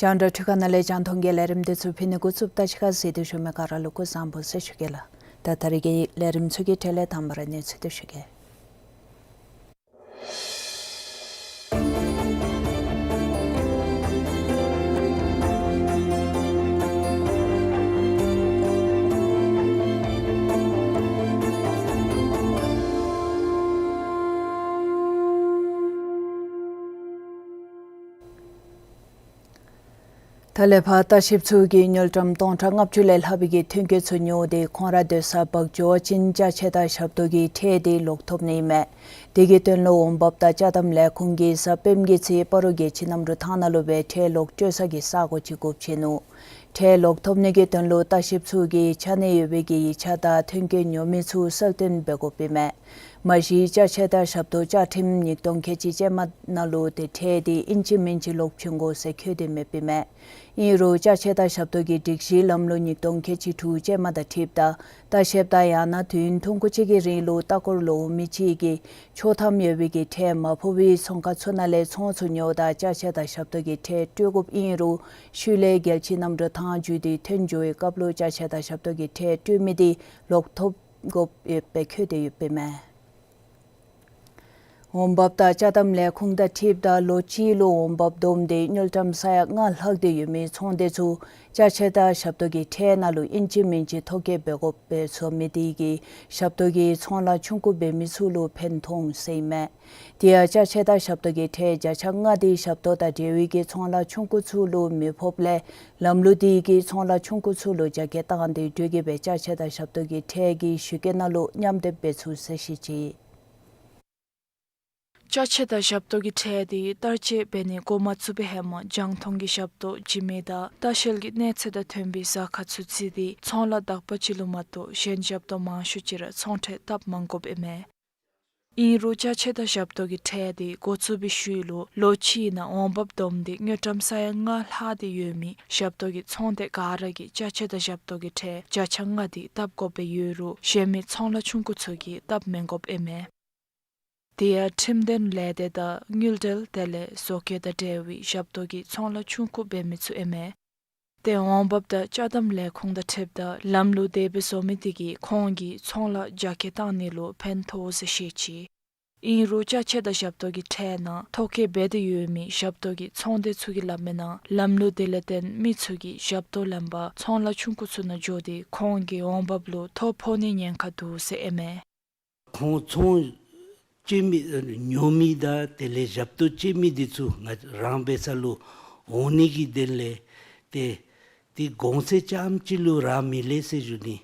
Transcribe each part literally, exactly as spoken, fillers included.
རྒྱང་བསྒྲགས་འཕྲུལ་ཁང་ནང་ལས་རྒྱང་མཐོང་གི་ལས་རིམ་འདི་ཚུ་ཕུལ་ནི་འགོ་བཙུགསཔ་ད་ཕྱི་ཁར་གཟིགས་ཏེ་བཞུགས་མི་ག་ར་ལུ་སྐུ་གཟུགས་བཟང་པོ་ཟེར་ཞུ་གེ་ལགས། ད་ད་རིས་ཀྱི་ལས་རིམ་ཚུ་གི་གྲས་ལས་དང་པ་ར་གནས་ཚུལ་འདི་ཞུ་གེ། ད་ལས་ཕར་ལྟ་བཤལཔ་ཚུ་གིས་དངུལ་ཀྲམ་སྟོང་ཕྲག་ལྔ་བཅུ་ལས་ལྷག་པའི་གི་ཐོན་སྐྱེད་ཚུ་ཉོ་སྟེ་ཁོང་ར་སྡོད་ས་འབག་འགྱོ་བ་ཅིན་ཅ་ཆས་དང་ཞབས་ཏོག་གི་ཁྲལ་དེ་ལོག་ཐོབ་ནི་ཨིན་མས། དེ་གི་དོན་ལུ་འོང་འབབ་དང་ཅ་དམ་ལས་ཁུངས་ཀྱིས་གཟའ་སྤེནམ་གྱི་ཚེ་སྤ་རོ་རྒྱལ་སྤྱི་གནམ་གྲུ་ཐང་ནང་ལུ་སྦེ་ཁྲལ་ལོག་སྤྲོད་ས་གི་ས་སྒོ་ཅིག་དགོཔ་ཆེ་ནུག། ཁྲལ་ལོག་ཐོབ་ནི་གི་དོན་ལུ་ལྟ་བཤལཔ་ཚུ་གིས་ཆ་གནས་ཡོད་པའི་གི་ཡིག་ཆ་དང་ཐོན་སྐྱེད་ཉོ་མི་ཚུ་གསལ་སྟོན་འབད་དགོཔ་ཨིན་མས། མ་གཞི་ཅ་ཆས་དང་ཞབས་ཏོག་བཅའ་ཁྲིམས་ཉིས་སྟོང་ཁལ་གཅིག་ཅན་མ་ནང་ལུ་ཏེ་ཁྲལ་དེ་ཨིན་ཅི་མིན་ཅི་ལོག་བྱིན་དགོ་ཟེར་འཁོད་དེ་མེདཔ་ཨིན་མས། ཨིན་རུང་ཅ་ཆས་དང་ཞབས་ཏོག་གི་སྒྲིག་གཞི་ལམ་ལུགས་ཉིས་སྟོང་ཁལ་གཅིག་དྲུག་ཅན་མ་དང་འཁྲིལཝ་ད་ལྟ་བཤལཔ་དང་ཡང་ན་དུས་ཡུན་ཐུང་ཀུ་ཅིག་གི་རིང་ལུ་ལྟ་སྐོར་ལུ་འོང་མི་ཅིག་གིས་ཆོག་ཐམ་ཡོད་པའི་གི་ཁྲལ་མ་ཕོག་པའི་ཚོང་ཁང་ཚུ་ནང་ལས་ཚོང་ཚུ་ཉོཝ་ད་ཅ་ཆས་དང་ཞབས་ཏོག་གི་ཁྲལ་སྤྲོད་དགོཔ་ཨིན་རུང་ཤུལ་ལས་རྒྱལ་སྤྱི་གནམ་གྲུ་ཐང་བརྒྱུད་དེ་ཐོན་འགྱོ་བའི་སྐབས་ལུ་ཅ་ཆས་དང་ཞབས་ཏོག་གི་ཁྲལ་སྤྲོད་མི་དེ་ལོག་ཐོབ་དགོཔ་ཡོདཔ་སྦེ་འཁོད་དེ་ཡོདཔ་ཨིན་མས། འོང་འབབ་དང་ཅ་དམ་ལས་ཁུངས་དང་འཁྲིལཝ་ད་ལོ་གཅིག་ལུ་འོང་འབབ་བསྡོམས་ཏེ་དངུལ་ཀྲམ་ས་ཡ་ལྔ་ལྷག་སྟེ་ཡོད་མི་ཚོང་སྡེ་ཚུ་ཅ་ཆས་དང་ཞབས་ཏོག་གི་ཁྲལ་ནང་ལུ་ཨིན་ཅི་མིན་ཅི་ཐོ་བཀོད་འབད་དགོཔ་སྦེ་བཟོ་མི་དེ་གིས་ཞབས་ཏོག་གི་ཚོང་ལཱ་ཆུང་ཀུ་འབད་མི་ཚུ་ལུ་ཕན་ཐོགས་ཟེར་ཨིན་མས། དེ་ཡང་ཅ་ཆས་དང་ཞབས་ཏོག་གི་ཁྲལ་བརྒྱ་ཆ་ལྔ་དེ་ཞབས་ཏོག་དང་འབྲེལ་བའི་གི་ཚོང་ལཱ་ཆུང་ཀུ་ཚུ་ལུ་མི་ཕོགཔ་ལས་ལམ་ལུགས་དེ་གིས་ཚོང་ལཱ་ཆུང་ཀུ་ཚུ་ལུ་རྒྱ་སྐྱེད་བཏང་སྟེ་འགྲོ་གི་སྦེ་ཅ་ཆས་དང་ཞབས་ཏོག་གི་ཁྲལ་གྱི་གཞི་བཀོད་ནང་ལུ་མཉམ་སྡེབ་འབད་ཚུགས་ཟེར་བཤད་ཅི། ཅ་ཆས་དང་ཞབས་ཏོག་གི་ཁྲལ་དེ་བསྟར་སྤྱོད་འབད་ནི་འགོ་མ་བཙུགས་པའི་ཧེ་མ་རྒྱང་མཐོང་གི་ཞབས་ཏོག་འཇིགས་མེད་དང་ལྟ་བཤལ་གྱི་གནས་ཚད་དང་མཐུན་པའི་ཟ་ཁང་ཚུ་བརྩིས་ཏེ་ཚོང་ལཱ་དག་པ་ཅིག་ལུ་མ་གཏོགས་གཞན་ཞབས་ཏོག་མང་ཤོས་ཅིག་ར་ཚོང་ཁྲལ་བཏབ་མ་དགོཔ་ཨིན་མས། ཨིན་རུང་ཅ་ཆས་དང་ཞབས་ཏོག་གི་ཁྲལ་དེ་འགོ་བཙུགས་པའི་ཤུལ་ལུ་ལོ་གཅིག་ནང་འོང་འབབ་བསྡོམས་ཏེ་དངུལ་ཀྲམ་ས་ཡ་ལྔ་ལྷག་སྟེ་ཡོད་མི་ཞབས་ཏོག་གི་ཚོང་སྡེ་ག་ར་གིས་ཅ་ཆས་དང་ཞབས་ཏོག་གི་ཁྲལ་བརྒྱ་ཆ་ལྔ་དེ་བཏབ་དགོཔ་སྦེ་ཡོད་རུང་གཞན་མི་ཚོང་ལཱ་ཆུང་ཀུ་ཚུ་གིས་བཏབ་མི་དགོཔ་ཨིན་མས། དེ་ཡང་ཁྲིམས་དོན་ལས་སྡེ་དང་དངུལ་འབྲེལ་དེ་ལས་བཟོ་བཀོད་དང་འབྲེལ་བའི་ཞབས་ཏོག་གི་ཚོང་ལཱ་ཆུང་ཀུ་འབད་མི་ཚུ་ཨིན་མས། ཏེ་འོང་འབབ་དང་ཅ་དམ་ལས་ཁུངས་དང་འཁྲིལཝ་ད་ལམ་ལུགས་དེ་སྦེ་བཟོ་མི་དེ་གིས་ཁོང་གི་ཚོང་ལཱ་རྒྱ་སྐྱེད་བཏང་ནི་ལུ་ཕན་ཐོགས་ཟེར་བཤད་ཅི། ཨིན་རུང་ཅ་ཆས་དང་ཞབས་ཏོག་གི་ཁྲལ་ནང་ཐོ་བཀོད་འབད་དེ་ཡོད་མི་ཞབས་ཏོག་གི་ཚོང་སྡེ་ཚུ་གིས་སླབ་མིའི་ནང་ལམ་ལུགས་དེ་ལས་བརྟེན་མི་ཚུ་གིས་ཞབས་ཏོག་ལེན་པར་ཚོང་ལཱ་ཆུང་ཀུ་ཚུ་ནང་འགྱོ་སྟེ་ཁོང་གི་འོང་འབབ་ལུ་ཐོ་ཕོག་ནིའི་ཉེན་ཁ་འདུག་ཟེར་ཨིན་མས། ཁོང་ཚོང་སྤྱོད་མི་ཉོ་མི་དང་དེ་ལས་ཞབས་ཏོག་སྤྱོད་མི་འདི་ཚུ་ང་རང་འབད་ས་ལུ་འོང་ནི་གི་དོན་ལས་ཏེ་དེ་གོང་ཚད་ཙམ་ཅིག་ལུ་རག་མི་ལེགས་ཟེར་ཞུ་ནི།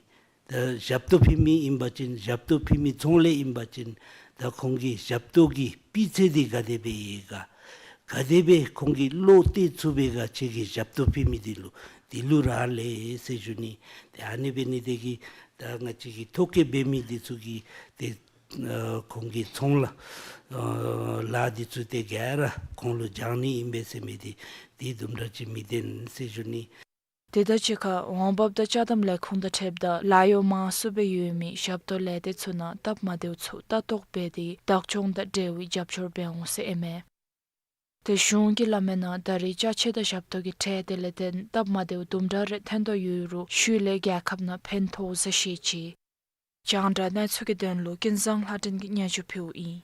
ད་ཞབས་ཏོག་ཕུལ་མི་ཨིན་པ་ཅིན་ཞབས་ཏོག་ཕུལ་མི་ཚོང་ལས་ཨིན་པ་ཅིན་ད་ཁོང་གི་ཞབས་ཏོག་གི་སྤུས་ཚད་འདི་ག་དེ་སྦེ་ཡོད་ག། ག་དེ་སྦེ་ཁོང་གིས་བློ་གཏད་ཚུགས་པས་ག་ཁྱོད་ཀྱི་ཞབས་ཏོག་ཕུལ་མི་འདི་ལུ་འདི་ལུ་རག་ལས་ཟེར་ཞུ་ནི། ཏེ་ཨ་ནི་འབད་ནི་དེ་གིས་ད་ང་བཅས་ཀྱི་ཐོ་བཀོད་འབད་མི་འདི་ཚུ་གིས་ཏེ་ ཨ་ཁོང་གི་ཚོང་ལཱ་ཨ་ལཱ་འདི་ཚུ་ཏེ་ག་ར་ཁོང་ལུ་སྦྱང་ནི་ཨིན་པས་ཟེར་མི་འདི་འདི་དུམ་གྲ་ཅིག་མི་བདེན་ཟེར་ཞུ་ནི། དེ་དང་གཅིག་ཁར་འོང་འབབ་དང་ཅ་དམ་ལས་ཁུངས་དང་འཁྲིལཝ་ད་ལཱ་གཡོག་མང་སུ་སྦེ་ཡོད་མི་ཞབས་ཏོག་ལས་སྡེ་ཚུ་ནང་སྟབས་མ་བདེཝ་ཚུ་ལྟ་རྟོག་འབད་དེ་བདག་སྐྱོང་དང་འབྲེལ་བའི་རྒྱབ་སྐྱོར་འབད་འོང་ཟེར་ཨིན་མས། ཏེ་གཞུང་གིས་སླབ་མིའི་ནང་ད་རེས་ཅ་ཆས་དང་ཞབས་ཏོག་གི་ཁྲལ་དེ་ལས་བརྟེན་སྟབས་མ་བདེཝ་དུམ་གྲ་རེ་ཐོན་དོ་ཡོད་རུང་ཤུལ་ལས་རྒྱལ་ཁབ་ནང་ཕན་ཐོགས་ཟེར་བཤད་ཅི། རྒྱང་བསྒྲགས་གནས་ཚུལ་གྱི་དོན་ལུ་ཀུན་བཟང་ལྷ་སྒྲོན་གྱིས་སྙན་ཞུ་ཕུལཝ་ཨིན།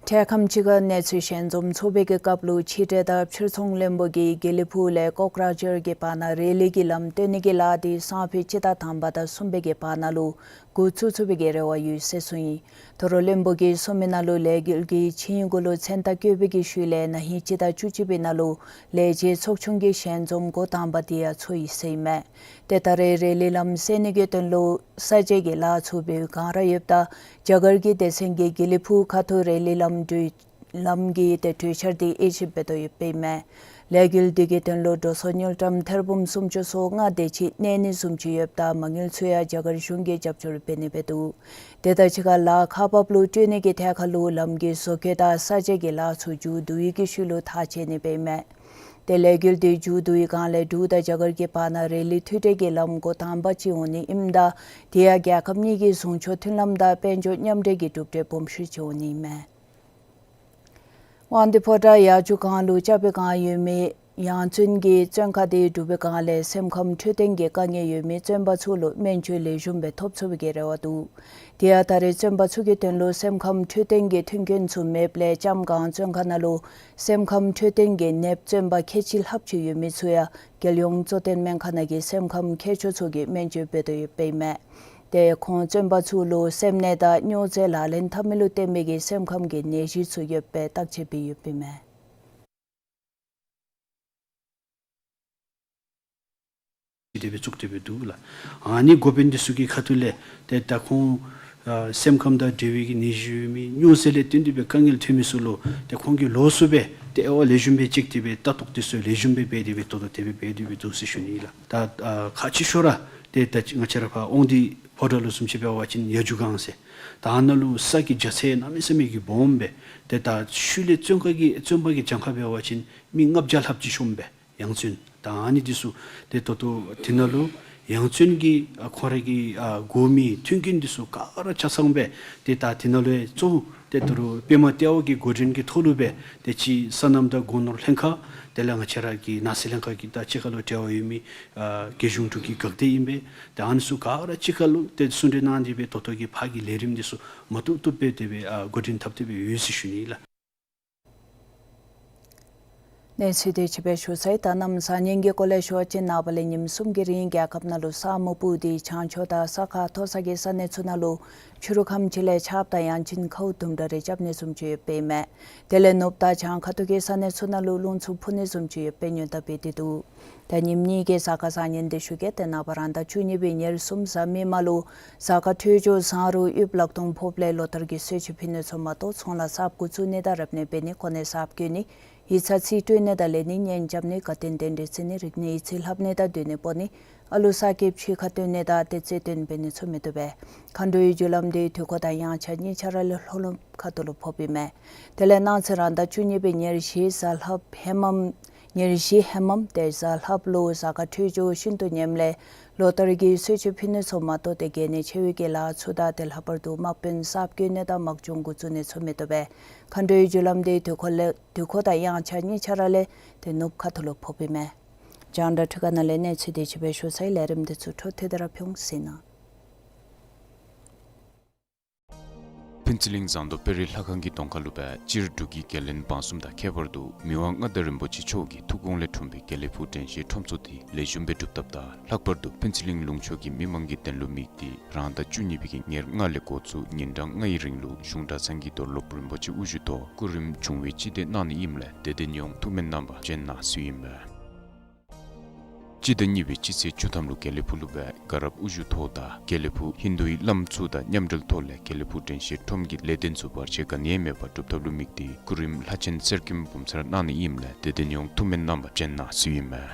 འཕྲལ་ཁམས་ཅིག་ཁར་གནས་ཚུལ་ཞལ་འཛོམས་ཚོགས་པའི་གི་སྐབས་ལུ་ཕྱི་འབྲེལ་དང་ཕྱིར་ཚོང་བློན་པོ་གིས་དགེ་ལེགས་ཕུག་ལས་ཀོག་ར་ཇར་གྱི་བར་ན་རེ་ལི་གི་ལམ་བཏོན་ནི་གི་ལཱ་འདི་སང་ཕོད་སྤྱི་ཟླ་དང་པ་དང་གསུམ་པའི་གི་བར་ན་ལུ་འགོ་བཙུགས་ཚུགས་པའི་གི་རེ་བ་ཡོད་ཟེར་གསུངས་ཡི། དོ་རུང་བློན་པོ་གིས་གསུངས་མིའི་ནང་ལུ་ལས་འགུལ་གྱི་ཆིངས་ཡིག་གུ་ལུ་མཚན་རྟགས་བཀོད་པའི་གི་ཤུལ་ལས་ན་ཧིང་སྤྱི་ཟླ་བཅུ་གཅིག་པའི་ནང་ལུ་ལས་བྱེད་ཚོགས་ཆུང་གི་ཞལ་འཛོམས་འགོ་དང་པ་འདི་ཡང་ཚོགས་ཡི་ཟེར་ཨིན་མས། ཏེ་ད་རེས་རེ་ལི་ལམ་སེལ་ནི་གི་དོན་ལུ་ས་དཔྱད་ཀྱི་ལཱ་ཚུ་འབད་བའི་བསྒང་ར་ཡོདཔ་ད་རྒྱ་གར་གྱི་སྡེ་ཚན་གྱིས་དགེ་ལེགས་ཕུག་ཁ་ཐུག་རེ་ལི་ལམ་གྲོལ་ལམ་གྱི་ཏེ་གྲོས་འཆར་འདི་དབྱེ་ཞིབ་འབད་དོ་ཡོདཔ་ཨིན་མས། ལས་འགུལ་འདི་གི་དོན་ལུ་འགྲོ་སོང་དངུལ་ཀྲམ་ཐེར་འབུམ་སུམ་ཅུ་སོ་ལྔ་དེ་ཅིག་གནས་ནི་བཟུམ་ཅིག་ཡོདཔ་ད་མ་དངུལ་ཚུ་ཡང་རྒྱ་གར་གཞུང་གིས་རྒྱབ་སྐྱོར་འབད་ནི་སྦེ་འདུག། དེ་དང་གཅིག་ཁར་ལཱ་ཁག་འབགཔ་ལུ་སྤྲོད་ནི་གི་ཐད་ཁར་ལུ་ལམ་གྱི་བཟོ་བཀོད་དང་ས་དཔྱད་ཀྱི་ལཱ་ཚུ་མཇུག་བསྡུ་བའི་གི་ཤུལ་ལུ་ཐག་བཅད་ནི་སྦེ་ཨིན་མས། ཏེ་ལས་འགུལ་འདི་མཇུག་བསྡུ་བའི་བསྒང་ལས་འབྲུག་དང་རྒྱ་གར་གྱི་བར་ན་རེ་ལི་མཐུད་འབྲེལ་གྱི་ལམ་འགོ་དང་པ་ཅིག་འོང་ནི་ཨིནམ་ད་དེ་ཡང་རྒྱལ་ཁབ་གཉིས་ཀྱི་ཟུང་ཕྱོགས་མཐུན་ལམ་དང་དཔལ་འབྱོར་མཉམ་འབྲེལ་གྱི་གྲུབ་འབྲས་སྦོམ་ཤོས་ཅིག་འོང་ནི་ཨིན་མས། དབང་འདུས་ཕོ་བྲང་ཡ་ཆུ་སྒང་ལུ་ཆགས་པའི་བསྒང་ཡོད་མི་ཡང་བཙུན་གྱི་བཙོན་ཁང་དེ་གྲུབ་པའི་བསྒང་ལས་སེམས་ཁམས་འཕྲོད་བསྟེན་གྱི་དཀའ་ངལ་ཡོད་མི་བཙོན་པ་ཚུ་ལུ་སྨན་བཅོས་ལེགས་ཤོམ་སྦེ་ཐོབ་ཚུགས་པའི་གི་རེ་བ་འདུག། དེ་ཡང་ད་རེས་བཙོན་པ་ཚུ་གི་དོན་ལུ་སེམས་ཁམས་འཕྲོད་བསྟེན་གྱི་མཐུན་རྐྱེན་ཚུ་མེདཔ་ལས་ལྕམ་སྒང་བཙོན་ཁང་ནང་ལུ་སེམས་ཁམས་འཕྲོད་བསྟེན་གྱི་ནདཔ་བཙོན་པ་ཁལ་གཅིག་ལྷགཔ་ཅིག་ཡོད་མི་ཚུ་ཡང་རྒྱལ་ཡོངས་གཙོ་བསྟེན་སྨན་ཁང་ནང་གི་སེམས་ཁམས་མཁས་མཆོག་ཚུ་གིས་སྨན་བཅོས་འབད་དོ་ཡོདཔ་ཨིན་མས། ཏེ་ཁོང་བཙོན་པ་ཚུ་ལུ་སེམས་ནད་དང་སྨྱོ་རྫས་ལག་ལེན་འཐབ་མི་ལུ་བརྟེན་པའི་གི་སེམས་ཁམས་ཀྱི་ནད་གཞི་ཚུ་ཡོདཔ་སྦེ་བརྟག་དཔྱད་འབད་ཡོདཔ་ཨིན་མས། དེ་སྦེ་བཙུགས་ཏེ་སྦེ་འདུག་ལགས། ཨ་ནི་འགོ་དཔོན་འདི་ཚུ་གི་ཁ་ཐུག་ལས་ཏེ་ད་ཁོང་ཨ་སེམས་ཁམས་དང་འབྲེལ་བའི་གི་ནད་གཞི་ཡོད་མི་སྨྱོ་རྫས་ལས་བརྟེན་ཏེ་སྦེ་དཀའ་ངལ་ཐོན་མི་ཚུ་ལུ་ཏེ་ཁོང་གིས་ལོགས་སུ་སྦེ་ཏེ་དབྱེ་བ་ལེགས་ཤོམ་སྦེ་དཔྱད་དེ་སྦེ་ལྟ་རྟོག་འདི་ཚུ་ལེགས་ཤོམ་སྦེ་འབད་དེ་སྦེ་ད་ལྟོ་དེ་སྦེ་འབད་དེ་སྦེ་འདུག་ཟེར་ཞུ་ནི་ལགས། ད་ཨ་ཁག་ཆེ་ཤོས་ར་ཏེ་ད་ང་བཅས་ར་ཕར་དབང་འདུས་ཕོ་བྲང་ལུ་བཟུམ་ཅིག་འབད་བ་ཅིན་ཡ་ཆུ་སྒང་ཟེར། ད་ཨ་ནཱ་ལུ་ས་གི་རྒྱ་ཚད་གནམ་མེད་ས་མེད་ཀྱི་སྦོམ་སྦེ་ཏེ་ད་ཤུལ་ལས་བཙོན་ཁང་གི་བཙོན་པ་གི་གྱངས་ཁ་འབད་བ་ཅིན་མི་ལྔ་བརྒྱ་ལྷགཔ་ཅིག་ཤོངམ་སྦེ་ཡང་བཙོན། ད་ཨ་ནི་འདི་ཚུ་ཏེ་ད་ལྟོ་དེ་ནང་ལུ་ཡང་བཙོན་གྱི་ཨ་ཁོང་ར་གི་ཨ་དགོ་མི་མཐུན་རྐྱེན་འདི་ཚུ་ག་ར་ཆ་ཚང་སྦེ་ཏེ་ད་དེ་ནང་ལུ་གཙོ་བོ་ཏེ་ད་རུང་པདྨ་ལྟེ་བ་གི་འགོ་འདྲེན་གྱི་ཐོག་ལུ་སྦེ་ཏེ་ཅིག་སོ་ནམ་དང་སྒོ་ནོར་ལྷན་ཁག་དེ་ལས་ང་བཅས་ར་གི་ནགས་ཚལ་ལྷན་ཁག་གི་དང་གཅིག་ཁར་ལུ་འབྲེལ་བ་ཡོད་མི་ཨ་རྒྱལ་གཞུང་འབྲུག་གི་འགག་སྡེ་ཨིན་པས། ཏེ་ཨ་ནི་ཚུ་ག་ར་གཅིག་ཁར་ལུ་ཏེ་ཟུང་འབྲེལ་གནང་སྟེ་སྦེ་ད་ལྟོ་གི་ཕར་གྱི་ལས་རིམ་འདི་ཚུ་མ་བཏུབ་བཏུབ་སྦེ་དེ་སྦེ་ཨ་འགོ་འདྲེན་འཐབ་སྟེ་སྦེ་ཡོད་ཟེར་ཞུ་ནི་ལགས། གནས་ཚུལ་དེ་ཅིག་སྦེ་ཞུ་ཚར་ཡི། ད་གནམ་བཟང་ངན་གྱི་སྐོར་ལས་ཞུ་བ་ཅིན་ནངས་པ་ལས་ཉིནམ་གསུམ་གྱི་རིང་རྒྱལ་ཁབ་ནང་ལུ་ས་སྨུག་སྤུབས་ཏེ་བྱང་ཕྱོགས་དང་ས་ཁ་མཐོ་ས་གི་ས་གནས་ཚུ་ནང་ལུ་ཕྱི་རུ་ཁམས་ཅིག་ལས་ཆརཔ་དང་ཡང་ཅིན་ཁཝ་དུམ་གྲ་རེ་རྐྱབ་ནི་བཟུམ་ཅིག་ཡོདཔ་ཨིན་མས། དེ་ལས་ནུབ་དང་བྱང་ཁ་ཐུག་གི་ས་གནས་ཚུ་ནང་ལུ་རླུང་འཚུབ་འཕུ་ནི་བཟུམ་ཅིག་ཡོདཔ་སྦེ་ཉེན་བརྡ་འབད་དེ་འདུག། ད་ཉིནམ་གཉིས་ཀྱི་གཟའ་སྐར་བཟང་ངན་འདི་ཞུ་གེ། ཏེ་ནངས་པ་རང་ཟླ་བཅུ་གཉིས་པའི་ཉེར་གསུམ་གཟའ་མིག་དམར་ལུ་གཟའ་སྐར་འཕྲོད་སྦྱོར་བཟང་རུང་དབྱིབས་ལག་སྟོང་ཕོགཔ་ལས་ལོ་ལྟར་གྱི་གསོལ་མཆོད་ཕུལ་ནི་ཚུ་མ་གཏོགས་ཚོང་ལཱ་གསརཔ་འགོ་བཙུགས་ནི་དང་རབ་གནས་འབད་ནི་གོ་གནས་གསརཔ་བསྐོ་ནི་ཡིག་ཚང་རྩིས་སྤྲོད་ནི་དང་ལེན་ནི་གཉེན་རྐྱབ་ནི་དགའ་སྟོན་རྟེན་འབྲེལ་བརྩི་ནི་རིག་གནས་ཡིག་རྩིས་ལྷབ་ནི་དང་སྡོད་གནས་སྤོ་ནི་ཨ་ལུ་གསར་སྐྱེས་ཕྱི་ཁར་བཏོན་ནི་དང་ཏེ་རྩེད་འགྲན་འབད་ནི་ཚུ་མི་བཏུབ་པས། མཁའ་འགྲོའི་རྒྱུ་ལམ་འདི་དུས་འཁོར་དང་དབྱངས་འཆར་གཉིས་ཆ་ར་ལས་ལྷོ་ནུབ་ཁ་ཐུག་ལུ་ཕོགཔ་ཨིན་མས། དེ་ལས་གནངས་ཚེ་རང་ཟླ་བཅུ་གཉིས་པའི་ཉེར་བཞི་གཟའ་ལྷགཔ་ཧེ་མམ་ཉེར་བཞི་ཧེ་མམ་ཏེ་གཟའ་ལྷགཔ་ལུ་གཟའ་སྐར་འཕྲོད་སྦྱོར་ཤིན་ཏུ་ངནམ་ལས་ལོ་ལྟར་གྱི་གསོལ་མཆོད་ཕུལ་ནི་ཚུ་མ་གཏོགས་ཏེ་གལ་གནད་ཆེ་བའི་གི་ལཱ་ཚུ་དང་ཏེ་ལྷག་པར་དུ་དམག་དཔོན་གསརཔ་བསྐོ་ནི་དང་དམག་སྦྱོང་འགོ་བཙུགས་ནི་ཚུ་མི་བཏུབ་པས། མཁའ་འགྲོའི་རྒྱུ་ལམ་འདི་དུས་འཁོར་ལས་དུས་འཁོར་དང་དབྱངས་འཆར་གཉིས་ཆ་ར་ལས་ཏེ་ནུབ་ཁ་ཐུག་ལུ་ཕོགཔ་ཨིན་མས། རྒྱང་བསྒྲགས་འཕྲུལ་ཁང་ནང་ལས་གནས་ཚུལ་དེ་ཅིག་སྦེ་ཞུ་ཚར་ཡི། ལས་རིམ་འདི་ཚུ་འཕྲོ་མཐུད་དེ་ར་ཕུལ་འོང་ཟེར་ཞུ་ནི། ཕུན་ཚོགས་གླིང་ཟངས་མདོག་དཔལ་རི་ལྷ་ཁང་གི་གདོང་ཁ་ལུ་སྦེ་སྤྱིར་འབྲུག་གི་རྒྱལ་བློན་འབངས་གསུམ་དང་ཁྱད་པར་དུ་མི་དབང་མངའ་བདག་རིན་པོ་ཆེ་མཆོག་གི་ཐུགས་དགོངས་ལས་འཁྲུངས་པའི་དགེ་ལེགས་ཕུག་དྲན་ཤེས་ཁྲོམ་ཚོགས་འདི་ལེགས་ཤོམ་སྦེ་གྲུབ་བཏབ་ད་ལྷག་པར་དུ་ཕུན་ཚོགས་གླིང་ལུང་ཕྱོགས་ཀྱི་མི་མང་གི་དོན་ལུ་དམིགས་ཏེ་རང་ཟླ་བཅུ་གཉིས་པའི་གི་ཉེར་ལྔ་ལས་འགོ་བཙུགས་ཉིན་གྲངས་ལྔའི་རིང་ལུ་གཞུང་གྲྭ་ཚང་གི་རྡོར་སློབ་རིན་པོ་ཆེ་དབུ་བཞུགས་ཐོག་སྐུ་རིམ་བྱུང་བའི་སྤྱི་དེ་གནང་ནི་ཨིནམ་ལས་དད་ལྡན་ཡོངས་ཐུགས་སྨོན་གནང་བར་བྱོན་གནང་ཟེར་ཨིན་པས། སྤྱི་ཟླ་གཉིས་པའི་སྤྱི་ཚེས་བཅུ་ཐམ་ལུ་དགེ་ལེགས་ཕུག་ལུ་སྦེ་དགའ་རབ་དབུ་བཞུགས་ཐོག་དང་དགེ་ལེགས་ཕུག་ཧིན་དུའི་བླམ་ཚུ་དང་མཉམ་འབྲེལ་ཐོག་ལས་དགེ་ལེགས་ཕུག་དྲན་ཤེས་ཁྲོམ་གྱི་ལས་དོན་ཚུ་བར་ཆད་ག་ནི་ཡང་མེད་པར་གྲུབ་ཐབས་ལུ་དམིགས་ཏེ་སྐུ་རིམ་ལྷ་ཆེན་གསེར་སྐྱེམས་འབུམ་ཚར་གནང་ནི་ཨིནམ་ལས་དད་ལྡན་ཡོངས་ཐུགས་སྨོན་གནང་བར་བྱོན་གནང་ཟེར་ཨིན་མས།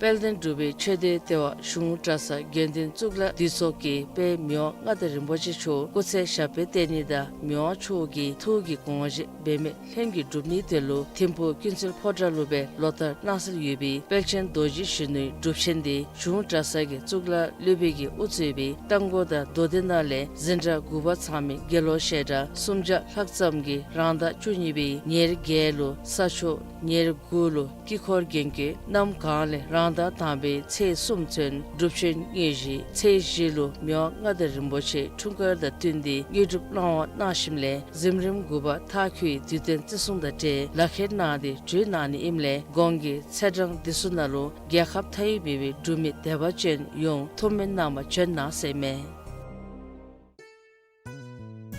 ད་ དཔལ་ལྡན་འབྲུག་པའི་ཆོས་སྡེ་ལྟེ་བ་གཞུང་གྲྭ་ཚང་དགེ་འདུན་གཙུག་ལག་འདུས་ཚོགས་ཀྱིས་དཔལ་མི་དབང་མངའ་བདག་རིན་པོ་ཆེ་མཆོག་སྐུ་ཚེ་ཞབས་པད་བརྟན་ནི་དང་མི་དབང་མཆོག་གི་ཐུགས་ཀྱི་དགོངས་བཞེད་འབད་མེད་ལྷུན་གྱིས་འགྲུབ་ནིའི་དོན་ལུ་ཐིམ་ཕུག་ཀུན་གསལ་ཕོ་བྲང་ལུ་སྦེ་ལོ་ལྟར་གནང་སྲོལ་ཡོད་པའི་དཔལ་ཆེན་རྡོ་རྗེ་གཞོན་ནུའི་སྒྲུབ་ཆེན་འདི་གཞུང་གྲྭ་ཚང་གི་གཙུག་ལག་སློབ་དཔོན་གྱིས་དབུ་གཙོས་པའི་རྟ་མགོ་དང་མདོ་སྡེ་ནང་ལས་འཛིན་གྲྭ་དགུ་པ་ཚང་མི་དགེ་སློང་བཤད་གྲྭ་སུམ་བརྒྱ་ལྷག་ཙམ་གྱིས་རང་ཟླ་བཅུ་གཉིས་པའི་ཉེར་བརྒྱད་ལུ་ས་ཕྱོགས་ཉེར་དགུ་ལུ་དཀྱིལ་འཁོར་རྒྱན་གྱི་གནམ་གང་ལས་རང་ཟླ་དང་པའི་ཚེས་གསུམ་ཚུན་སྒྲུབ་ཆེན་དངོས་གཞི། ཚེས་བཞི་ལུ་མི་དབང་མངའ་བདག་རིན་པོ་ཆེ་འཁྲུངས་སྐར་དང་བསྟུན་ཏེ་དངོས་གྲུབ་གནང་བ་གནང་ཞིནམ་ལས་གཟིམ་རིམ་དགུ་པ་མཐའ་འཁྱོལ་བའི་དུས་སྟོན་བརྩི་སྲུང་དང་འབྲེལ་ལག་ཁྱེར་གནང་སྟེ་འགྲུལ་གནང་ནི་ཨིནམ་ལས་གོང་གི་ཚེས་གྲངས་འདི་ཚུ་ནང་ལུ་རྒྱལ་ཁབ་མཐའ་དབུས་མེད་པའི་འབྲུག་མི་དད་པ་ཅན་ཡོངས་ཐུགས་སྨོན་གནང་བར་བྱོན་གནང་ཟེར་ཨིན་མས།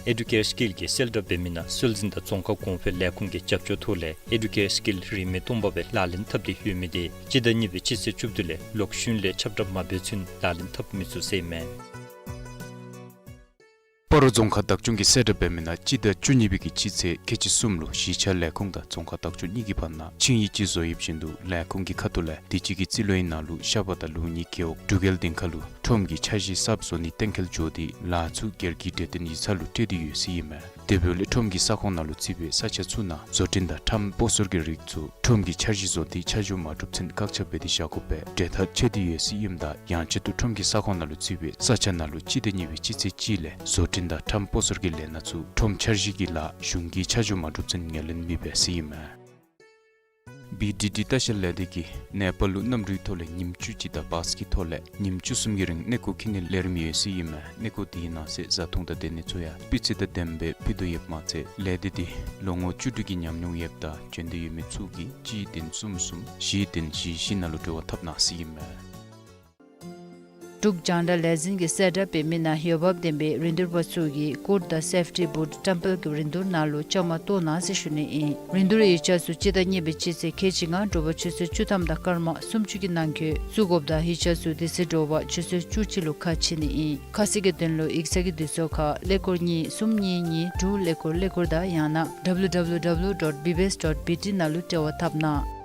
ཨེ་ཌུ་ཀེར་སི་ཀིལ་གྱིས་གསལ་བསྒྲགས་འབད་མི་ནང་སྲོལ་འཛིན་དང་རྫོང་ཁ་གོང་འཕེལ་ལས་ཁུངས་ཀྱི་རྒྱབ་སྐྱོར་ཐོག་ལས་ཨེ་ཌུ་ཀེར་སི་ཀིལ་རིན་མེད་སྟོང་པ་སྦེ་ལག་ལེན་འཐབ་སྟེ་ཡོད་མི་དེ་སྤྱི་ཟླ་གཉིས་པའི་སྤྱི་ཚེས་བཅུ་བདུན་ལས་ལོག་ཤུལ་ལས་ཁྱབ་བསྒྲགས་མ་འབད་ཚུན་ལག་ལེན་འཐབ་མི་ཚུགས་ཟེར་ཨིན་མས། སྤ་རོ་རྫོང་ཁག་བདག་སྐྱོང་གིས་གསལ་བསྒྲགས་འབད་མི་ནང་སྤྱི་ཟླ་བཅུ་གཉིས་པའི་གི་སྤྱི་ཚེས་ཁལ་གཅིག་གསུམ་ལུ་གཞིས་ཆགས་ལས་ཁུངས་དང་རྫོང་ཁག་བདག་སྐྱོང་གཉིས་ཀྱི་བར་ན་ཆིངས་ཡིག་ཅིག་བཟོ་ཡོདཔ་བཞིན་དུ་ལས་ཁུངས་ཀྱི་ཁ་ཐུག་ལས་དུས་ཅི་གི་རྩིས་ལོའི་ནང་ལུ་ཤ་པ་དང་ལུག་གཉིས་རྒེད་འོག་འབྲུག་རྒྱལ་སྡིངས་ཁ་ལུ་ཁྲོམ་གྱི་འཆར་གཞི་གསརཔ་བཟོ་ནི་གཏན་འཁེལ་འགྱོ་སྟེ་ལཱ་ཚུ་སྒེར་གྱི་གྲོས་བསྟུན་ཡིག་ཚང་ལུ་སྤྲོད་དེ་ཡོད་ཟེར་ཨིན་མས། དེ་འབདཝ་ལས་ཁྲོམ་གྱི་ས་ཁོངས་ནང་ལུ་བརྩིས་པའི་ས་ཆ་ཚུ་ནང་བཟོ་སྐྲུན་དང་ཁྲམ་སྤོ་སོར་གྱི་རིགས་ཚུ་ཁྲོམ་གྱི་འཆར་གཞི་བཟོ་སྟེ་ཆ་འཇོག་མ་གྲུབ་ཚུན་བཀག་ཆ་འབད་དེ་བཞག་དགོ་པའི་གྲོས་ཐག་བཅད་དེ་ཡོད་ཟེར་ཨིནམ་ད་ཡང་ཆེད་དུ་ཁྲོམ་གྱི་ས་ཁོངས་ནང་ལུ་བརྩིས་པའི་ས་ཆ་ནང་ལུ་སྤྱི་ཟླ་གཉིས་པའི་སྤྱི་ཚེས་གཅིག་ལས་བཟོ་སྐྲུན་དང་ཁྲམ་སྤོ་སོར་གྱི་ལས་སྣ་ཚུ་ཁྲོམ་འཆར་གཞི་གི་ལཱ་གཞུང་གིས་ཆ་འཇོག་མ་གྲུབ་ཚུན་ངོས་ལེན་མི་འབད་ཟེར་ཨིན་མས། བི་ཌི་ཌི་ལྟ་བཤལ་ལས་སྡེ་གིས་ནེ་པཱལ་ལུ་གནམ་གྲུའི་ཐོག་ལས་ཉིནམ་བཅུ་གཅིག་དང་བཱས་ཀྱི་ཐོག་ལས་ཉིནམ་བཅུ་གསུམ་གྱི་རིང་གནས་སྐོར་འཁྱིད་ནིའི་ལས་རིམ་ཡོད་ཟེར་ཨིན་མས། གནས་སྐོར་དེའི་ནང་གསེས་བཟའ་འཐུང་དང་སྡོད་གནས་ཚུ་ཡང་སྤུས་ཚད་དང་ལྡནམ་སྦེ་ཕུལ་དོ་ཡོདཔ་མ་ཚད་ལས་སྡེ་དེ་ལོ་ངོ་བཅུ་དྲུག་གི་ཉམས་མྱོང་ཡོདཔ་དང་འབྱོན་འདོད་ཡོད་མི་ཚུ་གིས་གཅིག་བདུན་གསུམ་གསུམ་བཞི་བདུན་བཞི་བཞི་ནང་ལུ་འབྲེལ་བ་འཐབ་གནང་ཟེར་ཨིན་མས། འབྲུག་རྒྱང་བསྒྲགས་ལས་འཛིན་གྱིས་གསལ་བསྒྲགས་འབད་མི་ནང་འོས་འབབ་ལྡན་པའི་རིན་བསྡུར་པ་ཚུ་གིས་ཀུཌ་དང་སེཕ་ཊི་བུཊ་བཀྲམ་སྤེལ་གྱི་རིན་བསྡུར་ནང་ལུ་བཅའ་མར་གཏོགས་གནང་ཟེར་ཞུ་ནི་ཨིན། རིན་བསྡུར་ཡིག་ཆ་ཚུ་སྤྱི་ཟླ་གཉིས་པའི་སྤྱི་ཚེས་ཁལ་གཅིག་ལྔ་དྲོ་པ་ཆུ་ཚོད་བཅུ་ཐམ་དང་སྐར་མ་སུམ་ཅུ་གི་ནང་འཁོད་བཙུགས་དགོཔ་དང་ཡིག་ཆ་ཚུ་དེ་ཚེ་དྲོ་པ་ཆུ་ཚོད་བཅུ་གཅིག་ལུ་ཁ་ཕྱེ་ནི་ཨིན། ཁ་གསལ་གྱི་དོན་ལུ་ཡིག་ཚང་གི་དུས་ཚོད་ཁར་ཀླད་ཀོར་གཉིས་གསུམ་གཉིས་གཉིས་དྲུག་ཀླད་ཀོར་ཀླད་ཀོར་དང་ཡང་ན་ཌབ་ལུ་ཌབ་ལུ་ཌབ་ལུ་ཌོཊ་བི་བི་ཨེསི་ཌོཊ་བི་ཊི་ནང་ལུ་འབྲེལ་བ་འཐབ་གནང་།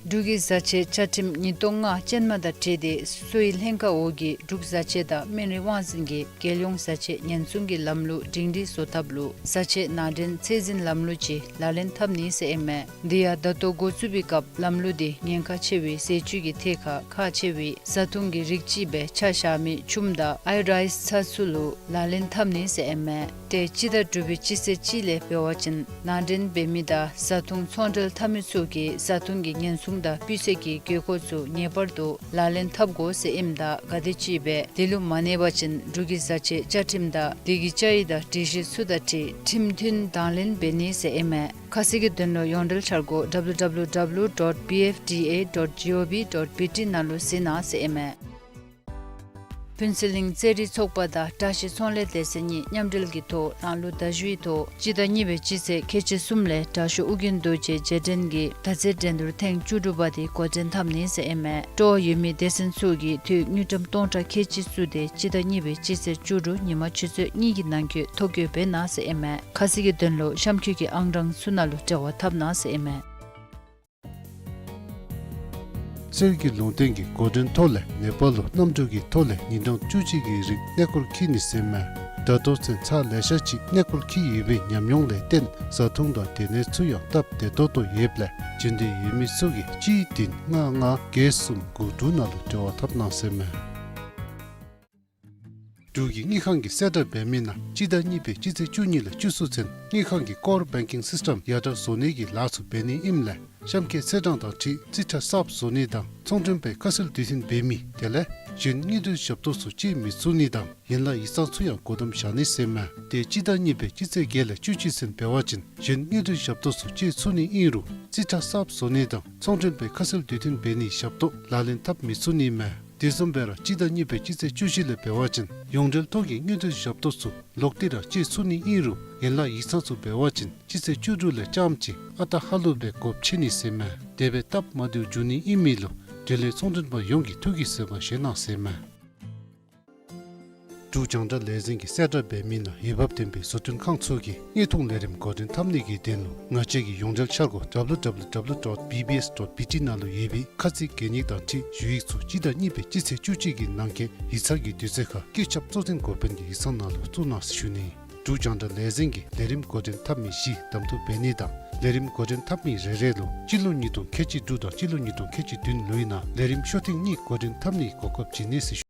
འབྲུག་གི་བཟའ་ཆས་བཅའ་ཁྲིམས་ཉིས་སྟོང་ལྔ་ཅན་མ་དང་འཁྲིལ་ཏེ་གསོ་བའི་ལྷན་ཁག་འོག་གི་འབྲུག་བཟའ་ཆས་དང་སྨན་རིགས་དབང་འཛིན་གྱིས་རྒྱལ་ཡོངས་བཟའ་ཆས་ཉེན་སྲུང་གི་ལམ་ལུགས་སྒྲིང་སྒྲིང་བཟོ་ཐབས་ལུ་བཟའ་ཆས་ནང་འདྲེན་ཚད་འཛིན་ལམ་ལུགས་ཀྱི་ལག་ལེན་འཐབ་ནི་ཟེར་ཨིན་མས། དེ་ཡང་ད་ལྟོ་འགོ་བཙུགས་པའི་སྐབས་ལམ་ལུགས་དེ་ཉེན་ཁ་ཆེ་བའི་ཟས་བཅུད་ཀྱི་ཐད་ཁར་ཁག་ཆེ་བའི་བཟའ་འཐུང་གི་རིགས་ཅིག་སྦེ་ཆ་བཞག་མི་ཆུམ་དང་ཨའི་རའིསི་ཚྭ་ཚུ་ལུ་ལག་ལེན་འཐབ་ནི་ཟེར་ཨིན་མས། ཏེ་སྤྱི་ཟླ་དྲུག་པའི་སྤྱི་ཚེས་གཅིག་ལས་འབད་བ་ཅིན་ནང་འདྲེན་འབད་མི་དང་བཟའ་འཐུང་ཚོང་འབྲེལ་འཐབ་མི་ཚུ་གིས་བཟའ་འཐུང་གི་ཉེན་སྲུང་དང་སྤུས་ཚད་ཀྱི་དགོས་མཁོ་ཚུ་ངེས་པར་དུ་ལག་ལེན་འཐབ་དགོ་ཟེར་ཨིནམ་ད་ག་དེམ་ཅིག་སྦེ་དེ་ལུ་མ་གནས་པ་ཅིན་འབྲུག་གི་བཟའ་ཆས་བཅའ་ཁྲིམས་དང་དེ་གི་བཅའ་ཡིག་དང་སྒྲིག་གཞི་ཚུ་དང་འཁྲིལ་ཁྲིམས་མཐུན་དང་ལེན་འབད་ནི་ཟེར་ཨིན་མས། ཁ་གསལ་གྱི་དོན་ལུ་ཡོངས་འབྲེལ་འཆར་སྒོ་ཌབ་ལུ་ཌབ་ལུ་ཌོཊ་བི་ཨེཕ་ཌི་ཨེ་ཌོཊ་ཇི་ཨོ་བི་ཌོཊ་བི་ཊི་ནང་ལུ་གཟིགས་གནང་ཟེར་ཨིན་མས། ཕུན་ཚོགས་གླིང་རྩེད་རིགས་ཚོགས་པ་དང་བཀྲ་ཤིས་ཚོང་ལས་སྡེ་ཚན་གཉིས་མཉམ་འབྲེལ་གྱི་ཐོག་ནང་ལུ་ཟླ་བཞི་པའི་ཐོག་སྤྱི་ཟླ་གཉིས་པའི་སྤྱི་ཚེས་ཁལ་གཅིག་གསུམ་ལས་དྲག་ཤོས་ཨོ་རྒྱན་རྡོ་རྗེ་རྗེས་དྲན་གྱི་མདའ་རྩེད་འགྲན་བསྡུར་ཐེངས་བཅུ་དྲུག་པ་དེ་འགོ་འདྲེན་འཐབ་ནི་ཟེར་ཨིན་མས། སྤྲོ་བ་ཡོད་མི་སྡེ་ཚན་ཚུ་གིས་དུས་དངུལ་ཀྲམ་སྟོང་ཕྲག་ཁལ་གཅིག་བཙུགས་ཏེ་སྤྱི་ཟླ་གཉིས་པའི་སྤྱི་ཚེས་བཅུ་དྲུག་ཉིན་མ་ཆུ་ཚོད་གཉིས་ཀྱི་ནང་འཁོད་ཐོ་བཀོད་འབད་གནང་ཟེར་ཨིན་མས། ཁ་གསལ་གྱི་དོན་ལུ་གཤམ་འཁོད་ཀྱི་ཨང་གྲངས་ཚུ་ནང་ལུ་འབྲེལ་བ་འཐབ་གནང་ཟེར་ཨིན་མས། གསེར་གྱི་ལུང་བསྟན་གྱི་འགོ་འདྲེན་ཐོག་ལས་ནེ་པཱལ་ལུ་གནམ་གྲུ་གི་ཐོག་ལས་ཉིན་གྲངས་བཅུ་གཅིག་གི་རིང་གནས་སྐོར་འཁྱིད་ནི་ཟེར་མས། ད་ལྟོ་ཚུན་ཚར་ལེ་ཤ་ཅིག་གནས་སྐོར་འཁྱིད་ཡོད་པའི་ཉམས་མྱོང་ལས་བརྟེན་བཟའ་འཐུང་དང་སྡོད་གནས་ཚུ་ཡང་སྟབས་བདེ་ཏོག་ཏོ་ཡོདཔ་ལས་འབྱོན་འདོད་ཡོད་མི་ཚུ་གིས་གཅིག་བདུན་ལྔ་ལྔ་བརྒྱད་གསུམ་དགུ་དྲུག་ནང་ལུ་འབྲེལ་བ་འཐབ་གནང་ཟེར་མས། འབྲུག་གི་དངུལ་ཁང་གིས་གསལ་བསྒྲགས་འབད་མི་ནང་སྤྱི་ཟླ་གཉིས་པའི་སྤྱི་ཚེས་བཅུ་གཉིས་ལས་བཅུ་གསུམ་ཚུན་དངུལ་ཁང་གི་ཀོར་བེང་ཀིང་སིསི་ཊམ་ཡར་དྲག་བཟོ་ནི་གི་ལཱ་ཚུ་འབད་ནི་ཨིནམ་ལས་གཤམ་འཁོད་ཚེས་གྲངས་དང་འཁྲིལ་རྩིས་ཁྲ་གསརཔ་བཟོ་ནི་དང་ཚོང་མགྲོན་པའི་ཁ་གསལ་དུས་མཐུན་འབད་མི་དེ་ལས་གཞན་དངུལ་འབྲེལ་ཞབས་ཏོག་ཚུ་སྤྱོད་མི་ཚུགས་ནི་དང་ཡན་ལག་ཡིག་ཚང་ཚུ་ཡང་སྒོ་བསྡམ་བཞག་ནི་ཟེར་མས། ཏེ་སྤྱི་ཟླ་གཉིས་པའི་སྤྱི་ཚེས་བརྒྱད་ལས་བཅུ་གཅིག་ཚུན་འབད་བ་ཅིན་གཞན་དངུལ་འབྲེལ་ཞབས་ཏོག་ཚུ་སྤྱོད་ཚུགས་ནི་ཨིན་རུང་རྩིས་ཁྲ་གསརཔ་བཟོ་ནི་དང་ཚོང་མགྲོན་པའི་ཁ་གསལ་དུས་མཐུན་འབད་ནིའི་ཞབས་ཏོག་ལག་ལེན་འཐབ་མི་ཚུགས་ནི་མས། དེ་བཟུམ་སྦེ་ར་སྤྱི་ཟླ་གཉིས་པའི་སྤྱི་ཚེས་བཅུ་བཞི་ལས་འབད་བ་ཅིན་ཡོངས་འབྲེལ་ཐོག་གི་དངུལ་འབྲེལ་ཞབས་ཏོག་ཚུ་ལོག་སྟེ་ར་སྤྱོད་ཚུགས་ནི་ཨིན་རུང་ཡན་ལག་ཡིག་ཚང་ཚུ་འབད་བ་ཅིན་སྤྱི་ཚེས་བཅུ་དྲུག་ལས་རྐྱངམ་ཅིག་ཨ་རྟག་ཧ་ལུགས་སྦེ་སྒོ་ཕྱེ་ནི་ཟེར་མས། དེ་སྦེ་སྟབས་མ་བདེཝ་འབྱུང་ནི་ཨིན་མི་ལུ་འབྲེལ་ཡོད་ཚོང་མགྲོན་པ་ཡོངས་ཀྱིས་ཐུགས་ཀྱི་བཟོད་པ་བཞེས་གནང་ཟེར་མས། འབྲུག་རྒྱང་བསྒྲགས་ལས་འཛིན་གྱིས་གསལ་བསྒྲགས་འབད་མི་ནང་འོས་འབབ་ལྡན་པའི་བཟོ་སྐྲུན་ཁང་ཚུ་གིས་དངོས་མཐོང་ལས་རིམ་འགོ་འདྲེན་འཐབ་ནི་གི་དོན་ལུ་ང་བཅས་ཀྱི་ཡོངས་འབྲེལ་འཆར་སྒོ་W W W dot B B S dot B T ནང་ལུ་ཡོད་པའི་ཁ་ཚིག་གན་ཡིག་དང་འཁྲིལ་ཞུ་ཡིག་ཚུ་སྤྱི་ཟླ་གཉིས་པའི་སྤྱི་ཚེས་བཅུ་གཅིག་གི་ནང་འཁོད་ཡིག་ཚང་གི་དུས་ཚོད་ཁར་བཀོད་ཁྱབ་གཙོ་འཛིན་འགོ་དཔོན་གྱི་ཡིག་ཚང་ནང་ལུ་བཙུགས་གནང་ཟེར་ཞུ་ནི། འབྲུག་རྒྱང་བསྒྲགས་ལས་འཛིན་གྱིས་ལས་རིམ་འགོ་འདྲེན་འཐབ་མི་བཞི་གདམ་འཐུ་འབད་ནི་དང་ལས་རིམ་འགོ་འདྲེན་འཐབ་མི་རེ་རེ་ལུ་སྤྱི་ལོ་ཉིས་སྟོང་ཁལ་གཅིག་དྲུག་དང་སྤྱི་ལོ་ཉིས་སྟོང་ཁལ་གཅིག་བདུན་ལོའི་ནང་ལས་རིམ་ཤོག་ཐེངས་གཉིས་འགོ་འདྲེན་འཐབ་ནིའི་གོ་སྐབས་བྱིན་ནི་ཟེར་ཞུ།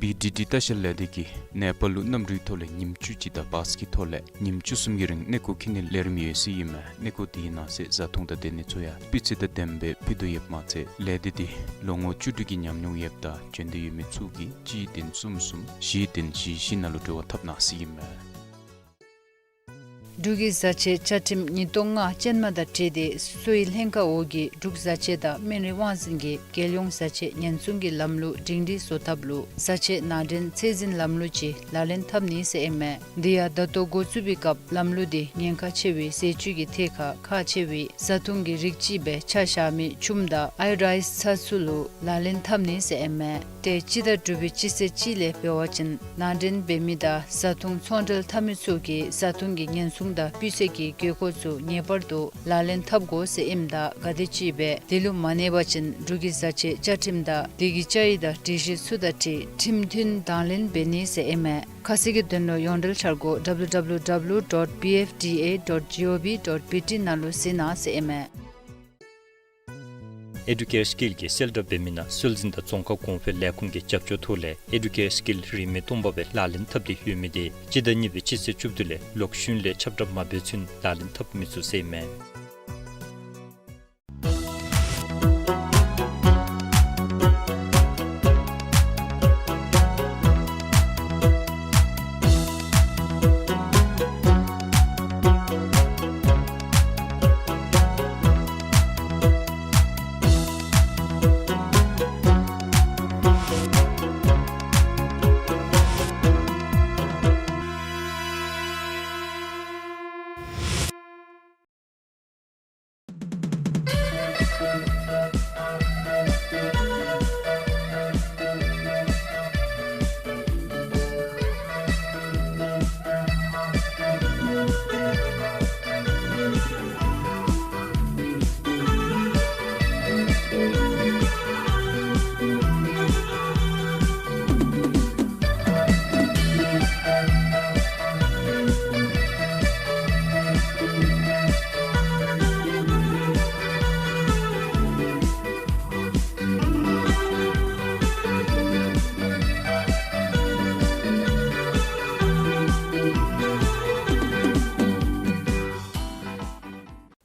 བི་ཌི་ཌི་ལྟ་བཤལ་ལས་སྡེ་གིས་ནེ་པཱལ་ལུ་གནམ་གྲུའི་ཐོག་ལས་ཉིནམ་བཅུ་གཅིག་དང་བཱས་ཀྱི་ཐོག་ལས་ཉིནམ་བཅུ་གསུམ་གྱི་རིང་གནས་སྐོར་འཁྱིད་ནིའི་ལས་རིམ་ཡོད་ཟེར་ཨིན་མས། གནས་སྐོར་དེའི་ནང་གསེས་བཟའ་འཐུང་དང་སྡོད་གནས་ཚུ་ཡང་སྤུས་ཚད་དང་ལྡནམ་སྦེ་ཕུལ་དོ་ཡོདཔ་མ་ཚད་ལས་སྡེ་འདི་ལོ་ངོ་བཅུ་དྲུག་གི་ཉམས་མྱོང་ཡོདཔ་དང་བྱོན་འདོད་ཡོད་མི་ཚུ་གིས་གཅིག་བདུན་གསུམ་གསུམ་བཞི་བདུན་བཞི་བཞི་ནང་ལུ་འབྲེལ་བ་འཐབ་གནང་ཟེར་ཨིན་མས། འབྲུག་གི་བཟའ་ཆས་བཅའ་ཁྲིམས་ཉིས་སྟོང་ལྔ་ཅན་མ་དང་འཁྲིལ་ཏེ་སོའི་ལྷན་ཁག་འོག་གི་འབྲུག་བཟའ་ཆས་དང་སྨན་རིགས་དབང་འཛིན་གྱིས་རྒྱལ་ཡོངས་བཟའ་ཆས་ཉེན་སྲུང་གི་ལམ་ལུགས་སྒྲིང་སྒྲིང་བཟོ་ཐབས་ལུ་བཟའ་ཆས་ནང་འདྲེན་ཚད་འཛིན་ལམ་ལུགས་ཅིག་ལག་ལེན་འཐབ་ནི་ཟེར་ཨིན་མས། དེ་ཡང་ད་ལྟོ་འགོ་བཙུགས་པའི་སྐབས་ལམ་ལུགས་དེ་ཉེན་ཁ་ཆེ་བའི་ཟས་བཅུད་ཀྱི་ཐད་ཁར་ཁག་ཆེ་བའི་བཟའ་བཏུང་གི་རིགས་ཅིག་སྦེ་ཆ་བཞག་མི་ཆུམ་དང་ཨའི་རའིས་ཚྭ་ཚུ་ལུ་ལག་ལེན་འཐབ་ནི་ཟེར་ཨིན་མས། ཏེ་སྤྱི་ཟླ་དྲུག་པའི་སྤྱི་ཚེས་གཅིག་ལས་འབད་བ་ཅིན་ནང་འདྲེན་འབད་མི་དང་བཟའ་བཏུང་ཚོང་འབྲེལ་འཐབ་མི་ཚུ་གིས་བཟའ་བཏུང་གི་ཉེན་སྲུང་དང་སྤུས་ཚད་ཀྱི་དགོས་མཁོ་ཚུ་ངེས་པར་དུ་ལག་ལེན་འཐབ་དགོ་ཟེར་ཨིནམ་ད་ག་དེམ་ཅིག་སྦེ་དེ་ལུ་མ་གནས་པ་ཅིན་འབྲུག་གི་བཟའ་ཆས་བཅའ་ཁྲིམས་དང་དེ་གི་བཅའ་ཡིག་དང་སྒྲིག་གཞི་ཚུ་དང་འཁྲིལ་ཁྲིམས་མཐུན་དང་ལེན་འབད་ནི་ཟེར་ཨིན་མས། ཁ་གསལ་གྱི་དོན་ལུ་ཡོངས་འབྲེལ་འཆར་སྒོ་W W W dot B F D A dot G O V dot B T ནང་ལུ་གཟིགས་གནང་ཟེར་ཨིན་མས། ཨེ་ཌུ་ཀེར་སི་ཀིལ་གྱི་གསལ་བསྒྲགས་འབད་མི་ནང་སྲོལ་འཛིན་དང་རྫོང་ཁ་གོང་འཕེལ་ལས་ཁུངས་ཀྱི་རྒྱབ་སྐྱོར་ཐོག་ལས་ཨེ་ཌུ་ཀེར་སི་ཀིལ་རིན་མེད་སྟོང་པ་སྦེ་ལག་ལེན་འཐབ་སྟེ་ཡོད་མི་དེ་སྤྱི་ཟླ་གཉིས་པའི་སྤྱི་ཚེས་བཅུ་བདུན་ལས་ལོག་ཤུལ་ལས་ཁྱབ་བསྒྲགས་མ་འབད་ཚུན་ལག་ལེན་འཐབ་མི་ཚུགས་ཟེར་ཨིན་མས།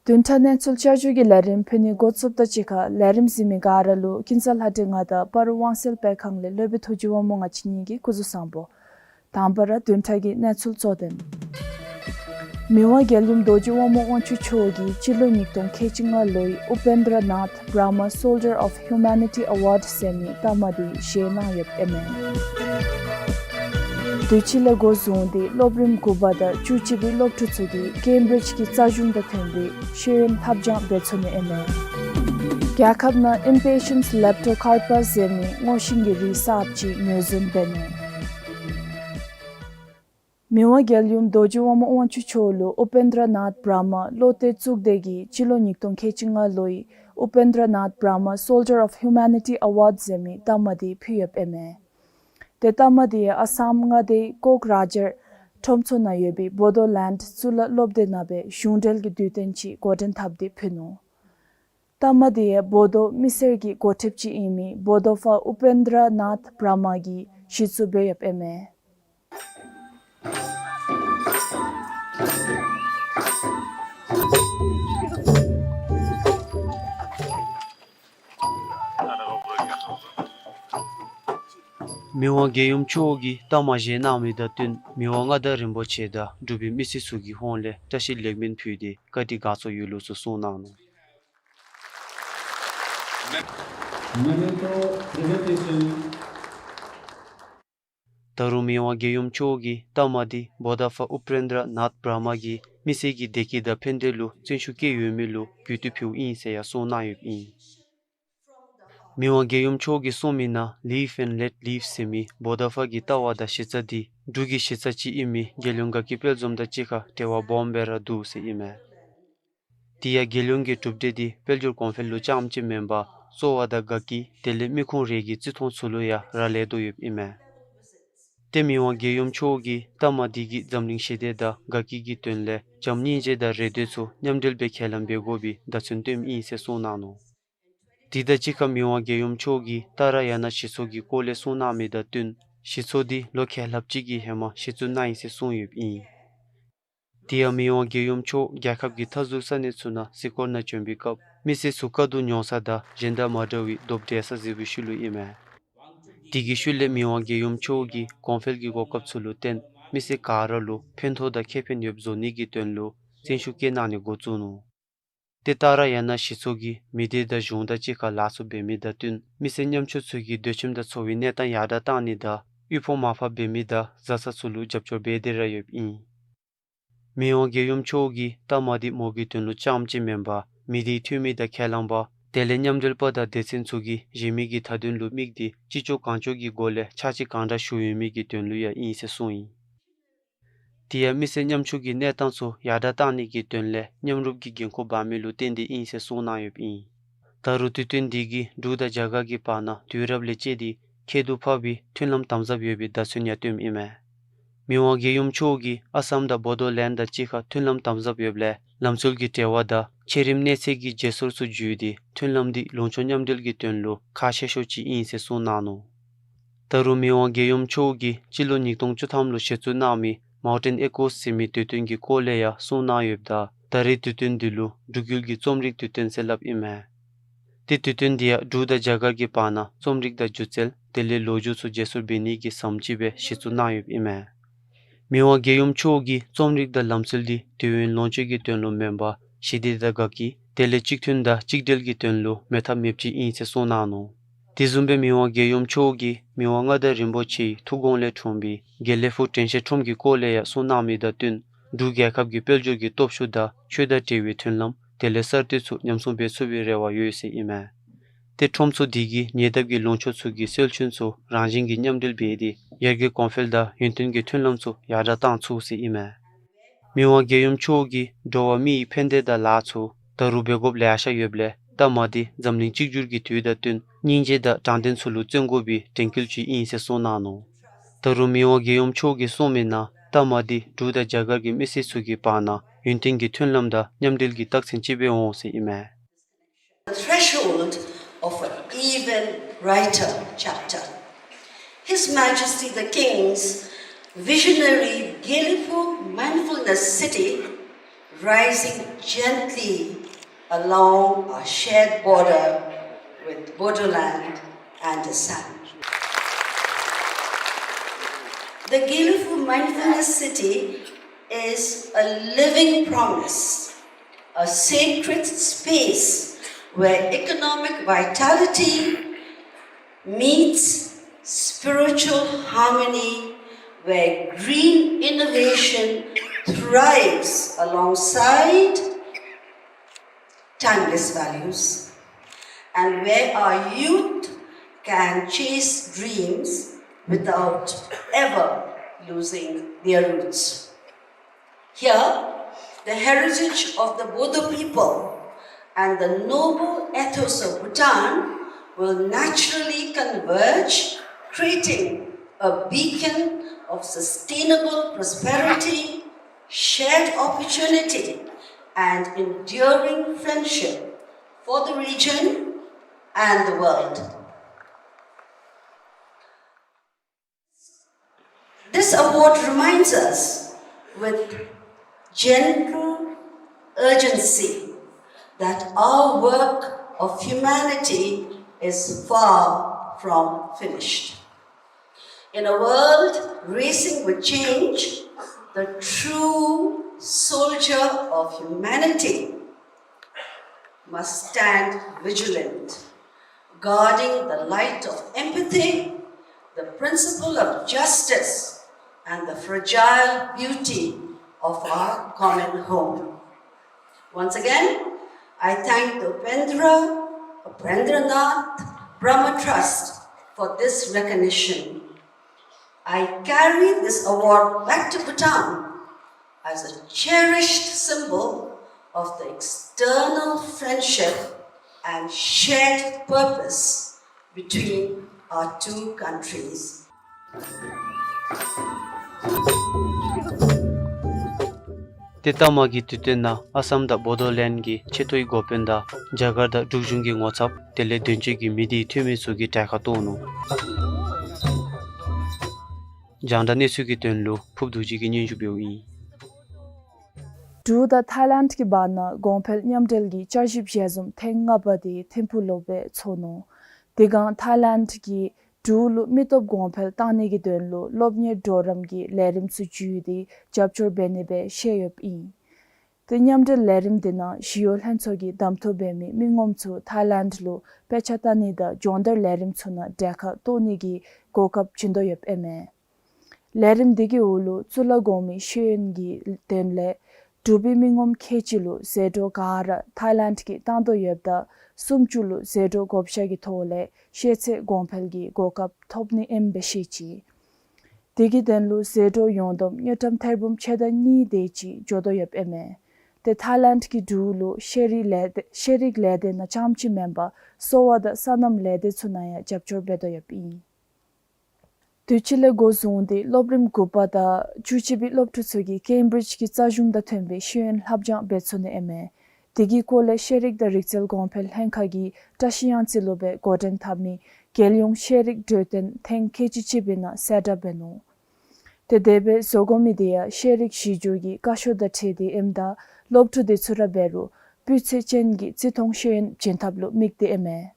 བདུན་ཕྲག་གནས་ཚུལ་བསྐྱར་ཞུ་གི་ལས་རིམ་ཕུལ་ནི་འགོ་བཙུགསཔ་དང་གཅིག་ཁར་ལས་རིམ་གཟིགས་མི་ག་ར་ལུ་ཀུན་བཟང་ལྷ་སྒྲོན་ང་དང་སྤ་རོ་དབང་གསལ་སྤེལ་ཁང་ལས་སློབ་དཔོན་ཐུགས་རྗེ་དབང་མོ་ང་བཅས་གཉིས་ཀྱིས་སྐུ་གཟུགས་བཟང་པོ། དང་པ་ར་བདུན་ཕྲག་གི་གནས་ཚུལ་གཙོ་དོན། མི་དབང་རྒྱལ་ཡུམ་རྡོ་རྗེ་དབང་མོ་དབང་ཕྱུག་མཆོག་གིས་སྤྱི་ལོ་ཉིས་སྟོང་ཁལ་གཅིག་ལྔ་ལོའི་Upendranath Brahma Soldier of Humanity Award ཟེར་མི་རྟགས་མ་དེ་བཞེས་གནང་ཡོདཔ་ཨིན་མས། དུས་ཅི་ལས་འགོ་བཟུང་སྟེ་སློབ་རིམ་དགུ་པ་དང་བཅུ་གཅིག་པའི་སློབ་ཕྲུག་ཚུ་གིས་ཀེམ་བི་རིཇ་གྱི་རྩ་གཞུང་དང་མཐུན་པའི་ཤེས་ཡོན་ལྷབ་སྦྱང་འབད་ཚུགས་ནི་ཨིན་མས། རྒྱལ་ཁབ་ནང་Impatiens leptocarpus ཟེར་མི་སྔོ་ཤིང་གི་རིགས་གསརཔ་ཅིག་ངོས་འཛིན་འབད་ནུག། མི་དབང་རྒྱལ་ཡུམ་རྡོ་རྗེ་དབང་མོ་དབང་ཕྱུག་མཆོག་ལུ་Upendranath Brahma བློ་གཏད་གཙུག་སྡེ་གིས་སྤྱི་ལོ་ཉིས་སྟོང་ཁལ་གཅིག་ལྔ་ལོའི་Upendranath Brahma Soldier of Humanity Award ཟེར་མི་རྟགས་མ་དེ་ཕུལ་ཡོདཔ་ཨིན་མས། ཏེ་རྟགས་མ་དེ་ཡང་ཨ་སམ་མངའ་སྡེའི་ཀོག་རཱ་ཇར་ཁྲོམ་ཚོགས་ནང་ཡོད་པའི་བོ་དོ་ལེནཌ་གཙུག་ལག་སློབ་སྡེ་ནང་སྦེ་གཞུང་འབྲེལ་གྱི་དུས་སྟོན་ཅིག་འགོ་འདྲེན་འཐབ་སྟེ་ཕུལ་ནུག། རྟགས་མ་དེ་ཡང་བོ་དོ་མི་སེར་གྱི་འགོ་ཁྲིདཔ་ཅིག་ཨིན་མི་བོ་དོ་ཕ་ཨུ་པེན་དྲ་ནཱཐ་བྲ་མ་གིས་གཞི་བཙུགས་འབད་ཡོདཔ་ཨིན་མས། མི་དབང་རྒྱལ་ཡུམ་མཆོག་གིས་རྟགས་མ་བཞེས་གནང་མི་དང་བསྟུན་མི་དབང་མངའ་བདག་རིན་པོ་ཆེ་དང་འབྲུག་པའི་མི་སེར་ཚུ་གི་ཧོངས་ལས་བཀྲ་ཤིས་ལེགས་སྨོན་ཕུལ་ཏེ་བཀའ་དྲིན་དགའ་ཚོར་ཡོད་ལུགས་ཚུ་གསུངས་གནང་ནུག། Memento presentation. ད་རུང་མི་དབང་རྒྱལ་ཡུམ་མཆོག་གིས་རྟགས་མ་འདི་བོ་དྷ་ཕ་ཨུ་པེན་དྲ་ནཱཐ་བྲ་མ་གིས་མི་སེར་གྱི་བདེ་སྐྱིད་དང་ཕན་བདེ་ལུ་བརྩོན་ཤུགས་བསྐྱེད་ཡོད་མི་ལུ་གུས་བཏུད་ཕུལཝ་ཨིན་ཟེར་ཡང་གསུངས་གནང་ཡོདཔ་ཨིན། མི་དབང་རྒྱལ་ཡུམ་མཆོག་གིས་གསུངས་མི་ནང་Live and Let Live ཟེར་མི་བོ་དྷ་ཕ་གི་ལྟ་བ་དང་གཞི་རྩ་འདི་འབྲུག་གི་གཞི་རྩ་ཅིག་ཨིན་མི་རྒྱལ་ཡོངས་དགའ་སྐྱིད་དཔལ་འཛོམས་དང་གཅིག་ཁར་འབྲེལ་བ་སྦོམ་སྦེ་ར་འདུག་ཟེར་ཨིན་མས། དེ་ཡང་རྒྱལ་ཡོངས་ཀྱི་གྲུབ་འབྲས་འདི་དཔལ་འབྱོར་གོང་འཕེལ་ལུ་རྐྱངམ་ཅིག་མེན་པར་གསོ་བ་དང་དགའ་སྐྱིད་དེ་ལས་མི་ཁུངས་རེ་གི་བརྩི་མཐོང་ཚུ་ལུ་ཡང་རག་ལས་དོ་ཡོདཔ་ཨིན་མས། ཏེ་མི་དབང་རྒྱལ་ཡུམ་མཆོག་གིས་རྟགས་མ་འདི་གིས་འཛམ་གླིང་ཞི་བདེ་དང་དགའ་སྐྱིད་ཀྱི་དོན་ལས་བྱམས་སྙིང་རྗེ་དང་རེ་འདོད་ཚུ་མཉམ་འབྲེལ་སྦེ་ཁས་ལེན་འབད་དགོ་པའི་བརྡ་མཚོན་སྟོནམ་ཨིན་ཟེར་གསུངས་གནང་ནུག། དེ་དང་གཅིག་ཁར་མི་དབང་རྒྱལ་ཡུམ་མཆོག་གིས་ཏཱ་ར་ཡ་ན་གཞི་ཚོགས་ཀྱི་སྐོར་ལས་གསུངས་གནང་མི་དང་བསྟུན་གཞི་ཚོགས་འདི་ལོ་ཁལ་ལྷགཔ་ཅིག་གི་ཧེ་མ་གཞི་བཙུགས་གནང་ཡི་ཟེར་གསུངས་ཡོདཔ་ཨིན། དེ་ཡང་མི་དབང་རྒྱལ་ཡུམ་མཆོག་རྒྱལ་ཁབ་ཀྱི་མཐའ་ཟུར་ས་གནས་ཚུ་ནང་གཟིགས་སྐོར་ནང་བྱོན་པའི་སྐབས་མི་སེར་ཚུ་དཀའ་སྡུག་མྱོང་ས་དང་གཞན་དང་མ་འདྲ་བའི་རྡོབ་འགྲན་ས་གཟིགས་པའི་ཤུལ་ལུ་ཨིན་མས། དེ་གི་ཤུལ་ལས་མི་དབང་རྒྱལ་ཡུམ་མཆོག་གིས་གོང་འཕེལ་གྱི་གོ་སྐབས་ཚུ་ལུ་བརྟེན་ མི་སེར་ག་ར་ལུ་ཕན་ཐོགས་དང་ཁེ་ཕན་ཡོདཔ་བཟོ་ནི་གི་དོན་ལུ་བརྩོན་ཤུགས་བསྐྱེད་གནང་ནི་འགོ་བཙུགས་ནུག། ཏེ་ད་ར་ཡང་ན་གཞི་ཚོགས་ཀྱིས་མི་སྡེ་དང་གཞུང་དང་གཅིག་ཁར་ལཱ་ཚུ་འབད་མི་དང་བསྟུན་མི་སེར་ཉམ་ཆུང་ཚུ་གི་སྡོད་ཁྱིམ་དང་འཚོ་བའི་གནས་སྟངས་ཡར་དྲག་བཏང་ནི་དང་དབུལ་ཕོངས་མར་ཕབ་འབད་མི་དང་བཟའ་ཚང་ཚུ་ལུ་རྒྱབ་སྐྱོར་འབད་དེ་ར་ཡོདཔ་ཨིན། མི་དབང་རྒྱལ་ཡུམ་མཆོག་གིས་ལྟ་མ་འདི་མོ་གི་དོན་ལུ་རྐྱངམ་ཅིག་མེན་པར་མི་སྡེའི་འཐུས་མི་དང་ཁས་བླངས་པ་དེ་ལས་མཉམ་འབྲེལ་པ་དང་སྡེ་ཚན་ཚུ་གིས་གཞན་མི་གི་མཐའ་དོན་ལུ་དམིགས་ཏེ་ཅི་ལྕོགས་གང་ལྕོགས་ཀྱི་སྒོ་ལས་ཕྱག་ཕྱིད་གང་དྲག་ཞུ་ཡོད་མི་གི་དོན་ལུ་ཡང་ཨིན་ཟེར་གསུངས་ཡི། དེ་ཡང་མི་སེར་ཉམ་ཆུང་གི་གནས་སྟངས་ཚུ་ཡར་དྲག་བཏང་ནི་གི་དོན་ལས་མཉམ་རུབ་ཀྱི་འགན་ཁུར་འབག་མི་ལུ་བརྟེན་ཏེ་ཨིན་ཟེར་གསུངས་གནང་ཡོདཔ་ཨིན། ད་རུང་དུས་སྟོན་འདི་གིས་འབྲུག་དང་རྒྱ་གར་གྱི་བར་ན་དུས་རབས་ལས་བཅད་དེ་ཁྱད་དུ་འཕགས་པའི་མཐུན་ལམ་དམ་ཟབ་ཡོད་པའི་བརྡ་མཚོན་ཡང་སྟོནམ་ཨིན་མས། མི་དབང་རྒྱལ་ཡུམ་མཆོག་གིས་ཨ་སམ་དང་བོ་དོ་ལེནཌ་དང་གཅིག་ཁར་མཐུན་ལམ་དམ་ཟབ་ཡོདཔ་ལས་ལམ་སྲོལ་གྱི་འབྲེལ་བ་དང་འཆི་རིམ་གནས་ཚད་ཀྱི་བརྗེ་སོར་ཚུ་བརྒྱུད་དེ་མཐུན་ལམ་འདི་ལུང་ཕྱོགས་མཉམ་འབྲེལ་གྱི་དོན་ལུ་ཁག་ཆེ་ཤོས་ཅིག་ཨིན་ཟེར་གསུངས་གནང་ནུག། ད་རུང་མི་དབང་རྒྱལ་ཡུམ་མཆོག་གིས་སྤྱི་ལོ་ཉིས་སྟོང་བཅུ་ཐམ་ལུ་གཞི་བཙུགས་གནང་མི་མའུན་ཊེན་ཨེ་ཀོས་ཟེར་མི་དུས་སྟོན་གྱི་སྐོར་ལས་ཡང་གསུངས་གནང་ཡོདཔ་ད་ད་རེས་དུས་སྟོན་འདི་ལུ་འབྲུག་ཡུལ་གྱི་རྩོམ་རིག་དུས་སྟོན་ཟེར་སླབ་ཨིན་མས། ཏེ་དུས་སྟོན་འདི་ཡང་འབྲུག་དང་རྒྱ་གར་གྱི་བར་ན་རྩོམ་རིག་དང་སྒྱུ་རྩལ་དེ་ལས་ལོ་རྒྱུས་ཚུ་བརྗེ་སོར་འབད་ནི་གི་ཟམ་ཅིག་སྦེ་གཞི་བཙུགས་གནང་ཡོདཔ་ཨིན་མས། མི་དབང་རྒྱལ་ཡུམ་མཆོག་གིས་རྩོམ་རིག་དང་ལམ་སྲོལ་འདི་དུས་ཡུན་ལོངས་སྤྱོད་ཀྱི་དོན་ལུ་མེན་པར་ཞི་བདེ་དང་དགའ་སྐྱིད་དེ་ལས་གཅིག་མཐུན་དང་གཅིག་སྒྲིལ་གྱི་དོན་ལུ་མེད་ཐབས་མེདཔ་ཅིག་ཨིན་ཟེར་གསུངས་གནང་ནུག། དེ་བཟུམ་སྦེ་མི་དབང་རྒྱལ་ཡུམ་མཆོག་གིས་མི་དབང་མངའ་བདག་རིན་པོ་ཆེའི་ཐུགས་དགོངས་ལས་འཁྲུངས་པའི་དགེ་ལེགས་ཕུག་དྲན་ཤེས་ཁྲོམ་གྱི་སྐོར་ལས་ཡང་གསུངས་གནང་མི་དང་བསྟུན་འབྲུག་རྒྱལ་ཁབ་ཀྱི་དཔལ་འབྱོར་གྱི་སྟོབས་ཤུགས་དང་ཆོས་དང་འབྲེལ་བའི་མཐུན་ལམ་དེ་ལས་གསར་གཏོད་ཚུ་ཉམས་སྲུང་འབད་ཚུགས་པའི་རེ་བ་ཡོད་ཟེར་ཨིན་མས། ཏེ་ཁྲོམ་ཚུ་འདི་གིས་ཉེ་འདབས་ཀྱི་ལུང་ཕྱོགས་ཚུ་གི་སྲོལ་རྒྱུན་ཚུ་རང་བཞིན་གྱིས་མཉམ་འབྲེལ་འབད་དེ་ཡར་རྒྱས་གོང་འཕེལ་དང་ཡུན་བརྟན་གྱི་མཐུན་ལམ་ཚུ་ཡར་དྲག་བཏང་ཚུགས་ཟེར་ཨིན་མས། མི་དབང་རྒྱལ་ཡུམ་མཆོག་གིས་འགྲོ་བ་མི་ཡི་ཕན་བདེ་དང་ལཱ་ཚུ་ད་རུང་འབད་དགོཔ་ལེ་ཤ་ཡོདཔ་ལས་ལྟ་མ་འདི་འཛམ་གླིང་གཅིག་གྱུར་གྱི་དུས་དང་བསྟུན་སྙིང་རྗེ་དང་དྲང་བདེན་ཚུ་ལུ་བརྩོན་དགོ་པའི་དྲན་སྐུལ་ཅིག་ཨིན་ཟེར་གསུངས་གནང་ནུག། ད་རུང་མི་དབང་རྒྱལ་ཡུམ་མཆོག་གིས་གསུངས་མི་ནང་ལྟ་མ་འདི་འབྲུག་དང་རྒྱ་གར་གྱི་མི་སེར་ཚུ་གི་བར་ན་ཡུན་བརྟན་གྱི་མཐུན་ལམ་དང་མཉམ་འབྲེལ་གྱི་རྟགས་མཚན་ཅིག་སྦེ་འོང་ཟེར་ཨིན་མས། The threshold of an even brighter chapter. His Majesty the King's visionary Gelephu Mindfulness City, rising gently along our shared border with Bodoland and Assam. The Gelephu Mindfulness City is a living promise, a sacred space where economic vitality meets spiritual harmony, where green innovation thrives alongside timeless values, and where our youth can chase dreams without ever losing their roots. Here, the heritage of the Bodo people and the noble ethos of Bhutan will naturally converge, creating a beacon of sustainable prosperity, shared opportunity, and enduring friendship for the region and the world. This award reminds us with gentle urgency that our work of humanity is far from finished. In a world racing with change, the true soldier of humanity must stand vigilant, guarding the light of empathy, the principle of justice, and the fragile beauty of our common home. Once again, I thank the Upendra, Upendranath Brahma Trust for this recognition. I carry this award back to Bhutan as a cherished symbol of the external friendship and shared purpose between our two countries. ཏེ་ལྟ་མ་གི་དུས་སྟོན་ནང་ཨ་སམ་དང་བོ་དོ་ལེནཌ་གི་ཆེ་མཐོའི་འགོ་དཔོན་དང་རྒྱ་གར་དང་འབྲུག་གཞུང་གི་ངོ་ཚབ་དེ་ལས་དོན་གཅོད་ཀྱི་མི་སྡེའི་འཐུས་མི་ཚུ་གིས་གྲལ་ཁར་གཏོགས་ནུག། རྒྱང་བསྒྲགས་གནས་ཚུལ་གྱི་དོན་ལུ་ཕུབ་རྡོ་རྗེ་གིས་སྙན་ཞུ་འབདཝ་ཨིན། འབྲུག་དང་ཐའི་ལེནཌ་གྱི་བར་ན་གོང་འཕེལ་མཉམ་འབྲེལ་གྱི་བསྐྱར་ཞིབ་ཞལ་འཛོམས་ཐེངས་ལྔ་པ་དེ་ཐིམ་ཕུག་ལུ་སྦེ་ཚོགས་ནུག། དེ་སྒང་ཐའི་ལེནཌ་གི་ འབྲུག་ལུ་མི་སྟོབས་གོང་འཕེལ་གཏང་ནི་གི་དོན་ལུ་སློབ་གཉེར་གྲོགས་རམ་གྱི་ལས་རིམ་ཚུ་བརྒྱུད་དེ་རྒྱབ་སྐྱོར་འབད་ནི་སྦེ་བཤད་ཡོདཔ་ཨིན། ཏེ་མཉམ་འབྲེལ་ལས་རིམ་དེ་ནང་ཞི་གཡོག་ལྷན་ཚོགས་ཀྱིས་གདམ་འཐུ་འབད་མི་མི་ངོམ་ཚུ་ཐའི་ལེནཌ་ལུ་དཔེ་ཆ་ལྟ་ནི་དང་སྦྱོང་བརྡར་ལས་རིམ་ཚུ་ནང་གྲལ་ཁར་གཏོགས་ནི་གི་གོ་སྐབས་བྱིན་དོ་ཡོདཔ་ཨིན་མས། ལས་རིམ་འདི་གི་འོག་ལུ་གཙུག་ལག་གོང་མའི་ཤེས་ཡོན་གྱི་དོན་ལས་འབྲུག་པའི་མི་ངོམ་ཁལ་གཅིག་ལུ་ཟད་འགྲོ་ག་ར་ཐའི་ལེནཌ་གིས་གཏང་དོ་ཡོདཔ་ད་སུམ་ཅུ་ལུ་ཟད་འགྲོ་བགོ་བཤའ་གི་ཐོག་ལས་ཤེས་ཚད་གོང་འཕེལ་གྱི་གོ་སྐབས་ཐོབ་ནི་ཨིནམ་སྦེ་བཤད་ཅི། དེ་གི་དོན་ལུ་ཟད་འགྲོ་ཡོངས་བསྡོམས་དངུལ་ཀྲམ་ཐེར་འབུམ་ཕྱེད་དང་གཉིས་དེ་ཅིག་འགྱོ་དོ་ཡོདཔ་ཨིན་མས། ཏེ་ཐའི་ལེནཌ་གིས་འབྲུག་ལུ་ཤེས་རིག་ལས་སྡེ་ཤེས་རིག་ལས་སྡེ་ནང་རྐྱངམ་ཅིག་མེན་པར་གསོ་བ་དང་སོ་ནམ་ལས་སྡེ་ཚུ་ནང་ཡང་རྒྱབ་སྐྱོར་འབད་དོ་ཡོདཔ་ཨིན། དུས་ཅི་ལས་འགོ་བཟུང་སྟེ་སློབ་རིམ་དགུ་པ་དང་བཅུ་གཅིག་པའི་སློབ་ཕྲུག་ཚུ་གིས་ཀེམ་བི་རིཇ་གྱི་རྩ་གཞུང་དང་མཐུན་པའི་ཤེས་ཡོན་ལྷབ་སྦྱང་འབད་ཚུགས་ནི་ཨིན་མས། དེ་གི་སྐོར་ལས་ཤེས་རིག་དང་རིག་རྩལ་གོང་འཕེལ་ལྷན་ཁག་གིས་བཀྲིས་གཡང་རྩེ་ལུ་སྦེ་འགོ་འདྲེན་འཐབ་མི་རྒྱལ་ཡོངས་ཤེས་རིག་གྲོས་སྟོན་ཐེངས་ཁལ་གཅིག་གཅིག་པའི་ནང་གསལ་བསྒྲགས་འབད་ནུག། ཏེ་དེ་སྦེ་བཟོ་དགོ་མི་དེ་ཡང་ཤེས་རིག་གཞི་འགྱུར་གྱི་བཀའ་ཤོག་དང་འཁྲིལ་ཏེ་ཨིནམ་ད་སློབ་ཕྲུག་དེ་ཚུ་ར་འབད་རུང་སྤུས་ཚད་ཅན་གྱི་བརྩི་མཐོང་ཤེས་ཡོན་བྱིན་ཐབས་ལུ་དམིགས་ཏེ་ཨིན་མས།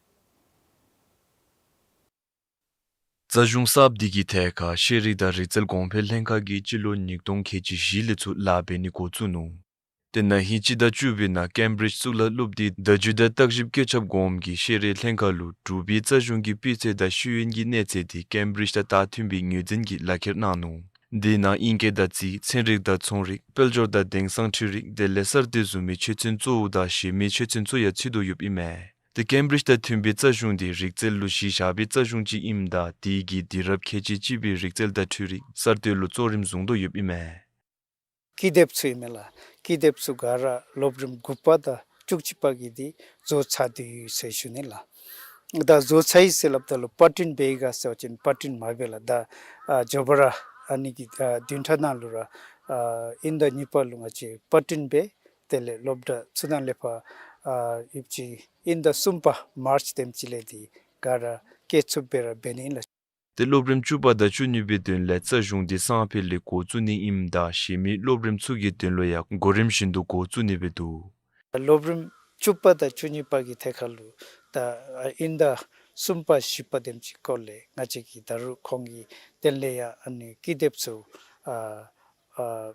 རྩ་གཞུང་གསརཔ་འདི་གི་ཐད་ཁར་ཤེས་རིག་དང་རིག་རྩལ་གོང་འཕེལ་ལྷན་ཁག་གིས་སྤྱི་ལོ་ཉིས་སྟོང་ཁལ་གཅིག་བཞི་ལས་ཚུར་ལཱ་འབད་ནི་འགོ་བཙུགས་ནུག། ཏེ་ན་ཧིང་སྤྱི་ཟླ་བཅུ་པའི་ནང་ཀེམ་བི་རིཇ་གཙུག་ལག་སློབ་སྡེའི་བརྡ་བརྒྱུད་དང་བརྟག་ཞིབ་བཀོད་ཁྱབ་འགོ་འདྲེན་གྱི་ཤེས་རིག་ལྷན་ཁག་ལུ་འབྲུག་པའི་རྩ་གཞུང་གི་སྤུས་ཚད་དང་ཤེས་ཡོན་གྱི་གནས་ཚད་དེ་ཀེམ་བི་རིཇ་དང་མཐུན་པའི་ངོས་འཛིན་གྱི་ལག་ཁྱེར་གནང་ནུག། དེའི་ནང་དབྱིན་སྐད་དང་རྩིས། ཚན་རིག་དང་ཚོང་རིག། དཔལ་འབྱོར་དང་དེང་སང་འཕྲུལ་རིག། དེ་ལས་གསར་གཏོད་བཟུམ་མའི་ཆོས་ཚན་གཙོ་བོ་དང་གཞན་མི་ཆོས་ཚན་ཚུ་ཡང་ཚུད་དོ་ཡོདཔ་ཨིན་མས། ཏེ་ཀེམ་བི་རིཇ་དང་མཐུན་པའི་རྩ་གཞུང་དེ་རིག་རྩལ་ལུ་གཞི་བཞག་པའི་རྩ་གཞུང་ཅིག་ཨིནམ་ད་དེ་གིས་དུས་རབས་ཁལ་གཅིག་གཅིག་པའི་རིག་རྩལ་དང་འཕྲུལ་རིག་གསར་གཏོད་ལུ་གཙོ་རིམ་བཟུང་དོ་ཡོདཔ་ཨིན་མས། ཀི་དེབ་ཚུ་ཨིན་མས་ལགས། ཀི་དེབ་ཚུ་ག་ར་སློབ་རིམ་དགུ་པ་དང་བཅུ་གཅིག་པ་གི་དེ་བཟོ་ཚར་ཏེ་ཡོད་ཟེར་ཞུ་ནི་ལགས། ད་བཟོ་ཚར་ཡི་ཟེར་སླབ་ད་ལུ་པར་སྐྲུན་འབད་ཡི་ག་ཟེར་བ་ཅིན་པར་སྐྲུན་མ་འབད་ལགས། ད་ཨ་མགྱོགས་པ་ར་ཨ་ནི་གི་ཨ་བདུན་ཕྲག་ནང་ལུ་ར་ཨ་དབྱིན་ཟླ་གཉིས་པ་ལུ་ང་བཅས་པར་སྐྲུན་འབད། དེ་ལས་སློབ་གྲྭ་ཚུ་ནང་ལས་ཕར་ཨ་ཡོདཔ་ཅིག་དབྱིན་ཟླ་གསུམ་པ་མཱརཅ་དེམ་ཅིག་ལས་དེ་ག་ར་སྐྱེལ་ཚུགསཔ་སྦེ་ར་འབད་ནི་ཨིན་ལགས། ཏེ་སློབ་རིམ་བཅུ་པ་དང་བཅུ་གཉིས་པའི་དོན་ལས་རྩ་གཞུང་དེ་སང་ཕོད་ལས་འགོ་བཙུགས་ནི་ཨིནམ་ད་གཞན་མི་སློབ་རིམ་ཚུ་གི་དོན་ལུ་ཡང་གོ་རིམ་བཞིན་དུ་འགོ་བཙུགས་ནི་སྦེ་འདུག། སློབ་རིམ་བཅུ་པ་དང་བཅུ་གཉིས་པ་གི་ཐད་ཁར་ལུ་ད་ཨ་དབྱིན་ཟླ་གསུམ་པ་བཞི་པ་དེམ་ཅིག་སྐོར་ལས་ང་བཅས་ཀྱིས་ད་རུང་ཁོང་གི་དོན་ལས་ཡང་ཨ་ནི་ཀི་དེབ་ཚུ་ཨ་ཨ་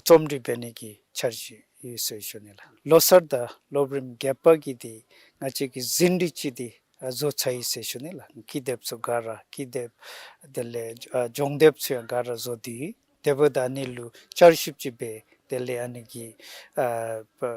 རྩོམ་སྒྲིག་འབད་ནི་གི་འཆར་གཞི་ཡོད་ཟེར་ཞུ་ནི་ལགས། ལོ་གསར་དང་སློབ་རིམ་བརྒྱད་པ་གི་དེ་ང་བཅས་ཀྱིས་ཟིན་བྲིས་ཅིག་དེ་ཨ་བཟོ་ཚར་ཡི་ཟེར་ཞུ་ནི་ལགས། ཀི་དེབ་ཚུ་ག་ར་ཀི་དེབ་དེ་ལས་ཨ་སྦྱོང་དེབ་ཚུ་ཡང་ག་ར་བཟོ་སྟེ་ཡོད། དེ་འབདཝ་ད་ཨ་ནི་ལུ་བསྐྱར་ཞིབ་ཅིག་འབད། དེ་ལས་ཨ་ནི་གི་ཨ་ཨ་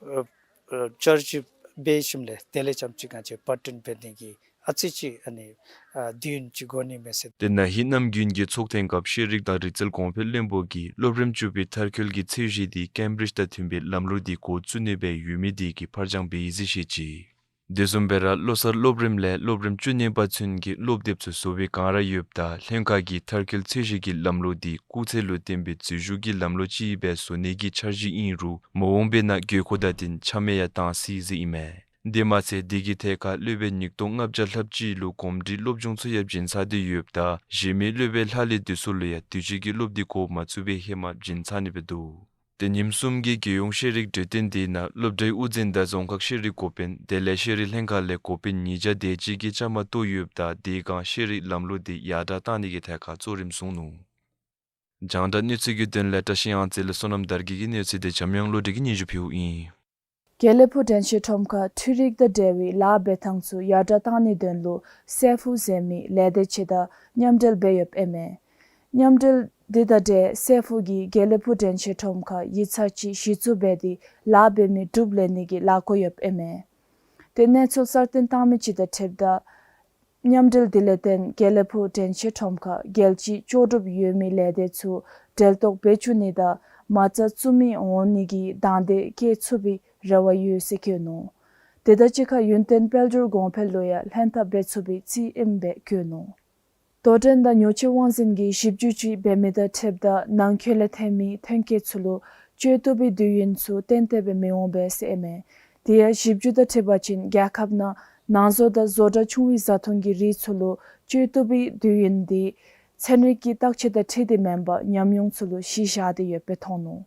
ཨ་བསྐྱར་ཞིབ་འབད་ཞིནམ་ལས་དེ་ལས་རྐྱངམ་ཅིག་ང་བཅས་པར་སྐྲུན་འབད་ནི་གི་ཨ་ཙི་ཅིག་ཨ་ནི་ཨ་དུས་ཡུན་ཅིག་འགོར་ནི་མས་ཟེར། ཏེ་ན་ཧིང་གནམ་དགུན་གྱི་ཚོགས་ཐེངས་སྐབས་ཤེས་རིག་དང་རིག་རྩལ་གོང་འཕེལ་བློན་པོ་གིས་སློབ་རིམ་བཅུ་པའི་མཐར་འཁྱོལ་གྱི་ཚད་གཞི་དེ་ཀེམ་བི་རིཇ་དང་མཐུན་པའི་ལམ་ལུགས་དེ་འགོ་བཙུགས་ནི་སྦེ་ཡོད་མི་དེ་གི་ཕར་འགྱངས་འབད་ཡི་ཟེར་བཤད་ཅི། དེ་བཟུམ་སྦེ་ར་ལོ་གསར་སློབ་རིམ་ལས་སློབ་རིམ་བཅུ་གཉིས་པ་ཚུན་གྱི་སློབ་དེབ་ཚུ་བཟོ་བའི་བསྒང་ར་ཡོདཔ་ད་ལྷན་ཁག་གིས་མཐར་འཁྱོལ་ཚད་གཞི་གི་ལམ་ལུགས་དེ་སྐུགས་ཚད་ལུ་བརྟེན་པའི་འཛུལ་ཞུགས་ཀྱི་ལམ་ལུགས་ཅིག་སྦེ་བཟོ་ནི་གི་འཆར་གཞི་ཨིན་རུང་མ་འོངས་པའི་ནང་དགོས་མཁོ་དང་བསྟུན་ཆ་མེད་ཡང་བཏང་སྲིད་ཟེར་ཨིན་མས། དེ་མ་ཚད་དེ་གི་ཐད་ཁར་སློབ་དཔོན་ཉིས་སྟོང་ལྔ་བརྒྱ་ལྷགཔ་ཅིག་ལུ་གོམས་འདྲིས་སློབ་སྦྱོང་ཚུ་ཡང་བྱིན་ཚར་ཏེ་ཡོདཔ་ད་གཞན་མི་སློབ་དཔོན་ལྷག་ལུས་དེ་ཚུ་ལུ་ཡང་དུས་ཅི་གི་སློབ་དེ་འགོ་མ་བཙུགས་པའི་ཧེ་མ་བྱིན་ཚར་ནི་སྦེ་འདུག། ཏེ་ཉིནམ་གསུམ་གྱི་རྒྱལ་ཡོངས་ཤེས་རིག་གྲོས་སྟོན་དེ་ནང་སློབ་གྲྭའི་དབུ་འཛིན་དང་རྫོང་ཁག་ཤེས་རིག་འགོ་དཔོན་དེ་ལས་ཤེས་རིག་ལྷན་ཁག་ལས་འགོ་དཔོན་ཉིས་བརྒྱ་དེ་ཅིག་གིས་བཅའ་མར་གཏོགས་ཡོདཔ་ད་དེ་སྒང་ཤེས་རིག་ལམ་ལུགས་དེ་ཡར་དྲག་བཏང་ནི་གི་ཐད་ཁར་གཙོ་རིམ་བཟུང་ནུག། རྒྱང་བསྒྲགས་གནས་ཚུལ་གྱི་དོན་ལས་བཀྲིས་གཡང་རྩེ་ལས་བསོད་ནམས་དར་རྒྱས་ཀྱི་གནས་ཚུལ་དེ་འཇམ་དབྱངས་བློ་གྲོས་ཀྱིས་སྙན་ཞུ་ཕུལཝ་ཨིན། དགེ་ལེགས་ཕུག་དྲན་ཤེས་ཁྲོམ་ཁར་འཕྲུལ་རིག་དང་འབྲེལ་བའི་ལཱ་འབད་ཐངས་ཚུ་ཡར་དྲག་བཏང་ནིའི་དོན་ལུ་སེ་ཕུ་ཟེར་མི་ལས་སྡེ་ཅིག་དང་མཉམ་འབྲེལ་འབད་ཡོདཔ་ཨིན་མས། མཉམ་འབྲེལ་འདི་དང་འབྲེལ་སེ་ཕུ་གིས་དགེ་ལེགས་ཕུག་དྲན་ཤེས་ཁྲོམ་ཁར་ཡིག་ཚང་ཅིག་གཞི་བཙུགས་འབད་དེ་ལཱ་འབད་མི་སྒྲུབ་ལེན་ནི་གི་ལཱ་འགོ་ཡོདཔ་ཨིན་མས། ཏེ་གནས་ཚུལ་གསར་བཏོན་བཏང་མི་ཅིག་དང་འཁྲིལཝ་ད་མཉམ་འབྲེལ་འདི་ལས་བརྟེན་དགེ་ལེགས་ཕུག་དྲན་ཤེས་ཁྲོམ་ཁར་རྒྱལ་སྤྱིའི་ལྕོགས་གྲུབ་ཡོད་མི་ལས་སྡེ་ཚུ་འབྲེལ་གཏོགས་འབད་བཅུག་ནི་དང་མ་རྩ་བཙུགས་མི་འོང་ནི་གི་དང་འདོད་བསྐྱེད་ཚུགས་པའི་རེ་བ་ཡོད་ཟེར་བཀོད་ནུག། དེ་དང་གཅིག་ཁར་ཡུན་བརྟན་དཔལ་འབྱོར་གོང་འཕེལ་ལུ་ཡང་ལྷན་ཐབས་འབད་ཚུགས་པའི་རྩིས་ཨིནམ་སྦེ་བཀོད་ནུག། དོ་འགྲན་དང་ཉོ་སྤྱོད་དབང་འཛིན་གྱིས་ཞིབ་འཇུག་ཅིག་འབད་མི་དང་འཁྲིལཝ་ད་ནང་འཁོད་ལས་ཐོན་མི་ཐོན་སྐྱེད་ཚུ་ལུ་སྤྱོད་བཏུབ་པའི་དུས་ཡུན་ཚུ་གཏན་གཏན་སྦེ་མི་འོང་པས་ཟེར་ཨིན་མས། དེ་ཡང་ཞིབ་འཇུག་དང་འཁྲིལ་བ་ཅིན་རྒྱལ་ཁབ་ནང་ནང་བཟོ་དང་བཟོ་གྲྭ་ཆུང་བའི་བཟའ་འཐུང་གི་རིགས་ཚུ་ལུ་སྤྱོད་བཏུབ་པའི་དུས་ཡུན་དེ་ཚན་རིག་གི་བརྟག་དཔྱད་དང་འཁྲིལ་ཏེ་མེན་པར་ཉམས་མྱོང་ཚུ་ལུ་གཞི་བཞག་སྟེ་ཡོདཔ་སྦེ་མཐོང་ནུག།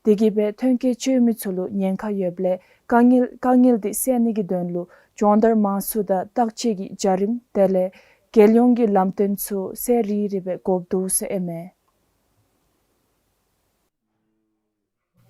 དེ་གིས་སྦེ་ཐོན་སྐྱེད་སྤྱོད་མི་ཚུ་ལུ་ཉེན་ཁ་ཡོདཔ་ལས་དཀའ་ངལ་དཀའ་ངལ་དེ་སེལ་ནི་གི་དོན་ལུ་སྦྱོང་བརྡར་མང་སུ་དང་བརྟག་དཔྱད་ཀྱི་བྱ་རིམ་དེ་ལས་ རྒྱལ་ཡོངས་ཀྱི་ལམ་སྟོན་ཚུ་ཚན་རེ་རེ་སྦེ་དགོཔ་འདུག་ཟེར་ཨིན་མས།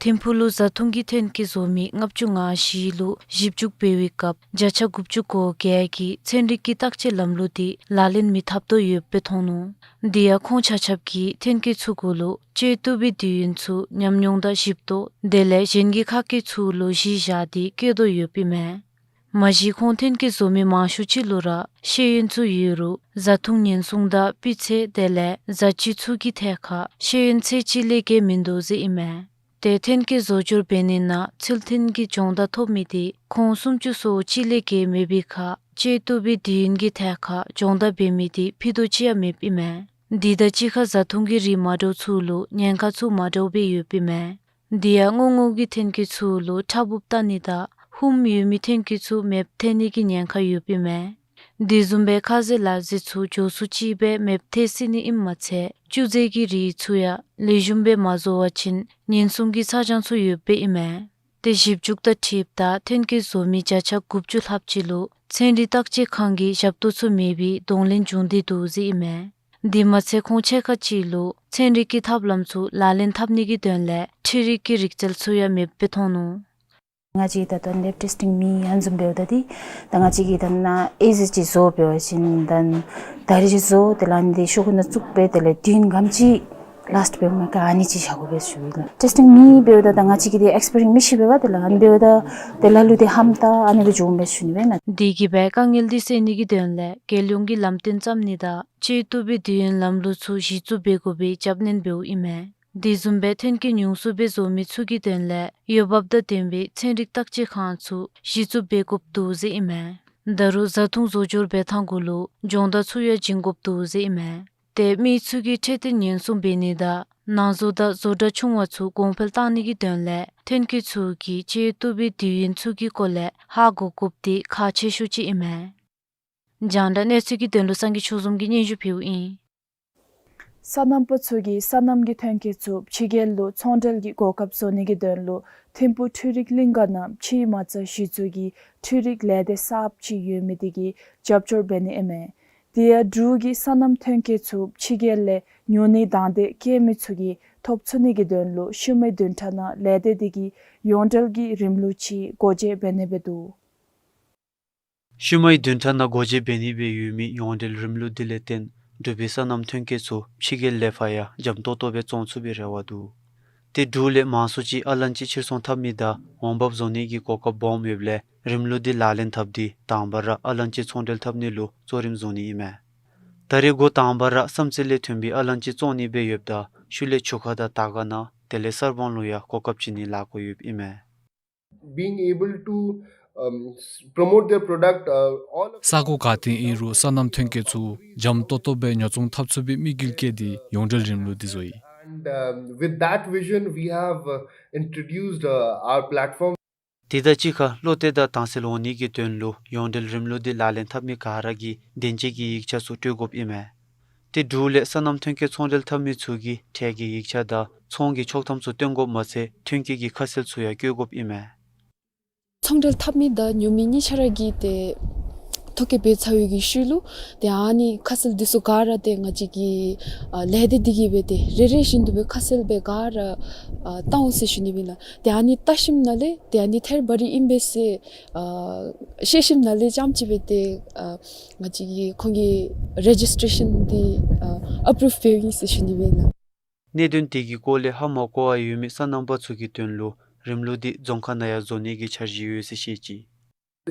ཐིམ་ཕུག་ལུ་བཟའ་འཐུང་གི་ཐོན་སྐྱེད་བཟོ་མི་ལྔ་བཅུ་ང་བཞི་ལུ་ཞིབ་འཇུག་འབད་བའི་སྐབས་བརྒྱ་ཆ་དགུ་བཅུ་གོ་བརྒྱད་ཀྱིས་ཚན་རིག་གི་བརྟག་དཔྱད་ལམ་ལུགས་འདི་ལག་ལེན་མི་འཐབ་དོ་ཡོདཔ་སྦེ་མཐོང་ནུག། དེ་ཡང་ཁོང་ཆ་ཁྱབ་ཀྱིས་ཐོན་སྐྱེད་ཚུ་གུ་ལུ་བཅོས་གཏུབ་པའི་དུས་ཡུན་ཚུ་ཉམས་མྱོང་དང་ཞིབ་དཔྱད་དེ་ལས་གཞན་གྱི་ཁ་སྐད་ཚུ་ལུ་གཞི་བཞག་སྟེ་བཀོད་དོ་ཡོདཔ་ཨིན་མས། མ་གཞི་ཁོང་ཐོན་སྐྱེད་བཟོ་མི་མང་ཤོས་ཅིག་ལུ་ར་ཤེས་ཡོན་ཚུ་ཡོད་རུང་བཟའ་འཐུང་ཉེན་སྲུང་དང་སྤུས་ཚད་དེ་ལས་བཟའ་བཅའ་ཚུ་གི་ཐད་ཁར་ཤེས་ཡོན་ཚད་གཅིག་ལས་བརྒལ་མིན་འདུག་ཟེར་ཨིན་མས། ཏེ་ཐོན་སྐྱེད་བཟོ་སྐྱོར་འབད་ནི་ནང་ཚུལ་མཐུན་གྱི་སྦྱོང་བརྡར་ཐོབ་མི་དེ་ཁོང་སུམ་ཅུ་སོ་གཅིག་ལས་བརྒལ་མེད་པའི་ཁར་བཅོས་གཏུབ་པའི་དུས་ཡུན་གྱི་ཐད་ཁར་སྦྱོང་བརྡར་འབད་མི་དེ་ཕུད་རྡོག་གཅིག་ཡང་མེདཔ་ཨིན་མས། དེ་དང་གཅིག་ཁར་བཟའ་འཐུང་གི་རིགས་མ་འདྲཝ་ཚུ་ལུ་ཉེན་ཁ་ཚུ་མ་འདྲཝ་སྦེ་ཡོདཔ་ཨིན་མས། དེ་ཡང་སྔོ་སྔོ་གི་ཐོན་སྐྱེད་ཚུ་ལུ་ཁྲག་འབུབ་བཏང་ནི་དང་ཧུམ་ཡོད་མི་ཐོན་སྐྱེད་ཚུ་མེདཔ་ཐལ་ནི་གི་ཉེན་ཁ་ཡོདཔ་ཨིན་མས། དེ་བཟུམ་སྦེ་ཁ་ཟས་ལག་ཟས་ཚུ་མགྱོགས་སུ་ཅིག་སྦེ་མེདཔ་ཐལ་སྲིད་ནི་ཨིནམ་མ་ཚད་བཅུད་རྫས་ཀྱི་རིགས་ཚུ་ཡང་ལེགས་ཤོམ་སྦེ་མ་བཟོ་བ་ཅིན་ཉེན་སྲུང་གི་ཚ་གྱང་ཚུ་ཡོདཔ་ཨིན་མས། ཏེ་ཞིབ་འཇུག་དང་འཁྲིལཝ་ད་ཐོན་སྐྱེད་བཟོ་མི་བརྒྱ་ཆ་དགུ་བཅུ་ལྷགཔ་ཅིག་ལུ་ཚན་རིག་བརྟག་དཔྱད་ཁང་གི་ཞབས་ཏོག་ཚུ་མེད་པའི་གདོང་ལེན་བྱུང་སྟེ་འདུག་ཟེར་ཨིན་མས། དེ་མ་ཚད་ཁོང་ཕྱེད་ཀ་ཅིག་ལུ་ཚན་རིག་གི་ཐབས་ལམ་ཚུ་ལག་ལེན་འཐབ་ནི་གི་དོན་ལས་འཕྲུལ་རིག་གི་རིག་རྩལ་ཚུ་ཡང་མེདཔ་སྦེ་མཐོང་ནུག། ང་བཅས་ད་ལྟོ་ལེབ་ཊེསི་ཊིང་མེད་ཨ་ནི་བཟུམ་འབདཝ་ད་འདི་ད་ང་བཅས་ཀྱིས་ད་ནཱ་ཨེ་ཟེར་ཅིག་བཟོ་འབད་བ་ཅིན་ད་ད་རིས་ཅིག་བཟོ་དེ་ལས་ཨ་ནི་འདི་ཤོག་ཀུ་ནང་བཙུགས་སྦེ་དེ་ལས་དུས་ཡུན་ག་དེམ་ཅིག་ལཱསིཊ་འབདཝ་མས་ག་ཨ་ནི་ཅིག་ཤེས་དགོ་པས་ཞུ་ནི་ལགས། ཊེསི་ཊིང་མེད་འབདཝ་ད་ད་ང་བཅས་ཀྱིས་འདི་ཨེགསི་པི་རི་མེནཊ་མི་ཤེས་པས་ག། དེ་ལས་ཨ་ནི་འབདཝ་ད་དེ་ལ་ལུ་འདི་ཧམ་ད་ཨ་ནི་སྦེ་འགྱོཝ་མས་ཞུ་ནི་སྦེ་ན། དེ་གིས་སྦེ་དཀའ་ངལ་འདི་སེལ་ནི་གི་དོན་ལས་རྒྱལ་ཡོངས་ཀྱི་ལམ་སྟོན་བརྩམ་ནི་དང་བཅོས་གཏུབ་པའི་དུས་ཡུན་ལམ་ལུགས་ཚུ་གཞི་བཙུགས་འབད་དགོ་པའི་རྒྱབ་སྣོན་འབདཝ་ཨིན་མས། དེ་བཟུམ་སྦེ་ཐོན་སྐྱེད་ཉུང་སུ་སྦེ་བཟོ་མི་ཚུ་གི་དོན་ལས་འོས་འབབ་དང་ལྡན་པའི་ཚན་རིག་བརྟག་དཔྱད་ཁང་ཚུ་གཞི་བཙུགས་འབད་དགོཔ་འདུག་ཟེར་ཨིན་མས། ད་རུང་བཟའ་འཐུང་བཟོ་སྐྱོར་འབད་ཐངས་གུ་ལུ་སྦྱོང་བརྡར་ཚུ་ཡང་བྱིན་དགོཔ་འདུག་ཟེར་ཨིན་མས། ཏེ་མི་ཚུ་གི་འཕྲོད་བསྟེན་ཉེན་སྲུང་འབད་ནི་དང་ནང་བཟོ་དང་བཟོ་གྲྭ་ཆུང་བ་ཚུ་གོང་འཕེལ་བཏང་ནི་གི་དོན་ལས་ཐོན་སྐྱེད་ཚུ་གི་བཅོས་གཏུབ་པའི་དུས་ཡུན་ཚུ་གི་སྐོར་ལས་ཧ་གོ་དགོཔ་འདི་ཁག་ཆེ་ཤོས་ཅིག་ཨིན་མས། རྒྱང་བསྒྲགས་གནས་ཚུལ་གྱི་དོན་ལུ་སངས་རྒྱས་ཆོས་འཛོམས་ཀྱིས་སྙན་ཞུ་ཕུལཝ་ཨིན། སོ་ནམ་པ་ཚུ་གིས་སོ་ནམ་གྱི་ཐོན་སྐྱེད་ཚུ་ཕྱི་རྒྱལ་ལུ་ཚོང་འབྲེལ་གྱི་གོ་སྐབས་བཟོ་ནི་གི་དོན་ལུ་ཐིམ་ཕུག་འཕྲུལ་རིག་གླིང་ག་ནང་ཕྱིའི་མ་རྩ་གཞི་བཙུགས་ཀྱི་འཕྲུལ་རིག་ལས་སྡེ་གསརཔ་ཅིག་ཡོད་མི་དེ་གིས་རྒྱབ་སྐྱོར་འབད་ནི་ཨིན་མས། དེ་ཡང་འབྲུག་གི་སོ་ནམ་ཐོན་སྐྱེད་ཚུ་ཕྱི་རྒྱལ་ལས་ཉོ་ནིའི་དང་འདོད་བསྐྱེད་མི་ཚུ་གིས་ཐོབ་ཚུགས་ནི་གི་དོན་ལུ་ཤུལ་མའི་བདུན་ཕྲག་ནང་ལས་སྡེ་དེ་གིས་ཡོངས་འབྲེལ་གྱི་རིམ་ལུགས་ཅིག་སྒོ་འབྱེད་འབད་ནི་སྦེ་འདུག། ཤུལ་མའི་བདུན་ཕྲག་ནང་སྒོ་འབྱེད་འབད་ནི་སྦེ་ཡོད་མི་ཡོངས་འབྲེལ་རིམ་ལུགས་འདི་ལས་བརྟེན་འབྲུག་པའི་སོ་ནམ་ཐོན་སྐྱེད་ཚུ་ཕྱི་རྒྱལ་ལས་ཕར་ཡང་འཇམ་ཏོག་ཏོ་སྦེ་བཙོང་ཚུགས་པའི་རེ་བ་འདུག། ཏེ་འབྲུག་ལས་མང་སུ་ཅིག་ཨ་ལན་ཅི་ཕྱིར་ཚོང་འཐབ་ནི་དང་འོང་འབབ་བཟོ་ནི་གི་གོ་སྐབས་སྦོམ་ཡོདཔ་ལས་རིམ་ལུགས་འདི་ལག་ལེན་འཐབ་སྟེ་དང་པ་ར་ཨ་ལན་ཅི་ཚོང་འབྲེལ་འཐབ་ནི་ལུ་གཙོ་རིམ་བཟུང་ནི་ཨིན་མས། ད་རེས་འགོ་དང་པ་ར་བསམ་རྩེ་ལས་ཐོན་པའི་ཨ་ལན་ཅི་བཙོང་ནི་སྦེ་ཡོདཔ་ད་ཤུལ་ལས་ཆུ་ཁ་དང་དར་དཀར་ནང་དེ་ལས་གསར་སྤང་ལུ་ཡང་གོ་སྐབས་བྱིན་ནི་ལཱ་འགོ་ཡོདཔ་ཨིན་མས། Being able to, um, s- promote their product, uh, all of ས་གོ་ག་ཏེ་ཨིན་རུང་སོ་ནམ་ཐོན་སྐྱེད་ཚུ་འཇམ་ཏོག་ཏོ་སྦེ་ཉོ་ཚོང་འཐབ་ཚུགས་པའི་དམིགས་ཡུལ་བསྐྱེད་དེ་ཡོངས་འབྲེལ་རིམ་ལུགས་འདི་བཟོ་ཡི། And, um, with that vision, we have, uh, introduced, uh, our platform. དེ་དང་གཅིག་ཁར་བློ་གཏད་དང་དྭངས་གསལ་འོང་ནི་གི་དོན་ལུ་ཡོངས་འབྲེལ་རིམ་ལུགས་འདི་ལག་ལེན་འཐབ་མི་ག་ར་གིས་བདེན་འཇགས་ཀྱི་ཡིག་ཆ་ཚུ་སྤྲོད་དགོཔ་ཨིན་མས། ཏེ་འབྲུག་ལས་སོ་ནམ་ཐོན་སྐྱེད་ཚོང་འབྲེལ་འཐབ་མི་ཚུ་གིས་ཁྲལ་གྱི་ཡིག་ཆ་དང་ཚོང་གི་ཆོག་ཐམ་ཚུ་སྟོན་དགོཔ་མ་ཚད་ཐོན་སྐྱེད་ཀྱི་ཁ་གསལ་ཚུ་ཡང་བཀོད་དགོཔ་ཨིན་མས། ཚོང་འབྲེལ་འཐབ་མི་དང་ཉོ་མི་གཉིས་ཆ་ར་གིས་ཏེ་ཐོ་བཀོད་འབད་ཚར་བའི་གི་ཤུལ་ལུ་ཏེ་ཨ་ནི་ཁ་གསལ་འདི་ཚུ་ག་ར་ཏེ་ང་བཅས་ཀྱི་ཨ་ལས་སྡེ་འདི་གིས་སྦེ་ཏེ་རེ་རེ་བཞིན་དུ་སྦེ་ཁ་གསལ་སྦེ་ག་ར་ཨ་བལྟ་འོང་ཟེར་ཞུ་ནི་ཨིན་ལགས། ཏེ་ཨ་ནི་བལྟ་ཞིནམ་ལས་ཏེ་ཨ་ནི་ཐེར་བ་རི་ཨིན་པས་ཟེར་ཨ་ཤེས་ཞིནམ་ལས་རྐྱངམ་ཅིག་སྦེ་ཏེ་ཨ་ང་བཅས་ཀྱིས་ཁོང་གི་རེ་ཇིས་ཊེ་རེ་ཤཱན་འདི་ཨ་ཨེ་པུ་རུབ་འབདཝ་ཨིན་ཟེར་ཞུ་ནི་ཨིན་ལགས། གནད་དོན་དེ་གི་སྐོར་ལས་ཧ་མ་གོ་བར་ཡོད་མི་སོ་ནམ་པ་ཚུ་གི་དོན་ལུ་རིམ་ལུགས་འདི་རྫོང་ཁག་ནང་ཡང་བཟོ་ནི་གི་འཆར་གཞི་ཡོད་ཟེར་བཤད་ཅི།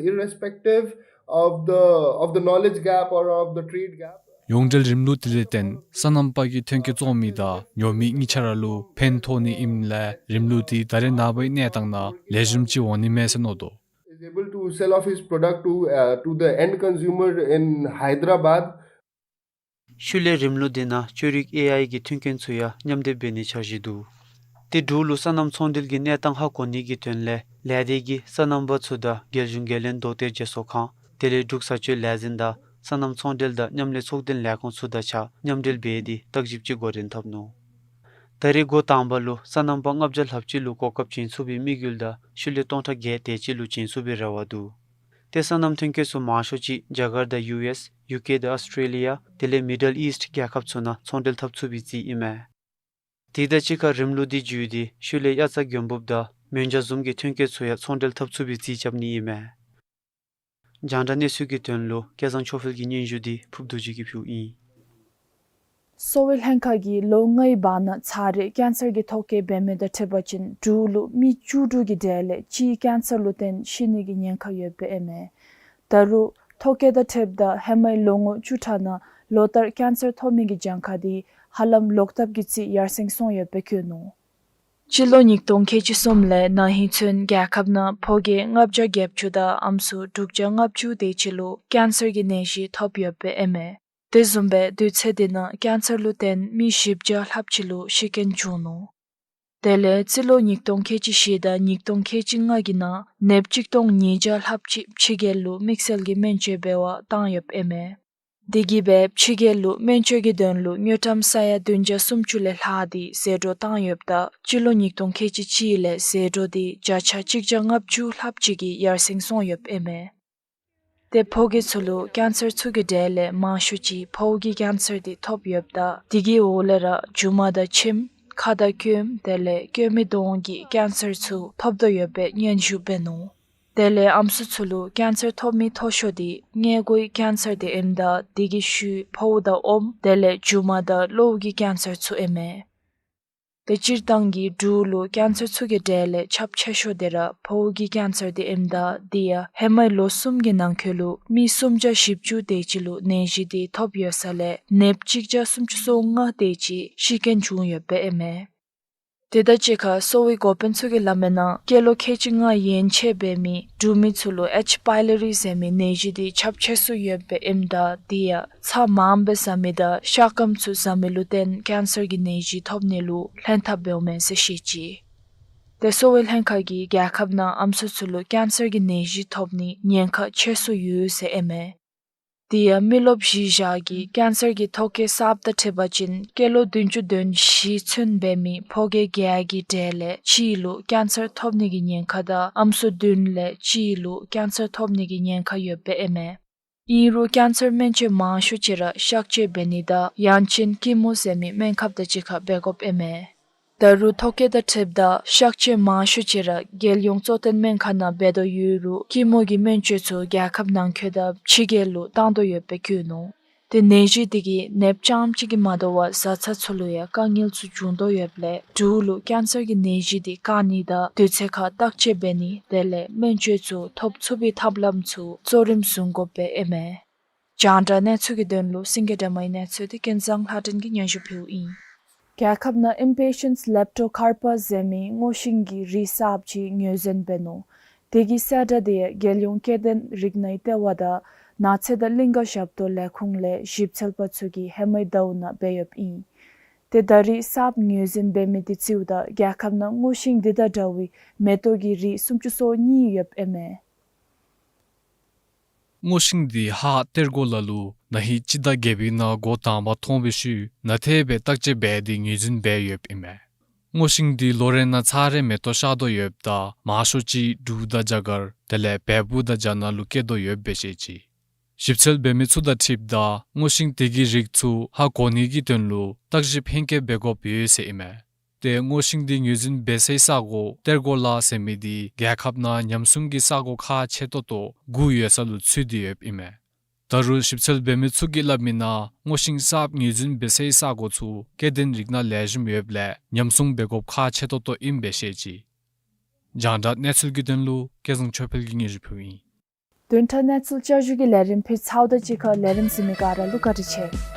Irrespective of the, of the knowledge gap or of the trade gap. ཡོངས་འབྲེལ་རིམ་ལུགས་དེ་ལས་བརྟེན་སོ་ནམ་པ་གིས་ཐོན་སྐྱེད་བཙོང་མི་དང་ཉོ་མི་གཉིས་ཆ་ར་ལུ་ཕན་ཐོགས་ནི་ཨིནམ་ལས་རིམ་ལུགས་དེ་ད་རེས་ནངས་པའི་གནས་སྟངས་ནང་ལེགས་ཤོམ་ཅིག་འོང་ནི་མས་ཟེར་མནོ་དོ། Is able to sell off his product to, uh, to the end consumer in Hyderabad. ཤུལ་ལས་རིམ་ལུགས་དེ་ནང་བཅོས་རིག་ཨེ་ཨའི་གི་མཐུན་རྐྱེན་ཚུ་ཡང་མཉམ་སྡེབ་འབད་ནིའི་འཆར་གཞི་འདུག། ཏེ་འབྲུག་ལུ་སོ་ནམ་ཚོང་འབྲེལ་གྱི་གནས་སྟངས་ཧ་གོ་ནི་གི་དོན་ལས་ལས་སྡེ་གིས་སོ་ནམ་པ་ཚུ་དང་རྒྱལ་གཞུང་འགན་ལེན་མདོ་སྟོད་རྒྱལ་ཚོགས་ཁང་དེ་ལས་འབྲུག་བཟའ་སྤྱོད་ལས་འཛིན་དང་སོ་ནམ་ཚོང་འབྲེལ་དང་མཉམ་ལས་ཚོགས་སྡེ་ལས་ཁུངས་ཚུ་དང་གཅིག་ཁར་མཉམ་འབྲེལ་འབད་དེ་བརྟག་ཞིབ་ཅིག་འགོ་འདྲེན་འཐབ་ནུག། ད་རེས་འགོ་དང་པ་ལུ་སོ་ནམ་པ་ལྔ་བརྒྱ་ལྷགཔ་ཅིག་ལུ་གོ་སྐབས་བྱིན་ཚུགས་པའི་དམིགས་ཡུལ་དང་ཤུལ་ལས་སྟོང་ཕྲག་བརྒྱད་དེ་ཅིག་ལུ་བྱིན་ཚུགས་པའི་རེ་བ་འདུག། ཏེ་སོ་ནམ་ཐོན་སྐྱེད་ཚུ་མང་ཤོས་ཅིག་རྒྱ་གར་དང་ཡུ་ཨེསི་ཡུ་ཀེ་དང་ཨོསི་ཊྲེ་ལི་ཡ་དེ་ལས་མི་ཌལ་ཨིསཊ་རྒྱལ་ཁབ་ཚུ་ནང་ཚོང་འབྲེལ་འཐབ་ཚུགས་པའི་རྩིས་ཨིན་མས། དེ་དང་གཅིག་ཁར་རིམ་ལུགས་འདི་བརྒྱུད་དེ་ཤུལ་ལས་དབྱར་རྩྭ་དགུན་འབུབ་དང་མོན་ཇ་བཟུམ་གྱི་ཐོན་སྐྱེད་ཚུ་ཡང་ཚོང་འབྲེལ་འཐབ་ཚུགས་པའི་རྩིས་རྐྱབ་ནི་ཨིན་མས། རྒྱང་བསྒྲགས་གནས་ཚུལ་གྱི་དོན་ལུ་སྐལ་བཟང་ཆོས་འཕེལ་གྱི་སྙན་ཞུ་འདི་ཕུརབ་རྡོ་རྗེ་གིས་ཕུལཝ་ཨིན། གསོ་བའི་ལྷན་ཁག་གིས་ལོ་ལྔའི་བར་ན་ཚར་རེ་ཀེན་སར་གྱི་ཐོ་བཀོད་འབད་མི་དང་འཁྲིལ་བ་ཅིན་འབྲུག་ལུ་མི་བཅུ་དྲུག་གི་གྲས་ལས་གཅིག་ཀེན་སར་ལུ་བརྟེན་ཤི་ནི་གི་ཉེན་ཁ་ཡོདཔ་སྦེ་ཨིན་མས། ད་རུང་ཐོ་བཀོད་དང་འཁྲིལཝ་ད་ཧེ་མའི་ལོ་ངོ་བཅུ་ཕྲག་ནང་ལོ་ལྟར་ཀེན་སར་ཐོབ་མི་གི་གྱངས་ཁ་འདི་ཧ་ལམ་ལོག་ལྟབ་ཀྱི་རྩིས་ཡར་སེང་སོང་ཡོདཔ་སྦེ་བཀོད་ནུག། སྤྱི་ལོ་ཉིས་སྟོང་ཁལ་གཅིག་གསུམ་ལས་ན་ཧིང་ཚུན་རྒྱལ་ཁབ་ནང་ཕོ་སྐྱེས་ལྔ་བརྒྱ་བརྒྱད་ཅུ་དང་ཨམ་སྲུ་དྲུག་བརྒྱ་ལྔ་བཅུ་དེ་ཅིག་ལུ་ཀེན་སར་གྱི་ནད་གཞི་ཐོབ་ཡོདཔ་སྦེ་ཨིན་མས། དེ་བཟུམ་སྦེ་དུས་ཚོད་དེ་ནང་ཀེན་སར་ལུ་བརྟེན་མི་བཞི་བརྒྱ་ལྷགཔ་ཅིག་ལུ་ཤི་རྐྱེན་བྱུང་ནུག། དེ་ལས་སྤྱི་ལོ་ཉིས་སྟོང་ཁལ་གཅིག་བཞི་དང་ཉིས་སྟོང་ཁལ་གཅིག་ལྔ་གི་ནང་ནདཔ་གཅིག་སྟོང་ཉིས་བརྒྱ་ལྷགཔ་ཅིག་ཕྱི་རྒྱལ་ལུ་དམིགས་བསལ་གྱི་སྨན་བཅོས་འབད་བར་བཏང་ཡོདཔ་ཨིན་མས། དེ་གིས་སྦེ་ཕྱི་རྒྱལ་ལུ་སྨན་བཅོས་ཀྱི་དོན་ལུ་དངུལ་ཀྲམ་ས་ཡ་བདུན་བརྒྱ་སུམ་ཅུ་ལས་ལྷག་སྟེ་ཟད་འགྲོ་བཏང་ཡོདཔ་ད་སྤྱི་ལོ་ཉིས་སྟོང་ཁལ་གཅིག་གཅིག་ལས་ཟད་འགྲོ་འདི་བརྒྱ་ཆ་གཅིག་བརྒྱ་ལྔ་བཅུ་ལྷགཔ་ཅིག་གིས་ཡར་སེང་སོང་ཡོདཔ་ཨིན་མས། ཏེ་ཕོ་སྐྱེས་ཚུ་ལུ་ཀེན་སར་ཚུ་གི་གྲས་ལས་མང་ཤོས་ཅིག་ཕོཝ་གི་ཀེན་སར་འདི་ཐོབ་ཡོདཔ་ད་དེ་གི་འོག་ལས་ར་མཇུག་མ་དང་མཆིནམ་ཁ་དང་སྐྱོནམ་དེ་ལས་སྐྱོ་མའི་གདོང་གི་ཀེན་སར་ཚུ་ཐོབ་དོ་ཡོདཔ་སྦེ་སྙན་ཞུ་འབད་ནུག། དེ་ལས་ཨམ་སྲུ་ཚུ་ལུ་ཀེན་སར་ཐོབ་མི་མཐོ་ཤོས་འདི་མངལ་སྒོའི་ཀེན་སར་འདི་ཨིནམ་ད་དེ་གི་ཤུལ་ཕོཝ་དང་ཨོམ་དེ་ལས་མཇུག་མ་དང་གློཝ་གི་ཀེན་སར་ཚུ་ཨིན་མས། ཏེ་སྤྱིར་བཏང་གི་འབྲུག་ལུ་ཀེན་སར་ཚུ་གི་གྲས་ལས་ཁྱབ་ཆེ་ཤོས་འདི་ར་ཕོཝ་གི་ཀེན་སར་འདི་ཨིནམ་ད་དེ་ཡང་ཧེ་མའི་ལོ་གསུམ་གྱི་ནང་འཁོད་ལུ་མི་སུམ་བརྒྱ་བཞི་བཅུ་དེ་ཅིག་ལུ་ནད་གཞི་འདི་ཐོབ་ཡོད་ས་ལས་ནདཔ་གཅིག་བརྒྱ་སུམ་ཅུ་སོ་ལྔ་དེ་ཅིག་ཤི་རྐྱེན་བྱུང་ཡོདཔ་ཨིན་མས། དེ་དང་གཅིག་ཁར་གསོ་བའི་འགོ་དཔོན་ཚུ་གིས་སླབ་མིའི་ནང་སྐྱེས་ལོ་ཁལ་གཅིག་ལྔ་ཡན་ཆད་འབད་མི་འབྲུག་མི་ཚུ་ལུ་ཨེཆ་པའི་ལོ་རི་ཟེར་མི་ནད་གཞི་འདི་ཁྱབ་ཆེ་སུ་ཡོདཔ་ཨིནམ་ད་དེ་ཡང་ཚྭ་མངམ་སྦེ་བཟའ་མི་དང་ཤ་སྐམ་ཚུ་བཟའ་མི་ལུ་བརྟེན་ཀེན་སར་གྱི་ནད་གཞི་ཐོབ་ནི་ལུ་ལྷན་ཐབས་འབདཝ་མས་ཟེར་བཤད་ཅི། ཏེ་གསོ་བའི་ལྷན་ཁག་གིས་རྒྱལ་ཁབ་ནང་ཨམ་སྲུ་ཚུ་ལུ་ཀེན་སར་གྱི་ནད་གཞི་ཐོབ་ནི་ཉེན་ཁ་ཆེ་སུ་ཡོད་ཟེར་ཨིན་མས། དེ་ཡང་མི་རློབས་གཞི་བཞག་གི་ཀེན་སར་གྱི་ཐོ་བཀོད་གསརཔ་དང་འཁྲིལ་བ་ཅིན་སྐྱེས་ལོ་བདུན་ཅུ་དོན་བཞི་ཚུན་འབད་མི་ཕོ་སྐྱེས་བརྒྱད་ཀྱི་གྲས་ལས་གཅིག་ལུ་ཀེན་སར་ཐོབ་ནི་གི་ཉེན་ཁ་དང་ཨམ་སྲུ་བདུན་ལས་གཅིག་ལུ་ཀེན་སར་ཐོབ་ནི་གི་ཉེན་ཁ་ཡོདཔ་ཨིན་མས། ཨིན་རུང་ཀེན་སར་སྨན་བཅོས་མང་ཤོས་ཅིག་ར་གཤག་བཅོས་འབད་ནི་དང་ཡང་ཅིན་ཀི་མོ་ཟེར་མི་སྨན་ཁབ་དང་གཅིག་ཁར་འབད་དགོཔ་ཨིན་མས། ད་རུང་ཐོ་བཀོད་དང་འཁྲིལཝ་ད་གཤག་བཅོས་མང་ཤོས་ཅིག་ར་རྒྱལ་ཡོངས་གཙོ་བསྟེན་སྨན་ཁང་ནང་འབད་དོ་ཡོད་རུང་ཀི་མོ་གི་སྨན་བཅོས་ཚུ་རྒྱལ་ཁབ་ནང་འཁོད་དང་ཕྱི་རྒྱལ་ལུ་བཏང་དོ་ཡོདཔ་སྦེ་བཀོད་ནུག། ཏེ་ནད་གཞི་དེ་གིས་ནདཔ་རྐྱངམ་གཅིག་གིས་མ་དོ་བར་བཟའ་ཚང་ཚུ་ལུ་ཡང་དཀའ་ངལ་ཚུ་བྱུང་དོ་ཡོདཔ་ལས་འབྲུག་ལུ་ཀེན་སར་གྱི་ནད་གཞི་དེ་བཀག་ནི་དང་དུས་ཚོད་ཁར་བརྟག་དཔྱད་འབད་ནི་དེ་ལས་སྨན་བཅོས་ཚུ་ཐོབ་ཚུགས་པའི་ཐབས་ལམ་ཚུ་གཙོ་རིམ་བཟུང་དགོཔ་སྦེ་ཨིན་མས། རྒྱང་བསྒྲགས་གནས་ཚུལ་གྱི་དོན་ལུ་སེང་གེ་སྒྲོལ་མའི་གནས་ཚུལ་འདི་ཀུན་བཟང་ལྷ་སྒྲོན་གྱིས་སྙན་ཞུ་ཕུལཝ་ཨིན། རྒྱལ་ཁབ་ནང་ཨིམ་པེ་ཤཱནཊ་ལེབ་ཊོ་ཀར་པ་ཟེར་མི་སྔོ་ཤིང་གི་རིགས་གསརཔ་ཅིག་ངོས་འཛིན་འབད་ནུག། དེ་གི་གསལ་བསྒྲགས་དེ་རྒྱལ་ཡོངས་སྐྱེ་ལྡན་རིགས་སྣའི་ལྟེ་བ་དང་ནགས་ཚལ་དང་གླིང་ཀ་ཞབས་ཏོག་ལས་ཁུངས་ལས་ཞིབ་འཚོལ་པ་ཚུ་གིས་ཧེ་མའི་ཟླཝ་ནང་འབད་ཡོདཔ་ཨིན། ཏེ་ད་རིས་གསརཔ་ངོས་འཛིན་འབད་མི་དེ་རྩིཝ་ད་རྒྱལ་ཁབ་ནང་སྔོ་ཤིང་དེ་དང་འདྲ་བའི་མེ་ཏོག་གི་རིགས་སུམ་ཅུ་སོ་གཉིས་ཡོདཔ་ཨིན་མས། སྔོ་ཤིང་འདི་ཧཱ་གཏེར་སྒོ་ལ་ལུ་ན་ཧིང་སྤྱི་ཟླ་བརྒྱད་པའི་ནང་འགོ་དང་པ་མཐོང་བའི་ཤུལ་ནན་ཏན་སྦེ་བརྟག་དཔྱད་འབད་དེ་ངོས་འཛིན་འབད་ཡོདཔ་ཨིན་མས། སྔོ་ཤིང་འདི་ལོ་རེ་ནང་ཚར་རེ་མེ་ཏོག་ཤར་དོ་ཡོདཔ་ད་མང་ཤོས་ཅིག་འབྲུག་དང་རྒྱ་གར་དེ་ལས་བལ་པོ་དང་རྒྱ་ནག་ལུ་སྐྱེ་དོ་ཡོདཔ་སྦེ་བཤད་ཅི། ཞིབ་འཚོལ་འབད་མི་ཚུ་དང་འཁྲིལཝ་ད་སྔོ་ཤིང་དེ་གི་རིགས་ཚུ་ཧ་གོ་ནི་གི་དོན་ལུ་བརྟག་ཞིབ་ལྷན་སྐྱེས་འབད་དགོཔ་ཡོད་ཟེར་ཨིན་མས། ཏེ་སྔོ་ཤིང་འདི་ངོས་འཛིན་འབད་སའི་ས་གོ་གཏེར་སྒོ་ལ་ཟེར་མི་འདི་རྒྱལ་ཁབ་ནང་ཉམས་སྲུང་གི་ས་གོ་ཁག་ཆེ་ཏོག་ཏོ་དགུ་ཡོད་ས་ལུ་ཚུད་དེ་ཡོདཔ་ཨིན་མས། ད་རུང་ཞིབ་འཚོལ་འབད་མི་ཚུ་གིས་སླབ་མིའི་ནང་སྔོ་ཤིང་གསརཔ་ངོས་འཛིན་འབད་སའི་ས་གོ་ཚུ་སྐྱེ་ལྡན་རིགས་སྣ་ལེགས་ཤོམ་ཡོདཔ་ལས་ཉམས་སྲུང་འབད་དགོཔ་ཁག་ཆེ་ཏོག་ཏོ་ཨིནམ་སྦེ་བཤད་ཅི། རྒྱང་བསྒྲགས་གནས་ཚུལ་གྱི་དོན་ལུ་སྐལ་བཟང་ཆོས་འཕེལ་གྱིས་སྙན་ཞུ་ཕུལཝ་ཨིན། བདུན་ཕྲག་གནས་ཚུལ་བསྐྱར་ཞུ་གི་ལས་རིམ་ཕུལ་ཚརཝ་དང་གཅིག་ཁར་ལས་རིམ་གཟིགས་མི་ག་ར་ལུ་བཀའ་དྲིན་ཆེ།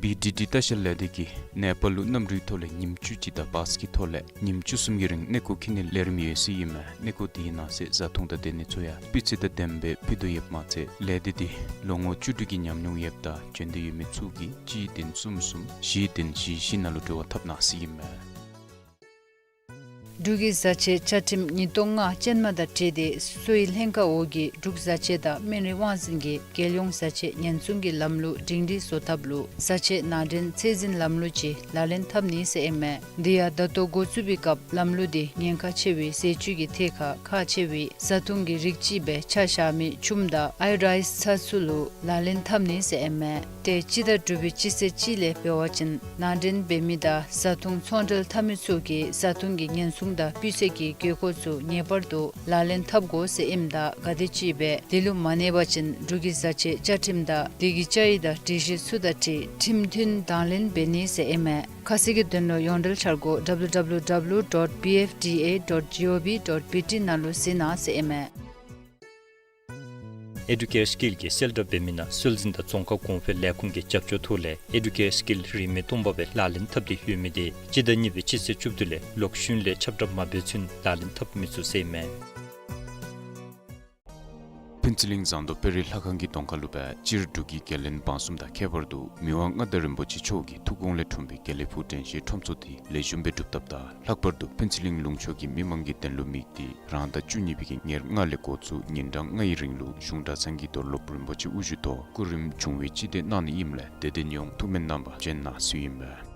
བི་ཌི་ཌི་ལྟ་བཤལ་ལས་སྡེ་གིས་ནེ་པཱལ་ལུ་གནམ་གྲུའི་ཐོག་ལས་ཉིནམ་བཅུ་གཅིག་དང་བཱས་ཀྱི་ཐོག་ལས་ཉིནམ་བཅུ་གསུམ་གྱི་རིང་གནས་སྐོར་འཁྱིད་ནིའི་ལས་རིམ་ཡོད་ཟེར་ཨིན་མས། གནས་སྐོར་དེའི་ནང་གསེས་བཟའ་འཐུང་དང་སྡོད་གནས་ཚུ་ཡང་སྤུས་ཚད་དང་ལྡནམ་སྦེ་ཕུལ་དོ་ཡོདཔ་མ་ཚད་ལས་སྡེ་འདི་ལོ་ངོ་བཅུ་དྲུག་གི་ཉམས་མྱོང་ཡོདཔ་དང་བྱོན་འདོད་ཡོད་མི་ཚུ་གིས་གཅིག་བདུན་གསུམ་གསུམ་བཞི་བདུན་བཞི་བཞི་ནང་ལུ་འབྲེལ་བ་འཐབ་གནང་ཟེར་ཨིན་མས། འབྲུག་གི་བཟའ་ཆས་བཅའ་ཁྲིམས་ཉིས་སྟོང་ལྔ་ཅན་མ་དང་འཁྲིལ་ཏེ་གསོ་བའི་ལྷན་ཁག་འོག་གི་འབྲུག་བཟའ་ཆས་དང་སྨན་རིགས་དབང་འཛིན་གྱིས་རྒྱལ་ཡོངས་བཟའ་ཆས་ཉེན་སྲུང་གི་ལམ་ལུགས་སྒྲིང་སྒྲིང་བཟོ་ཐབས་ལུ་བཟའ་ཆས་ནང་འདྲེན་ཚད་འཛིན་ལམ་ལུགས་ཅིག་ལག་ལེན་འཐབ་ནི་ཟེར་ཨིན་མས། དེ་ཡང་ད་ལྟོ་འགོ་བཙུགས་པའི་སྐབས་ལམ་ལུགས་དེ་ཉེན་ཁ་ཆེ་བའི་ཟས་བཅུད་ཀྱི་ཐད་ཁར་ཁག་ཆེ་བའི་བཟའ་འཐུང་གི་རིགས་ཅིག་སྦེ་ཆ་བཞག་མི་ཆུམ་དང་ཨའི་རའིས་ཚྭ་ཚུ་ལུ་ལག་ལེན་འཐབ་ནི་ཟེར་ཨིན་མས། ཏེ་སྤྱི་ཟླ་དྲུག་པའི་སྤྱི་ཚེས་གཅིག་ལས་འབད་བ་ཅིན་ནང་འདྲེན་འབད་མི་དང་བཟའ་འཐུང་ཚོང་འབྲེལ་འཐབ་མི་ཚུ་གིས་བཟའ་འཐུང་གི་ཉེན་སྲུང་དང་སྤུས་ཚད་ཀྱི་དགོས་མཁོ་ཚུ་ངེས་པར་དུ་ལག་ལེན་འཐབ་དགོ་ཟེར་ཨིནམ་ད་ག་དེམ་ཅིག་སྦེ་དེ་ལུ་མ་གནས་པ་ཅིན་འབྲུག་གི་བཟའ་ཆས་བཅའ་ཁྲིམས་དང་དེ་གི་བཅའ་ཡིག་དང་སྒྲིག་གཞི་ཚུ་དང་འཁྲིལ་ཁྲིམས་མཐུན་དང་ལེན་འབད་ནི་ཟེར་ཨིན་མས། ཁ་གསལ་གྱི་དོན་ལུ་ཡོངས་འབྲེལ་འཆར་སྒོ་W W W dot B F D A dot G O V dot B T ནང་ལུ་གཟིགས་གནང་ཟེར་ཨིན་མས། ཨེ་ཌུ་ཀེར་སི་ཀིལ་གྱིས་གསལ་བསྒྲགས་འབད་མི་ནང་སྲོལ་འཛིན་དང་རྫོང་ཁ་གོང་འཕེལ་ལས་ཁུངས་ཀྱི་རྒྱབ་སྐྱོར་ཐོག་ལས་ཨེ་ཌུ་ཀེར་སི་ཀིལ་རིན་མེད་སྟོང་པ་སྦེ་ལག་ལེན་འཐབ་སྟེ་ཡོད་མི་དེ་སྤྱི་ཟླ་གཉིས་པའི་སྤྱི་ཚེས་བཅུ་བདུན་ལས་ལོག་ཤུལ་ལས་ཁྱབ་བསྒྲགས་མ་འབད་ཚུན་ལག་ལེན་འཐབ་མི་ཚུགས་ཟེར་ཨིན་མས། ཕུན་ཚོགས་གླིང་ཟངས་མདོག་དཔལ་རི་ལྷ་ཁང་གི་གདོང་ཁ་ལུ་སྦེ་སྤྱིར་འབྲུག་གི་རྒྱལ་བློན་འབངས་གསུམ་དང་ཁྱད་པར་དུ་མི་དབང་མངའ་བདག་རིན་པོ་ཆེ་མཆོག་གི་ཐུགས་དགོངས་ལས་འཁྲུངས་པའི་དགེ་ལེགས་ཕུག་དྲན་ཤེས་ཁྲོམ་ཚོགས་འདི་ལེགས་ཤོམ་སྦེ་གྲུབ་ཐབས་དང་ལྷག་པར་དུ་ཕུན་ཚོགས་གླིང་ལུང་ཕྱོགས་ཀྱི་མི་མང་གི་དོན་ལུ་དམིགས་ཏེ་རང་ཟླ་བཅུ་གཉིས་པའི་གི་ཉེར་ལྔ་ལས་འགོ་བཙུགས་ཉིན་གྲངས་ལྔའི་རིང་ལུ་གཞུང་གྲྭ་ཚང་གི་རྡོར་སློབ་རིན་པོ་ཆེ་དབུ་བཞུགས་ཐོག་སྐུ་རིམ་བྱུང་བའི་སྤྱི་འཐུས་གནང་ནི་ཨིནམ་ལས་དད་ལྡན་ཡོངས་ཐུགས་སྨོན་གནང་བར་བྱོན་གནང་ཟེར་ཨིན་མས།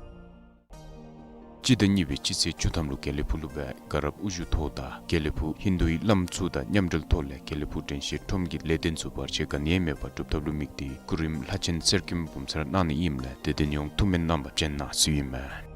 སྤྱི་ཟླ་གཉིས་པའི་སྤྱི་ཚེས་བཅུ་ཐམ་ལུ་དགེ་ལེགས་ཕུག་ལུ་སྦེ་དགའ་རབ་དབུ་བཞུགས་ཐོག་དང་དགེ་ལེགས་ཕུག་ཧིན་དུའི་བླམ་ཚུ་དང་མཉམ་འབྲེལ་ཐོག་ལས་དགེ་ལེགས་ཕུག་དྲན་ཤེས་ཁྲོམ་གྱི་ལས་དོན་ཚུ་བར་ཆད་ག་ནི་ཡང་མེད་པར་གྲུབ་ཐབས་ལུ་དམིགས་ཏེ་སྐུ་རིམ་ལྷ་ཆེན་གསེར་སྐྱེམས་འབུམ་ཚར་གནང་ནི་ཨིནམ་ལས་དད་ལྡན་ཡོངས་ཐུགས་སྨོན་གནང་བར་བྱོན་གནང་ཟེར་ཨིན་མས།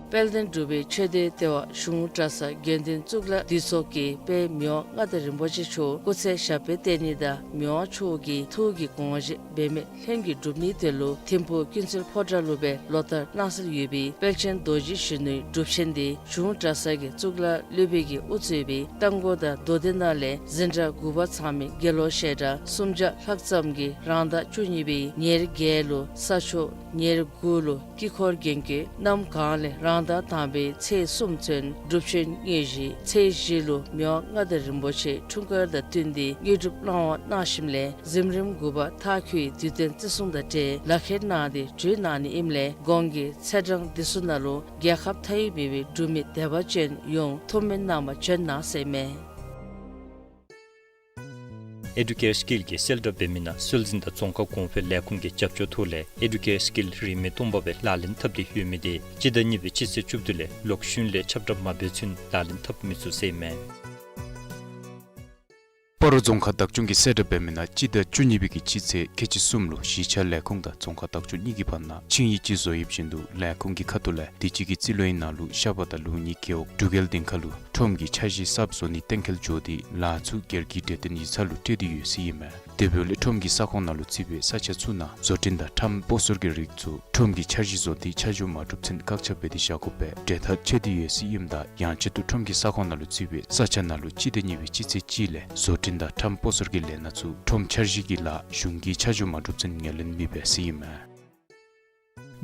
དཔལ་ལྡན་འབྲུག་པའི་ཆོས་སྡེ་ལྟེ་བ་གཞུང་གྲྭ་ཚང་དགེ་འདུན་གཙུག་ལག་འདུས་ཚོགས་ཀྱིས་དཔལ་མི་དབང་མངའ་བདག་རིན་པོ་ཆེ་མཆོག་སྐུ་ཚེ་ཞབས་པད་བརྟན་ནི་དང་མི་དབང་མཆོག་གི་ཐུགས་ཀྱི་དགོངས་བཞེད་འབད་མེད་ལྷུན་གྱིས་འགྲུབ་ནིའི་དོན་ལུ་ཐིམ་ཕུག་ཀུན་གསལ་ཕོ་བྲང་ལུ་སྦེ་ལོ་ལྟར་གནང་སྲོལ་ཡོད་པའི་དཔལ་ཆེན་རྡོ་རྗེ་གཞོན་ནུའི་སྒྲུབ་ཆེན་འདི་གཞུང་གྲྭ་ཚང་གི་གཙུག་ལག་སློབ་དཔོན་གྱིས་དབུ་གཙོས་པའི་རྟ་མགོ་དང་མདོ་སྡེ་ནང་ལས་འཛིན་གྲྭ་དགུ་པ་ཚང་མི་དགེ་སློང་བཤད་གྲྭ་སུམ་བརྒྱ་ལྷག་ཙམ་གྱིས་རང་ཟླ་བཅུ་གཉིས་པའི་ཉེར་བརྒྱད་ལུ་ས་ཕྱོགས་ཉེར་དགུ་ལུ་དཀྱིལ་འཁོར་རྒྱན་གྱིས་གནམ་གང་ལས་རང་ཟླ་དང་པའི་ཚེས་གསུམ་ཚུན་སྒྲུབ་ཆེན་དངོས་གཞི། ཚེས་བཞི་ལུ་མི་དབང་མངའ་བདག་རིན་པོ་ཆེ་འཁྲུངས་སྐར་དང་བསྟུན་ཏེ་དངོས་གྲུབ་གནང་བ་གནང་ཞིནམ་ལས་གཟིམ་རིམ་དགུ་པ་མཐའ་འཁྱོལ་བའི་དུས་སྟོན་བརྩི་སྲུང་དང་འབྲེལ་ལག་ཁྱེར་གནང་སྟེ་གྲོལ་གནང་ནི་ཨིནམ་ལས་གོང་གི་ཚེས་གྲངས་འདི་ཚུ་ནང་ལུ་རྒྱལ་ཁབ་མཐའ་དབུས་མེད་པའི་འབྲུག་མི་དད་པ་ཅན་ཡོངས་ཐུགས་སྨོན་གནང་བར་བྱོན་གནང་ཟེར་ཨིན་མས། ཨེ་ཌུ་ཀེར་སི་ཀིལ་གྱིས་གསལ་བསྒྲགས་འབད་མི་ནང་སྲོལ་འཛིན་དང་རྫོང་ཁ་གོང་འཕེལ་ལས་ཁུངས་ཀྱི་རྒྱབ་སྐྱོར་ཐོག་ལས་ཨེ་ཌུ་ཀེར་སི་ཀིལ་རིན་མེད་སྟོང་པ་སྦེ་ལག་ལེན་འཐབ་སྟེ་ཡོད་མི་དེ་སྤྱི་ཟླ་གཉིས་པའི་སྤྱི་ཚེས་བཅུ་བདུན་ལས་ལོག་ཤུལ་ལས་ཁྱབ་བསྒྲགས་མ་འབད་ཚུན་ལག་ལེན་འཐབ་མི་ཚུགས་ཟེར་ཨིན་མས། སྤ་རོ་རྫོང་ཁག་བདག་སྐྱོང་གིས་གསལ་བསྒྲགས་འབད་མི་ནང་སྤྱི་ཟླ་བཅུ་གཉིས་པའི་གི་སྤྱི་ཚེས་ཁལ་གཅིག་གསུམ་ལུ་གཞིས་ཆགས་ལས་ཁུངས་དང་རྫོང་ཁག་བདག་སྐྱོང་གཉིས་ཀྱི་བར་ན་ཆིངས་ཡིག་ཅིག་བཟོ་ཡོདཔ་བཞིན་དུ་ལས་ཁུངས་ཀྱི་ཁ་ཐུག་ལས་དུས་ཅི་གི་རྩིས་ལོའི་ནང་ལུ་ཤ་པ་དང་ལུག་གཉིས་རྒེད་འོག་འབྲུག་རྒྱལ་སྡིངས་ཁ་ལུ་ཁྲོམ་གྱི་འཆར་གཞི་གསརཔ་བཟོ་ནིའི་གཏན་འཁེལ་འགྱོ་སྟེ་ལཱ་ཚུ་སྒེར་གྱི་གྲོས་བསྟུན་ཡིག་ཚང་ལུ་སྤྲོད་དེ་ཡོད་ཟེར་ཨིན་མས། དེ་འབདཝ་ལས་ཁྲོམ་གྱི་ས་ཁོངས་ནང་ལུ་བརྩིས་པའི་ས་ཆ་ཚུ་ནང་བཟོ་སྐྲུན་དང་ཁྲོམ་སྤོ་སོར་གྱི་རིགས་ཚུ་ཁྲོམ་གྱི་འཆར་གཞི་བཟོ་སྟེ་ཆ་འཇོག་མ་གྲུབ་ཚུན་བཀག་ཆ་འབད་དེ་བཞག་དགོ་པའི་གྲོས་ཐག་བཅད་དེ་ཡོད་ཟེར་ཨིནམ་ད་ཡང་ཆེད་དུ་ཁྲོམ་གྱི་ས་ཁོངས་ནང་ལུ་བརྩིས་པའི་ས་ཆ་ནང་ལུ་སྤྱི་ཟླ་གཉིས་པའི་སྤྱི་ཚེས་གཅིག་ལས་བཟོ་སྐྲུན་དང་ཁྲོམ་སྤོ་སོར་གྱི་ལས་སྣ་ཚུ་ཁྲོམ་འཆར་གཞི་གི་ལཱ་གཞུང་གིས་ཆ་འཇོག་མ་གྲུབ་ཚུན་ངོས་ལེན་མི་འབད་ཟེར་ཨིན་མས།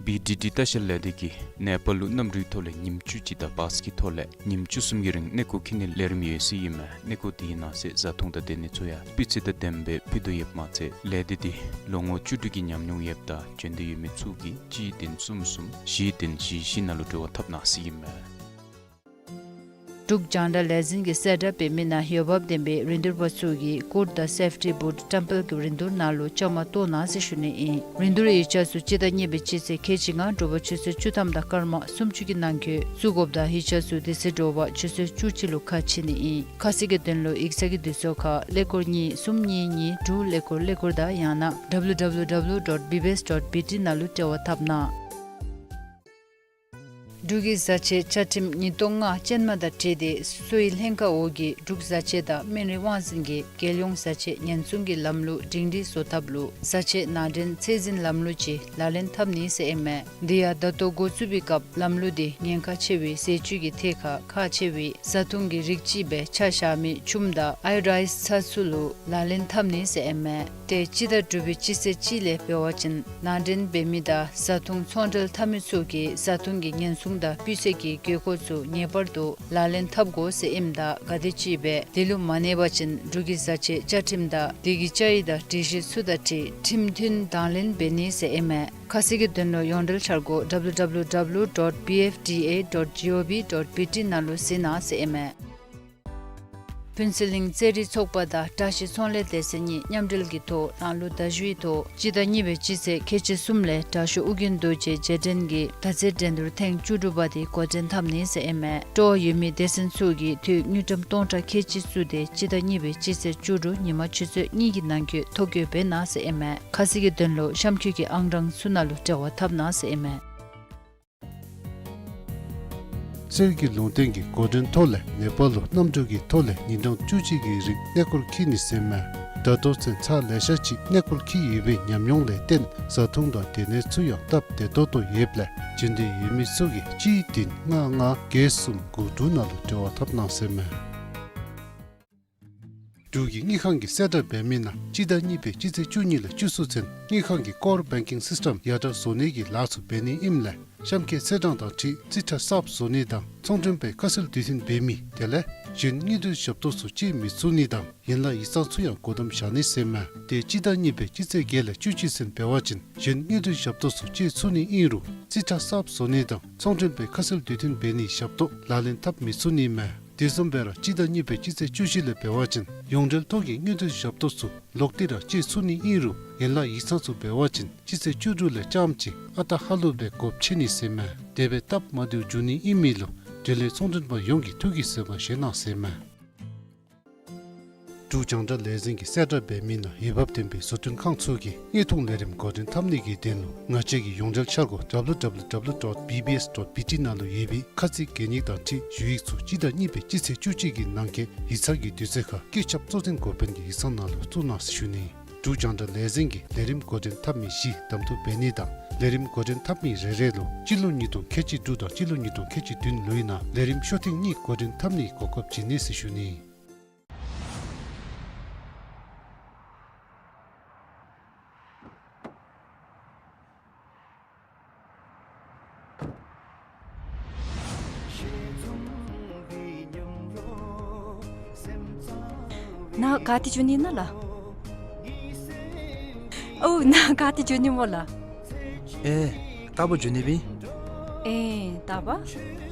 བི་ཌི་ཌི་ལྟ་བཤལ་ལས་སྡེ་གིས་ནེ་པཱལ་ལུ་གནམ་གྲུའི་ཐོག་ལས་ཉིནམ་བཅུ་གཅིག་དང་བཱས་ཀྱི་ཐོག་ལས་ཉིནམ་བཅུ་གསུམ་གྱི་རིང་གནས་སྐོར་འཁྱིད་ནིའི་ལས་རིམ་ཡོད་ཟེར་ཨིན་མས། གནས་སྐོར་དེའི་ནང་གསེས་བཟའ་འཐུང་དང་སྡོད་གནས་ཚུ་ཡང་སྤུས་ཚད་དང་ལྡནམ་སྦེ་ཕུལ་དོ་ཡོདཔ་མ་ཚད་ལས་སྡེ་འདི་ལོ་ངོ་བཅུ་དྲུག་གི་ཉམས་མྱོང་ཡོདཔ་དང་བྱོན་འདོད་ཡོད་མི་ཚུ་གིས་གཅིག་བདུན་གསུམ་གསུམ་བཞི་བདུན་བཞི་བཞི་ནང་ལུ་འབྲེལ་བ་འཐབ་གནང་ཟེར་ཨིན་མས། འབྲུག་རྒྱང་བསྒྲགས་ལས་འཛིན་གྱིས་གསལ་བསྒྲགས་འབད་མི་ནང་འོས་འབབ་ལྡན་པའི་རིན་བསྡུར་པ་ཚུ་གིས་ཀོཊ་དང་སེཕ་ཊི་བུཊ་བཀྲམ་སྤེལ་གྱི་རིན་བསྡུར་ནང་ལུ་བཅའ་མར་གཏོགས་གནང་ཟེར་ཞུ་ནི་ཨིན། རིན་བསྡུར་ཡིག་ཆ་ཚུ་སྤྱི་ཟླ་གཉིས་པའི་སྤྱི་ཚེས་ཁལ་གཅིག་ལྔ་དྲོ་པ་ཆུ་ཚོད་བཅུ་ཐམ་དང་སྐར་མ་སུམ་ཅུ་གི་ནང་འཁོད་བཙུགས་དགོཔ་དང་ཡིག་ཆ་ཚུ་དེ་ཚེ་དྲོ་པ་ཆུ་ཚོད་བཅུ་གཅིག་ལུ་ཁ་ཕྱེ་ནི་ཨིན། ཁ་གསལ་གྱི་དོན་ལུ་ཡིག་ཚང་གི་དུས་ཚོད་ཁར་ཀླད་ཀོར་གཉིས་གསུམ་གཉིས་གཉིས་དྲུག་ཀླད་ཀོར་ཀླད་ཀོར་དང་ཡང་ན་W W W dot B B S dot B T ནང་ལུ་འབྲེལ་བ་འཐབ་གནང་། འབྲུག་གི་བཟའ་ཆས་བཅའ་ཁྲིམས་ཉིས་སྟོང་ལྔ་ཅན་མ་དང་འཁྲིལ་ཏེ་གསོ་བའི་ལྷན་ཁག་འོག་གི་འབྲུག་བཟའ་ཆས་དང་སྨན་རིགས་དབང་འཛིན་གྱིས་རྒྱལ་ཡོངས་བཟའ་ཆས་ཉེན་སྲུང་གི་ལམ་ལུགས་སྒྲིང་སྒྲིང་བཟོ་ཐབས་ལུ་བཟའ་ཆས་ནང་འདྲེན་ཚད་འཛིན་ལམ་ལུགས་ཅིག་ལག་ལེན་འཐབ་ནི་ཟེར་ཨིན་མས། དེ་ཡང་ད་ལྟོ་འགོ་བཙུགས་པའི་སྐབས་ལམ་ལུགས་དེ་ཉེན་ཁ་ཆེ་བའི་ཟས་བཅུད་ཀྱི་ཐད་ཁར་ཁག་ཆེ་བའི་བཟའ་འཐུང་གི་རིགས་ཅིག་སྦེ་ཆ་བཞག་མི་ཆུམ་དང་ཨའི་རའིསི་ཚྭ་ཚུ་ལུ་ལག་ལེན་འཐབ་ནི་ཟེར་ཨིན་མས། ཏེ་སྤྱི་ཟླ་དྲུག་པའི་སྤྱི་ཚེས་གཅིག་ལས་འབད་བ་ཅིན་ནང་འདྲེན་འབད་མི་དང་བཟའ་འཐུང་ཚོང་འབྲེལ་འཐབ་མི་ཚུ་གིས་བཟའ་འཐུང་གི་ཉེན་སྲུང་དང་སྤུས་ཚད་ཀྱི་དགོས་མཁོ་ཚུ་ངེས་པར་དུ་ལག་ལེན་འཐབ་དགོ་ཟེར་ཨིནམ་ད་ག་དེམ་ཅིག་སྦེ་དེ་ལུ་མ་གནས་པ་ཅིན་འབྲུག་གི་བཟའ་ཆས་བཅའ་ཁྲིམས་དང་དེ་གི་བཅའ་ཡིག་དང་སྒྲིག་གཞི་ཚུ་དང་འཁྲིལ་ཁྲིམས་མཐུན་དང་ལེན་འབད་ནི་ཟེར་ཨིན་མས། ཁ་གསལ་གྱི་དོན་ལུ་ཡོངས་འབྲེལ་འཆར་སྒོ་W W W dot B F D A dot G O V dot B T ནང་ལུ་གཟིགས་གནང་ཟེར་ཨིན་མས། ཕུན་ཚོགས་གླིང་རྩེད་རིགས་ཚོགས་པ་དང་བཀྲ་ཤིས་ཚོང་ལས་སྡེ་ཚན་གཉིས་མཉམ་འབྲེལ་གྱི་ཐོག་ནང་ལུ་བརྡ་ཞུ་ཡི་ཐོག་སྤྱི་ཟླ་གཉིས་པའི་སྤྱི་ཚེས་ཁལ་གཅིག་གསུམ་ལས་དྲག་ཤོས་ཨོ་རྒྱན་རྡོ་རྗེ་རྗེས་དྲན་གྱི་མདའ་རྩེད་འགྲན་བསྡུར་ཐེངས་བཅུ་དྲུག་པ་དེ་འགོ་འདྲེན་འཐབ་ནི་ཟེར་ཨིན་མས། སྤྲོ་བ་ཡོད་མི་སྡེ་ཚན་ཚུ་གིས་འཐུས་དངུལ་ཀྲམ་སྟོང་ཕྲག་ཁལ་གཅིག་བཙུགས་ཏེ་སྤྱི་ཟླ་གཉིས་པའི་སྤྱི་ཚེས་བཅུ་དྲུག་ཉིན་མ་ཆུ་ཚོད་གཉིས་ཀྱི་ནང་འཁོད་ཐོ་བཀོད་འབད་གནང་ཟེར་ཨིན་མས། ཁ་གསལ་གྱི་དོན་ལུ་གཤམ་འཁོད་ཀྱི་ཨང་གྲངས་ཚུ་ནང་ལུ་འབྲེལ་བ་འཐབ་གནང་ཟེར་ཨིན་མས། གསེར་གྱི་ལུང་བསྟན་གྱི་འགོ་འདྲེན་ཐོག་ལས་ནེ་པཱལ་ལུ་གནམ་གྲུ་གི་ཐོག་ལས་ཉིན་གྲངས་བཅུ་གཅིག་གི་རིང་གནས་སྐོར་འཁྱིད་ནི་ཟེར་མས། ད་ལྟོ་ཚུན་ཚར་ལེ་ཤ་ཅིག་གནས་སྐོར་འཁྱིད་ཡོད་པའི་ཉམས་མྱོང་ལས་བརྟེན་བཟའ་འཐུང་དང་སྡོད་གནས་ཚུ་ཡང་སྟབས་བདེ་ཏོག་ཏོ་ཡོདཔ་ལས་འབྱོན་འདོད་ཡོད་མི་ཚུ་གིས་གཅིག་བདུན་ལྔ་ལྔ་བརྒྱད་གསུམ་དགུ་དྲུག་ནང་ལུ་འབྲེལ་བ་འཐབ་གནང་ཟེར་མས། འབྲུག་གི་དངུལ་ཁང་གིས་གསལ་བསྒྲགས་འབད་མི་ནང་སྤྱི་ཟླ་གཉིས་པའི་སྤྱི་ཚེས་བཅུ་གཉིས་ལས་བཅུ་གསུམ་ཚུན་དངུལ་ཁང་གི་ཀོར་བེང་ཀིང་སིསི་ཊམ་ཡར་དྲག་བཟོ་ནི་གི་ལཱ་ཚུ་འབད་ནི་ཨིནམ་ལས་གཤམ་འཁོད་ཚེས་གྲངས་དང་འཁྲིལ་རྩིས་ཁྲ་གསརཔ་བཟོ་ནི་དང་ཚོང་མགྲོན་པའི་ཁ་གསལ་དུས་མཐུན་འབད་མི་དེ་ལས་གཞན་དངུལ་འབྲེལ་ཞབས་ཏོག་ཚུ་སྤྱོད་མི་ཚུགས་ནི་དང་ཡན་ལག་ཡིག་ཚང་ཚུ་ཡང་སྒོ་བསྡམ་བཞག་ནི་ཟེར་མས། ཏེ་སྤྱི་ཟླ་གཉིས་པའི་སྤྱི་ཚེས་བརྒྱད་ལས་བཅུ་གཅིག་ཚུན་འབད་བ་ཅིན་གཞན་དངུལ་འབྲེལ་ཞབས་ཏོག་ཚུ་སྤྱོད་ཚུགས་ནི་ཨིན་རུང་རྩིས་ཁྲ་གསརཔ་བཟོ་ནི་དང་ཚོང་མགྲོན་པའི་ཁ་གསལ་དུས་མཐུན་འབད་ནིའི་ཞབས་ཏོག་ལག་ལེན་འཐབ་མི་ཚུགས་ནི་མས། དེ་བཟུམ་སྦེ་ར་སྤྱི་ཟླ་གཉིས་པའི་སྤྱི་ཚེས་བཅུ་བཞི་ལས་འབད་བ་ཅིན་ཡོངས་འབྲེལ་ཐོག་གི་དངུལ་འབྲེལ་ཞབས་ཏོག་ཚུ་ལོག་སྟེ་ར་སྤྱོད་ཚུགས་ནི་ཨིན་རུང་ཡན་ལག་ཡིག་ཚང་ཚུ་འབད་བ་ཅིན་སྤྱི་ཚེས་བཅུ་དྲུག་ལས་རྐྱངམ་ཅིག་ཨ་རྟག་ཧ་ལུགས་སྦེ་སྒོ་ཕྱེ་ནི་ཟེར་མས། དེ་སྦེ་སྟབས་མ་བདེཝ་འབྱུང་ནི་ཨིན་མི་ལུ་འབྲེལ་ཡོད་ཚོང་མགྲོན་པ་ཡོངས་ཀྱིས་ཐུགས་ཀྱི་བཟོད་པ་བཞེས་གནང་ཟེར་མས། འབྲུག་རྒྱང་བསྒྲགས་ལས་འཛིན་གྱིས་གསལ་བསྒྲགས་འབད་མི་ནང་འོས་འབབ་ལྡན་པའི་བཟོ་སྐྲུན་ཁང་ཚུ་གིས་དངོས་མཐོང་ལས་རིམ་འགོ་འདྲེན་འཐབ་ནི་གི་དོན་ལུ་ང་བཅས་ཀྱི་ཡོངས་འབྲེལ་འཆར་སྒོ་W W W dot B B S dot B T ནང་ལུ་ཡོད་པའི་ཁ་ཚིག་གན་ཡིག་དང་འཁྲིལ་ཞུ་ཡིག་ཚུ་སྤྱི་ཟླ་གཉིས་པའི་སྤྱི་ཚེས་བཅུ་གཅིག་གི་ནང་འཁོད་ཡིག་ཚང་གི་དུས་ཚོད་ཁར་བཀོད་ཁྱབ་གཙོ་འཛིན་འགོ་དཔོན་གྱི་ཡིག་ཚང་ནང་ལུ་བཙུགས་གནང་ཟེར་ཞུ་ནི། འབྲུག་རྒྱང་བསྒྲགས་ལས་འཛིན་གྱིས་ལས་རིམ་འགོ་འདྲེན་འཐབ་མི་བཞི་གདམ་འཐུ་འབད་ནི་དང་ལས་རིམ་འགོ་འདྲེན་འཐབ་མི་རེ་རེ་ལུ་སྤྱི་ལོ་ཉིས་སྟོང་ཁལ་གཅིག་དྲུག་དང་སྤྱི་ལོ་ཉིས་སྟོང་ཁལ་གཅིག་བདུན་ལོའི་ནང་ལས་རིམ་ཤོག་ཐེངས་གཉིས་འགོ་འདྲེན་འཐབ་ནིའི་གོ་སྐབས་བྱིན་ནི་ཟེར་ཞུ་ནི། ནཱ་ག་ཏེ་འགྱོ་ནི་ཨིན་ན་ལགས། ཨོ་ནཱ་ག་ཏེ་འགྱོ་ནི་སྨོ་ལགས། ཨེ་རྟག་པར་འགྱོ་ནི་ཨིན། ཨེ་རྟག་པར།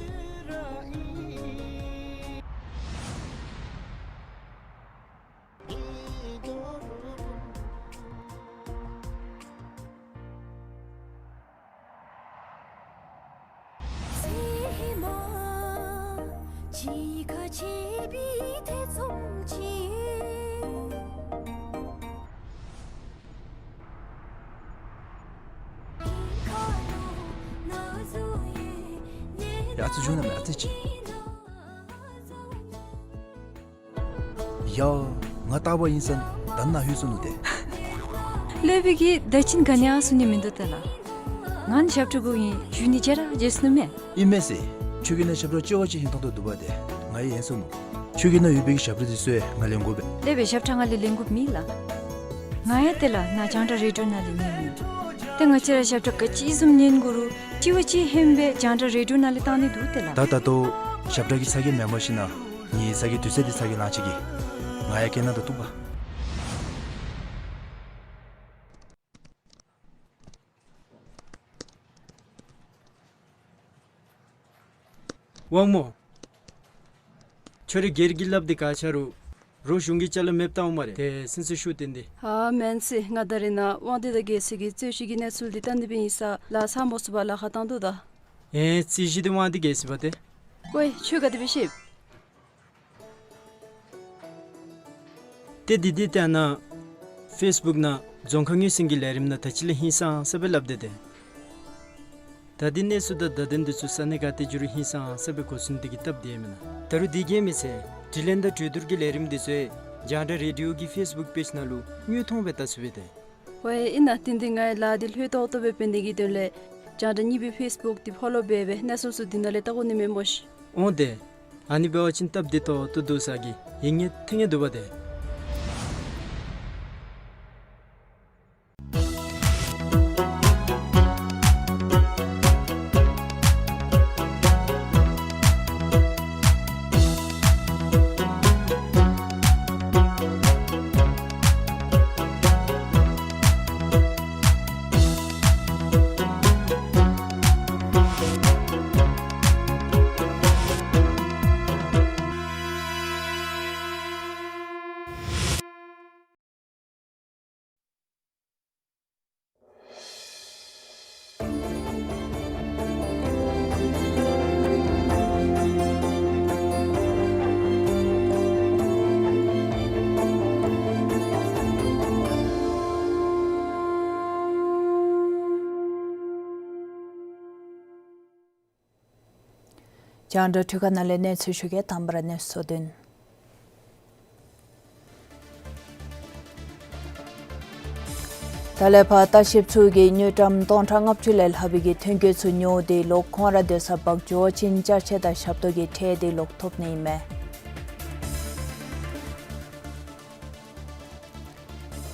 ཡ་ཨ་ཙི་བྱུང་ན་མེད་ཨ་ཙི་ཅིག། ཡ། ང་རྟག་པར་ཨིན་ས་ད་ནཱ་ལྷོད་སོ་ནུག་ཏེ། ལྷོད་པའི་གི་ད་ཅི་ག་ནི་ཡང་གསུང་ནི་མིན་འདུག་ཏེ་ལགས། ང་ནི་ཞབས་ཁྲ་གུ་ཨིན་ཞུ་ནི་བརྗེད་ར་བརྗེད་སོ་ནུག་མས། ཨིན་མས་ཟེར། ཁྱོད་ཀྱི་ནང་ཞབས་ཁྲ་ལྕི་བ་ཅིག་ཧིང་ཐང་དོ་འདུག་པ་ཏེ། ང་ཡང་ཡེངས་སོ་ནུག། ཁྱོད་ཀྱི་ནང་ཡོད་པའི་གི་ཞབས་ཁྲ་དེ་ཚུ་ཡང་ང་ལེན་དགོ་པས། ལེགས་པའི་ཞབས་ཁྲ་ང་ལས་ལེན་དགོཔ་མེད་ལགས། ང་ཡང་ཏེ་ལགས་ནཱ་རྒྱང་བསྒྲགས་རེ་ཌིའོ་ནང་ལས་ཉན་ཡི། ཏེ་ང་བཅས་ར་ཞབས་ཁྲ་ག་ཅི་བཟུམ་ཉན་དགོ་རུང་ལྕི་བ་ཅིག་ཧན་སྦེ་རྒྱང་བསྒྲགས་རེ་ཌིའོ་ནང་ལས་བཏང་ནི་འདུག་ཏེ་ལགས། ད་ད་ལྟོ་ཞབས་ཁྲ་གི་ཚ་གྱང་མེན་པར་ཞིན་ན་ངེའི་ཚ་གྱང་དུས་ཚོད་འདི་ཚ་གྱང་ལང་ཅི་གི། ང་ཡང་སྐད་ནང་དུ་གཏུགས་པ། དབང་མོ། ཁྱོད་རའི་སྒེར་གྱི་ལཱ་འདི་ག་ཅི་རུང་རོགས་གཞུང་གི་ཅ་ལ་མེདཔ་བཏང་འོང་སྨ་རེ། ཏེ་སེམས་ཚུ་ཤུགས་བཏོན་ཏེ། ཨ་མེན་ཟེར། ང་ད་རེས་ནཱ་དབང་འདུས་དང་རྒྱལ་སྲས་ཀྱི་རྩོད་གཞི་གི་གནས་ཚུལ་འདི་བལྟ་ནི་སྦེ་ཨིན་ས་ལཱ་ཚར་མ་ཚུགས་པར་ལཱ་ཁག་བཏང་དོ་ད། ཨེ་རྩོད་གཞི་འདི་དབང་འདུས་རྒྱལ་སྲས་པ་ཏེ། ཝའེ་ཁྱོད་ག་དེ་སྦེ་ཤེས། ཏེ་འདི་འདི་ལྟ་ན་ཕེསི་བུཀ་ནང་རྫོང་ཁ་ངོས་ཟིན་གྱི་ལས་རིམ་ནང་ད་ཅི་ལས་ཧིང་སངས་ས་སྦེ་སླབ་སྟེ་ཏེ། ད་ ད་འདི་གནས་ཚུལ་དང་བརྡ་དོན་འདི་ཚུ་ས་གནས་ག་ཏེ་འགྱོ་རུང་ཧིང་སངས་ཟེར་བའི་གོ་མཚོན་འདི་གིས་སྟབས་བདེ་མེན་ན། ད་རུང་འདི་གིས་མི་ཚད་དྲི་ལན་དང་གྲོས་བསྡུར་གྱི་ལས་རིམ་འདི་ཚུ་རྒྱང་བསྒྲགས་རེ་ཌི་ཡོ་གི་ཕེསི་བུཀ་པེཇ་ནང་ལུ་དངོས་མཐོང་སྦེ་བལྟ་ཚུགས་པས་ཏེ། ཝའེ་ཨིན་ན། ཏན་ཏན་ངེའི་ལཱ་འདི་ལྷོད་ཏོག་ཏོ་སྦེ་འབད་ནི་གི་དོན་ལས་རྒྱང་བསྒྲགས་གཉིས་པའི་ཕེསི་བུཀ་འདི་ཕོ་ལོ་འབད་སྦེ་གནས་ཚུལ་ཚུ་འདི་ནང་ལས་བལྟ་དགོ་ནི་མེན་པོ་ཤིག། འོང་ཏེ། ཨ་ནི་འབད་བ་ཅིན་སྟབས་བདེ་ཏོག་ཏོ་འདུག་ས་གི་ཡིག་ངོ་འཐོན་ནི་འདུག་པ་ཏེ། རྒྱང་བསྒྲགས་འཕྲུལ་ཁང་ནང་ལས་གནས་ཚུལ་ཞུ་གེ། དང་པ་ར་གནས་ཚུལ་དོན། ད་ལས་ཕར་ལྟ་བཤལཔ་ཚུ་གིས་དངུལ་ཀྲམ་སྟོང་ཕྲག་ལྔ་བཅུ་ལས་ལྷག་པའི་གི་ཐོན་སྐྱེད་ཚུ་ཉོ་སྟེ་ལོག་ཁོང་ར་སྡོད་ས་འབག་འགྱོ་བ་ཅིན་ཅ་ཆས་དང་ཞབས་ཏོག་གི་ཁྲལ་འདི་ལོག་ཐོབ་ནི་ཨིན་མས།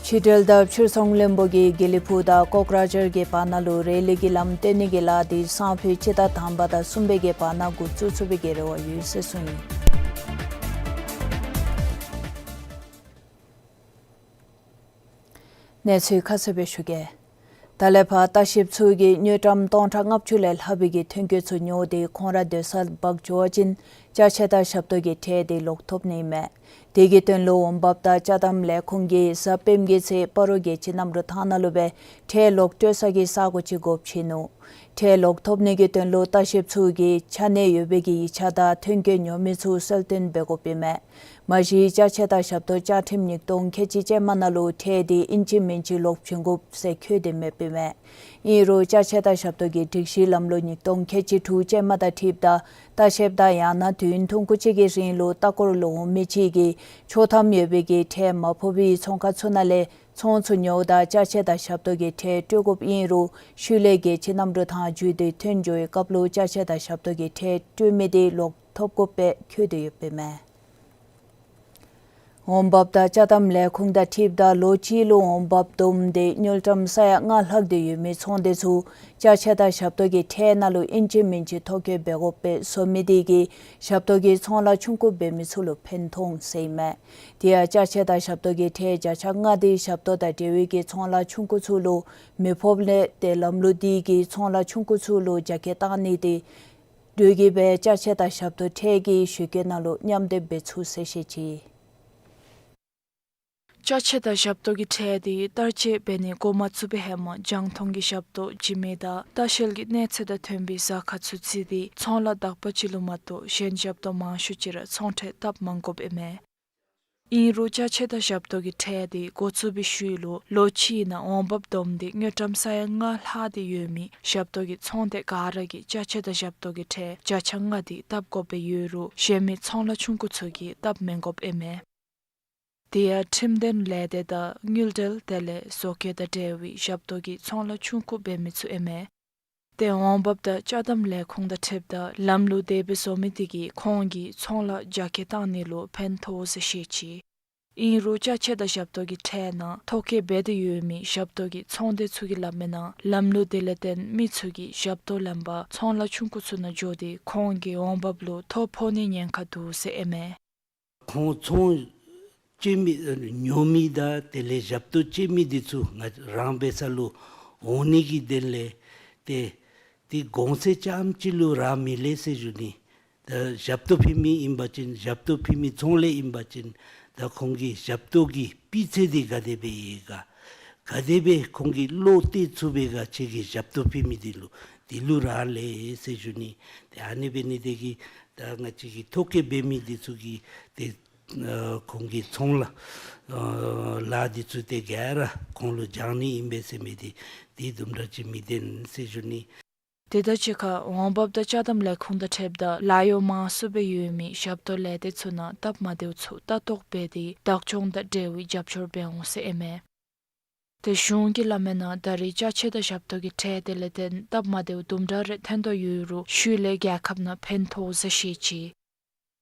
ཕྱི་འབྲེལ་དང་ཕྱིར་ཚོང་བློན་པོ་གིས་དགེ་ལེགས་ཕུག་དང་ཀོག་ར་ཇར་གྱི་བར་ན་ལུ་རེ་ལི་གི་ལམ་བཏོན་ནི་གི་ལཱ་འདི་སང་ཕོད་སྤྱི་ཟླ་དང་པ་དང་གསུམ་པའི་གི་བར་ན་འགོ་བཙུགས་ཚུགས་པའི་གི་རེ་བ་ཡོད་ཟེར་གསུངས་ཡི། གནས་ཚུལ་ཁ་གསལ་སྦེ་ཞུ་གེ། ད་ལས་ཕར་ལྟ་བཤལཔ་ཚུ་གིས་དངུལ་ཀྲམ་སྟོང་ཕྲག་ལྔ་བཅུ་ལས་ལྷག་པའི་གི་ཐོན་སྐྱེད་ཚུ་ཉོ་སྟེ་ཁོང་ར་སྡོད་ས་འབག་འགྱོ་བ་ཅིན་ཅ་ཆས་དང་ཞབས་ཏོག་གི་ཁྲལ་འདི་ལོག་ཐོབ་ནི་ཨིན་མས། དེ་གི་དོན་ལུ་འོང་འབབ་དང་ཅ་དམ་ལས་ཁུངས་ཀྱིས་གཟའ་སྤེནམ་གི་ཚེ་སྤ་རོ་རྒྱལ་སྤྱི་གནམ་གྲུ་ཐང་ནང་ལུ་སྦེ་ཁྲལ་ལོག་སྤྲོད་ས་གི་ས་གོ་ཅིག་དགོཔ་བྱིན་ནུག། ཁྲལ་ལོག་ཐོབ་ནི་གི་དོན་ལུ་ལྟ་བཤལཔ་ཚུ་གིས་ཆ་གནས་ཡོད་པའི་གི་ཡིག་ཆ་དང་ཐོན་སྐྱེད་ཉོ་མི་ཚུ་གསལ་སྟོན་འབད་དགོཔ་ཨིན་མས། མ་གཞི་ཅ་ཆས་དང་ཞབས་ཏོག་བཅའ་ཁྲིམས་ཉིས་སྟོང་ཁལ་གཅིག་ཅན་མ་ནང་ལུ་ཁྲལ་འདི་ཨིན་ཅི་མིན་ཅི་ལོག་བྱིན་དགོཔ་ཟེར་འཁོད་དེ་མེདཔ་ཨིན་མས། ཨིན་རུང་ཅ་ཆས་དང་ཞབས་ཏོག་གི་སྒྲིག་གཞི་ལམ་ལུགས་ཉིས་སྟོང་ཁལ་གཅིག་དྲུག་ཅན་མ་དང་འཁྲིལཝ་ད་ལྟ་བཤལཔ་དང་ཡང་ན་དུས་ཡུན་ཐུང་ཀུ་ཅིག་གི་རིང་ལུ་ལྟ་སྐོར་ལུ་འོང་མི་ཅིག་གིས་ཆོག་ཐམ་ཡོད་པའི་གི་ཁྲལ་མ་ཕོག་པའི་ཚོང་ཁང་ཚུ་ནང་ལས་ཚོང་ཚུ་ཉོཝ་ད་ཅ་ཆས་དང་ཞབས་ཏོག་གི་ཁྲལ་སྤྲོད་དགོཔ་ཨིན་རུང་ཤུལ་ལས་རྒྱལ་སྤྱི་གནམ་གྲུ་ཐང་བརྒྱུད་དེ་ཐོན་འགྱོ་བའི་སྐབས་ལུ་ཅ་ཆས་དང་ཞབས་ཏོག་གི་ཁྲལ་སྤྲོད་མི་དེ་ལོག་ཐོབ་དགོཔ་སྦེ་འཁོད་དེ་ཡོདཔ་ཨིན་མས། འོང་འབབ་དང་ཅ་དམ་ལས་ཁུངས་དང་འཁྲིལཝ་ད་ལོ་གཅིག་ལུ་འོང་འབབ་བསྡོམས་ཏེ་དངུལ་ཀྲམ་ས་ཡ་ལྔ་ལྷག་སྟེ་ཡོད་མི་ཚོང་སྡེ་ཚུ་ཅ་ཆས་དང་ཞབས་ཏོག་གི་ཁྲལ་ནང་ལུ་ཨིན་ཅི་མིན་ཅི་ཐོ་བཀོད་འབད་དགོཔ་སྦེ་བཟོ་མི་དེ་གིས་ཞབས་ཏོག་གི་ཚོང་ལཱ་ཆུང་ཀུ་འབད་མི་ཚུ་ལུ་ཕན་ཐོགས་ཟེར་ཨིན་མས། དེ་ཡང་ཅ་ཆས་དང་ཞབས་ཏོག་གི་ཁྲལ་བརྒྱ་ཆ་ལྔ་དེ་ཞབས་ཏོག་དང་འབྲེལ་བའི་གི་ཚོང་ལཱ་ཆུང་ཀུ་ཚུ་ལུ་མི་ཕོགཔ་ལས་ཏེ་ལམ་ལུགས་དེ་གིས་ཚོང་ལཱ་ཆུང་ཀུ་ཚུ་ལུ་རྒྱ་སྐྱེད་བཏང་ནི་དེ་འདྲོག་གི་སྦེ་ཅ་ཆས་དང་ཞབས་ཏོག་ཁྲལ་གྱི་ཞུ་སྐྱོན་ནང་ལུ་མཉམ་སྡེབ་འབད་ཚུགས་ཟེར་བཤད་ཅི། ཅ་ཆས་དང་ཞབས་ཏོག་གི་ཁྲལ་དེ་བསྟར་སྤྱོད་འབད་ནི་འགོ་མ་བཙུགས་པའི་ཧེ་མ་རྒྱང་མཐོང་གི་ཞབས་ཏོག་བྱིན་མི་དང་ལྟ་བཤལ་གྱི་གནས་ཚད་དང་མཐུན་པའི་ཟ་ཁང་ཚུ་བརྩིས་ཏེ་ཚོང་ལཱ་དག་པ་ཅིག་ལུ་མ་གཏོགས་གཞན་ཞབས་ཏོག་མང་ཤོས་ཅིག་ར་ཚོང་ཁྲལ་བཏབ་མ་དགོཔ་ཨིན་མས། ཨིན་རུང་ཅ་ཆས་དང་ཞབས་ཏོག་གི་ཁྲལ་དེ་འགོ་བཙུགས་པའི་ཤུལ་ལུ་ལོ་གཅིག་ནང་འོང་འབབ་བསྡོམས་ཏེ་དངུལ་ཀྲམ་ས་ཡ་ལྔ་ལྷག་སྟེ་ཡོད་མི་ཞབས་ཏོག་གི་ཚོང་སྡེ་ག་ར་གིས་ཅ་ཆས་དང་ཞབས་ཏོག་གི་ཁྲལ་བརྒྱ་ཆ་ལྔ་དེ་བཏབ་དགོཔ་སྦེ་ཡོད་རུང་གཞན་མི་ཚོང་ལཱ་ཆུང་ཀུ་ཚུ་གིས་བཏབ་མི་དགོཔ་ཨིན་མས། དེ་ཡང་ཁྲིམས་དོན་ལས་སྡེ་དང་དངུལ་འབྲེལ་དེ་ལས་བཟོ་བཀོད་དང་འབྲེལ་བའི་ཞབས་ཏོག་གི་ཚོང་ལཱ་ཆུང་ཀུ་འབད་མི་ཚུ་ཨིན་མས། ཏེ་འོང་འབབ་དང་ཅ་དམ་ལས་ཁུངས་དང་འཁྲིལཝ་ད་ལམ་ལུགས་དེ་སྦེ་བཟོ་མི་དེ་གིས་ཁོང་གི་ཚོང་ལཱ་རྒྱ་སྐྱེད་བཏང་ནི་ལུ་ཕན་ཐོགས་ཟེར་བཤད་ཅི། ཨིན་རུང་ཅ་ཆས་དང་ཞབས་ཏོག་གི་ཁྲལ་ནང་ཐོ་བཀོད་འབད་དེ་ཡོད་མི་ཞབས་ཏོག་གི་ཚོང་སྡེ་ཚུ་གིས་སླབ་མིའི་ནང་ལམ་ལུགས་དེ་ལས་བརྟེན་མི་ཚུ་གིས་ཞབས་ཏོག་ལེན་པར་ཚོང་ལཱ་ཆུང་ཀུ་ཚུ་ནང་འགྱོ་སྟེ་ཁོང་གི་འོང་འབབ་ལུ་ཐོ་ཕོག་ནི་ཉེན་ཁ་འདུག་ཟེར་ཨིན་མས། ཁོང་ཚོང་སྤྱོད་མི་ཉོ་མི་དང་དེ་ལས་ཞབས་ཏོག་སྤྱོད་མི་དེ་ཚུ་ང་རང་འབད་ས་ལུ་འོང་ནི་གི་དོན་ལས་ཏེ་དེ་གོང་ཚད་རྐྱངམ་ཅིག་ལུ་རག་མི་ལས་ཟེར་ཞུ་ནི། ད་ཞབས་ཏོག་ཕུལ་མི་ཨིན་པ་ཅིན་ཞབས་ཏོག་ཕུལ་མི་ཚོང་ལས་ཨིན་པ་ཅིན་ད་ཁོང་གི་ཞབས་ཏོག་གི་སྤུས་ཚད་དེ་ག་དེ་སྦེ་ཡོད་ག། ག་དེ་སྦེ་ཁོང་གིས་བློ་གཏད་ཚུགས་པས་ག་ཁྱེད་ཀྱི་ཞབས་ཏོག་ཕུལ་མི་དེ་ལུ་དེ་ལུ་རག་ལས་ཟེར་ཞུ་ནི། ཏེ་ཨ་ནི་འབད་ནི་དེ་གིས་ད་ང་བཅས་ཀྱི་ཐོ་བཀོད་འབད་མི་དེ་ཚུ་གིས་ཏེ་ཨ་ཁོང་གི་ཚོང་ལཱ་ཨ་ལཱ་དེ་ཚུ་ཏེ་ག་ར་ཁོང་ལུ་སྦྱང་ནི་ཨིན་པས་ཟེར་མི་དེ་དེ་དུམ་གྲ་ཅིག་མི་བདེན་ཟེར་ཞུ་ནི། དེ་དང་གཅིག་ཁར་འོང་འབབ་དང་ཅ་དམ་ལས་ཁུངས་དང་འཁྲིལཝ་ད་ལཱ་གཡོག་མང་སུ་སྦེ་ཡོད་མི་ཞབས་ཏོག་ལས་སྡེ་ཚུ་ནང་སྟབས་མ་བདེཝ་ཚུ་ལྟ་རྟོག་འབད་དེ་བདག་སྐྱོང་དང་འབྲེལ་བའི་རྒྱབ་སྐྱོར་འབད་འོང་ཟེར་ཨིན་མས། ཏེ་གཞུང་གིས་སླབ་མིའི་ནང་ད་རེས་ཅ་ཆས་དང་ཞབས་ཏོག་གི་ཁྲལ་དེ་ལས་བརྟེན་སྟབས་མ་བདེཝ་དུམ་གྲ་རེ་ཐོན་དོ་ཡོད་རུང་ཤུལ་ལས་རྒྱལ་ཁབ་ནང་ཕན་ཐོགས་ཟེར་བཤད་ཅི།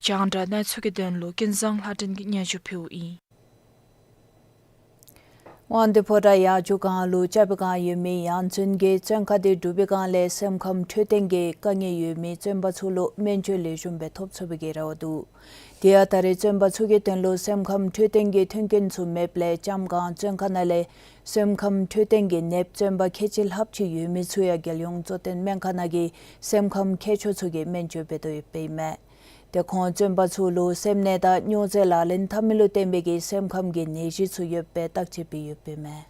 རྒྱང་བསྒྲགས་གནས་ཚུལ་གྱི་དོན་ལུ་ཀུན་བཟང་ལྷ་སྒྲོན་གྱིས་སྙན་ཞུ་ཕུལཝ་ཨིན། དབང་འདུས་ཕོ་བྲང་ཡ་ཇུ་སྒང་ལུ་རྐྱབ་པའི་བསྒང་ཡོད་མི་ཡང་བཙུན་གྱི་བཙོན་ཁང་དེ་སྒྲུབ་པའི་བསྒང་ལས་སེམས་ཁམས་འཕྲོད་བསྟེན་གྱི་དཀའ་ངལ་ཡོད་མི་བཙོན་པ་ཚུ་ལུ་སྨན་བཅོས་ལེགས་ཤོམ་སྦེ་ཐོབ་ཚུགས་པའི་རེ་བ་འདུག། དེ་ཡང་ད་རེས་བཙོན་པ་ཚུ་གི་དོན་ལུ་སེམས་ཁམས་འཕྲོད་བསྟེན་གྱི་མཐུན་རྐྱེན་ཚུ་མེདཔ་ལས་ལྕམ་སྒང་བཙོན་ཁང་ནང་ལས་སེམས་ཁམས་འཕྲོད་བསྟེན་གྱི་ནདཔ་བཙོན་པ་ཁལ་གཅིག་ལྷགཔ་ཅིག་ཡོད་མི་ཚུ་ཡང་རྒྱལ་ཡོངས་གཙོ་བསྟེན་སྨན་ཁང་ནང་གི་སེམས་ཁམས་མཁས་མཆོག་ཚུ་གིས་སྨན་བཅོས་འབད་དོ་ཡོདཔ་ཨིན་མས། ཏེ་ཁོང་བཙོན་པ་ཚུ་ལུ་སེམས་ནད་དང་སྨྱོ་རྫས་ལག་ལེན་འཐབ་མི་ལུ་བརྟེན་པའི་གི་སེམས་ཁམས་ཀྱི་ནད་གཞི་ཚུ་ཡོདཔ་སྦེ་བརྟག་དཔྱད་འབད་ཡོདཔ་ཨིན་མས།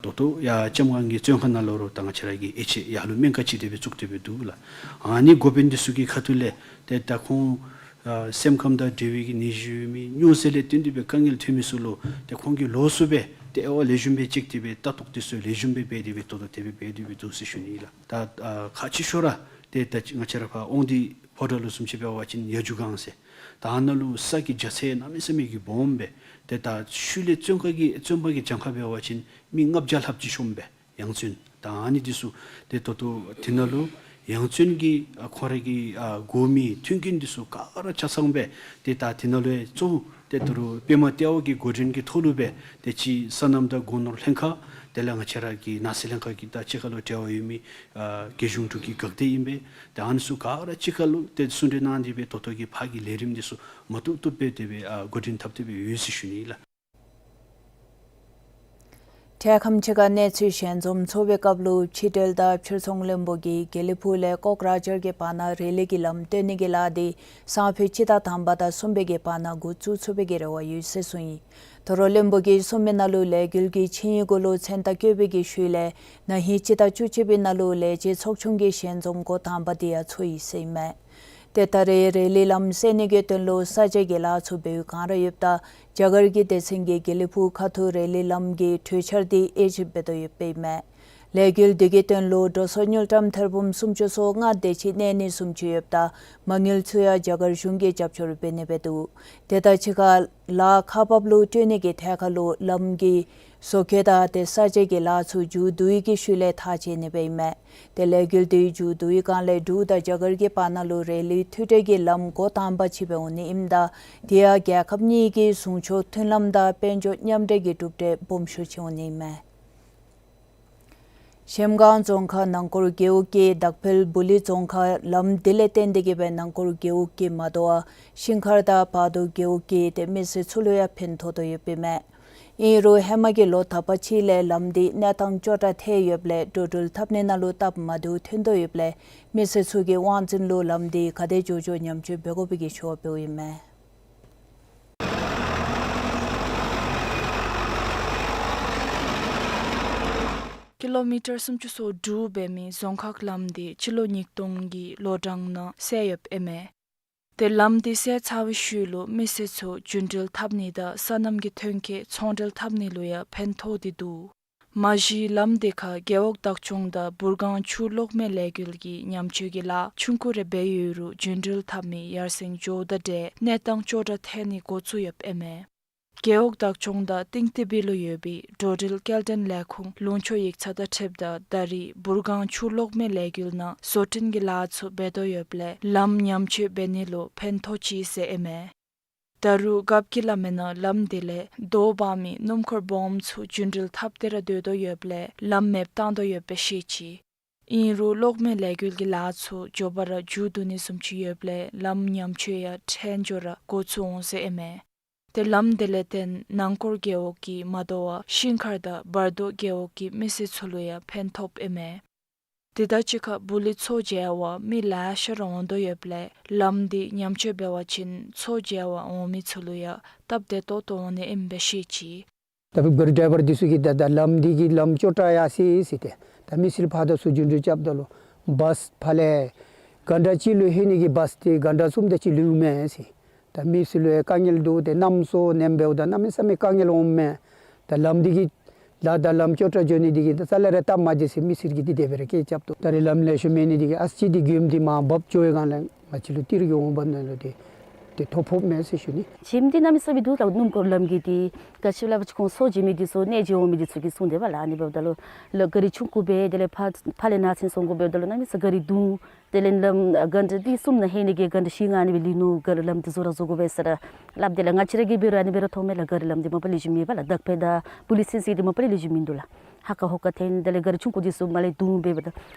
ད་ལྟོ་ཡང་ལྕམ་སྒང་གི་བཙོན་ཁང་ནང་ལུ་རུང་ད་ང་བཅས་ར་གི་ཨེ་ཆེ་ཡར་ལུ་སྨན་ཁང་ཅིག་དེ་སྦེ་བཙུགས་ཏེ་སྦེ་འདུག་ལགས། ཨ་ནི་འགོ་དཔོན་འདི་ཚུ་གི་ཁ་ཐུག་ལས་ཏེ་ད་ཁོང་ཨ་སེམས་ཁམས་དང་འབྲེལ་བའི་གི་ནད་གཞི་ཡོད་མི་སྨྱོ་རྫས་ལས་བརྟེན་ཏེ་སྦེ་དཀའ་ངལ་ཐོན་མི་ཚུ་ལུ་ཏེ་ཁོང་གིས་ལོགས་སུ་སྦེ་ཏེ་དབྱེ་བ་ལེགས་ཤོམ་སྦེ་དཔྱད་དེ་སྦེ་ལྟ་རྟོག་འདི་ཚུ་ལེགས་ཤོམ་སྦེ་འབད་དེ་སྦེ་ད་ལྟོ་དེ་སྦེ་འབད་དེ་སྦེ་འདུག་ཟེར་ཞུ་ནི་ལགས། ད་ཨ་ཁག་ཆེ་ཤོས་ར་ཏེ་ད་ང་བཅས་ར་ཕར་དབང་འདུས་ཕོ་བྲང་ལུ་བཟུམ་ཅིག་འབད་བ་ཅིན་ཡ་ཇུ་སྒང་ཟེར། ད་ཨ་ནཱ་ལུ་ས་གི་རྒྱ་ཚད་གནམ་མེད་ས་མེད་ཀྱི་སྦོམ་སྦེ། ཏེ་ད་ཤུལ་ལས་བཙོན་ཁང་གི་བཙོན་པ་གི་གྱངས་ཁ་འབད་བ་ཅིན་མི་ལྔ་བརྒྱ་ལྷགཔ་ཅིག་ཤོངམ་སྦེ་ཡང་བཙོན། ད་ཨ་ནི་འདི་ཚུ་ཏེ་ད་ལྟོ་དེ་ནང་ལུ་ཡང་བཙོན་གྱི་ཨ་ཁོང་ར་གི་ཨ་དགོ་མི་མཐུན་རྐྱེན་འདི་ཚུ་ག་ར་ཆ་ཚང་སྦེ་ཏེ་ད་དེ་ནང་ལུ་ཡང་གཙོ་བོ་ཏེ་ད་རུང་པདྨ་ལྟེ་བ་གི་འགོ་འདྲེན་གྱི་ཐོག་ལུ་སྦེ་ཏེ་ཅིག་སོ་ནམ་དང་སྒོ་ནོར་ལྷན་ཁག་དེ་ལས་ང་བཅས་ར་གི་ནགས་ཚལ་ལྷན་ཁག་གི་དང་གཅིག་ཁར་ལུ་འབྲེལ་བ་ཡོད་མི་ཨ་རྒྱལ་གཞུང་འབྲུག་གི་འགག་སྡེ་ཨིན་པས། ཏེ་ཨ་ནི་ཚུ་ག་ར་གཅིག་ཁར་ལུ་ཏེ་ཟུང་འབྲེལ་གནང་སྟེ་སྦེ་ད་ལྟོ་གི་ཕར་གྱི་ལས་རིམ་འདི་ཚུ་མ་བཏུབ་བཏུབ་སྦེ་དེ་སྦེ་ཨ་འགོ་འདྲེན་འཐབ་སྟེ་སྦེ་ཡོད་ཟེར་ཞུ་ནི་ལགས། འཕྲལ་ཁམས་ཅིག་ཁར་གནས་ཚུལ་ཞལ་འཛོམས་ཚོགས་པའི་སྐབས་ལུ་ཕྱི་འབྲེལ་དང་ཕྱིར་ཚོང་བློན་པོ་གིས་དགེ་ལེགས་ཕུག་ལས་ཀོག་རཱ་ཇར་གྱི་བར་ན་རི་ལི་གི་ལམ་བཏོན་ནི་གི་ལཱ་འདི་སང་ཕོད་སྤྱི་ཟླ་དང་པ་དང་གསུམ་པའི་གི་བར་ན་འགོ་བཙུགས་ཚུགས་པའི་གི་རེ་བ་ཡོད་ཟེར་གསུངས་ཡི། ད་རུང་བློན་པོ་གིས་གསུངས་མི་ནང་ལུ་ལས་འགུལ་གྱི་ཆིངས་ཡིག་གུ་ལུ་མཚན་རྟགས་བཀོད་པའི་གི་ཤུལ་ལས་ན་ཧིང་སྤྱི་ཟླ་བཅུ་གཅིག་པའི་ནང་ལུ་ལས་བྱེད་ཚོགས་ཆུང་གི་ཞལ་འཛོམས་འགོ་དང་པ་འདི་ཡང་ཚོགས་ཡི་ཟེར་ཨིན་མས། ཏེ་ད་རེས་རི་ལི་ལམ་བསལ་ནི་གི་དོན་ལུ་ས་དཔྱད་ཀྱི་ལཱ་ཚུ་འབད་བའི་བསྒང་ར་ཡོདཔ་ད་རྒྱ་གར་གྱི་སྡེ་ཚན་གྱིས་དགེ་ལེགས་ཕུག་ཁ་ཐུག་རི་ལི་ལམ་གྱི་གྲོས་འཆར་འདི་དབྱེ་ཞིབ་འབད་དོ་ཡོདཔ་ཨིན་མས། ལས་འགུལ་འདི་གི་དོན་ལུ་འགྲོ་སོང་དངུལ་ཀྲམ་ཐེར་འབུམ་སུམ་ཅུ་སོ་ལྔ་དེ་ཅིག་གནས་ནི་བཟུམ་ཅིག་ཡོདཔ་ད་མ་དངུལ་ཚུ་ཡང་རྒྱ་གར་གཞུང་གིས་རྒྱབ་སྐྱོར་འབད་ནི་སྦེ་འདུག། དེ་དང་གཅིག་ཁར་ལཱ་ཁག་འབགཔ་ལུ་སྤྲོད་ནི་གི་ཐད་ཁར་ལུ་ལམ་གྱི་བཟོ་བཀོད་དང་ཏེ་ས་དཔྱད་ཀྱི་ལཱ་ཚུ་མཇུག་བསྡུ་ཡི་གི་ཤུལ་ལས་ཐག་བཅད་ནི་སྦེ་ཨིན་མས། ཏེ་ལས་འགུལ་འདི་མཇུག་བསྡུ་བའི་བསྒང་ལས་འབྲུག་དང་རྒྱ་གར་གྱི་བར་ན་ལུ་རི་ལི་མཐུད་འབྲེལ་གྱི་ལམ་འགོ་དང་པ་ཅིག་སྦེ་འོང་ནི་ཨིནམ་ད་དེ་ཡང་རྒྱལ་ཁབ་གཉིས་ཀྱི་ཟུང་ཕྱོགས་མཐུན་ལམ་དང་དཔལ་འབྱོར་མཉམ་འབྲེལ་གྱི་གྲུབ་འབྲས་སྦོམ་ཤོས་ཅིག་འོང་ནི་ཨིན་མས། གཞལམ་སྒང་རྫོང་ཁག་ནང་སྐོར་རྒེད་འོག་གི་དག་ཕེལ་བུ་ལི་རྫོང་ཁག་ལམ་འདི་ལས་བརྟེན་ཏེ་གིས་སྦེ་ནང་སྐོར་རྒེད་འོག་གི་མ་དོ་བར་ཤིང་མཁར་དང་བར་དོ་རྒེད་འོག་གི་ཏེ་མི་སེར་ཚུ་ལུ་ཡང་ཕན་ཐོགས་དོ་ཡོདཔ་ཨིན་མས། ཨིན་རུང་ཧེ་མ་གི་ལོ་དག་པ་ཅིག་ལས་ལམ་འདི་གནས་སྟངས་སྐྱོ་དྲགས་ཐལ་ཡོདཔ་ལས་འགྲོ་འགྲུལ་འཐབ་ནི་ནང་ལུ་སྟབས་མ་བདེཝ་ཐོན་དོ་ཡོདཔ་ལས་མི་སེར་ཚུ་གིས་དབང་འཛིན་ལུ་ལམ་འདི་ག་དེ་མགྱོགས་མགྱོགས་ཉམས་བཅོས་འབད་དགོ་པའི་གི་ཞུ་བ་འབདཝ་ཨིན་མས། ཀི་ལོ་མི་ཊར་སུམ་ཅུ་སོ་དྲུག་འབད་མི་རྫོང་ཁག་ལམ་འདི་སྤྱི་ལོ་ཉིས་སྟོང་གི་ལོ་གྲངས་ནང་བསལ་ཡོདཔ་ཨིན་མས། ཏེ་ལམ་འདི་བསལ་ཚར་བའི་ཤུལ་ལུ་མི་སེར་ཚུ་རྒྱུན་འགྲུལ་འཐབ་ནི་དང་སོ་ནམ་གྱི་ཐོན་སྐྱེད་ཚོང་འབྲེལ་འཐབ་ནི་ལུ་ཡང་ཕན་ཐོགས་ཏེ་འདུག། མ་གཞི་ལམ་འདི་ཁར་རྒེད་འོག་བདག་སྐྱོང་དང་འབུར་སྒང་ཆུ་གློག་མེ་ལས་འགུལ་གྱི་ཉམས་བཅོས་ཀྱི་ལཱ་ཆུང་ཀུ་རེ་འབད་ཡོད་རུང་རྒྱུན་འགྲུལ་འཐབ་མི་ཡར་སེང་འགྱོཝ་དང་འབྲེལ་གནས་སྟངས་སྐྱོ་དྲགས་ཐལ་ནི་འགོ་བཙུགས་ཡོདཔ་ཨིན་མས། རྒེད་འོག་བདག་སྐྱོང་དང་གཏིང་སྟེ་སྦི་ལུ་ཡོད་པའི་འགྲོ་འགྲུལ་སྐྱེལ་འདྲེན་ལས་ཁུངས་ལུང་ཕྱོགས་ཡིག་ཚང་དང་འཁྲིལཝ་ད་ད་རེས་འབུར་སྒང་ཆུ་གློག་མེ་ལས་འགུལ་ནང་བཟོ་སྐྲུན་གྱི་ལཱ་ཚུ་འབད་དོ་ཡོདཔ་ལས་ལམ་ཉམས་བཅོས་འབད་ནི་ལུ་ཕན་ཐོགས་ཅི་ཟེར་ཨིན་མས། ད་རུང་རྒཔོ་གིས་སླབ་མིའི་ནང་ལམ་འདི་ལས་རྡོ་འབག་མི་སྣུམ་འཁོར་སྦོམ་ཚུ་རྒྱུན་འགྲུལ་འཐབ་སྟེ་ར་སྡོད་དོ་ཡོདཔ་ལས་ལམ་མེདཔ་བཏང་དོ་ཡོདཔ་སྦེ་བཤད་ཅི། ཨིན་རུང་གློག་མེ་ལས་འགུལ་གྱི་ལཱ་ཚུ་མགྱོགས་པ་ར་མཇུག་བསྡུ་ནི་བཟུམ་ཅིག་ཡོདཔ་ལས་ལམ་ཉམས་བཅོས་ཡང་ཕྲན་ཅིག་ར་འགོ་བཙུགས་འོང་ཟེར་ཨིན་མས། ཏེ་ལམ་འདི་ལས་བརྟེན་ནང་སྐོར་རྒེད་འོག་གི་མ་དོ་བར་ཤིང་མཁར་དང་བར་དོ་རྒེད་འོག་གི་མི་སེར་ཚུ་ལུ་ཡང་ཕན་ཐོགསཔ་ཨིན་མས། དེ་དང་གཅིག་ཁར་བུ་ལི་མཚོ་མཇལ་བར་མི་ལེ་ཤ་ར་འོང་དོ་ཡོདཔ་ལས་ལམ་འདི་ཉམས་བཅོས་འབད་བ་ཅིན་མཚོ་མཇལ་བར་འོང་མི་ཚུ་ལུ་ཡང་སྟབས་བདེ་ཏོག་ཏོ་འོང་ནི་ཨིནམ་སྦེ་བཤད་ཅི། ད་བུ་གར་ཌའི་བར་འདི་ཚུ་གིས་ད་ད་ལམ་འདི་གི་ལམ་སྐྱོ་དྲགས་ཡར་སོ་ཡི་ཟེར་ཏེ་ད་མི་སེར་ཕར་དང་ཚུར་རྒྱུན་འགྲུལ་རྐྱབ་ད་ལུ་བཱས་ཕར་ལས་གྷན་ཊ་གཅིག་ལུ་ལྷོད་ནི་གི་བཱས་འདི་གྷན་ཊ་གསུམ་དེ་ཅིག་ལུས་མས་ཟེར། ད་མི་སེར་ལུ་ཡང་དཀའ་ངལ་འདུག། ཏེ་གནམ་སྲོ་ནེམ་འབདཝ་ད་གནམ་མེད་ས་མེད་དཀའ་ངལ་འོངམ་མས། ད་ལམ་འདི་གི་ ལ་དང་ལམ་སྐྱོ་དྲགས་འགྱོ་ནི་འདི་གིས་ད་རྩ་ལས་ར་སྟབས་མ་བདེ་ཟེར་མི་སེར་གྱིས་འདི་དེ་སྦེ་ར་སྐད་རྐྱབ་དོ། ད་རེས་ལམ་ལེགས་ཤོམ་མེད་ནི་འདི་གིས་ཨ་ཙི་ཅིག་འདི་མགྱོནམ་འདི་མར་འབབ་འགྱོ་བའི་སྒང་ལས་ང་བཅས་ལུ་ཏི་རུ་གི་འོང་འབབ་ནང་ལུ་འདི་ཏེ་ཐོ་ཕོགཔ་མས་ཟེར་ཞུ་ནི། བྱེམ་འདི་གནམ་མེད་ས་མེད་འདུག་ལགས། སྣུམ་འཁོར་ལམ་གྱི་འདི་ག་ཅི་སླབ་པ་ཅིན་ཁོང་ཚོ་བྱེམ་འདི་ཚུ་གནས་བྱེལ་འོང་མི་འདི་ཚུ་གིས་གསུངས་དེས་པ་ལགས། ཨ་ནི་འབདཝ་ད་ལུ་ལ་ག་རི་ཆུང་ཀུ་སྦེ་དེ་ལས་ཕར་ཕར་ལས་ནང་ཚུན་སོང་དགོ་འབདཝ་ད་ལུ་གནམ་མེད་ས་མེད་ག་རི་རྡུང་། དེ་ལས་ལམ་གྷན་ཊ་འདི་གསུམ་ནང་ལྷོད་ནི་གི་གྷན་ཊ་བཞི་ལྔ་ཨ་ནི་སྦེ་ལུས་ནུག། ག་རི་ལམ་འདི་བཟོ་ར་བཟོ་དགོ་པས་ཟེར་ར་སླབ། དེ་ལས་ང་བཅས་ར་གིས་འབད་རུང་ཨ་ནི་སྦེ་ར་མཐོངམ་མས་ལགས། ག་རི་ལམ་འདི་མ་པ་ལེགས་ཤོམ་མེད་པས་ལགས། བདག་ཕེ་དང་པུ་ལིས་ཅན་སི་འདི་མ་པ་ལེགས་ཤོམ་མིན་འདུག་ལགས། ཧ་ཀ་ཧོ་ཀ་འཐོན། དེ་ལས་ག་རི་ཆུང་ཀུ་འདི་ཚུ་མར་ལས་རྡུང་འབདཝ་ད་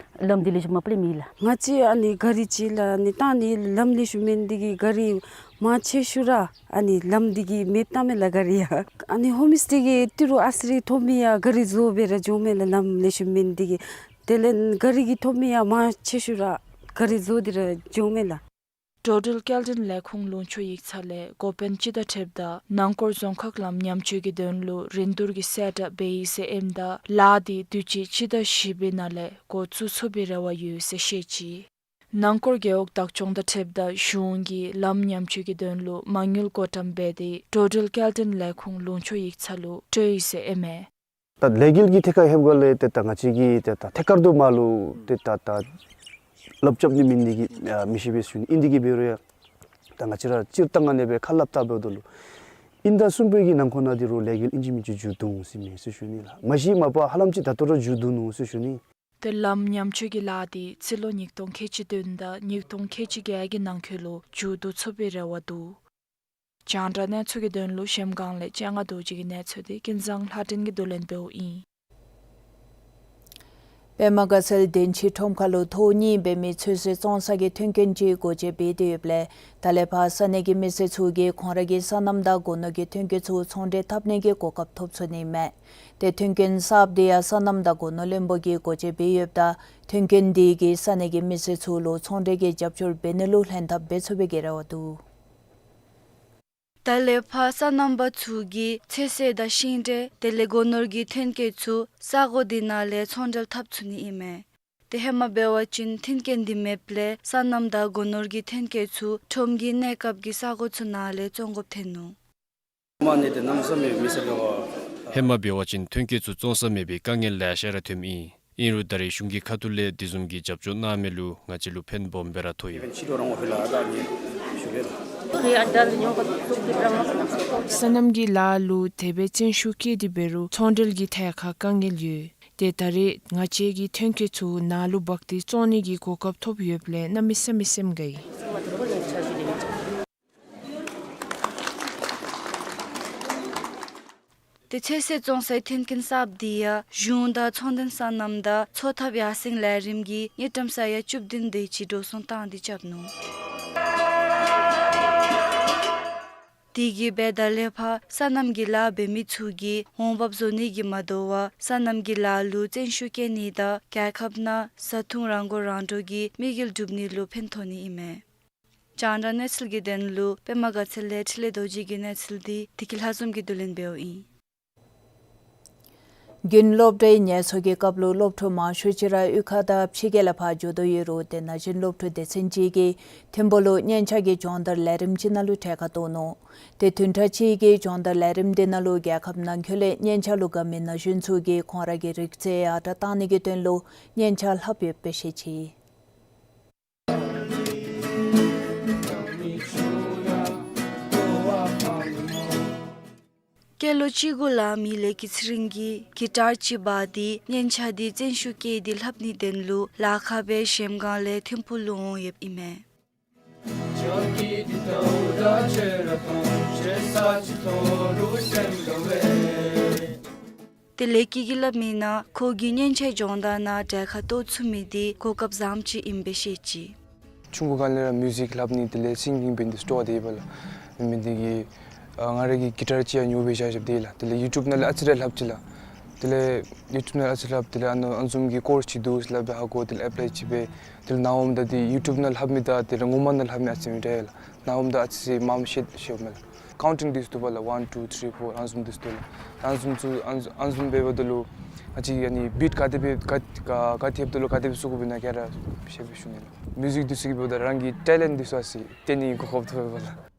ལམ་འདི་ལེགས་ཤོམ་མ་པ་ལེགས་མེད་ལགས། ང་བཅས་ཨ་ནི་ག་རི་ཅིག་ལགས་ཨ་ནི་བཏང་ནི་ལམ་ལེགས་ཤོམ་མེད་ནི་འདི་གིས་ག་རི་མང་ཆེ་ཤོས་ར་ཨ་ནི་ལམ་འདི་གིས་མེདཔ་བཏངམ་མས་ལགས་ག་རི་ཡང་། ཨ་ནི་ཧོར་མིས་འདི་གིས་ཏི་རུ་ཨ་ཙི་རེ་ཐོབ་མི་ཡང་ག་རི་བཟོ་སྦེ་ར་འགྱོཝ་མས་ལགས། ལམ་ལེགས་ཤོམ་མེད་ནི་འདི་གིས། དེ་ལས་ག་རི་གི་ཐོབ་མི་ཡང་མང་ཆེ་ཤོས་ར་ག་རི་བཟོ་སྟེ་ར་འགྱོཝ་མས་ལགས། འགྲོ་འགྲུལ་སྐྱེལ་འདྲེན་ལས་ཁུངས་ལུང་ཕྱོགས་ཡིག་ཚང་ལས་འགོ་དཔོན་ཅིག་དང་འཁྲིལཝ་ད་ནང་འཁོར་རྫོང་ཁག་ལམ་ཉམས་བཅོས་ཀྱི་དོན་ལུ་རིན་བསྡུར་གྱི་གསལ་བསྒྲགས་འབད་ཡི་ཟེར་ཨིནམ་ད་ལཱ་འདི་དུས་ཅི་སྤྱི་ཟླ་བཞི་པའི་ནང་ལས་འགོ་བཙུགས་ཚུགས་པའི་རེ་བ་ཡོད་ཟེར་བཤད་ཅི། ནང་འཁོར་རྒེད་འོག་བདག་སྐྱོང་དང་འཁྲིལཝ་ད་གཞུང་གིས་ལམ་ཉམས་བཅོས་ཀྱི་དོན་ལུ་མ་དངུལ་བགོ་བཀྲམ་འབད་དེ་འགྲོ་འགྲུལ་སྐྱེལ་འདྲེན་ལས་ཁུངས་ལུང་ཕྱོགས་ཡིག་ཚང་ལུ་སྤྲོད་ཡི་ཟེར་ཨིན་མས། ད་ལས་འགུལ་གྱི་ཐད་ཁར་ལྷོདཔ་ལས་ཏེ་ད་ང་བཅས་ཀྱིས་ཏེ་ད་ཐད་ཀར་དུ་མར་ལུ་ཏེ་ད་ད་སླབ་རྐྱབ་ནི་མེད་ནི་འདི་གིས་ཨ་མི་ཤེས་པས་ཟེར་ཞུ་ནི། ཨིན་འདི་གིས་འབད་རུང་ཡང་ད་ང་བཅས་ར་སྤྱིར་བཏང་ཨ་ནེ་སྦེ་ཁ་སླབ་བལྟཝ་ད་ལུ་དབྱིན་ཟླ་གསུམ་པའི་གི་ནང་འཁོད་ནང་འདི་རུ་ལས་འགུལ་ཨིན་ཅི་མིན་ཅི་མཇུག་བསྡུ་འོང་ཟེར་མས་ཟེར་ཞུ་ནི་ལགས། མ་གཞི་མ་པ་ཧ་ལམ་ཅིག་ད་ལྟོ་ར་མཇུག་བསྡུ་ནུག་ཟེར་ཞུ་ནི། ཏེ་ལམ་ཉམས་བཅོས་ཀྱི་ལཱ་འདི་སྤྱི་ལོ་ཉིས་སྟོང་ཁལ་གཅིག་བདུན་དང་ཉིས་སྟོང་ཁལ་གཅིག་བརྒྱད་ཀྱི་ནང་འཁོད་ལུ་མཇུག་བསྡུ་ཚུགས་པའི་རེ་བ་འདུག། རྒྱང་བསྒྲགས་གནས་ཚུལ་གྱི་དོན་ལུ་གཞལམ་སྒང་ལས་སྤྱན་སྔ་རྡོ་རྗེ་གི་གནས་ཚུལ་འདི་ཀུན་བཟང་ལྷ་སྒྲོན་གྱིས་བསྡུ་ལེན་འབདཝ་ཨིན། པདྨ་དགའ་ཚལ་བདེ་ཆེན་ཁྲོམ་ཁ་ལུ་ཐོག་གཉིས་འབད་མི་ཚོད་བསྲེ་བཙོང་ས་གི་མཐུན་རྐྱེན་ཅིག་སྒོ་འབྱེད་འབད་དེ་ཡོདཔ་ལས་ད་ལས་ཕར་ས་གནས་ཀྱི་མི་སེར་ཚུ་གིས་ཁོང་ར་གི་སོ་ནམ་དང་སྒོ་ནོར་གྱི་ཐོན་སྐྱེད་ཚུ་ཚོང་འབྲེལ་འཐབ་ནི་གི་གོ་སྐབས་ཐོབ་ཚུགས་ནི་མས། ཏེ་མཐུན་རྐྱེན་གསརཔ་འདི་ཡང་སོ་ནམ་དང་སྒོ་ནོར་བློན་པོ་གིས་སྒོ་འབྱེད་འབད་ཡོདཔ་ད་མཐུན་རྐྱེན་འདི་གིས་ས་གནས་ཀྱི་མི་སེར་ཚུ་ལུ་ཚོང་འབྲེལ་གྱི་རྒྱབ་སྐྱོར་འབད་ནི་ལུ་ལྷན་ཐབས་འབད་ཚུགས་པའི་གི་རེ་བ་འདུག། ད་ལས་ཕར་སོ་ནམ་པ་ཚུ་གིས་ཚོད་བསྲེ་དང་ཤིང་འབྲས་དེ་ལས་སྒོ་ནོར་གྱི་ཐོན་སྐྱེད་ཚུ་ས་གོ་འདི་ནང་ལས་ཚོང་འབྲེལ་འཐབ་ཚུགས་ནི་ཨིན་མས། ཏེ་ཧེ་མ་འབད་བ་ཅིན་མཐུན་རྐྱེན་འདི་མེདཔ་ལས་སོ་ནམ་དང་སྒོ་ནོར་གྱི་ཐོན་སྐྱེད་ཚུ་ཁྲོམ་གྱི་གནས་སྐབས་ཀྱི་ས་གོ་ཚུ་ནང་ལས་བཙོང་དགོཔ་ཐོན་ནུག། མ་ནི་ཏེ་གནམ་མེད་ས་མེད་མི་སེར་འབད་བ། ཧེ་མ་འབད་བ་ཅིན་ཐོན་སྐྱེད་ཚུ་བཙོང་ས་མེད་པའི་དཀའ་ངལ་ལེ་ཤ་ར་ཐོནམ་ཨིན། ཨིན་རུང་ད་རེས་གཞུང་གི་ཁ་ཐུག་ལས་དེ་བཟུམ་གྱི་རྒྱབ་སྐྱོར་གནང་མི་ལུ་ང་བཅས་ལུ་ཕན་སྦོམ་སྦེ་ར་ཐོགས་ཡི། སོ་ནམ་གྱི་ལཱ་ལུ་དེ་སྦེ་བརྩོན་ཤུགས་བསྐྱེད་དེ་འབད་རུང་ཚོང་འབྲེལ་གྱི་ཐད་ཁར་དཀའ་ངལ་ཡོད། ཏེ་ད་རེས་ང་བཅས་ཀྱིས་ཐོན་སྐྱེད་ཚུ་ནཱ་ལུ་འབག་སྟེ་བཙོང་ནི་གི་གོ་སྐབས་ཐོབ་ཡོདཔ་ལས་གནམ་མེད་ས་མེད་སེམས་དགའ་ཡི། ཏེ་ཚོད་བསྲེ་བཙོང་སའི་མཐུན་རྐྱེན་གསརཔ་འདི་ཡང་གཞུང་དང་ཚོང་དོན་སོ་ནམ་དང་འཚོ་ཐབས་ཡར་སེང་ལས་རིམ་གྱིས་དངུལ་ཀྲམ་ས་ཡ་བཅུ་བདུན་དེ་ཅིག་འགྲོ་སོང་བཏང་སྟེ་རྐྱབ་ནུག། དེ་གིས་འབད་ད་ལས་ཕར་སོ་ནམ་གྱི་ལཱ་འབད་མི་ཚུ་གིས་འོང་འབབ་བཟོ་ནི་གིས་མ་དོ་བར་སོ་ནམ་གྱི་ལཱ་ལུ་བརྩོན་ཤུགས་བསྐྱེད་ནི་དང་རྒྱལ་ཁབ་ནང་བཟའ་འཐུང་རང་མགོ་རང་འདྲོངས་ཀྱི་དམིགས་ཡུལ་འགྲུབ་ནི་ལུ་ཕན་ཐོགས་ནི་ཨིན་མས། རྒྱང་བསྒྲགས་གནས་ཚུལ་གྱི་དོན་ལུ་པདྨ་དགའ་ཚལ་ལས་འཕྲིན་ལས་རྡོ་རྗེ་གི་གནས་ཚུལ་འདི་བདེ་སྐྱིད་ལྷ་འཛོམས་ཀྱིས་བསྡུ་ལེན་འབདཝ་ཨིན། དགུན་སློབ་གྲྭའི་ངལ་གསོ་གི་སྐབས་ལུ་སློབ་ཕྲུག་མང་ཤོས་ཅིག་ར་གཡུས་ཁ་དང་ཕྱི་རྒྱལ་ལུ་ཕར་འགྱོ་དོ་ཡོད་རུང་དེ་ནང་བཞིན་སློབ་ཕྲུག་སྡེ་ཚན་ཅིག་གིས་ཐིམ་ཕུག་ལུ་སྙན་ཆ་གི་སྦྱོང་བརྡར་ལས་རིམ་ཅིག་ནང་ལུ་གྲལ་ཁར་གཏོགས་ནུག། ཏེ་བདུན་ཕྲག་གཅིག་གི་སྦྱོང་བརྡར་ལས་རིམ་འདི་ནང་ལུ་རྒྱལ་ཁབ་ནང་འཁོད་ལས་སྙན་ཆ་ལུ་དགའ་མི་ན་གཞོན་ཚུ་གིས་ཁོང་ར་གི་རིག་རྩལ་ཡར་དྲག་གཏང་ནི་གི་དོན་ལུ་སྙན་ཆ་ལྷབ་ཡོདཔ་སྦེ་བཤད་ཅི། སྐྱེས་ལོ་བཅུ་དགུ་ལང་མི་ལས་སྐྱིད་ཚེ་རིང་གིས་གི་ཊར་ཅིག་འབག་སྟེ་སྙན་ཆ་འདི་བརྩོན་ཤུགས་བསྐྱེད་དེ་ལྷབ་ནིའི་དོན་ལུ་ལ་ཁ་སྦེ་གཞལམ་སྒང་ལས་ཐིམ་ཕུག་ལུ་འོང་ཡོདཔ་ཨིན་མས། དེ་ལས་སྐྱིད་ཀྱིས་སླབ་མིའི་ནང་ཁོ་གིས་སྙན་ཆའི་སྦྱོང་བརྡར་ནང་གྲལ་ཁར་གཏོགས་ཚུགས་མི་འདི་གོ་སྐབས་བཟངམ་ཅིག་ཨིནམ་སྦེ་བཤད་ཅི། ཆུང་ཀུ་སྒང་ལས་ར་མིའུ་ཟིཀ་ལྷབ་ནི་དེ་ལས་སིང་གིང་འབད་ནི་འདི་སྤྲོ་བ་དེ་ཡོདཔ་ལགས། མི་འདི་གིས་ཨ་ང་ར་གིས་གི་ཊར་ཅིག་ཡང་ཉོ་སྦེ་བཞག་བཞགཔ་དེ་ལགས། དེ་ལས་ཡུ་ཊུབ་ནང་ལས་ཨ་ཙི་རེ་ལྷབ་ཅི་ལགས། དེ་ལས་ཡུ་ཊུབ་ནང་ལས་ཨ་ཙི་ལྷབ་དེ་ལས་ཨ་ནཱ་ཨ་ནི་བཟུམ་གྱི་ཀོརསི་ཅིག་འདུག་ཟེར་སླབ་སྦེ་ཧ་གོ། དེ་ལས་ཨེཔ་ལའི་ཅིག་འབད། དེ་ལས་ནཱ་འོངམ་ད་འདི་ཡུ་ཊུབ་ནང་ལྷབ་མི་དང་དེ་ལས་ངོ་མ་ནང་ལྷབ་མི་ཨ་ཙི་མི་འདྲ་ཡོད་ལགས། ནཱ་འོངམ་ད་ཨ་ཙི་མངམ་ཤེས་ཤེསཔ་མས་ལགས། ཀའུན་ཊིང་འདི་ཚུ་འདུག་པ་ལགས། ཝན་ཊུ་ཐི་རི་ཕོར་ཨ་ནི་བཟུམ་འདི་ཚུ་འདུག་ལགས། ཨ་ནི་བཟུམ་ཚུ་ཨ་ནི་ཨ་ནི་བཟུམ་འབདཝ་ད་ལུ་ཨ་ཙི་ཨ་ནི་བིཊ་ག་དེ་སྦེ་ག་ག་ག་ཐེབས་ད་ལུ་ག་དེ་སྦེ་བཙུགས་དགོཔ་ཨིན་ན་ག་ར་ཤེས་པའི་ཤུལ་ལས་ལགས། མིའུ་ཟིཀ་འདི་ཚུ་གིས་འབདཝ་ད་རང་གི་ཊེ་ལེནཊ་འདི་ཚུ་ཨ་ཙི་སྟོན་ནི་གོ་སྐབས་ཐོབ་པས་ལགས།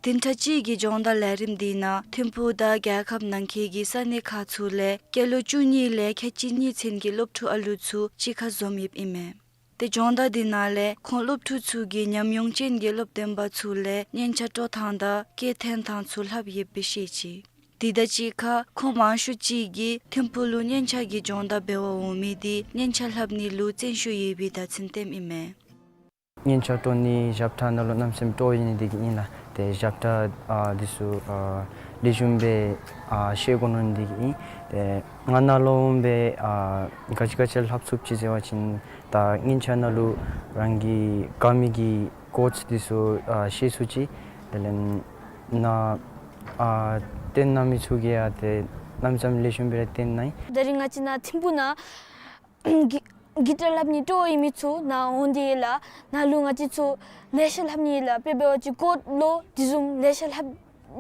བདུན་ཕྲག་གཅིག་གི་སྦྱོང་བརྡར་ལས་རིམ་འདི་ནང་ཐིམ་ཕུག་དང་རྒྱལ་ཁབ་ནང་འཁོད་ཀྱི་ས་གནས་ཁག་ཚུ་ལས་སྐྱེས་ལོ་བཅུ་གཉིས་ལས་ཁལ་གཅིག་གཉིས་ཚུན་གྱི་སློབ་ཕྲུག་ཨ་ལུ་ཚུ་གཅིག་ཁར་འཛོམས་ཡོདཔ་ཨིན་མས། ཏེ་སྦྱོང་བརྡར་འདི་ནང་ལས་ཁོང་སློབ་ཕྲུག་ཚུ་གིས་ཉམས་མྱོང་ཅན་གྱི་སློབ་སྟོན་པ་ཚུ་ལས་སྙན་ཆ་དཀྲོག་ཐངས་དང་སྐད་འཐེན་ཐངས་ཚུ་ལྷབ་ཡོདཔ་སྦེ་བཤད་ཅི། དེ་དང་གཅིག་ཁར་ཁོང་མང་ཤོས་ཅིག་གིས་ཐིམ་ཕུག་ལུ་སྙན་ཆ་གི་སྦྱོང་བརྡར་འབད་བར་འོང་མི་འདི་སྙན་ཆ་ལྷབ་ནི་ལུ་བརྩོན་ཤུགས་ཡོད་པའི་བརྡ་མཚོན་བསྟནམ་ཨིན་མས། སྙན་ཆ་དཀྲོག་ནི་ཞབས་ཁྲ་ནང་ལུ་གནམ་མེད་ས་མེད་སྤྲོ་བ་ཡོད་ནི་འདི་གིས་ཨིན་ལགས། ཏེ་ཞབས་ཁྲ་ཨ་འདི་ཚུ་ཨ་ལེགས་ཤོམ་སྦེ་ཨ་ཤེས་དགོ་མནོ་ནི་འདི་གིས་ཨིན། ཏེ་ང་ནཱ་ལུ་འབད་ཨ་ག་ཅི་ག་ཅི་ལྷབ་ཚུགས་ཅི་ཟེར་བ་ཅིན་ད་སྙན་ཆ་ནང་ལུ་རང་གི་དགའ་མི་གི་ཀོཌསི་འདི་ཚུ་ཨ་ཤེས་ཚུགས་ཅི། དེ་ལས་ནཱ་ཨ་སྟོན་གནང་མི་ཚུ་གིས་ཡང་ཏེ་གནམ་མེད་ས་མེད་ལེགས་ཤོམ་སྦེ་ར་སྟོན་གནང་ཡི། ད་རིས་ང་བཅས་ནཱ་ཐིམ་ཕུག་ནང་གི་གི་ཊར་ལྷབ་ནི་སྤྲོ་བ་ཡོད་མི་ཚུ་ནཱ་འོང་སྟེ་ཡོད་ལགས། ནཱ་ལུ་ང་བཅས་ཚུ་ལེ་ཤ་ལྷབ་ནི་ཡོད་ལགས། དཔེ་འབད་བ་ཅིན་ཀོཌ་ལོ་དེ་བཟུམ་ལེ་ཤ་ལྷབ་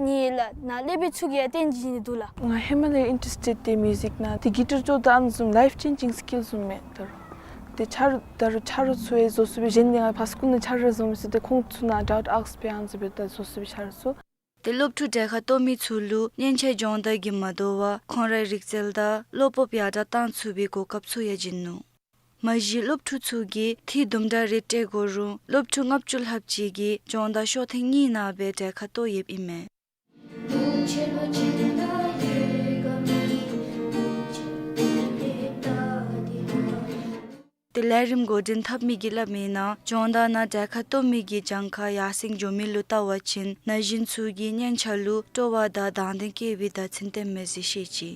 ནི་ཡོད་ལགས། ནཱ་ལས་སྦེ་ཚུ་གིས་ཡང་སྟོན་བྱིན་ནི་འདུག་ལགས། ང་ཧེ་མ་ལས་ཨིན་ཊ་རེསི་ཊེཌ་ཏེ་མིའུ་ཟིག་ནང་། ཏེ་གི་ཊར་ཅོག་ད་ཨ་ནི་བཟུམ་ལའིཕ་ཅེན་ཇིང་སི་ཀིལ་བཟུམ་མས། ད་རུང་ཏེ་ཆ་རོགས་ད་རུང་ཆ་རོགས་ཚུ་ཡང་བཟོ་ཚུགས་པས། གཞན་ཏེ་ང་ཕར་སི་ཀུལ་ནང་ཆ་རོགས་བཟོ་མི་ཚུགས། ཏེ་ཁོང་ཚུ་ནང་ཌའུཊ་ཨསྐ་འབད་ཨ་ནི་བཟུམ་སྦེ་ད་བཟོ་ཚུགས་པས་ཆ་རོགས་ཚུ། ཏེ་སློབ་ཕྲུག་གྲལ་ཁར་གཏོགས་མི་ཚུ་ལུ་སྙན་ཆ་སྦྱོང་བརྡར་གྱིས་མ་དོ་བར་ཁོང་རའི་རིག་རྩལ་དང་བློ་སྤོབས་ཡར་དྲག་གཏང་ཚུགས་པའི་གོ་སྐབས་ཚུ་ཡང་བྱིན་ནུག། མ་གཞི་སློབ་ཕྲུག་ཚུ་གིས་ཐིག་དུམ་གྲ་རེ་སྤྲོད་དགོ་རུང་སློབ་ཕྲུག་ལྔ་བཅུ་ལྷགཔ་ཅིག་གིས་སྦྱོང་བརྡར་ཤོག་ཐེངས་གཉིས་ནང་སྦེ་གྲལ་ཁར་གཏོགས་ཡོདཔ་ཨིན་མས། ཏེ་ལས་རིམ་འགོ་འདྲེན་འཐབ་མི་གིས་སླབ་མིའི་ནང་སྦྱོང་བརྡར་ནང་གྲལ་ཁར་གཏོགས་མི་གི་གྱངས་ཁ་ཡར་སེང་འགྱོ་མི་ལུ་བལྟ་བ་ཅིན་ན་གཞོན་ཚུ་གི་སྙན་ཆ་ལུ་སྤྲོ་བ་དང་དང་འདོད་བསྐྱེད་པའི་བརྡ་མཚོན་བསྟནམ་མས་ཟེར་བཤད་ཅི།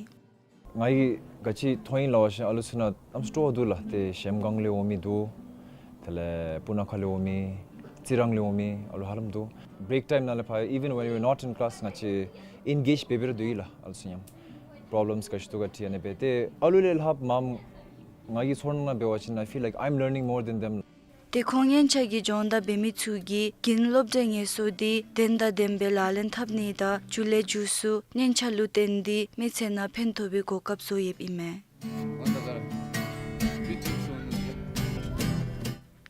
ང་གིས་ག་ཅི་མཐོང་ཡི་ལབ་པ་ཅིན་ཨ་ལུ་ཚུ་ནང་གནམ་མེད་ས་མེད་སྤྲོ་བ་འདུག་ལགས། ཏེ་གཞལམ་སྒང་ལས་འོང་མི་འདུག། དེ་ལས་སྤུ་ན་ཁ་ལས་འོང་མི་རྩི་རང་ལས་འོང་མི་ཨ་ལུ་ཧ་ལམ་འདུག། བེརེཀ་ཊའིམ་ནང་ལས་ཕར་even when we were not in class ང་བཅས་ཨེན་གེཇ་འབད་འབད་ར་སྡོད་ཡི་ལགས། ཨ་ལུ་ཚུ་མཉམ་པོ་རོབ་ལེམས་ག་ཅི་འདུག་ག་འདྲི་ཨ་ནི་སྦེ། ཏེ་ཨ་ལུ་ལས་ལྷགཔ་མ་ང་གི་ཚོར་སྣང་འབད་བ་ཅིན་I feel like I'm learning more than them. ཏེ་ཁོང་སྙན་ཆ་གི་སྦྱོང་བརྡར་འབད་མི་ཚུ་གིས་རྒྱུན་སློབ་གྲྭའི་ངལ་གསོ་འདི་དོན་དང་ལྡནམ་སྦེ་ལག་ལེན་འཐབ་ནི་དང་མཇུག་ལས་མཇུག་སུ་སྙན་ཆ་ལུ་བརྟེན་ཏེ་མི་ཚེ་ནང་ཕན་ཐོགས་པའི་གོ་སྐབས་བཟོ་ཡོདཔ་ཨིན་མས།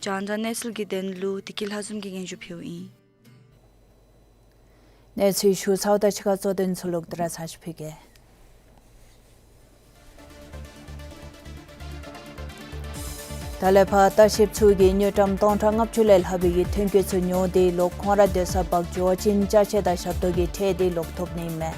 རྒྱང་བསྒྲགས་གནས་ཚུལ་གྱི་དོན་ལུ་བདེ་སྐྱིད་ལྷ་འཛོམས་ཀྱིས་སྙན་ཞུ་ཕུལཝ་ཨིན། གནས་ཚུལ་ཞུ་ཚརཝ་དང་གཅིག་ཁར་གཙོ་དོན་ཚུ་ལོག་སྟེ་ར་ཚར་ཅིག་ཕུལ་གེ། ད་ལས་ཕར་ལྟ་བཤལཔ་ཚུ་གིས་དངུལ་ཀྲམ་སྟོང་ཕྲག་ལྔ་བཅུ་ལས་ལྷག་པའི་གི་ཐོན་སྐྱེད་ཚུ་ཉོ་སྟེ་ལོག་ཁོང་ར་སྡོད་ས་འབག་འགྱོ་བ་ཅིན་ཅ་ཆས་དང་ཞབས་ཏོག་གི་ཁྲལ་འདི་ལོག་ཐོབ་ནི་ཨིན་མས།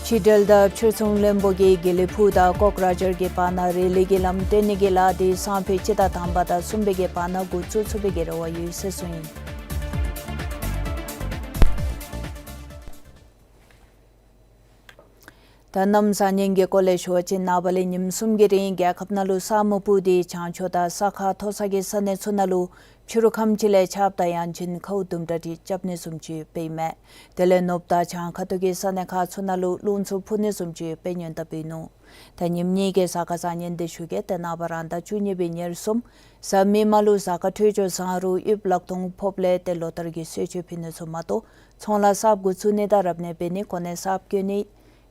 ཕྱི་འབྲེལ་དང་ཕྱིར་ཚོང་བློན་པོ་གིས་དགེ་ལེགས་ཕུག་དང་ཀོག་ར་ཇར་གྱི་བར་ན་རི་ལི་གི་ལམ་བཏོན་ནི་གི་ལཱ་འདི་སང་ཕོད་སྤྱི་ཟླ་དང་པ་དང་གསུམ་པའི་གི་བར་ན་འགོ་བཙུགས་ཚུགས་པའི་གི་རེ་བ་ཡོད་ཟེར་གསུངས་ཡི། ད་གནམ་བཟང་ངན་གྱི་སྐོར་ལས་ཞུ་བ་ཅིན་ནངས་པ་ལས་ཉིནམ་གསུམ་གྱི་རིང་རྒྱལ་ཁབ་ནང་ལུ་ས་སྨུག་སྤུབས་ཏེ་བྱང་ཕྱོགས་དང་ས་ཁ་མཐོ་ས་གི་ས་གནས་ཚུ་ནང་ལུ་ཕྱི་རུ་ཁམས་ཅིག་ལས་ཆརཔ་དང་ཡང་ཅིན་ཁཝ་དུམ་གྲ་ཅིག་རྐྱབ་ནི་བཟུམ་ཅིག་ཡོདཔ་ཨིན་མས། དེ་ལས་ནུབ་དང་བྱང་ཁ་ཐུག་གི་ས་གནས་ཁག་ཚུ་ནང་ལུ་རླུང་འཚུབ་འཕུ་ནི་བཟུམ་ཅིག་ཡོདཔ་སྦེ་སྔོན་བརྡ་ཕུལ་ནུག། ད་ཉིནམ་གཉིས་ཀྱི་གཟའ་སྐར་བཟང་ངན་འདི་ཞུ་གེ། ཏེ་ནངས་པ་རང་ཟླ་བཅུ་གཉིས་པའི་ཉེར་གསུམ་གཟའ་མིག་དམར་ལུ་གཟའ་སྐར་འཕྲོད་སྦྱོར་བཟང་རུང་དབྱིབས་ལག་སྟོང་ཕོགཔ་ལས་ཏེ་ལོ་ལྟར་གྱི་གསོལ་མཆོད་ཕུལ་ནི་ཚུ་མ་གཏོགས་ཚོང་ལཱ་གསརཔ་འགོ་བཙུགས་ནི་དང་རབ་གནས་འབད་ནི་གོ་གནས་གསརཔ་བསྐོ་ནི་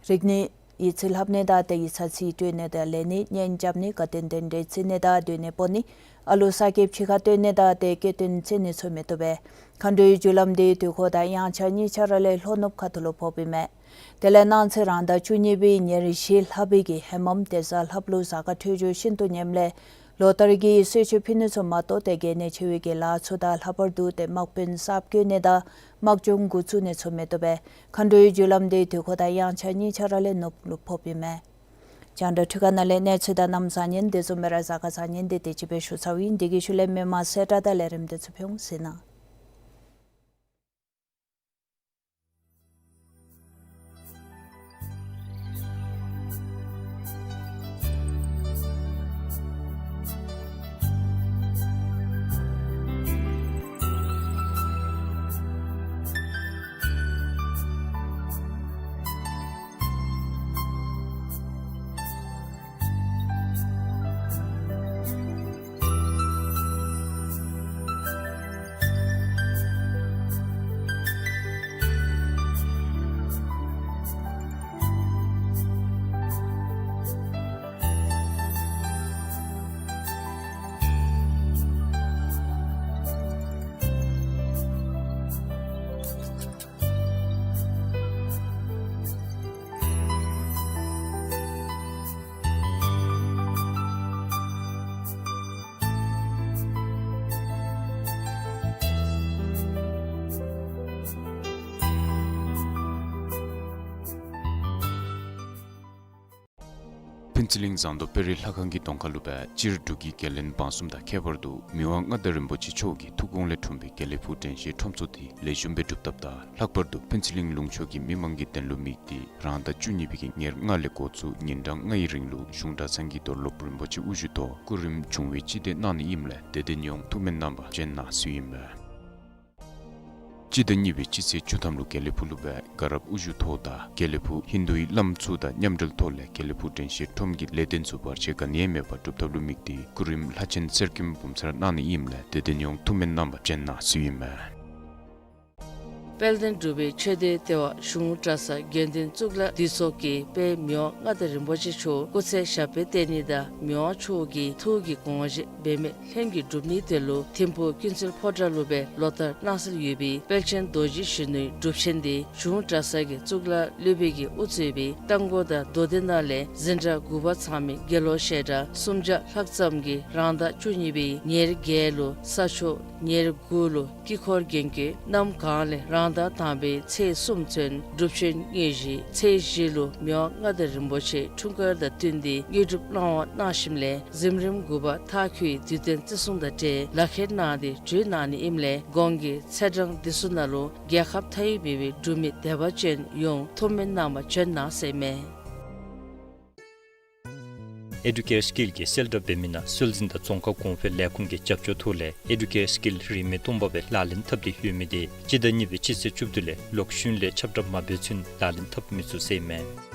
རིག་ནི་ཡིག་ཚད་ལྷབ་ནི་དང་ཏེ་ཡིག་ཚང་རྩིས་སྤྲོད་ནི་དང་ལེན་ནི་གཉེན་རྐྱབ་ནི་དགའ་སྟོན་རྟེན་འབྲེལ་བརྩི་ནི་དང་སྡོད་གནས་སྤོ་ནི་ཨ་ལུ་གསར་སྐྱེས་ཕྱི་ཁར་བཏོན་ནི་དང་ཏེ་སྐྱེ་སྟོན་བརྩི་ནི་ཚུ་མི་བཏུབ་པས། མཁའ་འགྲོའི་རྒྱུ་ལམ་འདི་དུས་འཁོར་དང་དབྱངས་འཆར་གཉིས་ཆ་ར་ལས་ལྷོ་ནུབ་ཁ་ཐུག་ལུ་ཕོགཔ་ཨིན་མས། དེ་ལས་གནངས་ཚེ་རང་ཟླ་བཅུ་གཉིས་པའི་ཉེར་བཞི་ལྷག་པའི་གི་ཧེ་མམ་ཏེ་གཟའ་ལྷགཔ་ལུ་གཟའ་སྐར་འཕྲོད་སྦྱོར་ཤིན་ཏུ་ངནམ་ལས་ལོ་ལྟར་གྱི་གསོལ་མཆོད་ཕུལ་ནི་ཚུ་མ་གཏོགས་ཏེ་གལ་གནད་ཆེ་བའི་གི་ལཱ་ཚུ་དང་ལྷག་པར་དུ་ཏེ་དམག་དཔོན་གསརཔ་བསྐོ་ནི་དང་དམག་སྦྱོང་འགོ་བཙུགས་ནི་ཚུ་མི་བཏུབ་པས། མཁའ་འགྲོའི་རྒྱུ་ལམ་འདི་དུས་འཁོར་དང་དབྱངས་འཆར་གཉིས་ཆ་ར་ལས་ནུབ་ལུ་ཕོགཔ་ཨིན་མས། རྒྱང་བསྒྲགས་འཕྲུལ་ཁང་ནང་ལས་གནས་ཚུལ་དང་གནམ་བཟང་ངན་དེ་བཟུམ་སྦེ་ར་གཟའ་སྐར་བཟང་ངན་འདི་དེ་ཅིག་སྦེ་ཞུ་ཚརཝ་ཨིན། དེ་གི་ཤུལ་ལས་མི་མང་གསལ་བསྒྲགས་དང་ལས་རིམ་འདི་ཚུ་ཕུལ་འོང་ཟེར་ན། ཕུན་ཚོགས་གླིང་ཟངས་མདོག་དཔལ་རི་ལྷ་ཁང་གི་གདོང་ཁ་ལུ་སྦེ་སྤྱིར་འབྲུག་གི་རྒྱལ་བློན་འབངས་གསུམ་དང་ཁྱད་པར་དུ་མི་དབང་མངའ་བདག་རིན་པོ་ཆེ་མཆོག་གི་ཐུགས་དགོངས་ལས་འཁྲུངས་པའི་དགེ་ལེགས་ཕུག་དྲན་ཤེས་ཁྲོམ་ཚོགས་འདུ་ལེགས་ཤོམ་སྦེ་གྲུབ་ཐབས་དང་ལྷག་པར་དུ་ཕུན་ཚོགས་གླིང་ལུང་ཕྱོགས་ཀྱི་མི་མང་གི་དོན་ལུ་དམིགས་ཏེ་རང་ཟླ་བཅུ་གཉིས་པའི་གི་ཉེར་ལྔ་ལས་འགོ་བཙུགས་ཉིན་གྲངས་ལྔའི་རིང་ལུ་གཞུང་གྲྭ་ཚང་གི་རྡོར་སློབ་རིན་པོ་ཆེ་དབུ་བཞུགས་ཐོག་སྐུ་རིམ་བྱུང་བའི་སྤྱི་དོན་གནང་ནི་ཨིནམ་ལས་དད་ལྡན་ཡོངས་ཐུགས་སྨོན་གནང་བར་བྱོན་གནང་ཟེར་ཨིན་པས། སྤྱི་ཟླ་གཉིས་པའི་སྤྱི་ཚེས་བཅུ་ཐམ་ལུ་དགེ་ལེགས་ཕུག་ལུ་སྦེ་དགའ་རབ་དབུ་བཞུགས་ཐོག་དང་དགེ་ལེགས་ཕུག་ཧིན་དུའི་བླམ་ཚུ་དང་མཉམ་འབྲེལ་ཐོག་ལས་དགེ་ལེགས་ཕུག་དྲན་ཤེས་ཁྲོམ་གྱི་ལས་དོན་ཚུ་བར་ཆད་ག་ནི་ཡང་མེད་པར་གྲུབ་ཐབས་ལུ་དམིགས་ཏེ་སྐུ་རིམ་ལྷ་ཆེན་གསེར་སྐྱེམས་འབུམ་ཚར་གནང་ནི་ཨིནམ་ལས་དད་ལྡན་ཡོངས་ཐུགས་སྨོན་གནང་བར་བྱོན་གནང་ཟེར་ཨིན་མས། དཔལ་ལྡན་འབྲུག་པའི་ཆོས་སྡེ་ལྟེ་བ་གཞུང་གྲྭ་ཚང་དགེ་འདུན་གཙུག་ལག་འདུས་ཚོགས་ཀྱིས་དཔལ་མི་དབང་མངའ་བདག་རིན་པོ་ཆེ་མཆོག་སྐུ་ཚེ་ཞབས་པད་བརྟན་ནི་དང་མི་དབང་མཆོག་གི་ཐུགས་ཀྱི་དགོངས་བཞེད་འབད་མེད་ལྷུན་གྱིས་འགྲུབ་ནིའི་དོན་ལུ་ཐིམ་ཕུག་ཀུན་གསལ་ཕོ་བྲང་ལུ་སྦེ་ལོ་ལྟར་གནང་སྲོལ་ཡོད་པའི་དཔལ་ཆེན་རྡོ་རྗེ་གཞོན་ནུའི་སྒྲུབ་ཆེན་འདི་གཞུང་གྲྭ་ཚང་གི་གཙུག་ལག་སློབ་དཔོན་གྱིས་དབུ་གཙོས་པའི་རྟ་མགོ་དང་མདོ་སྡེ་ནང་ལས་འཛིན་གྲྭ་དགུ་པ་ཚང་མའི་དགེ་སློང་བཤད་གྲྭ་སུམ་བརྒྱ་ལྷག་ཙམ་གྱིས་རང་ཟླ་བཅུ་གཉིས་པའི་ཉེར་བརྒྱད་ལུ་ས་ཕྱོགས་ཉེར་དགུ་ལུ་དཀྱིལ་འཁོར་རྒྱན་གྱི་གནམ་གང་ལས་རང་ཟླ་དང་པའི་ཚེས་གསུམ་ཚུན་སྒྲུབ་ཆེན་དངོས་གཞི། ཚེས་བཞི་ལུ་མི་དབང་མངའ་བདག་རིན་པོ་ཆེ་འཁྲུངས་སྐར་དང་བསྟུན་ཏེ་དངོས་གྲུབ་གནང་བ་གནང་ཞིནམ་ལས་གཟིམ་རིམ་དགུ་པ་མཐའ་འཁྱོལ་བའི་དུས་སྟོན་བརྩི་སྲུང་དང་འབྲེལ་ལག་ཁྱེར་གནང་སྟེ་འབྲུ་གནང་ནི་ཨིནམ་ལས་གོང་གི་ཚེས་གྲངས་འདི་ཚུ་ནང་ལུ་རྒྱལ་ཁབ་མཐའ་དབུས་མེད་པའི་འབྲུག་མི་དད་པ་ཅན་ཡོངས་ཐུགས་སྨོན་གནང་བར་བྱོན་གནང་ཟེར་ཨིན་མས། ཨེ་ཌུ་ཀེར་སི་ཀིལ་གྱི་གསལ་བསྒྲགས་འབད་མི་ནང་སྲོལ་འཛིན་དང་རྫོང་ཁ་གོང་འཕེལ་ལས་ཁུངས་ཀྱི་རྒྱབ་སྐྱོར་ཐོག་ལས་ཨེ་ཌུ་ཀེར་སི་ཀིལ་རིན་མེད་སྟོང་པ་སྦེ་ལག་ལེན་འཐབ་སྟེ་ཡོད་མི་དེ་སྤྱི་ཟླ་གཉིས་པའི་སྤྱི་ཚེས་བཅུ་བདུན་ལས་ལོག་ཤུལ་ལས་ཁྱབ་བསྒྲགས་མ་འབད་ཚུན་ལག་ལེན་འཐབ་མི་ཚུགས་ཟེར་ཨིན་མས།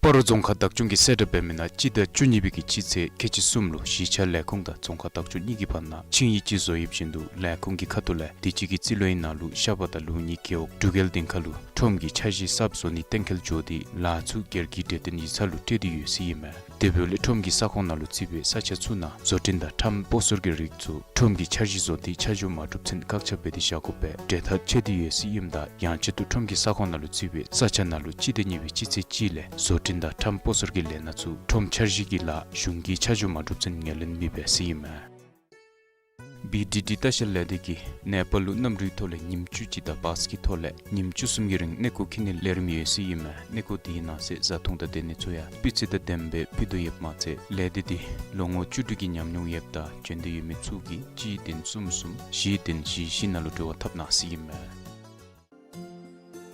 སྤ་རོ་རྫོང་ཁག་བདག་སྐྱོང་གི་གསལ་བསྒྲགས་འབད་མི་ནང་སྤྱི་ཟླ་བཅུ་གཉིས་པའི་གི་སྤྱི་ཚེས་ཁལ་གཅིག་གསུམ་ལུ་གཞིས་ཆགས་ལས་ཁུངས་དང་རྫོང་ཁག་བདག་སྐྱོང་གཉིས་ཀྱི་བར་ན་ཆིངས་ཡིག་ཅིག་བཟོ་ཡོདཔ་བཞིན་དུ་ལས་ཁུངས་ཀྱི་ཁ་ཐུག་ལས་དུས་ཅི་གི་རྩིས་ལོའི་ནང་ལུ་ཤ་པ་དང་ལུག་གཉིས་རྒེད་འོག་འབྲུག་རྒྱལ་སྡིངས་ཁ་ལུ་ཁྲོམ་གྱི་འཆར་གཞི་གསརཔ་བཟོ་ནི་གཏན་འཁེལ་འགྱོ་སྟེ་ལཱ་ཚུ་སྒེར་གྱི་གྲོས་བསྟུན་ཡིག་ཚང་ལུ་སྤྲོད་དེ་ཡོད་ཟེར་ཨིན་མས། དེ་འབདཝ་ལས་ཁྲོམ་གྱི་ས་ཁོངས་ནང་ལུ་བརྩིས་པའི་ས་ཆ་ཚུ་ནང་བཟོ་སྐྲུན་དང་ཁྲམ་སྤོ་སོར་གྱི་རིགས་ཚུ་ཁྲོམ་གྱི་འཆར་གཞི་བཟོ་སྟེ་ཆ་འཇོག་མ་གྲུབ་ཚུན་བཀག་ཆ་འབད་དེ་བཞག་དགོ་པའི་གྲོས་ཐག་བཅད་དེ་ཡོད་ཟེར་ཨིནམ་ད་ཡང་ཆེད་དུ་ཁྲོམ་གྱི་ས་ཁོངས་ནང་ལུ་བརྩིས་པའི་ས་ཆ་ནང་ལུ་སྤྱི་ཟླ་གཉིས་པའི་སྤྱི་ཚེས་གཅིག་ལས་བཟོ་སྐྲུན་དང་ཁྲམ་སྤོ་སོར་གྱི་ལས་སྣ་ཚུ་ཁྲོམ་འཆར་གཞི་གི་ལཱ་གཞུང་གིས་ཆ་འཇོག་མ་གྲུབ་ཚུན་ངོས་ལེན་མི་འབད་ཟེར་ཨིན་མས། བི་ཌི་ཌི་ལྟ་བཤལ་ལས་སྡེ་གིས་ནེ་པཱལ་ལུ་གནམ་གྲུའི་ཐོག་ལས་ཉིནམ་བཅུ་གཅིག་དང་བཱས་ཀྱི་ཐོག་ལས་ཉིནམ་བཅུ་གསུམ་གྱི་རིང་གནས་སྐོར་འཁྱིད་ནིའི་ལས་རིམ་ཡོད་ཟེར་ཨིན་མས། གནས་སྐོར་དེའི་ནང་གསེས་བཟའ་འཐུང་དང་སྡོད་གནས་ཚུ་ཡང་སྤུས་ཚད་དང་ལྡནམ་སྦེ་ཕུལ་དོ་ཡོདཔ་མ་ཚད་ལས་སྡེ་འདི་ལོ་ངོ་བཅུ་དྲུག་གི་ཉམས་མྱོང་ཡོདཔ་དང་འབྱོན་འདོད་ཡོད་མི་ཚུ་གིས་གཅིག་བདུན་གསུམ་གསུམ་བཞི་བདུན་བཞི་བཞི་ནང་ལུ་འབྲེལ་བ་འཐབ་གནང་ཟེར་ཨིན་མས།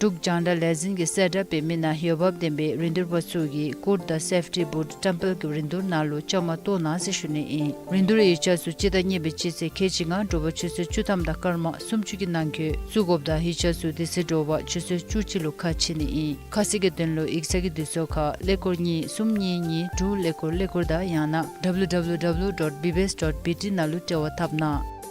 འབྲུག་རྒྱང་བསྒྲགས་ལས་འཛིན་གྱི་གསལ་བསྒྲགས་འབད་མི་ནང་འོས་འབབ་ལྡན་པའི་རིན་བསྡུར་པ་ཚུ་གིས་སྐུཊ་དང་སེཕ་ཊི་བུཊ་བཀྲམ་སྤེལ་གྱི་རིན་བསྡུར་ནང་ལུ་བཅའ་མར་གཏོགས་གནང་ཟེར་ཞུ་ནི་ཨིན། རིན་བསྡུར་ཡིག་ཆ་ཚུ་སྤྱི་ཟླ་གཉིས་པའི་སྤྱི་ཚེས་ཁལ་གཅིག་ལྔ་དྲོ་པ་ཆུ་ཚོད་བཅུ་ཐམ་དང་སྐར་མ་སུམ་ཅུ་གི་ནང་འཁོད་བཙུགས་དགོཔ་དང་ཡིག་ཆ་ཚུ་དེ་ཚེ་དྲོ་པ་ཆུ་ཚོད་བཅུ་གཅིག་ལུ་ཁ་ཕྱེ་ནི་ཨིན། ཁ་གསལ་གྱི་དོན་ལུ་ཡིག་ཚང་གི་དུས་ཚོད་ཁར་ཀླད་ཀོར་གཉིས་གསུམ་གཉིས་གཉིས་དྲུག་ཀླད་ཀོར་ཀླད་ཀོར་དང་ཡང་ན་W W W dot B B S dot B T ནང་ལུ་འབྲེལ་བ་འཐབ་གནང་།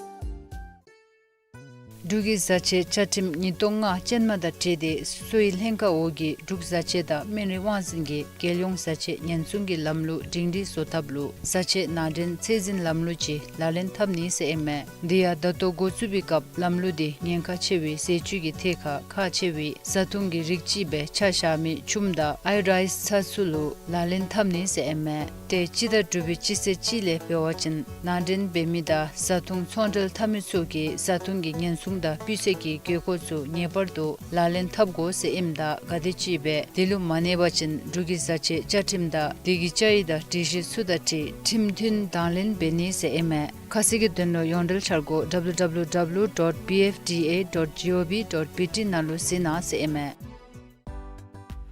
འབྲུག་གི་བཟའ་ཆས་བཅའ་ཁྲིམས་ཉིས་སྟོང་ལྔ་ཅན་མ་དང་འཁྲིལ་ཏེ་གསོ་བའི་ལྷན་ཁག་འོག་གི་འབྲུག་བཟའ་ཆས་དང་སྨན་རིགས་དབང་འཛིན་གྱིས་རྒྱལ་ཡོངས་བཟའ་ཆས་ཉེན་སྲུང་གི་ལམ་ལུགས་སྒྲིང་སྒྲིང་བཟོ་ཐབས་ལུ་བཟའ་ཆས་ནང་འདྲེན་ཚད་འཛིན་ལམ་ལུགས་ཅིག་ལག་ལེན་འཐབ་ནི་ཟེར་ཨིན་མས། དེ་ཡང་ད་ལྟོ་འགོ་བཙུགས་པའི་སྐབས་ལམ་ལུགས་དེ་ཉེན་ཁ་ཆེ་བའི་ཟས་བཅུད་ཀྱི་ཐད་ཁར་ཁག་ཆེ་བའི་བཟའ་འཐུང་གི་རིགས་ཅིག་སྦེ་ཆ་བཞག་མི་ཆུམ་དང་ཨའི་རའིས་ཚྭ་ཚུ་ལུ་ལག་ལེན་འཐབ་ནི་ཟེར་ཨིན་མས། ཏེ་སྤྱི་ཟླ་དྲུག་པའི་སྤྱི་ཚེས་གཅིག་ལས་འབད་བ་ཅིན་ནང་འདྲེན་འབད་མི་དང་བཟའ་འཐུང་ཚོང་འབྲེལ་འཐབ་མི་ཚུ་གིས་བཟའ་འཐུང་གི་ཉེན་སྲུང་དང་སྤུས་ཚད་ཀྱི་དགོས་མཁོ་ཚུ་ངེས་པར་དུ་ལག་ལེན་འཐབ་དགོ་ཟེར་ཨིནམ་ད་ག་དེམ་ཅིག་སྦེ་དེ་ལུ་མ་གནས་པ་ཅིན་འབྲུག་གི་བཟའ་ཆས་བཅའ་ཁྲིམས་དང་དེ་གི་བཅའ་ཡིག་དང་སྒྲིག་གཞི་ཚུ་དང་འཁྲིལ་ཁྲིམས་མཐུན་དང་ལེན་འབད་ནི་ཟེར་ཨིན་མས། ཁ་གསལ་གྱི་དོན་ལུ་ཡོངས་འབྲེལ་འཆར་སྒོ་W W W dot B F D A dot G O V dot B T ནང་ལུ་གཟིགས་གནང་ཟེར་ཨིན་མས།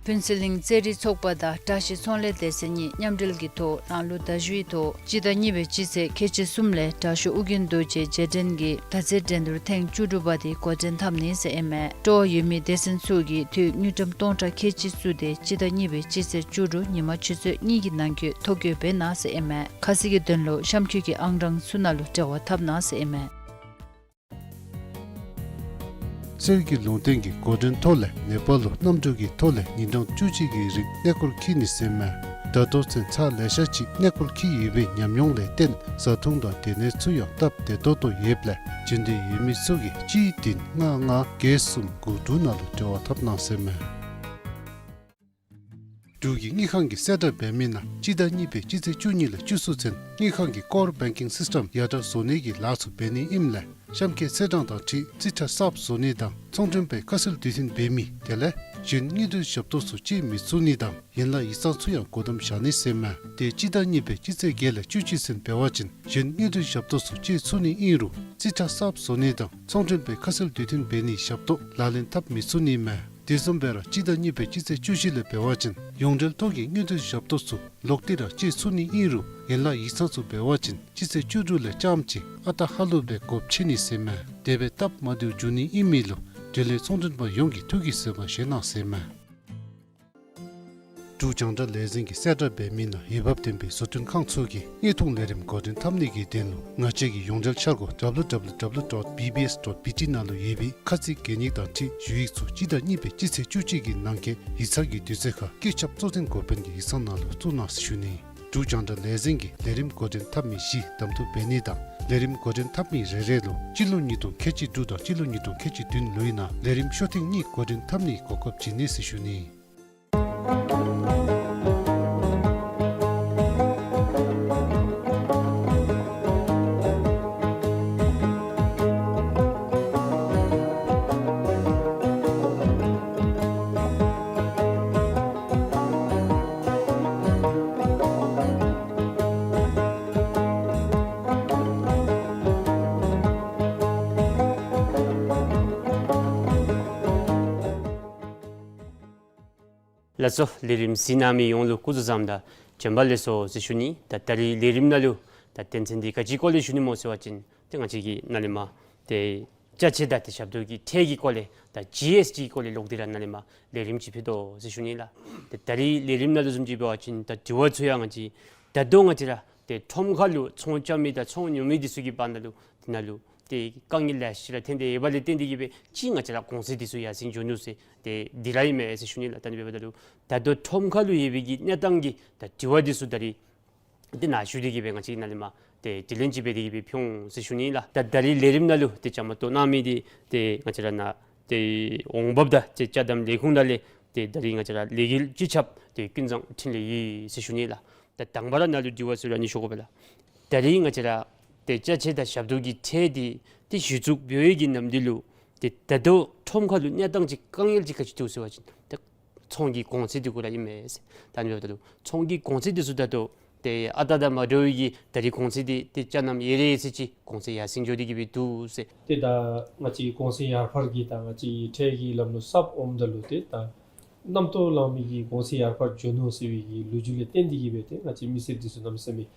ཕུན་ཚོགས་གླིང་རྩེད་རིགས་ཚོགས་པ་དང་བཀྲ་ཤིས་ཚོང་ལས་སྡེ་ཚན་གཉིས་མཉམ་འབྲེལ་གྱི་ཐོག་རང་ལུགས་མདའ་གཞུའི་ཐོག་སྤྱི་ཟླ་གཉིས་པའི་སྤྱི་ཚེས་ཁལ་གཅིག་གསུམ་ལས་དྲག་ཤོས་ཨོ་རྒྱན་རྡོ་རྗེ་རྗེས་དྲན་གྱི་མདའ་རྩེད་འགྲན་བསྡུར་ཐེངས་བཅུ་དྲུག་པ་དེ་འགོ་འདྲེན་འཐབ་ནི་ཟེར་ཨིན་མས། སྤྲོ་བ་ཡོད་མི་སྡེ་ཚན་ཚུ་གིས་དངུལ་ཀྲམ་སྟོང་ཕྲག་ཁལ་གཅིག་བཙུགས་ཏེ་སྤྱི་ཟླ་གཉིས་པའི་སྤྱི་ཚེས་བཅུ་དྲུག་ཉིན་མ་ཆུ་ཚོད་གཉིས་ཀྱི་ནང་འཁོད་ཐོ་བཀོད་འབད་གནང་ཟེར་ཨིན་མས། ཁ་གསལ་གྱི་དོན་ལུ་གཤམ་འཁོད་ཀྱི་ཨང་གྲངས་ཚུ་ནང་ལུ་འབྲེལ་བ་འཐབ་གནང་ཟེར་ཨིན་མས། གསེར་གྱི་ལུང་བསྟན་གྱི་འགོ་འདྲེན་ཐོག་ལས་ནེ་པཱལ་ལུ་གནམ་གྲུ་གི་ཐོག་ལས་ཉིན་གྲངས་བཅུ་གཅིག་གི་རིང་གནས་སྐོར་འཁྱིད་ནི་ཟེར་མས། ད་ལྟོ་ཚུན་ཚར་ལེ་ཤ་ཅིག་གནས་སྐོར་འཁྱིད་ཡོད་པའི་ཉམས་མྱོང་ལས་བརྟེན་བཟའ་འཐུང་དང་སྡོད་གནས་ཚུ་ཡང་སྟབས་བདེ་ཏོག་ཏོ་ཡོདཔ་ལས་འབྱོན་འདོད་ཡོད་མི་ཚུ་གིས་གཅིག་བདུན་ལྔ་ལྔ་བརྒྱད་གསུམ་དགུ་དྲུག་ནང་ལུ་འབྲེལ་བ་འཐབ་གནང་ཟེར་མས། འབྲུག་གི་དངུལ་ཁང་གི་གསལ་བསྒྲགས་འབད་མི་ནང་སྤྱི་ཟླ་གཉིས་པའི་སྤྱི་ཚེས་བཅུ་གཉིས་ལས་བཅུ་གསུམ་ཚུན་དངུལ་ཁང་གི་Core Banking System ཡར་དྲག་བཟོ་ནི་གི་ལཱ་ཚུ་འབད་ནི་ཨིནམ་ལས་གཤམ་འཁོད་ཚེས་གྲངས་དང་འཁྲིལ་རྩིས་ཁྲ་གསརཔ་བཟོ་ནི་དང་ཚོང་མགྲོན་པའི་ཁ་གསལ་དུས་མཐུན་འབད་མི་དེ་ལས་ གཞན་དངུལ་འདུས་ཞབས་ཏོག་ཚུ་སྤྱོད་མི་ཚུགས་ནི་དང་ཡན་ལག་ཡིག་ཚང་ཚུ་ཡང་སྒོ་བསྡམ་བཞག་ནི་ཟེར་མས། ཏེ་སྤྱི་ཟླ་གཉིས་པའི་སྤྱི་ཚེས་བརྒྱད་ལས་བཅུ་གཅིག་ཚུན་འབད་བ་ཅིན་གཞན་དངུལ་འདུས་ཞབས་ཏོག་ཚུ་སྤྱོད་ཚུགས་ནི་ཨིན་རུང་རྩིས་ཁྲ་གསརཔ་བཟོ་ནི་དང་ཚོང་མགྲོན་པའི་ཁ་གསལ་དུས་མཐུན་འབད་ནིའི་ཞབས་ཏོག་ལག་ལེན་འཐབ་མི་ཚུགས་ནི་མས། དེ་བཟུམ་སྦེ་ར་སྤྱི་ཟླ་གཉིས་པའི་སྤྱི་ཚེས་བཅུ་བཞི་ལས་འབད་བ་ཅིན་ཡོངས་འབྲེལ་ཐོག་གི་དངུལ་འདུས་ཞབས་ཏོག་ཚུ་ལོག་སྟེ་ར་སྤྱོད་ཚུགས་ནི་ཨིན་རུང་ཡན་ལག་ཡིག་ཚང་ཚུ་འབད་བ་ཅིན་སྤྱི་ཚེས་བཅུ་དྲུག་ལས་རྐྱངམ་གཅིག་ཨ་རྟག་ཧ་ལུགས་སྦེ་སྒོ་ཕྱེ་ནི་ཟེར་མས། དེ་སྦེ་སྟབས་མ་བདེཝ་འབྱུང་ནི་ཨིན་མི་ལུ་འབྲེལ་ཡོད་ཚོང་མགྲོན་པ་ཡོངས་ཀྱིས་ཐུགས་ཀྱི་བཟོད་པ་བཞེས་གནང་ཟེར་མས། འབྲུག་རྒྱང་བསྒྲགས་ལས་འཛིན་གྱིས་གསལ་བསྒྲགས་འབད་མི་ནང་འོས་འབབ་ལྡན་པའི་བཟོ་སྐྲུན་ཁང་ཚུ་གིས་དངོས་མཐོང་ལས་རིམ་འགོ་འདྲེན་འཐབ་ནི་གི་དོན་ལུ་ང་བཅས་ཀྱི་ཡོངས་འབྲེལ་འཆར་སྒོ་www dot bbs dot bt ནང་ལུ་ཡོད་པའི་ཁ་ཚིག་གན་ཡིག་དང་འཁྲིལ་ཞུ་ཡིག་ཚུ་སྤྱི་ཟླ་གཉིས་པའི་སྤྱི་ཚེས་བཅུ་གཅིག་གི་ནང་འཁོད་ཡིག་ཚང་གི་དུས་ཚོད་ཁར་བཀོད་ཁྱབ་གཙོ་འཛིན་འགོ་དཔོན་གྱི་ཡིག་ཚང་ནང་ལུ་བཙུགས་གནང་ཟེར་ཞུ་ནི། འབྲུག་རྒྱང་བསྒྲགས་ལས་འཛིན་གྱིས་ལས་རིམ་འགོ་འདྲེན་འཐབ་མི་བཞི་གདམ་འཐུ་འབད་ནི་དང་ལས་རིམ་འགོ་འདྲེན་འཐབ་མི་རེ་རེ་ལུ་སྤྱི་ལོ་ཉིས་སྟོང་ཁལ་གཅིག་དྲུག་དང་སྤྱི་ལོ་ཉིས་སྟོང་ཁལ་གཅིག་བདུན་ལོའི་ནང་ལས་རིམ་ཤོག་ཐེངས་གཉིས་འགོ་འདྲེན་འཐབ་ནིའི་གོ་སྐབས་བྱིན་ནི་ཟེར་ཞུ་ནི། ལགས་སོ། ལས་རིམ་གཟིགས་གནང་མི་ཡོངས་ལུ་སྐུ་གཟུགས་བཟང་དང་བྱོན་པ་ལེགས་སོ་ཟེར་ཞུ་ནི། ད་ད་རིས་ལས་རིམ་ནང་ལུ་ད་དོན་ཚན་འདི་ག་ཅིའི་སྐོར་ལས་ཞུ་ནི་སྨོ་ཟེར་བ་ཅིན་ཏེ་ང་བཅས་ཀྱི་ནཱ་ལས་མར་ཏེ་ཅ་ཆས་དང་ཏེ་ཞབས་ཏོག་གི་ཁྲལ་གྱི་སྐོར་ལས་ད་ཇི་ཨེསི་ཊི་གི་སྐོར་ལས་ལོག་སྟེ་ར་ནཱ་ལས་མར་ལས་རིམ་ཅིག་ཕུལ་དོ་ཟེར་ཞུ་ནི་ལགས། ཏེ་ད་རིས་ལས་རིམ་ནང་ལུ་བཟུམ་ཅིག་འབད་བ་ཅིན་ད་དྲི་བ་ཚུ་ཡང་ང་བཅས་ད་ལྟོ་ང་བཅས་ར་ཏེ་ཁྲོམ་ཁ་ལུ་ཚོང་རྐྱབ་མི་དང་ཚོང་ཉོ་མི་འདི་ཚུ་གི་བར་ན་ལུ་ཏེ་ནཱ་ལུ་ཏེ་དཀའ་ངལ་ལེ་ཤ་ར་ཐོན་ཏེ་ཡོད་པ་ལས་བརྟེན་ཏེ་གིས་སྦེ་ཅིག་ང་བཅས་ར་གོང་ཚད་འདི་ཚུ་ཡར་སེང་འགྱོ་ནུག་ཟེར་ཏེ་འདི་ར་ཨིན་མས་ཟེར་ཞུ་ནི་ལགས། ད་ཨ་ནི་འབདཝ་ད་ལུ་ད་ལྟོ་ཁྲོམ་ཁ་ལུ་ཡོད་པའི་གི་གནས་སྟངས་ཀྱི་ད་དྲི་བ་འདི་ཚུ་ད་རིས་ཏེ་ནཱ་ཞུ་སྟེ་གིས་སྦེ་ང་བཅས་ནཱ་ལས་མར་ཏེ་དྲིས་ལན་ཅིག་འབད་དེ་གིས་སྦེ་ཕུལ་འོང་ཟེར་ཞུ་ནི་ལགས། ད་ད་རིས་ལས་རིམ་ནང་ལུ་ཏེ་བཅའ་མར་གཏོགས་གནང་མི་འདི་ཏེ་ང་བཅས་ར་ནཱ་ཏེ་འོང་འབབ་དང་ཏེ་ཅ་དམ་ལས་ཁུངས་ནང་ལས་ཏེ་ད་རིས་ང་བཅས་ར་ལས་འགུལ་སྤྱི་ཁྱབ་ཏེ་ཀུན་བཟང་འཕྲིན་ལས་ཡོད་ཟེར་ཞུ་ནི་ལགས། ད་དང་པ་ར་ནཱ་ལུ་དྲི་བ་ཚུ་ར་ཨ་ནི་ཞུ་དགོ་པས་ལགས། ད་རིས་ང་བཅས་ར་ཏེ་ཅ་ཆས་དང་ཞབས་ཏོག་གི་ཁྲལ་འདི་ཏེ་གཞི་བཙུགས་འབད་བའི་གི་ནམ་དུས་ལུ་ཏེ་ད་ལྟོ་ཁྲོམ་ཁ་ལུ་གནས་སྟངས་ཅིག་དཀའ་ངལ་ཅིག་ག་ཅི་འདུག་ཟེར་བ་ཅིན་ཏེ་ཚོང་གི་གོང་ཚད་འདི་གུ་ར་ཨིན་མས་ཟེར། ད་ཨ་ནི་འབདཝ་ད་ལུ་ཚོང་གི་གོང་ཚད་འདི་ཚུ་ད་ལྟོ་ཏེ་ཨ་རྟག་དང་མ་འདྲ་བའི་གི་ད་རིས་གོང་ཚད་འདི་ཏེ་ཅ་རྣམས་ཡོད་རེ་ཡོད་ཚད་ཅིག་གོང་ཚད་ཡར་སེང་འགྱོ་སྟེ་གིས་སྦེ་འདུག་ཟེར། ཏེ་ད་ང་བཅས་གོང་ཚད་ཡར་འཕར་གྱི་ད་ང་བཅས་ཁྲལ་གྱི་ལམ་ལུགས་གསརཔ་འོངམ་ད་ལུ་ཏེ་ད་རྣམ་རྟོག་ལང་མི་གི་གོང་ཚད་ཡར་འཕར་འགྱོ་ནུག་ཟེར་བའི་གི་ལོ་རྒྱུས་ལས་བརྟེན་ཏེ་གིས་སྦེ་ཏེ་ང་བཅས་མི་སེར་འདི་ཚུ་གནམ་མེད་ས་མེད་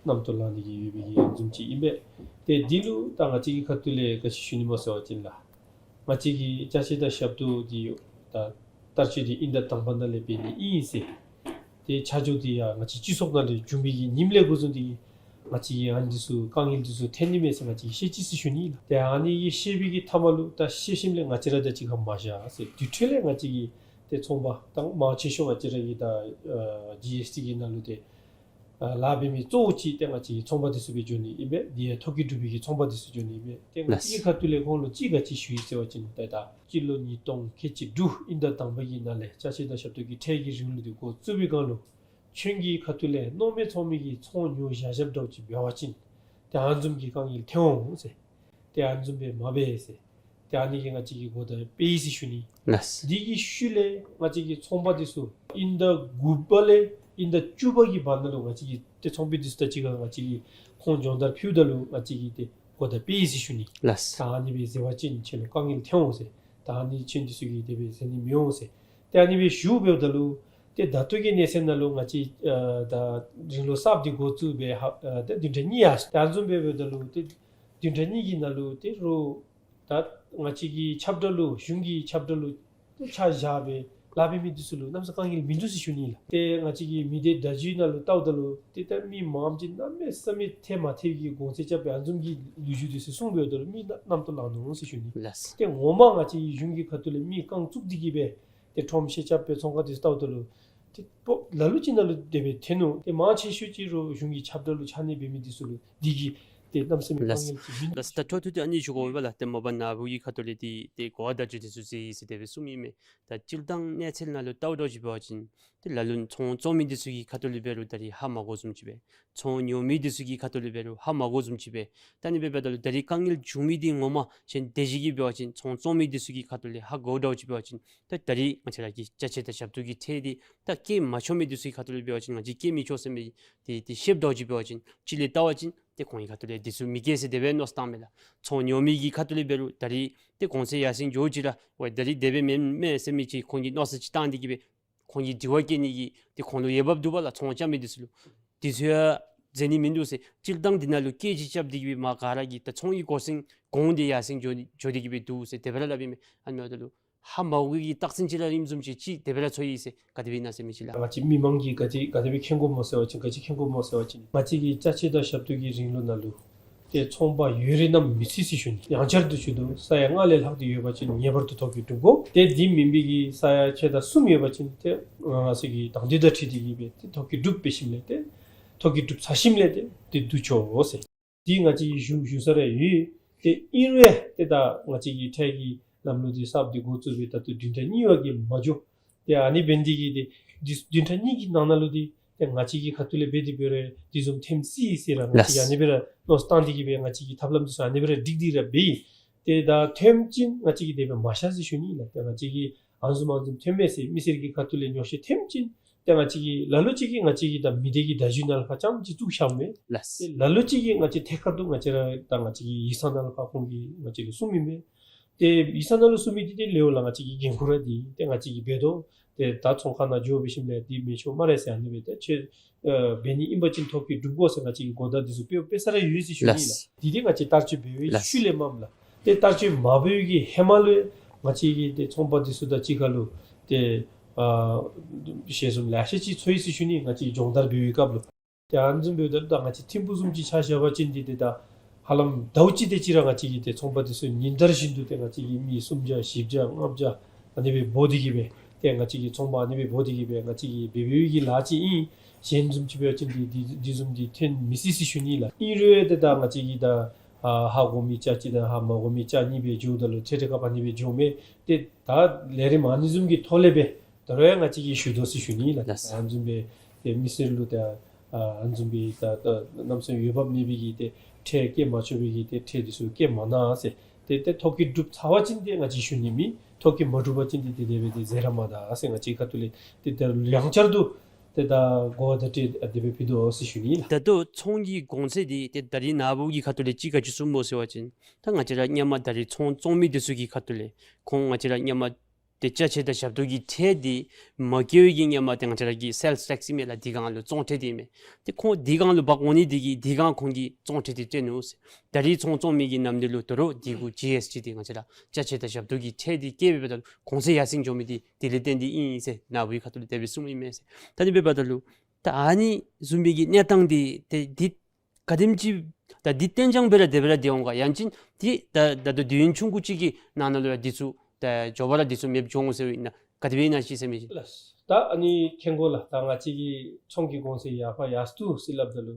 རྣམ་རྟོག་ལང་ནི་གི་ཡོད་པའི་གི་ཨ་ནི་བཟུམ་ཅིག་ཨིན་པས། ཏེ་འདི་ལུ་ད་ང་བཅས་ཀྱི་ཁ་ཐུག་ལས་ག་ཅི་ཞུ་ནི་སྨོ་ཟེར་བ་ཅིན་ལགས། ང་བཅས་ཀྱི་ཅ་ཆས་དང་ཞབས་ཏོག་འདི་ད་བསྟར་སྤྱོད་འདི་དབྱིན་ཟླ་དང་པ་ནང་ལས་འབད་ནི་ཨིན་ཟེར། ཏེ་ཆ་འཇོག་འདི་ཡང་ང་བཅས་སྤྱི་ཚོགས་ནང་ལས་བྱུང་མི་གི་ཉིནམ་ལས་འགོ་བཟུང་སྟེ་གིས་ང་བཅས་ཀྱི་ཨ་ནི་འདི་ཚུ་དཀའ་ངལ་འདི་ཚུ་ཐོན་ནི་མས་ཟེར་ང་བཅས་ཀྱིས་ཤེས་ཅི་ཟེར་ཞུ་ནི་ལགས། ཏེ་ཨ་ནི་གི་ཤེས་པའི་གི་མཐའ་མ་ལུ་ད་ཤེས་ཞིནམ་ལས་ང་བཅས་ར་ད་ཅིག་ཁར་མ་བཞག་ཟེར་དེ་འཕྲོ་ལས་ང་བཅས་ཀྱི་ཏེ་ཚོང་པ་ད་མང་ཆེ་ཤོས་ང་བཅས་ར་གི་ད་ཨ་ཇི་ཨེསི་ཊི་གི་ནང་ལུ་ཏེ་ཨ་ལཱ་འབད་མི་གཙོ་བོ་ཅིག་ཏེ་ང་བཅས་ཀྱི་ཚོང་པ་འདི་ཚུ་སྦེ་འགྱོ་ནི་ཨིན་པས། དེ་ཡང་ཐོ་བཀོད་གྲུབ་པའི་གི་ཚོང་པ་འདི་ཚུ་འགྱོ་ནི་ཨིན་པས། ཏེ་ང་བཅས་ཀྱི་ཁ་ཐུག་ལས་ཁོང་ལུ་ཅིག་ག་ཅི་ཞུ་ཡི་ཟེར་བ་ཅིན་ཏེ་ད་སྤྱི་ལོ་ཉིས་སྟོང་ཁལ་གཅིག་དྲུག་དབྱིན་ཟླ་དང་པ་གི་ནང་ལས་ཅ་ཆས་དང་ཞབས་ཏོག་གི་ཁྲལ་གྱི་རིང་ལུགས་འདི་འགོ་བཙུགས་པའི་སྒང་ལུ་ཁྱོད་ཀྱི་ཁ་ཐུག་ལས་མནོ་མེད་ཚོང་མི་གིས་ཚོང་ཉོ་བཞག་བཞགཔ་འདྲཝ་ཅིག་འབད་བ་ཅིན་ཏེ་ཨ་ནི་བཟུམ་གྱི་དཀའ་ངལ་ཐོན་འོང་ཟེར། ཏེ་ཨ་ནི་བཟུམ་སྦེ་མ་འབད་ཟེར། ཏེ་ཨ་ནི་གིས་ང་བཅས་ཀྱིས་གོ་བརྡ་སྤེལ་ཡི་ཟེར་ཞུ་ནི། ལགས། དེ་གི་ཤུལ་ལས་ང་བཅས་ཀྱི་ཚོང་པ་འདི་ཚུ་དབྱིན་ཟླ་དགུ་པ་ལས་དབྱིན་ཟླ་བཅུ་པ་གི་བར་ན་ལུ་ང་བཅས་ཀྱི་ཏེ་ཚོང་པ་འདི་ཚུ་དང་གཅིག་ཁར་ང་བཅས་ཀྱིས་ཁོང་སྦྱོང་བརྡར་ཕུལཝ་ད་ལུ་ང་བཅས་ཀྱིས་ཏེ་གོ་བརྡ་སྤེལ་ཡི་ཟེར་ཞུ་ནི། ལགས། ད་ཨ་ནི་སྦེ་ཟེར་བ་ཅིན་ཁྱོད་ལུ་དཀའ་ངལ་ཐོན་འོང་ཟེར། ད་ཨ་ནི་ཁྱོད་འདི་ཚུ་གིས་དེ་སྦེ་ཟེར་ནི་མི་འོང་ཟེར། ཏེ་ཨ་ནི་སྦེ་ཞུ་འབདཝ་ད་ལུ་ཏེ་ད་ལྟོ་གི་གནས་ཚད་ནང་ལུ་ང་བཅས་ཨ་ད་རིང་ལུགས་གསརཔ་འདི་འགོ་བཙུགས་སྦེ་ཧ་ཨ་ད་བདུན་ཕྲག་གཉིས་ཡར་སོ། ད་ཨ་ནི་བཟུམ་སྦེ་འབདཝ་ད་ལུ་ཏེ་བདུན་ཕྲག་གཉིས་ཀྱི་ནང་ལུ་ཏེ་རུང་ད་ང་བཅས་ཀྱི་ཁྱབ་བསྒྲགས་ལུ་གཞུང་གི་ཁྱབ་བསྒྲགས་ལུ་ཏེ་ཆ་བཞག་སྦེ་ལཱ་འབད་མི་འདི་ཚུ་ལུ་གནམ་ས་དཀའ་ངལ་མིན་འདུག་ཟེར་ཞུ་ནི་ལགས། ཏེ་ང་བཅས་ཀྱི་མི་སྡེ་བརྡ་བརྒྱུད་ནང་ལུ་བལྟཝ་ད་ལུ་ཏེ་ད་མི་མངམ་ཅིག་གནམ་མེད་ས་མེད་ཐེབས་མ་ཐེབས་ཀྱི་གོང་ཚད་རྐྱབ་སྦེ་ཨ་ནི་བཟུམ་གྱི་ལོ་རྒྱུས་འདི་ཚུ་གསུངས་འབདཝ་ད་ལུ་མི་རྣམ་རྣམ་རྟོག་ལང་ནུག་ཟེར་ཞུ་ནི། ལགས། ཏེ་ངོ་མ་ང་བཅས་ཀྱི་གཞུང་གི་ཁ་ཐུག་ལས་མི་རྐང་བཙུགས་ཏེ་གིས་སྦེ་ཏེ་ཁྲོམ་བཤལ་རྐྱབ་སྦེ་ཚོང་ཁང་འདི་ཚུ་བལྟཝ་ད་ལུ་ཏེ་པོ་ལ་ལུ་ཅིག་ནང་ལུ་དེ་སྦེ་ཐོན་ནུག། ཏེ་མང་ཆེ་ཤོས་ཅིག་རུང་གཞུང་གི་ཁྱབ་བསྒྲགས་ལུ་ཆ་གནས་འབད་མི་འདི་ཚུ་ལུ་འདི་གིས་ ཏེ་གནམ་མེད་ས་མེད་དཀའ་ངལ་ཅིག་མིན་འདུག་ཟེར། ལགས། ད་འཕྲོ་མཐུད་དེ་ཨ་ནི་ཞུ་དགོ་པས་ལགས། ཏེ་མ་པ་ནཱ་བུ་གི་ཁ་ཐུག་ལས་འདི་ཏེ་གོ་བ་བརྡ་སྤྲོད་འདི་ཚུ་མཛད་ཡི་ཟེར་དེ་སྦེ་གསུངམ་ཨིན་མས། ད་སྤྱིར་བཏང་གནས་ཚུལ་ནང་ལུ་བལྟཝ་ད་ཅིག་འབད་བ་ཅིན་ཏེ་ལ་ལུ་ཚོང་བཙོང་མི་འདི་ཚུ་གི་ཁ་ཐུག་ལས་འབད་རུང་ད་རིས་ཧ་མ་གོཝ་བཟུམ་ཅིག་སྦེ། ཚོང་ཉོ་མི་འདི་ཚུ་གི་ཁ་ཐུག་ལས་འབད་རུང་ཧ་མ་གོཝ་བཟུམ་ཅིག་སྦེ། ད་ཨ་ནི་སྦེ་འབདཝ་ད་ལུ་ད་རིས་དཀའ་ངལ་བྱུང་མི་འདི་ངོ་མ་གཞན་དེ་ཅིག་གིས་འབད་བ་ཅིན་ཚོང་བཙོང་མི་འདི་ཚུ་གི་ཁ་ཐུག་ལས་ཧ་གོཝ་འདྲཝ་ཅིག་འབད་བ་ཅིན་ད་ད་རིས་ང་བཅས་ར་གི་ཅ་ཆས་དང་ཞབས་ཏོག་གི་ཁྲལ་འདི་ད་བཀལ་མ་ཆོག་མི་འདི་ཚུ་གི་ཁ་ཐུག་ལས་འབད་བ་ཅིན་ང་བཅས་བཀལ་མི་ཆོག་ཟེར་མི་འདི་ཏེ་ཏེ་བཤདཔ་འདྲཝ་ཅིག་འབད་བ་ཅིན་ཅིག་ལས་བལྟ་བ་ཅིན་ཏེ་ཁོང་གི་ཁ་ཐུག་ལས་འདི་ཚུ་མི་བཀལ་ཟེར་དེ་སྦེ་མནོ་བསམ་བཏངམ་མས་ལགས། ཚོང་ཉོ་མི་གི་ཁ་ཐུག་ལས་འབད་རུང་ད་རིས་ཏེ་གོང་ཚད་ཡར་སེང་འགྱོ་ཅི་ར་ཝའི་ད་རིས་དེ་སྦེ་མེན་མས་ཟེར་མི་ཅིག་ཁོང་གིས་མནོ་བསམ་ཅིག་བཏང་སྟེ་གིས་སྦེ་ཁོང་གི་དྲི་བ་བཀོད་ནི་གི་ཏེ་ཁོང་ལུ་འོས་འབབ་འདུག་པ་ལགས། ཚོང་རྐྱབ་མི་འདི་ཚུ་ལུ་འདི་ཚུ་ཡང་མཛད་ནི་མིན་འདུག་ཟེར། སྤྱིར་བཏང་འདི་ནང་ལུ་སྐད་ཅིག་རྐྱབ་སྟེ་གིས་སྦེ་མ་ག་ར་གི་ད་ཚོང་གི་གོ་སྲིན་གོང་འདི་ཡར་སེང་འགྱོ་འགྱོ་སྟེ་གིས་སྦེ་འདུག་ཟེར་དེ་སྦེ་ར་སླབ་ཨིན་མས། ཨ་ནི་འབདཝ་ད་ལུ་ཧ་མ་གོ་བའི་གི་རྟགས་མཚན་ཅིག་ར་ཨིནམ་བཟུམ་ཅིག་ཅིག་དེ་སྦེ་ར་ཚོར་ཡི་ཟེར། ག་དེ་སྦེ་ཨིན་ན་ཟེར་མི་ཅིག་ལགས། ང་བཅས་མི་མང་གིས་ག་དེ་ག་དེ་སྦེ་མཁྱེན་དགོཔ་སྨོ་ཟེར་བ་ཅིན་ག་ཅི་མཁྱེན་དགོཔ་སྨོ་ཟེར་བ་ཅིན་ང་བཅས་ཀྱི་ཅ་ཆས་དང་ཞབས་ཏོག་གི་རིང་ལུགས་ནང་ལུ་ཏེ་ཚོང་པ་ཡོད་རིགས་རྣམས་མི་སྲིད་ཟེར་ཞུ་ནི། ཡང་བསྐྱར་དུ་ཞུ་དོ། ས་ཡ་ལྔ་ལས་ལྷག་སྟེ་ཡོད་པ་ཅིན་ངེས་པར་དུ་ཐོག་ཁེ་སྒྲུབ་དགོ། ཏེ་འདི་མེན་པའི་གི་ས་ཡ་ཕྱེད་དང་གསུམ་ཡོད་པ་ཅིན་ཏེ་ང་བཅས་ཀྱི་དང་འདོད་དང་འཁྲིལ་ཏེ་གིས་སྦེ་ཏེ་ཐོག་ཁེ་སྒྲུབ་འབད་ཞིནམ་ལས་ཏེ་ཐོག་ཁེ་སྒྲུབ་ཚར་ཞིནམ་ལས་ཏེ་ཏེ་བསྡུ་ཆོག་ཟེར། འདི་ང་བཅས་ཀྱིས་ཞུ་ཞུ་ས་ར་ཡོད། ཏེ་ཨིན་རུང་ཏེ་ད་ང་བཅས་ཀྱི་ཁྲལ་གྱི་ལམ་ལུགས་འདི་གསརཔ་འདི་འགོ་བཙུགས་སྦེ་ད་ལྟོ་བདུན་ཕྲག་གཉིས་པ་གི་མཇུག། ཏེ་ཨ་ནི་འབད་ནི་འདི་གིས་ཏེ་འདི་བདུན་ཕྲག་གཉིས་ཀྱི་ནང་ན་ལུ་འདི་ཏེ་ང་བཅས་ཀྱི་ཁ་ཐུག་ལས་འབད་དེ་འབད་རུང་འདི་བཟུམ་ཐོནམ་སྲིད་ཟེར་ར་ང་བཅས་ཀྱིས་ཨ་ནི་སྦེ་ར་མནོ་བསམ་བཏང་སྟེ་གིས་སྦེ་ང་བཅས་ཀྱིས་ཐབས་ལམ་འདི་ཚུ་ཨ་ནི་སྦེ་ར་སྒྲིག་སྟེ་ར་འབད་ཡི། ཏེ་ད་ཐོནམ་ཅིག་ང་བཅས་ཀྱིས་དེ་སྦེ་མ་བཞག་ཟེར་ཞུ་ནི་ལགས། ཏེ་ང་བཅས་ཀྱིས་ཨ་ནི་བཟུམ་ཨ་ནི་བཟུམ་ཐོན་མས་ཟེར་མི་སེར་གྱི་ཁ་ཐུག་ལས་ཉོགས་བཤད་ཐོནམ་ཅིག་ཏེ་ང་བཅས་ཀྱིས་ལ་ལུ་ཅིག་གིས་ང་བཅས་ཀྱི་ད་མི་སྡེ་གི་བརྡ་བརྒྱུད་ནང་ལུ་ཕར་རྐྱངམ་ཅིག་བཙུགས་བཞགཔ་མས། ལགས། ཏེ་ལ་ལུ་ཅིག་གིས་ང་བཅས་ཐད་ཀར་དུ་ང་བཅས་ར་ད་ང་བཅས་ཀྱི་ཡིག་ཚང་ནང་ལུ་ཕར་ཁོང་གིས་ང་བཅས་ལུ་གསུངམ་ཨིན་མས། ཏེ་ཡིག་ཚང་ནང་ལུ་གསུངས་མི་འདི་ཏེ་ལེའུ་ལ་ང་བཅས་ཀྱི་འགན་ཁུར་ར་འདི་ཏེ་ང་བཅས་ཀྱིས་འབད་དོ། ཏེ་ད་ཚོང་ཁང་ནང་འགྱོ་འབད་ཞིནམ་ལས་འདི་མི་ཆོག་སྨ་རེ་ཟེར་ཨ་ནི་སྦེ་ཏེ་ཁྱོད་ཨ་འབད་ནི་ཨིན་པ་ཅིན་ཐོག་ཁེ་སྒྲུབ་དགོ་ཟེར་ང་བཅས་ཀྱིས་གོ་བརྡ་འདི་ཚུ་སྤེལ་སྤེལ་ས་ར་ཡོད་ཟེར་ཞུ་ནི་ལགས། ལགས། འདི་ཏེ་ང་བཅས་བསྟར་སྤྱོད་འབད་བའི་ལགས། ཤུལ་ལས་མས་ལགས། ཏེ་བསྟར་སྤྱོད་མ་འབད་བའི་གི་ཧེ་མ་ལུ་ང་བཅས་ཀྱིས་ཏེ་ཚོང་པ་འདི་ཚུ་དང་གཅིག་ཁར་ལུ་ཏེ་ཨ་ཞལ་འཛོམས་ལེ་ཤ་ཅིག་ཚོར་ཡི་ཟེར་ཞུ་ནི། ང་བཅས་ཀྱིས་སྦྱོང་བརྡར་འབད་བའི་སྐབས་ལུ། ཏེ་ཨ་ནི་བཟུམ་འབདཝ་ད་ལུ་ད་ང་བཅས་ཐིམ་ཕུག་བཟུམ་ཅིག་ཆ་བཞག་པ་ཅིན་འདི་ཏེ་ད་ཧ་ལམ་ཟླཝ་གཅིག་དེ་ཅིག་ར་ང་བཅས་ཀྱིས་ཏེ་ཚོང་པ་འདི་ཚུ་ཉིན་ལྟར་བཞིན་དུ་ཏེ་ང་བཅས་ཀྱིས་མི་སུམ་བརྒྱ་བཞི་བརྒྱ་ལྔ་བརྒྱ་ཨ་ནི་སྦེ་འབོ་སྟེ་གིས་སྦེ་ཏེ་ང་བཅས་ཀྱིས་ཚོང་པ་ཨ་ནི་སྦེ་འབོ་སྟེ་གིས་སྦེ་ང་བཅས་ཀྱིས་འབད་འབདཝ་གི་ལཱ་ཅིག་ཨིན། གཞན་བཟུམ་ཅིག་འབད་བ་ཅིན་འདི་འདི་འདི་བཟུམ་འདི་ཐོན་མི་སྲིད་ཟེར་ཞུ་ནི་ལགས། ཨིན་རུང་ཏེ་ད་ང་བཅས་ཀྱིས་ད་ཨ་ཧ་གོ་མི་ཅ་གཅིག་དང་ཧ་མ་གོ་མི་ཅ་གཉིས་སྦེ་འགྱོཝ་ད་ལུ་ཁྲལ་ཁྲལ་ཁ་ཕར་ཨ་ནི་སྦེ་འགྱོཝ་མས། ཏེ་ད་ལས་རིམ་ཨ་ནི་བཟུམ་གྱི་ཐོག་ལས་སྦེ་ད་རུང་ཡང་ང་བཅས་ཀྱིས་ཞུ་དོ་ཟེར་ཞུ་ནི་ལགས། ལགས། ཨ་ནི་བཟུམ་སྦེ་ཏེ་མི་སེར་ལུ་ད་ཨ་ཨ་ནི་བཟུམ་སྦེ་ད་ད་གནམ་མེད་ས་མེད་འོས་འབབ་མེད་པའི་གི་ཏེ་ཁྲལ་བཀལ་མ་ཆོག་པའི་གི་ཏེ་ཁྲལ་འདི་ཚུ་བཀལ་མ་གནང་ཟེར། ཏེ་ཏེ་ཐོག་ཁེ་སྒྲུབ་ཚར་བ་ཅིན་ཏེ་ང་བཅས་ཞུ་ནི་མེད། ཐོག་ཁེ་མ་སྒྲུབ་པ་ཅིན་ཏེ་ཏེ་དེ་སྦེ་ཏེ་ཟེར་ར་མ་ད་ཟེར་ང་བཅས་ཁ་ཐུག་ལས་ཏེ་ད་ཡང་བསྐྱར་དུ་ཏེ་ད་གོ་བ་བརྡ་སྤྲོད་ཨ་དེ་སྦེ་ཕུལ་དོ་ཟེར་ཞུ་ནི་ལགས། ད་ལྟོ་ཚོང་གི་གོང་ཚད་འདི་ཏེ་ད་རིས་ནཱ་བུ་གི་ཁ་ཐུག་ལས་ཅིག་ག་ཅི་གསུངམ་སྨོ་ཟེར་བ་ཅིན་ད་ང་བཅས་ར་སྔོན་མ་ད་རིས་ཚོང་བཙོང་མི་འདི་ཚུ་གི་ཁ་ཐུག་ལས་ཁོང་ང་བཅས་ར་སྔོན་མ་ཏེ་ཅ་ཆས་དང་ཞབས་ཏོག་གི་ཁྲལ་འདི་མ་བཀལ་བའི་གི་སྔོན་མ་ཏེ་ང་བཅས་ར་གི་སེལསི་ཊེགསི་ཨིན་མས་ལགས། འདི་སྒང་ལུ་བཙོང་ཁྲལ་འདི་ཨིན་མས། ཏེ་ཁོང་འདི་སྒང་ལུ་འབག་འོང་ནི་འདི་གིས་འདི་སྒང་ཁོང་གིས་བཙོང་ཁྲལ་འདི་སྤྲོད་ནུག་ཟེར། ད་རིས་ཚོང་བཙོང་མི་གི་ནམ་དུས་ལུ་ད་རུང་འདི་གུ་ཇི་ཨེསི་ཊི་འདི་ང་བཅས་ར་ཅ་ཆས་དང་ཞབས་ཏོག་གི་ཁྲལ་འདི་བཀལ་བའི་འབདཝ་ད་ལུ་གོང་ཚད་ཡར་སེང་འགྱོ་མི་འདི་དེ་ལས་བརྟེན་ཏེ་ཨིན་ཟེར་ནཱ་བུའི་ཁ་ཐུག་ལས་དེ་སྦེ་གསུངམ་ཨིན་མས་ཟེར། ད་ཨ་ནི་འབདཝ་ད་ལུ་ད་ཨ་ནི་བཟུམ་མའི་གི་གནས་སྟངས་འདི་ཏེ་འདི་ག་དེམ་ཅིག་ད་འདི་གཏན་འཇགས་སྦེ་ར་དེ་སྦེ་ར་སྡོད་འོང་ག། ཡང་ཅིན་འདི་ད་ད་ལྟོ་དུས་ཡུན་ཆུང་ཀུ་ཅིག་གི་ནང་ན་ལུ་ཡང་འདི་ཚུ་ད་མགྱོགས་པ་ར་འདི་ཚུ་མེདཔ་འགྱོ་འོང་ཟེར་བ་ཨིན་ན་ག་དེ་སྦེ་ཨིན་ན་ཅིག་ཟེར་མི་ཅིག། ལགས། ད་ཨ་ནི་མཁྱེན་དགོ་ལགས། ད་ང་བཅས་ཀྱི་ཚོང་གི་གོང་ཚད་ཡར་ཕར་ཡར་སོ་ནུག་ཟེར་སླབ་ད་ལུ་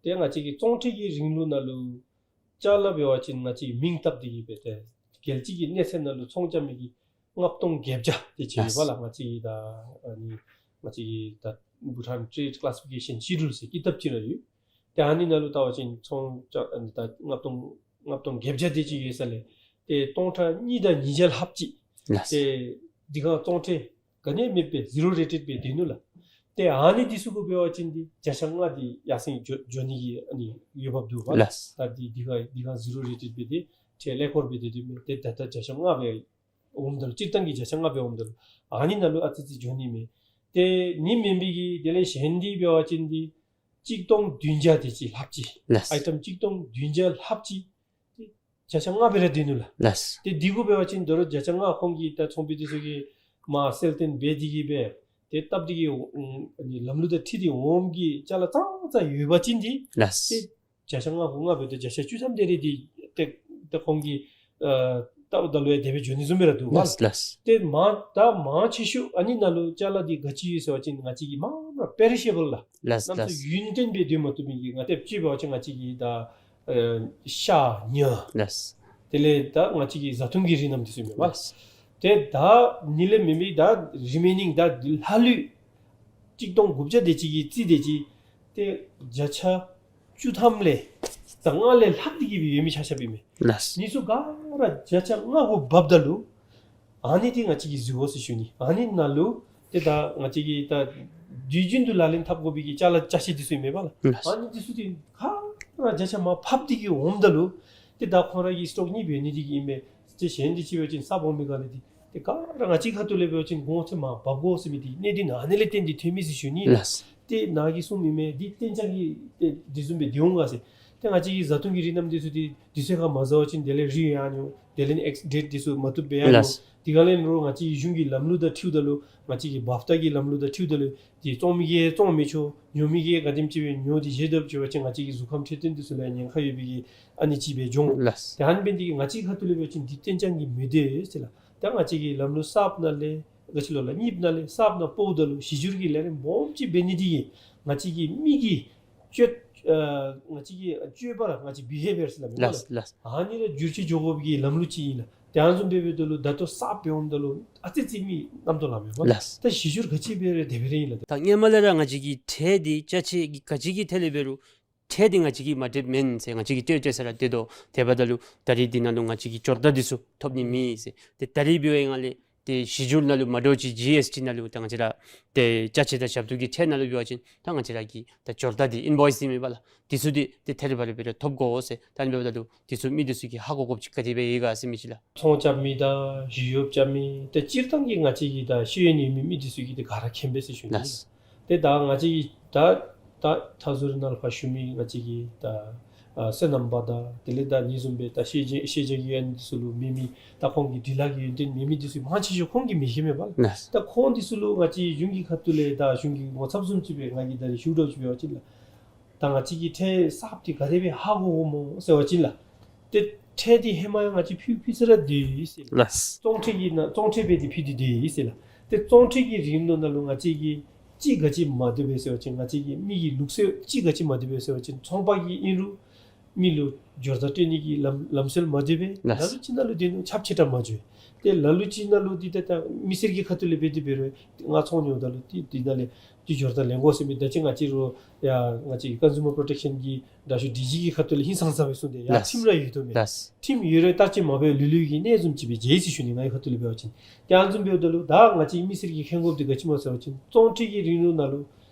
ཏེ་ང་བཅས་ཀྱི་བཙོང་ཁྲལ་གྱི་རིང་ལུགས་ནང་ལུ་ཅ་ལ་འབད་བ་ཅིན་ང་བཅས་ཀྱིས་མིང་བཏགས་ཏེ་གིས་སྦེ་ཏེ་རྒྱལ་སྤྱི་གི་གནས་ཚད་ནང་ལུ་ཚོང་རྐྱབ་མི་གི་ལྔ་སྟོང་བརྒྱད་བརྒྱ་དེ་ཅིག་ཡོད་པ་ལགས། ལགས། ང་བཅས་ཀྱི་ད་ཨ་ནི་ང་བཅས་ཀྱི་ད་Bhutan Trade Classification Schedule ཟེར་ཀི་དེབ་ཅིག་ར་ཡོད། ཏེ་ཨ་ནི་ནང་ལུ་བལྟ་བ་ཅིན་ཚོང་ཅ་ཨ་ནི་ད་ལྔ་སྟོང་ལྔ་སྟོང་བརྒྱད་བརྒྱ་དེ་ཅིག་ཡོད་ས་ལས་ཏེ་སྟོང་ཕྲག་གཉིས་དང་ཉིས་བརྒྱ་ལྷགཔ་ཅིག། ལགས། ཏེ་འདི་སྒང་བཙོང་ཁྲལ་ག་ནི་ཡང་མེདཔ་སྦེ་ཟི་རོ་རེ་ཊེཌ་སྦེ་སྡོད་ནུག་ལགས། ཏེ་ཨ་ནི་འདི་ཚུ་གུ་འབད་བ་ཅིན་འདི་བརྒྱ་ཆ་ལྔ་འདི་ཡར་སེང་འགྱོ་འགྱོ་ནི་གི་ཨ་ནི་འོས་འབབ་འདུག་པ་ལགས། ལགས། ད་འདི་འདི་སྒང་འདི་སྒང་ཟི་རོ་རེ་ཊེཌ་སྦེ་ཏེ་ཁྲལ་ཀླད་ཀོར་སྦེ་སྡོད་དོ་མས། ཏེ་ད་ལྟོ་བརྒྱ་ཆ་ལྔ་སྦེ་འོངམ་ད་ལུ་སྤྱིར་བཏང་གི་བརྒྱ་ཆ་ལྔ་སྦེ་འོངམ་ད་ལུ་ཨ་ནི་ནང་ལུ་ཨ་ཙི་ཙི་འགྱོ་ནི་མས། ཏེ་ཨ་ནི་མེན་པའི་གི་དེ་ལས་གཞན་འདི་འབད་བ་ཅིན་འདི་གཅིག་སྟོང་བདུན་བརྒྱ་དེ་ཅིག་ལྷགཔ་ཅིག། ལགས། ཨའི་ཊམ་གཅིག་སྟོང་བདུན་བརྒྱ་ལྷགཔ་ཅིག་ཏེ་བརྒྱ་ཆ་ལྔ་སྦེ་ར་སྡོད་ནུག་ལགས། ལགས། ཏེ་འདི་གུ་འབད་བ་ཅིན་ད་རུང་བརྒྱ་ཆ་ལྔ་ཁོང་གིས་ད་ཚོང་པ་འདི་ཚུ་གིས་མར་གསལ་སྟོན་འབད་དེ་གིས་སྦེ་ཏེ་སྟབས་བདེ་གི་ཨ་ནི་ལམ་ལུགས་དང་འཁྲིལ་ཏེ་འོངམ་གི་ཅ་ལ་ཙང་ཙ་ཡོད་པ་ཅིན་འདི། ལགས། ཏེ་བརྒྱ་ཆ་ལྔ་ཁོང་ལྔ་སྦེ་ཏེ་བརྒྱ་ཆ་བཅུ་ཐམ་དེ་རེ་འདི་ཏེ་ཏེ་ཁོང་གིས་ཨ་ལྟཝ་ད་ལུ་ཡང་དེ་སྦེ་འགྱོ་ནི་བཟུམ་སྦེ་ར་འདུག་པ། ལགས། ལགས། ཏེ་མང་ད་མང་ཆེ་ཤོས་ཨ་ནི་ནང་ལུ་ཅ་ལ་འདི་ག་ཅི་ཡོད་ཟེར་བ་ཅིན་ང་བཅས་ཀྱི་མ་པ་པེ་རི་ཤེ་བཱལ་ལགས། ལགས། གནམ་མེད་ས་མེད་ཡུན་བརྟན་སྦེ་སྡོད་མ་བཏུབ་མི་གི་ང་ཏེ་ཅིག་འབད་བ་ཅིན་ང་བཅས་ཀྱི་ད་ ཨ་ཤ་ཉ། ལགས། དེ་ལས་ད་ང་བཅས་ཀྱི་བཟའ་འཐུང་གི་རིགས་རྣམས་འདི་ཚུ་ཨིན་མས་པ། ལགས། ཏེ་ད་ཨ་ནི་ལས་མེན་པའི་ད་རི་མེ་ནིང་ད་ལྷག་ལུས་གཅིག་སྟོང་དགུ་བརྒྱ་དེ་ཅིག་གི་རྩིས་དེ་ཅིག་ཏེ་བརྒྱ་ཆ་བཅུ་ཐམ་ལས་ད་ལྔ་ལས་ལྷག་སྟེ་གི་སྦེ་ཡོད་མི་ཆ་ཁྱབ་ཨིན་མས། ལགས། ཨ་ནི་ཚུ་ག་ར་བརྒྱ་ཆ་ལྔ་གུ་འབབ་ད་ལུ་ཨ་ནི་འདི་ང་བཅས་ཀྱིས་གཟིགས་དགོ་ཟེར་ཞུ་ནི། ཨ་ནི་ནང་ལུ་ཏེ་ད་ང་བཅས་ཀྱིས་ད་དུས་རྒྱུན་དུ་ལག་ལེན་འཐབ་དགོ་པའི་གི་ཅ་ལ་ཅ་ཆས་འདི་ཚུ་ཨིན་མས་པ་ལགས། ལགས། ཨ་ནི་འདི་ཚུ་འདི་ག་ར་བརྒྱ་ཆ་མར་ཕབ་སྟེ་གི་འོངམ་ད་ལུ་ཏེ་ད་ཁོང་ར་གི་སི་ཊོག་གཉིས་འབད་ནི་འདི་གིས་ཨིན་མས། ཏེ་གཞན་འདི་ཅིག་འབད་བ་ཅིན་གསརཔ་འོང་མི་ག་ལས་འདི་ཏེ་ག་ར་ང་བཅས་ཁ་ཐུག་ལས་འབད་བ་ཅིན་གོང་ཚད་མར་འབབ་དགོ་ཟེར་མི་འདི་གནད་དོན་ཨ་ནི་ལས་བརྟེན་ཏེ་ཐོན་མི་ཟེར་ཞུ་ནི། ལགས། ཏེ་ནཱ་གིས་གསུངམ་ཨིན་མས། འདི་གཏན་འཇགས་ཀྱི་ཏེ་འདི་བཟུམ་སྦེ་སྡོད་འོང་ག་ཟེར། ཏེ་ང་བཅས་ཀྱི་བཟའ་འཐུང་གི་རིགས་རྣམས་འདི་ཚུ་འདི་དུས་ཚོད་ཁར་མ་བཟའ་བ་ཅིན་དེ་ལས་རིལ་ཡར་འགྱོ། དེ་ལས་ཨེགསི་ཌེཊ་འདི་ཚུ་མ་བཏུབ་སྦེ་ཡར་འགྱོ། ལགས། དེ་ག་ལས་རོགས་ང་བཅས་ཀྱི་གཞུང་གི་ལམ་ལུགས་དང་འཁྲིལཝ་ད་ལུ་ང་བཅས་ཀྱི་བཱབ་ཊ་གི་ལམ་ལུགས་དང་འཁྲིལཝ་ད་ལུ་འདི་བཙོང་མི་གིས་བཙོང་མི་ཆོག། ཉོ་མི་གིས་ག་དེམ་ཅིག་སྦེ་ཉོ་སྟེ་བཞེས་དོ་ཅིག་འབད་བ་ཅིན་ང་བཅས་ཀྱི་གཟུགས་ཁམས་འཕྲོད་བསྟེན་འདི་ཚུ་ལུ་ཉེན་ཁ་ཡོད་པའི་གི་ཨ་ནི་ཅིག་སྦེ་འགྱོ་འོང་། ལགས། ཏེ་ཨ་ནི་འབད་ནི་འདི་གིས་ང་བཅས་ཁ་ཐུག་ལས་འབད་བ་ཅིན་འདི་གཏན་འཇགས་ཀྱི་མི་སྡོད་ཟེར་ལགས། ད་ང་བཅས་ཀྱི་ལམ་ལུགས་གསརཔ་ནང་ལས་ག་ཅི་ལོ་ལགས་གཉིསཔ་ནང་ལས་གསརཔ་ནང་སྤོཝ་ད་ལུ་གཞི་འགྱུར་གྱི་ལས་རིམ་སྦོམ་ཅིག་འབད་ནི་འདི་གིས་ང་བཅས་ཀྱི་མི་གི་སྤྱོད་ཨ་ང་བཅས་ཀྱི་སྤྱོད་པ་ར་ང་བཅས་བི་ཧེ་བི་ཡར་ཟེར་སླབ་མས་པ་ལགས། ལགས། ལགས། ཨ་ནི་ལུ་བསྒྱུར་བཅོས་འགྱོ་དགོ་པའི་གི་ལམ་ལུགས་ཅིག་ཨིན་ལགས། ཏེ་ཨ་ནི་བཟུམ་འབདཝ་ད་ལུ་ད་ལྟོ་གསརཔ་འབད་འོངམ་ད་ལུ་ཨ་ཙི་ཙི་མི་རྣམ་རྟོག་ལངམ་མས་པ་ལགས། ལགས། ད་གཞི་འགྱུར་ག་ཅི་འབད་རུང་དེ་སྦེ་ར་ཨིན་ལགས། ད་སྔོན་མ་ལས་ར་ང་བཅས་ཀྱི་ཁྲལ་འདི་ཅ་ཆས་ཀྱི་ག་ཅི་གི་ཐད་ལས་འབད་རུང་ཁྲལ་འདི་ང་བཅས་ཀྱིས་མ་སྤྲོདཔ་མེན་ཟེར། ང་བཅས་ཀྱིས་སྤྲོད་སྤྲོད་ས་ར་སྟོན་དོ། དེ་འབདཝ་ད་ལུ་ད་རིས་འདི་ནང་ལུ་ང་བཅས་ཀྱིས་འབྱོར་རྟགས་འདི་ཚུ་ཐོབ་ནི་མེད་ཟེར། ཏེ་ད་རིས་འབད་བའི་སྒང་ལས་ཏེ་གཞི་འགྱུར་ནང་ལུ་མ་འདྲཝ་ཅིག་ཇི་ཨེསི་ཊི་ནང་ལུ་ད་ང་བཅས་ར་ཏེ་ཅ་ཆས་དང་ཞབས་ཏོག་གི་ཁྲལ་ནང་ལུ་འབད་བ་ཅིན་ད་ང་བཅས་ར་གི་ད་འབྱོར་རྟགས་འདི་ཨིན་བོའིསི་འདི་མེན་པ་ལགས། འདི་ཚུ་འདི་ཏེ་ཐད་རི་བ་རི་སྦེ་ར་ཐོབ་དགོ་ཟེར། ད་ཨ་ནི་འབདཝ་ད་ལུ་འདི་ཚུ་མི་འདི་ཚུ་གིས་ཧ་གོ་དགོཔ་ཅིག་ག་དེ་སྦེ་ཡོད་ག་ཟེར་མི་ཅིག་ལགས། ཚོང་རྐྱབ་མི་དང་ཞི་གཡོགཔ་རྐྱབ་མི་ད་སྤྱིར་བཏང་གི་ང་བཅས་ཀྱི་ད་ཤེས་ཡོན་ཡོད་མི་མི་འདི་ཚུ་གིས་ཏེ་ག་ར་མཁྱེན་པས་ཟེར་ཞུ་ནི། ལགས། ཏེ་ད་ང་བཅས་ཀྱི་ད་ད་མཐའ་ཟུར་ནང་ལུ་ཕར་བཞུགས་མི་ང་བཅས་ཀྱི་ད་ཨ་སོ་ནམ་པ་དང་དེ་ལས་ད་ཨ་ནི་བཟུམ་སྦེ་ད་ཤེས་བྱ་ཤེས་བྱ་གི་ཡོན་འདི་ཚུ་ལུ་མེད་མི་ད་ཁོང་གི་འབྲི་ལྷག་གི་ཡོན་ཏན་མེད་མི་འདི་ཚུ་མང་ཆེ་ཤོས་ཁོང་གིས་མི་ཤེས་མས་པ་ལགས། ལགས། ད་ཁོང་འདི་ཚུ་ལུ་ང་བཅས་གཞུང་གི་ཁ་ཐུག་ལས་ད་གཞུང་གི་ངོ་ཚབ་བཟུམ་ཅིག་སྦེ་ང་གིས་ད་རིས་ཞུ་དོ་ཅིག་འབད་བ་ཅིན་ལགས། ད་ང་བཅས་ཀྱི་ཁྲལ་གསརཔ་འདི་ག་དེ་སྦེ་ཧ་གོ་དགོཔ་སྨོ་ཟེར་བ་ཅིན་ལགས། ཏེ་ཁྲལ་འདི་ཧེ་མ་ཡང་ང་བཅས་ཕུལ་ཕུལ་ས་ར་འདུག་ཟེར། ལགས། བཙོང་ཁྲལ་གྱི་ནང་བཙོང་ཁྲལ་འབད་དེ་ཕུལ་ཏེ་འདུག་ཟེར་ལགས། ཏེ་བཙོང་ཁྲལ་གྱི་རིམ་ལུགས་ནང་ལུ་ང་བཅས་ཀྱིས་ཅིག་ག་ཅི་མ་བཏུབ་པས་ཟེར་བ་ཅིན་ང་བཅས་ཀྱི་མི་གི་ལུགས་སྲོལ་ཅིག་ག་ཅི་མ་བཏུབ་པས་ཟེར་བ་ཅིན་ཚོང་པ་གིས་ཨིན་རུང་མི་ལུ་འབྱོར་རྟགས་སྤྲོད་ནི་གི་ལམ་ལམ་སྲོལ་མ་བཏུབ་པས། ལགས། ལ་ལུ་ཅིག་ནང་ལུ་དེ་ནང་ཁྱབ་ཆེ་དྲགས་མ་འགྱོ། ཏེ་ལ་ལུ་ཅིག་ནང་ལུ་འདི་ད་ད་མི་སེར་གྱི་ཁ་ཐུག་ལས་འབད་དེ་འབད་རུང་ང་ཚོང་ཉོཝ་ད་ལུ་འདི་འདི་ནང་ལས་འདི་འབྱོར་རྟགས་ལེན་དགོ་ཟེར་མི་ད་ཅི་ང་བཅས་ར་ཡ་ང་བཅས་ཀྱི་ཀོན་ཟུ་མར་པོརོ་ཊེཀ་ཤཱན་གྱི་དྲག་ཤོས་ཌི་ཇི་གི་ཁ་ཐུག་ལས་ཧིང་སངས་ས་སྦེ་གསུངས་ཏེ་ཡ་ལགས། ཁྲིམས་ར་ཡོད་དོ་མས། ལགས། ཁྲིམས་ཡོད་རུང་བརྟག་དཔྱད་མ་འབད་ལུས་ལུས་ཀྱི་གནས་བཟུམ་ཅིག་སྦེ་མཇལ་ཡི་ཟེར་ཞུ་ནི། ང་གི་ཁ་ཐུག་ལས་འབད་བ་ཅིན། ཏེ་ཨ་ནི་བཟུམ་འབདཝ་ད་ལུ་ད་ང་བཅས་མི་སེར་གྱིས་མཁྱེན་དགོཔ་འདི་ག་ཅི་སྨོ་ཟེར་བ་ཅིན་བཙོང་ཁྲལ་གྱི་རིམ་ལུགས་ནང་ལུ་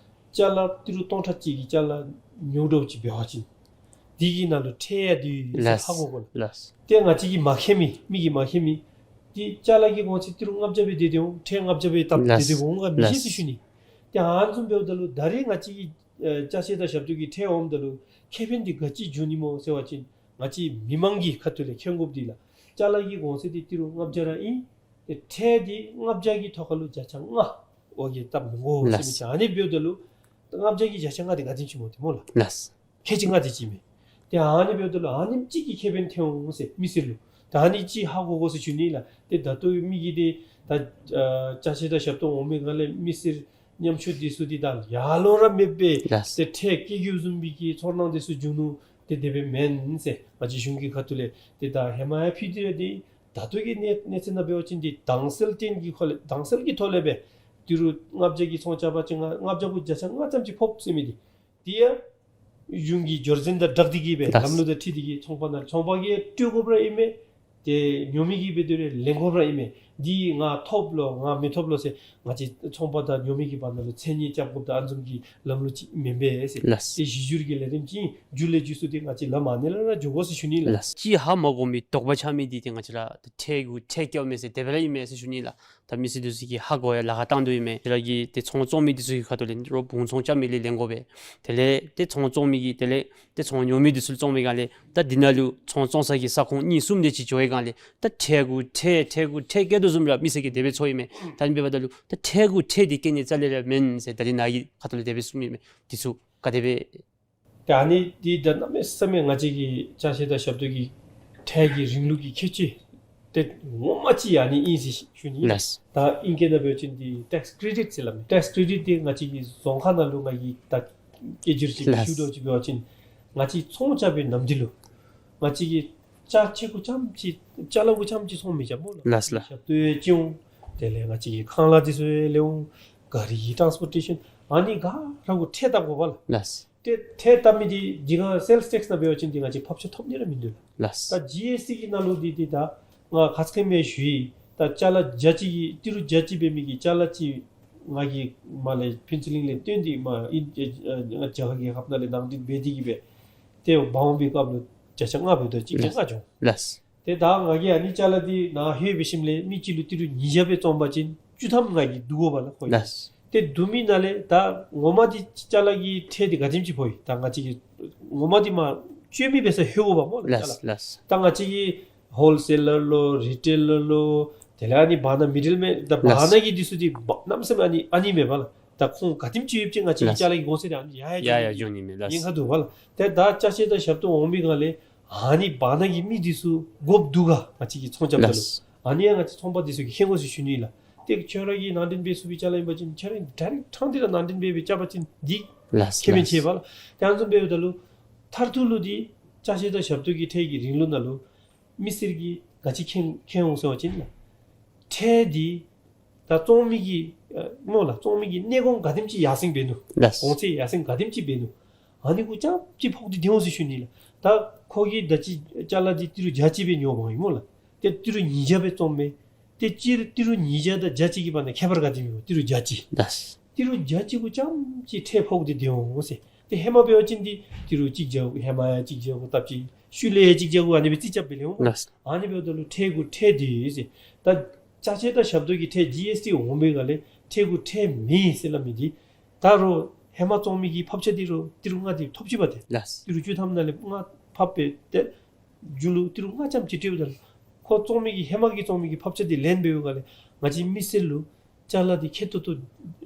ཅ་ལ་ཏི་རུ་སྟོང་ཕྲག་གཅིག་གི་ཅ་ལ་ཉོ་དོ་ཅིག་འབད་བ་ཅིན་འདི་གི་ནང་ལུ་ཁྲལ་ཡང་འདུག་ཟེར། ལགས། ཧ་གོ་དགོ་ལགས། ལགས། ཏེ་ང་བཅས་ཀྱིས་མ་མཁྱེན་མི་མི་གིས་མ་མཁྱེན་མི་འདི་ཅ་ལ་གི་གོང་ཚད་ཏི་རུ་ལྔ་བརྒྱ་སྦེ་སྡོད་དེ་འོང་ཁྲལ་ལྔ་བརྒྱ་སྦེ་བཏབ་སྟེ་ལགས། སྡོད་དེ་འོང་ག་མི་ཤེས་ལགས། ཟེར་ཞུ་ནི། ཏེ་ཨ་ནི་བཟུམ་འབདཝ་ད་ལུ་ད་རིས་ང་བཅས་ཀྱི་ཨེ་ཅ་ཆས་དང་ཞབས་ཏོག་གི་ཁྲལ་འོངམ་ད་ལུ་ཁེ་ཕན་འདི་ག་ཅི་འབྱུང་ནི་སྨོ་ཟེར་བ་ཅིན་ང་བཅས་མི་མང་གི་ཁ་ཐུག་ལས་མཁྱེན་དགོཔ་འདི་ལགས། ཅ་ལ་གི་གོང་ཚད་འདི་ཏི་རུ་ལྔ་བརྒྱ་ར་ཨིན། ཏེ་ཁྲལ་འདི་ལྔ་བརྒྱ་གི་ཐོག་ཁ་ལུ་བརྒྱ་ཆ་ལྔ་འོ་གི་བཏབ་མི་དགོ་ཟེར་མི་ལགས། ཅིག་ཨ་ནི་འབདཝ་ད་ལུ་ལྔ་བརྒྱ་གི་བརྒྱ་ཆ་ལྔ་འདི་ག་དེམ་ཅིག་སྨོ་ཏེ་སྨོ་ལགས། ལགས། ཁལ་གཅིག་ལྔ་དེ་ཅིག་མས། ཏེ་ཨ་ནི་འབདཝ་ད་ལུ་ཨ་ནེམ་ཅིག་གི་ཁེ་ཕན་ཐོན་འོང་ཟེར་མི་སེར་ལུ། ད་ཨ་ནི་ཅིག་ཧ་གོ་དགོ་ཟེར་ཞུ་ནི་ལགས། ཏེ་ད་ལྟོ་མི་གིས་ཏེ་ད་ཨ་ཅ་ཆས་དང་ཞབས་ཏོག་འོང་མི་སྒང་ལས་མི་སེར་ཉམ་ཆུང་འདི་ཚུ་འདི་ད་ཡར་ལོང་ར་མེད་པའི་ལགས། ཏེ་ཁྲལ་བཀལ་དགོཔ་བཟུམ་མའི་གི་ཚོར་སྣང་འདི་ཚུ་འབྱུང་ནུག། ཏེ་དེ་སྦེ་མེན་ཟེར་ང་བཅས་གཞུང་གི་ཁ་ཐུག་ལས་ཏེ་ད་ཧེ་མ་ཡང་ཕུལ་ཏེ་ར་འདུག། ད་ལྟོ་གི་གནས་གནས་ཚད་ནང་འབད་བ་ཅིན་འདི་དྭངས་གསལ་སྟེང་གི་ཁ་ལས་དྭངས་གསལ་གྱི་ཐོག་ལས་སྦེ་ཏི་རུ་ལྔ་བརྒྱ་གི་ཚོང་རྐྱབ་པ་ཅིན་ལྔ་བརྒྱ་གུ་བརྒྱ་ཆ་ལྔ་ཙམ་ཅིག་ཕོགཔ་ཟེར་མི་འདི། དེ་ཡང་གཞུང་གི་སྦྱོར་ཚན་དང་སྦྲགས་ཏེ་གི་སྦེ་ལགས། ལམ་ལུགས་དང་འཁྲིལ་ཏེ་གི་ཚོང་པ་ནང་ཚོང་པ་གིས་སྤྲོད་དགོཔ་ར་ཨིན་མས། ཏེ་ཉོ་མི་གིས་འབད་དེ་ར་ལེན་དགོཔ་ར་ཨིན་མས། འདི་ང་ཐོབ་ལོ་ང་མི་ཐོབ་ལོ་ཟེར་ང་བཅས་ཚོང་པ་དང་ཉོ་མི་གི་བར་ན་ལུ་མཚན་ཉིད་རྐྱབ་དགོཔ་དང་ཨ་ནི་བཟུམ་གྱི་ལམ་ལུགས་ཅིག་མེན་པས་ཟེར། ལགས། ཏེ་གཞི་འགྱུར་གྱི་ལས་རིམ་ཅིག་མཇུག་ལས་མཇུག་སུ་ཏེ་ང་བཅས་ལམ་ཨ་ནི་ལས་ར་འགྱོ་དགོ་ཟེར་ཞུ་ནི་ལགས། ལགས། ཅིག་ཧ་མ་གོ་མི་དོགས་པ་ཆགས་མི་འདི་ཏེ་ང་བཅས་ར་ཁྲལ་གུ་ཁྲལ་བཀལཝ་མས་ཟེར་དེ་སྦེ་ར་ཨིན་མས་ཟེར་ཞུ་ནི་ལགས། ད་མི་སེར་འདི་ཚུ་གིས་ཧ་གོ་ཡང་ལཱ་ཁག་བཏང་དོ་ཨིན་མས། ཁྱེད་ར་གིས་ཏེ་ཚོང་བཙོང་མི་འདི་ཚུ་གི་ཁ་ཐུག་ལས་རོགས་བུང་ཚོང་རྐྱབ་མི་ལས་ལེན་དགོ་པས། དེ་ལས་ཏེ་ཚོང་བཙོང་མི་གིས་དེ་ལས་ཏེ་ཚོང་ཉོ་མི་འདི་ཚུ་ལུ་བཙོང་མི་སྒང་ལས་ད་འདི་ནང་ལུ་ཚོང་བཙོང་ས་གི་ས་ཁོངས་གཉིས་གསུམ་དེ་ཅིག་འགྱོ་བའི་སྒང་ལས་ད་ཁྲལ་གུ་ཁྲལ་ཁྲལ་གུ་ཁྲལ་བཀལ་དོ་བཟུམ་ར་མི་སེར་གྱིས་དེ་སྦེ་ཚོར་ཨིན་མས། ད་ཨ་ནི་འབདཝ་ད་ལུ་ད་ཁྲལ་གུ་ཁྲལ་འདི་བཀལ་ནི་རྩ་ལས་ར་མེན་ཟེར་ད་རིས་ནཱ་གི་ཁ་ཐུག་ལས་དེ་སྦེ་གསུངམ་ཨིན་མས། འདི་ཚུ་ག་དེ་སྦེ། ཏེ་ཨ་ནི་འདི་ད་གནམ་མེད་ས་མེད་ང་བཅས་ཀྱི་ཅ་ཆས་དང་ཞབས་ཏོག་གི་ཁྲལ་གྱི་རིམ་ལུགས་ཀྱི་ཁྱད་ཆོས་ཏེ་ངོ་མ་ཅིག་ཨ་ནི་ཨིན་ཟེར་ཞུ་ནི། ལགས། ད་ཨིང་སྐད་ནང་འབད་བ་ཅིན་འདི་ཊེགསི་ཀི་རེ་ཌིཊ་ཟེར་སླབ་མས། ཊེགསི་ཀི་རེ་ཌིཊ་འདི་ང་བཅས་ཀྱི་རྫོང་ཁ་ནང་ལུ་ང་གིས་ད་སྐད་སྒྱུར་ཅིག་ལགས། ཞུ་དོ་ཅིག་འབད་བ་ཅིན་ང་བཅས་ཚོང་རྐྱབ་པའི་ནམ་དུས་ལུ་ ང་བཅས་ཀྱིས་ཅ་ཆས་གུ་རྐྱངམ་ཅིག་ཅ་ལ་གུ་རྐྱངམ་ཅིག་ཚོང་མི་རྐྱབ་སྨོ་ལགས། ལགས་ལགས། ཞབས་ཏོག་ཡང་ཅིག་འོང་། དེ་ལས་ང་བཅས་ཀྱི་ཁང་གླ་འདི་ཚུ་ཡང་ལེན་འོང་། ག་རི་གི་ཊཱནསི་པོར་ཊེ་ཤཱན་ཨ་ནི་ག་ར་གུ་ཁྲལ་བཏབ་དགོ་པ་ལགས། ལགས། ཏེ་ཁྲལ་བཏབ་མི་འདི་འདི་ག་སེལསི་ཊེགསི་ནང་འབད་བ་ཅིན་འདི་ང་བཅས་ཕབ་ཆ་ཐོབ་ནི་ར་མིན་འདུག་ལགས། ལགས། ད་ཇི་ཨེསི་ཊི་གི་ནང་ལུ་འདི་འདི་ད་ང་ཁ་ཙ་ཁ་ཉིནམ་ཞུ་ཡི། ད་ཅ་ལ་བརྒྱ་གཅིག་གི་ཏི་རུ་བརྒྱ་གཅིག་འབད་མི་གི་ཅ་ལ་ཅིག་ང་གིས་མར་ལས་ཕུན་ཚོགས་གླིང་ལས་བཏོན་ཏེ་མར་ཨིན་ཨེ་ཨེ་རྒྱ་གར་རྒྱལ་ཁབ་ནང་ལས་ནང་འདྲེན་འབད་དེ་གིས་སྦེ་ཏེ་འབག་འོང་པའི་སྐབས་ལུ་བརྒྱ་ཆ་ལྔ་འབདཝ་ད་གཅིག་བརྒྱ་ལྔ་བྱུང་། ལགས། ཏེ་ད་ང་གིས་ཨ་ནི་ཅ་ལ་འདི་ནཱ་ལྷོད་འབད་ཞིནམ་ལས་མི་གཅིག་ལུ་ཏི་རུ་ཉིས་བརྒྱ་སྦེ་བཙོང་པ་ཅིན་བཅུ་ཐམ་ང་གིས་བསྡུ་དགོ་པ་ལགས་ཁོ་གིས། ལགས། ཏེ་བསྡུ་མི་ནང་ལས་ད་ངོ་མ་འདི་ཅ་ལ་གི་ཁྲལ་འདི་ག་དེམ་ཅིག་ཕོག་ཡི། ད་ང་བཅས་ཀྱིས་ངོ་མ་འདི་མར་སྤྱོད་མི་འབད་སར་ལྷོད་དགོ་པ་སྨོ་ལགས་ཅ་ལ། ལགས་ལགས། ད་ང་བཅས་ཀྱིས་ཧོལ་སེ་ལར་ལོ་རི་ཊེ་ལར་ལོ་དེ་ལས་ཨ་ནི་བར་ན་མི་ཌལ་མེན་ད་བར་ན་གི་འདི་ཚུ་འདི་གནམ་མེད་ས་མེད་ཨ་ནི་ཨ་ནི་མེད་པ་ལགས། ད་ཁོང་ག་དེམ་ཅིག་ཡོདཔ་ཅིག་ང་བཅས་ཀྱི་ལགས། ཅ་ལ་གི་གོང་ཚད་འདི་ཨ་ནི་ཡར་ཡར་ཡར་ཡར་འགྱོ་ནི་མས་ལགས། ཉེན་ཁ་འདུག་པ་ལགས། ཏེ་ད་ཅ་ཆས་དང་ཞབས་ཏོག་འོང་པའི་སྒང་ལས་ཨ་ནི་བར་ན་གི་མི་འདི་ཚུ་དགོཔ་འདུག་ག། ང་བཅས་ཀྱིས་ཚོང་རྐྱབ་ད་ལུ། ལགས། ཨ་ནི་ཡང་ང་བཅས་ཚོང་པ་འདི་ཚུ་གིས་མཁྱེན་དགོ་ཟེར་ཞུ་ནི་ལགས། ཏེ་ཁྱོད་ར་གིས་ནང་འདྲེན་འབད་ཚུགས་པའི་ཅ་ལ་ཨིན་པ་ཅིན་ཁྱོད་ར་ཌའི་རེཀཊ་ཕྲང་སྟེ་ར་ནང་འདྲེན་འབད་སྦེ་རྐྱབ་པ་ཅིན་འདི་ལགས་ཁེ་ཕན་ཆེ་བ་ལགས། ལགས། ཏེ་ཨ་ནི་བཟུམ་འབདཝ་ད་ལུ་མཐར་ཐུག་ལུ་འདི་ཅ་ཆས་དང་ཞབས་ཏོག་གི་ཁྲལ་གྱི་རིང་ལུགས་ནང་ལུ་མི་སེར་གྱིས་ག་ཅི་མཁྱེན་མཁྱེན་འོང་ཟེར་བ་ཅིན་ལགས། ཁྲལ་འདི་ད་བཙོང་མི་གི་ཨ་སྨོ་ལགས། བཙོང་མི་གི་གནས་གོང་ག་དེམ་ཅིག་ཡར་སེང་འབད་ནུག། ལགས། གོང་ཚད་ཡར་སེང་ག་དེམ་ཅིག་འབད་ནུག། ཨ་ནི་གུ་རྐྱངམ་ཅིག་ཕོག་སྟེ་སྡོད་འོང་ཟེར་ཞུ་ནི་ལགས། ད་ཁོ་གིས་ད་ཅི་ཅ་ལ་འདི་ཏི་རུ་བརྒྱ་གཅིག་སྦེ་ཉོ་འོང་ཡི་སྨོ་ལགས། ཏེ་ཏི་རུ་ཉིས་བརྒྱ་སྦེ་བཙོངམ་མས། ཏེ་སྤྱིར་ཏི་རུ་ཉིས་བརྒྱ་དང་བརྒྱ་གཅིག་གི་བར་ན་ཁྱད་པར་ག་དེམ་ཡོད། ཏི་རུ་བརྒྱ་གཅིག། ལགས། ཏི་རུ་བརྒྱ་གཅིག་གུ་རྐྱངམ་ཅིག་ཁྲལ་ཕོག་སྟེ་སྡོད་འོང་ཟེར། ཏེ་ཧེ་མ་འབད་བ་ཅིན་འདི་ཏི་རུ་གཅིག་བརྒྱ་གུ་ཧེ་མ་ཡང་གཅིག་བརྒྱ་གུ་སྟབས་ཅིག་ཤུལ་ལས་ཡང་གཅིག་བརྒྱ་གུ་ཨ་ནི་སྦེ་རྩིས་རྐྱབ་སྦེ་ལེན་འོང་། ལགས། ཨ་ནི་འབདཝ་ད་ལུ་ཁྲལ་གུ་ཁྲལ་སྡོད་ཡི་ཟེར། ད་ཅ་ཆས་དང་ཞབས་ཏོག་གི་ཁྲལ་ཇི་ཨེསི་ཊི་འོང་པའི་སྒང་ལས་ཁྲལ་གུ་ཁྲལ་མེད་ཟེར་སླབ་མི་འདི་ད་རུང་ཧེ་མ་བཙོང་མི་གི་ཕབ་ཆ་འདི་རུང་ཏི་རུ་ལྔ་འདི་ཐོབ་ཅི་པ་ཏེ། ལགས། ཏི་རུ་བཅུ་ཐམ་ནང་ལས་ལྔ་ཕབ་སྦེ་ཏེ་མཇུག་ལུ་ཏི་རུ་ལྔ་རྐྱངམ་ཅིག་སྤྲོདཔ་ད་ལུ་ཁོ་བཙོང་མི་གི་ཧེ་མ་གི་བཙོང་མི་གི་ཕབ་ཆ་འདི་ལེན་འབདཝ་ལས་ང་བཅས་མི་སེར་ལུ་ཅ་ལ་འདི་ཁེ་ཏོག་ཏོ་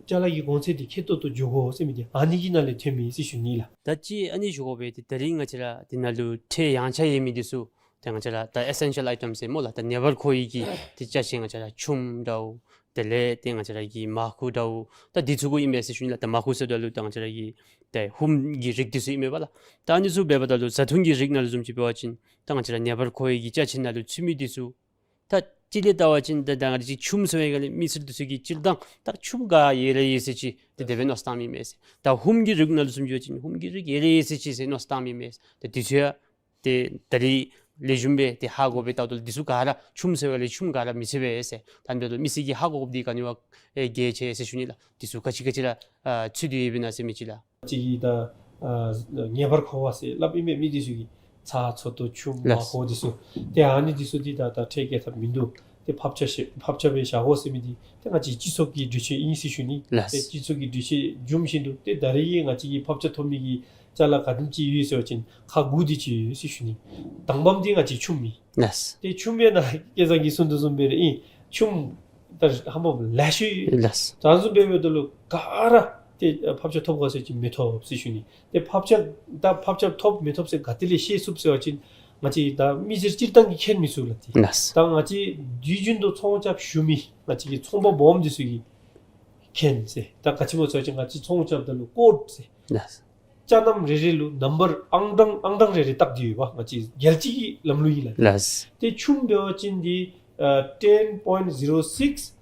ཅ་ལ་གི་གོང་ཚད་འདི་ཁེ་ཏོག་ཏོ་འགྱོ་དགོ་ཟེར་མི་འདི་ཨ་ནི་གི་ནང་ལས་ཐོན་མི་ཨིན་ཟེར་ཞུ་ནི་ལགས། ད་ཅི་ཨ་ནི་ཞུ་དགོ་པས། ཏེ་ད་རིས་ང་བཅས་ར་འདི་ནང་ལུ་ཁྲལ་ཡངས་ཆག་ཡོད་མི་འདི་ཚུ་ཏེ་ང་བཅས་ར་ད་ཨི་སེན་ཤལ་ཨའི་ཊམ་ཟེར་སྨོ་ལགས། ད་ངེས་པར་མཁོ་བའི་གི་ཏེ་ཅ་ཆས་ང་བཅས་ར་ཆུམ་འདྲཝ་དེ་ལས་ཏེ་ང་བཅས་ར་གི་མར་ཁུ་འདྲཝ་ད་འདི་ཚུ་གུ་ཨིན་མས་ཟེར་ཞུ་ནི་ལགས། ད་མར་ཁུ་ཟེརཝ་ད་ལུ་ད་ང་བཅས་ར་གི་ཏེ་ཧུམ་གྱི་རིགས་འདི་ཚུ་ཨིན་མས་པ་ལགས། ད་ཨ་ནི་ཚུ་འབདཝ་ད་ལུ་བཟའ་འཐུང་གི་རིགས་ནང་ལུ་བཟུམ་ཅིག་འབད་བ་ཅིན་ད་ང་བཅས་ར་ངེས་པར་མཁོ་བའི་གི་ཅ་ཆས་ནང་ལུ་ཚུད་མི་འདི་ཚུ་ད་སྤྱིར་ལས་བལྟ་བ་ཅིན་ད་ད་ང་བཅས་ཆུམ་ཟེར་བའི་སྒང་ལས་མི་སེར་འདི་ཚུ་གིས་སྤྱིར་བཏང་ད་ཆུམ་ག་ཡོད་ར་ཡོད་ཟེར་ཅིག་ཏེ་དེ་སྦེ་མནོ་བསམ་བཏངམ་ཨིན་མས་ཟེར། ད་ཧུམ་གྱི་རིགས་ནང་ལུ་བཟུམ་ཅིག་འབད་བ་ཅིན་ཧུམ་གྱི་རིགས་ཡོད་ར་ཡོད་ཟེར་ཅིག་ཟེར་མནོ་བསམ་བཏངམ་ཨིན་མས་ཟེར། ད་འདི་ཚུ་ཡང་ཏེ་ད་རིས་ལེགས་ཤོམ་སྦེ་ཏེ་ཧ་གོ་སྦེ་བལྟཝ་ད་འདི་ཚུ་ག་ར་ཆུམ་ཟེར་བའི་སྒང་ལས་ཆུམ་ག་ར་མི་ཚུད་པས་ཟེར། ད་འབདཝ་ད་མི་སེར་གྱིས་ཧ་གོ་དགོཔ་འདི་ག་ནི་བ་ཨེ་གལ་ཆེ་ཟེར་ཞུ་ནི་ལགས། འདི་ཚུ་ག་ཅི་ག་ཅི་ར་ཨ་ཚུད་དེ་ཡོདཔ་ཨིན་ན་ཟེར་མི་ཅིག་ལགས། ཅིག་གིས་ད་ཨ་ངེས་པར་མཁོ་བ་ཟེར་སླབ་ཨིན་མས། མི་འདི་ཚུ་གིས་ཚྭ་ཚོད་ལྟོ་ཆུམ་ལགས། མར་ཁུ་འདི་ཚུ་ཏེ་ཨ་ནི་འདི་ཚུ་འདི་ད་ད་ཁྲལ་བཀལ་ཐབས་མིན་འདུག། ཏེ་ཕབ་ཆ་ཤེ་ཕབ་ཆ་སྦེ་བཞག་དགོ་ཟེར་མི་འདི་ཏེ་ང་བཅས་སྤྱི་ཚོགས་ཀྱི་གྲོས་ཆོད་ཨིན་ཟེར་ཞུ་ནི། ལགས། ཏེ་སྤྱི་ཚོགས་ཀྱི་གྲོས་ཆོད་བཟུམ་བཞིན་དུ་ཏེ་ད་རིས་ང་བཅས་ཀྱི་ཕབ་ཆ་ཐོབ་མི་གི་ཅ་ལ་ག་དེམ་ཅིག་ཡོད་ཟེར་བ་ཅིན་ཁག་དགུ་དེ་ཅིག་ཡོད་ཟེར་ཞུ་ནི། དང་པམ་འདི་ང་བཅས་ཆུམ་ཨིན། ལགས། ཏེ་ཆུམ་ཡང་ན་སྐལ་བཟང་གིས་གསུངས་དོ་བཟུམ་སྦེ་ར་ཨིན། ཆུམ་ད་ཧ་མ་ལེ་ཤ་ཡོད། ལགས། ད་བཟུམ་སྦེ་འབདཝ་ད་ལུ་ག་ར་ཏེ་ཕབ་ཆ་ཐོབ་ག་ཟེར་བ་ཅིན་མི་ཐོབ་ཟེར་ཞུ་ནི། ཏེ་ཕབ་ཆ་ད་ཕབ་ཆ་ཐོབ་མི་ཐོབ་ཟེར་ག་ཏེ་ལས་ཤེས་ཚུགས་ཟེར་བ་ཅིན་ང་བཅས་ད་མི་སེར་སྤྱིར་བཏང་གིས་མཁྱེན་མི་ཚུགས་ལགས་ཏེ། ལགས། ད་ང་བཅས་དུས་རྒྱུན་དུ་ཚོང་རྐྱབ་ཞུ་མི་ང་བཅས་ཀྱི་ཚོང་པ་སྦོམ་འདི་ཚུ་གིས་མཁྱེན་ཟེར། ད་ག་ཅི་སྨོ་ཟེར་བ་ཅིན་ང་བཅས་ཚོང་རྐྱབ་ད་ལུ་ཀོཌ་ཟེར། ལགས། ཅ་སྣམ་རེ་རེ་ལུ་ནམ་བར་ཨང་གྲངས་ཨང་གྲངས་རེ་རེ་བཏགས་ཏེ་ཡོདཔ་ང་བཅས་རྒྱལ་སྤྱི་གི་ལམ་ལུགས་ཨིན་ལགས། ལགས། ཏེ་ཆུམ་འབད་བ་ཅིན་འདི་ཨ་ten point zero six།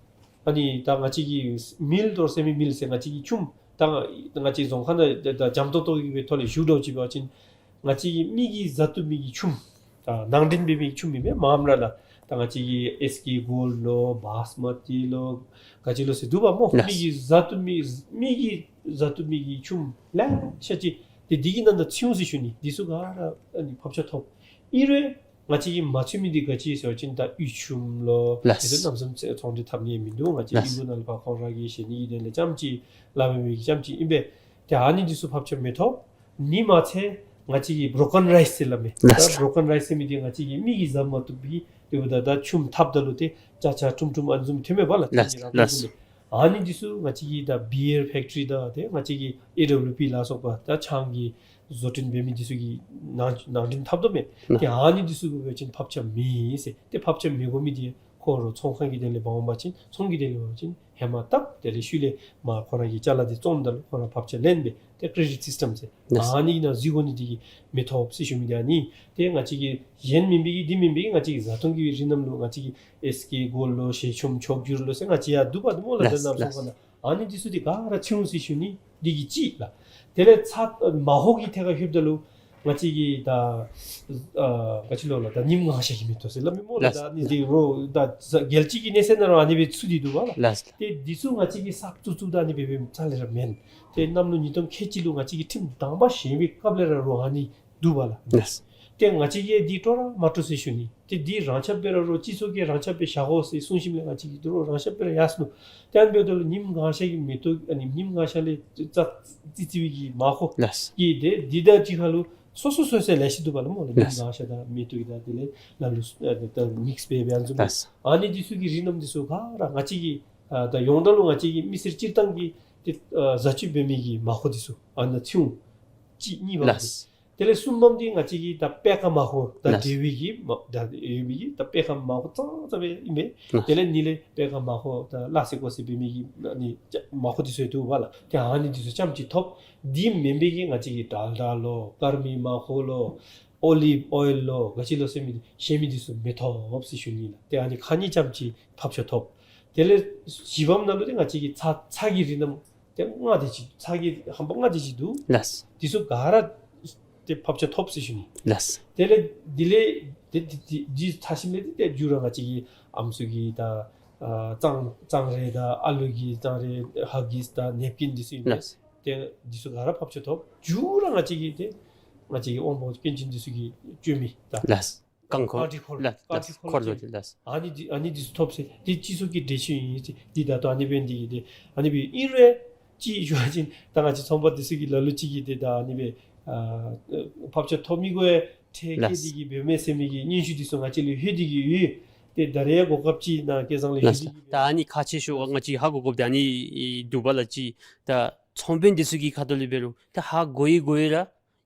ཨ་ནི་ད་ང་བཅས་ཀྱི་མིལཌ་ཨོར་སེ་མི་མིལཌ་ཟེར་ང་བཅས་ཀྱི་ཆུམ་ད་ང་བཅས་རྫོང་ཁ་ནང་ད་ད་འཇམ་ཏོང་ཏོ་གི་སྦེ་ཐོག་ལས་ཞུ་དོ་ཅིག་འབད་བ་ཅིན་ང་བཅས་ཀྱི་མི་གིས་བཟའ་བཏུབ་མི་གི་ཆུམ་ད་ནང་འདྲེན་འབད་མི་གི་ཆུམ་ཨིན་མས། མངམ་ར་ལགས། ད་ང་བཅས་ཀྱི་ཨེས་ཀེ་གོལཌ་ལོ་བཱསི་མ་ཏི་ལོ་ག་ཅི་ལོ་ཟེར་འདུག་པ་སྨོ། ལགས། མི་གིས་བཟའ་བཏུབ་མི་མི་གིས་བཟའ་བཏུབ་མི་གི་ཆུམ་ལེ་ཤ་ཅིག་ཏེ་འདི་གི་ནང་ད་ཚུད་འོང་ཟེར་ཞུ་ནི། འདི་ཚུ་ག་ར་ཨ་ནི་ཕབ་ཆ་ཐོབ། ཨིན་རུང་ང་བཅས་ཀྱིས་མ་ཚུད་མི་འདི་ག་ཅི་ཟེར་བ་ཅིན་ད་དབུལ་ཆུམ་ལོ། ལགས། འདི་ཚུ་གནམ་མེད་ས་མེད་ཚོང་འབྲེལ་འཐབ་ནི་མིན་འདུག། ང་བཅས། ལགས། ཨིན་གོ་ནང་ལས་ཕར་ཁོང་ར་གིས་བཞེས་ནི་གི་དོན་ལས་རྐྱངམ་ཅིག་ལཱ་འབད་མི་གི་རྐྱངམ་ཅིག་ཨིན་པས། ཏེ་ཨ་ནི་འདི་ཚུ་ཕབ་ཆ་མི་ཐོབ། ཨ་ནི་མ་ཚད་ང་བཅས་ཀྱིས་བོ་རོ་ཀན་རའིསི་ཟེར་སླབ་མས། ལགས། ད་བོ་རོ་ཀན་རའིསི་ཟེར་མི་འདི་ང་བཅས་ཀྱི་མི་གིས་བཟའ་མ་བཏུབ་པའི་ཏེ་འབདཝ་ད་ད་ཆུམ་འཐབ་ད་ལུ་ཏེ་ཅ་ཆས་ཁྲུམ་ཁྲུམ་ཨ་ནི་བཟུམ་ཐོན་མས་པ་ལགས། ལགས། ལགས། ཨ་ནི་འདི་ཚུ་ང་བཅས་ཀྱི་ད་བི་ཡར་ཕེཀ་ཊི་རི་དང་ཏེ་ང་བཅས་ཀྱི་ཨེ་ཌབ་ལིའུ་པི་ལ་སོགས་པ་ད་ཆང་གི་བཟོ་སྐྲུན་འབད་མི་འདི་ཚུ་གིས་ནང་ནང་འདྲེན་འཐབ་དོ་མས། ལགས། ཏེ་ཨ་ནི་འདི་ཚུ་གུ་འབད་བ་ཅིན་ཕབ་ཆ་མེད་ཟེར། ཏེ་ཕབ་ཆ་མི་དགོ་མི་འདི་ ཁོ་ར་ཚོང་ཁང་གི་དོན་ལས་འབག་འོང་པ་ཅིན་ཚོང་གི་དོན་ལས་འབག་པ་ཅིན་ཧེ་མ་བཏབ་དེ་ལས་ཤུལ་ལས་མར་ཁོ་ར་གི་ཅ་ལ་འདི་བཙོངམ་ད་ལུ་ཁོ་ར་བབ་ཆག་ལེན་སྦེ་ཏེ་ཀྲེ་ཌིཊ་སིསི་ཊམ་ཟེར། ལགས། ཨ་ནི་ནང་འཛུལ་དགོ་ནི་འདི་གིས་མི་ཐོབ་ཟེར་ཞུ་མི་འདི་ཨ་ནི། ཏེ་ང་བཅས་ཀྱི་གཞན་མེན་པའི་གི་འདི་མེན་པའི་གི་ང་བཅས་ཀྱི་བཟའ་འཐུང་གི་རིགས་རྣམས་ལུ་ང་བཅས་ཀྱི་ཨེས་ཀེ་གོལཌ་ལོ་ཞལ་ཆུམ་མཆོག་གྱུར་ལོ་ཟེར་ང་བཅས་ཡར་འདུག་པ་འདི་སྨོ་ལགས། ལགས། ད་ནམ་སོང་ལགས། ག་ན་ཨ་ནི་འདི་ཚུ་འདི་ག་ར་ཚིག་འོང་ཟེར་ཞུ་ནི་འདི་གིས་གཅིག་ལགས། དེ་ལས་ཚ་མ་ཧོ་གི་ཐད་ཁར་ལྷོདཔ་ད་ལུ་ང་བཅས་ཀྱི་ད་ཨ་ག་ཅི་ལོ་ལགས། ད་ཉིམ་ངང་ཤ་གིས་མི་ཐོབ་ཟེར་སླབ་མི་སྨོ་ལགས། ལགས། ད་ཨ་ནི་འདི་རོགས་ད་རྒྱལ་སྤྱི་གི་གནས་ཚད་ནང་རོགས་ཨ་ནི་སྦེ་ཚུད་དེ་འདུག་པ་ལགས། ལགས། ཏེ་འདི་ཚུ་ང་བཅས་ཀྱིས་གསརཔ་བཙུགས་བཙུགསཔ་ད་ཨ་ནི་སྦེ་འབདཝ་རྩ་ལས་ར་མེན། ཏེ་གནམ་ལོ་ཉིས་སྟོང་ཁལ་གཅིག་ལུ་ང་བཅས་ཀྱི་ཁྲིམས་དང་པ་བཞེངས་པའི་སྐབས་ལས་ར་རོགས་ཨ་ནི་འདུག་པ་ལགས། ལགས། ཏེ་ང་བཅས་ཀྱིས་འདི་སྤྲོ་ར་མ་སྤྲོ་ཟེར་ཞུ་ནི། ཏེ་འདི་རང་ཁྱབ་སྦེ་ར་རོགས་སྤྱི་ཚོགས་ཀྱིས་རང་ཁྱབ་སྦེ་བཞག་དགོ་ཟེར་གསུངས་ཞིནམ་ལས་ང་བཅས་ཀྱིས་འདི་རོགས་རང་ཁྱབ་སྦེ་ར་ཡར་སོང་། ཏེ་ཨ་ནི་འབདཝ་ད་ལུ་ཉིམ་ངང་ཤ་གིས་མི་ཐོབ། ཨ་ནི་ཉིམ་ངང་ཤ་ལས་ཙི་ཙི་བའི་གི་མ་ཧོ། ལགས། གི་དེ་འདི་དང་གཅིག་ཁར་ལུ་སོ་སོ་སོ་སོ་ལེ་ཤ་འདུག་པ་ལགས་སྨོ་ལགས། ཉིམ། ལགས། ངང་ཤ་དང་མེ་ཏོག་གི་དང་དེ་ལས་ལ་ལུ་ཨ་ནི་ད་མིགསི་སྦེ་སྦེ་ཨ་ནི་བཟུམ་སྦེ། ལགས། ཨ་ནི་འདི་ཚུ་གི་རིགས་རྣམས་འདི་ཚུ་ག་ར་ང་བཅས་ཀྱི་ཨ་ད་ཡོངས་གྲགས་ལུ་ང་བཅས་ཀྱི་མི་སེར་སྤྱིར་བཏང་གི་ཏེ་ཨ་བཟའ་སྤྱོད་འབད་མི་གི་མ་ཧོ་འདི་ཚུ་ཨ་ནཱ་ཚིག་འོང་། གཅིག་གཉིས་པ་འདི། ལགས། དེ་ལས་གསུམ་པམ་འདི་ང་བཅས་ཀྱི་ད་པད་ཁ་མ་ཧོ་དང་། ལགས། འབྲེལ་བའི་གི་མ་ད་ཡོད་མི་གི་ད་པད་ཁ་མ་ཧོ་ཙང་ཙང་སྦེ་ཨིན་པས། ལགས། དེ་ལས་གཉིས་ལས་པད་ཁ་མ་ཧོ་ད་ལ་སེ་ཀོ་སེ་འབད་མི་གི་ཨ་ནི་མ་ཧོ་འདི་ཚུ་འདུག་པ་ལགས། ཏེ་ཨ་ནི་འདི་ཚུ་རྐྱངམ་ཅིག་ཐོབ། འདི་མེན་པའི་གི་ང་བཅས་ཀྱི་ཌལ་ཌ་ལོ་ཀརྨིག་མ་ཧོ་ལོ་ཨོ་ལིབ་ཨོའིལ་ལོ་ག་ཅི་ལོ་ཟེར་མི་གཞན་མི་འདི་ཚུ་མི་ཐོབ་ཟེར་ཞུ་ནི་ལགས། ཏེ་ཨ་ནི་ཁག་གཉིས་རྐྱངམ་ཅིག་ཕབ་ཆག་ཐོབ། དེ་ལས་བཞི་པམ་ནང་ལུ་ཏེ་ང་བཅས་ཀྱི་ཚྭ་ཚྭ་གི་རིགས་རྣམས་ཏེ་ལྔ་དེ་ཅིག་ཚྭ་གི་ཧམ་པ་ལྔ་དེ་ཅིག་འདུག། ལགས། འདི་ཚུ་ག་ར་ཏེ་ཕབ་ཆག་ཐོབ་ཟེར་ཞུ་ནི། ལགས། དེ་ལས་འདི་ལས་ཏེ་འདི་འདི་འདི་ཚར་ཞིནམ་ལས་ཏེ་ཏེ་མཇུག་ར་ང་བཅས་ཀྱི་ཨམ་སྲུ་གི་ད་ཨ་གཙང་གཙང་རས་དང་ཨ་ལུ་གི་གཙང་རས་ཧ་གིསི་དང་ནེབ་ཀིན་འདི་ཚུ་ཨིན་པས། ལགས། ཏེ་འདི་ཚུ་ག་ར་ཕབ་ཆག་ཐོབ། མཇུག་ར་ང་བཅས་ཀྱི་ཏེ་ང་བཅས་ཀྱི་དབང་པོ་སྐྱོན་ཅན་འདི་ཚུ་གིས་སྤྱོད་མི་ད་རྐང་འཁོར། རྐང་འཁོར་ལགས། རྐང་འཁོར་ལགས། འཁོར་ལོ་ཅིག། ལགས། ཨ་ནི་འདི་ཨ་ནི་འདི་ཚུ་ཐོབ་ཟེར་འདི་སྤྱི་ཚོགས་ཀྱི་འགྲེལ་བཤད་ཨིན་ཟེར། འདི་ད་ལྟོ་ཨ་ནི་སྦེ་འདི་གི་འདི་ཨ་ནི་སྦེ་ཨིན་རུང་ཅིག་ཞུ་བ་ཅིན་ད་ང་བཅས་ཚོང་པ་འདི་ཚུ་གིས་ལ་ལུ་ཅིག་གིས་འདི་ད་ཨ་ནི་སྦེ་ཨ་ཕབ་ཆག་ཐོབ་མི་གུ་ཡང་ཁྲལ་བཀལ། ལགས། ཏེ་གི་འབད་མས་ཟེར་མི་གི་སྙན་ཞུ་འདི་ཚུ་ང་བཅས་ལུ་ལྷོད་དེ་གི་ཡོད། ཏེ་ད་རེས་ཡང་གོ་སྐབས་ཅིག་ནཱ་སྐལ་བཟང་ལུ་ལགས། ཞུ་སྟེ་གི། ད་ཨ་ནི་ཁག་ཆེ་ཤོས་ང་བཅས་ཧ་གོ་དགོཔ་འདི་ཨ་ནི་འདུག་པ་ལགས། ཅིག་ད་ཚོང་དཔོན་འདི་ཚུ་གི་ཁ་ཐུག་ལས་འབད་རུང་ད་ཧ་གོ་ཡི་གོ་ཡི་ར་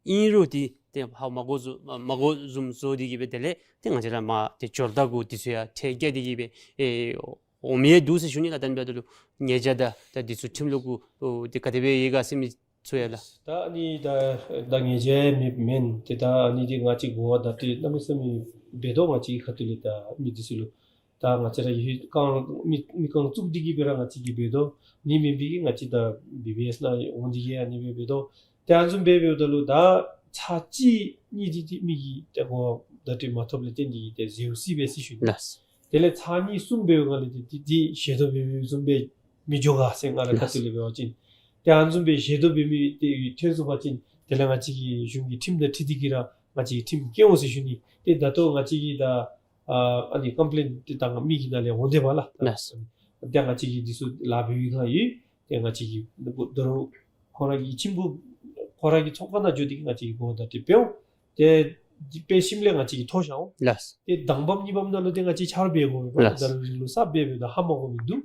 ཨིན་རུང་ཏེ་ཏེ་ཧ་མ་གོ་བཟུམ་མ་གོ་བཟུམ་བཟོ་སྟེ་གི་སྦེ་དེ་ལས་ཏེ་ང་བཅས་ར་མར་ཏེ་འབྱོར་ད་གུ་འདི་ཚུ་ཡང་ཁྲལ་བཀལ་ཏེ་གི་སྦེ་ཨེ་འོང་མི་ཡང་འདུག་ཟེར་ཞུ་ནི་ལགས། ད་ཨ་ནི་འབདཝ་ད་ལུ་ཉེས་བྱ་དང་ད་འདི་ཚུ་ཁྲིམས་ལུགས་གུ་ཨོ་ཏེ་ག་དེ་སྦེ་ཡོད་ག་ཟེར་མི་ཚུ་ཡང་ལགས། ད་ཨ་ནི་ད་ད་ཉེས་བྱ་ཡང་མེདཔ་མེན། ཏེ་ད་ཨ་ནི་འདི་ང་བཅས་གོ་བརྡ་སྤྲོད་གནམ་མེད་ས་མེད་འབད་དོ། ང་བཅས་ཁ་ཐུག་ལས་ད་མི་འདི་ཚུ་ལུ་ད་ང་བཅས་ར་ཡོད་རྐང་མི་མི་རྐང་བཙུགས་ཏེ་གི་སྦེ་ར་ང་བཅས་ཀྱིས་འབད་དོ། ཨ་ནི་མེན་པའི་གི་ང་བཅས་ད་བི་བི་ཨེསི་ནང་འོང་སྟེ་གི་ཨ་ནི་སྦེ་འབད་དོ། ཏེ་ཨ་ནི་བཟུམ་སྦེ་འབདཝ་ད་ལུ་ད་ཚར་གཅིག་གཉིས་འདི་ཏེ་མི་གིས་ཏེ་གོ་བརྡ་སྤྲོད་མ་ཐོབ་ལས་བརྟེན་ཏེ་གི་ཏེ་ཟེརཝ་སྲིད་པས་ཟེར་ཞུ་ནི། ལགས། དེ་ལས་ཚར་གཉིས་གསུམ་འབདཝ་ལས་ཏེ་ཏེ་ཏེ་ཞལ་འདོན་འབད་མི་བཟུམ་སྦེ་མི་འགྱོ་ག་ཟེར་ང་རའི་ཁ་ཐུག་ལས་འབད་བ་ཅིན། ཏེ་ཨ་ནི་བཟུམ་སྦེ་ཞལ་འདོན་འབད་མི་ཏེ་ཐོན་སོང་པ་ཅིན་དེ་ལས་ང་བཅས་ཀྱི་གཞུང་གི་ཁྲིམས་དང་འཁྲིལ་ཏེ་གི་ར་ང་བཅས་ཀྱིས་ཁྲིམས་བཀལ་འོང་ཟེར་ཞུ་ནི། ཏེ་ད་ལྟོ་ང་བཅས་ཀྱིས་ད་ཨ་ཨ་ནི་ཀམ་པི་ལེནཊ་ཏེ་ད་མི་གི་ནང་ལས་འོང་དེས་པ་ལགས། ལགས། ཏེ་ང་བཅས་ཀྱིས་འདི་ཚུ་ལཱ་འབད་བའི་སྒང་ཡོད། ཏེ་ང་བཅས་ཀྱིས་ད་རུང་ཁོ་ར་གི་ཁྱིམ་གུ་ཁོ་ར་གི་ཚོང་ཁང་ནང་འགྱོ་སྟེ་གི་ང་བཅས་ཀྱིས་གོ་བརྡ་དེ་འབད་འོང་། ཏེ་འདི་འབད་ཞིནམ་ལས་ང་བཅས་ཀྱིས་མཐོ་བཞག་འོང་། ལགས། ཏེ་དང་པམ་གཉིས་པམ་ནང་ལུ་ཏེ་ང་བཅས་ཆ་རོགས་འབད་དགོ་པས་པ། ལགས། ད་རིང་ལུ་གསརཔ་འབད་འབདཝ་ད་ཧ་མ་གོ་མི་འདུག།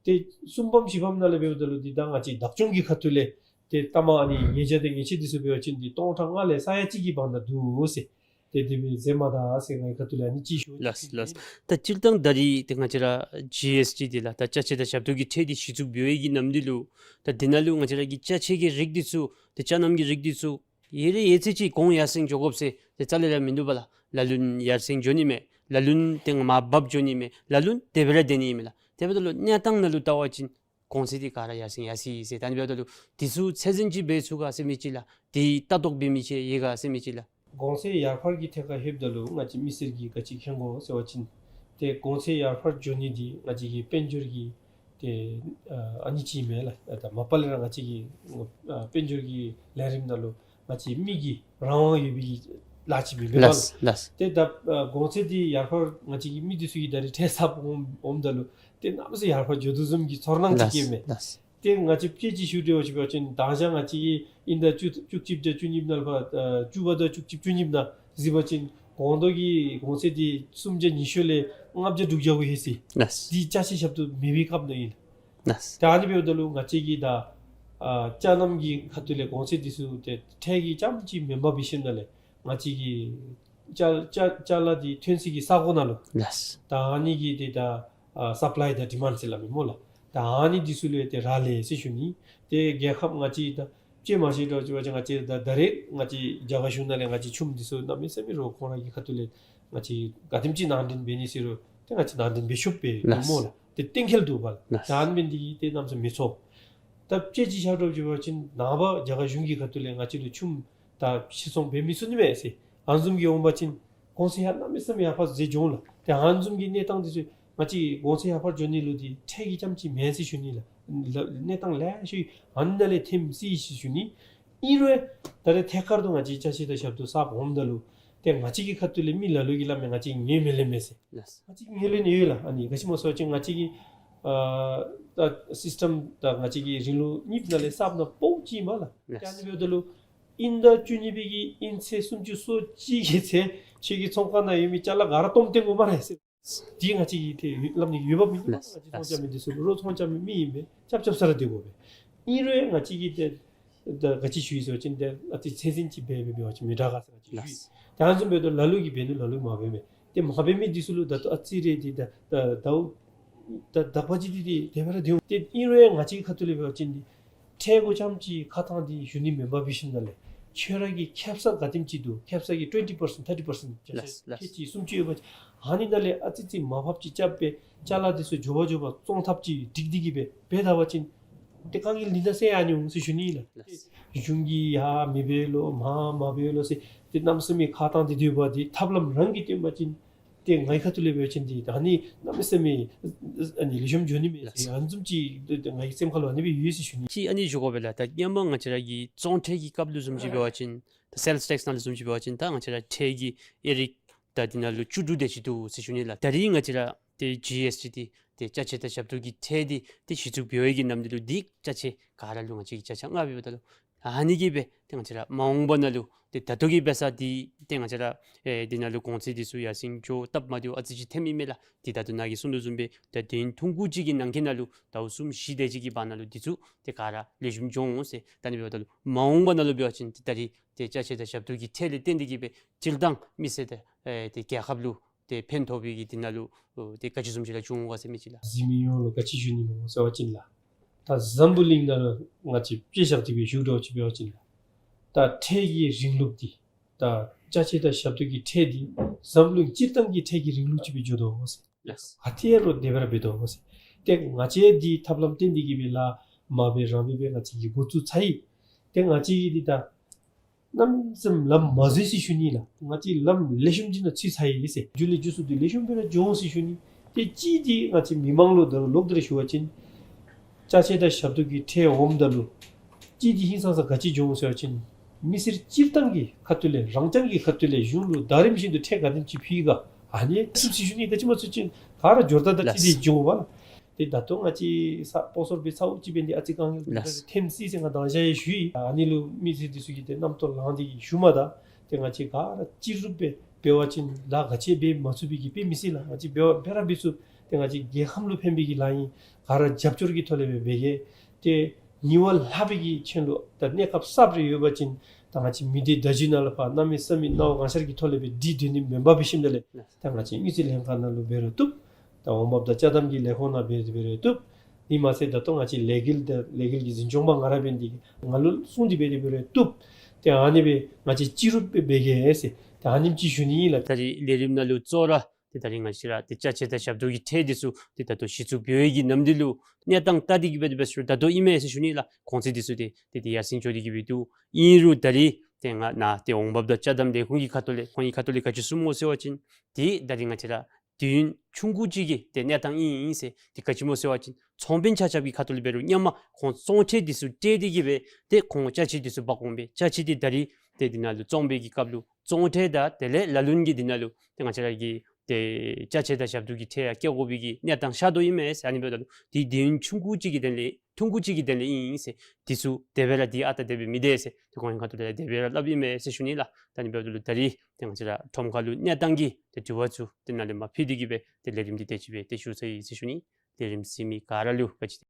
ཏེ་གསུམ་པམ་བཞི་པམ་ནང་ལས་འབདཝ་ད་ལུ་འདི་ད་ང་བཅས་བདག་སྐྱོང་གི་ཁ་ཐུག་ལས་ཏེ་ལྟ་མ་ཨ་ནི་ཉེས་བྱ་དང་ཉེས་ཆད་འདི་ཚུ་འབད་བ་ཅིན་འདི་སྟོང་ཕྲག་ལྔ་ལས་ས་ཡ་གཅིག་གི་བར་ན་འདུག་ཟེར། ཏེ་དེ་སྦེ་མཛད་མ་ད་ཟེར་ངེའི་ཁ་ཐུག་ལས་ཨ་ནི་ཅིག་ཞུ། ལགས་ལགས། ད་སྤྱིར་བཏང་ད་རིས་ཏེ་ང་བཅས་ར་ཇི་ཨེསི་ཊི་འདི་ལགས་ད་ཅ་ཆས་དང་ཞབས་ཏོག་གི་ཁྲལ་འདི་གཞི་བཙུགས་འབད་བའི་གི་ནམ་དུས་ལུ་ད་འདི་ནང་ལུ་ང་བཅས་ར་གི་ཅ་ཆས་ཀྱི་རིགས་འདི་ཚུ་ཏེ་ཅ་རྣམས་ཀྱི་རིགས་འདི་ཚུ་ཡར་རེ་ཡར་ཚེ་ཅིག་གོང་ཡར་སེང་འགྱོ་དགོཔ་ཟེར་ཏེ་རྩ་ལས་ར་མིན་འདུག་པ་ལགས། ལ་ལུ་ཡར་སེང་འགྱོ་ནི་མས། ལ་ལུ་ཏེ་མར་བབས་འགྱོ་ནི་མས། ལ་ལུ་དེ་སྦེ་ར་སྡོད་ནི་ཨིན་མས་ལགས། དེ་འབདཝ་ད་ལུ་གནས་སྟངས་ནང་ལུ་བལྟ་བ་ཅིན་གོང་ཚད་འདི་ག་ར་ཡར་སེང་ཡར་སེང་ཡི་ཟེར། ད་ཨ་ནི་འབདཝ་ད་ལུ་འདི་ཚུ་ཚད་འཛིན་ཅིག་འབད་ཚུགས་ག་ཟེར་མི་ཅིག་ལགས། འདི་ལྟ་རྟོག་འབད་མི་ཅིག་ཡོད་ག་ཟེར་མི་ཅིག་ལགས། གོང་ཚད་ཡར་འཕར་གྱི་ཐད་ཁར་ལྷོདཔ་ད་ལུ་ང་བཅས་མི་སེར་གྱིས་ག་ཅི་མཁྱེན་དགོ་ཟེར་བ་ཅིན་ཏེ་གོང་ཚད་ཡར་འཕར་འགྱོ་ནི་འདི་ང་བཅས་ཀྱི་དཔལ་འབྱོར་གྱི་ཏེ་ཨ་ཨ་ནི་ཅིག་མས་ལགས། ད་མ་པ་ལས་ར་ང་བཅས་ཀྱི་ཨ་དཔལ་འབྱོར་གྱི་ལས་རིམ་ནང་ལུ་ང་བཅས་མི་གི་རང་དབང་ཡོད་པའི་གི་ལཱ་ཅིག་མེན་པས་ལགས། ལགས། ཏེ་ད་ཨ་གོང་ཚད་འདི་ཡར་འཕར་ང་བཅས་ཀྱི་མི་འདི་ཚུ་གིས་ད་རིས་ཁྲལ་གསརཔ་འོངམ་འོངམ་ད་ལུ་ཏེ་གནམ་མེད་ས་མེད་ཡར་འཕར་འགྱོ་དོ་བཟུམ་གྱི་ཚོར་སྣང་ཅིག་ལགས། སྐྱེས་མས། ལགས། ཏེ་ང་བཅས་དཔེ་ཅིག་ཞུ་སྟེ་འབད་བ་ཅིན་ད་ཅི་ང་བཅས་ཀྱིས་དབྱིན་ཟླ་བཅུ་བཅུ་གཅིག་དང་བཅུ་གཉིས་ནང་ལུ་ཕར་ཨ་བཅུ་པ་དང་བཅུ་གཅིག་བཅུ་གཉིས་ནང་གཟིགས་པ་ཅིན་གོང་ཐོག་གི་གོང་ཚད་འདི་སུམ་བརྒྱ་ཉི་ཤུ་ལས་ལྔ་བརྒྱ་དྲུག་བརྒྱ་གུ་ལྷོད་ཅི། ལགས། འདི་ཅ་ཆས་ཞབས་ཏོག་མེད་པའི་སྐབས་ནང་ཨིན། ལགས། ད་ཨ་ནི་འབདཝ་ད་ལུ་ང་བཅས་ཀྱིས་ད་ཨ་ཅ་རྣམས་ཀྱི་ཁ་ཐུག་ལས་གོང་ཚད་འདི་ཚུ་ཏེ་ཁྲལ་གྱི་རྐྱངམ་ཅིག་མེན་པར་འབད་ཞིནམ་ལས་ང་བཅས་ཀྱིས་ ཅ་ཅ་ཅ་ལ་འདི་ཐོན་སའི་གི་ས་གོ་ནང་ལུ། ལགས། ད་ཨ་ནི་གི་འདི་ད་ཨ་སབ་ལའི་དང་ཌི་མཱནཌ་ཟེར་སླབ་མི་སྨོ་ལགས། ད་ཨ་ནི་འདི་ཚུ་ལུ་ཏེ་རག་ལས་ཟེར་ཞུ་ནི། ཏེ་རྒྱལ་ཁབ་ང་བཅས་ད་ཅིག་མ་གཞི་འདྲཝ་ཅིག་འབད་བ་ཅིན་ང་བཅས་ད་ད་རེས་ང་བཅས་རྒྱ་གར་གཞུང་ནང་ལས་ང་བཅས་ཆུམ་འདི་ཚུ་གནམ་མེད་ས་མེད་རོགས་ཁོང་ར་གི་ཁ་ཐུག་ལས་ང་བཅས་ག་དེམ་ཅིག་ནང་འདྲེན་འབད་ནི་ཟེར་རུང་ཏེ་ང་བཅས་ནང་འདྲེན་འབད་ཆོགཔ་སྦེ་ལགས། འདུག་སྨོ་ལགས། ཏེ་གཏན་འཁེལ་འདུག་པ་ལགས། ལགས། ད་ཨ་ནི་འབད་ནི་འདི་གིས་ཏེ་གནམ་མེད་ས་མེད་མི་ཚོར། ད་དཔྱེ་ཅིག་བཞག་འདྲཝ་ཅིག་འབད་བ་ཅིན་ནངས་པ་རྒྱ་གར་གཞུང་གི་ཁ་ཐུག་ལས་ང་བཅས་ལུ་ཆུམ་ད་ཕྱིར་ཚོང་འབད་མི་ཚུགས་ནི་མས་ཟེར་ཨ་ནི་བཟུམ་གྱི་འོང་པ་ཅིན་གོང་ཚད་ཡང་གནམ་མེད་ས་མེད་ཡར་འཕར་ཟེར་འགྱོ་འོང་ལགས། ཏེ་ཨ་ནི་བཟུམ་གྱི་གནས་སྟངས་འདི་ཚུ་ང་བཅས་གོང་ཚད་ཡར་འཕར་འགྱོ་ནི་ལུ་འདི་ཁྲལ་གྱི་རྐྱངམ་ཅིག་མེན་ཟེར་ཞུ་ནི་ལགས། ལ་གནས་སྟངས་ལེ་ཤ་ཨ་ནི་ནང་ལས་ཐོནམ་སྲིད་ཟེར་ཞུ་ནི། ཨིན་རུང་ད་རེས་ཐད་ཀར་དུ་ང་བཅས་ཅ་ཆས་དང་ཞབས་ཏོག་གསརཔ་འོངམ་ད་ལུ་ཏེ་ང་བཅས་ཀྱི་ཁ་ཐུག་ལས་མི་ལ་ལུ་གིས་སླབ་མས། ང་བཅས་ངོས་མི་ལེན་མས་ཟེར། ལགས། ང་བཅས་ངོས་ལེན་ཡོད་ལགས། ཨ་ནི་ག་ཅི་སྨོ་ཟེར་བ་ཅིན་ང་བཅས་ཀྱི་ཨ་ད་སིསི་ཊམ་ད་ང་བཅས་ཀྱི་རིང་ལུགས་གཉིས་ནང་ལས་གསརཔ་ནང་སྤོ་ཅིག་ཨིན་མས་ལགས། ལགས། ཏེ་ཨ་ནི་འབདཝ་ད་ལུ་དབྱིན་ཟླ་བཅུ་གཉིས་པའི་གི་དབྱིན་ཚེས་སུམ་ཅུ་སོ་གཅིག་གི་ཚེ་ཁྱོད་ཀྱི་ཚོང་ཁང་ནང་ཡོད་མི་ཅ་ལ་ག་ར་སྟོངམ་སྟོན་དགོ་སྨ་རེ་ཟེར། འདི་ང་བཅས་ཀྱིས་ཏེ་སླབ་ནི་ཡོདཔ་མེན་ན། ལགས། ང་བཅས་ཚོང་རྐྱབ་མི་འདི་ཚུ་རོགས་ཚོང་རྐྱབ་མི་མི་ཨིན་པས། རྐྱབ་རྐྱབ་ས་ར་སྡོད་དགོ་པས། ཨིན་རུང་ང་བཅས་ཀྱིས་ཏེ་ད་ག་ཅི་ཞུ་ཡི་ཟེར་བ་ཅིན་ཏེ་ཨ་ཙི་ཚད་འཛིན་ཅིག་འབད་འབད་འབད་བ་ཅིན་མི་དྲག་ག་ཟེར་ང་བཅས་ཞུ་ཡི། ལགས། ད་ཨ་ནི་བཟུམ་འབདཝ་ད་ལ་ལུ་གིས་འབད་ནུག་ལ་ལུ་མ་འབད་མས། ཏེ་མ་འབད་མི་འདི་ཚུ་ལུ་ད་ལྟོ་ཨ་ཙི་རེ་འདི་ད་ད་ད་ད་དག་པ་ཅིག་འདི་འདི་དེ་སྦེ་ར་སྡོད་འོང་། ཏེ་ཨིན་རུང་ང་བཅས་ཁ་ཐུག་ལས་འབད་བ་ཅིན་འདི་ཁྲལ་གུ་རྐྱངམ་ཅིག་ཁ་ཐང་འདི་ཞུ་ནི་མེན་པར་འབད་ཞིནམ་ལས་ཁྱོད་ར་གི་ཁེབ་ས་ག་དེམ་ཅིག་འདུག། ཁེབ་ས་གི་twenty percent, thirty percent། ལགས། ལགས། ཁེབ་ཅིག་སུམ་ཅུ་ཡོད་པ་ཅིན་ཨ་ནི་ནང་ལས་ཨ་ཙི་ཙི་མར་ཕབ་ཅིག་རྐྱབ་སྦེ་ཅ་ལ་འདི་ཚུ་མགྱོགས་པ་མགྱོགས་པ་བཙོང་ཐབས་ཅིག་སྒྲིག་སྟེ་གི་སྦེ་འབད་ད་པ་ཅིན་ཏེ་དཀའ་ངལ་འདི་ནང་སེལ་ཡར་འགྱོ་འོང་ཟེར་ཞུ་ནི་ལགས། ལགས། གཞུང་གིས་ཡར་མི་འབད་ལོ་མར་མ་འབད་ལོ་ཟེར་ཏེ་གནམ་མེད་ས་མེད་ཁ་ཐང་འདི་སྡོད་པ་འདི་ཐབས་ལམ་རང་གིས་བཏོན་པ་ཅིན་ཏེ་ངེའི་ཁ་ཐུག་ལས་འབད་བ་ཅིན་འདི་ད་ཨ་ནི་གནམ་མེད་ས་མེད་ཨ་ནི་ལེགས་ཤོམ་འགྱོ་ནི་མས་ཟེར་ཨ་ནི་བཟུམ་ཅིག་ཏེ་ངེའི་སེམས་ཁ་ལུ་ཨ་ནི་སྦེ་ཡོད་ཟེར་ཞུ་ནི། ཅིག་ཨ་ནི་ཞུ་དགོ་པས་ལགས། ད་སྔོན་མ་ང་བཅས་ར་གི་བཙོང་ཁྲལ་གྱི་སྐབས་ལུ་བཟུམ་ཅིག་འབད་བ་ཅིན་ད་སེལསི་ཊེགསི་ནང་ལུ་བཟུམ་ཅིག་འབད་བ་ཅིན་ད་ང་བཅས་ར་ཁྲལ་གྱི་དབྱེ་རིགས་ད་འདི་ནང་ལུ་བཅུ་དྲུག་དེ་ཅིག་འདུག་ཟེར་ཞུ་ནི་ལགས། ད་རིས་ང་བཅས་ར་ཏེ་ཇི་ཨེསི་ཊི་འདི་ཏེ་ཅ་ཆས་དང་ཞབས་ཏོག་གི་ཁྲལ་འདི་ཏེ་གཞི་བཙུགས་འབད་བའི་གི་ནམ་དུས་ལུ་འདི་ཅ་ཆས་ག་ར་ལུ་ང་བཅས་ཀྱིས་ཅ་ཆས་ལྔ་འབདཝ་ད་ལུ་ཨ་ནི་གིས་སྦེ་ཏེ་ང་བཅས་ར་མ་འོངས་པ་ནང་ལུ་ཏེ་ད་ལྟོ་གི་འབད་ས་འདི་ཏེ་ང་བཅས་ར་ཨེ་འདི་ནང་ལུ་གོང་ཚད་འདི་ཚུ་ཡར་སེང་འགྱོ་སྟབས་མ་བདེཝ་ཨ་ཙི་ཅིག་ཐོནམ་ཨིན་མས་ལགས། ཏེ་ད་ལྟོ་ནཱ་གིས་གསུངས་དོ་བཟུམ་སྦེ་ད་དུས་ཡུན་ཐུང་ཀུ་ཅིག་གི་ནང་འཁོད་ནང་ལུ་ཟླཝ་གསུམ་བཞི་དེ་ཅིག་གི་བར་ན་ལུ་འདི་ཚུ་ཏེ་ག་ར་ལེགས་ཤོམ་འགྱོ་འོང་ཟེར། ད་ཨ་ནི་འབདཝ་ད་ལུ་མ་འོངས་པ་ནང་ལུ་འབད་བ་ཅིན་ཏེ་ད་རིས་ཏེ་ཅ་ཆས་དང་ཞབས་ཏོག་གི་ཁྲལ་ལས་བརྟེན་ཏེ་གི་སྦེ་སྤྱིར་བཏང་མི་སེར་ཏེ་ཨེ་ཏེ་རྒྱལ་ཁབ་ལུ་ཏེ་ཕན་ཐོགས་པའི་གི་འདི་ནང་ལུ་ཨོ་ཏེ་ག་ཅི་བཟུམ་ཅིག་ར་འབྱུང་འོང་ག་ཟེར་མི་ཅིག་ལགས། གཟིགས་མི་ཡོངས་ལུ་ག་ཅི་ཞུ་ནི་སྨོ་ཟེར་བ་ཅིན་ལགས། ད་འཛམ་བུ་གླིང་ནང་ལུ་ང་བཅས་དཔེ་བཞག་སྟེ་སྦེ་ཞུ་འདྲཝ་ཅིག་འབད་བ་ཅིན་ལགས། ད་ཁྲལ་གྱི་རིང་ལུགས་འདི་ད་ཅ་ཆས་དང་ཞབས་ཏོག་གི་ཁྲལ་འདི་འཛམ་བུ་གླིང་སྤྱིར་བཏང་གི་ཁྲལ་གྱི་རིང་ལུགས་ཅིག་སྦེ་འགྱོ་དོ་ཟེར། ལགས། ག་ཏེ་ཡང་རུང་དེ་སྦེ་ར་འབད་དོ་ཟེར། ཏེ་ང་བཅས་འདི་ཐབས་ལམ་བཏོན་ཏེ་གི་སྦེ་ལཱ་མ་འབད་རང་འབད་སྦེ་ང་བཅས་ཀྱིས་འགོ་བཙུགས་ཚར་ཡི། ཏེ་ང་བཅས་ཀྱིས་འདི་ད་གནམ་མེད་ས་མེད་ལམ་མ་འཛོལ་ཟེར་ཞུ་ནི་ལགས། ང་བཅས་ལམ་ལེགས་ཤོམ་ཅིག་ནང་ཚུད་ཚར་ཡི་ཟེར། མཇུག་ལས་མཇུག་སུ་འདི་ལེགས་ཤོམ་སྦེ་ར་འགྱོ་འོང་ཟེར་ཞུ་ནི། ཏེ་གཅིག་འདི་ང་བཅས་མི་མང་ལུ་ད་རུང་ལོག་སྟེ་ར་ཞུ་བ་ཅིན་ཅ་ཆས་དང་ཞབས་ཏོག་གི་ཁྲལ་འོངམ་ད་ལུ་གཅིག་འདི་ཧིང་སངས་ས་ག་ཅི་འབྱུང་ཟེར་བ་ཅིན་མི་སེར་སྤྱིར་བཏང་གི་ཁ་ཐུག་ལས་རང་རྐྱང་གི་ཁ་ཐུག་ལས་གཞུང་ལུ་ཟླ་རིམ་བཞིན་དུ་ཁྲལ་ག་དེམ་ཅིག་ཕུལ་ག་ཨ་ནི་ཚུད་ཟེར་ཞུ་ནི། ག་ཅི་སྨོ་ཟེར་བ་ཅིན་ག་ར་འབྱོར་ད་ད་ཅིག་འདི་འབྱུང་བ་ལགས། ཏེ་ད་ལྟོ་ང་བཅས་ས་སྤོ་སོར་སྦེ་ཚ་བོ་ཅིག་འབད་ནི་འདི་ཨ་ཙི་དཀའ་ངལ་ལགས། ཐོནམ་སྲིད་ཟེར་ང་མདང་ཞག་ཡང་ཞུ་ཡི། ཨ་ནི་ལུ་མི་སེར་འདི་ཚུ་གིས་ཏེ་རྣམ་རྟོག་ལངས་ཏེ་གི་ཞུཝ་མ་ད་ཏེ་ང་བཅས་ག་ར་སྤྱི་རུབ་སྦེ་འབད་བ་ཅིན་ལཱ་ག་ཅི་འབད་མ་ཚུགས་པའི་གི་དཔེ་མི་སྲིད་ལགས། ང་བཅས་འབད་བ་འབད་ར་འབད་ཚུགས། ཏེ་ང་བཅས་རྒྱལ་ཁམས་ལུ་ཕན་པའི་གི་ལཱ་ཨིན། ག་ར་རྒྱབ་སྐྱོར་གྱི་ཐོག་ལས་སྦེ་འབད་གེ། ཏེ་ཉེ་བར་ལྷག་པའི་གི་ཁྱོད་ལུ་ད་གནས་སྐབས་གསརཔ་རེ་ཡོད་པ་ཅིན་ད་ང་བཅས་མི་སྡེ་བརྡ་བརྒྱུད་ནང་ལུ་ཕར་གནམ་མེད་ས་མེད་སྣང་བ་གང་ཤར་གྱི་ཐོག་ལས་སྦེ་འདི་སྡོད་ནི་མེན་པར་འབད་ཞིནམ་ལས་ད་ང་བཅས་དངུལ་རྩིས་ལྷན་ཁག་ནང་ལུ་འབད་རུང་བཏུབ། ད་འོང་འབབ་དང་ཅ་དམ་གྱི་ལས་ཁུངས་ནང་འབད་དེ་འབད་རུང་བཏུབ། དེ་མ་ཚད་ད་ལྟོ་ང་བཅས་ལས་འགུལ་དང་ལས་འགུལ་གྱི་འཛིན་སྐྱོང་པ་ང་ར་འབད་ནི་འདི་ང་ལུ་གསུངས་ཏེ་འབད་དེ་འབད་རུང་བཏུབ། ཏེ་ཨ་ནི་སྦེ་ང་བཅས་སྤྱི་རུབ་སྦེ་འབད་གེ་ཟེར་ཏེ་ཨ་ནེམ་ཅིག་ཞུ་ནི་ལགས། ད་རིས་ལས་རིམ་ནང་ལུ་གཙོ་བོ་ར་ཏེ་ད་རིས་ང་བཅས་ར་ཏེ་ཅ་ཆས་དང་ཞབས་ཏོག་གི་ཁྲལ་འདི་ཚུ་ཏེ་ད་ལྟོ་གཞི་བཙུགས་འབད་བའི་གི་ནམ་དུས་ལུ་གནས་སྟངས་ལྟ་སྟེ་གི་སྦེ་འབད་ཞུ་ད་ལྟོ་ཨིན་མས་ཟེར་ཞུ་ནི་ལགས། གོང་ཚད་འདི་ཚུ་ཏེ་ཏེ་ཏེ་ཡར་སེང་འགྱོ་སྟེ་གི་སྦེ་འདུག། ཨིན་རུང་ད་རིས་ཏེ་ང་ནཱ་ཏེ་འོང་འབབ་དང་ཅ་དམ་ལས་ཁུངས་ཀྱི་ཁ་ཐུག་ལས་ཁོང་གི་ཁ་ཐུག་ལས་ག་ཅི་གསུངས་སྨོ་ཟེར་བ་ཅིན་ཏེ་ད་རིས་ང་བཅས་ར་དུས་ཡུན་ཆུང་ཀུ་ཅིག་གི་ཏེ་གནས་སྟངས་ཨིན་ཟེར། ཏེ་ག་ཅི་སྨོ་ཟེར་བ་ཅིན་ཚོང་དཔོན་ཆ་ཁྱབ་ཀྱི་ཁ་ཐུག་ལས་འབད་རུང་སྔོན་མ་ཁོང་བཙོང་ཁྲལ་འདི་ཚུ་སྤྲོད་དེ་གི་སྦེ་ཏེ་ཁོང་ཅ་ཆས་འདི་ཚུ་འབག་འོང་པས། ཅ་ཆས་འདི་ད་རིས་ཏེ་འདི་ནང་ལུ་བཙོང་པའི་གི་སྐབས་ལུ་བཙོང་ཁྲལ་དང་དེ་ལས་ལ་ལུ་གི་འདི་ནང་ལུ་ཏེ་ང་བཅས་ར་གི་ཏེ་ཅ་ཆས་དང་ཞབས་ཏོག་གི་ཁྲལ་ཡང་བཀལ་དགོ་པའི་གི་གནས་སྟངས་ཤར་དོ་ཨིན་མས་ཟེར། ཨ་ནི་འབདཝ་ད་ལུ་ཏེ་དུས་ཡུན་ཆུང་ཀུ་ཅིག་གི་དོན་ལས་ཐུང་ཀུ་ཅིག་གི་དོན་ལས་ཨིན་ཟེར། འདི་ཚུ་དེ་སྦེ་ར་འདི་ཨ་རྟག་དེ་སྦེ་མི་སྡོད་ཟེར་ཏེ་ཁོང་གི་ཁ་ཐུག་ལས་དེ་སྦེ་ར་སླབ་ཨིན་མས་ཟེར་ཞུ་ནི་ལགས། ད་ཨ་ནི་འབདཝ་ད་ལུ་ད་རིས་ཏེ་ང་བཅས་ར་ཁྲོམ་ཁ་ལུ་གནས་སྟངས་ཀྱི་ཏེ་དྲི་བ་ཚུ་ཏེ་ནཱ་ལས་མར་ཕུལ་ཏེ་གི་སྦེ་ཏེ་ལས་རིམ་འདི་དེ་ཅིག་སྦེ་ཏེ་ཞུ་ཚར་ཡི་ཟེར་ཞུ་ནི། ལས་རིམ་གཟིགས་མི་ག་ར་ལུ་བཀའ་དྲིན་ཆེ།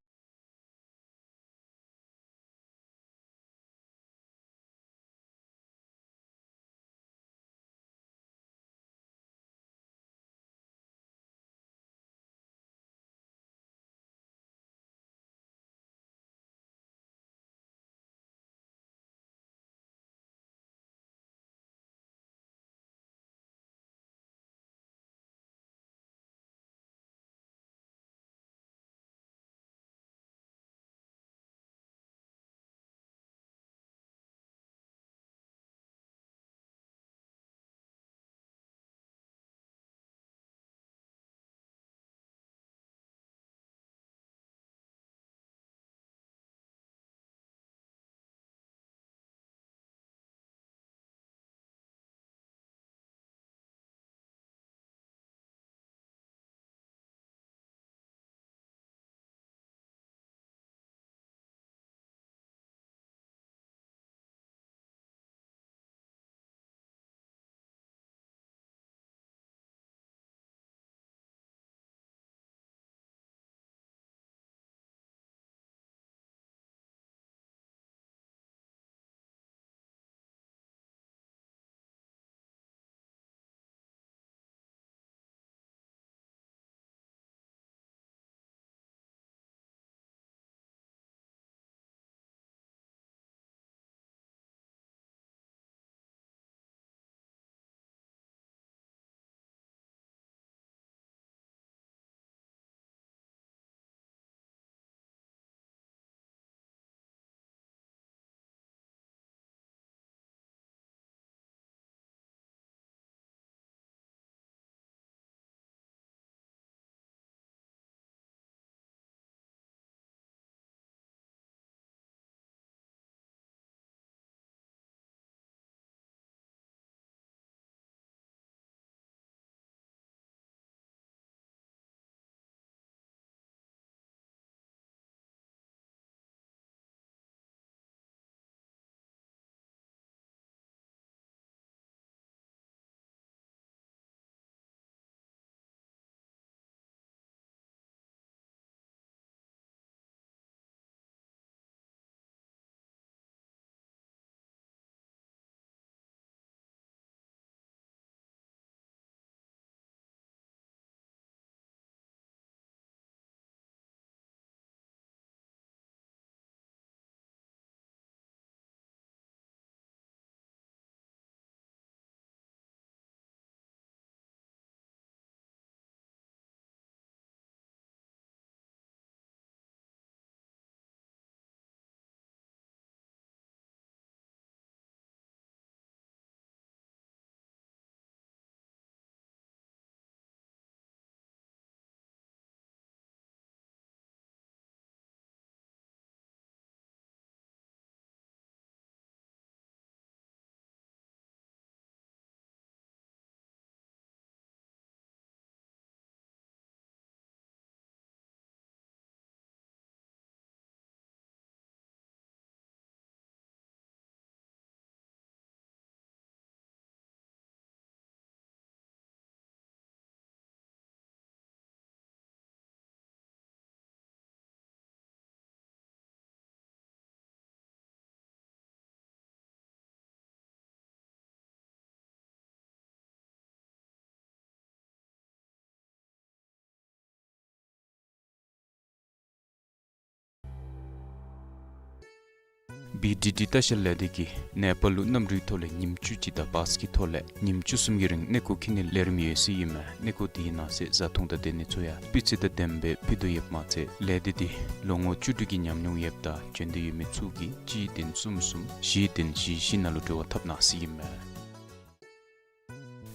ཨི་ཌི་ཌི་ལྟ་བཤལ་ལས་སྡེ་གིས་ནེ་པཱལ་ལུ་གནམ་གྲུའི་ཐོག་ལས་ཉིནམ་བཅུ་གཅིག་དང་བཱས་ཀྱི་ཐོག་ལས་ཉིནམ་བཅུ་གསུམ་གྱི་རིང་གནས་སྐོར་འཁྱིད་ནིའི་ལས་རིམ་ཡོད་ཟེར་ཨིན་མས། གནས་སྐོར་དེའི་ནང་གསེས་བཟའ་འཐུང་དང་སྡོད་གནས་ཚུ་ཡང་སྤུས་ཚད་དང་ལྡནམ་སྦེ་ཕུལ་དོ་ཡོདཔ་མ་ཚད་ལས་སྡེ་འདི་ལོ་ངོ་བཅུ་དྲུག་གི་ཉམས་མྱོང་ཡོདཔ་དང་བྱོན་འདོད་ཡོད་མི་ཚུ་གིས་གཅིག་བདུན་གསུམ་གསུམ་བཞི་བདུན་བཞི་བཞི་ནང་ལུ་འབྲེལ་བ་འཐབ་གནང་ཟེར་ཨིན་མས།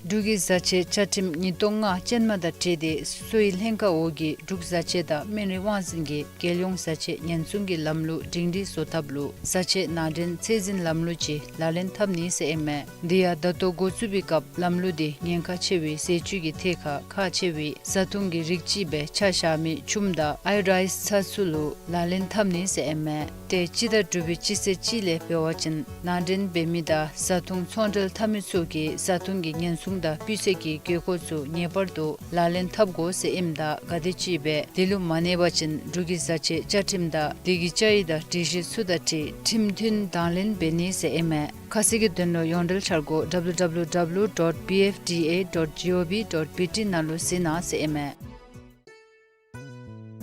འབྲུག་གི་བཟའ་ཆས་བཅའ་ཁྲིམས་ཉིས་སྟོང་ལྔ་ཅན་མ་དང་འཁྲིལ་ཏེ་གསོ་བའི་ལྷན་ཁག་འོག་གི་འབྲུག་བཟའ་ཆས་དང་སྨན་རིགས་དབང་འཛིན་གྱིས་རྒྱལ་ཡོངས་བཟའ་ཆས་ཉེན་སྲུང་གི་ལམ་ལུགས་སྒྲིང་སྒྲིང་བཟོ་ཐབས་ལུ་བཟའ་ཆས་ནང་འདྲེན་ཚད་འཛིན་ལམ་ལུགས་ཅིག་ལག་ལེན་འཐབ་ནི་ཟེར་ཨིན་མས། དེ་ཡང་ད་ལྟོ་འགོ་བཙུགས་པའི་སྐབས་ལམ་ལུགས་དེ་ཉེན་ཁ་ཆེ་བའི་ཟས་བཅུད་ཀྱི་ཐད་ཁར་ཁག་ཆེ་བའི་བཟའ་འཐུང་གི་རིགས་ཅིག་སྦེ་ཆ་བཞག་མི་ཆུམ་དང་ཨའི་རའིས་ཚྭ་ཚུ་ལུ་ལག་ལེན་འཐབ་ནི་ཟེར་ཨིན་མས། ཏེ་སྤྱི་ཟླ་དྲུག་པའི་སྤྱི་ཚེས་གཅིག་ལས་འབད་བ་ཅིན་ནང་འདྲེན་འབད་མི་དང་བཟའ་འཐུང་ཚོང་འབྲེལ་འཐབ་མི་ཚུ་གིས་བཟའ་འཐུང་གི་ཉེན་སྲུང་དང་སྤུས་ཚད་ཀྱི་དགོས་མཁོ་ཚུ་ངེས་པར་དུ་ལག་ལེན་འཐབ་དགོ་ཟེར་ཨིནམ་ད་ག་དེམ་ཅིག་སྦེ་དེ་ལུ་མ་གནས་པ་ཅིན་འབྲུག་གི་བཟའ་ཆས་བཅའ་ཁྲིམས་དང་དེ་གི་བཅའ་ཡིག་དང་སྒྲིག་གཞི་ཚུ་དང་འཁྲིལ་ཁྲིམས་མཐུན་དང་ལེན་འབད་ནི་ཟེར་ཨིན་མས། ཁ་གསལ་གྱི་དོན་ལུ་ཡོངས་འབྲེལ་འཆར་སྒོ་W W W dot B F D A dot G O V dot B T ནང་ལུ་གཟིགས་གནང་ཟེར་ཨིན་མས།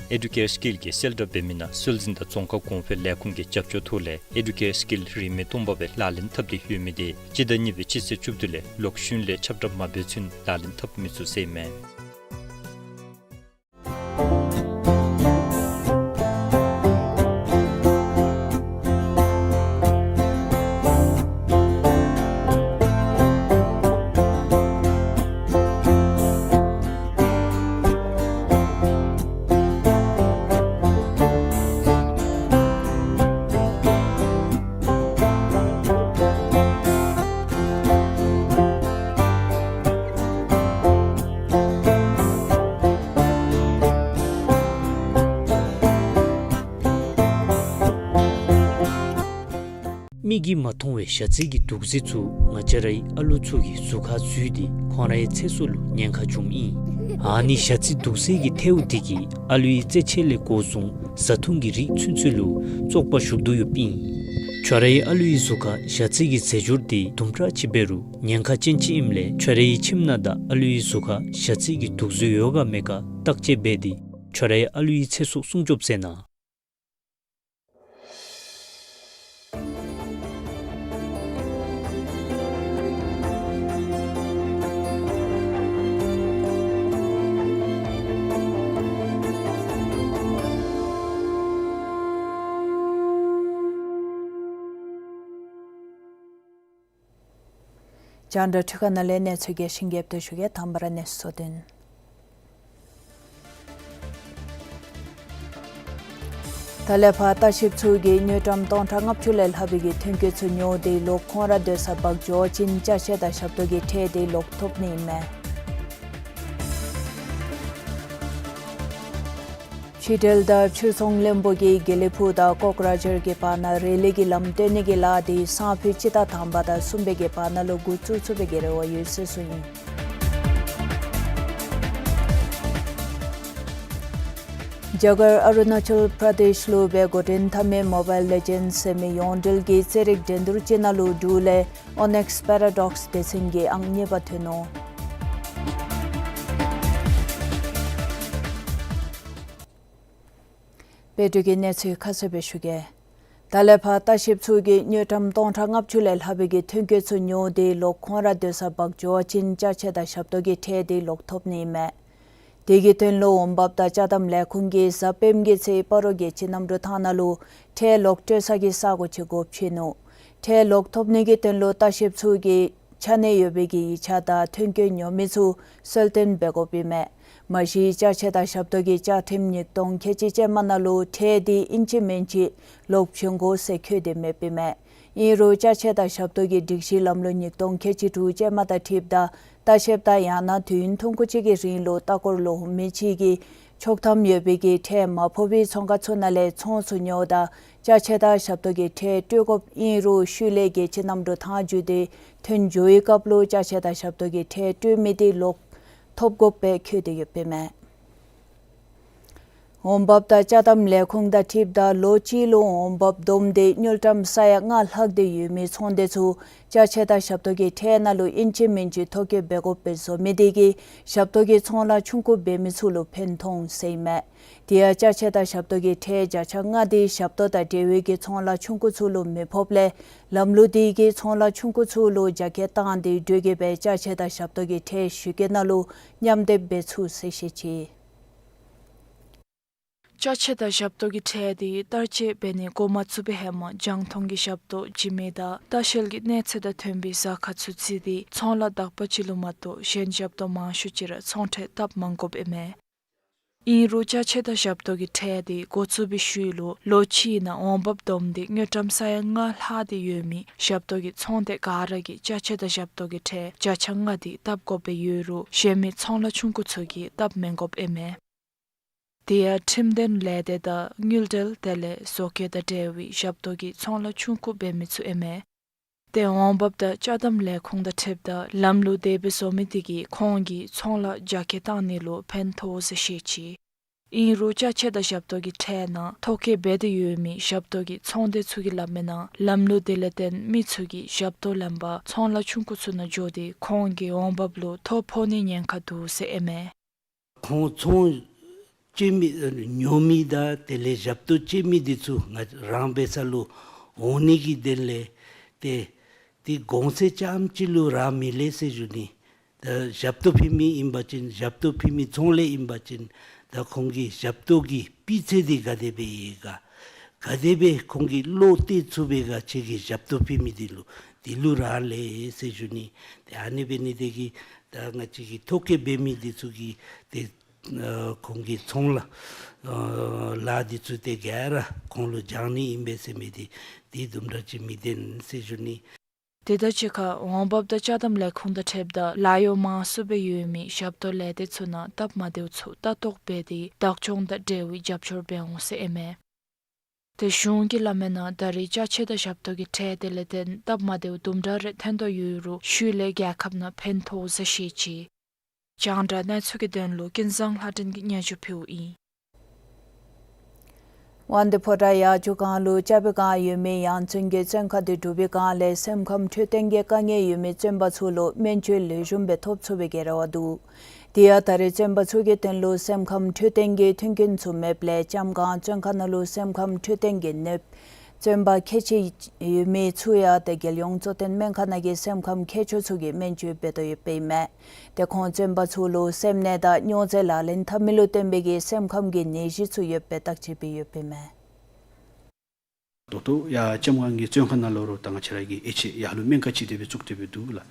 ཨེ་ཌུ་ཀེར་སི་ཀིལ་གྱི་གསལ་བསྒྲགས་འབད་མི་ནང་སྲོལ་འཛིན་དང་རྫོང་ཁ་གོང་འཕེལ་ལས་ཁུངས་ཀྱི་རྒྱབ་སྐྱོར་ཐོག་ལས་ཨེ་ཌུ་ཀེར་སི་ཀིལ་རིན་མེད་སྟོང་པ་སྦེ་ལག་ལེན་འཐབ་སྟེ་ཡོད་མི་དེ་སྤྱི་ཟླ་གཉིས་པའི་སྤྱི་ཚེས་བཅུ་བདུན་ལས་ལོག་ཤུལ་ལས་ཁྱབ་བསྒྲགས་མ་འབད་ཚུན་ལག་ལེན་འཐབ་མི་ཚུགས་ཟེར་ཨིན་མས། མིག་གིས་མ་མཐོང་བའི་ཞ་རྩི་གི་དུག་རྫས་ཚུ་ང་བཅས་རའི་ཨ་ལུ་ཚུ་གི་གཟུགས་ཁར་འཛུལ་ཏེ་ཁོང་རའི་ཚེ་སྲོག་ལུ་ཉེན་ཁ་འབྱུངམ་ཨིན། ཨ་ནི་ཞ་རྩི་དུག་རྫས་ཀྱི་ཐལཝ་དེ་གིས་ཨ་ལུའི་རྩེད་ཆས་ལས་འགོ་བཟུང་བཟའ་འཐུང་གི་རིགས་ཚུན་ཚོད་ལུ་བཙོག་པ་ཞུགས་དོ་ཡོདཔ་ཨིན། ཁྱོད་རའི་ཨ་ལུའི་གཟུགས་ཁར་ཞ་རྩི་གི་རྫས་སྦྱོར་དེ་དུམ་གྲ་ཅིག་འབད་རུང་ཉེན་ཁ་ཅན་ཅིག་ཨིནམ་ལས་ཁྱོད་རའི་ཁྱིམ་ནང་དང་ཨ་ལུའི་གཟུགས་ཁར་ཞ་རྩི་གི་དུག་རྫས་ཡོད་ག་མེད་ག་བརྟག་དཔྱད་འབད་དེ་ཁྱོད་རའི་ཨ་ལུའི་ཚེ་སྲོག་སྲུང་སྐྱོབ་མཛད་གནང་། རྒྱང་བསྒྲགས་འཕྲུལ་ཁང་ནང་ལས་གནས་ཚུལ་རྒྱས་ཤིང་རྒྱས་པ་ཞུ་གེ། དང་པ་ར་གནས་ཚུལ་གཙོ་དོན། ད་ལས་ཕར་ལྟ་བཤལཔ་ཚུ་གིས་དངུལ་ཀྲམ་སྟོང་ཕྲག་ལྔ་བཅུ་ལས་ལྷག་པའི་གི་ཐོན་སྐྱེད་ཚུ་ཉོ་སྟེ་ལོག་ཁོང་ར་སྡོད་ས་འབག་འགྱོ་བ་ཅིན་ཅ་ཆས་དང་ཞབས་ཏོག་གི་ཁྲལ་དེ་ལོག་ཐོབ་ནི་ཨིན་མས། ཕྱི་འབྲེལ་དང་ཕྱིར་ཚོང་བློན་པོ་གིས་དགེ་ལེགས་ཕུག་དང་ཀོག་ར་ཇར་གྱི་བར་ན་རེ་ལི་གི་ལམ་བཏོན་ནི་གི་ལཱ་དེ་སང་ཕོད་སྤྱི་ཟླ་དང་པ་དང་གསུམ་པའི་གི་བར་ན་ལུ་འགོ་བཙུགས་ཚུགས་པའི་གི་རེ་བ་ཡོད་ཟེར་གསུངས་ཡི། རྒྱ་གར་ཨ་རུ་ན་ཅལ་པྲ་དེཤ་ལུ་སྦེ་འགོ་འདྲེན་འཐབ་མི་མོ་བཱའིལ་ལི་ཇེནཌསི་ཟེར་མི་ཡོངས་འབྲེལ་གྱི་རྩེད་རིགས་འགྲན་བསྡུར་ཅིག་ནང་ལུ་འབྲུག་ལས་ཨོ་ནེགསི་པེ་ར་ཌོགསི་སྡེ་ཚན་གྱིས་ཨང་གཉིས་པ་ཐོན་ནུག། དཔལ་འབྱོར་གྱི་གནས་ཚུལ་ཁ་གསལ་སྦེ་ཞུ་གེ། ད་ལས་ཕར་ལྟ་བཤལཔ་ཚུ་གིས་དངུལ་ཀྲམ་སྟོང་ཕྲག་ལྔ་བཅུ་ལས་ལྷག་པའི་གི་ཐོན་སྐྱེད་ཚུ་ཉོ་སྟེ་ལོག་ཁོང་ར་སྡོད་ས་འབག་འགྱོ་བ་ཅིན་ཅ་ཆས་དང་ཞབས་ཏོག་གི་ཁྲལ་དེ་ལོག་ཐོབ་ནི་ཨིན་མས། དེ་གི་དོན་ལུ་འོང་འབབ་དང་ཅ་དམ་ལས་ཁུངས་ཀྱིས་གཟའ་སྤེནམ་གི་ཚེ་སྤ་རོ་རྒྱལ་སྤྱི་གནམ་གྲུ་ཐང་ནང་ལུ་ཁྲལ་ལོག་སྤྲོད་ས་གི་ས་གོ་ཅིག་སྒོ་ཕྱེ་ནུག། ཁྲལ་ལོག་ཐོབ་ནི་གི་དོན་ལུ་ལྟ་བཤལཔ་ཚུ་གིས་ཆ་གནས་ཡོད་པའི་གི་ཡིག་ཆ་དང་ཐོན་སྐྱེད་ཉོ་མི་ཚུ་གསོལ་སྟོན་འབད་དགོཔ་ཨིན་མས། མ་གཞི་ཅ་ཆས་དང་ཞབས་ཏོག་གི་བཅའ་ཁྲིམས་ཉིས་སྟོང་ཁལ་གཅིག་ཅན་མ་ནང་ལུ་ཁྲལ་དེ་ཨིན་ཅི་མིན་ཅི་ལོག་བྱིན་དགོ་ཟེར་འཁོད་དེ་མེདཔ་ཨིན་མས། ཨིན་རུང་ཅ་ཆས་དང་ཞབས་ཏོག་གི་སྒྲིག་གཞི་ལམ་ལུགས་ཉིས་སྟོང་ཁལ་གཅིག་དྲུག་ཅན་མ་དང་འཁྲིལཝ་ད་ལྟ་བཤལཔ་དང་ཡང་ན་དུས་ཡུན་ཐུང་ཀུ་ཅིག་གི་རིང་ལུ་ལྟ་སྐོར་ལུ་འོང་མི་ཅིག་གིས་ཆོག་ཐམ་ཡོད་པའི་གི་ཁྲལ་མ་ཕོག་པའི་ཚོང་ཁང་ཚུ་ནང་ལས་ཚོང་ཚུ་ཉོཝ་ད་ཅ་ཆས་དང་ཞབས་ཏོག་གི་ཁྲལ་སྤྲོད་དགོཔ་ཨིན་རུང་ཤུལ་ལས་རྒྱལ་སྤྱི་གནམ་གྲུ་ཐང་བརྒྱུད་དེ་ཐོན་འགྱོ་བའི་སྐབས་ལུ་ཅ་ཆས་དང་ཞབས་ཏོག་གི་ཁྲལ་སྤྲོད་མི་དེ་ལོག་ཐོབ་དགོཔ་སྦེ་འཁོད་དེ་ཡོདཔ་ཨིན་མས། འོང་འབབ་དང་ཅ་དམ་ལས་ཁུངས་དང་འཁྲིལཝ་ད་ལོ་གཅིག་ལུ་འོང་འབབ་བསྡོམས་ཏེ་དངུལ་ཀྲམ་ས་ཡ་ལྔ་ལྷག་སྟེ་ཡོད་མི་ཚོང་སྡེ་ཚུ་ཅ་ཆས་དང་ཞབས་ཏོག་གི་ཁྲལ་ནང་ལུ་ཨིན་ཅི་མིན་ཅི་ཐོ་བཀོད་འབད་དགོཔ་སྦེ་བཟོ་མི་དེ་གིས་ཞབས་ཏོག་གི་ཚོང་ལཱ་ཆུང་ཀུ་འབད་མི་ཚུ་ལུ་ཕན་ཐོགས་ཟེར་ཨིན་མས། དེ་ཡང་ཅ་ཆས་དང་ཞབས་ཏོག་གི་ཁྲལ་བརྒྱ་ཆ་ལྔ་དེ་ཞབས་ཏོག་དང་འབྲེལ་བའི་གི་ཚོང་ལཱ་ཆུང་ཀུ་ཚུ་ལུ་མི་ཕོགཔ་ལས་ལམ་ལུགས་དེ་གིས་ཚོང་ལཱ་ཆུང་ཀུ་ཚུ་ལུ་རྒྱ་སྐྱེད་བཏང་སྟེ་དྲོ་གི་སྦེ་ཅ་ཆས་དང་ཞབས་ཏོག་གི་ཁྲལ་ཞོད་སྐྱེད་ནང་ལུ་མཉམ་སྡེབ་འབད་ཚུགས་ཟེར་བཤད་ཅི། ཅ་ཆས་དང་ཞབས་ཏོག་གི་ཁྲལ་དེ་བསྟར་སྤྱོད་འབད་ནི་འགོ་མ་བཙུགས་པའི་ཧེ་མ་རྒྱང་མཐོང་གི་ཞབས་ཏོག་བྱིན་མི་དང་ལྟ་བཤལ་གྱི་གནས་ཚད་དང་མཐུན་པའི་ཟ་ཁང་ཚུ་བརྩིས་ཏེ་ཚོང་ལཱ་དག་པ་ཅིག་ལུ་མ་གཏོགས་གཞན་ཞབས་ཏོག་མང་ཤོས་ཅིག་ར་ཚོང་ཁྲལ་བཏབ་མ་དགོཔ་ཨིན་མས། ཨིན་རུང་ཅ་ཆས་དང་ཞབས་ཏོག་གི་ཁྲལ་དེ་འགོ་བཙུགས་པའི་ཤུལ་ལུ་ལོ་གཅིག་ནང་འོང་འབབ་བསྡོམས་ཏེ་དངུལ་ཀྲམ་ས་ཡ་ལྔ་ལྷག་སྟེ་ཡོད་མི་ཞབས་ཏོག་གི་ཚོང་སྡེ་ག་ར་གིས་ཅ་ཆས་དང་ཞབས་ཏོག་གི་ཁྲལ་བརྒྱ་ཆ་ལྔ་དེ་བཏབ་དགོཔ་སྦེ་ཡོད་རུང་གཞན་མི་ཚོང་ལཱ་ཆུང་ཀུ་ཚུ་གིས་བཏབ་མི་དགོཔ་ཨིན་མས། དེ་ཡང་ཁྲིམས་དོན་ལས་སྡེ་དང་དངུལ་འབྲེལ་དེ་ལས་བཟོ་བཀོད་དང་འབྲེལ་བའི་ཞབས་ཏོག་གི་ཚོང་ལཱ་ཆུང་ཀུ་འབད་མི་ཚུ་ཨིན་མས། ཏེ་འོང་འབབ་དང་ཅ་དམ་ལས་ཁུངས་དང་འཁྲིལཝ་ད་ལམ་ལུགས་དེ་སྦེ་བཟོ་མི་དེ་གིས་ཁོང་གི་ཚོང་ལཱ་རྒྱ་སྐྱེད་བཏང་ནི་ལུ་ཕན་ཐོགས་ཟེར་བཤད་ཅི། ཨིན་རུང་ཅ་ཆས་དང་ཞབས་ཏོག་གི་ཁྲལ་ནང་ཐོ་བཀོད་འབད་དེ་ཡོད་མི་ཞབས་ཏོག་གི་ཚོང་སྡེ་ཚུ་གིས་སླབ་མིའི་ནང་ལམ་ལུགས་དེ་ལས་བརྟེན་མི་ཚུ་གིས་ཞབས་ཏོག་ལེན་པར་ཚོང་ལཱ་ཆུང་ཀུ་ཚུ་ནང་འགྱོ་སྟེ་ཁོང་གི་འོང་འབབ་ལུ་ཐོ་ཕོག་ནིའི་ཉེན་ཁ་འདུག་ཟེར་ཨིན་མས། ཁོང་ཚོང་སྤྱོད་མི་ཉོ་མི་དང་དེ་ལས་ཞབས་ཏོག་སྤྱོད་མི་འདི་ཚུ་ང་རང་འབད་ས་ལུ་འོང་ནི་གི་དོན་ལས་ཏེ་དེ་གོང་ཚད་རྐྱངམ་ཅིག་ལུ་རག་མི་ལས་ཟེར་ཞུ་ནི། ད་ཞབས་ཏོག་ཕུལ་མི་ཨིན་པ་ཅིན་ཞབས་ཏོག་ཕུལ་མི་ཚོང་ལས་ཨིན་པ་ཅིན་ད་ཁོང་གི་ཞབས་ཏོག་གི་སྤུས་ཚད་འདི་ག་དེ་སྦེ་ཡོད་ག། ག་དེ་སྦེ་ཁོང་གིས་བློ་གཏད་ཚུགས་པས་ག་ཁྱེད་ཀྱིས་ཞབས་ཏོག་ཕུལ་མི་འདི་ལུ་འདི་ལུ་རག་ལས་ཟེར་ཞུ་ནི། ཏེ་ཨ་ནི་འབད་ནི་དེ་གིས་ད་ང་བཅས་ཀྱི་ཐོ་བཀོད་འབད་མི་འདི་ཚུ་གིས་ཏེ་ཨ་ཁོང་གི་ཚོང་ལཱ་ཨ་ལཱ་འདི་ཚུ་ཏེ་ག་ར་ཁོང་ལུ་སྦྱང་ནི་ཨིན་པས་ཟེར་མི་འདི་འདི་དུམ་གྲ་ཅིག་མི་བདེན་ཟེར་ཞུ་ནི། དེ་དང་གཅིག་ཁར་འོང་འབབ་དང་ཅ་དམ་ལས་ཁུངས་དང་འཁྲིལཝ་ད་ལཱ་གཡོག་མང་སུ་སྦེ་ཡོད་མི་ཞབས་ཏོག་ལས་སྡེ་ཚུ་ནང་སྟབས་མ་བདེཝ་ཚུ་ལྟ་རྟོག་འབད་དེ་བདག་སྐྱོང་དང་འབྲེལ་བའི་རྒྱབ་སྐྱོར་འབད་འོང་ཟེར་ཨིན་མས། ཏེ་གཞུང་གིས་སླབ་མིའི་ནང་ད་རེས་ཅ་ཆས་དང་ཞབས་ཏོག་གི་ཁྲལ་དེ་ལས་བརྟེན་སྟབས་མ་བདེཝ་དུམ་གྲ་རེ་ཐོན་དོ་ཡོད་རུང་ཤུལ་ལས་རྒྱལ་ཁབ་ནང་ཕན་ཐོགས་ཟེར་བཤད་ཅི། རྒྱང་བསྒྲགས་གནས་ཚུལ་གྱི་དོན་ལུ་ཀུན་བཟང་ལྷ་སྒྲོན་གྱིས་སྙན་ཞུ་ཕུལཝ་ཨིན། དབང་འདུས་ཕོ་བྲང་ཡར་ཆུ་སྒང་ལུ་ལྕགས་པའི་སྒང་ཡོད་མི་ཡང་བཙོན་གྱི་བཙོན་ཁང་དེ་གྲུབ་པའི་སྒང་ལས་སེམས་ཁམས་འཕྲོད་བསྟེན་གྱི་དཀའ་ངལ་ཡོད་མི་བཙོན་པ་ཚུ་ལུ་སྨན་བཅོས་ལེགས་ཤོམ་སྦེ་ཐོབ་ཚུགས་པའི་གི་རེ་བ་འདུག། དེ་ཡང་ད་རེས་བཙོན་པ་ཚུ་གི་དོན་ལུ་སེམས་ཁམས་འཕྲོད་བསྟེན་གྱི་མཐུན་རྐྱེན་ཚུ་མེདཔ་ལས་ལྕམ་སྒང་བཙོན་ཁང་ནང་ལུ་སེམས་ཁམས་འཕྲོད་བསྟེན་གྱི་ནདཔ་བཙོན་པ་ཁལ་གཅིག་ཡོད་མི་ཚུ་ཡང་ཏེ་རྒྱལ་ཡོངས་གཙོ་བསྟེན་སྨན་ཁང་ནང་གི་སེམས་ཁམས་མཁས་མཆོག་ཚུ་གིས་སྨན་བཅོས་འབད་དོ་ཡོདཔ་ཨིན་མས། ཏེ་ཁོང་བཙོན་པ་ཚུ་ལུ་སེམས་ནད་དང་སྨྱོ་རྫས་ལག་ལེན་འཐབ་མི་ལུ་བརྟེན་པའི་གི་སེམས་ཁམས་ཀྱི་ནད་གཞི་ཚུ་ཡོདཔ་སྦེ་བརྟག་དཔྱད་འབད་ཡོདཔ་ཨིན་མས། ད་ལྟོ་ཡར་ལྕམ་སྒང་གི་བཙོན་ཁང་ནང་ལུ་ར་ད་ང་བཅས་ར་གི་ཨེ་ཆི་ཡར་ལུ་སྨན་ཁང་ཅིག་དེ་སྦེ་བཙུགས་ཏེ་སྦེ་འདུག་ལགས།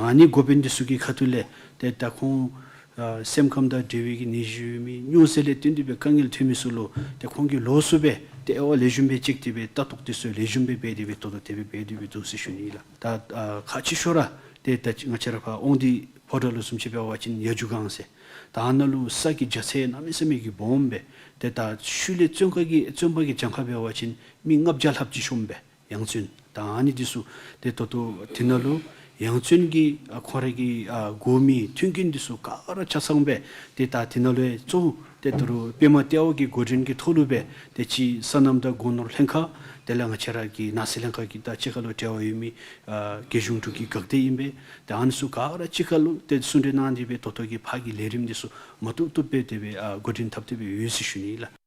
ཨ་ནི་འགོ་དཔོན་འདི་ཚུ་གི་ཁ་ཐུག་ལས་ཏེ་ད་ཁོང་ཨ་སེམས་ཁམས་དང་འབྲེལ་བའི་གི་ནད་གཞི་ཡོད་མི་སྨྱོ་རྫས་ལས་བརྟེན་ཏེ་སྦེ་དཀའ་ངལ་ཐོན་མི་ཚུ་ལུ་ཏེ་ཁོང་གིས་ལོགས་སུ་སྦེ་ཏེ་དབྱེ་བ་ལེགས་ཤོམ་སྦེ་དཔྱད་དེ་སྦེ་ལྟ་རྟོག་འདི་ཚུ་ལེགས་ཤོམ་སྦེ་འབད་དེ་སྦེ་ད་ལྟོ་དེ་སྦེ་འབད་དེ་སྦེ་འདུག་ཟེར་ཞུ་ནི་ལགས། ད་ཨ་ཁག་ཆེ་ཤོས་ར་ཏེ་ད་ང་བཅས་ར་ཕར་དབང་འདུས་ཕོ་བྲང་ལུ་བཟུམ་ཅིག་འབད་བ་ཅིན་ཡར་ཆུ་སྒང་ཟེར་ད་ཨ་ནཱ་ལུ་ས་གི་རྒྱ་ཚད་གནམ་མེད་ས་མེད་ཀྱི་སྦོམ་སྦེ་ཏེ་ད་ཤུལ་ལས་བཙོན་ཁང་གི་བཙོན་པ་གི་གྱངས་ཁ་འབད་བ་ཅིན་མི་ལྔ་བརྒྱ་ལྷགཔ་ཅིག་ཤོངམ་སྦེ་ཡང་བཙོན། ད་ཨ་ནི་འདི་ཚུ་ཏེ་ད་ལྟོ་དེ་ནང་ལུ་ཡང་བཙོན་གྱི་ཨ་ཁོང་ར་གི་ཨ་དགོ་མི་མཐུན་རྐྱེན་འདི་ཚུ་ག་ར་ཆ་ཚང་སྦེ་ཏེ་ད་དེ་ནང་ལུ་གཙོ་བོ་ཏེ་ད་རུང་པདྨ་ལྟེ་བ་གི་འགོ་འདྲེན་གྱི་ཐོག་ལུ་སྦེ་ཏེ་ཅིག་སོ་ནམ་དང་སྒོ་ནོར་ལྷན་ཁག་དེ་ལས་ང་བཅས་ར་གི་ནགས་ཚལ་ལྷན་ཁག་གི་དང་གཅིག་ཁར་ལུ་འབྲེལ་བ་ཡོད་མི་ཨ་རྒྱལ་གཞུང་འབྲུག་གི་འགག་སྡེ་ཨིན་པས། ཏེ་ཨ་ནི་ཚུ་ག་ར་གཅིག་ཁར་ལུ་ཏེ་ཟུང་འབྲེལ་གནང་སྟེ་སྦེ་ད་ལྟོ་གི་ཕར་གྱི་ལས་རིམ་འདི་ཚུ་མ་བཏུབ་བཏུབ་སྦེ་དེ་སྦེ་ཨ་འགོ་འདྲེན་འཐབ་སྟེ་སྦེ་ཡོད་ཟེར་ཞུ་ནི་ལགས།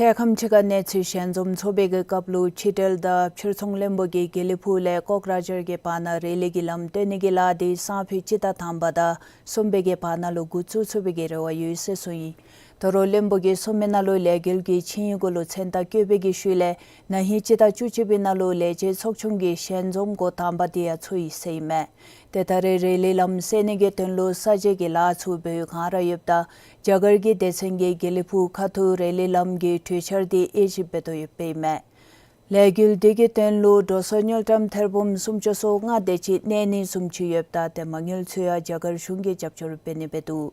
འཕྲལ་ཁམས་ཅིག་ཁར་གནས་ཚུལ་ཞལ་འཛོམས་ཚོགས་པའི་གི་སྐབས་ལུ་ཕྱི་འབྲེལ་དང་ཕྱིར་ཚོང་བློན་པོ་གིས་དགེ་ལེགས་ཕུག་ལས་ཀོག་ར་ཇར་གྱི་བར་ན་རི་ལི་གི་ལམ་བཏོན་ནི་གི་ལཱ་དེ་སང་ཕོད་སྤྱི་ཟླ་དང་པ་དང་གསུམ་པའི་གི་བར་ན་ལུ་འགོ་བཙུགས་ཚུགས་པའི་གི་རེ་བ་ཡོད་ཟེར་གསུངས་ཡི། དོ་རུང་བློན་པོ་གིས་གསུངས་མི་ནང་ལུ་ལས་འགུལ་གྱི་ཆིངས་ཡིག་གུ་ལུ་མཚན་རྟགས་བཀོད་པའི་གི་ཤུལ་ལས་ན་ཧིང་སྤྱི་ཟླ་བཅུ་གཅིག་པའི་ནང་ལུ་ལས་བྱེད་ཚོགས་ཆུང་གི་ཞལ་འཛོམས་འགོ་དང་པ་དེ་ཡང་ཚུགས་ཡི་ཟེར་ཨིན་མས། ཏེ་ད་རེས་རི་ལི་ལམ་སེལ་ནི་གི་དོན་ལུ་ས་འཇལ་གྱི་ལཱ་ཚུ་འབད་བའི་བསྒང་ར་ཡོདཔ་ད་རྒྱ་གར་གྱི་སྡེ་ཚན་གྱིས་དགེ་ལེགས་ཕུག་ཁ་ཐུག་རི་ལི་ལམ་གྱི་གྲོས་འཆར་དེ་དབྱེ་ཞིབ་འབད་དོ་ཡོདཔ་ཨིན་མས། ལས་འགུལ་འདི་གི་དོན་ལུ་འགྲོ་སོང་དངུལ་ཀྲམ་ཐེར་འབུམ་སུམ་ཅུ་སོ་ལྔ་དེ་ཅིག་གནས་ནི་བཟུམ་ཅིག་ཡོདཔ་ད་ཏེ་མ་དངུལ་ཚུ་ཡང་རྒྱ་གར་གཞུང་གིས་རྒྱབ་སྐྱོར་འབད་ནི་སྦེ་འདུག།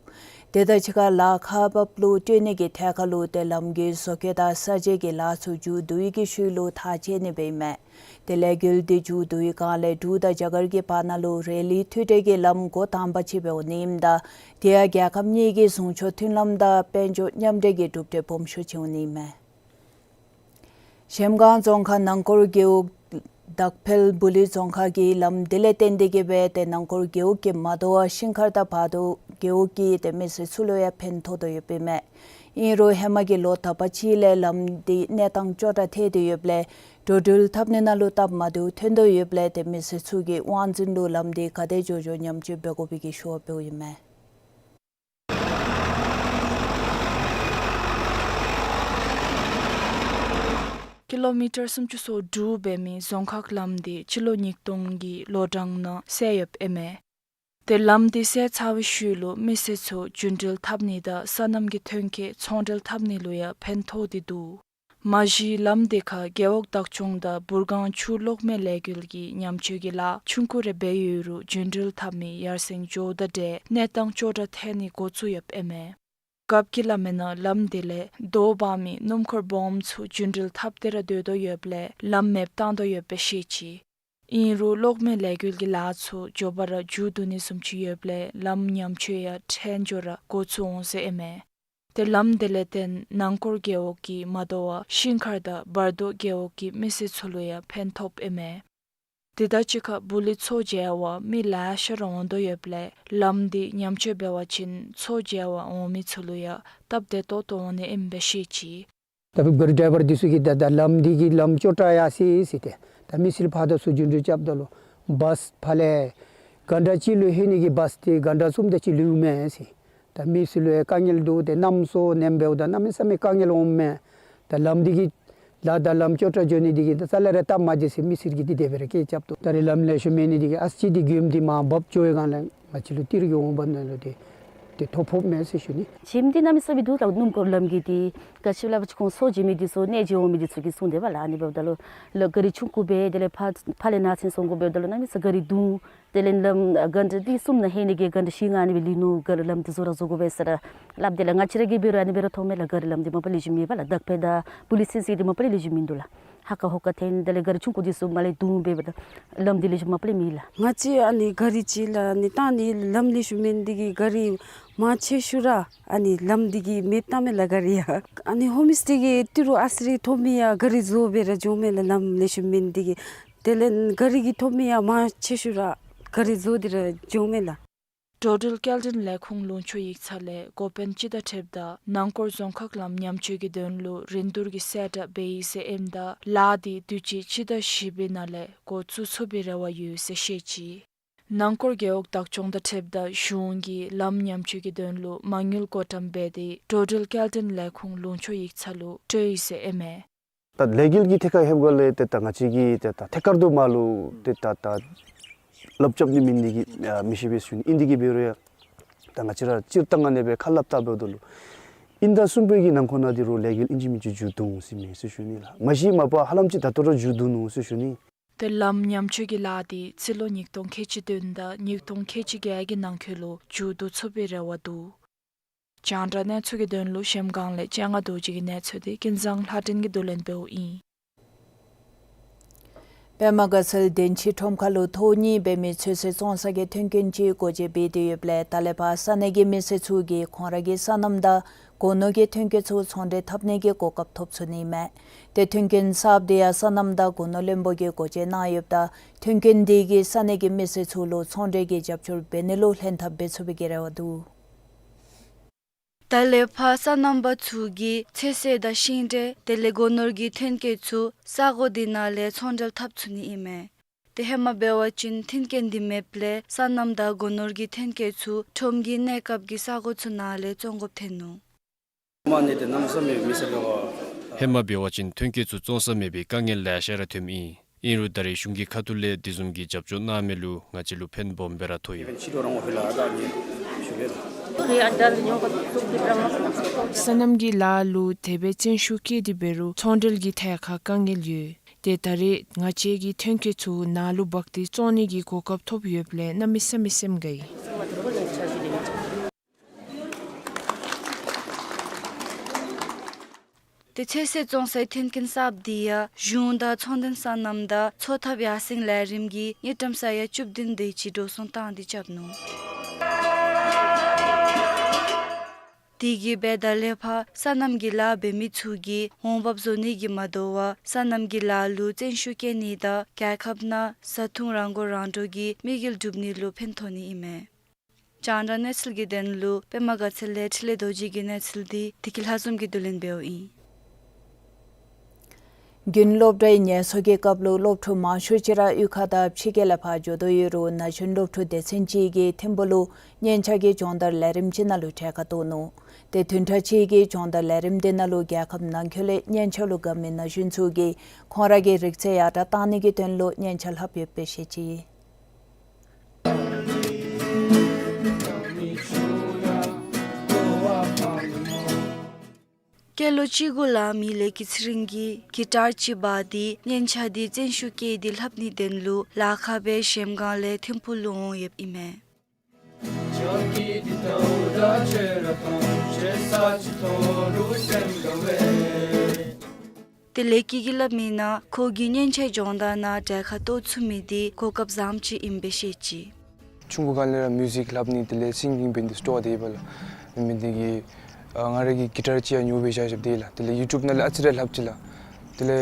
དེ་དང་གཅིག་ཁར་ལཱ་ཁག་འབགཔ་ལུ་སྤྲོད་ནི་གི་ཐད་ཁར་ལུ་ཏེ་ལམ་གྱི་བཟོ་བཀོད་དང་ས་འཇལ་གྱི་ལཱ་ཚུ་མཇུག་བསྡུ་ཡི་གི་ཤུལ་ལུ་ཐག་བཅད་ནི་སྦེ་ཨིན་མས། ཏེ་ལས་འགུལ་འདི་མཇུག་བསྡུ་བའི་སྒང་ལས་འབྲུག་དང་རྒྱ་གར་གྱི་བར་ན་ལུ་རེ་ལི་མཐུད་འབྲེལ་གྱི་ལམ་འགོ་དང་པ་ཅིག་འབད་འོང་ནི་ཨིནམ་ད་དེ་ཡང་རྒྱལ་ཁབ་གཉིས་ཀྱི་བཟུང་ཕྱོགས་མཐུན་ལམ་དང་དཔལ་འབྱོར་མཉམ་འབྲེལ་གྱི་གྲུབ་འབྲས་སྦོམ་ཤོས་ཅིག་འོང་ནི་ཨིན་མས། གཞལམ་སྒང་རྫོང་ཁག་ནང་སྐོར་རྒེད་འོག་དག་ཕེལ་བུ་ལི་རྫོང་ཁག་གི་ལམ་འདི་ལས་བརྟེན་ཏེ་གིས་སྦེ་ཏེ་ནང་སྐོར་རྒེད་འོག་གི་མ་དོ་བར་ཤིང་མཁར་དང་བར་དོ་རྒེད་འོག་གི་ཏེ་མི་སེར་ཚུ་ལུ་ཡང་ཕན་ཐོགས་དོ་ཡོདཔ་ཨིན་མས། ཨིན་རུང་ཧེ་མ་གི་ལོ་དག་པ་ཅིག་ལས་ལམ་འདི་གནས་སྟངས་སྐྱོ་དྲགས་ཐལ་ཏེ་ཡོདཔ་ལས་འགྲོ་འགྲུལ་འཐབ་ནི་ནང་ལུ་སྟབས་མ་བདེཝ་ཐོན་དོ་ཡོདཔ་ལས་ཏེ་མི་སེར་ཚུ་གིས་དབང་འཛིན་ལུ་ལམ་འདི་ག་དེ་མགྱོགས་མགྱོགས་ཉམས་བཅོས་འབད་དགོ་པའི་གི་ཞུ་བ་འབདཝ་ཨིན་མས། ཀི་ལོ་མི་ཊར་སུམ་ཅུ་སོ་དྲུག་འབད་མི་རྫོང་ཁག་ལམ་འདི་སྤྱི་ལོ་ཉིས་སྟོང་གི་ལོ་གྲངས་ནང་བསལ་ཡོདཔ་ཨིན་མས། ཏེ་ལམ་འདི་བསལ་ཚར་བའི་ཤུལ་ལུ་མི་སེར་ཚུ་རྒྱུན་འགྲུལ་འཐབ་ནི་དང་སོ་ནམ་གྱི་ཐོན་སྐྱེད་ཚོང་འབྲེལ་འཐབ་ནི་ལུ་ཡང་ཕན་ཐོགས་ཏེ་འདུག། མ་གཞི་ལམ་འདི་ཁར་རྒེད་འོག་བདག་སྐྱོང་དང་འབུར་སྒང་ཆུ་གློག་མེ་ལས་འགུལ་གྱི་ཉམས་བཅོས་ཀྱི་ལཱ་ཆུང་ཀུ་རེ་འབད་ཡོད་རུང་རྒྱུན་འགྲུལ་འཐབ་མི་ཡར་སེང་འགྱོཝ་དང་འབྲེལ་གནས་སྟངས་སྐྱོ་དྲགས་ཐལ་ནི་འགོ་བཙུགས་ཡོདཔ་ཨིན་མས། སྐབས་ཀྱི་ལམ་ཨིན་ན་ལམ་འདི་ལས་རྡོ་འབག་མི་སྣུམ་འཁོར་སྦོམ་ཚུ་རྒྱུན་འགྲུལ་འཐབ་སྟེ་ར་སྡོད་དོ་ཡོདཔ་ལས་ལམ་མེདཔ་བཏང་དོ་ཡོདཔ་སྦེ་ཤེས་ཅི། ཨིན་རུང་གློག་མེ་ལས་འགུལ་གྱི་ལཱ་ཚུ་མགྱོགས་པ་ར་མཇུག་བསྡུ་ནི་བཟུམ་ཅིག་ཡོདཔ་ལས་ལམ་ཉམས་བཅོས་ཡང་ཁྲལ་འགྱོ་ར་འགོ་བཙུགས་འོང་ཟེར་ཨིན་མས། ཏེ་ལམ་འདི་ལས་བརྟེན་ནང་སྐོར་རྒེད་འོག་གི་མ་དོ་བར་ཤིང་མཁར་དང་བར་དོ་རྒེད་འོག་གི་མི་སེར་ཚུ་ལུ་ཡང་ཕན་ཐོགསཔ་ཨིན་མས། དེ་དང་གཅིག་ཁར་བུ་ལི་མཚོ་མཇལ་བར་མི་ལེ་ཤ་ར་འོང་དོ་ཡོདཔ་ལས་ལམ་འདི་ཉམས་བཅོས་འབད་བ་ཅིན་མཚོ་མཇལ་བར་འོང་མི་ཚུ་ལུ་ཡང་སྟབས་བདེ་ཏོག་ཏོ་འོང་ནི་ཨིནམ་སྦེ་ཤེས་ཅི། ད་བུ་ག་རི་ཌའི་བར་འདི་ཚུ་གིས་ད་ད་ལམ་འདི་གི་ལམ་སྐྱོ་དྲགས་ཡར་སོ་ཡི་ཟེར་ཏེ་ད་མི་སེར་ཕར་དང་ཚུར་རྒྱུན་འགྲུལ་རྐྱབ་ད་ལུ་བཱས་ཕར་ལས་གྷན་ཊ་གཅིག་ལུ་ལྷོད་ནི་གི་བཱས་འདི་གྷན་ཊ་གསུམ་དེ་ཅིག་ལུས་མས་ཟེར། ད་མི་སེར་ལུ་ཡང་དཀའ་ངལ་འདུག། ཏེ་གནམ་སྲོ་ནེམ་འབདཝ་ད་གནམ་མེད་ས་མེད་དཀའ་ངལ་འོངམ་མས། ད་ལམ་འདི་གིས་ལཱ་ད་ལམ་སྐྱོ་དྲགས་འགྱོ་ནི་འདི་གིས་ད་རྩ་ལས་ར་སྟབས་མ་བདེ་ཟེར་མི་སེར་གྱིས་འདི་དེ་སྦེ་ར་སྐད་རྐྱབ་དོ། ད་རེས་ལམ་ལེགས་ཤོམ་མེད་ནི་འདི་གིས་ཨ་ཙི་ཅིག་འདི་མགྱོནམ་འདི་མར་འབབ་འགྱོ་བའི་སྒང་ལས་ང་བཅས་ལུ་ཏི་རུ་གི་འོང་འབབ་ནང་ལུ་འདི་ཏེ་ཐོ་ཕོགཔ་མས་ཟེར་ཞུ་ནི། གཞི་འདི་གནམ་མེད་ས་མེད་འདུག། ད་སྣུམ་འཁོར་ལམ་གྱི་འདི་ག་ཅི་སླབ་ཅི་ཁོང་མཚོ་མཇལ་མི་འདི་ཚུ་གནས་མཇལ་འོང་མི་འདི་ཚུ་གིས་གསུངས་དེས་པ་ལགས། ཨ་ནི་འབདཝ་ད་ལུ་ལ་ག་རི་ཆུང་ཀུ་སྦེ་དེ་ལས་ཕར་ཕར་ལས་ནང་ཚུན་སོང་དགོཔ་འབདཝ་ད་ལུ་གནམ་མེད་ས་མེད་ག་རི་རྡུང་། དེ་ལས་ལམ་གྷན་ཊ་འདི་གསུམ་ནང་ལྷོད་ནི་གི་གྷན་ཊ་བཞི་ལྔ་ཨ་ནི་སྦེ་ལུས་ནུག། ག་རི་ལམ་འདི་བཟོ་ར་བཟོ་དགོ་པས་ཟེར་ར་སླབ་དེས་ལགས། ང་བཅས་ར་གིས་འབད་རུང་ཨ་ནི་སྦེ་ར་མཐོངམ་མས་ལགས། ག་རི་ལམ་འདི་མ་པ་ལེགས་ཤོམ་མེད་པ་ལགས། དག་ཕེལ་དང་བུ་ལི་ཚུན་ཚོད་འདི་མ་པ་ལེགས་ཤོམ་མིན་འདུག་ལགས། ཧ་ཀ་ཧོ་ཀ་འཐོན། དེ་ལས་ག་རི་ཆུང་ཀུ་འདི་ཚུ་མར་ལས་རྡུང་འབདཝ་ད་ལམ་འདི་ལེགས་ཤོམ་མ་པ་ལེགས་མེད་ལགས། ང་བཅས་ཨ་ནི་ག་རི་ཅིག་ལགས་ཨ་ནི་བཏང་ནི་ལམ་ལེགས་ཤོམ་མེད་ནི་འདི་གིས་ག་རི་མང་ཆེ་ཤོས་ར་ཨ་ནི་ལམ་འདི་གིས་མེདཔ་བཏངམ་མས་ལགས་ག་རི་ཡང་། ཨ་ནི་ཧོམ་སི་ཊེ་གི་ཏི་རུ་ཨ་ཙི་རེ་ཐོབ་མི་ཡང་ག་རི་བཟོ་སྦེ་ར་འགྱོཝ་མས་ལགས་ལམ་ལེགས་ཤོམ་མེད་ནི་འདི་གིས། དེ་ལས་ག་རི་གི་ཐོབ་མི་ཡང་མང་ཆེ་ཤོས་ར་ག་རི་བཟོ་སྟེ་ར་འགྱོཝ་མས་ལགས། འགྲོ་འགྲུལ་སྐྱེལ་འདྲེན་ལས་ཁུངས་ལུང་ཕྱོགས་ཡིག་ཚང་ལས་འགོ་དཔོན་ཅིག་དང་འཁྲིལཝ་ད་ནང་སྐོར་རྫོང་ཁག་ལམ་ཉམས་བཅོས་ཀྱི་དོན་ལུ་རིན་བསྡུར་གྱི་གསལ་བསྒྲགས་འབད་ཡི་ཟེར་ཨིནམ་ད་ལཱ་འདི་དུས་ཅི་སྤྱི་ཟླ་བཞི་པའི་ནང་ལས་འགོ་བཙུགས་ཚུགས་པའི་རེ་བ་ཡོད་ཟེར་བཤད་ཅི། ནང་སྐོར་རྒེད་འོག་བདག་སྐྱོང་དང་འཁྲིལཝ་ད་གཞུང་གིས་ལམ་ཉམས་བཅོས་ཀྱི་དོན་ལུ་མ་དངུལ་བགོ་བཀྲམ་འབད་དེ་འགྲོ་འགྲུལ་སྐྱེལ་འདྲེན་ལས་ཁུངས་ལུང་ཕྱོགས་ཡིག་ཚང་ལུ་སྤྲོད་ཡི་ཟེར་ཨིན་མས། ད་ལས་འགུལ་གྱི་ཐད་ཁར་ལྷོདཔ་ལས་ཏེ་ད་ང་བཅས་ཀྱིས་ཏེ་ད་ཐད་ཀར་དུ་མར་ལུ་ཏེ་ད་ད་ལགཔ་རྐྱབ་ནི་མེད་ནི་འདི་གིས་ཨ་མི་ཤེས་པས་ཞུ་ནི། ཨིན་འདི་གིས་འབད་རུང་ཡང་ད་ང་བཅས་ར་སྤྱིར་བཏང་ཨ་ནེ་སྦེ་ཁ་སླབ་ད་འབདཝ་ད་ལུ་ཨིན་ཟླ་གསུམ་པའི་གི་ནང་འཁོད་ནང་འདི་རུང་ལས་འགུལ་ཨིན་ཅི་མིན་ཅི་མཇུག་བསྡུ་འོང་ཟེར་མས་ཟེར་ཞུ་ནི་ལགས། མ་གཞི་མ་པ་ཧ་ལམ་ཅིག་ད་ལྟོ་ར་མཇུག་བསྡུ་ནུག་ཟེར་ཞུ་ནི། ཏེ་ལམ་ཉམས་བཅོས་ཀྱི་ལཱ་འདི་ཕྱི་ལོ་ཉིས་སྟོང་ཁལ་གཅིག་བདུན་དང་ཉིས་སྟོང་ཁལ་གཅིག་བརྒྱད་ཀྱི་ནང་འཁོད་ལུ་མཇུག་བསྡུ་ཚུགས་པའི་རེ་བ་འདུག། རྒྱང་བསྒྲགས་གནས་ཚུལ་གྱི་དོན་ལུ་གཞལམ་སྒང་ལས་སྤྱན་སྔ་རྡོ་རྗེ་གི་གནས་ཚུལ་འདི་ཀུན་བཟང་ལྷ་སྒྲོན་གྱིས་བསྡུ་ལེན་འབདཝ་ཨིན། པདྨ་དགའ་ཚལ་དན་ཅི་ཁྲོམ་ཁ་ལུ་ཐོག་གཉིས་འབད་མི་ཚོད་བསྲེ་བཙོང་ས་གི་མཐུན་རྐྱེན་ཅིག་སྒོ་འབྱེད་འབད་དེ་ཡོདཔ་ལས་ད་ལས་ཕར་ས་གནས་ཀྱི་མི་སེར་ཚུ་གིས་ཁོང་ར་གི་སོ་ནམ་དང་སྒོ་ནོར་གྱི་ཐོན་སྐྱེད་ཚུ་ཚོང་འབྲེལ་འཐབ་ནི་གི་གོ་སྐབས་ཐོབ་ཚུགས་ནི་མས། ཏེ་མཐུན་རྐྱེན་གསརཔ་འདི་ཡང་སོ་ནམ་དང་སྒོ་ནོར་བློན་པོ་གིས་སྒོ་འབྱེད་གནང་ཡོདཔ་ད་མཐུན་རྐྱེན་འདི་གིས་ས་གནས་ཀྱི་མི་སེར་ཚུ་ལུ་ཚོང་འབྲེལ་གྱི་རྒྱབ་སྐྱོར་འབད་ནི་ལུ་ལྷན་ཐབས་འབད་ཚུགས་པའི་གི་རེ་བ་འདུག། ད་ལས་ཕར་སོ་ནམ་པ་ཚུ་གིས་ཚོད་བསྲེ་དང་ཤིང་འབྲས་དེ་ལས་སྒོ་ནོར་གྱི་ཐོན་སྐྱེད་ཚུ་ས་གོ་འདི་ནང་ལས་ཚོང་འབྲེལ་འཐབ་ཚུགས་ནི་ཨིན་མས། ཏེ་ཧེ་མ་འབད་བ་ཅིན་མཐུན་རྐྱེན་འདི་མེདཔ་ལས་སོ་ནམ་དང་སྒོ་ནོར་གྱི་ཐོན་སྐྱེད་ཚུ་ཁྲོམ་གྱི་གནས་སྐབས་ཀྱི་ས་གོ་ཚུ་ནང་ལས་བཙོང་དགོཔ་ཐོན་ནུག། ཧེ་མ་འབད་བ་ཅིན་ཐོན་སྐྱེད་ཚུ་བཙོང་ས་མེད་པའི་དཀའ་ངལ་ལེ་ཤ་ར་ཐོནམ་ཨིན། ཨིན་རུང་ད་རེས་གཞུང་གི་ཁ་ཐུག་ལས་དེ་བཟུམ་གྱི་རྒྱབ་སྐྱོར་གནང་མི་ལུ་ང་བཅས་ལུ་ཕན་སྦོམ་སྦེ་ར་ཐོགས་ཡི། སོ་ནམ་གྱི་ལཱ་ལུ་དེ་སྦེ་བརྩོན་ཤུགས་བསྐྱེད་དེ་འབད་རུང་ཚོང་འབྲེལ་གྱི་ཐད་ཁར་དཀའ་ངལ་ཡོད། ཏེ་ད་རེས་ང་བཅས་ཀྱིས་ཐོན་སྐྱེད་ཚུ་ནཱ་ལུ་འབག་སྟེ་བཙོང་ནི་གི་གོ་སྐབས་ཐོབ་ཡོདཔ་ལས་གནམ་མེད་ས་མེད་སེམས་དགའ་ཡི། ཏེ་ཚོད་བསྲེ་བཙོང་སའི་མཐུན་རྐྱེན་གསརཔ་འདི་ཡང་གཞུང་དང་ཚོང་དོན་སོ་ནམ་དང་འཚོ་ཐབས་ཡར་སེང་ལས་རིམ་གྱིས་དངུལ་ཀྲམ་ས་ཡ་བཅུ་བདུན་དེ་ཅིག་འགྲོ་སོང་བཏང་སྟེ་རྐྱབ་ནུག། དེ་གིས་འབད་ད་ལས་ཕར་སོ་ནམ་གྱི་ལཱ་འབད་མི་ཚུ་གིས་འོང་འབབ་བཟོ་ནི་གིས་མ་དོ་བར་སོ་ནམ་གྱི་ལཱ་ལུ་བརྩོན་ཤུགས་བསྐྱེད་ནི་དང་རྒྱལ་ཁབ་ནང་བཟའ་འཐུང་རང་མགོ་རང་འདྲོངས་ཀྱི་དམིགས་ཡུལ་འགྲུབ་ནི་ལུ་ཕན་ཐོགས་ནི་ཨིན་མས། རྒྱང་བསྒྲགས་གནས་ཚུལ་གྱི་དོན་ལུ་པདྨ་དགའ་ཚལ་ལས་འཕྲིན་ལས་རྡོ་རྗེ་གི་གནས་ཚུལ་འདི་བདེ་སྐྱིད་ལྷ་འཛོམས་ཀྱིས་བསྡུ་ལེན་འབདཝ་ཨིན། དགུན་སློབ་གྲྭའི་ངལ་གསོ་གི་སྐབས་ལུ་སློབ་ཕྲུག་མང་ཤོས་ཅིག་ར་གཡུས་ཁ་དང་ཕྱི་རྒྱལ་ལས་ཕར་འགྱོ་དོ་ཡོད་རུང་ན་གཞོན་སློབ་ཕྲུག་སྡེ་ཚན་ཅིག་གིས་ཐིམ་ཕུག་ལུ་སྙན་ཆ་གི་སྦྱོང་བརྡར་ལས་རིམ་ཅིག་ནང་ལུ་གྲལ་ཁར་གཏོགས་ནུག། ཏེ་བདུན་ཕྲག་གཅིག་གི་སྦྱོང་བརྡར་ལས་རིམ་དེ་ནང་ལུ་རྒྱལ་ཁབ་ནང་འཁོད་ལས་སྙན་ཆ་ལུ་དགའ་མི་ན་གཞོན་ཚུ་གིས་ཁོང་ར་གི་རིག་རྩལ་ཡར་དྲག་གཏང་ནི་གི་དོན་ལུ་སྙན་ཆ་ལྷབ་ཡོདཔ་སྦེ་བཤད་ཅི། སྐྱེས་ལོ་བཅུ་དགུ་ལང་མི་ལས་སྐྱིད་ཚེ་རིང་གིས་གི་ཊར་ཅིག་འབག་སྟེ་སྙན་ཆ་འདི་བརྩོན་ཤུགས་བསྐྱེད་དེ་ལྷབ་ནིའི་དོན་ལུ་ལ་ཁ་སྦེ་གཞལམ་སྒང་ལས་ཐིམ་ཕུག་ལུ་འོང་ཡོདཔ་ཨིན་མས། ཏེ་ལས་སྐྱིད་ཀྱིས་སླབ་མིའི་ནང་ཁོ་གིས་སྙན་ཆའི་སྦྱོང་བརྡར་ནང་གྲལ་ཁར་གཏོགས་ཚུགས་མི་འདི་གོ་སྐབས་བཟངམ་ཅིག་ཨིནམ་སྦེ་བཤད་ཅི། ཆུང་ཀུ་སྒང་ལས་ར་མིའུ་ཟིཀ་ལྷབ་ནི་དེ་ལས་སིང་གིང་འབད་ནི་འདི་སྤྲོ་བ་དེ་ཡོདཔ་ལགས། མི་འདི་གིས་ཨ་ང་ར་གི་གི་ཊར་ཅིག་ཡང་ཉོ་སྦེ་བཞག་བཞགཔ་དེ་ལགས། དེ་ལས་ཡུ་ཊུབ་ནང་ལས་ཨ་ཙི་རེ་ལྷབ་ཅི་ལགས། དེ་ལས་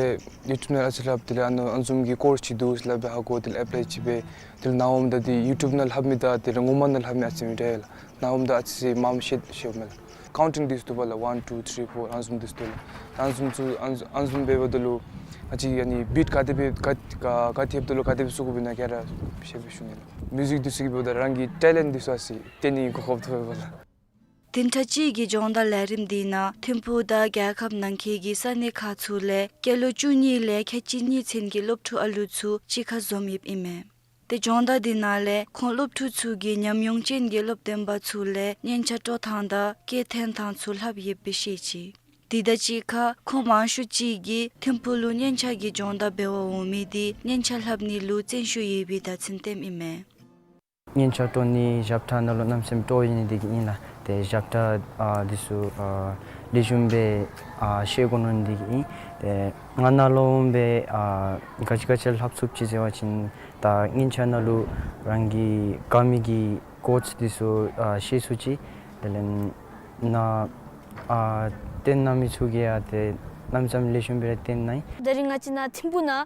ཡུ་ཊུབ་ནང་ལས་ཨ་ཙི་ལྷབ་དེ་ལས་ཨ་ནཱ་ཨ་ནི་བཟུམ་གྱི་ཀོརསི་ཅིག་འདུག་ཟེར་སླབ་སྦེ་ཧ་གོ། དེ་ལས་ཨེཔ་ལའི་ཅིག་འབད། དེ་ལས་ནཱ་འོངམ་ད་འདི་ཡུ་ཊུབ་ནང་ལྷབ་མི་དང་དེ་ལས་ངོ་མ་ནང་ལྷབ་མི་ཨ་ཙི་མི་འདྲ་ཡོད་ལགས། ནཱ་འོངམ་ད་ཨ་ཙི་མངམ་ཤེས་ཤེསཔ་མས་ལགས། ཀའུན་ཊིང་འདི་ཚུ་འདུག་པ་ལགས། ཝན་ཊུ་ཐི་རི་ཕོར་ཨ་ནི་བཟུམ་འདི་ཚུ་འདུག་ལགས། ཨ་ནི་བཟུམ་ཚུ་ཨ་ནི་བཟུམ་འབདཝ་ད་ལུ་ང་བཅས་ཨ་ནི་བིཊ་ག་དེ་སྦེ་ག་ག་ག་དེ་འབདཝ་ད་ལུ་ག་དེ་སྦེ་བཟོ་དགོཔ་ཨིན་ན་ག་ར་ཤེས་པར་ཞུ་ནི་ལགས། མིའུ་ཟིཀ་འདི་ཚུ་གི་འབདཝ་ད་རང་གི་ཊེ་ལེནཊ་འདི་ཚུ་ཨ་ཙི་སྟོན་ནིའི་གོ་སྐབས་ཐོབ་པས་ལགས། བདུན་ཕྲག་གཅིག་གི་སྦྱོང་བརྡར་ལས་རིམ་འདི་ནང་ཐིམ་ཕུག་དང་རྒྱལ་ཁབ་ནང་འཁོད་ཀྱི་ས་གནས་ཁག་ཚུ་ལས་སྐྱེས་ལོ་བཅུ་གཉིས་ལས་ཁལ་གཅིག་གཉིས་ཚུན་གྱི་སློབ་ཕྲུག་ཨ་ལུ་ཚུ་གཅིག་ཁར་འཛོམས་ཡོདཔ་ཨིན་མས། ཏེ་སྦྱོང་བརྡར་འདི་ནང་ལས་ཁོང་སློབ་ཕྲུག་ཚུ་གིས་ཉམས་མྱོང་ཅན་གྱི་སློབ་སྟོན་པ་ཚུ་ལས་སྙན་ཆ་དཀྲོག་ཐངས་དང་སྐད་འཐེན་ཐངས་ཚུ་ལྷབ་ཡོདཔ་སྦེ་བཤད་ཅི། དེ་དང་གཅིག་ཁར་ཁོང་མང་ཤོས་ཅིག་གིས་ཐིམ་ཕུག་ལུ་སྙན་ཆ་གི་སྦྱོང་བརྡར་འབད་བར་འོང་མི་འདི་སྙན་ཆ་ལྷབ་ནི་ལུ་བརྩོན་ཤུགས་ཡོད་པའི་བརྡ་མཚོན་སྟོནམ་ཨིན་མས། སྙན་ཆ་དཀྲོག་ནི་ཞབས་ཁྲ་ནང་ལུ་གནམ་མེད་ས་མེད་སྤྲོ་བ་ཡོད་ནི་དེ་གིས་ཨིན་ལགས། ཏེ་ཞབས་ཁྲ་ཨ་འདི་ཚུ་ཨ་ལེགས་ཤོམ་སྦེ་ཨ་ཤེས་དགོ་མནོ་ནི་དེ་གིས་ཨིན། ཏེ་ང་ནཱ་ལུ་འོང་སྦེ་ཨ་ག་ཅི་ག་ཅི་ལྷབ་ཚུགས་ཅི་ཟེར་བ་ཅིན་ད་སྙན་ཆ་ནང་ལུ་རང་གིས་དགའ་མི་གི་ཀོརསི་འདི་ཚུ་ཨ་ཤེས་ཚུགས་ཅི། དེ་ལས་ནཱ་ཨ་སྟོན་གནང་མི་ཚུ་གིས་ཡང་ཏེ་གནམ་མེད་ས་མེད་ལེགས་ཤོམ་སྦེ་ར་སྟོན་གནང་ཡི། ད་རིས་ང་བཅས་ནཱ་ཐིམ་ཕུག་ནང་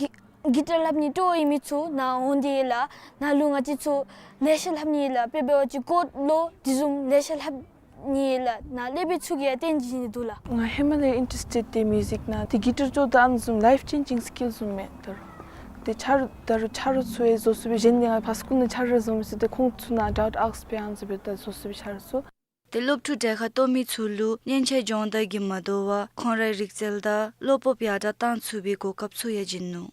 གི་གི་ཊར་ལྷབ་ནི་སྤྲོ་བ་ཡོད་མི་ཚུ་ནཱ་འོང་སྟེ་ཡོད་ལགས། ནཱ་ལུ་ང་བཅས་ཚུ་ལེ་ཤ་ལྷབ་ནི་ཡོད་ལགས། དཔེ་འབད་བ་ཅིན་ཀོརཌ་ལོ་དེ་བཟུམ་ལེ་ཤ་ལྷབ་ནི་ཡོད་ལགས། ནཱ་སློབ་དཔོན་ཚུ་གིས་ཡང་སྟོན་བྱིན་ནི་འདུག་ལགས། ང་ཧེ་མ་ལས་ཨིན་ཊ་རེསི་ཊེཌ་ཏེ་མིའུ་ཟིཀ་ནང་། ཏེ་གི་ཊར་ཅིག་ད་ཨ་ནི་བཟུམ་ལའིཕ་ཅེན་ཇིང་སི་ཀིལ་བཟུམ་མས། ད་རུང་ཏེ་ཆ་རོགས་ད་རུང་ཆ་རོགས་ཚུ་ཡང་བཟོ་ཚུགས་པས། གཞན་ནི་ང་ཕར་སྐུ་ནི་ཆ་རོགས་བཟོ་མི་ཚུགས། ཏེ་ཁོང་ཚུ་ནང་ཌའུཊ་ཨསཀ་འབད་ཨ་ནི་བཟུམ་སྦེ་ད་བཟོ་ཚུགས་པས་ཆ་རོགས་ཚུ། ཏེ་སློབ་ཕྲུག་གྲལ་ཁར་གཏོགས་མི་ཚུ་ལུ་སྙན་ཆའི་སྦྱོང་བརྡར་གྱིས་མ་དོ་བར་ཁོང་རའི་རིག་རྩལ་དང་བློ་སྤོབས་ཡར་དྲག་གཏང་ཚུགས་པའི་གོ་སྐབས་ཚུ་ཡང་བྱིན་ནུག།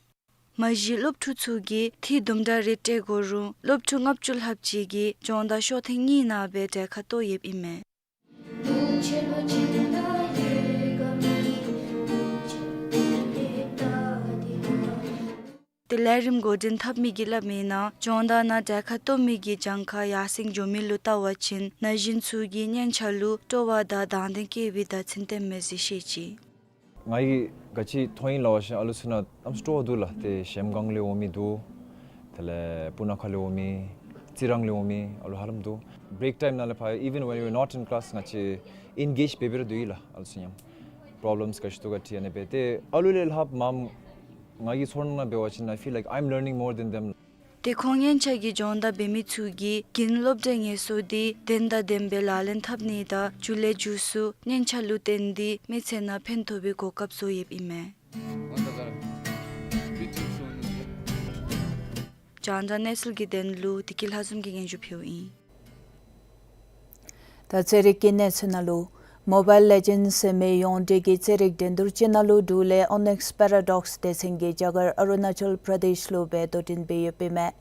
མ་གཞི་སློབ་ཕྲུག་ཚུ་གིས་ཐེངས་དུམ་གྲ་རེ་སྤྲོད་དགོ་རུང་སློབ་ཕྲུག་ལྔ་བཅུ་ལྷགཔ་ཅིག་གིས་སྦྱོང་བརྡར་ཤོག་ཐེངས་གཉིས་ནང་སྦེ་གྲལ་ཁར་གཏོགས་ཡོདཔ་ཨིན་མས། ཏེ་ལས་རིམ་འགོ་འདྲེན་འཐབ་མི་གིས་སླབ་མིའི་ནང་སྦྱོང་བརྡར་ནང་གྲལ་ཁར་གཏོགས་མི་གི་གྱངས་ཁ་ཡར་སེང་འགྱོ་མི་ལུ་བལྟ་བ་ཅིན་ན་གཞོན་ཚུ་གི་སྙན་ཆ་ལུ་སྤྲོ་བ་དང་དང་འདོད་བསྐྱེད་པའི་བརྡ་མཚོན་སྟོནམ་མས་ཟེར་བཤད་ཅི། ང་གིས་ག་ཅི་མཐོང་ཡི་ལབ་པ་ཅིན་ཨ་ལུ་ཚུ་ནང་གནམ་མེད་ས་མེད་སྤྲོ་བ་འདུག་ལགས། ཏེ་གཞལམ་སྒང་ལས་འོང་མི་འདུག། དེ་ལས་སྤུ་ན་ཁ་ལས་འོང་མི་རྩི་རང་ལས་འོང་མི་ཨ་ལུ་ཧ་ལམ་འདུག། བེརེཀ་ཊའིམ་ནང་ལས་ཕར་even when we were not in class ང་བཅས་ཨེན་གེཇ་འབད་འབད་ར་སྡོད་ཡི་ལགས། ཨ་ལུ་ཚུ་མཉམ་པོ་རོབ་ལེམས་ག་ཅི་འདུག་ག་དྲི་ཨ་ནི་སྦེ། ཏེ་ཨ་ལུ་ལས་ལྷགཔ་མངམ་ང་གི་ཚོར་སྣང་ནང་འབད་བ་ཅིན་I feel like I'm learning more than them. ཏེ་ཁོང་སྙན་ཆ་གི་སྦྱོང་བརྡར་འབད་མི་ཚུ་གིས་དགུན་སློབ་གྲྭའི་ངལ་གསོ་འདི་དོན་དང་ལྡནམ་སྦེ་ལག་ལེན་འཐབ་ནི་དང་མཇུག་ལས་མཇུག་སུ་སྙན་ཆ་ལུ་བརྟེན་ཏེ་མི་ཚེ་ནང་ཕན་ཐོགས་པའི་གོ་སྐབས་བཟོ་ཡོདཔ་ཨིན་མས། རྒྱང་བསྒྲགས་གནས་ཚུལ་གྱི་དོན་ལུ་བདེ་སྐྱིད་ལྷ་འཛོམས་ཀྱིས་སྙན་ཞུ་ཕུལཝ་ཨིན། ད་རྩེད་རིགས་ཀྱི་གནས་ཚུལ་ནང་ལུ། མོ་བཱའིལ་ལེ་ཇེནཌསི་ཟེར་མི་ཡོངས་འབྲེལ་གྱི་རྩེད་རིགས་འགྲན་བསྡུར་ཅིག་ནང་ལུ་འབྲུག་ལས་ཨོ་ནེགསི་པེ་ར་ཌོགསི་སྡེ་ཚན་གྱིས་རྒྱ་གར་ཨ་རུ་ན་ཅལ་པྲ་དེཤ་ལུ་སྦེ་དོ་འགྲན་འབད་ཡོདཔ་ཨིན་མས།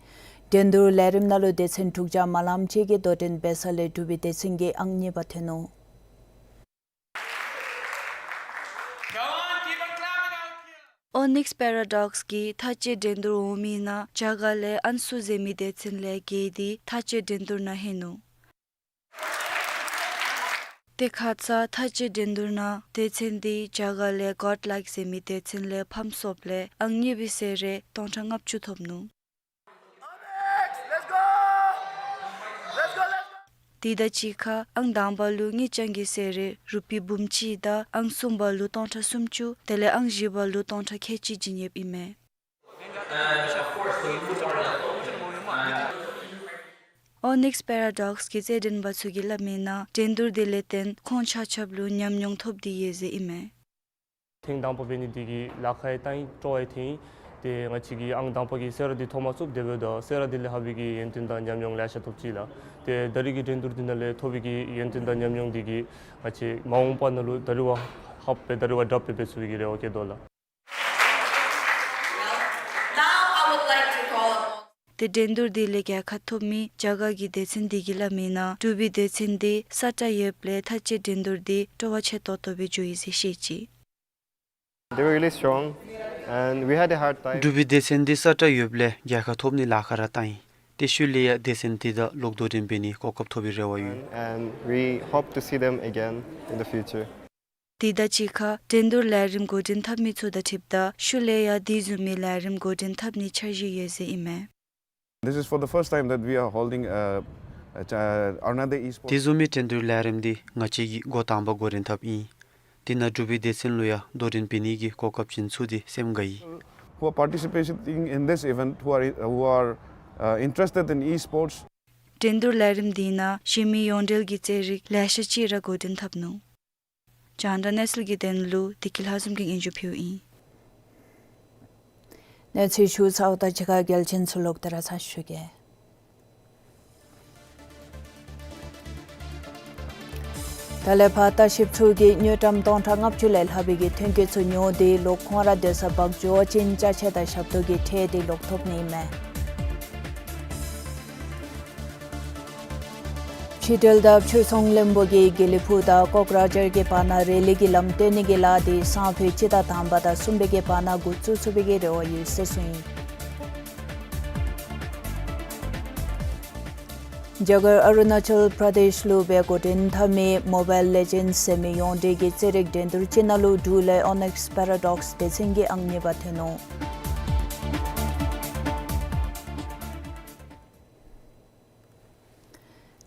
འགྲན་བསྡུར་ལས་རིམ་ནང་ལུ་སྡེ་ཚན་དྲུག་བརྒྱ་མ་ལངམ་ཅིག་གིས་དོ་འགྲན་འབད་ས་ལས་འབྲུག་པའི་སྡེ་ཚན་གྱིས་ཨང་གཉིས་པ་ཐོན་ནུག། Come on, keep on clapping out here. ཨོ་ནིགསི་པེ་ར་ཌོགསི་གིས་མཐའ་དཔྱད་འགྲན་བསྡུར་འོང་མི་ནང་རྒྱ་གར་ལས་ཨན་སུ་ཟེར་མི་སྡེ་ཚན་ལས་བརྒྱད་འདི་མཐའ་དཔྱད་འགྲན་བསྡུར་ནང་ལྷོད་ནུག། དེ་ཁ་ཙ་མཐའ་དཔྱད་འགྲན་བསྡུར་ནང་སྡེ་ཚན་འདི་རྒྱ་གར་ལས་གོཌ་ལཱིཀ་ཟེར་མི་སྡེ་ཚན་ལས་ཕམ་སོངམ་ལས་ཨང་གཉིས་པའི་གསོལ་རས་སྟོང་ཕྲག་ལྔ་བཅུ་ཐོབ་ནུག། དེ་དང་གཅིག་ཁར་ཨང་དང་པ་ལུ་དངུལ་རྐྱང་གི་གསོལ་རས་རུ་པི་འབུམ་གཅིག་དང་ཨང་གསུམ་པ་ལུ་སྟོང་ཕྲག་སུམ་ཅུ་དེ་ལས་ཨང་བཞི་པ་ལུ་སྟོང་ཕྲག་ཁལ་གཅིག་བྱིན་ཡོདཔ་ཨིན་མས། ཨོ་ནིགསི་པེ་ར་ཌོགསི་གི་རྩེད་འགྲན་པ་ཚུ་གིས་སླབ་མི་ནང་འགྲན་བསྡུར་འདི་ལས་བརྟེན་ཁོང་ཆ་ཁྱབ་ལུ་ཉམས་མྱོང་ཐོབ་སྟེ་ཡོད་ཟེར་ཨིན་མས། ཐེངས་དང་པ་འབད་ནི་འདི་གིས་ལཱ་ཁག་ཡང་བཏང་ཡི། སྤྲོ་བ་ཡང་ཐོན་ཡི། ཏེ་ང་བཅས་ཀྱིས་ཨང་དང་པ་གི་གསོལ་རས་འདི་ཐོབ་མ་ཚུགས། དེ་འབདཝ་ད་གསོལ་རས་འདི་ལས་ལྷག་པའི་གི་ཡོན་ཏན་དང་ཉམས་མྱོང་ལེ་ཤ་ཐོབ་ཅི་ལགས། ཏེ་ད་རིས་ཀྱི་འགྲན་བསྡུར་འདི་ནང་ལས་ཐོབ་པའི་གི་ཡོན་ཏན་དང་ཉམས་མྱོང་འདི་གིས་ང་བཅས་མ་འོངས་པ་ནང་ལུ་ད་རིས་བ་ལྷགཔ་སྦེ་ད་རིས་བ་དྲགཔ་སྦེ་འབད་ཚུགས་པའི་གི་རེ་བ་བསྐྱེད་དོ་ལགས། Now I would like to call upon ཏེ་འགྲན་བསྡུར་འདི་ལས་རྒྱལ་ཁ་ཐོབ་མི་རྒྱ་གར་གྱི་སྡེ་ཚན་འདི་གིས་སླབ་མི་ནང་འབྲུག་པའི་སྡེ་ཚན་འདི་སྲ་ཀྲག་ཡོདཔ་ལས་མཐའ་དཔྱད་འགྲན་བསྡུར་འདི་སྤྲོ་བ་ཆེ་ཏོག་ཏོ་སྦེ་འགྱོ་ཡི་ཟེར་བཤད་ཅི། They were really strong, and we had a hard time. འབྲུག་པའི་སྡེ་ཚན་འདི་སྲ་ཀྲག་ཡོདཔ་ལས་རྒྱལ་ཁ་ཐོབ་ནི་ལཱ་ཁག་ར་བཏང་ཡི། ཏེ་ཤུལ་ལས་ཡང་སྡེ་ཚན་འདི་དང་ལོག་དོ་འགྲན་འབད་ནིའི་གོ་སྐབས་ཐོབ་པའི་རེ་བ་ཡོད། And we hope to see them again in the future. དེ་དང་གཅིག་ཁར་འགྲན་བསྡུར་ལས་རིམ་འགོ་འདྲེན་འཐབ་མི་ཚུ་དང་འཁྲིལཝ་ད་ཤུལ་ལས་ཡང་དེ་བཟུམ་མའི་ལས་རིམ་འགོ་འདྲེན་འཐབ་ནིའི་འཆར་གཞི་ཡོད་ཟེར་ཨིན་མས། This is for the first time that we are holding a, a, another esports. དེ་བཟུམ་མའི་འགྲན་བསྡུར་ལས་རིམ་འདི་ང་བཅས་ཀྱིས་འགོ་དང་པ་འགོ་འདྲེན་འཐབ་ཨིན། དེ་ནང་འབྲུག་པའི་སྡེ་ཚན་ལུ་ཡང་དོ་འགྲན་འབད་ནིའི་གོ་སྐབས་བྱིན་ཚུགས་ཏེ་སེམས་དགའ་ཡི། Who are participating in this event, who are, who are, uh, interested in esports. འགྲན་བསྡུར་ལས་རིམ་འདི་ནང་གཞན་མི་ཡོངས་འབྲེལ་གྱི་རྩེད་རིགས་ལེ་ཤ་ཅིག་ར་འགོ་འདྲེན་འཐབ་ནུག། རྒྱང་བསྒྲགས་གནས་ཚུལ་གྱི་དོན་ལུ་བདེ་སྐྱིད་ལྷ་འཛོམས་ཀྱིས་སྙན་ཞུ་ཕུལཝ་ཨིན། གནས་ཚུལ་ཞུ་ཚརཝ་དང་གཅིག་ཁར་གལ་ཆེན་ཚུ་ལོག་སྟེ་ར་ཚར་ཞུ་གེ། ད་ལས་ཕར་ལྟ་བཤལཔ་ཚུ་གིས་དངུལ་ཀྲམ་སྟོང་ཕྲག་ལྔ་བཅུ་ལས་ལྷག་པའི་གི་ཐོན་སྐྱེད་ཚུ་ཉོ་སྟེ་ལོག་ཁོང་ར་སྡོད་ས་འབག་འགྱོ་བ་ཅིན་ཅ་ཆས་དང་ཞབས་ཏོག་གི་ཁྲལ་འདི་ལོག་ཐོབ་ནི་ཨིན་མས། ཕྱི་འབྲེལ་དང་ཕྱིར་ཚོང་བློན་པོ་གིས་དགེ་ལེགས་ཕུག་དང་ཀོག་ར་ཇར་གྱི་བར་ན་རེ་ལི་གི་ལམ་བཏོན་ནི་གི་ལཱ་འདི་སང་ཕོད་སྤྱི་ཟླ་དང་པ་དང་གསུམ་པའི་གི་བར་ན་འགོ་བཙུགས་ཚུགས་པའི་གི་རེ་བ་ཡོད་ཟེར་གསུངས་ཡི། རྒྱ་གར་ཨ་རུ་ན་ཅལ་པྲ་དེཤ་ལུ་སྦེ་འགོ་འདྲེན་འཐབ་མི་མོ་བཱའིལ་ལེ་ཇེནཌསི་ཟེར་མི་ཡོངས་འབྲེལ་གྱི་རྩེད་རིགས་འགྲན་བསྡུར་ཅིག་ནང་ལུ་འབྲུག་ལས་ཨོ་ནིགསི་པེ་ར་ཌོགསི་སྡེ་ཚན་གྱིས་ཨང་གཉིས་པ་ཐོན་ནུག།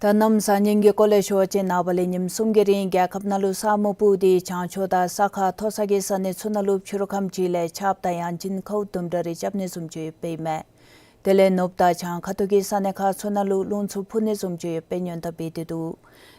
ད་གནམ་བཟང་ངན་གྱི་སྐོར་ལས་ཞུ་བ་ཅིན་ནངས་པ་ལས་ཉིནམ་གསུམ་གྱི་རིང་རྒྱལ་ཁབ་ནང་ལུ་ས་སྨུག་སྤུབས་ཏེ་བྱང་ཕྱོགས་དང་ས་ཁ་མཐོ་ས་གི་ས་གནས་ཚུ་ནང་ལུ་ཕྱི་རུ་ཁམས་ཅིག་ལས་ཆརཔ་དང་ཡང་ཅིན་ཁཝ་དུམ་གྲ་རེ་རྐྱབ་ནི་བཟུམ་ཅིག་ཡོདཔ་ཨིན་མས། དེ་ལས་ནུབ་དང་བྱང་ཁ་ཐུག་གི་ས་གནས་ཁག་ཚུ་ནང་ལུ་རླུང་འཚུབ་འཕུ་ནི་བཟུམ་ཅིག་ཡོདཔ་སྦེ་སྔོན་བརྡ་འབད་དེ་འདུག།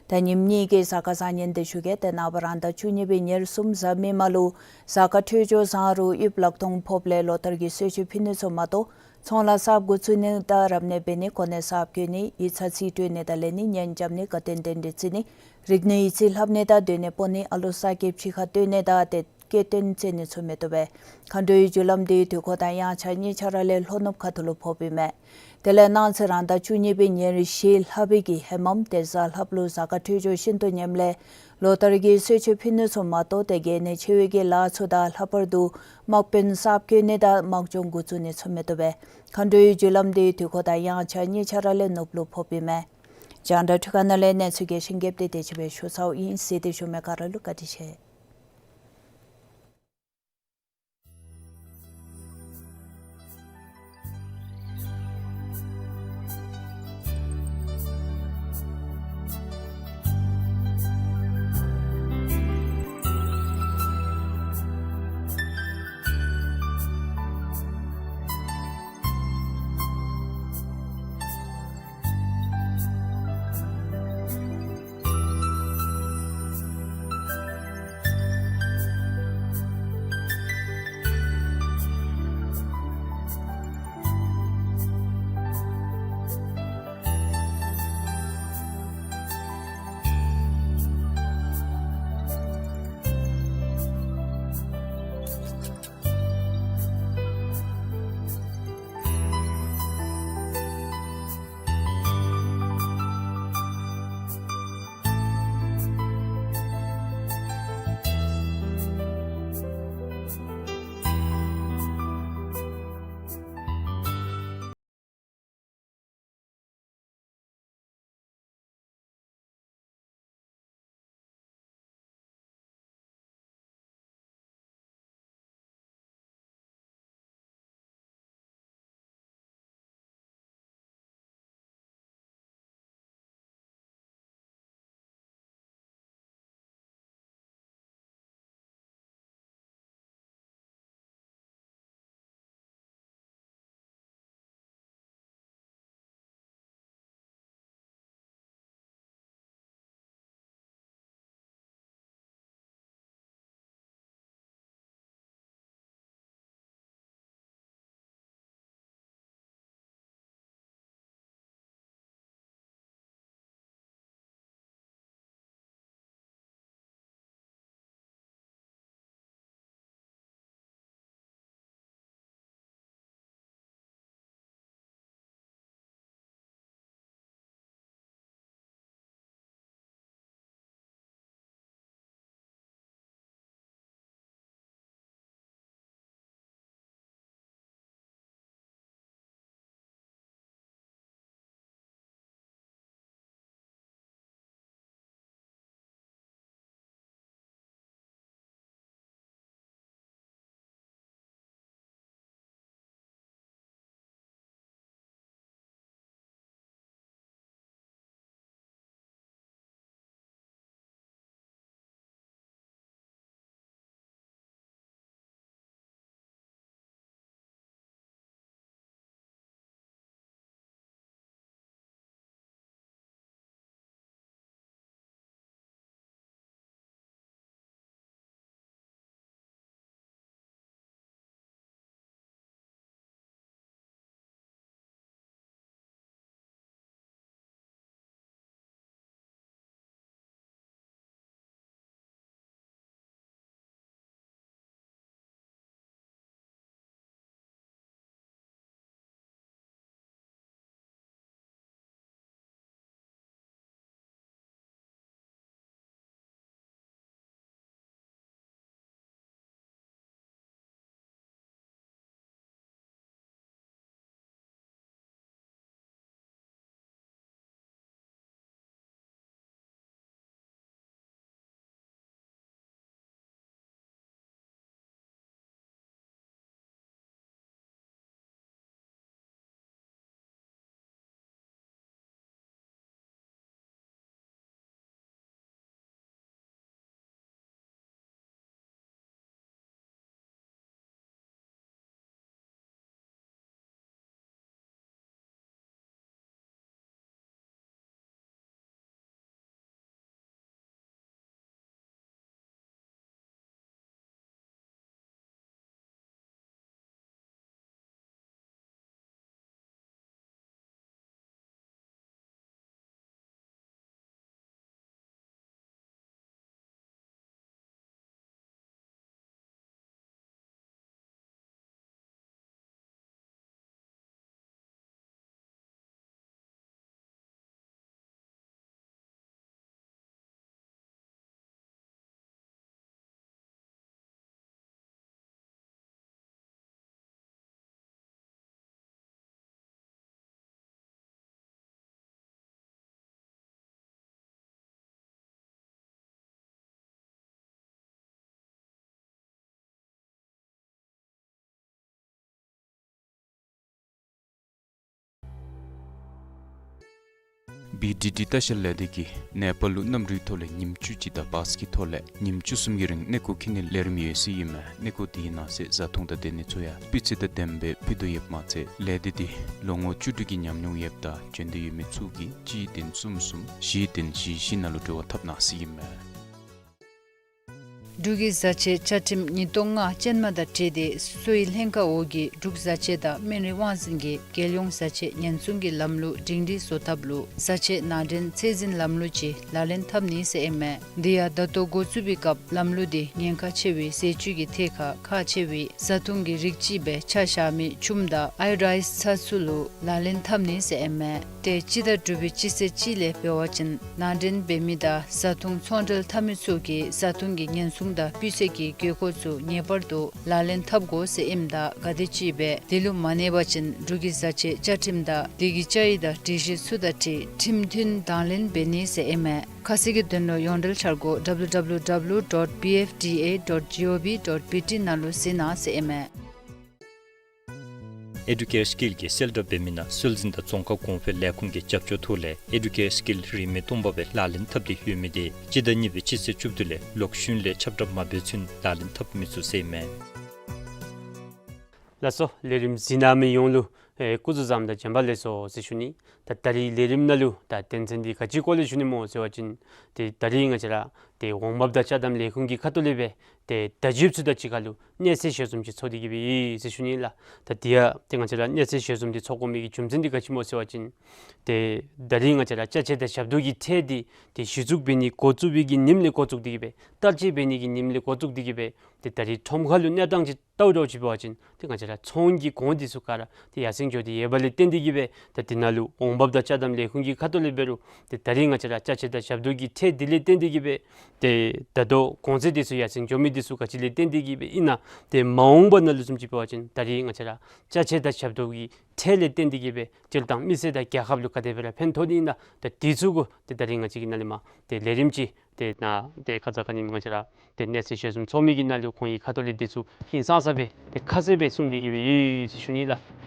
ད་ཉིནམ་གཉིས་ཀྱི་གཟའ་སྐར་བཟང་ངན་འདི་ཞུ་གེ། ཏེ་ནངས་པ་རང་ཟླ་བཅུ་གཉིས་པའི་ཉེར་གསུམ་གཟའ་མིག་དམར་ལུ་གཟའ་སྐར་འཕྲོད་སྦྱོར་བཟང་རུང་དབྱིབས་ལག་སྟོང་ཕོགཔ་ལས་ལོ་ལྟར་གྱི་གསོལ་མཆོད་ཕུལ་ནི་ཚུ་མ་གཏོགས་ཚོང་ལཱ་གསརཔ་འགོ་བཙུགས་ནི་དང་རབ་གནས་འབད་ནི་གོ་གནས་གསརཔ་བསྐོ་ནི་ཡིག་ཚང་རྩིས་སྤྲོད་ནི་དང་ལེན་ནི་གཉེན་རྐྱབ་ནི་དགའ་སྟོན་རྟེན་འབྲེལ་བརྩི་ནི་རིག་གནས་ཡིག་རྩིས་ལྷབ་ནི་དང་སྡོད་གནས་སྤོ་ནི་ཨ་ལོ་གསར་སྐྱེས་ཕྱི་ཁར་བཏོན་ནི་དང་ཏེ་སྐྱེ་བརྟན་བརྩི་ནི་ཚུ་མི་བཏུབ་པས། མཁའ་འགྲོའི་རྒྱུ་ལམ་འདི་དུས་འཁོར་དང་དབྱངས་འཆར་གཉིས་ཆ་ར་ལས་ལྷོ་ནུབ་ཁ་ཐུག་ལུ་ཕོགཔ་ཨིན་མས། དེ་ལས་གནངས་ཚེ་རང་ཟླ་བཅུ་གཉིས་པའི་ཉེར་བཞི་ལྷག་པའི་གི་ཧེ་མམ་ཏེ་གཟའ་ལྷགཔ་ལུ་གཟའ་སྐར་འཕྲོད་སྦྱོར་ཤིན་ཏུ་ངནམ་ལས་ལོ་ལྟར་གྱི་གསོལ་མཆོད་ཕུལ་ནི་ཚུ་མ་གཏོགས་ཏེ་གལ་གནད་ཆེ་བའི་གི་ལཱ་ཚུ་དང་ལྷག་པར་དུ་དམག་དཔོན་གསརཔ་བསྐོ་ནི་དང་དམག་སྦྱོང་འགོ་བཙུགས་ནི་ཚུ་མི་བཏུབ་པས། མཁའ་འགྲོའི་རྒྱུ་ལམ་འདི་དུས་འཁོར་དང་དབྱངས་འཆར་གཉིས་ཆ་ར་ལས་ནུབ་ལུ་ཕོགཔ་ཨིན་མས། རྒྱང་བསྒྲགས་འཕྲུལ་ཁང་ནང་ལས་གནས་ཚུལ་རྒྱས་ཤིང་རྒྱསཔ་འདི་དེ་ཅིག་སྦེ་ཞུ་ཚརཝ་ཨིན། གཟིགས་ཏེ་བཞུགས་མི་ག་ར་ལུ་བཀའ་དྲིན་ཆེ། བི་ཌི་ཌི་ལྟ་བཤལ་ལས་སྡེ་གིས་ནེ་པཱལ་ལུ་གནམ་གྲུའི་ཐོག་ལས་ཉིནམ་བཅུ་གཅིག་དང་བཱས་ཀྱི་ཐོག་ལས་ཉིནམ་བཅུ་གསུམ་གྱི་རིང་གནས་སྐོར་འཁྱིད་ནིའི་ལས་རིམ་ཡོད་ཟེར་ཨིན་མས། གནས་སྐོར་དེའི་ནང་གསེས་བཟའ་འཐུང་དང་སྡོད་གནས་ཚུ་ཡང་སྤུས་ཚད་དང་ལྡནམ་སྦེ་ཕུལ་དོ་ཡོདཔ་མ་ཚད་ལས་སྡེ་འདི་ལོ་ངོ་བཅུ་དྲུག་གི་ཉམས་མྱོང་ཡོདཔ་དང་བྱོན་འདོད་ཡོད་མི་ཚུ་གིས་གཅིག་བདུན་གསུམ་གསུམ་བཞི་བདུན་བཞི་བཞི་ནང་ལུ་འབྲེལ་བ་འཐབ་གནང་ཟེར་ཨིན་མས། འབྲུག་གི་བཟའ་ཆས་བཅའ་ཁྲིམས་ཉིས་སྟོང་ལྔ་ཅན་མ་དང་འཁྲིལ་ཏེ་གསོ་བའི་ལྷན་ཁག་འོག་གི་འབྲུག་བཟའ་ཆས་དང་སྨན་རིགས་དབང་འཛིན་གྱིས་རྒྱལ་ཡོངས་བཟའ་ཆས་ཉེན་སྲུང་གི་ལམ་ལུགས་སྒྲིང་སྒྲིང་བཟོ་ཐབས་ལུ་བཟའ་ཆས་ནང་འདྲེན་ཚད་འཛིན་ལམ་ལུགས་ཅིག་ལག་ལེན་འཐབ་ནི་ཟེར་ཨིན་མས། དེ་ཡང་ད་ལྟོ་འགོ་བཙུགས་པའི་སྐབས་ལམ་ལུགས་དེ་ཉེན་ཁ་ཆེ་བའི་ཟས་བཅུད་ཀྱི་ཐད་ཁར་ཁག་ཆེ་བའི་བཟའ་འཐུང་གི་རིགས་ཅིག་སྦེ་ཆ་བཞག་མི་ཆུམ་དང་ཨའི་རའིས་ཚྭ་ཚུ་ལུ་ལག་ལེན་འཐབ་ནི་ཟེར་ཨིན་མས། ཏེ་སྤྱི་ཟླ་དྲུག་པའི་སྤྱི་ཚེས་གཅིག་ལས་འབད་བ་ཅིན་ནང་འདྲེན་འབད་མི་དང་བཟའ་འཐུང་ཚོང་འབྲེལ་འཐབ་མི་ཚུ་གིས་བཟའ་འཐུང་གི་ཉེན་སྲུང་དང་སྤུས་ཚད་ཀྱི་དགོས་མཁོ་ཚུ་ངེས་པར་དུ་ལག་ལེན་འཐབ་དགོ་ཟེར་ཨིནམ་ད་ག་དེམ་ཅིག་སྦེ་དེ་ལུ་མ་གནས་པ་ཅིན་འབྲུག་གི་བཟའ་ཆས་བཅའ་ཁྲིམས་དང་དེ་གི་བཅའ་ཡིག་དང་སྒྲིག་གཞི་ཚུ་དང་འཁྲིལ་ཁྲིམས་མཐུན་དང་ལེན་འབད་ནི་ཟེར་ཨིན་མས། ཁ་གསལ་གྱི་དོན་ལུ་ཡོངས་འབྲེལ་འཆར་སྒོ་W W W dot B F D A dot G O V dot B T ནང་ལུ་གཟིགས་གནང་ཟེར་ཨིན་མས། ཨེ་ཌུ་ཀེར་སི་ཀིལ་གྱི་གསལ་བསྒྲགས་འབད་མི་ནང་སྲོལ་འཛིན་དང་རྫོང་ཁ་གོང་འཕེལ་ལས་ཁུངས་ཀྱི་རྒྱབ་སྐྱོར་ཐོག་ལས་ཨེ་ཌུ་ཀེར་སི་ཀིལ་རིན་མེད་སྟོང་པ་སྦེ་ལག་ལེན་འཐབ་སྟེ་ཡོད་མི་དེ་སྤྱི་ཟླ་གཉིས་པའི་སྤྱི་ཚེས་བཅུ་བདུན་ལས་ལོག་ཤུལ་ལས་ཁྱབ་བསྒྲགས་མ་འབད་ཚུན་ལག་ལེན་འཐབ་མི་ཚུགས་ཟེར་ཨིན་མས། ལགས་སོ། ལས་རིམ་གཟིགས་གནང་མི་ཡོངས་ལུ་ཨེ་སྐུ་གཟུགས་བཟང་དང་བྱོན་པ་ལེགས་སོ་ཟེར་ཞུ་ནི། ད་ད་རིས་ལས་རིམ་ནང་ལུ་ད་དོན་ཚན་འདི་ག་ཅིའི་སྐོར་ལས་ཞུ་ནི་སྨོ་ཟེར་བ་ཅིན་ཏེ་ད་རིས་ང་བཅས་ར་ཏེ་འོང་འབབ་དང་ཅ་དམ་ལས་ཁུངས་ཀྱི་ཁ་ཐུག་ལས་སྦེ་ཏེ་བརྡ་བརྒྱུདཔ་ཚུ་དང་གཅིག་ཁར་ལུ་གནས་ཚུལ་ཞལ་འཛོམས་ཅིག་ཚོགས་ཏེ་གི་སྦེ་ཡོད་ཟེར་ཞུ་ནི་ལགས། ད་དེ་ཡང་ཏེ་ང་བཅས་ར་གནས་ཚུལ་ཞལ་འཛོམས་འདི་ཚོགས་དགོ་མི་གི་རྒྱུ་མཚན་འདི་ག་ཅི་སྨོ་ཟེར་བ་ཅིན་ཏེ་ད་རིས་ང་བཅས་ར་ཅ་ཆས་དང་ཞབས་ཏོག་གི་ཁྲལ་འདི་ཏེ་གཞི་བཙུགས་འབད་ནི་འགོ་བཙུགས་པའི་གི་ཉིནམ་ལས་འགོ་བཙུགས་ཏེ་གི་སྦེ་བསྟར་སྤྱོད་འབད་ནི་གི་ཉིནམ་ལས་འགོ་བཙུགས་ཏེ་གི་སྦེ་ཏེ་ད་རིས་ཁྲོམ་ཁ་ལུ་གནས་སྟངས་ཅིག་བལྟཝ་ད་ཅིག་འབད་བ་ཅིན་ཏེ་ང་བཅས་ར་ཚོང་གི་གོང་འདི་ཚུ་ག་ར་ཏེ་ཡར་སེང་འགྱོ་སྟེ་ཡོད་པ་ལས་བརྟེན་ཏེ་གི་སྦེ་ད་འདི་ནང་ལུ་འོང་འབབ་དང་ཅ་དམ་ལས་ཁུངས་ཀྱི་ཁ་ཐུག་ལས་འབད་རུང་ཏེ་ད་རིས་ང་བཅས་ར་ཅ་ཆས་དང་ཞབས་ཏོག་གི་ཁྲལ་འདི་ལས་བརྟེན་ཏེ་གི་སྦེ་ཏེ་ད་ལྟོ་གོང་ཚད་འདི་ཚུ་ཡར་སེང་འགྱོ་མི་འདི་ཚུ་ག་ཅི་ལས་བརྟེན་ཏེ་གི་སྦེ་ཨིན་ན། ཏེ་མ་འོངས་པ་ནང་ལུ་བཟུམ་ཅིག་འབད་བ་ཅིན་ད་རིས་ང་བཅས་ར་ཅ་ཆས་དང་ཞབས་ཏོག་གི་ཁྲལ་ལས་བརྟེན་ཏེ་གི་སྦེ་སྤྱིར་བཏང་མི་སེར་དང་རྒྱལ་ཁབ་ལུ་ག་དེ་སྦེ་ར་ཕན་ཐོགས་ནི་ཨིན་ན། ད་འདི་ཚུ་གུ་ཏེ་ད་རིས་ང་བཅས་ཀྱི་ནཱ་ལས་མར་ཏེ་ལས་རིམ་ཅིག་ཏེ་ནཱ་ཏེ་ཁ་ཙ་ཁ་ཉིནམ་ང་བཅས་ར་ཏེ་གནས་ཚུལ་ཞལ་འཛོམས་ཚོགས་མི་གི་ནང་ལུ་ཁོང་གི་ཁ་ཐུག་ལས་འདི་ཚུ་ཧིང་སངས་ས་སྦེ་ཏེ་ཁ་གསལ་སྦེ་གསུངས་ཏེ་གི་སྦེ་ཡོད་ཟེར་ཞུ་ནི་ལགས།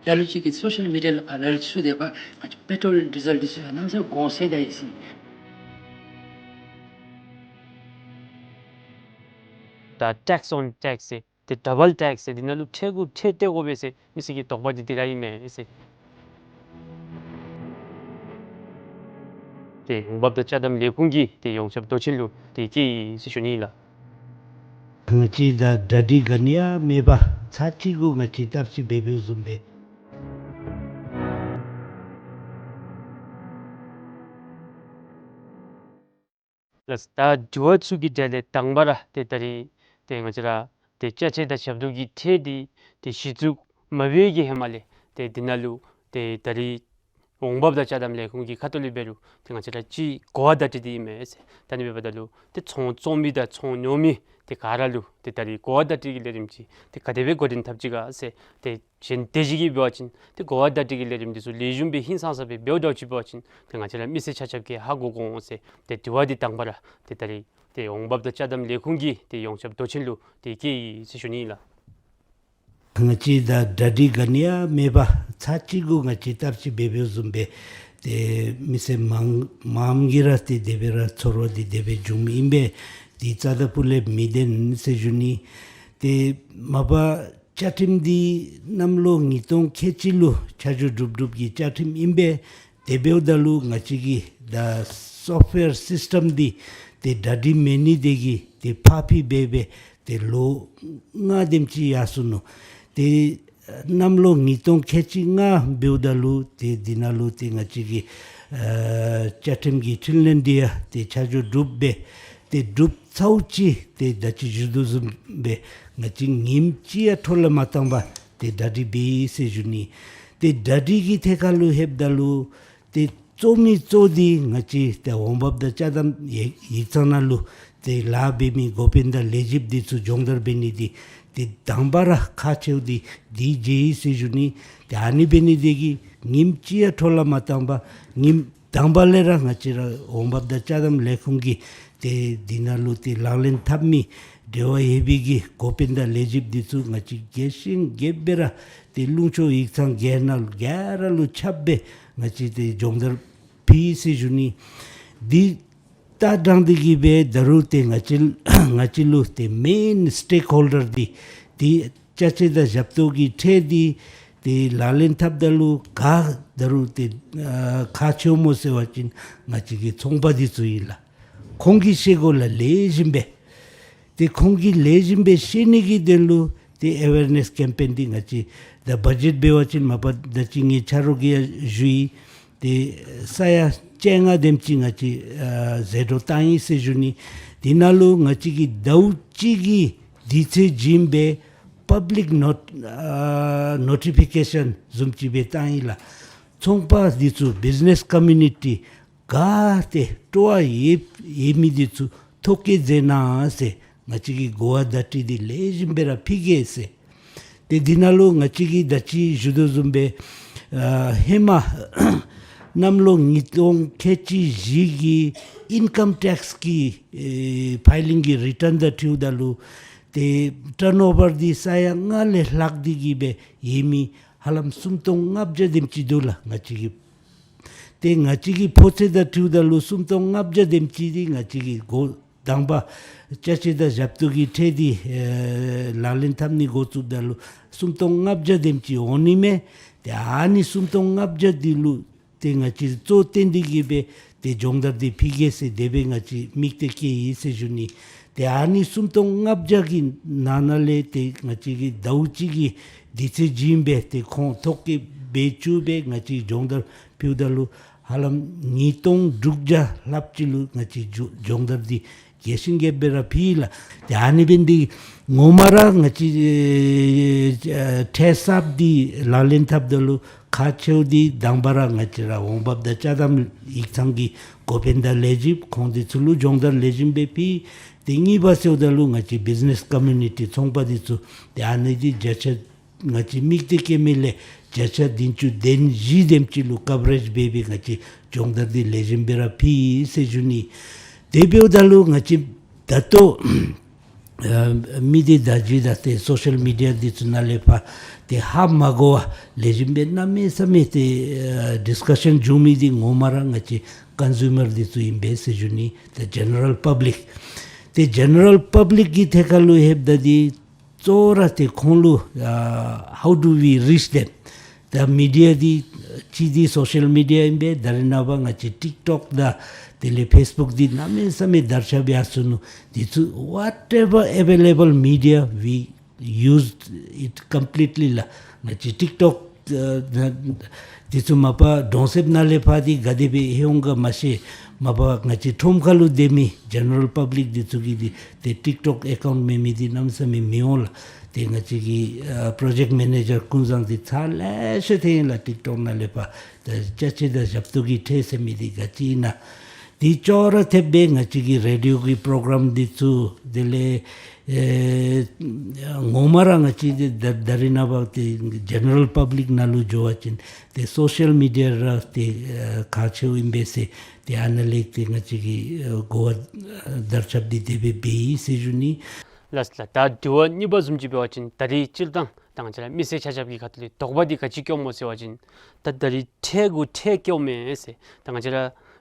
ལ་ལུ་ཅིག་གིས་སོ་ཤལ་མི་ཌི་ཡ་ལུ་ཨ་ལ་ལུ་ཚུ་དེ་སྦེ་པེ་ཊོལ་ཌི་ཟེལ་འདི་ཚུ་ཡང་གནམ་མེད་ས་མེད་གོང་ཚད་ད་ཡི་ཟེར། ད་ཊེགསི་ཨོན་ཊེགསི་ཟེར་ཏེ་ཌ་བཱལ་ཊེགསི་ཟེར་འདི་ནང་ལུ་ཁྲལ་གུ་ཁྲལ་སྟེར་དགོ་པས་ཟེར་མི་སེར་གྱི་དོགས་པ་འདི་འདི་ར་ཨིན་མས་ཟེར། ཏེ་འོང་འབབ་དང་ཅ་དམ་ལས་ཁུངས་ཀྱི་ཏེ་ཡོངས་ཁྱབ་མདོ་ཆེན་ལུ་ཏེ་བཀོད་ཡི་ཟེར་ཞུ་ནི་ལགས། ང་བཅས་ད་གྲ་སྒྲིག་ག་ནི་ཡང་མེད་པར་ཚར་གཅིག་གུ་ང་བཅས་ཐབས་ཤེས་འབད་འབདཝ་བཟུམ་སྦེ། ལགས། ད་དྲི་བ་ཚུ་གི་གྲས་ལས་དང་པ་ར་ཏེ་ད་རིས་ཏེ་ང་བཅས་ར་ཏེ་ཅ་ཆས་དང་ཞབས་ཏོག་གི་ཁྲལ་འདི་ཏེ་གཞི་བཙུགས་མ་འབད་བའི་གི་ཧེ་མ་ལས་ཏེ་འདི་ནང་ལུ་ཏེ་ད་རིས་འོང་འབབ་དང་ཅ་དམ་ལས་ཁུངས་ཀྱི་ཁ་ཐུག་ལས་འབད་རུང་ཏེ་ང་བཅས་ར་ཅིག་གོ་བ་བརྡ་སྤྲོད་འདི་ཨིན་མས་ཟེར། ད་ནི་འབདཝ་ད་ལུ་ཏེ་ཚོང་བཙོང་མི་དང་ཚོང་ཉོ་མི་ཏེ་ག་ར་ལུ་ཏེ་ད་རིས་གོ་བ་བརྡ་སྤྲོད་ཀྱི་ལས་རིམ་ཅིག་ཏེ་ག་དེ་སྦེ་འགོ་འདྲེན་འཐབ་ཅི་ག་ཟེར། ཏེ་གཞན་དེ་ཅིག་གིས་འབད་བ་ཅིན་ཏེ་གོ་བ་བརྡ་སྤྲོད་ཀྱི་ལས་རིམ་འདི་ཚུ་ལེགས་ཤོམ་སྦེ་ཧིང་སངས་ས་སྦེ་འབདཝ་ད་ཅིག་འབད་བ་ཅིན་ཏེ་ང་བཅས་ར་མི་སེར་ཆ་ཁྱབ་ཀྱིས་ཧ་གོ་དགོ་འོང་ཟེར། ཏེ་དྲི་བ་འདི་དང་པ་ར་ཏེ་ད་རིས་ཏེ་འོང་འབབ་དང་ཅ་དམ་ལས་ཁུངས་ཀྱི་ཏེ་ཡོངས་ཁྱབ་མདོ་ཆེན་ལུ་ཏེ་བཀོད་ཡི་ཟེར་ཞུ་ནི་ཨིན་ལགས། ང་བཅས་ད་གྲ་སྒྲིག་ག་ནི་ཡང་མེད་པར་ཚར་གཅིག་གུ་ང་བཅས་ཐབས་ཤེས་འབད་འབདཝ་བཟུམ་སྦེ་ཏེ་མི་སེར་མང་མངམ་གིས་ར་ཏེ་དེ་སྦེ་ར་ཚོར་བ་འདི་དེ་སྦེ་བྱུངམ་ཨིན་པས། དེ་རྩ་ད་པུ་ལས་མི་བདེན་ཟེར་ཞུ་ནི། ཏེ་མ་པ་བཅའ་ཁྲིམས་འདི་གནམ་ལོ་ཉིས་སྟོང་ཁལ་གཅིག་ལུ་ཆ་འཇོག་གྲུབ་གྲུབ་ཀྱི་བཅའ་ཁྲིམས་ཨིན་པས། དེ་འབདཝ་ད་ལུ་ང་བཅས་ཀྱི་ད་སོཕཊ་ཝེར་སིསི་ཊེམ་འདི་ཏེ་གྲ་སྒྲིག་མེད་ནི་དེ་གིས་ཏེ་ཕར་འགྱངས་འབད་འབད་ཏེ་ལོ་ལྔ་དེམ་ཅིག་ཡར་སོ་ནུག། ཏེ་གནམ་ལོ་ཉིས་སྟོང་ཁལ་གཅིག་ལྔ་འབདཝ་ད་ལུ་ཏེ་འདི་ནང་ལུ་ཏེ་ང་བཅས་ཀྱི་ཨ་བཅའ་ཁྲིམས་ཀྱི་འཕྲིན་ལས་འདི་ཡང་ཏེ་ཆ་འཇོག་གྲུབ་སྦེ་ཏེ་གྲུབ་ཚརཝ་ཅིག་ཏེ་ད་ཅི་ཞུ་དོ་བཟུམ་སྦེ་ང་བཅས་ཉིནམ་གཅིག་ཡང་འཕྲོ་བརླག་མ་བཏང་པར་ཏེ་གྲ་སྒྲིག་འབད་ཡི་ཟེར་ཞུ་ནི། ཏེ་གྲ་སྒྲིག་གི་ཐད་ཁར་ལུ་ལྷོདཔ་ད་ལུ་ཏེ་གཙོ་མི་གཙོ་འདི་ང་བཅས་ཏེ་འོང་འབབ་དང་ཅ་དམ་ཡིག་ཡིག་ཚང་ནང་ལུ་ཏེ་ལཱ་འབད་མི་འགོ་དཔོན་དང་ལས་བྱེདཔ་འདི་ཚུ་སྦྱོང་བརྡར་འབད་ནི་འདི་ཏེ་དང་པ་ར་ཁག་ཆེཝ་འདི་འདི་མཇལ་ཡི་ཟེར་ཞུ་ནི། ཏེ་ཨ་ནི་འབད་ནི་དེ་གིས་ཉིནམ་གཅིག་ཡང་འཕྲོ་བརླག་མ་བཏང་པར་ཉིནམ་དང་པ་ལས་ར་ང་བཅས་ར་འོང་འབབ་དང་ཅ་དམ་ལས་ཁུངས་ཀྱིས་ཏེ་འདི་ནང་ལུ་ཏེ་ལག་ལེན་འཐབ་མི་ འབྲེལ་བ་ཡོད་པའི་གི་འགོ་དཔོན་དང་ལས་བྱེདཔ་འདི་ཚུ་ང་བཅས་རྒྱས་ཤིང་རྒྱས་པ་སྦེ་ར་ཏེ་ལུང་ཕྱོགས་ཡིག་ཚང་ག་ནང་ག་ར་ལུ་ཁྱབ་སྦེ་ང་བཅས་ཏེ་སྦྱོང་བརྡར་ཕུལ་ཡི་ཟེར་ཞུ་ནི། འདི་ད་དྲང་སྟེ་གི་སྦེ་ད་རུང་ཏེ་ང་བཅས་ང་བཅས་ལུ་ཏེ་མེན་སི་ཊེཀ་ཧོལ་ཌར་འདི་ཏེ་ཅ་ཆས་དང་ཞབས་ཏོག་གི་ཁྲལ་འདི་ཏེ་ལག་ལེན་འཐབ་ད་ལུ་ག་ད་རུང་ཏེ་ཨ་ཁག་ཆེཝ་སྨོ་ཟེར་བ་ཅིན་ང་བཅས་ཀྱི་ཚོང་པ་འདི་ཚུ་ཨིན་ལགས། ཁོང་གིས་ཤེས་དགོ་ལགས། ལེགས་ཤོམ་སྦེ་ཏེ་ཁོང་གིས་ལེགས་ཤོམ་སྦེ་ཤེས་ནི་གི་དོན་ལུ་ཏེ་ཨེ་ཝེར་ནེསི་ཀེམ་པེན་འདི་ང་བཅས་ད་བ་ཇེཊ་འབད་བ་ཅིན་མ་པ་ད་ཅི་ངེའི་ཆ་རོགས་ཀྱིས་ཡང་ཞུ་ཡི། ཏེ་ས་ཡ་བཅོ་ལྔ་དེམ་ཅིག་ང་བཅས་ཨ་ཟད་འགྲོ་བཏང་ཡི་ཟེར་ཞུ་ནི། དེ་ནང་ལུ་ང་བཅས་ཀྱིས་ཟླཝ་གཅིག་གི་དུས་ཚོད་བྱིན་སྦེ་པབ་ལིཀ་ནོཊ་ཨ་ནོ་ཊི་ཕི་ཀེ་ཤཱན་བཟུམ་ཅིག་སྦེ་བཏང་ཡི་ལགས། ཚོང་པ་འདི་ཚུ་བིཛ་ནེསི་ཀོ་མིའུ་ནི་ཊི་ག་ཏེ་སྤྲོ་བ་ཡོད་ཡོད་མི་འདི་ཚུ་ཐོ་བཀོད་མཛད་གནང་ཟེར་ང་བཅས་ཀྱིས་གོ་བ་བརྡ་སྤྲོད་འདི་ལེགས་ཤོམ་སྦེ་ར་ཕུལ་གེ་ཟེར། ཏེ་འདི་ནང་ལུ་ང་བཅས་ཀྱིས་ད་ཅི་ཞུ་དོ་བཟུམ་སྦེ་ཨ་ཧེ་མ་གནམ་ལོ་ཉིས་སྟོང་ཁལ་གཅིག་བཞི་གི་ཨིན་ཀམ་ཊེགསི་གི་ཨེ་ཕའི་ལིང་གི་རི་ཊརན་དང་འཁྲིལཝ་ད་ལུ་ཏེ་ཊརན་ཨོ་ཝར་འདི་ས་ཡ་ལྔ་ལས་ལྷག་སྟེ་གི་སྦེ་ཡོད་མི་ཧ་ལམ་སུམ་སྟོང་ལྔ་བརྒྱ་དེམ་ཅིག་འདུག་ལགས། ང་བཅས་ཀྱི་ཏེ་ང་བཅས་ཀྱི་ཕོ་ཚོད་དང་འཁྲིལཝ་ད་ལུ་སུམ་སྟོང་ལྔ་བརྒྱ་དེམ་ཅིག་འདི་ང་བཅས་ཀྱིས་འགོ་དང་པ་ཅ་ཆས་དང་ཞབས་ཏོག་གི་ཁྲལ་འདི་ཨེ་ལག་ལེན་འཐབ་ནི་འགོ་བཙུགསཔ་ད་ལུ་སུམ་སྟོང་ལྔ་བརྒྱ་དེམ་ཅིག་འོང་ནི་མས། ཏེ་ཨ་ནི་སུམ་སྟོང་ལྔ་བརྒྱ་འདི་ལུ་ཏེ་ང་བཅས་གཙོ་བོ་བཏོན་ཏེ་གི་སྦེ་ཏེ་སྦྱོང་བརྡར་འདི་ཕུལ་གེ་ཟེར་དེ་སྦེ་ང་བཅས་དམིགས་གཏད་བསྐྱེད་ཡི་ཟེར་ཞུ་ནི། ཏེ་ཨ་ནི་སུམ་སྟོང་ལྔ་བརྒྱ་གི་ནང་ན་ལས་ཏེ་ང་བཅས་ཀྱིས་ཟླཝ་གཅིག་གི་དུས་ཚོད་བྱིན་སྦེ་ཏེ་ཁོང་ཐོ་བཀོད་འབད་བཅུག་སྦེ་ང་བཅས་སྦྱོང་བརྡར་ཕུལཝ་ད་ལུ་ཧ་ལམ་ཉིས་སྟོང་དྲུག་བརྒྱ་ལྷགཔ་ཅིག་ལུ་ང་བཅས་སྦྱོ་སྦྱོང་བརྡར་འདི་རྒྱས་ཤིང་རྒྱས་པ་སྦེ་ར་ཕུལ་ཡི་ལགས། ཏེ་ཨ་ནི་འབདཝ་ད་ངོ་མ་ར་ང་བཅས་ཨེ་ཁྲལ་གསརཔ་འདི་ལག་ལེན་འཐབ་ད་ལུ་ཁག་ཆེཝ་འདི་དང་པ་ར་ང་བཅས་ར་འོང་འབབ་དང་ཅ་དམ་ཡིག་ཚང་གི་འགོ་དཔོན་དང་ལས་བྱེདཔ་ཁོང་འདི་ཚུ་ལུ་སྦྱོང་བརྡར་ལེགས་ཤོམ་སྦེ་ཕུལ། ཏེ་གཉིས་པ་ཟེརཝ་ད་ལུ་ང་བཅས་བིཛ་ནེསི་ཀོ་མིའུ་ནི་ཊི་ཚོང་པ་འདི་ཚུ་ཏེ་ཨ་ནི་འདི་བརྒྱ་ཆ་ང་བཅས་དམིགས་གཏད་བསྐྱེད་མི་ལས་བརྒྱ་ཆ་བདུན་ཅུ་དོན་བཞི་དེམ་ཅིག་ལུ་ཀ་བ་རེཇ་འབད་སྦེ་ང་བཅས་སྦྱོང་བརྡར་འདི་ལེགས་ཤོམ་སྦེ་ར་ཕུལ་ཡི་ཟེར་ཞུ་ནི། དེ་འབདཝ་ད་ལུ་ང་བཅས་ད་ལྟོ་ཨ་མི་སྡེ་བརྡ་བརྒྱུད་དང་ཏེ་སོ་ཤལ་མི་ཌི་ཡ་འདི་ཚུ་ནང་ལས་ཕར་ཏེ་ཧ་མ་གོ་བར་ལེགས་ཤོམ་སྦེ་གནམ་མེད་ས་མེད་ཏེ་ཨ་ཌིསི་ཀ་ཤཱན་འབྱུང་མི་འདི་ངོ་མ་ར་ང་བཅས་ཀོན་སུ་མར་འདི་ཚུ་ཨིན་པས་ཟེར་ཞུ་ནི། ཏེ་ཇེ་ནེ་རལ་པབ་ལིཀ་ཏེ་ཇེ་ནེ་རལ་པབ་ལིཀ་གི་ཐད་ཁར་ལུ་ལྷོདཔ་ད་འདི་གཙོ་བོ་ར་ཏེ་ཁོང་ལུ་ཨ་how do we reach them? ད་མི་ཌི་ཡ་འདི་གཅིག་འདི་སོ་ཤལ་མི་ཌི་ཡ་ཨིན་པས། ད་རེས་ནངས་པ་ང་བཅས་ཊིཀ་ཊོཀ་དང་དེ་ལས་ཕེསི་བུཀ་འདི་གནམ་མེད་ས་མེད་དར་ཁྱབ་ཡར་སོ་ནུག། འདི་ཚུ་whatever available media we used it completely ལགས། ང་བཅས་ཊིཀ་ཊོཀ་ཨ་འདི་ཚུ་མ་པ་གྲོང་གསེབ་ནང་ལས་ཕར་འདི་ག་དེ་སྦེ་ལྷོད་འོང་ག་མ་ཤེས། མ་པ་ང་བཅས་ཁྲོམ་ཁ་ལུ་སྡོད་མི་ཇེ་ནེ་རལ་པབ་ལིཀ་འདི་ཚུ་གིས་འདི་ཏེ་ཊིཀ་ཊོཀ་ཨེ་ཀའུནཊ་མེད་མི་འདི་གནམ་མེད་ས་མེད་མི་འོང་ལགས། ཏེ་ང་བཅས་ཀྱི་ཨ་པྲོ་ཇེཀཊ་མེ་ནེ་ཇར་ཀུན་བཟང་འདི་ཚར་ལེ་ཤ་ཐོན་ཡི་ལགས། ཊིཀ་ཊོཀ་ནང་ལས་ཕར་ད་ཅ་ཆས་དང་ཞབས་ཏོག་གི་ཁྲལ་ཟེར་མི་འདི་ག་ཅི་ཨིན་ན། འདི་ཅོག་ར་འཐདཔ་སྦེ་ང་བཅས་ཀྱི་རེ་ཌི་ཡོ་གི་པྲོ་གྲམ་འདི་ཚུ་དེ་ལས་ཨེ་ངོ་མ་ར་ང་བཅས་འདི་ད་ད་རེས་ནངས་པ་ཏེ་ཇེ་ནེ་རལ་པབ་ལིཀ་ནང་ལུ་འགྱོ་བ་ཅིན་ཏེ་སོ་ཤལ་མི་ཌི་ཡ་ར་ཏེ་ཨེ་ཁག་ཆེཝ་ཨིན་པས་ཟེར་ཏེ་ཨ་ནཱ་ལས་ཏེ་ང་བཅས་ཀྱིས་ཨེ་གོ་བ་ཨེ་དར་ཁྱབ་འདི་དེ་སྦེ་འབད་ཡི་ཟེར་ཞུ་ནི། ལགས་ལགས། ད་དྲི་བ་གཉིས་པ་བཟུམ་ཅིག་འབད་བ་ཅིན་ད་རེས་སྤྱིར་བཏང་ད་ང་བཅས་ར་མི་སེར་ཆ་ཁྱབ་ཀྱི་ཁ་ཐུག་ལས་དོགས་པ་འདི་ག་ཅི་སྐྱེཝ་སྨོ་ཟེར་བ་ཅིན་ད་ད་རེས་ཁྲལ་གུ་ཁྲལ་སྐྱེཝ་མས་ཟེར། ད་ང་བཅས་ར་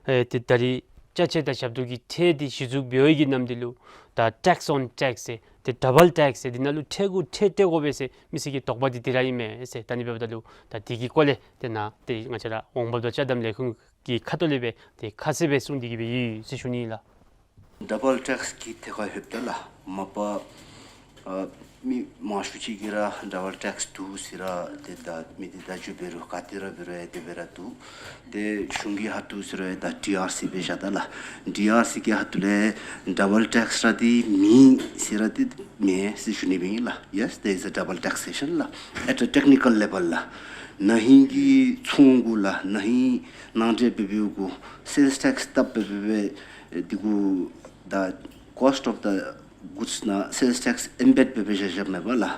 ཨེ་ཏེ་ད་རེས་ཅ་ཆས་དང་ཞབས་ཏོག་གི་ཁྲལ་འདི་གཞི་བཙུགས་འབད་བའི་གི་ནམ་དུས་ལུ་ད་ཊེགསི་ཨོན་ཊེགསི་ཟེར་ཏེ་ཌ་བཱལ་ཊེགསི་ཟེར་འདི་ནང་ལུ་ཁྲལ་གུ་ཁྲལ་སྤྲོད་དགོ་པས་ཟེར་མི་སེར་གྱི་དོགས་པ་འདི་དེ་ར་ཨིན་མས་ཟེར། ད་ཨ་ནི་འབདཝ་ད་ལུ་ད་འདི་གི་སྐོར་ལས་ཏེ་ནཱ་ཏེ་ང་བཅས་ར་འོང་འབབ་དང་ཅ་དམ་ལས་ཁུངས་ཀྱི་ཁ་ཐུག་ལས་སྦེ་ཏེ་ཁ་གསལ་སྦེ་གསུངས་ཏེ་གི་སྦེ་ཡོད་ཟེར་ཞུ་ནི་ལགས། ཌ་བཱལ་ཊེགསི་གི་ཐད་ཁར་ལྷོདཔ་ད་ལགས་མ་པ་ཨ་མི་མང་ཤོས་ཅིག་གིས་ར་ཌ་བཱལ་ཊེགསི་འདུག་ཟེར་ར་ཏེ་ད་མི་སྡེ་བརྡ་བརྒྱུད་འབད་རུང་ག་ཏེ་ར་འབད་རུང་ཡང་དེ་སྦེ་ར་འདུག། ཏེ་གཞུང་གི་ཁ་ཐུག་ཟེར་རུང་ཡང་ད་ཌི་ཨར་སི་སྦེ་བཞག་ད་ལགས། ཌི་ཨར་སི་གི་ཁ་ཐུག་ལས་ཌ་བཱལ་ཊེགསི་ར་འདི་མེད་ཟེར་ར་འདི་མེན་ཟེར་ཞུ་ནི་སྦེ་ཨིན་ལགས། Yes, there is a double taxation ལགས། At a technical level ལགས། ན་ཧིང་གི་ཚོང་གུ་ལགས་ན་ཧིང་ནང་འདྲེན་འབད་འབདཝ་གུ་སེལསི་ཊེགསི་བཏབ་འབད་འབདཝ་འདི་གུ་the cost of the goods ནང་སེལསི་ཊེགསི་ཨེམ་བེཌ་འབད་འབད་བཞག་བཞགཔ་མས་པ་ལགས།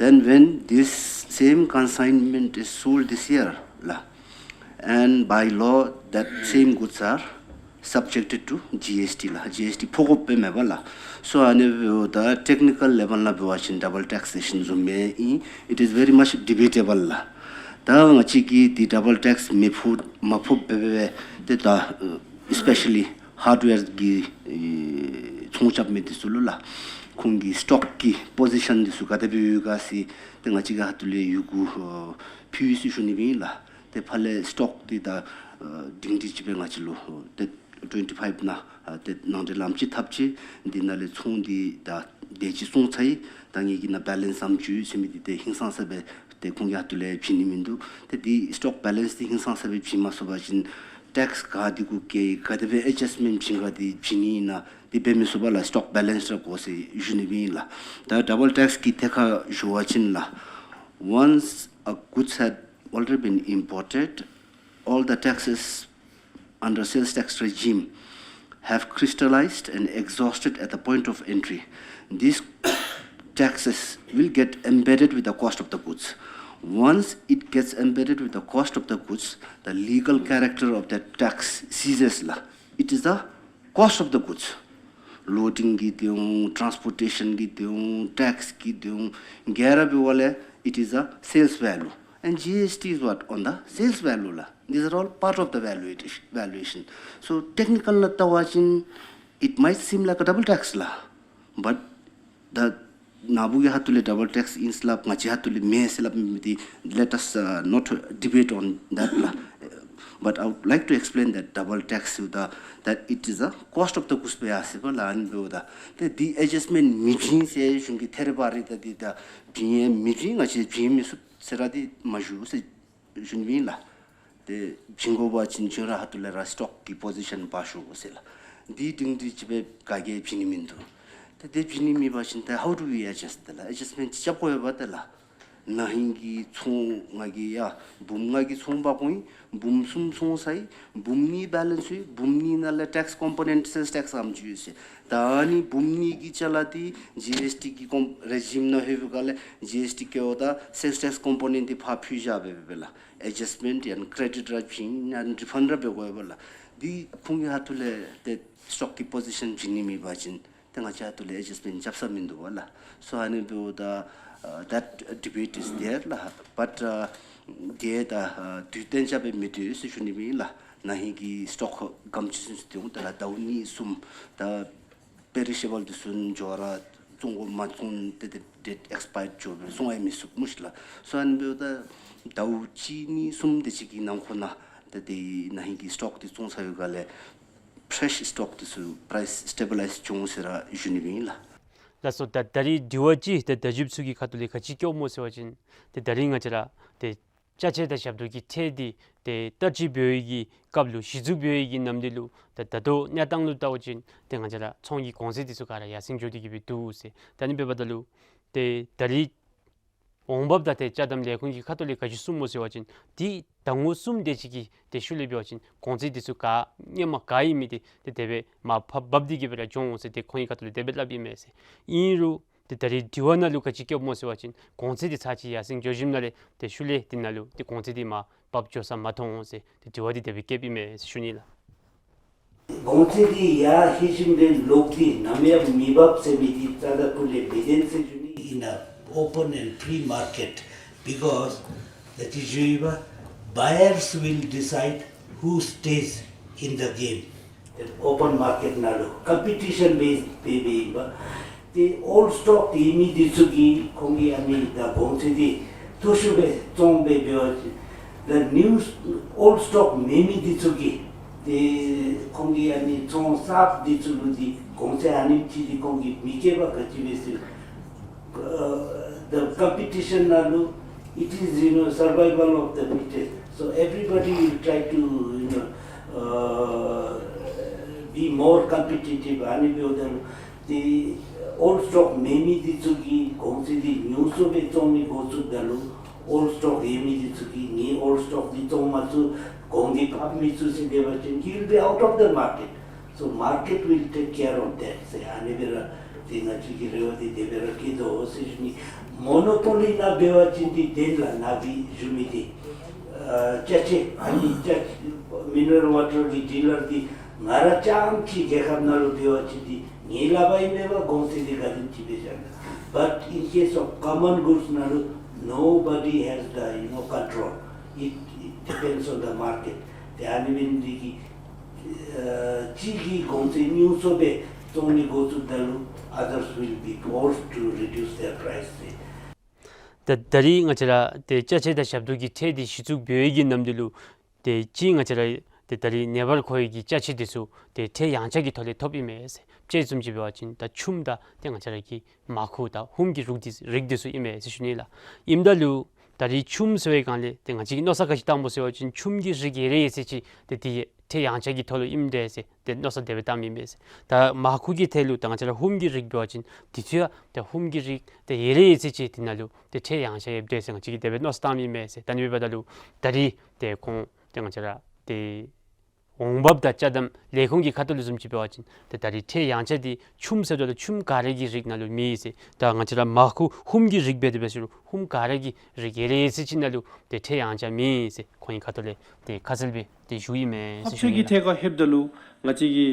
Then when this same consignment is sold this year ལགས། And by law, that same goods are subjected to G S T ལགས། G S T ཕོག་དགོཔ་སྦེ་མེན་པ་ལགས། སོ་ཨ་ནི་འབདཝ་ད་technical level ལུ་འབད་བ་ཅིན་double taxation བཟུམ་མས་ཨིན། It is very much debatable ལགས། ད་ང་བཅས་ཀྱིས་འདི་double tax མི་ཕོག་མ་ཕོགཔ་སྦེ་སྦེ་ཏེ་ད་ཨེ་especially hardware གི་ཨེ་ཚོང་རྐྱབ་མི་འདི་ཚུ་ལུ་ལགས། ཁོང་གི་stock གི་position འདི་ཚུ་ག་དེ་སྦེ་ཡོད་ག་ཟེར་ཏེ་ང་བཅས་ཀྱི་ཁ་ཐུག་ལས་ཡི་གུ་ཨེ་ཕུལ་ཡི་ཟེར་ཞུ་ནི་སྦེ་ཨིན་ལགས། ཏེ་ཕར་ལས་stock འདི་ད་ཨེ་སྒྲིང་སྒྲི་ཅིག་སྦེ་ང་བཅས་ལུ་ཏེ་twenty five ནང་ཨ་ཏེ་ནང་འདྲེན་ལམ་ཅིག་འཐབ་ཅི། འདི་ནང་ལས་ཚོང་འདི་ད་དེ་ཅིག་བཙོང་ཚར་ཡི། ད་ངེ་གི་ནང་balance ཙམ་ཅིག་ཡོད་ཟེར་མི་འདི་ཏེ་ཧིང་སང་ས་སྦེ་ཏེ་ཁོང་གི་ཁ་ཐུག་ལས་བྱིན་ནི་མིན་འདུག། ཏེ་འདི་stock balance འདི་ཧིང་སང་ས་སྦེ་བྱིན་མ་ཚུགས་པ་ཅིན་tax ག་འདི་གུ་བཀལ་ག་དེ་སྦེ་adjustment བྱིན་ག་འདི་བྱིན་ནི་ཨིན་ན་འདི་འབད་མི་ཚུགས་པས་ལགས། Stock balance ར་དགོ་ཟེར་ཞུ་ནི་སྦེ་ཨིན་ལགས། ད་double tax གི་ཐད་ཁར་ཞུ་བ་ཅིན་ལགས། Once a goods had already been imported, all the taxes under sales tax regime have crystallized and exhausted at the point of entry. These taxes will get embedded with the cost of the goods. Once it gets embedded with the cost of the goods, the legal character of that tax ceases ལགས། It is the cost of the goods. Loading གི་དེ་འོང་། transportation གི་དེ་འོང་། tax གི་དེ་འོང་། ག་ར་འབདཝ་ལས་it is a sales value. And G S T is what? On the sales value ལགས། These are all part of the valuation, valuation. So technical ནང་ལྟ་བ་ཅིན་it might seem like a double tax ལགས། But the ནཱ་བུ་གི་ཁ་ཐུག་ལས་double tax ཨིན་ཟེར་སླབ་ང་བཅས་ཁ་ཐུག་ལས་མེན་ཟེར་སླབ་མི་འདི་let us uh, not debate on that ལགས། But I would like to explain that double tax ཟེརཝ་ད་that it is a cost of the goods སྦེ་ཡར་སོ་ཡི་པ་ལགས། ཨ་ནི་འབདཝ་ད་ཏེ་འདི་adjustment མི་བྱིན་ཟེར་གཞུང་གིས་ཐད་རི་བ་རི་ད་འདི་ད་བྱིན་ཡང་མི་བྱིན། ང་བཅས་བྱིན་མི་ཚུགས་ཟེར་ར་འདི་མ་ཞུ་ཟེར་ཞུ་ནི་སྦེ་ཨིན་ལགས། ཏེ་བྱིན་དགོ་པ་ཅིན་བྱིན་ར་ཁ་ཐུག་ལས་ར་stock གི་position འབག་ཤོག་ཟེར་ལགས། འདི་སྒྲིང་སྒྲི་ཅིག་སྦེ་ག་གིས་བྱིན་ནི་མིན་འདུག། ཏེ་དེ་བྱིན་ནི་མེད་པ་ཅིན་ཏེ་how do we adjust ཏེ་ལགས། adjustment ཅིག་རྐྱབ་དགོ་པས་ཏེ་ལགས། ན་ཧིང་གི་ཚོང་ང་གིས་ཡ་འབུམ་ལྔ་གི་ཚོང་འབག་འོང་ཡི། འབུམ་གསུམ་བཙོང་ཚར་ཡི། འབུམ་གཉིས་balance ཡོད། འབུམ་གཉིས་ནང་ལས་tax component sales tax ཙམ་ཅིག་ཡོད་ཟེར། ད་ཨ་ནི་འབུམ་གཉིས་ཀྱི་ཅ་ལ་འདི་G S T གི་ཀོམ་regime ནང་ལྷོད་པའི་སྒང་ལས་G S T བཀལཝ་ད་sales tax component འདི་ཕར་ཕུད་བཞག་སྦེ་སྦེ་ལགས། adjustment ཡང་credit ར་བྱིན་ཡང་refund ར་འབད་དགོ་པས་ལགས། འདི་ཁོང་གི་ཁ་ཐུག་ལས་ཏེ་stock གི་position བྱིན་ནི་མེད་པ་ཅིན་ཏེ་ང་བཅས་ཁ་ཐུག་ལས་adjustment རྐྱབ་ས་མིན་འདུག་པ་ལགས། So ཨ་ནི་འབདཝ་ད་uh, that debate is there ལགས། But uh, དེ་ད་uh, དུས་གཏན་འཇགས་སྦེ་མི་སྡོད་ཟེར་ཞུ་ནི་སྦེ་ཨིན་ལགས། ན་ཧིང་གི་stock ག་དེམ་ཅིག་ཚུན་ཚོད་སྡོད་འོང་། ད་ལགས་ཟླཝ་གཉིས་གསུམ་ད་perishable འདི་ཚུ་འགྱོ་ར་བཙོང་དགོ་མ་བཙོང་ཏེ་ཏེ་date expired འགྱོ་སྦེ་བཙོང་ཡང་མི་ཚུགས་སྨོ་ཤིག་ལགས། So ཨ་ནི་འབདཝ་ད་ཟླཝ་གཅིག་གཉིས་གསུམ་དེ་ཅིག་གི་ནང་འཁོད་ནང་ཏེ་དེ་ན་ཧིང་གི་stock འདི་བཙོང་ཚར་བའི་སྒང་ལས་fresh stock འདི་ཚུ་price stabilize འགྱོ་འོང་ཟེར་ར་ཞུ་ནི་སྦེ་ཨིན་ལགས། ལགས་སོ། ད་ད་རིས་དྲི་བ་ཅིག་ཏེ་བརྡ་བརྒྱུདཔ་ཚུ་གི་ཁ་ཐུག་ལས་ག་ཅི་བཀོདཔ་སྨོ་ཟེར་བ་ཅིན་ཏེ་ད་རིས་ང་བཅས་ར་ཏེ་ཅ་ཆས་དང་ཞབས་ཏོག་གི་ཁྲལ་འདི་ཏེ་བསྟར་སྤྱོད་འབད་བའི་གི་སྐབས་ལུ་གཞི་བཙུགས་འབད་བའི་གི་ནམ་དུས་ལུ་ཏེ་ད་ལྟོ་གནས་སྟངས་ལུ་བལྟ་བ་ཅིན་ཏེ་ང་བཅས་ར་ཚོང་གི་གོང་ཚད་འདི་ཚུ་ག་ར་ཡར་སེང་འགྱོ་སྟེ་གི་སྦེ་འདུག་ཟེར། ད་ཨ་ནི་འབདཝ་ད་ལུ་ཏེ་ད་རིས་འོང་འབབ་དང་ཏེ་ཅ་དམ་ལས་ཁུངས་ཀྱི་ཁ་ཐུག་ལས་ག་ཅི་གསུངསམ་སྨོ་ཟེར་བ་ཅིན་ཏེ་ཟླ་ངོ་གསུམ་དེ་ཅིག་གི་ཏེ་ཤུལ་ལས་འབད་བ་ཅིན་གོང་ཚད་འདི་ཚུ་ག་སྔོན་མ་ག་ཨིན་མི་འདི་ཏེ་དེ་སྦེ་མར་ཕབ་ཕབ་སྟེ་གི་སྦེ་ར་འགྱོ་འོང་ཟེར་ཏེ་ཁོང་གི་ཁ་ཐུག་ལས་དེ་སྦེ་སླབ་ཨིན་མས་ཟེར། ཨིན་རུང་ཏེ་ད་རིས་དྲི་བ་ནང་ལུ་ག་ཅི་བཀོདཔ་སྨོ་ཟེར་བ་ཅིན་གོང་ཚད་འདི་ཚར་ཅིག་ཡར་སེང་འགྱོ་ཞིནམ་ལས་ཏེ་ཤུལ་ལས་དེ་ནང་ལུ་ཏེ་གོང་ཚད་འདི་མར་ཕབ་འགྱོ་ས་མ་མཐོང་འོང་ཟེར་ཏེ་དྲི་བ་འདི་དེ་སྦེ་བཀོདཔ་ཨིན་མས་ཟེར་ཞུ་ནི་ལགས། གོང་ཚད་འདི་ཡར་ལྷོད་ཞིནམ་ལས་ལོག་སྟེ་ནམ་ཡང་མི་འབབ་ཟེར་མི་འདི་རྩ་དང་སྤུ་ལས་མི་བདེན་ཟེར་ཞུ་ནི། In a open and free market, because that is, ཞུ་བ་buyers will decide who stays in the game. Open market ནང་ལུ་competition based སྦེ་སྦེ་ཨིན་པས། ཏེ་old stock ཡོད་མི་འདི་ཚུ་གིས་ཁོང་གིས་ཨ་ནི་ད་གོང་ཚད་འདི་མཐོ་ཤོས་སྦེ་བཙོང་སྦེ་འབད་བ་ཅིན་the new old stock མེད་མི་འདི་ཚུ་གིས་ཏེ་ཁོང་གིས་ཨ་ནི་ཚོང་གསརཔ་འདི་ཚུ་ལུ་འདི་གོང་ཚད་ཨ་ནེམ་ཅིག་འདི་ཁོང་གིས་མི་བཀལ་བར་ག་ཅི་འབད་ཟེར། Uh, the competition ནང་ལུ, it is, you know, survival of the fittest. So everybody will try to, you know, uh, be more competitive. ཨ་ནི་འབདཝ་ད་ལུ་ཏེ་old stock མེད་མི་འདི་ཚུ་གིས་གོང་ཚད་འདི་ཉུང་སུ་སྦེ་བཙོང་ནི་འགོ་བཙུགསཔ་ད་ལུ་old stock ཡོད་མི་འདི་ཚུ་གིས་ངེའི་old stock འདི་བཙོང་མ་ཚུགས། གོང་འདི་ཕབ་མི་ཚུགས་ཟེར་འབད་བ་ཅིན་he will be out of the market. So market will take care of that ཟེར་ཨ་ནི་སྦེ་ར་ཏེ་ང་བཅས་ཀྱི་རེ་བ་འདི་དེ་སྦེ་ར་བསྐྱེད་དོ་ཟེར་ཞུ་ནི། མོ་ནོ་པོ་ལི་ནང་འབད་བ་ཅིན་འདི་བདེན་ལགས། ནཱ་འབད་ཞུ་མི་འདི་ཨ་ཅ་ཆས་ཨ་ནི་ཅ་མི་ནི་རལ་ཝ་ཊར་གྱི་ཌི་ལར་འདི་ ང་ར་རྐྱངམ་གཅིག་རྒྱལ་ཁབ་ནང་ལུ་འབད་བ་ཅིན་འདི་ངེའི་ལགཔ་ཨིན་མས་པ། གོང་ཚད་འདི་ག་དེམ་ཅིག་སྦེ་བཞག་ན། But in case of common goods ནང་ལུ་nobody has the, you know, control. It, it depends on the market. ཏེ་ཨ་ནི་འབད་ནི་འདི་གིས་ཨ་གཅིག་གིས་གོང་ཚད་ཉུང་སུ་སྦེ་བཙོང་ནི་འགོ་བཙུགསཔ་ད་ལུ་others will be forced to reduce their price. ད་ད་རིས་ང་བཅས་ར་ཏེ་ཅ་ཆས་དང་ཞབས་ཏོག་གི་ཁྲལ་འདི་གཞི་བཙུགས་འབད་བའི་གི་ནམ་དུས་ལུ་ཏེ་གཅིག་ང་བཅས་ར་ཏེ་ད་རིས་ནངས་པར་མཁོ་བའི་གི་ཅ་ཆས་འདི་ཚུ་ཏེ་ཁྲལ་ཡངས་ཆག་གི་ཐོག་ལས་ཐོབ་ཨིན་མས་ཟེར། དཔྱེ་བཟུམ་ཅིག་འབད་བ་ཅིན་ད་ཆུམ་དང་ཏེ་ང་བཅས་ར་གི་མར་ཁུ་དང་ཧུམ་གྱི་རིགས་འདི་རིགས་འདི་ཚུ་ཨིན་མས་ཟེར་ཞུ་ནི་ལགས། ཨིནམ་ད་ལུ་ད་རིས་ཆུམ་ཟེར་བའི་སྒང་ལས་ཏེ་ང་བཅས་ཀྱིས་མནོ་བསམ་ག་ཅི་བཏངམ་སྨོ་ཟེར་བ་ཅིན་ཆུམ་གྱི་རིགས་ཡོད་རེ་ཡོད་ཟེར་ཅིག་ཏེ་འདི་ཁྲལ་ཡངས་ཆག་གི་ཐོག་ལུ་ཨིནམ་འདྲས་ཟེར་ཏེ་མནོ་བསམ་དེ་སྦེ་བཏངམ་ཨིན་མས་ཟེར། ད་མར་ཁུ་གི་ཐད་ལུ་ད་ང་བཅས་ར་ཧུམ་གྱི་རིགས་འབད་བ་ཅིན་འདི་ཚུ་ཡང་ཏེ་ཧུམ་གྱི་རིགས་ཏེ་ཡོད་རེ་ཡོད་ཟེར་ཅིག་འདི་ནང་ལུ་ཏེ་ཁྲལ་ཡངས་ཆག་ཡོདཔ་འདྲས་ཟེར་ང་བཅས་ཀྱིས་དེ་སྦེ་མནོ་བསམ་བཏངམ་ཨིན་མས་ཟེར། ད་ཨ་ནི་འབདཝ་ད་ལུ་ད་རིས་ཏེ་ཁོང་ཏེ་ང་བཅས་ར་ཏེ་འོང་འབབ་དང་ཅ་དམ་ལས་ཁུངས་ཀྱི་ཁ་ཐུག་ལས་བཟུམ་ཅིག་འབད་བ་ཅིན་ཏེ་ད་རིས་ཁྲལ་ཡངས་ཆག་འདི་ཆུམ་ཟེརཝ་ད་ལུ་ཆུམ་ག་ར་གི་རིགས་ནང་ལུ་མེད་ཟེར། ད་ང་བཅས་ར་མར་ཁུ་ཧུམ་གྱི་རིགས་འབད་དེ་འབད་ཟེར་རུང་ཧུམ་ག་ར་གི་རིགས་ཡོད་རེ་ཡོད་ཟེར་ཅིག་ནང་ལུ་ཏེ་ཁྲལ་ཡངས་ཆག་མེད་ཟེར་ཁོང་གི་ཁ་ཐུག་ལས་ཏེ་ཁ་གསལ་སྦེ་ཏེ་ཞུ་ཨིན་མས་ཟེར་ཞུ་ནི་ལགས། ཕབ་ཆག་གི་ཐད་ཁར་ལྷོདཔ་ད་ལུ་ང་བཅས་ཀྱི་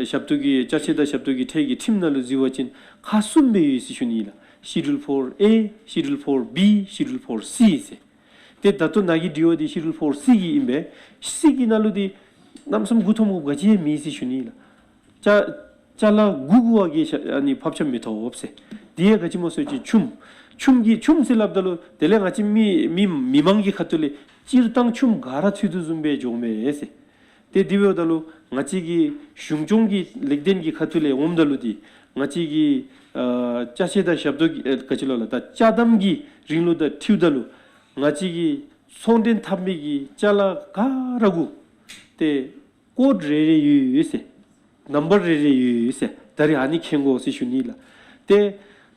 ཞབས་ཏོག་གི་ཅ་ཆས་དང་ཞབས་ཏོག་གི་ཁྲལ་གྱི་ཁྲིམས་ནང་ལུ་གཟིགས་པ་ཅིན་ཁག་གསུམ་སྦེ་ཡོད་ཟེར་ཞུ་ནི་ལགས། Schedule four A, Schedule four B, Schedule four C ཟེར། ཏེ་ད་ལྟོ་ནཱ་གི་དྲི་བ་འདི་Schedule four C གི་ཨིན་པས། C གི་ནང་ལུ་འདི་གནམ་མེད་ས་མེད་མགུ་འཐོམ་དགོཔ་ག་ཅི་ཡང་མེད་ཟེར་ཞུ་ནི་ལགས། ཅ་ཅ་ལ་དགུ་དགུ་བ་གིས་ཨ་ནི་ཕབ་ཆག་མི་ཐོབ་ཟེར། འདི་ཡང་ག་ཅི་སྨོ་ཟེར་བ་ཅིན་ཆུམ་ཆུམ་གྱི་ཆུམ་ཟེར་སླབ་ད་ལུ་དེ་ལས་ང་བཅས་མི་མི་མི་མང་གི་ཁ་ཐུག་ལས་སྤྱིར་བཏང་ཆུམ་ག་ར་ཚུད་དོ་བཟུམ་སྦེ་འགྱོཝ་མས་ཟེར། ཏེ་དེ་འབདཝ་ད་ལུ་ང་བཅས་ཀྱི་གཞུང་སྐྱོང་གི་ལེགས་ལྡན་གྱི་ཁ་ཐུག་ལས་འོངམ་ད་ལུ་འདི་ང་བཅས་ཀྱི་ཨ་ཅ་ཆས་དང་ཞབས་ཏོག་གི་ཨ་ག་ཅི་ལོ་ལགས། ད་ཅ་དམ་གྱི་རིང་ལུགས་དང་འཁྲིལཝ་ད་ལུ་ང་བཅས་ཀྱི་ཚོང་འདྲེན་འཐབ་མི་གི་ཅ་ལ་ག་ར་གུ་ཏེ་ཀོཌ་རེ་རེ་ཡོད་ཟེར། ནམ་བར་རེ་རེ་ཡོད་ཟེར། ད་རིས་ཨ་ནི་མཁྱེན་དགོ་ཟེར་ཞུ་ནི་ལགས། ཏེ་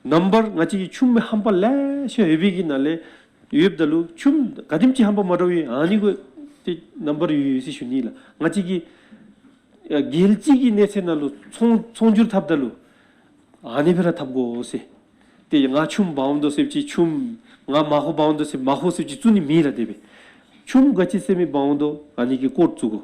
ནམ་བར་ང་བཅས་ཀྱི་ཆུམ་ཧམ་པ་ལེ་ཤ་ཡོད་པའི་གི་ནང་ལས་ཡོདཔ་ད་ལུ་ཆུམ་ག་དེམ་ཅིག་ཧམ་པ་མ་འདྲཝ་ཨ་ནི་གུ་ཏེ་ནམ་བར་ཡོད་ཟེར་ཞུ་ནི་ལགས། ང་བཅས་ཀྱི་ཨ་རྒྱལ་སྤྱི་གི་གནས་ཚད་ནང་ལུ་ཚོང་ཚོང་སྒྱུར་འཐབ་ད་ལུ་ཨ་ནི་སྦེ་ར་འཐབ་དགོ་ཟེར། ཏེ་ང་ཆུམ་འབག་འོང་དོ་ཟེར་བ་ཅིན་ཆུམ། ང་མར་ཁུ་འབག་འོང་དོ་ཟེར་མར་ཁུ་ཟེར་བ་ཅིན་བཙུགས་ནི་མེད་ལགས། དེ་སྦེ་ཆུམ་ག་ཅི་ཟེར་མི་འབག་འོང་དོ་ཨ་ནི་གི་ཀོཌ་བཙུགས་དགོ།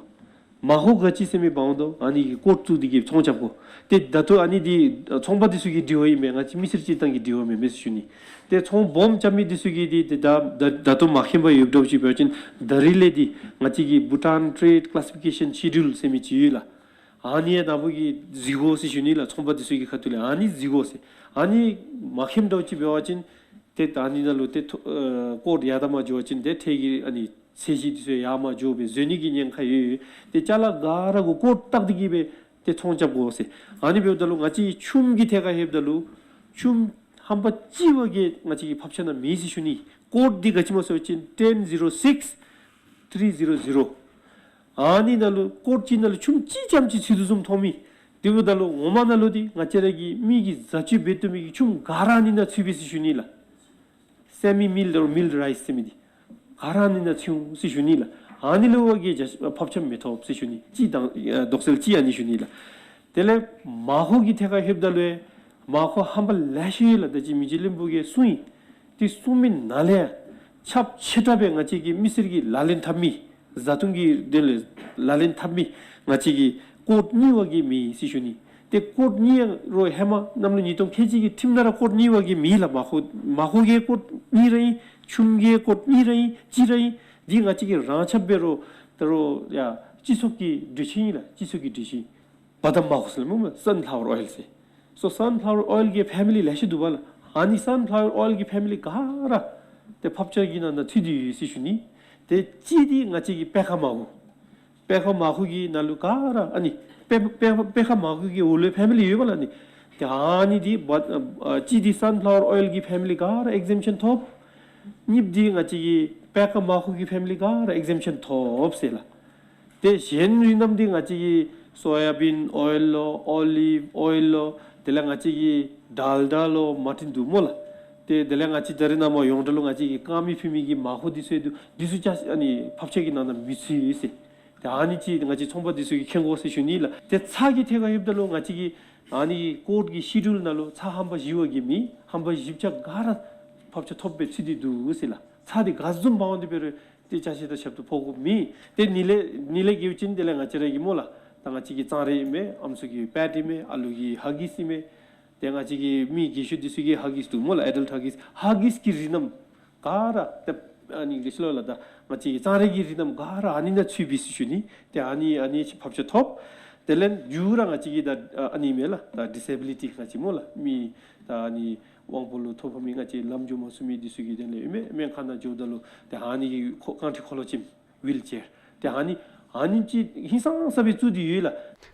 མར་ཁུ་ག་ཅི་ཟེར་མི་འབག་འོང་དོ་ཨ་ནི་གི་ཀོཌ་བཙུགས་ཏེ་གིས་ཚོང་རྐྱབ་དགོ། ཏེ་ད་ལྟོ་ཨ་ནི་འདི་ཚོང་པ་འདི་ཚུ་གི་དྲི་བ་ཨིན་མས། ང་བཅས་མི་སེར་སྤྱིར་བཏང་གི་དྲི་བ་མེན་མས་ཟེར་ཞུ་ནི། ཏེ་ཚོང་སྦོམ་རྐྱབ་མི་འདི་ཚུ་གིས་འདི་ཏེ་ད་ད་ད་ལྟོ་མ་མཁྱེན་པར་ཡོདཔ་འདྲཝ་ཅིག་འབད་བ་ཅིན་ད་རིས་ལས་འདི་ང་བཅས་ཀྱི་Bhutan Trade Classification Schedule ཟེར་མི་ཅིག་ཡོད་ལགས། ཨ་ནི་ཡང་ནཱ་བུ་གིས་གཟིགས་དགོ་ཟེར་ཞུ་ནི་ལགས། ཚོང་པ་འདི་ཚུ་གི་ཁ་ཐུག་ལས་ཨ་ནི་གཟིགས་དགོ་ཟེར། ཨ་ནི་མ་མཁྱེནམ་འདྲཝ་ཅིག་འབད་བ་ཅིན་ཏེ་ད་ཨ་ནི་ནང་ལུ་ཏེ་ཐོ་ཨ་ཀོཌ་ཡར་དང་མར་འགྱོ་བ་ཅིན་ཏེ་ཁྲལ་གྱི་ཨ་ནི་ཚད་གཞི་འདི་ཚུ་ཡར་མར་འགྱོ་སྦེ་འཛོལ་ནི་གི་ཉེན་ཁ་ཡོད། ཏེ་ཅ་ལ་ག་ར་གུ་ཀོཌ་བཏགས་ཏེ་གིས་སྦེ་ཏེ་ཚོང་རྐྱབ་དགོ་ཟེར། ཨ་ནི་འབདཝ་ད་ལུ་ང་བཅས་ཆུམ་གྱི་ཐད་ཁར་ལྷོདཔ་ད་ལུ་ཆུམ་ཧམ་པ་གཅིག་བ་གིས་ང་བཅས་ཀྱི་ཕབ་ཆག་ནང་མེད་ཟེར་ཞུ་ནི། ཀོཌ་འདི་ག་ཅི་སྨོ་ཟེར་བ་ཅིན་ten zero six three zero zero། ཨ་ནི་ནང་ལུ་ཀོཌ་གཅིག་ནང་ལུ་ཆུམ་གཅིག་ཙམ་ཅིག་ཚུད་དོ་བཟུམ་མཐོང་མི། དེ་འབདཝ་ད་ལུ་ངོ་མ་ནང་ལུ་འདི་ང་བཅས་ར་གི་མི་གིས་བཟའ་སྤྱོད་འབད་བཏུབ་མི་གི་ཆུམ་ག་ར་ཨ་ནི་ནང་ཚུད་པས་ཟེར་ཞུ་ནི་ལགས། སེ་མི་མིལཌ་འོར་མིལཌ་རའིསི་ཟེར་མི་འདི་ག་ར་ཨ་ནི་ནང་ཚུད་འོང་ཟེར་ཞུ་ནི་ལགས། ཨ་ནི་ལུ་བ་གིས་ཕབ་ཆག་མི་ཐོབ་ཟེར་ཞུ་ནི། གཅིག་དང་ཨ་དོགས་སེལ་གཅིག་ཨ་ནི་ཞུ་ནི་ལགས། དེ་ལས་མར་ཁུ་གི་ཐད་ཁར་ལྷོདཔ་ད་ལུ་མར་ཁུ་ཧམ་པ་ལེ་ཤ་ཡོད་ལགས། ད་ཅི་མི་རྗེ་བློན་པོ་གིས་གསུངས་ཡི། དེ་གསུངས་མི་ནང་ལས་ཁྱབ་ཆེ་དྲགས་སྦེ་ང་བཅས་ཀྱི་མི་སེར་གྱིས་ལག་ལེན་འཐབ་མི་བཟའ་འཐུང་གི་དོན་ལས་ལག་ལེན་འཐབ་མི་ང་བཅས་ཀྱི་ཀོཌ་གཉིས་བ་གིས་མེད་ཟེར་ཞུ་ནི། ཏེ་ཀོཌ་གཉིས་ར་ཧེ་མ་གནམ་ལོ་ཉིས་སྟོང་ཁལ་གཅིག་གི་ཁྲིམས་ནང་ར་ཀོཌ་གཉིས་བ་གིས་མེད་ལགས། མར་ཁུ་མར་ཁུ་གི་ཀོཌ་གཉིས་ར་ཨིན། ཆུམ་གྱི་ཀོཌ་གཉིས་ར་ཨིན། གཅིག་ར་ཨིན། འདི་ང་བཅས་ཀྱིས་རང་ཁྱབ་འབད་རུང་ད་རུང་ཡ་སྤྱི་ཚོགས་ཀྱི་གྲོས་ཆོད་ཨིན་ལགས། སྤྱི་ཚོགས་ཀྱི་གྲོས་ཆོད་ཨིན། བ་དམ་མར་ཁུ་ཟེར་སླབ་སྨོ། སཱན་ཕ་ལ་ཝར་ཨོའིལ་ཟེར། སོ་སཱན་ཕ་ལ་ཝར་ཨོའིལ་གྱི་ཕེ་མི་ལི་ལེ་ཤ་འདུག་པ་ལགས། ཨ་ནི་སཱན་ཕ་ལ་ཝར་ཨོའིལ་གྱི་ཕེ་མི་ལི་ག་ར་ཏེ་ཕབ་ཆག་གི་ནང་ན་ཚུད་དེ་ཡོད་ཟེར་ཞུ་ནི། ཏེ་གཅིག་འདི་ང་བཅས་ཀྱི་པད་ཁ་མར་ཁུ། པད་ཁ་མར་ཁུ་གི་ནང་ལུ་ག་ར་ཨ་ནི་པད་པད་པད་ཁ་མར་ཁུ་གི་འོག་ལུ་ཕེ་མི་ལི་ཡོད་པ་ལགས་ཨ་ནི། ཏེ་ཨ་ནི་འདི་བ་ཨ་གཅིག་འདི་སཱན་ཕ་ལ་ཝར་ཨོའིལ་གྱི་ཕེ་མི་ལི་ག་ར་ཨེག་ཛེམ་ཤཱན་ཐོབ། གཉིས་པ་འདི་ང་བཅས་ཀྱི་པད་ཁ་མར་ཁུ་གི་ཕེ་མི་ལི་ག་ར་ཨེག་ཛེམ་ཤཱན་ཐོབ་ཟེར་ལགས། ཏེ་གཞན་རིགས་རྣམས་འདི་ང་བཅས་ཀྱི་སོ་ཡ་བིན་ཨོའིལ་ལོ་ཨོ་ལིབ་ཨོའིལ་ལོ་དེ་ལས་ང་བཅས་ཀྱི་ཌལ་ཌ་ལོ་མ་འདྲཝ་འདུག་སྨོ་ལགས། ཏེ་དེ་ལས་ང་བཅས་ད་རིས་ནངས་པ་ཡོངས་གྲགས་ལུ་ང་བཅས་ཀྱི་དཀར་མེ་ཕུལ་མི་གི་མར་ཁུ་འདི་ཚུ་འདུག། འདི་ཚུ་ཅ་ཨ་ནི་ཕབ་ཆག་གི་ནང་ན་མི་ཚུད་ཟེར། ཏེ་ཨ་ནི་ཅིག་ང་བཅས་ཚོང་པ་འདི་ཚུ་གིས་མཁྱེན་དགོ་ཟེར་ཞུ་ནི་ལགས། ཏེ་ཚྭ་གི་ཐད་ཁར་ལྷོདཔ་ད་ལུ་ང་བཅས་ཀྱི་ཨ་ནི་ཀོཌ་ཀྱི་ཤེ་ཌུལ་ནང་ལུ་ཚྭ་ཧམ་པ་བཞི་བ་གིས་མེད། ཧམ་པ་བཞི་ཆ་ག་ར་ཕབ་ཆག་ཐོབ་སྦེ་ཚུད་དེ་འདུག་ཟེར་ལགས། ཚྭ་འདི་ག་བཟུམ་འབག་འོང་སྟེ་འབད་རུང་ཏེ་ཅ་ཆས་དང་ཞབས་ཏོག་ཕོག་དགོཔ་མེད། ཏེ་ཨ་ནི་ལས་ཨ་ནི་ལས་གལ་ཆེ་ཅིག་དེ་ལས་ང་བཅས་ར་གི་སྨོ་ལགས། ད་ང་བཅས་ཀྱི་གཙང་རས་ཨིན་མས། ཨམ་སྲུ་གི་པེཌ་ཨིན་མས། ཨ་ལུ་གི་ཧ་གིསི་ཨིན་མས། ཏེ་ང་བཅས་ཀྱི་མི་རྒས་ཤོས་འདི་ཚུ་གི་ཧ་གིསི་འདུག་སྨོ་ལགས། ཨེ་ཌལཊ་ཧ་གིསི། ཧ་གིསི་གི་རིགས་རྣམས་ག་ར་ཏེ་ཨ་ནི་ཨིང་ལིཤ་ལུ་ལགས། ད་ང་བཅས་ཀྱི་གཙང་རས་ཀྱི་རིགས་རྣམས་ག་ར་ཨ་ནི་ནང་ཚུད་པས་ཟེར་ཞུ་ནི། ཏེ་ཨ་ནི་ཨ་ནི་ཕབ་ཆ་ཐོབ། དེ་ལས་མཇུག་ར་ང་བཅས་ཀྱི་ད་ཨ་ནི་མས་ལགས། ད་ཌིས་ཨེ་བི་ལི་ཊི་ང་བཅས་སྨོ་ལགས། མི་ད་ཨ་ནི་དབང་པོ་ལུ་ཐོ་ཕོག་མི་ང་བཅས་ལམ་འགྱོ་མ་ཚུགས་མི་འདི་ཚུ་གི་དོན་ལས་ཨིན་མས། སྨན་ཁང་ནང་འགྱོཝ་ད་ལུ་ཏེ་ཨ་ནི་གི་ཁོ་རྐང་ཁྲི་འཁོར་ལོ་ཅན་ཝིལ་ཅེར་ཏེ་ཨ་ནི་ཨ་ནི་ཅིག་ཧིང་སངས་ས་སྦེ་བཙུགས་ཏེ་ཡོད་ལགས།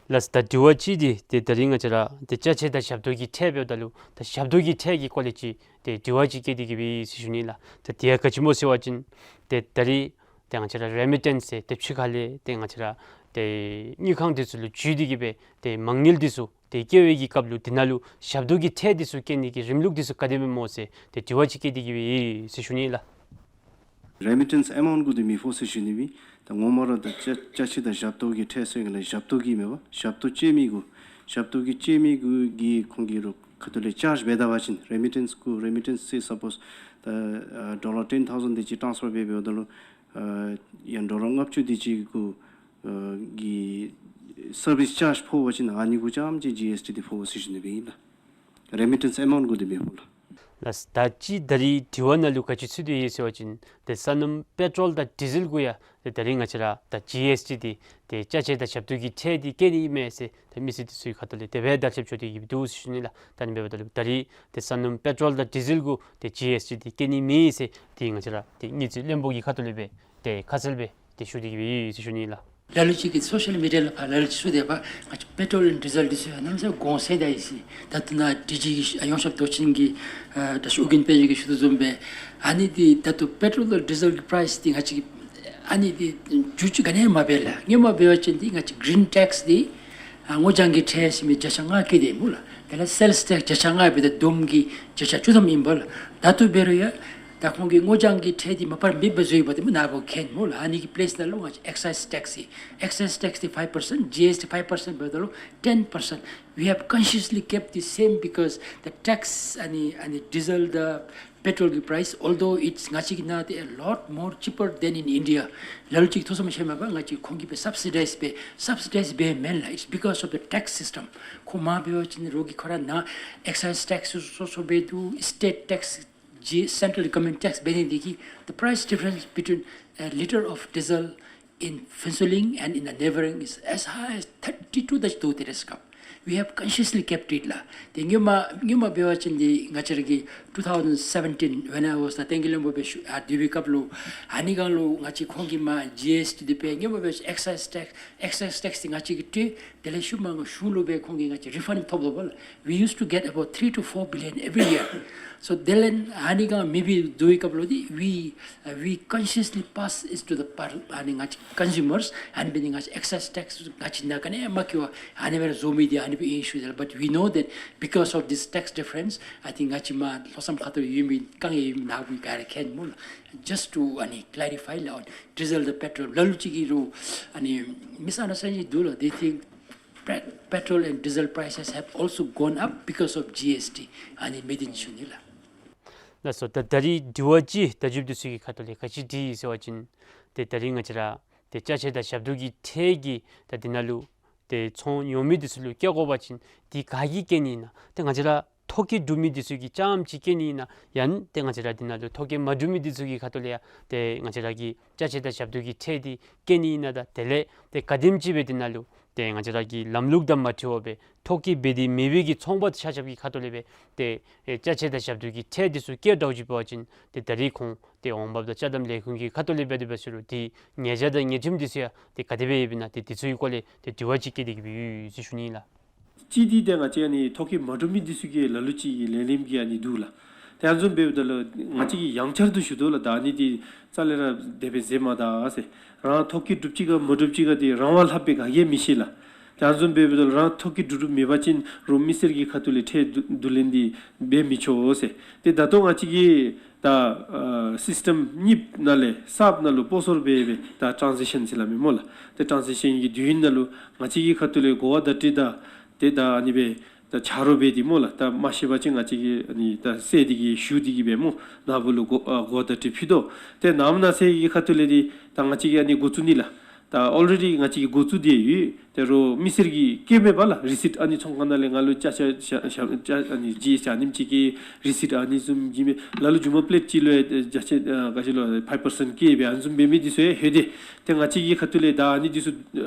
ལགས། ད་དྲི་བ་གཅིག་འདི་ཏེ་ད་རིས་ང་བཅས་ར་ཏེ་ཅ་ཆས་དང་ཞབས་ཏོག་གི་ཁྲལ་འབདཝ་ད་ལུ་ད་ཞབས་ཏོག་གི་ཁྲལ་གྱི་སྐོར་ལས་ཅིག་ཏེ་དྲི་བ་ཅིག་བཀོད་དེ་གི་སྦེ་ཡོད་ཟེར་ཞུ་ནི་ལགས། ད་དེ་ཡང་ག་ཅི་སྨོ་ཟེར་བ་ཅིན་ཏེ་ད་རིས་ཏེ་ང་བཅས་ར་རེ་མི་ཊེནསི་ཟེར་ཏེ་ཕྱི་ཁ་ལས་ཏེ་ང་བཅས་ར་ཏེ་དངུལ་ཁང་འདི་ཚུ་ལུ་འཇུས་ཏེ་གི་སྦེ་ཏེ་མ་དངུལ་འདི་ཚུ་ཏེ་བསྐྱལ་བའི་གི་སྐབས་ལུ་དེ་ནང་ལུ་ཞབས་ཏོག་གི་ཁྲལ་འདི་ཚུ་བཀལ་ནི་གི་རིམ་ལུགས་འདི་ཚུ་ག་དེ་སྦེ་སྨོ་ཟེར་ཏེ་དྲི་བ་ཅིག་བཀོད་དེ་གི་སྦེ་ཡོད་ཟེར་ཞུ་ནི་ལགས། རེ་མི་ཊེནསི་ཨེ་མའུནཊ་གུ་འདི་མི་ཕོག་ཟེར་ཞུ་ནི་སྦེ། ད་ངོ་མ་ར་ད་ཅ་ཅ་ཆས་དང་ཞབས་ཏོག་གི་ཁྲལ་ཟེར་གི་ལགས། ཞབས་ཏོག་གི་མེན་པ། ཞབས་ཏོག་བཅད་མི་གུ་ཞབས་ཏོག་གི་བཅད་མི་གུ་གི་ཁོང་གི་རོགས་ཁ་ཐུག་ལས་ཅཱརཇ་འབད་ད་པ་ཅིན་རེ་མི་ཊེནསི་གུ་རེ་མི་ཊེནསི་སེ་སཔོསི་ད་ཨ་ཌོ་ལར་ཊེན་ཐའུ་ཟེནཌ་དེ་ཅིག་ཊཱནསི་ཕར་འབད་འབདཝ་ད་ལུ་ཨ་ཡང་ཌོ་ལར་ལྔ་བཅུ་དེ་ཅིག་གུ་ཨ་གི་སར་བིསི་ཅཱརཇ་ཕོག་པ་ཅིན་ཨ་ནི་གུ་རྐྱངམ་ཅིག་ཇི་ཨེསི་ཊི་འདི་ཕོག་ཟེར་ཞུ་ནི་སྦེ་ཨིན་ལགས། རེ་མི་ཊེནསི་ཨེ་མའུནཊ་གུ་འདི་མི་ཕོག་ལགས། ལགས། ད་ཅི་ད་རིས་དྲི་བ་ནང་ལུ་ག་ཅི་ཚུད་དེ་ཡོད་ཟེར་བ་ཅིན་ཏེ་སོ་ནམ་པེ་ཊོལ་དང་ཌི་ཟེལ་གུ་ཡང་ཏེ་ད་རིས་ང་བཅས་ར་ད་ཇི་ཨེསི་ཊི་འདི་ཏེ་ཅ་ཆས་དང་ཞབས་ཏོག་གི་ཁྲལ་འདི་བཀལ་ནི་ཨིན་མས་ཟེར་ཏེ་མི་སེར་འདི་ཚུ་གི་ཁ་ཐུག་ལས་དེ་སྦེ་བརྡ་ཁྱབ་འགྱོ་སྟེ་གི་འདུག་ཟེར་ཞུ་ནི་ལགས། ད་ཨ་ནི་འབདཝ་ད་ལུ་ད་རིས་ཏེ་སོ་ནམ་པེ་ཊོལ་དང་ཌི་ཟེལ་གུ་ཏེ་ཇི་ཨེསི་ཊི་འདི་བཀལ་ནི་མེད་ཟེར་ཏེ་ང་བཅས་ར་ཏེ་དངུལ་རྩིས་བློན་པོ་གི་ཁ་ཐུག་ལས་སྦེ་ཏེ་ཁ་གསལ་སྦེ་ཏེ་ཞུ་སྟེ་གི་སྦེ་ཡོད་ཟེར་ཞུ་ནི་ལགས། ལ་ལུ་ཅིག་གིས་སོ་ཤལ་མི་ཌི་ཡ་ལུ་ཕར་ལ་ལུ་ཅིག་ཚུད་དེ་ཕར་ང་བཅས་པེ་ཊོལ་ཨེནཌ་ཌི་ཟེལ་འདི་ཚུ་ཡང་གནམ་མེད་ས་མེད་གོང་ཟད་ད་ཡི་ཟེར། ད་ལྟོ་ནཱ་ཌི་ཇི་གི་ཡོངས་ཁྱབ་མདོ་ཆེན་གྱི་ཨ་ད་ཞུ་ཨོ་རྒྱན་དཔལ་འབྱོར་གྱིས་ཞུ་དོ་བཟུམ་སྦེ་ཨ་ནི་འདི་ད་ལྟོ་པེ་ཊོལ་དང་ཌི་ཟེལ་གྱི་པ་རའིསི་འདི་ང་བཅས་ཀྱིས་ཨ་ནི་འདི་འགྱུར་བཅོས་ག་ནི་ཡང་མ་འབད་ལགས། སྔོན་མ་འབད་བ་ཅིན་འདི་ང་བཅས་གིརིན་ཊེགསི་འདི་ཨ་སྔོ་ལྗང་གི་ཁྲལ་ཟེར་མི་བརྒྱ་ཆ་ལྔ་བཀལ་དེས་སྨོ་ལགས། དེ་ལས་སེལསི་ཊེགསི་བརྒྱ་ཆ་ལྔ་འབདཝ་ད་བསྡོམས་ཀྱིས་བརྒྱ་ཆ་བཅུ་ཐམ་ཨིན་པས་ལགས། ད་ལྟོ་འབད་རུང་ཡང་ད་ཁོང་གིས་སྔོ་ལྗང་གི་ཁྲལ་འདི་མ་པ་མེདཔ་བཟོ་ཡི་པ་ཏེ་སྨོ་ནཱ་བུ་མཁྱེན་སྨོ་ལགས། ཨ་ནི་གི་པི་ལེསི་ནང་ལུ་ང་བཅས་ཨེག་སའིསི་ཊེགསི་ཨེག་སའིསི་ཊེགསི་འདི་ཕའིབ་པར་སེནཊ་ཇི་ཨེསི་ཊི་ཕའིབ་པར་སེནཊ་འབདཝ་ད་ལུ་ཊེན་པར་སེནཊ། We have consciously kept the same because the tax ཨ་ནི་ཨ་ནི་ཌི་ཟེལ་དང་པེ་ཊོལ་གྱི་པ་རའིསི་although it's ང་བཅས་ཀྱི་ནང་ཏེ་a lot more cheaper than in India ལ་ལུ་ཅིག་ཐོས་བསམ་ཤེས་མ་པ་ང་བཅས་ཁོང་གིས་སྦེ་སབ་སི་ཌའིཛ་འབད་སབ་སི་ཌའིཛ་འབད་མེན་ལགས། It's because of the tax system. ཁོ་མ་འབད་བ་ཅིན་རོགས་ཀྱིས་ཁོ་ར་ནཱ་ཨེག་སའིསི་ཊེགསི་སོ་སོ་འབད་དོ་སི་ཊེཊ་ཊེགསི་ཇི་སེན་ཊྲལ་གོ་ཝར་མེནཊ་ཊེགསི་འབད་ནི་འདི་གིས་the price difference between a litre of diesel in Phuentsholing and in the neighboring is as high as thirty to the two ཏེ་རེས་སྐབས། We have consciously kept it ལགས། ཏེ་སྔོན་མ་སྔོན་མ་འབད་བ་ཅིན་འདི་ང་བཅས་ར་གི་two thousand seventeen when I was the བསྟན་རྒྱས་བློན་པོ་སྦེ་ཞུ་ཨ་སྡོད་པའི་སྐབས་ལུ་ཨ་ནི་སྒང་ལུ་ང་བཅས་ཁོང་གིས་མར་ཇི་ཨེསི་ཊི་འདི་འབད་སྔོན་མ་འབད་ཨེག་སའིསི་ཊེགསི་ཨེག་སའིསི་ཊེགསི་འདི་ང་བཅས་ཀྱིས་སྤྲོད། དེ་ལས་ཤུལ་མ་གཞུང་ལུ་འབད་ཁོང་གིས་ང་བཅས་རི་ཕཱནཌ་ཐོབ་དོ་བ་ལགས། We used to get about three to four billion every year. So དེ་ལས་ཨ་ནི་སྒང་མེ་བི་འདུག་པའི་སྐབས་ལུ་འདི་we uh, we consciously pass it to the par- ཨ་ནི་ང་བཅས་ཀོན་སིའུ་མརསི། ཨ་ནི་འབད་ནི་ང་བཅས་ཨེག་སའིསི་ཊེགསི་ང་བཅས་ནང་ག་ནི་ཡང་མ་བཀལ་བར་ཨ་ནི་སྦེ་ར་བཟོ་མི་འདི་ཨ་ནི་སྦེ་ཨིན་ཞུ་དེས་ལགས། But we know that because of this tax difference, I think ང་བཅས་མར་ལྷོ་བསམ་ཁ་ཐུག་ཡོད་མི་དཀའ་ངལ་ཡོད་མི་ནཱ་བུ་ག་ར་མཁྱེན་སྨོ་ལགས། Just to ཨ་ནི་clarify ལགས། ཌི་ཟེལ་དང་པེ་ཊོལ་ལ་ལུ་ཅིག་གིས་རོགས་ཨ་ནི་མིསི་ཨན་ཌར་སི་ཊེན་ཌིང་འདུག་ལགས། They think pe- petrol and diesel prices have also gone up because of G S T. ཨ་ནི་མི་འདི་ནི་ཞུ་ནི་ལགས། ལགས་སོ། ད་ད་རིས་དྲི་བ་ཅིག་བརྡ་བརྒྱུདཔ་འདི་ཚུ་གི་ཁ་ཐུག་ལས་ག་ཅི་དྲིས་ཡི་ཟེར་བ་ཅིན་ཏེ་ད་རིས་ང་བཅས་ར་ཏེ་ཅ་ཆས་དང་ཞབས་ཏོག་གི་ཁྲལ་གྱི་ད་འདི་ནང་ལུ་ཏེ་ཚོང་ཉོ་མི་འདི་ཚུ་ལུ་བཀལ་དགོ་པ་ཅིན་འདི་ག་གིས་བཀལ་ནི་ཨིན་ན། ཏེ་ང་བཅས་ར་ཐོ་བཀོད་གྲུབ་མི་འདི་ཚུ་གིས་རྐྱངམ་ཅིག་བཀལ་ནི་ཨིན་ན། ཡང་ཏེ་ང་བཅས་ར་འདི་ནང་ལུ་ཐོ་བཀོད་མ་གྲུབ་མི་འདི་ཚུ་གི་ཁ་ཐུག་ལས་ཡང་ཏེ་ང་བཅས་ར་གི་ཅ་ཆས་དང་ཞབས་ཏོག་གི་ཁྲལ་འདི་བཀལ་ནི་ཨིན་ན། ད་དེ་ལས་ཏེ་ག་དེམ་ཅིག་སྦེ་འདི་ནང་ལུ་ཏེ་ང་བཅས་ར་གི་ལམ་ལུགས་དང་མ་འཁྲིལ་བར་སྦེ་ཐོ་བཀོད་འབད་དེ་མེད་པའི་གི་ཚོང་པ་ཆ་ཁྱབ་ཀྱི་ཁ་ཐུག་ལས་སྦེ་ཏེ་ཨེ་ཅ་ཆས་དང་ཞབས་ཏོག་གི་ཁྲལ་འདི་ཚུ་བཀལ་དྲགས་ཅིག་འབད་བ་ཅིན་ཏེ་ད་རིས་ཁོང་ཏེ་འོང་འབབ་དང་ཅ་དམ་ལས་ཁུངས་ཀྱི་ཁ་ཐུག་ལས་འབད་དེ་འབད་ཟེར་རུང་ཏེ་ཉེས་བྱ་དང་ཉེས་ཁྲིམས་འདི་ཚུ་ཡང་ཏེ་ག་དེ་སྦེ་ཡོདཔ་ཨིན་ན། ཏེ་འདི་ཚུ་གི་སྐོར་ལས་ཏེ་དྲི་བ་ཅིག་བཀོད་དེ་གི་སྦེ་ཡོད་ཟེར་ཞུ་ནི་ལགས། གཅིག་འདི་ཏེ་ང་བཅས་ཨ་ནི་ཐོ་བཀོད་མ་གྲུབ་མི་འདི་ཚུ་གིས་ལ་ལུ་ཅིག་གི་ལས་རིམ་གྱི་ཨ་ནི་འདུག་ལགས། ཏེ་ཨ་ནི་བཟུམ་འབདཝ་ད་ལུ་ང་བཅས་ཀྱིས་ཡང་བསྐྱར་དུ་ཞུ་དོ་ལགས། ད་ཨ་ནི་འདི་རྩ་ལས་ར་དེ་སྦེ་མཛད་མ་ད་ཟེར། རང་ཐོ་བཀོད་གྲུབ་ཅི་ག་མ་གྲུབ་ཅི་ག་འདི་རང་དབང་ལྷགཔ་སྦེ་ག་གིས་མི་ཤེས་ལགས། ཏེ་ཨ་ནི་བཟུམ་འབདཝ་ད་ལུ་རང་ཐོ་བཀོད་གྲུབ་གྲུབ་མེད་པ་ཅིན་རོགས་མི་སེར་གྱི་ཁ་ཐུག་ལས་ཁྲལ་བསྡུ་བསྡུ་ལེན་འདི་འབད་མི་ཆོག་ཟེར། ཏེ་ད་ལྟོ་ང་བཅས་ཀྱི་ད་ཨ་སིསི་ཊེམ་གཉིས་ནང་ལས་གསརཔ་ནང་ལུ་སྤོ་སོར་འབད་སྦེ་ད་ཊཱན་ཟི་ཤཱན་ཟེར་སླབ་མི་སྨོ་ལགས། ཏེ་ཊཱན་ཟི་ཤཱན་གྱི་དུས་ཡུན་ནང་ལུ་ང་བཅས་ཀྱི་ཁ་ཐུག་ལས་གོ་བ་བརྡ་སྤྲོད་དང་ཏེ་ད་ཨ་ནི་སྦེ་ད་ཆ་རོགས་འབད་དེ་སྨོ་ལགས། ད་མ་ཤེས་པ་ཅིན་ང་བཅས་ཀྱིས་ཨ་ནི་ད་གསལ་ཏེ་གི་ཞུ་སྟེ་གི་སྦེ་སྨོ་ནཱ་བུ་ལུ་གོ་ཨ་གོ་བརྡ་སྤྲོད་ཕུལ་དོ། ཏེ་ནངས་པ་གནངས་ཚེ་གི་ཁ་ཐུག་ལས་འདི་ད་ང་བཅས་ཀྱིས་ཨ་ནི་འགོ་བཙུགས་ནི་ལགས། ད་ཨོལ་རེ་ཌི་ང་བཅས་ཀྱིས་འགོ་བཙུགས་ཏེ་ཡོད། དེ་རུང་མི་སེར་གྱིས་བཀལ་མས་པ་ལགས། རི་སིཊ་ཨ་ནི་ཚོང་ཁང་ནང་ལས་ང་ལུ་ཅ་ཆས་ཞབས་ཞབས་ཅ་ཨ་ནི་ཇི་ཨེསི་ཊི་ཨ་ནེམ་ཅིག་གི་རི་སིཊ་ཨ་ནི་བཟུམ་བྱིན་མས། ལ་ལུ་རྒྱུ་མ་པེ་ལེཊ་གཅིག་ལུ་ཡང་ཅ་ཆས་ཨ་ག་ཅི་ལོ་ཕའིབ་པར་སེནཊ་བཀལ་སྦེ་ཨ་ནི་བཟུམ་འབད་མི་འདི་ཚུ་ཡང་ལྷོད་དེ། ཏེ་ང་བཅས་ཀྱི་ཁ་ཐུག་ལས་ད་ཨ་ནི་འདི་ཚུ་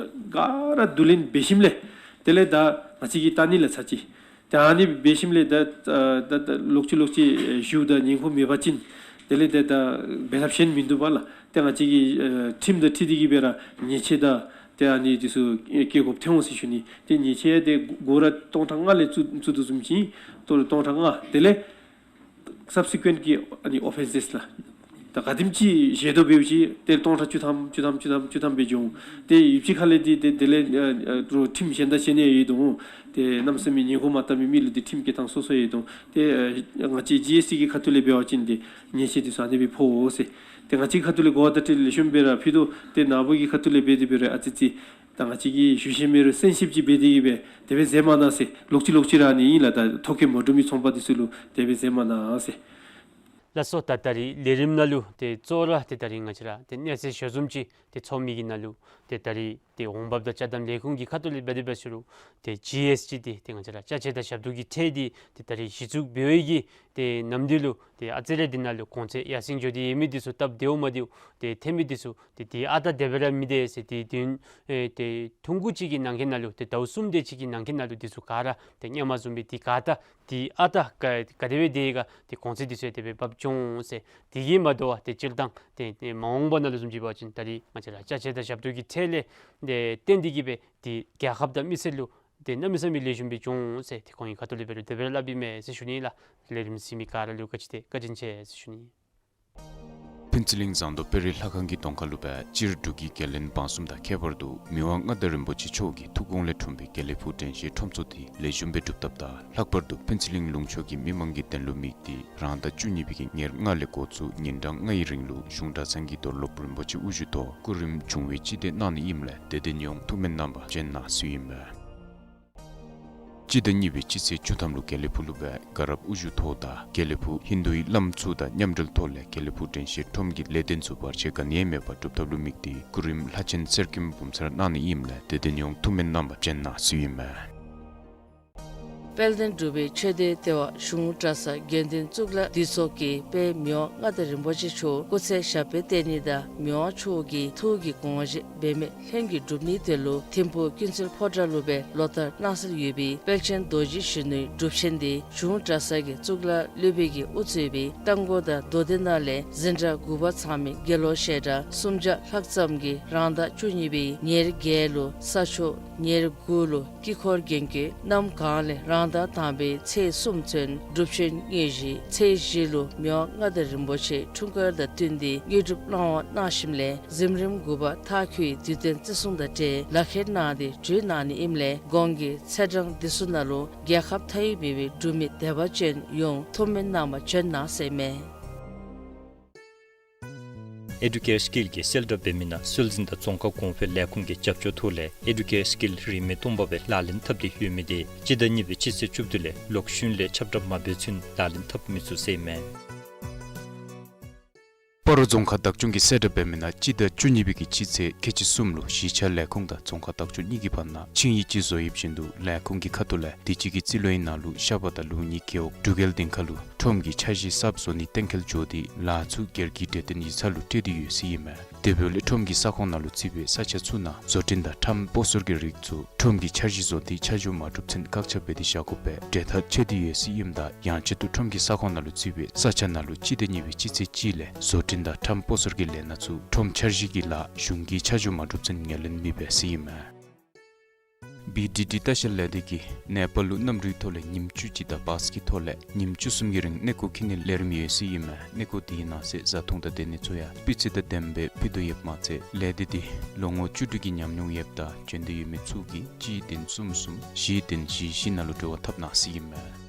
ག་ར་བསྡུ་ལེན་འབད་ཞིནམ་ལས་དེ་ལས་ད་ང་བཅས་ཀྱིས་ད་ནི་ལས་ཚར་ཅིག། ཏེ་ཨ་ནི་འབད་ཞིནམ་ལས་ད་ཨ་ད་ད་ལོག་ཅི་ལོག་ཅི་ཨེ་ཞུ་དང་ཉེན་ཁ་མེད་པ་ཅིན་དེ་ལས་ད་ད་འབད་ཐབས་གཞན་མིན་འདུག་པ་ལགས། ཏེ་ང་བཅས་ཀྱིས་ཨེ་ཁྲིམས་དང་འཁྲིལ་ཏེ་གིས་སྦེ་ར་ཉེས་ཆད་དང་ཏེ་ཨ་ནི་འདི་ཚུ་བཀལ་དགོཔ་ཐོན་འོང་ཟེར་ཞུ་ནི། ཏེ་ཉེས་ཆད་དེ་སྒོར་ར་སྟོང་ཕྲག་ལྔ་ལས་བཙུགས་བཙུགས་དོ་བཟུམ་ཅིག། སྟོང་སྟོང་ཕྲག་ལྔ། དེ་ལས་སབ་སི་ཀུ་ཨེནཊ་གི་ཨ་ནི་ཨོ་ཕེན་སེསི་ལགས། ད་ག་དེམ་ཅིག་བཞེས་དོ་འབདཝ་ཅིག་ཏེ་སྟོང་ཕྲག་བཅུ་ཐམ་བཅུ་ཐམ་བཅུ་ཐམ་བཅུ་ཐམ་སྦེ་འགྱོ་འོང་། ཏེ་ཡུདཔ་ཅིག་ཁ་ལས་འདི་ཏེ་དེ་ལས་ཨ་ཨ་རོགས་ཁྲིམས་གཞན་དང་གཞན་ཡང་ཡོད་དོ་འོང་། ཏེ་གནམ་མེད་ས་མེད་ཉེན་ཁ་མ་བཏང་མི་མི་ལུ་འདི་ཁྲིམས་བཀལ་ཐངས་སོ་སོ་ཡོད་དོ་འོང་། ཏེ་ཨ་ང་བཅས་ཇི་ཨེསི་ཊི་གི་ཁ་ཐུག་ལས་འབད་བ་ཅིན་འདི་ཉེས་ཆད་འདི་ཚུ་ཨ་ནི་སྦེ་ཕོག་འོང་ཟེར། ཏེ་ང་བཅས་ཁ་ཐུག་ལས་གོ་བ་བརྡ་སྤྲོད་ལེགས་ཤོམ་སྦེ་ར་ཕུལ་དོ། ཏེ་ནཱ་བུ་གི་ཁ་ཐུག་ལས་འབད་དེ་འབད་རུང་ཨ་ཙི་ཙི་ད་ང་བཅས་ཀྱིས་ཞུ་ཤེས་མེད་རུང་གསན་ཤེསཔ་ཅིག་འབད་དེ་གིས་སྦེ་དེ་སྦེ་མཛད་མ་གནང་ཟེར། ལོག་ཅི་ལོག་ཅི་ར་ཨ་ནི་ཨིན་ལགས། ད་ཐོ་བཀོད་མ་གྲུབ་མི་ཚོང་པ་འདི་ཚུ་ལུ་དེ་སྦེ་མཛད་མ་གནང་ཟེར། ལགས་སོ། ད་ད་རིས་ལས་རིམ་ནང་ལུ་ཏེ་གཙོ་བོ་ར་ཏེ་ད་རིས་ང་བཅས་ར་ཏེ་གནས་ཚུལ་ཞལ་འཛོམས་ཅིག་ཏེ་ཚོགས་མི་གི་ནང་ལུ་ཏེ་ད་རིས་ཏེ་འོང་འབབ་དང་ཅ་དམ་ལས་ཁུངས་ཀྱི་ཁ་ཐུག་ལས་འབད་དེ་འབད་ཟེར་རུང་ཏེ་ཇི་ཨེསི་ཊི་འདི་ཏེ་ང་བཅས་ར་ཅ་ཆས་དང་ཞབས་ཏོག་གི་ཁྲལ་འདི་ཏེ་ད་རིས་གཞི་བཙུགས་འབད་བའི་གི་ཏེ་ནམ་དུས་ལུ་ཏེ་ཨ་ཙི་རེ་འདི་ནང་ལུ་གོང་ཚད་ཡར་སེང་འགྱོ་སྟེ་ཡོད་མི་འདི་ཚུ་སྟབས་བདེཝ་མ་བདེཝ་ཏེ་ཐོན་མི་འདི་ཚུ་ཏེ་དེ་ཨ་རྟག་དེ་སྦེ་ར་མི་བདེ་ཟེར། ཏེ་དུས་ཨེ་ཏེ་ཐུང་ཀུ་ཅིག་གི་ནང་འཁོད་ནང་ལུ་ཏེ་ཟླཝ་གསུམ་དེ་ཅིག་གི་ནང་འཁོད་ནང་ལུ་འདི་ཚུ་ག་ར་ཏེ་ཧེ་མ་བཟུམ་སྦེ་ཏེ་ག་ད་ཏེ་ཨ་རྟག་ག་ག་དེ་སྦེ་དེ་ག་ཏེ་གོང་ཚད་འདི་ཚུ་ཡང་དེ་སྦེ་འབབ་འགྱོ་འོང་ཟེར། དེ་གིས་མ་དོ་བར་ཏེ་སྤྱིར་བཏང་ཏེ་ཏེ་མ་འོངས་པ་ནང་ལུ་བཟུམ་ཅིག་འབད་བ་ཅིན་ད་རིས་ང་བཅས་ར་ཅ་ཆས་དང་ཞབས་ཏོག་གི་ཁྲལ་ལས་ཏེ་བརྟེན་ཏེ་གིས་སྦེ་ཏེ་རྒྱལ་ཁབ་དང་མི་སེར་ལུ་ཏེ་གནམ་མེད་ས་མེད་ལེགས་ཤོམ་སྦེ་འགྱོ་འོང་ཟེར་ཏེ་ཁོང་གི་ཁ་ཐུག་ལས་འབད་རུང་དེ་སྦེ་ར་སླབ་ཨིན་མས་ཟེར་ཞུ་ནི་ལགས། ལས་རིམ་གཟིགས་མི་ག་ར་ལུ་ག་ཅི་ཏེ་བཀའ་དྲིན་ཆེ་ཟེར་ཞུ་ནི། ཕུན་ཚོགས་གླིང་ཟངས་མདོག་དཔལ་རི་ལྷ་ཁང་གི་གདོང་ཁ་ལུ་སྦེ་སྤྱིར་འབྲུག་གི་རྒྱལ་བློན་འབངས་གསུམ་དང་ཁྱད་པར་དུ་མི་དབང་མངའ་བདག་རིན་པོ་ཆེ་མཆོག་གི་ཐུགས་དགོངས་ལས་འཁྲུངས་པའི་དགེ་ལེགས་ཕུག་དྲན་ཤེས་ཁྲོམ་ཚོགས་འདི་ལེགས་ཤོམ་སྦེ་གྲུབ་སྟབས་དང་ལྷག་པར་དུ་ཕུན་ཚོགས་གླིང་ལུང་ཕྱོགས་ཀྱི་མི་མང་གི་དོན་ལུ་དམིགས་ཏེ་རང་ཟླ་བཅུ་གཉིས་པའི་གི་ཉེར་ལྔ་ལས་འགོ་བཙུགས་ཉིན་གྲངས་ལྔའི་རིང་ལུ་གཞུང་གྲྭ་ཚང་གི་རྡོར་སློབ་རིན་པོ་ཆེ་དབུ་བཞུགས་ཐོག་སྐུ་རིམ་བྱུང་བའི་སྤྱི་དོན་གནང་ནི་ཨིནམ་ལས་དད་ལྡན་ཡོངས་ཐུགས་སྨོན་གནང་བར་བྱོན་གནང་ཟེར་ཨིན་མས། སྤྱི་ཟླ་གཉིས་པའི་སྤྱི་ཚེས་བཅུ་ཐམ་ལུ་དགེ་ལེགས་ཕུག་ལུ་སྦེ་དགའ་རབ་དབུ་བཞུགས་ཐོག་དང་དགེ་ལེགས་ཕུག་ཧིན་དུའི་བླམ་ཚུ་དང་མཉམ་འབྲེལ་ཐོག་ལས་དགེ་ལེགས་ཕུག་དྲན་ཤེས་ཁྲོམ་གྱི་ལས་དོན་ཚུ་བར་ཆད་ག་ནི་ཡང་མེད་པར་གྲུབ་ཐབས་ལུ་དམིགས་ཏེ་སྐུ་རིམ་ལྷ་ཆེན་གསེར་སྐྱེམས་འབུམ་ཚར་གནང་ནི་ཨིནམ་ལས་དད་ལྡན་ཡོངས་ཐུགས་སྨོན་གནང་བར་བྱོན་གནང་ཟེར་ཨིན་མས། དཔལ་ལྡན་འབྲུག་པའི་ཆོས་སྡེ་ལྟེ་བ་གཞུང་གྲྭ་ཚང་དགེ་འདུན་གཙུག་ལག་འདུས་ཚོགས་ཀྱིས་དཔལ་མི་དབང་མངའ་བདག་རིན་པོ་ཆེ་མཆོག་སྐུ་ཚེ་ཞབས་པད་བརྟན་ནི་དང་མི་དབང་མཆོག་གི་ཐུགས་ཀྱི་དགོངས་བཞེད་འབད་མེད་ལྷུན་གྱིས་འགྲུབ་ནིའི་དོན་ལུ་ཐིམ་ཕུག་ཀུན་གསལ་ཕོ་བྲང་ལུ་སྦེ་ལོ་ལྟར་གནང་སྲོལ་ཡོད་པའི་དཔལ་ཆེན་རྡོ་རྗེ་གཞོན་ནུའི་སྒྲུབ་ཆེན་འདི་གཞུང་གྲྭ་ཚང་གི་གཙུག་ལག་སློབ་དཔོན་གྱིས་དབུ་གཙོས་པའི་རྟ་མགོ་དང་མདོ་སྡེ་ནང་ལས་འཛིན་གྲྭ་དགུ་པ་ཚང་མའི་དགེ་སློབ་བཤད་གྲྭ་སུམ་བརྒྱ་ལྷག་ཙམ་གྱིས་རང་ཟླ་བཅུ་གཉིས་པའི་ཉེར་བརྒྱད་ལུ་ས་ཕྱོགས་ཉེར་དགུ་ལུ་དཀྱིལ་འཁོར་རྒྱན་གྱི་གནམ་གང་ལས་རང་ཟླ་དང་པའི་ཚེས་གསུམ་ཚུན་སྒྲུབ་ཆེན་དངོས་གཞི། ཚེས་བཞི་ལུ་མི་དབང་མངའ་བདག་རིན་པོ་ཆེ་འཁྲུངས་སྐར་དང་བསྟུན་ཏེ་དངོས་གྲུབ་གནང་བ་གནང་ཞིནམ་ལས་གཟིམ་རིམ་དགུ་པ་མཐའ་འཁྱོལ་དུས་སྟོན་བརྩི་སྲུང་དང་འབྲེལ་ལག་ཁྱེར་གནང་སྟེ་གྲོལ་གནང་ནི་ཨིནམ་ལས་གོང་གི་ཚེས་གྲངས་འདི་ཚུ་ནང་ལུ་རྒྱལ་ཁབ་མཐའ་དབུས་མེད་པའི་འབྲུག་མི་དད་པ་ཅན་ཡོངས་ཐུགས་སྨོན་གནང་བར་བྱོན་གནང་ཟེར་ཨིན་མས། ཨེ་ཌུ་ཀེར་སི་ཀིལ་གྱིས་གསལ་བསྒྲགས་འབད་མི་ནང་སྲོལ་འཛིན་དང་རྫོང་ཁ་གོང་འཕེལ་ལས་ཁུངས་ཀྱི་རྒྱབ་སྐྱོར་ཐོག་ལས་ཨེ་ཌུ་ཀེར་སི་ཀིལ་རིན་མེད་སྟོང་པ་སྦེ་ལག་ལེན་འཐབ་སྟེ་ཡོད་མི་དེ་སྤྱི་ཟླ་གཉིས་པའི་སྤྱི་ཚེས་བཅུ་བདུན་ལས་ལོག་ཤུལ་ལས་ཁྱབ་བསྒྲགས་མ་འབད་ཚུན་ལག་ལེན་འཐབ་མི་ཚུགས་ཟེར་ཨིན་མས། སྤ་རོ་རྫོང་ཁག་བདག་སྐྱོང་གིས་གསལ་བསྒྲགས་འབད་མི་ནང་སྤྱི་ཟླ་བཅུ་གཉིས་པའི་གི་སྤྱི་ཚེས་ཁལ་གཅིག་གསུམ་ལུ་གཞིས་ཆགས་ལས་ཁུངས་དང་རྫོང་ཁག་བདག་སྐྱོང་གཉིས་ཀྱི་བར་ན་ཆིངས་ཡིག་ཅིག་བཟོ་ཡོདཔ་བཞིན་དུ་ལས་ཁུངས་ཀྱི་ཁ་ཐུག་ལས་དུས་ཅི་གི་རྩིས་ལོའི་ནང་ལུ་ཤ་པ་དང་ལུག་གཉིས་རྒེད་འོག་འབྲུག་རྒྱལ་སྡིངས་ཁ་ལུ་ཁྲོམ་གྱི་འཆར་གཞི་གསརཔ་བཟོ་ནི་གཏན་འཁེལ་འགྱོ་སྟེ་ལཱ་ཚུ་སྒེར་གྱི་གྲོས་བསྟུན་ཡིག་ཚང་ལུ་སྤྲོད་དེ་ཡོད་ཟེར་ཨིན་མས། དེ་འབདཝ་ལས་ཁྲོམ་གྱི་ས་ཁོངས་ནང་ལུ་བརྩིས་པའི་ས་ཆ་ཚུ་ནང་བཟོ་སྐྲུན་དང་ཁྲོམ་སྤོ་སོར་གྱི་རིགས་ཚུ་ཁྲོམ་གྱི་འཆར་གཞི་བཟོ་སྟེ་ཆ་འཇོག་མ་གྲུབ་ཚུན་བཀག་ཆ་འབད་དེ་བཞག་དགོ་པའི་གྲོས་ཐག་བཅད་དེ་ཡོད་ཟེར་ཨིནམ་ད་ཡང་ཆེད་དུ་ཁྲོམ་གྱི་ས་ཁོངས་ནང་ལུ་བརྩིས་པའི་ས་ཆ་ནང་ལུ་སྤྱི་ཟླ་གཉིས་པའི་སྤྱི་ཚེས་གཅིག་ལས་བཟོ་སྐྲུན་དང་ཁྲོམ་སྤོ་སོར་གྱི་ལས་སྣ་ཚུ་ཁྲོམ་འཆར་གཞི་གི་ལཱ་གཞུང་གིས་ཆ་འཇོག་མ་གྲུབ་ཚུན་ངོས་ལེན་མི་འབད་ཟེར་ཨིན་མས། བི་ཌི་ཌི་ལྟ་བཤལ་ལས་སྡེ་གིས་ནེ་པཱལ་ལུ་གནམ་གྲུའི་ཐོག་ལས་ཉིནམ་བཅུ་གཅིག་དང་བཱས་ཀྱི་ཐོག་ལས་ཉིནམ་བཅུ་གསུམ་གྱི་རིང་གནས་སྐོར་འཁྱིད་ནིའི་ལས་རིམ་ཡོད་ཟེར་ཨིན་མས། གནས་སྐོར་དེའི་ནང་གསེས་བཟའ་འཐུང་དང་སྡོད་གནས་ཚུ་ཡང་སྤུས་ཚད་དང་ལྡནམ་སྦེ་ཕུལ་དོ་ཡོདཔ་མ་ཚད་ལས་སྡེ་འདི་ལོ་ངོ་བཅུ་དྲུག་གི་ཉམས་མྱོང་ཡོདཔ་དང་འབྱོན་འདོད་ཡོད་མི་ཚུ་གིས་གཅིག་བདུན་གསུམ་གསུམ་བཞི་བདུན་བཞི་བཞི་ནང་ལུ་འབྲེལ་བ་འཐབ་གནང་ཟེར་ཨིན་མས།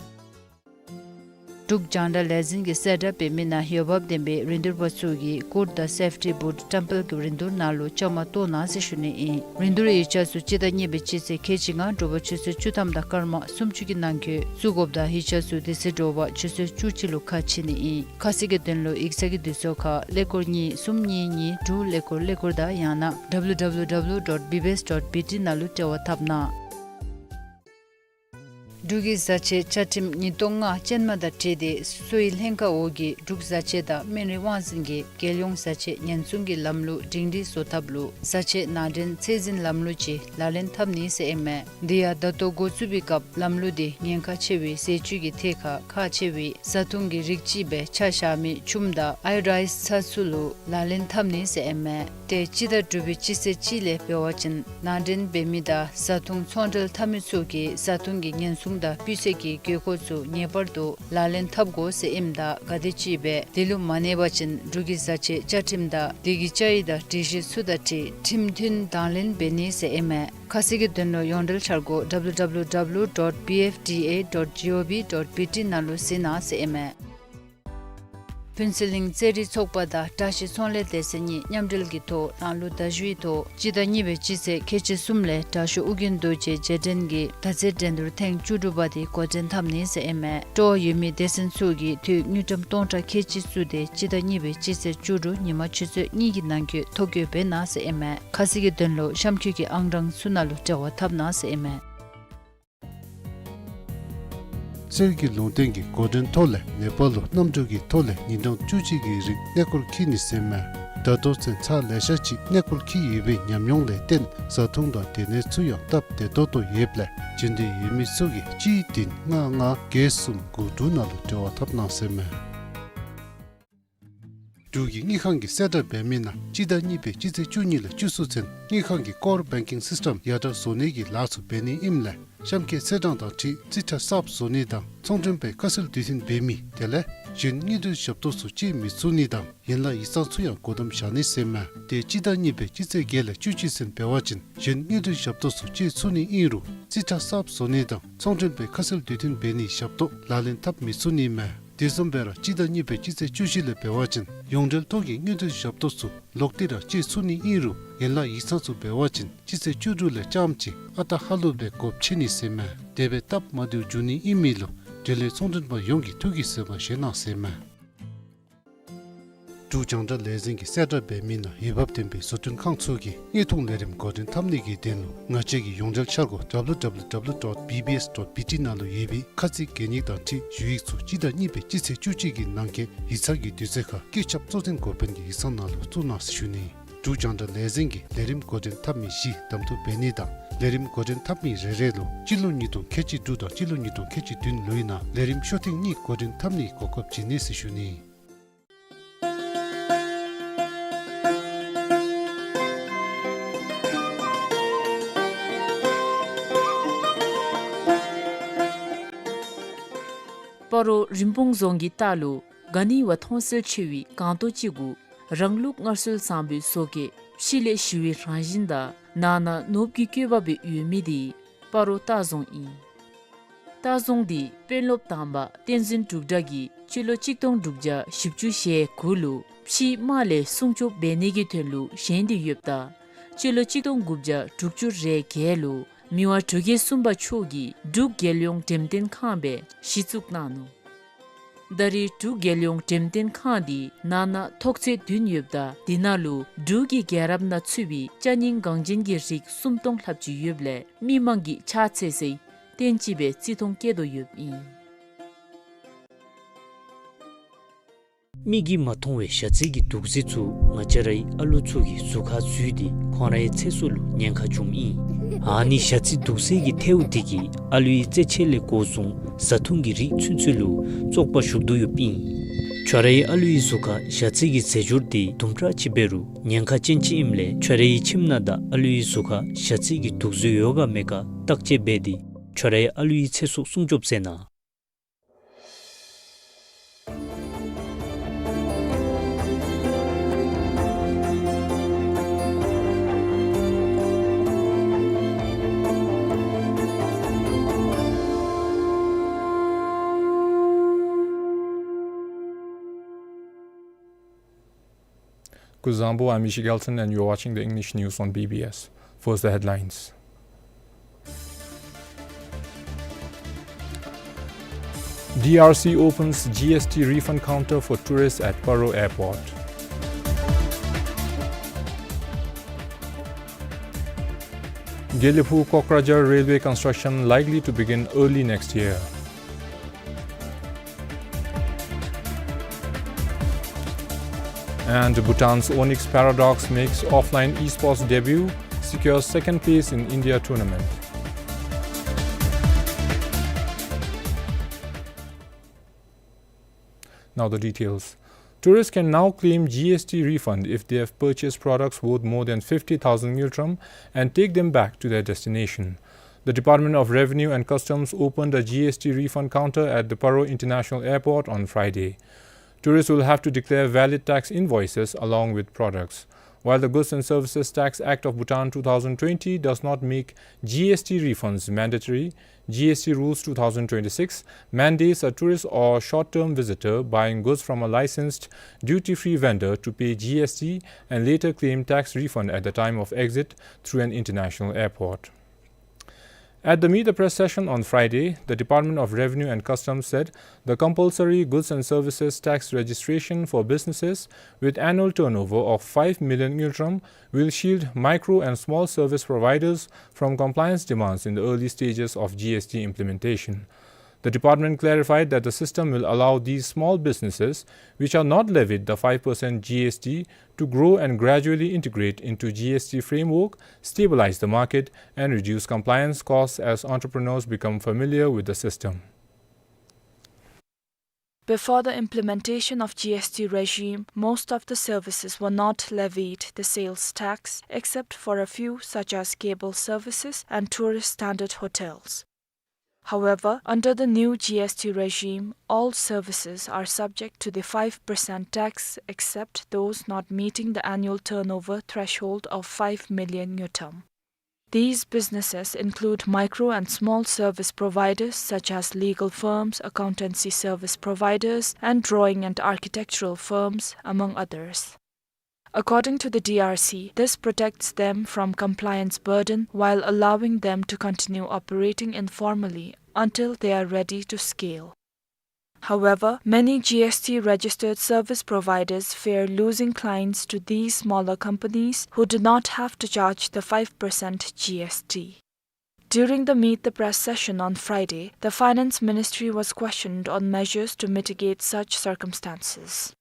འབྲུག་རྒྱང་བསྒྲགས་ལས་འཛིན་གྱིས་གསལ་བསྒྲགས་འབད་མི་ནང་འོས་འབབ་ལྡན་པའི་རིན་བསྡུར་པ་ཚུ་གིས་ཀུར་དང་སེཕ་ཊི་བུཊ་ཊེམ་པལ་གྱི་རིན་བསྡུར་ནང་ལུ་བཅའ་མར་གཏོགས་གནང་ཟེར་ཞུ་ནི་ཨིན། རིན་བསྡུར་ཡིག་ཆ་ཚུ་སྤྱི་ཟླ་གཉིས་པའི་སྤྱི་ཚེས་ཁལ་གཅིག་ལྔ་དྲོ་པ་ཆུ་ཚོད་བཅུ་ཐམ་དང་སྐར་མ་སུམ་ཅུ་གི་ནང་འཁོད་བཙུགས་དགོཔ་དང་ཡིག་ཆ་ཚུ་དེ་ཚེ་དྲོ་པ་ཆུ་ཚོད་བཅུ་གཅིག་ལུ་ཁ་ཕྱེ་ནི་ཨིན། ཁ་གསལ་གྱི་དོན་ལུ་ཡིག་ཚང་གི་དུས་ཚོད་ཁར་ཀླད་ཀོར་གཉིས་གསུམ་གཉིས་གཉིས་དྲུག་ཀླད་ཀོར་ཀླད་ཀོར་དང་ཡང་ན་W W W dot B B S dot B T ནང་ལུ་འབྲེལ་བ་འཐབ་གནང་། འབྲུག་གི་བཟའ་ཆས་བཅའ་ཁྲིམས་ཉིས་སྟོང་ལྔ་ཅན་མ་དང་འཁྲིལ་ཏེ་གསོ་བའི་ལྷན་ཁག་འོག་གི་འབྲུག་བཟའ་ཆས་དང་སྨན་རིགས་དབང་འཛིན་གྱིས་རྒྱལ་ཡོངས་བཟའ་ཆས་ཉེན་སྲུང་གི་ལམ་ལུགས་སྒྲིང་སྒྲིང་བཟོ་ཐབས་ལུ་བཟའ་ཆས་ནང་འདྲེན་ཚད་འཛིན་ལམ་ལུགས་ཅིག་ལག་ལེན་འཐབ་ནི་ཟེར་ཨིན་མས། དེ་ཡང་ད་ལྟོ་འགོ་བཙུགས་པའི་སྐབས་ལམ་ལུགས་དེ་ཉེན་ཁ་ཆེ་བའི་ཟས་བཅུད་ཀྱི་ཐད་ཁར་ཁག་ཆེ་བའི་བཟའ་བཏུང་གི་རིགས་ཅིག་སྦེ་ཆ་བཞག་མི་ཆུམ་དང་ཨའི་ཡོ་ཌའིཛ་ཚྭ་ཚུ་ལུ་ལག་ལེན་འཐབ་ནི་ཟེར་ཨིན་མས། ཏེ་སྤྱི་ཟླ་དྲུག་པའི་སྤྱི་ཚེས་གཅིག་ལས་འབད་བ་ཅིན་ནང་འདྲེན་འབད་མི་དང་བཟའ་བཏུང་ཚོང་འབྲེལ་འཐབ་མི་ཚུ་གིས་བཟའ་བཏུང་གི་ཉེན་སྲུང་དང་སྤུས་ཚད་ཀྱི་དགོས་མཁོ་ཚུ་ངེས་པར་དུ་ལག་ལེན་འཐབ་དགོ་ཟེར་ཨིནམ་ད་ག་དེམ་ཅིག་སྦེ་དེ་ལུ་མ་གནས་པ་ཅིན་འབྲུག་གི་བཟའ་ཆས་བཅའ་ཁྲིམས་དང་དེ་གི་བཅའ་ཡིག་དང་སྒྲིག་གཞི་ཚུ་དང་འཁྲིལ་ཁྲིམས་མཐུན་དང་ལེན་འབད་ནི་ཟེར་ཨིན་མས། ཁ་གསལ་གྱི་དོན་ལུ་ཡོངས་འབྲེལ་འཆར་སྒོ་W W W dot B F D A dot gov dot B T ནང་ལུ་གཟིགས་གནང་ཟེར་ཨིན་མས། ཕུན་ཚོགས་གླིང་རྩེད་རིགས་ཚོགས་པ་དང་བཀྲ་ཤིས་ཚོང་ལས་སྡེ་ཚན་གཉིས་མཉམ་འབྲེལ་གྱི་ཐོག་ནང་ལུ་ཟླ་བཞི་པའི་ཐོག་སྤྱི་ཟླ་གཉིས་པའི་སྤྱི་ཚེས་ཁལ་གཅིག་གསུམ་ལས་དྲག་ཤོས་ཨོ་རྒྱན་རྡོ་རྗེ་རྗེས་དྲན་གྱི་དར་རྩེད་འགྲན་བསྡུར་ཐེངས་བཅུ་དྲུག་པ་དེ་འགོ་འདྲེན་འཐབ་ནི་ཟེར་ཨིན་མས། སྤྲོ་བ་ཡོད་མི་སྡེ་ཚན་ཚུ་གིས་དངུལ་ཀྲམ་སྟོང་ཕྲག་ཁལ་གཅིག་བཙུགས་ཏེ་སྤྱི་ཟླ་གཉིས་པའི་སྤྱི་ཚེས་བཅུ་དྲུག་ཉིན་མ་ཆུ་ཚོད་གཉིས་ཀྱི་ནང་འཁོད་ཐོ་བཀོད་འབད་གནང་ཟེར་ཨིན་མས། ཁ་གསལ་གྱི་དོན་ལུ་གཤམ་འཁོད་ཀྱི་ཨང་གྲངས་ཚུ་ནང་ལུ་འབྲེལ་བ་འཐབ་གནང་ཟེར་ཨིན་མས། གསེར་གྱི་ལུང་བསྟན་གྱི་འགོ་འདྲེན་ཐོག་ལས་ནེ་པཱལ་ལུ་གནམ་གྲུ་གི་ཐོག་ལས་ཉིན་གྲངས་བཅུ་གཅིག་གི་རིང་གནས་སྐོར་འཁྱིད་ནི་ཟེར་མས། ད་ལྟོ་ཚུན་ཚར་ལེ་ཤ་ཅིག་གནས་སྐོར་འཁྱིད་ཡོད་པའི་ཉམས་མྱོང་ལས་བརྟེན་བཟའ་འཐུང་དང་སྡོད་གནས་ཚུ་ཡང་སྟབས་བདེ་ཏོག་ཏོ་ཡོདཔ་ལས་འབྱོན་འདོད་ཡོད་མི་ཚུ་གིས་གཅིག་བདུན་ལྔ་ལྔ་བརྒྱད་གསུམ་དགུ་དྲུག་ནང་ལུ་འབྲེལ་བ་འཐབ་གནང་ཟེར་མས། འབྲུག་གི་དངུལ་ཁང་གིས་གསལ་བསྒྲགས་འབད་མི་ནང་སྤྱི་ཟླ་གཉིས་པའི་སྤྱི་ཚེས་བཅུ་གཉིས་ལས་བཅུ་གསུམ་ཚུན་དངུལ་ཁང་གི་ཀོར་བེང་ཀིང་སིསི་ཊམ་ཡར་དྲག་བཟོ་ནི་གི་ལཱ་ཚུ་འབད་ནི་ཨིནམ་ལས་གཤམ་འཁོད་ཚེས་གྲངས་དང་འཁྲིལ་རྩིས་ཁྲ་གསརཔ་བཟོ་ནི་དང་ཚོང་མགྲོན་པའི་ཁ་གསལ་དུས་མཐུན་འབད་མི་དེ་ལས་གཞན་དངུལ་འབྲེལ་ཞབས་ཏོག་ཚུ་སྤྱོད་མི་ཚུགས་ནི་དང་ཡན་ལག་ཡིག་ཚང་ཚུ་ཡང་སྒོ་བསྡམ་བཞག་ནི་ཟེར་མས། ཏེ་སྤྱི་ཟླ་གཉིས་པའི་སྤྱི་ཚེས་བརྒྱད་ལས་བཅུ་གཅིག་ཚུན་འབད་བ་ཅིན་གཞན་དངུལ་འབྲེལ་ཞབས་ཏོག་ཚུ་སྤྱོད་ཚུགས་ནི་ཨིན་རུང་རྩིས་ཁྲ་གསརཔ་བཟོ་ནི་དང་ཚོང་མགྲོན་པའི་ཁ་གསལ་དུས་མཐུན་འབད་ནིའི་ཞབས་ཏོག་ལག་ལེན་འཐབ་མི་ཚུགས་ནི་མས། དེ་བཟུམ་སྦེ་ར་སྤྱི་ཟླ་གཉིས་པའི་སྤྱི་ཚེས་བཅུ་བཞི་ལས་འབད་བ་ཅིན་ཡོངས་འབྲེལ་ཐོག་གི་དངུལ་འབྲེལ་ཞབས་ཏོག་ཚུ་ལོག་སྟེ་ར་སྤྱོད་ཚུགས་ནི་ཨིན་རུང་ཡན་ལག་ཡིག་ཚང་ཚུ་འབད་བ་ཅིན་སྤྱི་ཚེས་བཅུ་དྲུག་ལས་རྐྱངམ་ཅིག་ཨ་རྟག་ཧ་ལུགས་སྦེ་སྒོ་ཕྱེ་ནི་ཟེར་མས། དེ་སྦེ་སྟབས་མ་བདེཝ་འབྱུང་ནི་ཨིན་མི་ལུ་འབྲེལ་ཡོད་ཚོང་མགྲོན་པ་ཡོངས་ཀྱིས་ཐུགས་ཀྱིས་བཟོད་པ་བཞེས་གནང་ཟེར་མས། འབྲུག་རྒྱང་བསྒྲགས་ལས་འཛིན་གྱིས་གསལ་བསྒྲགས་འབད་མི་ནང་འོས་འབབ་ལྡན་པའི་བཟོ་སྐྲུན་ཁང་ཚུ་གིས་དངོས་མཐོང་ལས་རིམ་འགོ་འདྲེན་འཐབ་ནི་གི་དོན་ལུ་ང་བཅས་ཀྱི་ཡོངས་འབྲེལ་འཆར་སྒོ་W W W dot B B S dot B T ནང་ལུ་ཡོད་པའི་ཁ་ཚིག་གན་ཡིག་དང་འཁྲིལ་ཞུ་ཡིག་ཚུ་སྤྱི་ཟླ་གཉིས་པའི་སྤྱི་ཚེས་བཅུ་གཅིག་གི་ནང་འཁོད་ཡིག་ཚང་གི་དུས་ཚོད་ཁར་བཀོད་ཁྱབ་གཙོ་འཛིན་འགོ་དཔོན་གྱི་ཡིག་ཚང་ནང་ལུ་བཙུགས་གནང་ཟེར་ཞུ་ནི། འབྲུག་རྒྱང་བསྒྲགས་ལས་འཛིན་གྱིས་ལས་རིམ་འགོ་འདྲེན་འཐབ་མི་བཞི་གདམ་འཐུ་འབད་ནི་དང་ལས་རིམ་འགོ་འདྲེན་འཐབ་མི་རེ་རེ་ལུ་སྤྱི་ལོ་ཉིས་སྟོང་ཁལ་གཅིག་དྲུག་དང་སྤྱི་ལོ་ཉིས་སྟོང་ཁལ་གཅིག་བདུན་ལོའི་ནང་ལས་རིམ་ཤོག་ཐེངས་གཉིས་འགོ་འདྲེན་འཐབ་ནིའི་གོ་སྐབས་བྱིན་ནི་ཟེར་ཞུ་ནི། སྤ་རོ་རིན་སྤུངས་རྫོང་གི་ལྟག་ལུ་ག་ནི་བ་མཐོང་གསལ་ཆེ་བའི་སྒང་ཏོག་ཅིག་གུ་རང་ལུགས་སྔར་སྲོལ་བཟང་པོའི་བཟོ་བཀོད་ཕྱི་ལས་ཞི་བའི་རང་བཞིན་དང་ནང་ན་ནོར་བུ་གི་བཀོད་པ་སྦེ་ཡོད་མི་དེ་སྤ་རོ་ལྟ་རྫོང་ཨིན། ལྟ་རྫོང་འདི་དཔོན་སློབ་དང་པ་བསྟན་འཛིན་འབྲུག་གྲགས་ཀྱིས་སྤྱི་ལོ་གཅིག་སྟོང་དྲུག་བརྒྱ་བཞི་བཅུ་ཞེ་དགུ་ལུ་ཕྱིའི་དམག་ལས་སྲུང་སྐྱོབ་འབད་ནི་གི་དོན་ལུ་བཞེངས་ཏེ་ཡོདཔ་ད་སྤྱི་ལོ་གཅིག་སྟོང་དགུ་བརྒྱ་དྲུག་ཅུ་རེ་བརྒྱད་ལུ་མི་དབང་འབྲུག་རྒྱལ་གསུམ་པ་མཆོག་གིས་འབྲུག་རྒྱལ་ཡོངས་འགྲེམས་སྟོན་ཁང་སྦེ་གཞི་བཙུགས་གནང་ནུག། ད་རེས་འབྲུག་རྒྱལ་ཡོངས་འགྲེམས་སྟོན་ཁང་འདི་ནང་ན་ཐོག་ཚད་བདུན་ཡོདཔ་ད་དེ་ནང་ལུ་འབྲུག་གི་རྒྱལ་རབས་ནང་ཚུད་པའི་ཅ་རྙིང་འགངས་ཅན་གྱི་རིགས་སུམ་སྟོང་ལྷགཔ་ཅིག་ཡོདཔ་ལས་མི་མང་གིས་ཕྱག་འཚལ་སའི་རྟེན་ཅིག་སྦེ་བརྩི་མཐོང་བསྐྱེད་དོ་ཡོདཔ་ཨིན། མིག་གིས་མ་མཐོང་བའི་ཞ་རྩི་གི་དུག་རྫས་ཚུ་ང་བཅས་རའི་ཨ་ལུ་ཚུ་གི་གཟུགས་ཁར་འཛུལ་ཏེ་ཁོང་རའི་ཚེ་སྲོག་ལུ་ཉེན་ཁ་འབྱུངམ་ཨིན། ཨ་ནི་ཞ་རྩི་དུག་རྫས་ཀྱི་ཐལཝ་དེ་གིས་ཨ་ལུའི་རྩེད་ཆས་ལས་འགོ་བཟུང་བཟའ་འཐུང་གི་རིགས་ཚུན་ཚོད་ལུ་བཙོག་པ་ཞུགས་དོ་ཡོདཔ་ཨིན། ཁྱོད་རའི་ཨ་ལུའི་གཟུགས་ཁར་ཞ་རྩི་གི་རྫས་སྦྱོར་དེ་དུམ་གྲ་ཅིག་འབད་རུང་ཉེན་ཁ་ཅན་ཅིག་ཨིནམ་ལས་ཁྱོད་རའི་ཁྱིམ་ནང་དང་ཨ་ལུའི་གཟུགས་ཁར་ཞ་རྩི་གི་དུག་རྫས་ཡོད་ག་མེད་ག་བརྟག་དཔྱད་འབད་དེ་ཁྱོད་རའི་ཨ་ལུའི་ཚེ་སྲོག་སྲུང་སྐྱོབ་མཛད་གནང་། Kuzuzangpo, I'm Mishi Gelson, and you're watching the English news on B B S. First, the headlines. D R C opens G S T refund counter for tourists at Paro Airport. Gelephu-Kokrajhar railway construction likely to begin early next year. And Bhutan's Onyx Paradox makes offline esports debut, secures second place in India tournament. Now the details. Tourists can now claim G S T refund if they have purchased products worth more than fifty thousand ngultrum and take them back to their destination. The Department of Revenue and Customs opened a G S T refund counter at the Paro International Airport on Friday. Tourists will have to declare valid tax invoices along with products. While the Goods and Services Tax Act of Bhutan two thousand twenty does not make G S T refunds mandatory, G S T Rules two thousand twenty-six mandates a tourist or short-term visitor buying goods from a licensed duty-free vendor to pay G S T and later claim tax refund at the time of exit through an international airport. At the Meet the Press session on Friday, the Department of Revenue and Customs said the compulsory goods and services tax registration for businesses with annual turnover of five million ngultrum will shield micro and small service providers from compliance demands in the early stages of G S T implementation. The department clarified that the system will allow these small businesses, which are not levied the five percent G S T, to grow and gradually integrate into G S T framework, stabilize the market, and reduce compliance costs as entrepreneurs become familiar with the system. Before the implementation of G S T regime, most of the services were not levied the sales tax, except for a few such as cable services and tourist standard hotels. However, under the new G S T regime, all services are subject to the five percent tax except those not meeting the annual turnover threshold of five million ngultrum. These businesses include micro and small service providers such as legal firms, accountancy service providers, and drawing and architectural firms, among others. According to the D R C, this protects them from compliance burden while allowing them to continue operating informally until they are ready to scale. However, many G S T registered service providers fear losing clients to these smaller companies who do not have to charge the five percent G S T. During the Meet the Press session on Friday, the Finance Ministry was questioned on measures to mitigate such circumstances.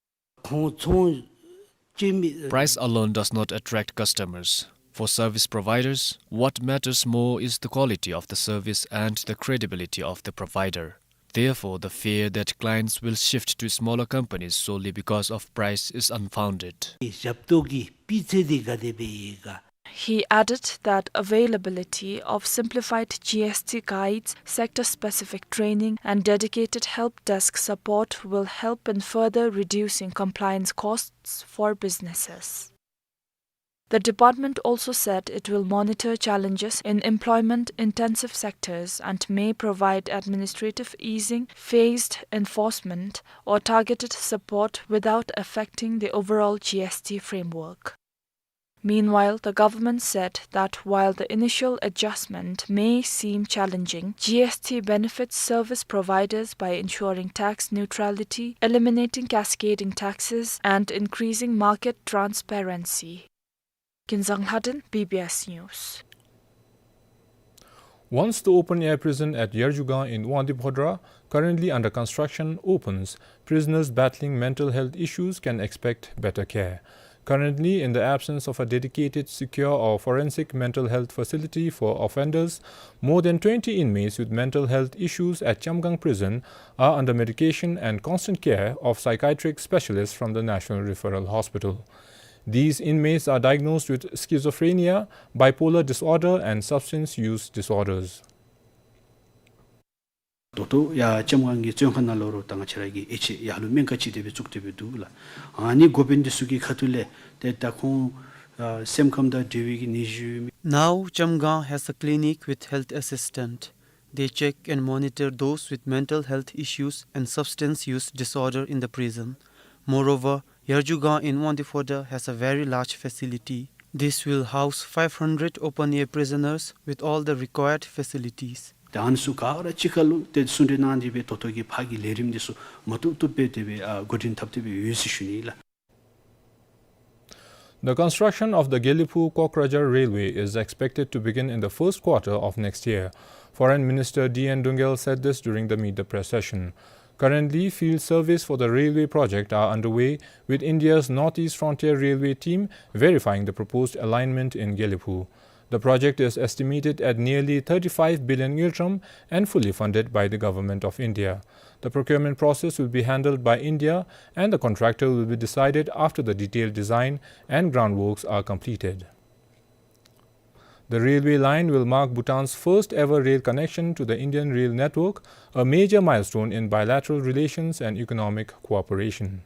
Price alone does not attract customers. For service providers, what matters more is the quality of the service and the credibility of the provider. Therefore, the fear that clients will shift to smaller companies solely because of price is unfounded. He added that availability of simplified G S T guides, sector-specific training, and dedicated help desk support will help in further reducing compliance costs for businesses. The department also said it will monitor challenges in employment-intensive sectors and may provide administrative easing, phased enforcement, or targeted support without affecting the overall G S T framework. Meanwhile, the government said that while the initial adjustment may seem challenging, G S T benefits service providers by ensuring tax neutrality, eliminating cascading taxes, and increasing market transparency. Kinzang Lhaden, B B S News. Once the open-air prison at Yarjugang in Wangdue Phodrang, currently under construction, opens, prisoners battling mental health issues can expect better care. Currently, in the absence of a dedicated, secure or forensic mental health facility for offenders, more than twenty inmates with mental health issues at Chamgang prison are under medication and constant care of psychiatric specialists from the National Referral Hospital. These inmates are diagnosed with schizophrenia, bipolar disorder, and substance use disorders. ད་ལྟོ་ཡར་ལྕམ་སྒང་གི་བཙོན་ཁང་ནང་ལུ་ར་ད་ང་བཅས་ར་གིས་ཨེ་ཅིག་ཡར་ལུ་སྨན་ཁང་ཅིག་དེ་སྦེ་བཙུགས་ཏེ་སྦེ་འདུག་ལགས། ཨ་ནི་འགོ་དཔོན་འདི་ཚུ་གི་ཁ་ཐུག་ལས་ཏེ་ད་ཁོང་ཨ་སེམས་ཁམས་དང་འབྲེལ་བའི་གི་ནད་གཞི་ཡོད་མི། Now, Chamgang has a clinic with health assistant. They check and monitor those with mental health issues and substance use disorder in the prison. Moreover, Yarjugang in Wangdue Phodrang has a very large facility. This will house five hundred open-air prisoners with all the required facilities. ད་ཨ་ནི་ཚུ་ག་ར་གཅིག་ཁར་ལུ་ཏེ་ཟུང་འབྲེལ་གནང་སྟེ་སྦེ་ད་ལྟོ་གི་ཕར་གྱི་ལས་རིམ་འདི་ཚུ་མ་བཏུབ་བཏུབ་སྦེ་དེ་སྦེ་ཨ་འགོ་འདྲེན་འཐབ་སྟེ་སྦེ་ཡོད་ཟེར་ཞུ་ནི་ལགས། The construction of the Gelephu-Kokrajhar railway is expected to begin in the first quarter of next year. Foreign Minister D N Dungel said this during the Meet the Press session. Currently, field surveys for the railway project are underway, with India's Northeast Frontier Railway team verifying the proposed alignment in Gelephu. The project is estimated at nearly thirty-five billion ngultrum and fully funded by the Government of India. The procurement process will be handled by India, and the contractor will be decided after the detailed design and groundworks are completed. The railway line will mark Bhutan's first ever rail connection to the Indian rail network, a major milestone in bilateral relations and economic cooperation.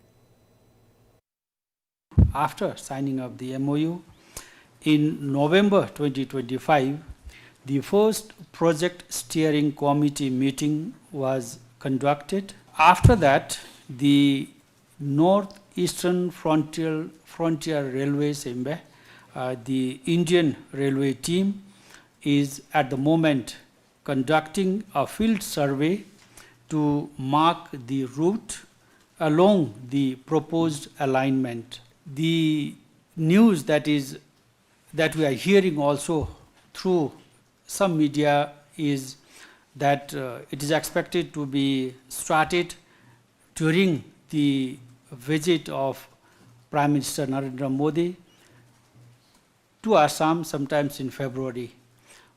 After signing of the M O U in November twenty twenty-five, the first project steering committee meeting was conducted. After that, the North Eastern Frontier, Frontier Railway, ཟེར་ཨིན་པས། Uh, the Indian Railway team is at the moment conducting a field survey to mark the route along the proposed alignment. The news that is, that we are hearing also through some media is that, uh, it is expected to be started during the visit of Prime Minister Narendra Modi to Assam sometimes in February.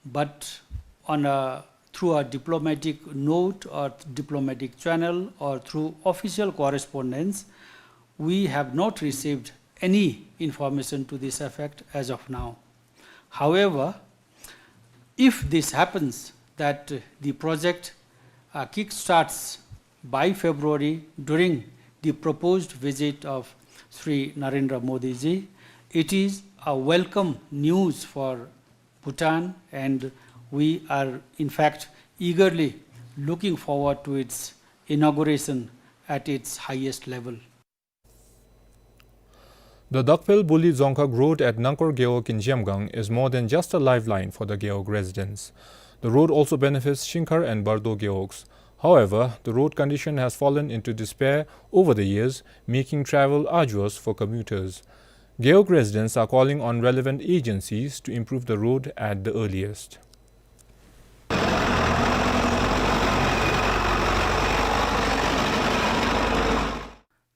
But on a, through a diplomatic note or diplomatic channel or through official correspondence, we have not received any information to this effect as of now. However, if this happens, that, uh, the project, uh, kick-starts by February during the proposed visit of Shri Narendra Modi ji, it is a welcome news for Bhutan, and we are in fact eagerly looking forward to its inauguration at its highest level. The Dakphel Buli Dzongkhag Road at Nangkor Gewog in Zhemgang is more than just a lifeline for the Gewog residents. The road also benefits Shingkhar and Bardo Gewogs. However, the road condition has fallen into disrepair over the years, making travel arduous for commuters. Gewog residents are calling on relevant agencies to improve the road at the earliest.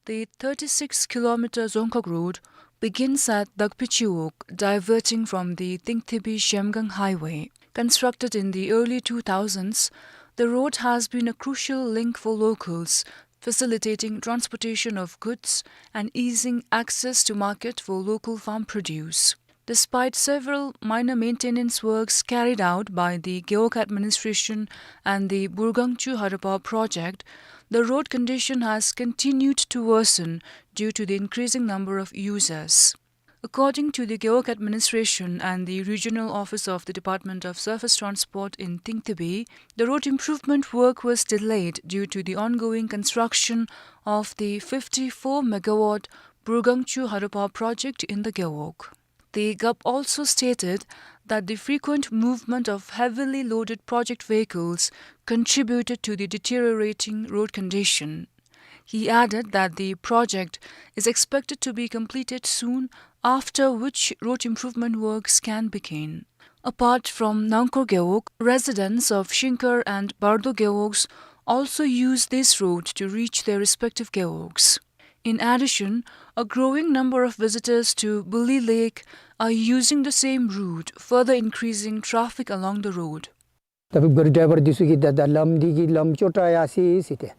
The thirty-six kilometer Dzongkhag Road begins at Dakphel Chiwog, diverting from the Tingtibi-Zhemgang Highway. Constructed in the early two thousands, the road has been a crucial link for locals, facilitating transportation of goods and easing access to market for local farm produce. Despite several minor maintenance works carried out by the Gewog administration and the Burgangchu Haropa project, the road condition has continued to worsen due to the increasing number of users. According to the Gewog administration and the regional office of the Department of Surface Transport in Tingtibi, the road improvement work was delayed due to the ongoing construction of the fifty-four megawatt Burgangchu Haropa project in the Gewog. The G O P also stated that the frequent movement of heavily loaded project vehicles contributed to the deteriorating road condition. He added that the project is expected to be completed soon, after which road improvement works can begin. Apart from Nangkor Gewog, residents of Shingkhar and Bardo Gewogs also use this road to reach their respective gewogs. In addition, a growing number of visitors to Buli Lake are using the same route, further increasing traffic along the road. ད་བར་ཌའི་ཝར་འདི་ཚུ་གིས་ད་ད་ལམ་འདི་གི་ལམ་ཅོག་དྲག་ཡར་སོ་ཡི་ཟེར་ཏེ།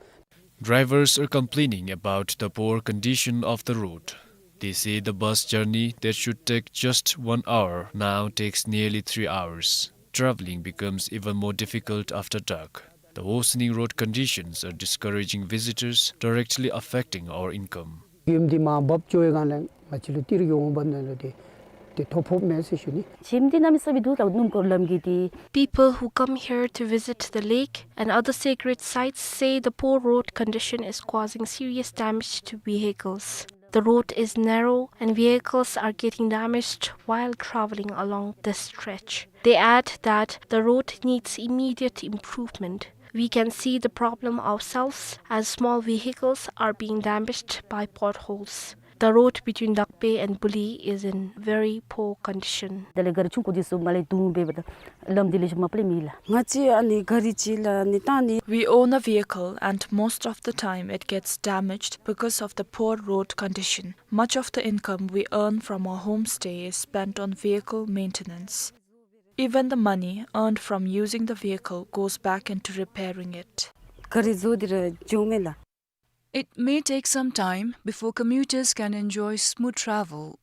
Drivers are complaining about the poor condition of the road. They say the bus journey that should take just one hour now takes nearly three hours. Traveling becomes even more difficult after dark. The worsening road conditions are discouraging visitors, directly affecting our income. ཡུམ་འདི་མར་འབབ་ཅོག་ཡི་གང་ལས་ང་བཅས་ལུ་ཏི་རུ་གི་འོང་འབབ་ནང་ལུ་ཏེ་ཏེ་ཐོ་ཕོགཔ་མས་ཟེར་ཞུ་ནི། ཞིམ་འདི་གནམ་མེད་ས་མེད་འདུག་ལགས། སྣུམ་འཁོར་ལམ་གྱི་འདི། People who come here to visit the lake and other sacred sites say the poor road condition is causing serious damage to vehicles. The road is narrow and vehicles are getting damaged while traveling along this stretch. They add that the road needs immediate improvement. We can see the problem ourselves as small vehicles are being damaged by potholes. The road between Dakbe and Buli is in very poor condition. དེ་ལས་ག་རི་ཆུང་ཀུ་འདི་ཚུ་མར་ལས་བརྡུང་སྦེ་འབདཝ་ད་ལམ་འདི་ལེགས་ཤོམ་མ་པ་ལས་མེད་ལགས། ང་བཅས་ཨ་ནི་ག་རི་ཅིག་ལགས་ཨ་ནི་བཏང་ནི། We own a vehicle and most of the time it gets damaged because of the poor road condition. Much of the income we earn from our homestay is spent on vehicle maintenance. Even the money earned from using the vehicle goes back into repairing it. ག་རི་བཟོ་སྟེ་ར་འགྱོཝ་མས་ལགས། It may take some time before commuters can enjoy smooth travel.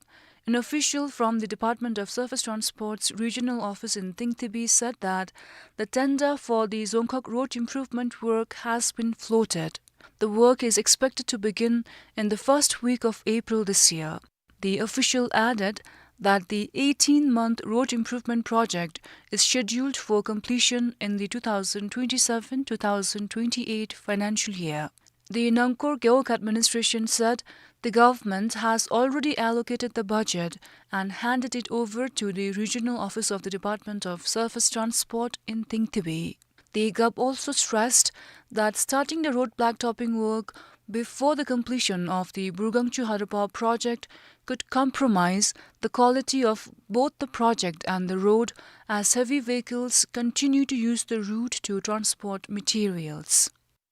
An official from the Department of Surface Transport's regional office in Tingtibi said that the tender for the Dzongkhag road improvement work has been floated. The work is expected to begin in the first week of April this year. The official added that the eighteen-month road improvement project is scheduled for completion in the two thousand twenty-seven two thousand twenty-eight financial year. The Nangkor Gewog administration said the government has already allocated the budget and handed it over to the regional office of the Department of Surface Transport in Tingtibi. The G O B also stressed that starting the road blacktopping work before the completion of the Burgangchu hydropower project could compromise the quality of both the project and the road, as heavy vehicles continue to use the route to transport materials.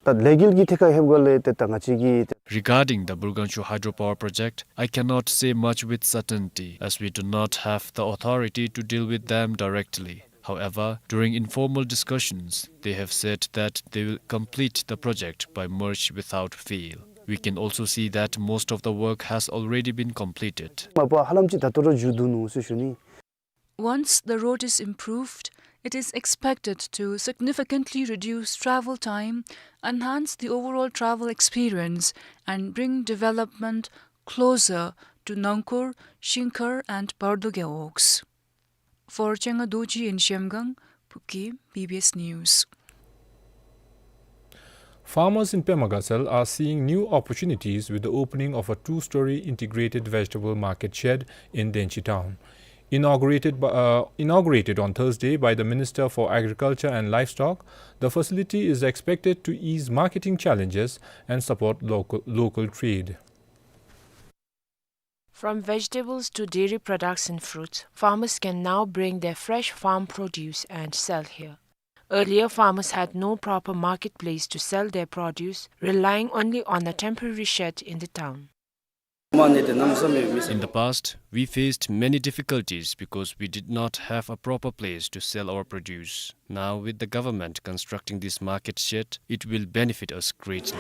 ད་ལས་འགུལ་གྱི་ཐད་ཁར་ལྷོདཔ་ད་ལུ་ཏེ་ད་ང་བཅས་ཀྱིས་ཏེ། Regarding the Burgangchu hydropower project, I cannot say much with certainty as we do not have the authority to deal with them directly. However, during informal discussions, they have said that they will complete the project by March without fail. We can also see that most of the work has already been completed. མ་པ་ཧ་ལམ་ཅིག་ད་ལྟོ་ར་མཇུག་བསྡུ་ནུག་ཟེར་ཞུ་ནི། Once the road is improved, it is expected to significantly reduce travel time, enhance the overall travel experience, and bring development closer to Nangkor, Shingkhar, and Bardo gewogs. For Chenga Dorji in Zhemgang, Phuket, B B S News. Farmers in Pema Gatshel are seeing new opportunities with the opening of a two-story integrated vegetable market shed in Denchi town. Inaugurated by, uh, inaugurated on Thursday by the Minister for Agriculture and Livestock, the facility is expected to ease marketing challenges and support local, local trade. From vegetables to dairy products and fruits, farmers can now bring their fresh farm produce and sell here. Earlier, farmers had no proper marketplace to sell their produce, relying only on a temporary shed in the town. In the past, we faced many difficulties because we did not have a proper place to sell our produce. Now, with the government constructing this market shed, it will benefit us greatly.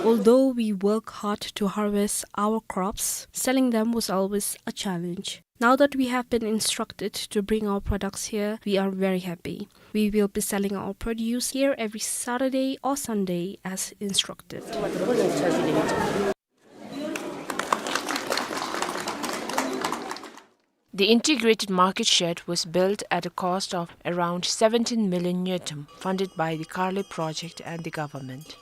Although we work hard to harvest our crops, selling them was always a challenge. Now that we have been instructed to bring our products here, we are very happy. We will be selling our produce here every Saturday or Sunday as instructed. The integrated market shed was built at a cost of around seventeen million ngultrum, funded by the Karle Project and the government.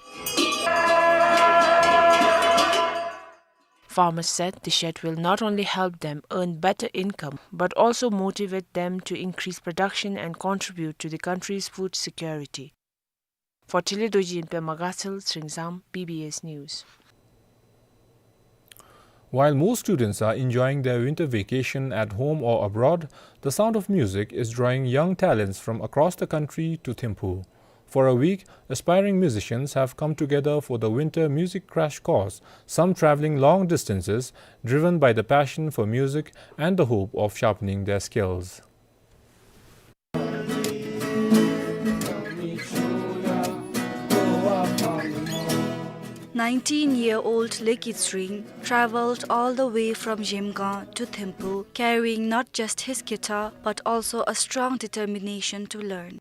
Farmers said the shed will not only help them earn better income, but also motivate them to increase production and contribute to the country's food security. For Tile Dorji in Pema Gatshel, Tshering Zam, B B S News. While most students are enjoying their winter vacation at home or abroad, the sound of music is drawing young talents from across the country to Thimphu. For a week, aspiring musicians have come together for the winter music crash course, some traveling long distances, driven by the passion for music and the hope of sharpening their skills. Nineteen-year-old Leki Tshering traveled all the way from Zhemgang to Thimphu, carrying not just his guitar, but also a strong determination to learn.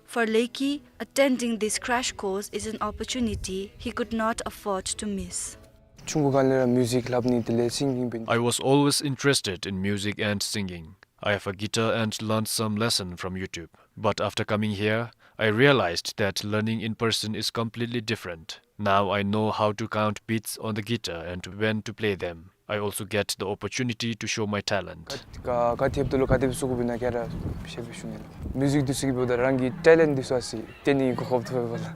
For Leki, attending this crash course is an opportunity he could not afford to miss. ཆུང་ཀུ་སྒང་ལས་ར་མིའུ་ཟིག་ལྷབ་ནི་དེ་ལས་སིང་གིང་འབད། I was always interested in music and singing. I have a guitar and learned some lesson from YouTube. But after coming here, I realized that learning in person is completely different. Now I know how to count beats on the guitar and when to play them. I also get the opportunity to show my talent. ག་ག་ཐེབ་ཏུ་ལུ་ག་ཐེབ་ཚུགས་དགོཔ་ཨིན་ན་ག་ར་ཤེས་པའི་ཤུལ་ལས་ལགས། མིའུ་ཟིག་འདི་ཚུ་གི་འབདཝ་ད་རང་གི་ཊེ་ལེནཊ་འདི་ཚུ་ཨ་ཙི་སྟོན་ནི་གི་གོ་སྐབས་ཐོབ་པས་ལགས།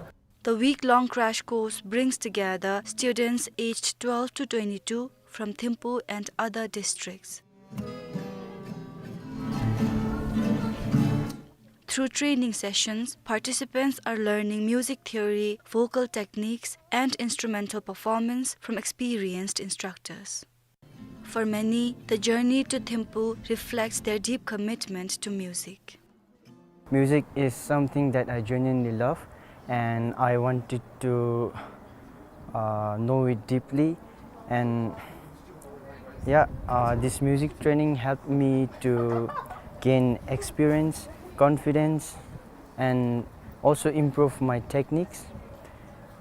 The week-long crash course brings together students aged twelve to twenty-two from Thimphu and other districts. Through training sessions, participants are learning music theory, vocal techniques, and instrumental performance from experienced instructors. For many, the journey to Thimphu reflects their deep commitment to music. Music is something that I genuinely love, and I wanted to, uh, know it deeply. And yeah, uh, this music training helped me to gain experience, confidence, and also improve my techniques.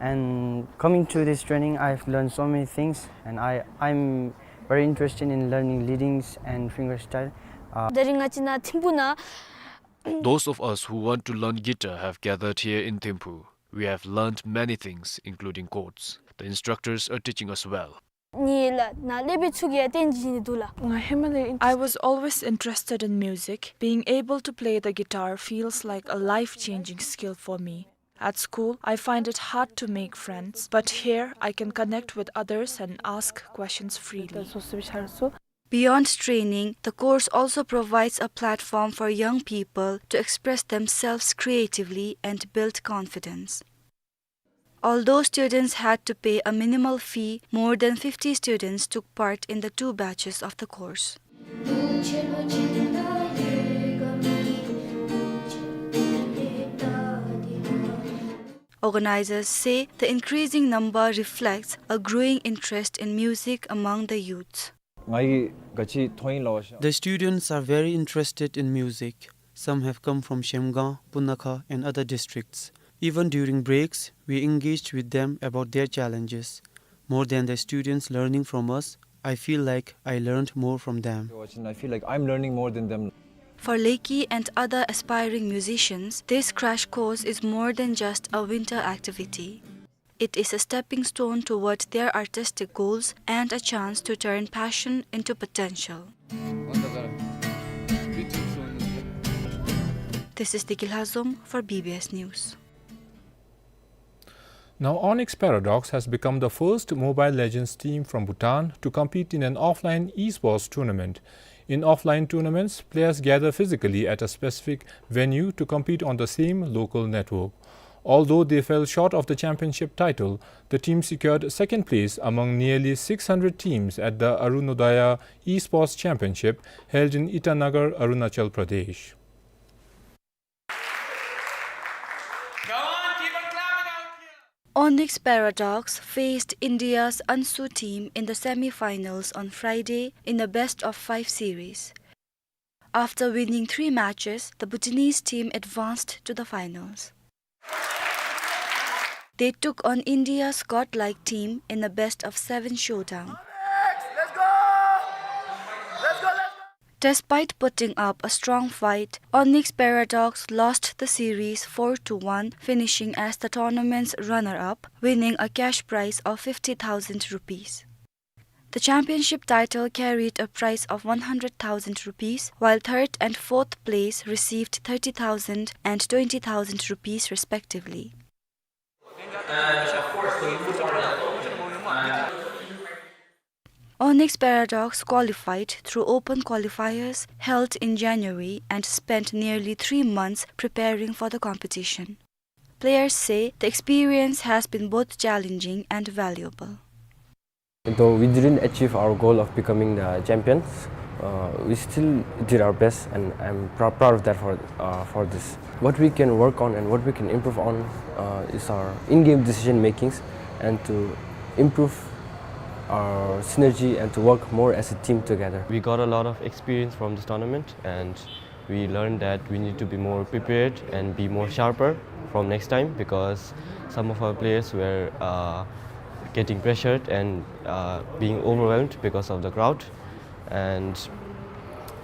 And coming to this training, I've learned so many things, and I, I'm very interested in learning leadings and fingerstyle. Uh, ད་རིས་ང་བཅས་ནཱ་ཐིམ་ཕུག་ནང་། Those of us who want to learn guitar have gathered here in Thimphu. We have learned many things, including chords. The instructors are teaching us well. ནི་ལགས་ནཱ་ལས་པའི་ཚུ་གིས་ཡང་སྟོན་བྱིན་ནི་འདུག་ལགས། ང་ཧེ་མ་ལས་ཨིན། I was always interested in music. Being able to play the guitar feels like a life-changing skill for me. At school, I find it hard to make friends, but here I can connect with others and ask questions freely. Beyond training, the course also provides a platform for young people to express themselves creatively and build confidence. Although students had to pay a minimal fee, more than fifty students took part in the two batches of the course. Organizers say the increasing number reflects a growing interest in music among the youths. ང་གིས་ག་ཅི་མཐོང་ཡི་ལབ་པ་ཅིན། The students are very interested in music. Some have come from Zhemgang, Punakha, and other districts. Even during breaks, we engaged with them about their challenges. More than the students learning from us, I feel like I learned more from them. I feel like I'm learning more than them. For Leki and other aspiring musicians, this crash course is more than just a winter activity. It is a stepping stone toward their artistic goals and a chance to turn passion into potential. This is Diki Lhazom for B B S News. Now, Onyx Paradox has become the first Mobile Legends team from Bhutan to compete in an offline esports tournament. In offline tournaments, players gather physically at a specific venue to compete on the same local network. Although they fell short of the championship title, the team secured second place among nearly six hundred teams at the Arunodaya Esports Championship held in Itanagar, Arunachal Pradesh. Onyx Paradox faced India's Ansu team in the semi-finals on Friday in a best-of-five series. After winning three matches, the Bhutanese team advanced to the finals. They took on India's godlike team in a best-of-seven showdown. Despite putting up a strong fight, Onyx Paradox lost the series four to one, finishing as the tournament's runner-up, winning a cash prize of fifty thousand rupees. The championship title carried a prize of one hundred thousand rupees, while third and fourth place received thirty thousand and twenty thousand rupees respectively. Onyx Paradox qualified through open qualifiers held in January and spent nearly three months preparing for the competition. Players say the experience has been both challenging and valuable. Though we didn't achieve our goal of becoming the champions, uh, we still did our best, and I'm prou-, proud of that for, uh, for this. What we can work on and what we can improve on, uh, is our in-game decision makings, and to improve our synergy and to work more as a team together. We got a lot of experience from this tournament, and we learned that we need to be more prepared and be more sharper from next time, because some of our players were, uh, getting pressured and, uh, being overwhelmed because of the crowd. And,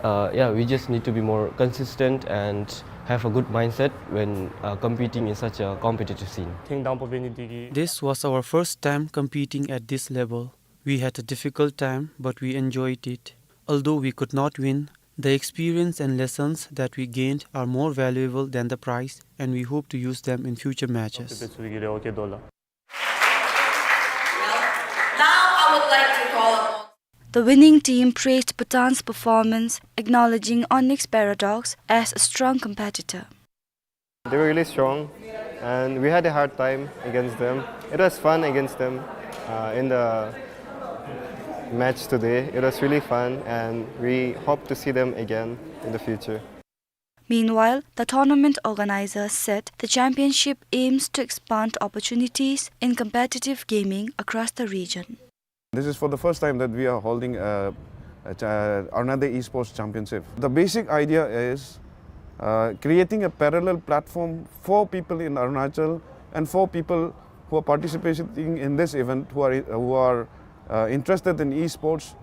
uh, yeah, we just need to be more consistent and Have a good mindset when, uh, competing in such a competitive scene. This was our first time competing at this level. We had a difficult time, but we enjoyed it. Although we could not win, the experience and lessons that we gained are more valuable than the prize, and we hope to use them in future matches. Now I would like to call upon the winning team praised Bhutan's performance, acknowledging Onyx Paradox as a strong competitor. They were really strong, and we had a hard time against them. It was fun against them, uh, in the match today. It was really fun, and we hope to see them again in the future. Meanwhile, the tournament organizers said the championship aims to expand opportunities in competitive gaming across the region. This is for the first time that we are holding a, a cha-, Arunodoy Esports Championship. The basic idea is, uh, creating a parallel platform for people in Arunachal and for people who are participating in this event, who are, who are, uh, interested in esports,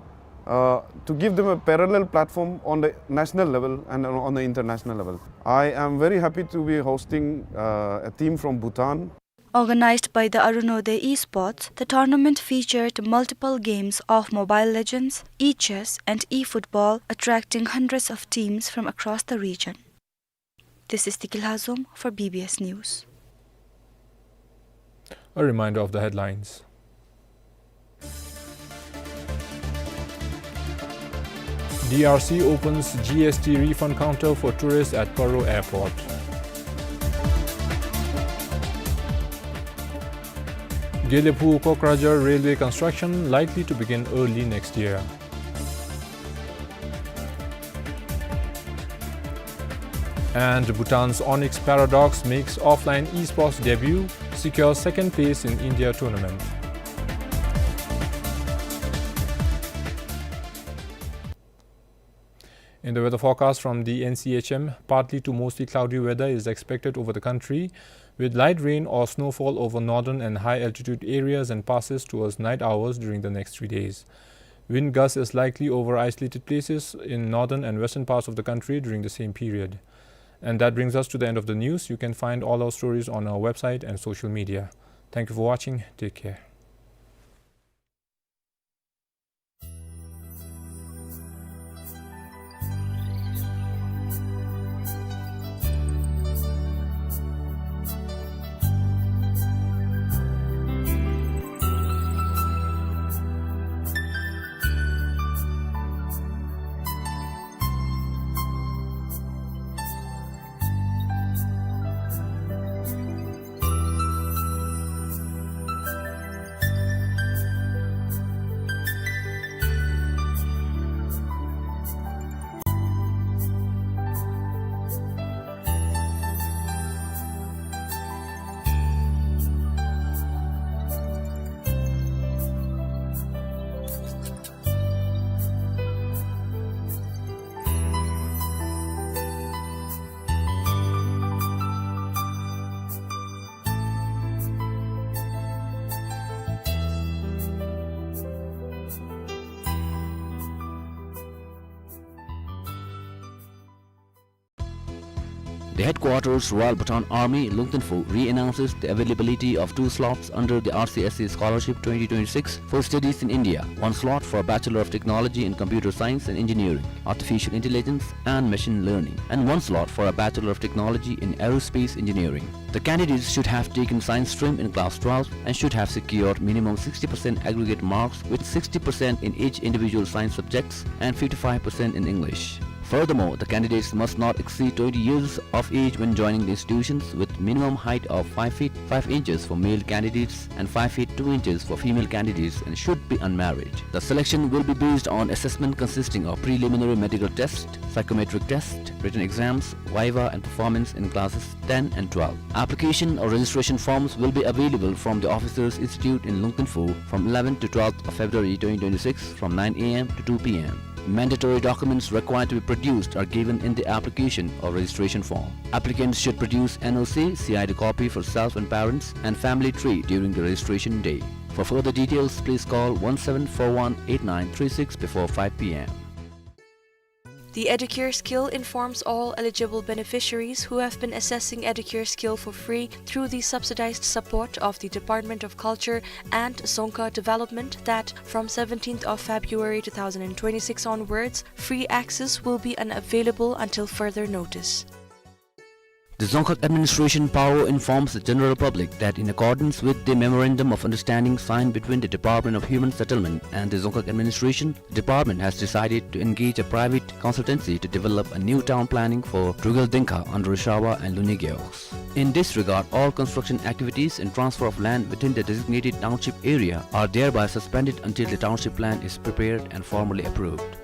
uh, to give them a parallel platform on the national level and on the international level. I am very happy to be hosting, uh, a team from Bhutan. Organized by the Arunodoy Esports, the tournament featured multiple games of Mobile Legends, e-chess, and e-football, attracting hundreds of teams from across the region. This is Tiki Lhazom for B B S News. A reminder of the headlines. D R C opens G S T refund counter for tourists at Paro Airport. Gelephu-Kokrajhar railway construction likely to begin early next year. And Bhutan's Onyx Paradox makes offline esports debut, secures second place in India tournament. In the weather forecast from the N C H M, partly to mostly cloudy weather is expected over the country, with light rain or snowfall over northern and high altitude areas and passes towards night hours during the next three days. Wind gusts is likely over isolated places in northern and western parts of the country during the same period. And that brings us to the end of the news. You can find all our stories on our website and social media. Thank you for watching. Take care. The headquarters, Royal Bhutan Army, Lungten Fo, re-announces the availability of two slots under the R C S C Scholarship twenty twenty-six for studies in India. One slot for a Bachelor of Technology in Computer Science and Engineering, Artificial Intelligence and Machine Learning, and one slot for a Bachelor of Technology in Aerospace Engineering. The candidates should have taken science stream in class twelve and should have secured minimum sixty percent aggregate marks, with sixty percent in each individual science subjects and fifty-five percent in English. Furthermore, the candidates must not exceed twenty years of age when joining the institutions, with minimum height of five feet five inches for male candidates and five feet two inches for female candidates, and should be unmarried. The selection will be based on assessment consisting of preliminary medical test, psychometric test, written exams, viva, and performance in classes ten and twelve. Application or registration forms will be available from the Officers Institute in Lungten Fo from eleventh to twelfth of February twenty twenty-six, from nine A M to two P M. Mandatory documents required to be produced are given in the application or registration form. Applicants should produce N O C, C I D copy for self and parents, and family tree during the registration day. For further details, please call one seven four one eight nine three six before five P M. The Educare Skill informs all eligible beneficiaries who have been accessing Educare Skill for free through the subsidized support of the Department of Culture and Dzongkha Development that from seventeenth of February two thousand twenty-six onwards, free access will be unavailable until further notice. The Dzongkhag Administration Paro informs the general public that in accordance with the Memorandum of Understanding signed between the Department of Human Settlement and the Dzongkhag Administration, the department has decided to engage a private consultancy to develop a new town planning for Drukgyal Dingkha under Sharwa and Luni Gewog. In this regard, all construction activities and transfer of land within the designated township area are thereby suspended until the township plan is prepared and formally approved.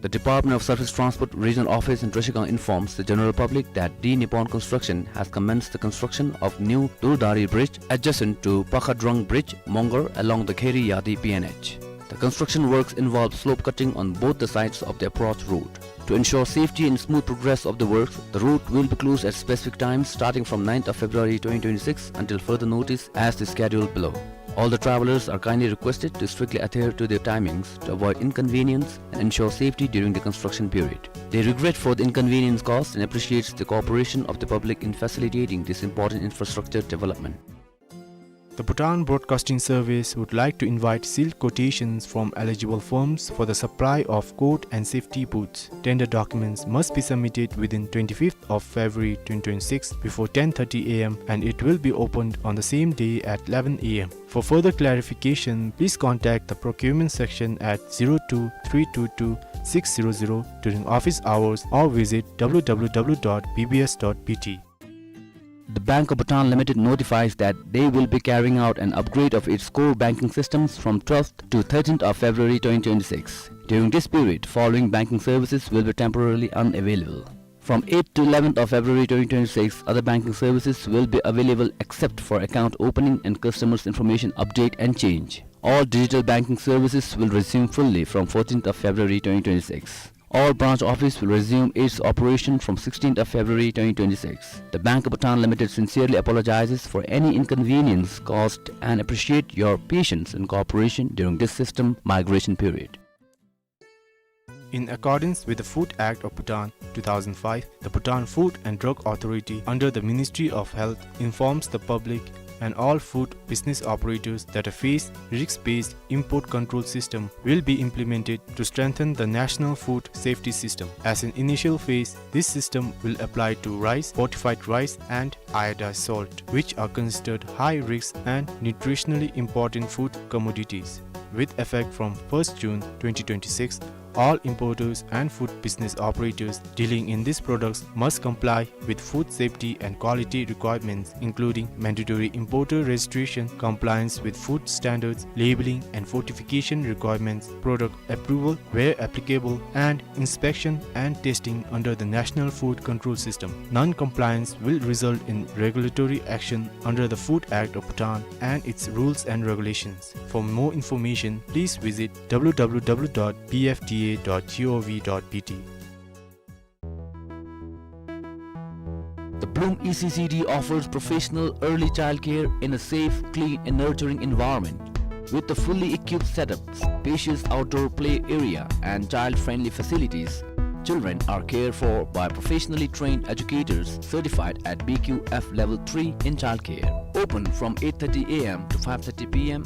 The Department of Surface Transport Regional Office in Trashigang informs the general public that D Nippon Construction has commenced the construction of new Durdari Bridge adjacent to Pakhadrong Bridge, Mongar, along the Kheri Yadi P N H. The construction works involve slope cutting on both the sides of the approach road. To ensure safety and smooth progress of the works, the road will be closed at specific times starting from ninth of February twenty twenty-six until further notice as the schedule below. All the travelers are kindly requested to strictly adhere to their timings to avoid inconvenience and ensure safety during the construction period. They regret for the inconvenience caused and appreciates the cooperation of the public in facilitating this important infrastructure development. The Bhutan Broadcasting Service would like to invite sealed quotations from eligible firms for the supply of coat and safety boots. Tender documents must be submitted within twenty-fifth of February twenty twenty-six before ten thirty A M and it will be opened on the same day at eleven A M. For further clarification, please contact the procurement section at zero two three two two six zero zero during office hours or visit W W W dot B B S dot B T. The Bank of Bhutan Limited notifies that they will be carrying out an upgrade of its core banking systems from twelfth to thirteenth of February twenty twenty-six. During this period, following banking services will be temporarily unavailable. From eighth to eleventh of February twenty twenty-six, other banking services will be available except for account opening and customers information update and change. All digital banking services will resume fully from fourteenth of February twenty twenty-six. All branch office will resume its operation from sixteenth of February twenty twenty-six. The Bank of Bhutan Limited sincerely apologizes for any inconvenience caused and appreciate your patience and cooperation during this system migration period. In accordance with the Food Act of Bhutan two thousand five, the Bhutan Food and Drug Authority under the Ministry of Health informs the public and all food business operators that a phased risk-based import control system will be implemented to strengthen the national food safety system. As an initial phase, this system will apply to rice, fortified rice, and iodized salt, which are considered high risk and nutritionally important food commodities. With effect from first June twenty twenty-six, all importers and food business operators dealing in these products must comply with food safety and quality requirements, including mandatory importer registration, compliance with food standards, labeling and fortification requirements, product approval where applicable, and inspection and testing under the National Food Control System. Non-compliance will result in regulatory action under the Food Act of Bhutan and its rules and regulations. For more information, please visit W W W dot B F D A dot gov dot B T. The Bloom E C C D offers professional early childcare in a safe, clean, and nurturing environment. With a fully equipped setup, spacious outdoor play area, and child-friendly facilities, children are cared for by professionally trained educators certified at B Q F Level three in childcare. Open from eight thirty A M to five thirty P M.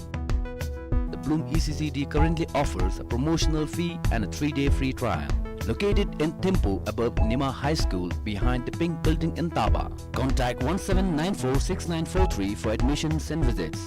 The Bloom E C C D currently offers a promotional fee and a three-day free trial. Located in Thimphu above Nyima High School behind the Pink Building in Taba. Contact one seven nine four six nine four three for admissions and visits.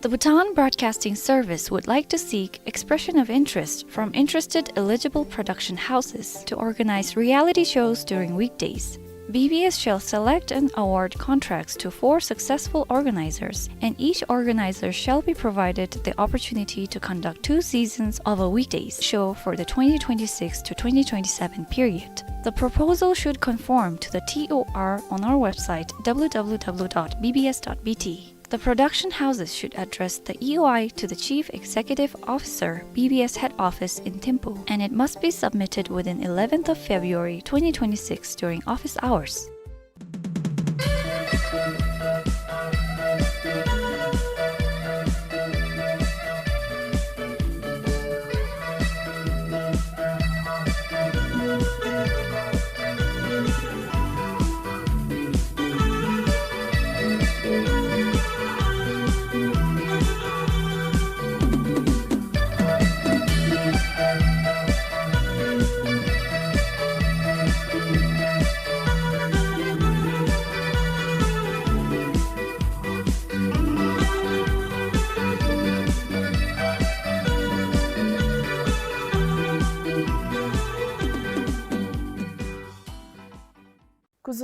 The Bhutan Broadcasting Service would like to seek expression of interest from interested eligible production houses to organize reality shows during weekdays. B B S shall select and award contracts to four successful organizers, and each organizer shall be provided the opportunity to conduct two seasons of a weekdays show for the twenty twenty-six to twenty twenty-seven period. The proposal should conform to the T O R on our website, W W W dot B B S dot B T. The production houses should address the E O I to the Chief Executive Officer, B B S Head Office in Thimphu, and it must be submitted within eleventh of February twenty twenty-six during office hours.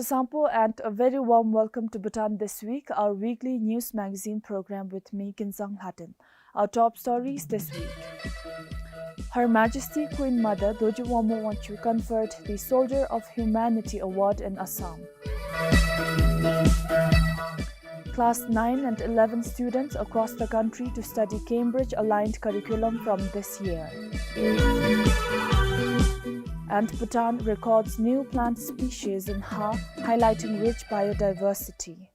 Sampo and a very warm welcome to Bhutan This Week, our weekly news magazine program with me, Kinzang Lhaden. Our top stories this week. Her Majesty Queen Mother Dorji Wangmo Wangchuck conferred the Soldier of Humanity Award in Assam. Class nine and eleven students across the country to study Cambridge-aligned curriculum from this year. And Bhutan records new plant species in Ha, highlighting rich biodiversity.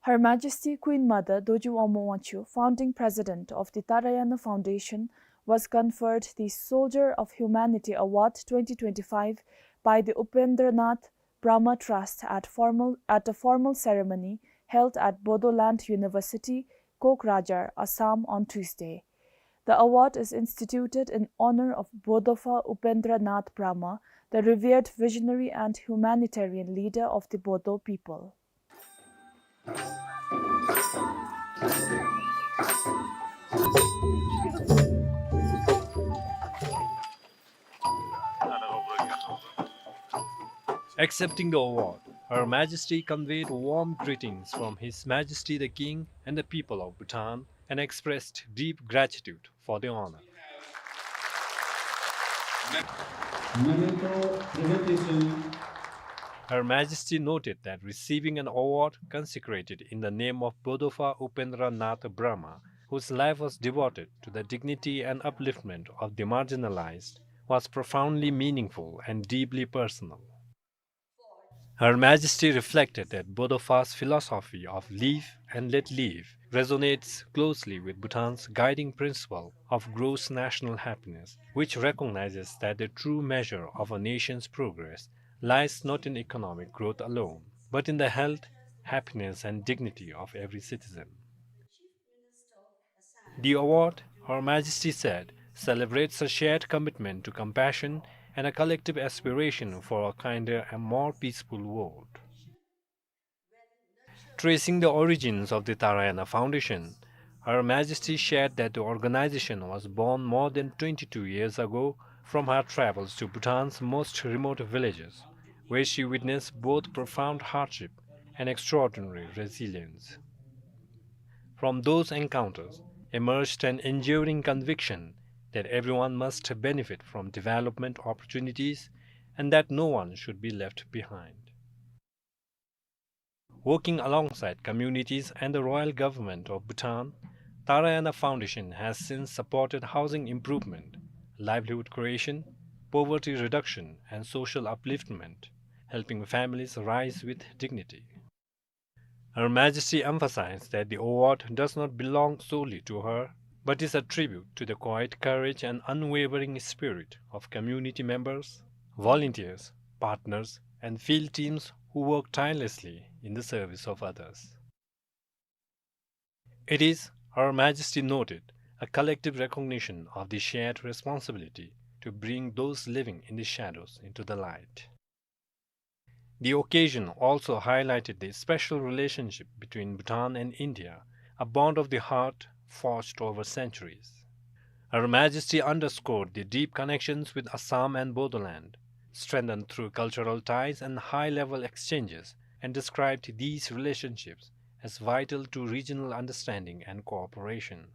Her Majesty Queen Mother Dorji Wangmo Wangchuck, founding president of the Tarayana Foundation, was conferred the Soldier of Humanity Award twenty twenty-five by the Upendranath Brahma Trust at formal, at a formal ceremony held at Bodoland University, Kokrajhar, Assam, on Tuesday. The award is instituted in honor of Bodopha Upendranath Brahma, the revered visionary and humanitarian leader of the Bodo people. Accepting the award, Her Majesty conveyed warm greetings from His Majesty the King and the people of Bhutan and expressed deep gratitude for the honor. Memento presentation. Her Majesty noted that receiving an award consecrated in the name of Bodopha Upendranath Brahma, whose life was devoted to the dignity and upliftment of the marginalized, was profoundly meaningful and deeply personal. Her Majesty reflected that Bodopha's philosophy of live and let live resonates closely with Bhutan's guiding principle of gross national happiness, which recognizes that the true measure of a nation's progress lies not in economic growth alone, but in the health, happiness, and dignity of every citizen. The award, Her Majesty said, celebrates a shared commitment to compassion and a collective aspiration for a kinder and more peaceful world. Tracing the origins of the Tarayana Foundation, Her Majesty shared that the organization was born more than twenty-two years ago from her travels to Bhutan's most remote villages, where she witnessed both profound hardship and extraordinary resilience. From those encounters emerged an enduring conviction that everyone must benefit from development opportunities and that no one should be left behind. Working alongside communities and the royal government of Bhutan, Tarayana Foundation has since supported housing improvement, livelihood creation, poverty reduction, and social upliftment, helping families rise with dignity. Her Majesty emphasized that the award does not belong solely to her, but is a tribute to the quiet courage and unwavering spirit of community members, volunteers, partners, and field teams who work tirelessly in the service of others. It is, Her Majesty noted, a collective recognition of the shared responsibility to bring those living in the shadows into the light. The occasion also highlighted the special relationship between Bhutan and India, a bond of the heart forged over centuries. Her Majesty underscored the deep connections with Assam and Bodoland, strengthened through cultural ties and high-level exchanges, and described these relationships as vital to regional understanding and cooperation.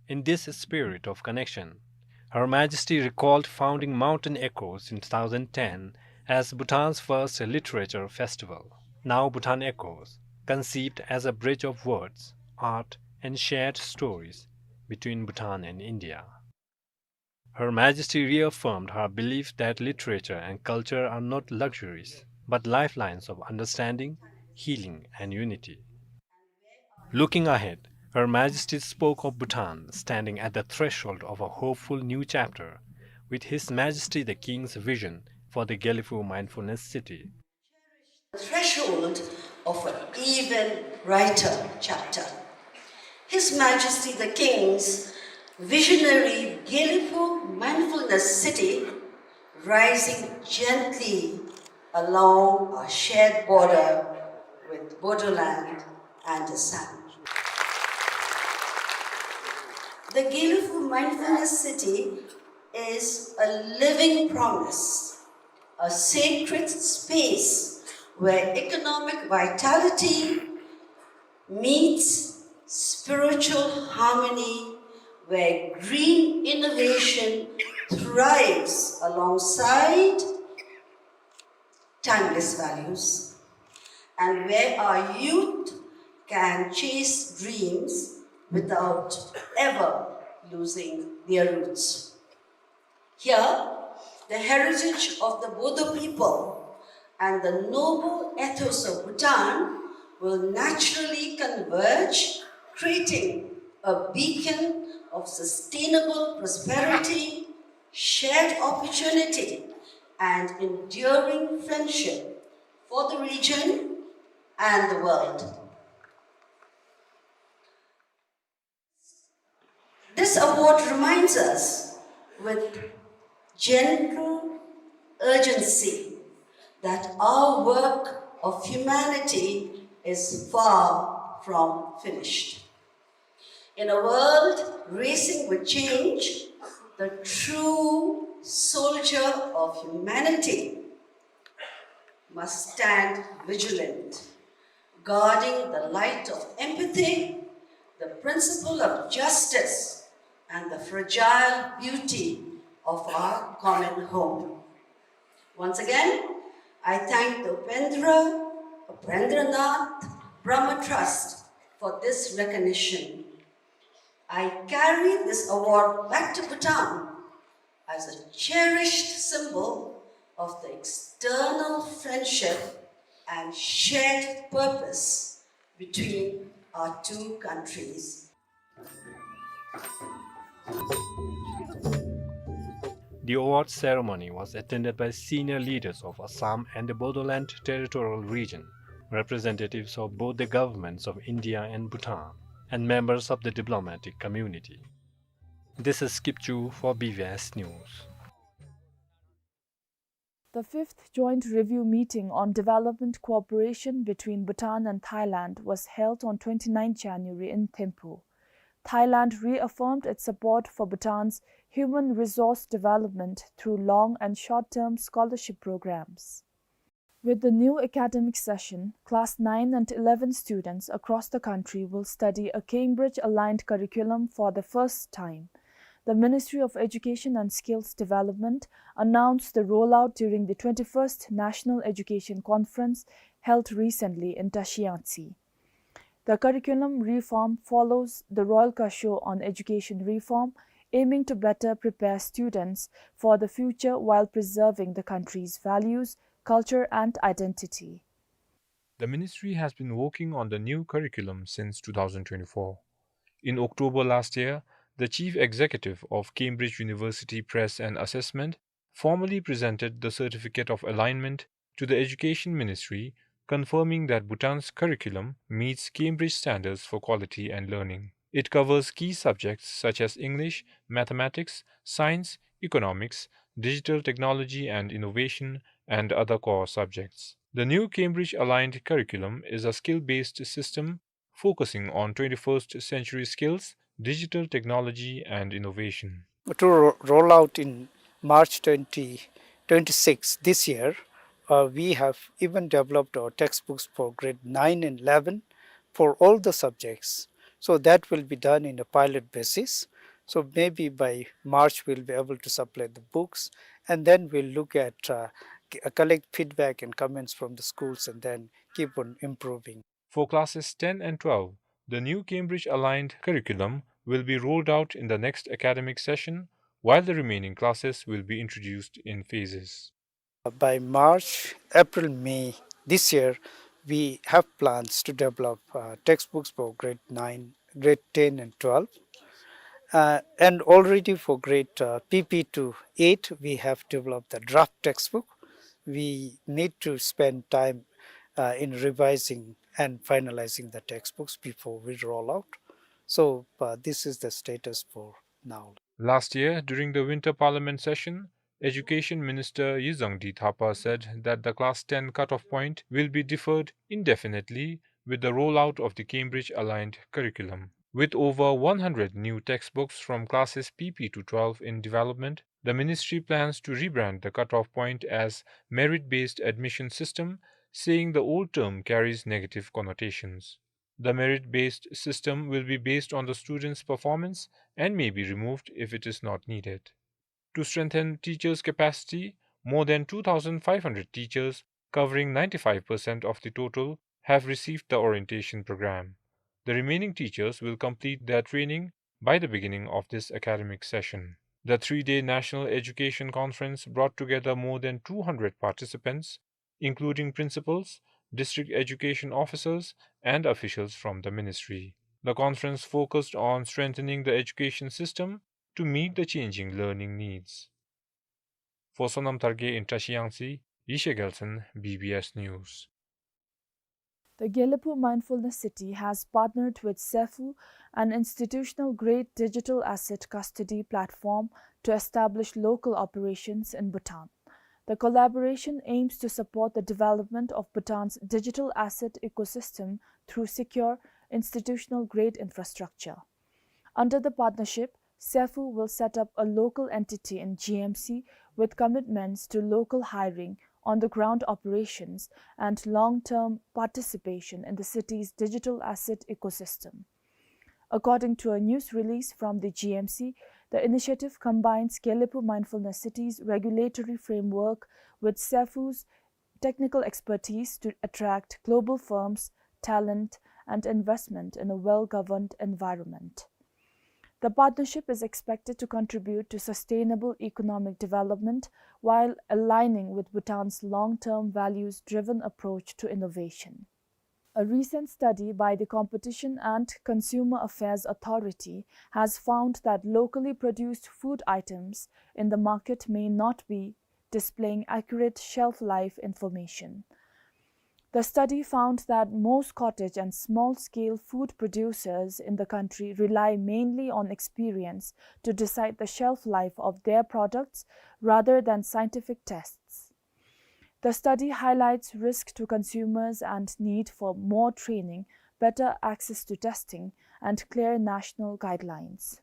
In this spirit of connection, Her Majesty recalled founding Mountain Echoes in two thousand ten as Bhutan's first literature festival, now Bhutan Echoes, conceived as a bridge of words, art, and shared stories between Bhutan and India. Her Majesty reaffirmed her belief that literature and culture are not luxuries, but lifelines of understanding, healing, and unity. Looking ahead, Her Majesty spoke of Bhutan standing at the threshold of a hopeful new chapter, with His Majesty the King's vision for the Gelephu Mindfulness City. Threshold of an even brighter chapter. His Majesty the King's visionary Gelephu Mindfulness City, rising gently along our shared border with Bodoland and Assam. The Gelephu Mindfulness City is a living promise, a sacred space where economic vitality meets spiritual harmony, where green innovation thrives alongside timeless values, and where our youth can chase dreams without ever losing their roots. Here, the heritage of the Bodo people and the noble ethos of Bhutan will naturally converge, creating a beacon of sustainable prosperity, shared opportunity, and enduring friendship for the region and the world. This award reminds us with gentle urgency that our work of humanity is far from finished. In a world racing with change, the true soldier of humanity must stand vigilant, guarding the light of empathy, the principle of justice, and the fragile beauty of our common home. Once again, I thank the Upendra, Upendranath Brahma Trust for this recognition. I carry this award back to Bhutan as a cherished symbol of the eternal friendship and shared purpose between our two countries. The award ceremony was attended by senior leaders of Assam and the Bodoland Territorial Region, representatives of both the governments of India and Bhutan, and members of the diplomatic community. This is Kipchu for B V S News. The fifth joint review meeting on development cooperation between Bhutan and Thailand was held on twenty-ninth January in Thimphu. Thailand reaffirmed its support for Bhutan's human resource development through long and short-term scholarship programs. With the new academic session, class nine and eleven students across the country will study a Cambridge-aligned curriculum for the first time. The Ministry of Education and Skills Development announced the rollout during the twenty-first National Education Conference held recently in Dashiyangtse. The curriculum reform follows the Royal Kosho on Education Reform, aiming to better prepare students for the future while preserving the country's values, culture, and identity. The ministry has been working on the new curriculum since two thousand twenty-four. In October last year, the chief executive of Cambridge University Press and Assessment formally presented the certificate of alignment to the Education Ministry, confirming that Bhutan's curriculum meets Cambridge standards for quality and learning. It covers key subjects such as English, mathematics, science, economics, digital technology and innovation, and other core subjects. The new Cambridge-aligned curriculum is a skill-based system focusing on twenty-first century skills, digital technology, and innovation. To ro-, roll out in March twenty twenty-six, this year, uh, we have even developed our textbooks for grade nine and eleven for all the subjects. So that will be done in a pilot basis. So maybe by March, we'll be able to supply the books, and then we'll look at, uh, c-, uh, collect feedback and comments from the schools, and then keep on improving. For classes ten and twelve, the new Cambridge-aligned curriculum will be rolled out in the next academic session, while the remaining classes will be introduced in phases. By March, April, May this year, we have plans to develop, uh, textbooks for grade nine, grade ten and twelve. Uh, and already for grade, uh, P P to eight, we have developed the draft textbook. We need to spend time, uh, in revising and finalizing the textbooks before we roll out. So, uh, this is the status for now. Last year, during the winter parliament session, Education Minister Yizangdi Thapa said that the class ten cutoff point will be deferred indefinitely with the rollout of the Cambridge-aligned curriculum. With over one hundred new textbooks from classes P P to twelve in development, the ministry plans to rebrand the cutoff point as merit-based admission system saying the old term carries negative connotations. The merit-based system will be based on the student's performance and may be removed if it is not needed. To strengthen teachers' capacity, more than two thousand five hundred teachers, covering ninety-five percent of the total, have received the orientation program. The remaining teachers will complete their training by the beginning of this academic session. The three-day National Education Conference brought together more than two hundred participants, including principals, district education officers, and officials from the ministry. The conference focused on strengthening the education system to meet the changing learning needs. For Sonam Thargay in Trashiang Si, Yeshe Gelson, B B S News. The Gelephu Mindfulness City has partnered with Sefu, an institutional-grade digital asset custody platform, to establish local operations in Bhutan. The collaboration aims to support the development of Bhutan's digital asset ecosystem through secure, institutional-grade infrastructure. Under the partnership, Sefu will set up a local entity in G M C with commitments to local hiring, on-the-ground operations, and long-term participation in the city's digital asset ecosystem. According to a news release from the G M C, the initiative combines Gelephu Mindfulness City's regulatory framework with Sefu's technical expertise to attract global firms, talent, and investment in a well-governed environment. The partnership is expected to contribute to sustainable economic development while aligning with Bhutan's long-term values-driven approach to innovation. A recent study by the Competition and Consumer Affairs Authority has found that locally produced food items in the market may not be displaying accurate shelf life information. The study found that most cottage and small-scale food producers in the country rely mainly on experience to decide the shelf life of their products rather than scientific tests. The study highlights risk to consumers and need for more training, better access to testing, and clear national guidelines.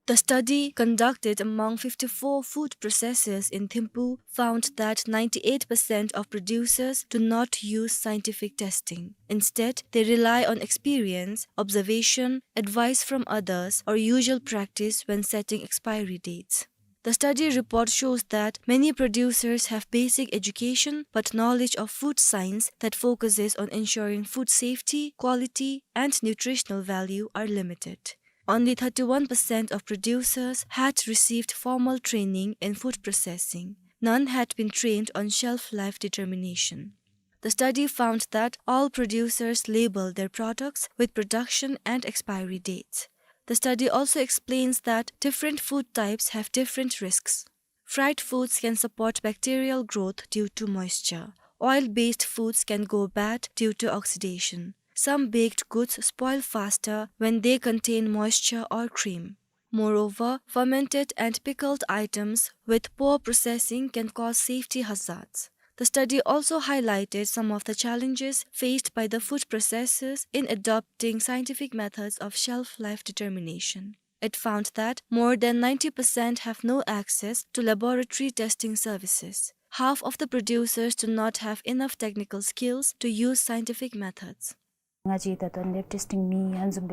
The study, conducted among fifty-four food processors in Thimphu, found that ninety-eight percent of producers do not use scientific testing. Instead, they rely on experience, observation, advice from others, or usual practice when setting expiry dates. The study report shows that many producers have basic education, but knowledge of food science that focuses on ensuring food safety, quality, and nutritional value are limited. Only thirty-one percent of producers had received formal training in food processing. None had been trained on shelf life determination. The study found that all producers label their products with production and expiry dates. The study also explains that different food types have different risks. Fried foods can support bacterial growth due to moisture. Oil-based foods can go bad due to oxidation. Some baked goods spoil faster when they contain moisture or cream. Moreover, fermented and pickled items with poor processing can cause safety hazards. The study also highlighted some of the challenges faced by the food processors in adopting scientific methods of shelf life determination. It found that more than ninety percent have no access to laboratory testing services. Half of the producers do not have enough technical skills to use scientific methods.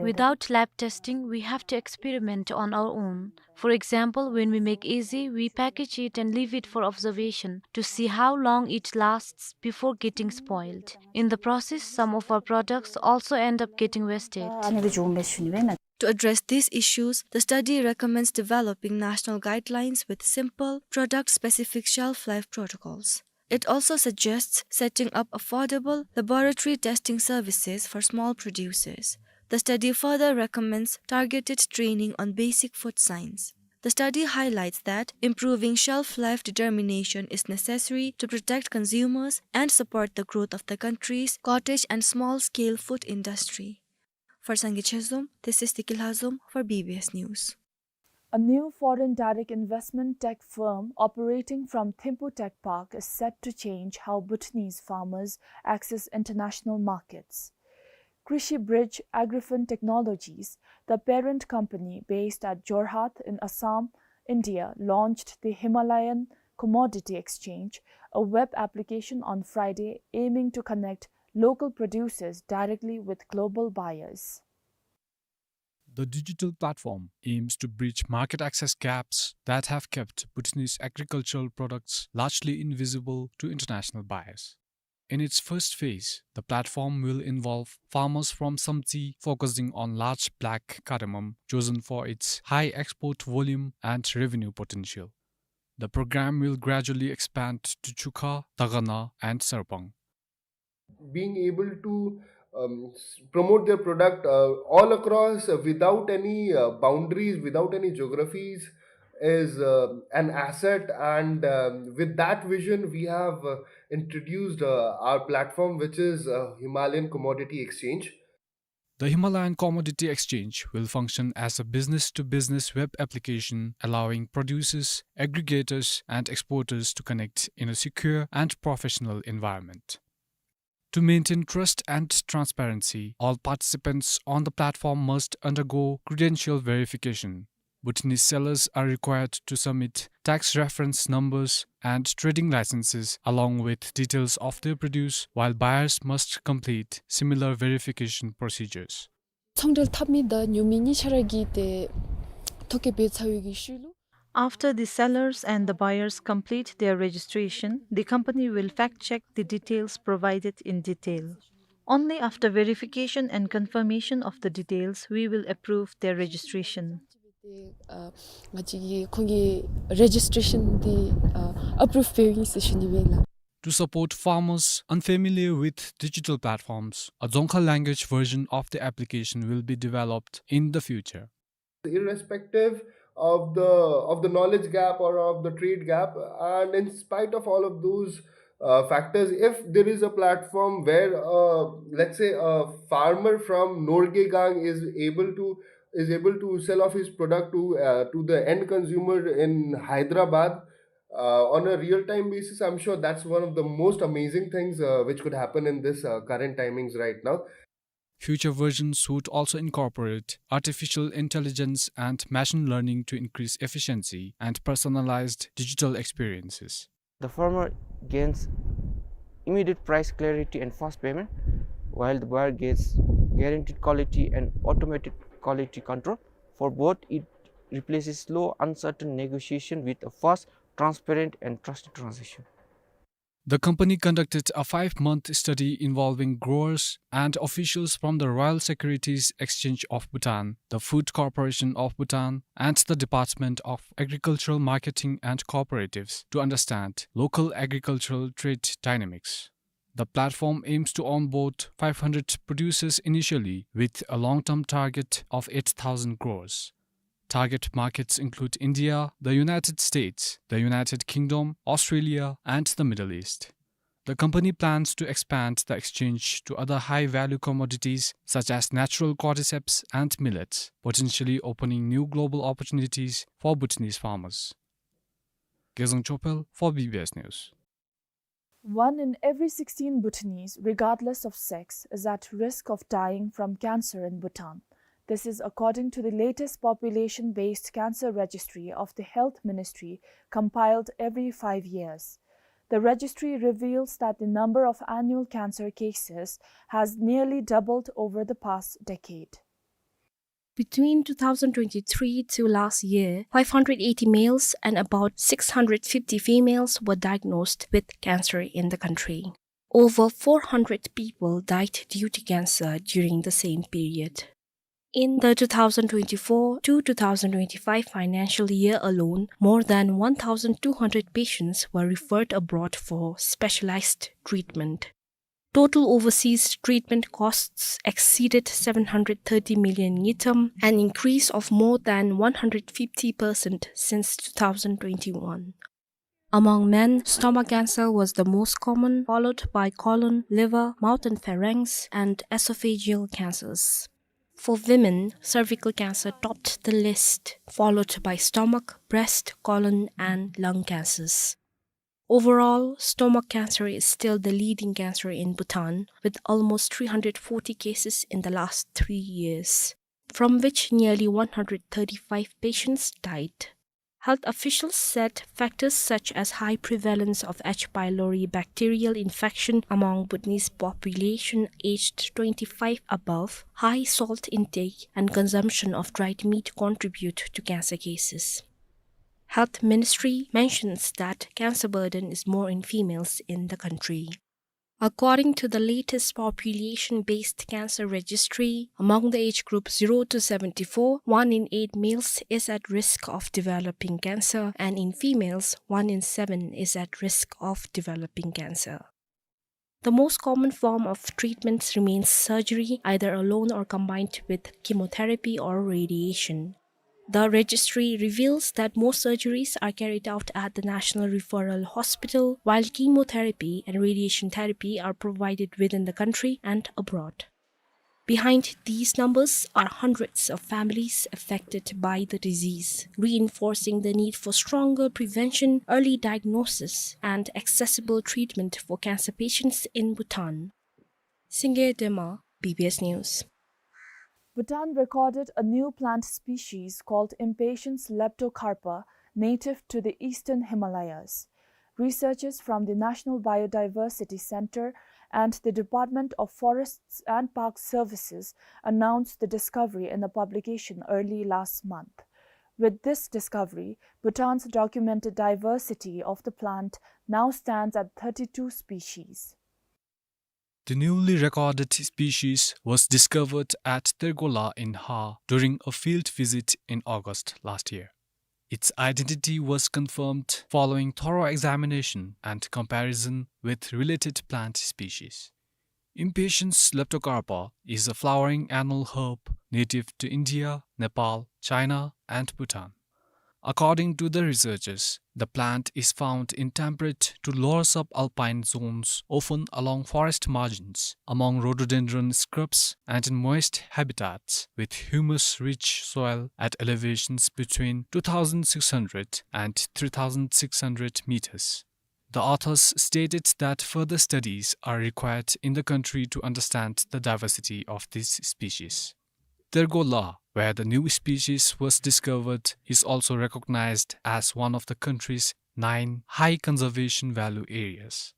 Without lab testing, we have to experiment on our own. For example, when we make ezi, we package it and leave it for observation to see how long it lasts before getting spoiled. In the process, some of our products also end up getting wasted. To address these issues, the study recommends developing national guidelines with simple, product-specific shelf life protocols. It also suggests setting up affordable laboratory testing services for small producers. The study further recommends targeted training on basic food science. The study highlights that improving shelf life determination is necessary to protect consumers and support the growth of the country's cottage and small-scale food industry. For Sangay Chezom, this is Tikil Hazom for B B S News. A new foreign direct investment tech firm operating from Thimphu Tech Park is set to change how Bhutanese farmers access international markets. Krishi Bridge Agrifin Technologies, the parent company based at Jorhat in Assam, India, launched the Himalayan Commodity Exchange, a web application on Friday aiming to connect local producers directly with global buyers. The digital platform aims to bridge market access gaps that have kept Bhutanese agricultural products largely invisible to international buyers. In its first phase, the platform will involve farmers from Samtse, focusing on large black cardamom, chosen for its high export volume and revenue potential. The program will gradually expand to Chukha, Dagana, and Sarpang. Being able to, um, s-, promote their product, uh, all across, uh, without any, uh, boundaries, without any geographies, is, uh, an asset. And, um, with that vision, we have, uh, introduced, uh, our platform, which is, uh, Himalayan Commodity Exchange. The Himalayan Commodity Exchange will function as a business-to-business web application, allowing producers, aggregators, and exporters to connect in a secure and professional environment. To maintain trust and transparency, all participants on the platform must undergo credential verification. Bhutanese sellers are required to submit tax reference numbers and trading licenses along with details of their produce, while buyers must complete similar verification procedures. ཚོང་འབྲེལ་འཐབ་མི་དང་ཉོ་མི་གཉིས་ཆ་ར་གིས་ཏེ་ཐོ་བཀོད་འབད་ཚར་བའི་གི་ཤུལ་ལུ། After the sellers and the buyers complete their registration, the company will fact check the details provided in detail. Only after verification and confirmation of the details, we will approve their registration. ཏེ་ཨ་ང་བཅས་ཀྱིས་ཁོང་གི་རེ་ཇིས་ཊེ་རེ་ཤཱན་འདི་ཨ་ཨེ་པུ་རུབ་འབདཝ་ཨིན་ཟེར་ཞུ་ནི་ཨིན་ལགས། To support farmers unfamiliar with digital platforms, a Dzongkha language version of the application will be developed in the future. Irrespective of the, of the knowledge gap or of the trade gap, and in spite of all of those, uh, factors, if there is a platform where, uh, let's say, a farmer from Norgegang is able to, is able to sell off his product to, uh, to the end consumer in Hyderabad, uh, on a real-time basis, I'm sure that's one of the most amazing things, uh, which could happen in this, uh, current timings right now. Future versions would also incorporate artificial intelligence and machine learning to increase efficiency and personalized digital experiences. The farmer gains immediate price clarity and fast payment, while the buyer gets guaranteed quality and automated quality control. For both, it replaces slow, uncertain negotiation with a fast, transparent, and trusted transaction. The company conducted a five-month study involving growers and officials from the Royal Securities Exchange of Bhutan, the Food Corporation of Bhutan, and the Department of Agricultural Marketing and Cooperatives to understand local agricultural trade dynamics. The platform aims to onboard five hundred producers initially, with a long-term target of eight thousand growers. Target markets include India, the United States, the United Kingdom, Australia, and the Middle East. The company plans to expand the exchange to other high-value commodities such as natural cordyceps and millets, potentially opening new global opportunities for Bhutanese farmers. Gezang Chopel for B B S News. One in every sixteen Bhutanese, regardless of sex, is at risk of dying from cancer in Bhutan. This is according to the latest population-based cancer registry of the Health Ministry, compiled every five years. The registry reveals that the number of annual cancer cases has nearly doubled over the past decade. Between two thousand twenty-three to last year, five hundred eighty males and about six hundred fifty females were diagnosed with cancer in the country. Over four hundred people died due to cancer during the same period. In the two thousand twenty-four to two thousand twenty-five financial year alone, more than one thousand two hundred patients were referred abroad for specialized treatment. Total overseas treatment costs exceeded seven hundred thirty million ngultrum, an increase of more than one hundred fifty percent since two thousand twenty-one. Among men, stomach cancer was the most common, followed by colon, liver, mouth and pharynx, and esophageal cancers. For women, cervical cancer topped the list, followed by stomach, breast, colon, and lung cancers. Overall, stomach cancer is still the leading cancer in Bhutan, with almost three hundred forty cases in the last three years, from which nearly one hundred thirty-five patients died. Health officials said factors such as high prevalence of H. pylori bacterial infection among Bhutanese population aged twenty-five above, high salt intake, and consumption of dried meat contribute to cancer cases. Health Ministry mentions that cancer burden is more in females in the country. According to the latest population-based cancer registry, among the age group zero to seventy-four, one in eight males is at risk of developing cancer, and in females, one in seven is at risk of developing cancer. The most common form of treatments remains surgery, either alone or combined with chemotherapy or radiation. The registry reveals that most surgeries are carried out at the National Referral Hospital, while chemotherapy and radiation therapy are provided within the country and abroad. Behind these numbers are hundreds of families affected by the disease, reinforcing the need for stronger prevention, early diagnosis, and accessible treatment for cancer patients in Bhutan. Singye Dema, B B S News. Bhutan recorded a new plant species called Impatiens leptocarpa, native to the eastern Himalayas. Researchers from the National Biodiversity Center and the Department of Forests and Park Services announced the discovery in a publication early last month. With this discovery, Bhutan's documented diversity of the plant now stands at thirty-two species. The newly recorded species was discovered at Tergola in Ha during a field visit in August last year. Its identity was confirmed following thorough examination and comparison with related plant species. Impatiens leptocarpa is a flowering annual herb native to India, Nepal, China, and Bhutan. According to the researchers, the plant is found in temperate to lower subalpine zones, often along forest margins, among rhododendron scrubs, and in moist habitats with humus-rich soil at elevations between two thousand six hundred and three thousand six hundred meters. The authors stated that further studies are required in the country to understand the diversity of this species. Tergola, where the new species was discovered, is also recognized as one of the country's nine high conservation value areas.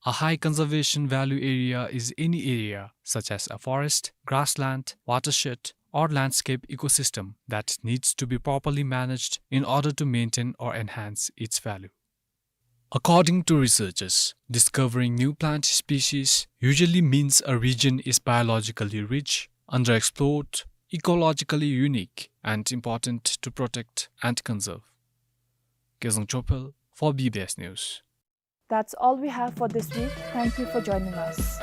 A high conservation value area is any area, such as a forest, grassland, watershed, or landscape ecosystem, that needs to be properly managed in order to maintain or enhance its value. According to researchers, discovering new plant species usually means a region is biologically rich, underexplored, ecologically unique, and important to protect and conserve. Kezang Chophel for B B S News. That's all we have for this week. Thank you for joining us.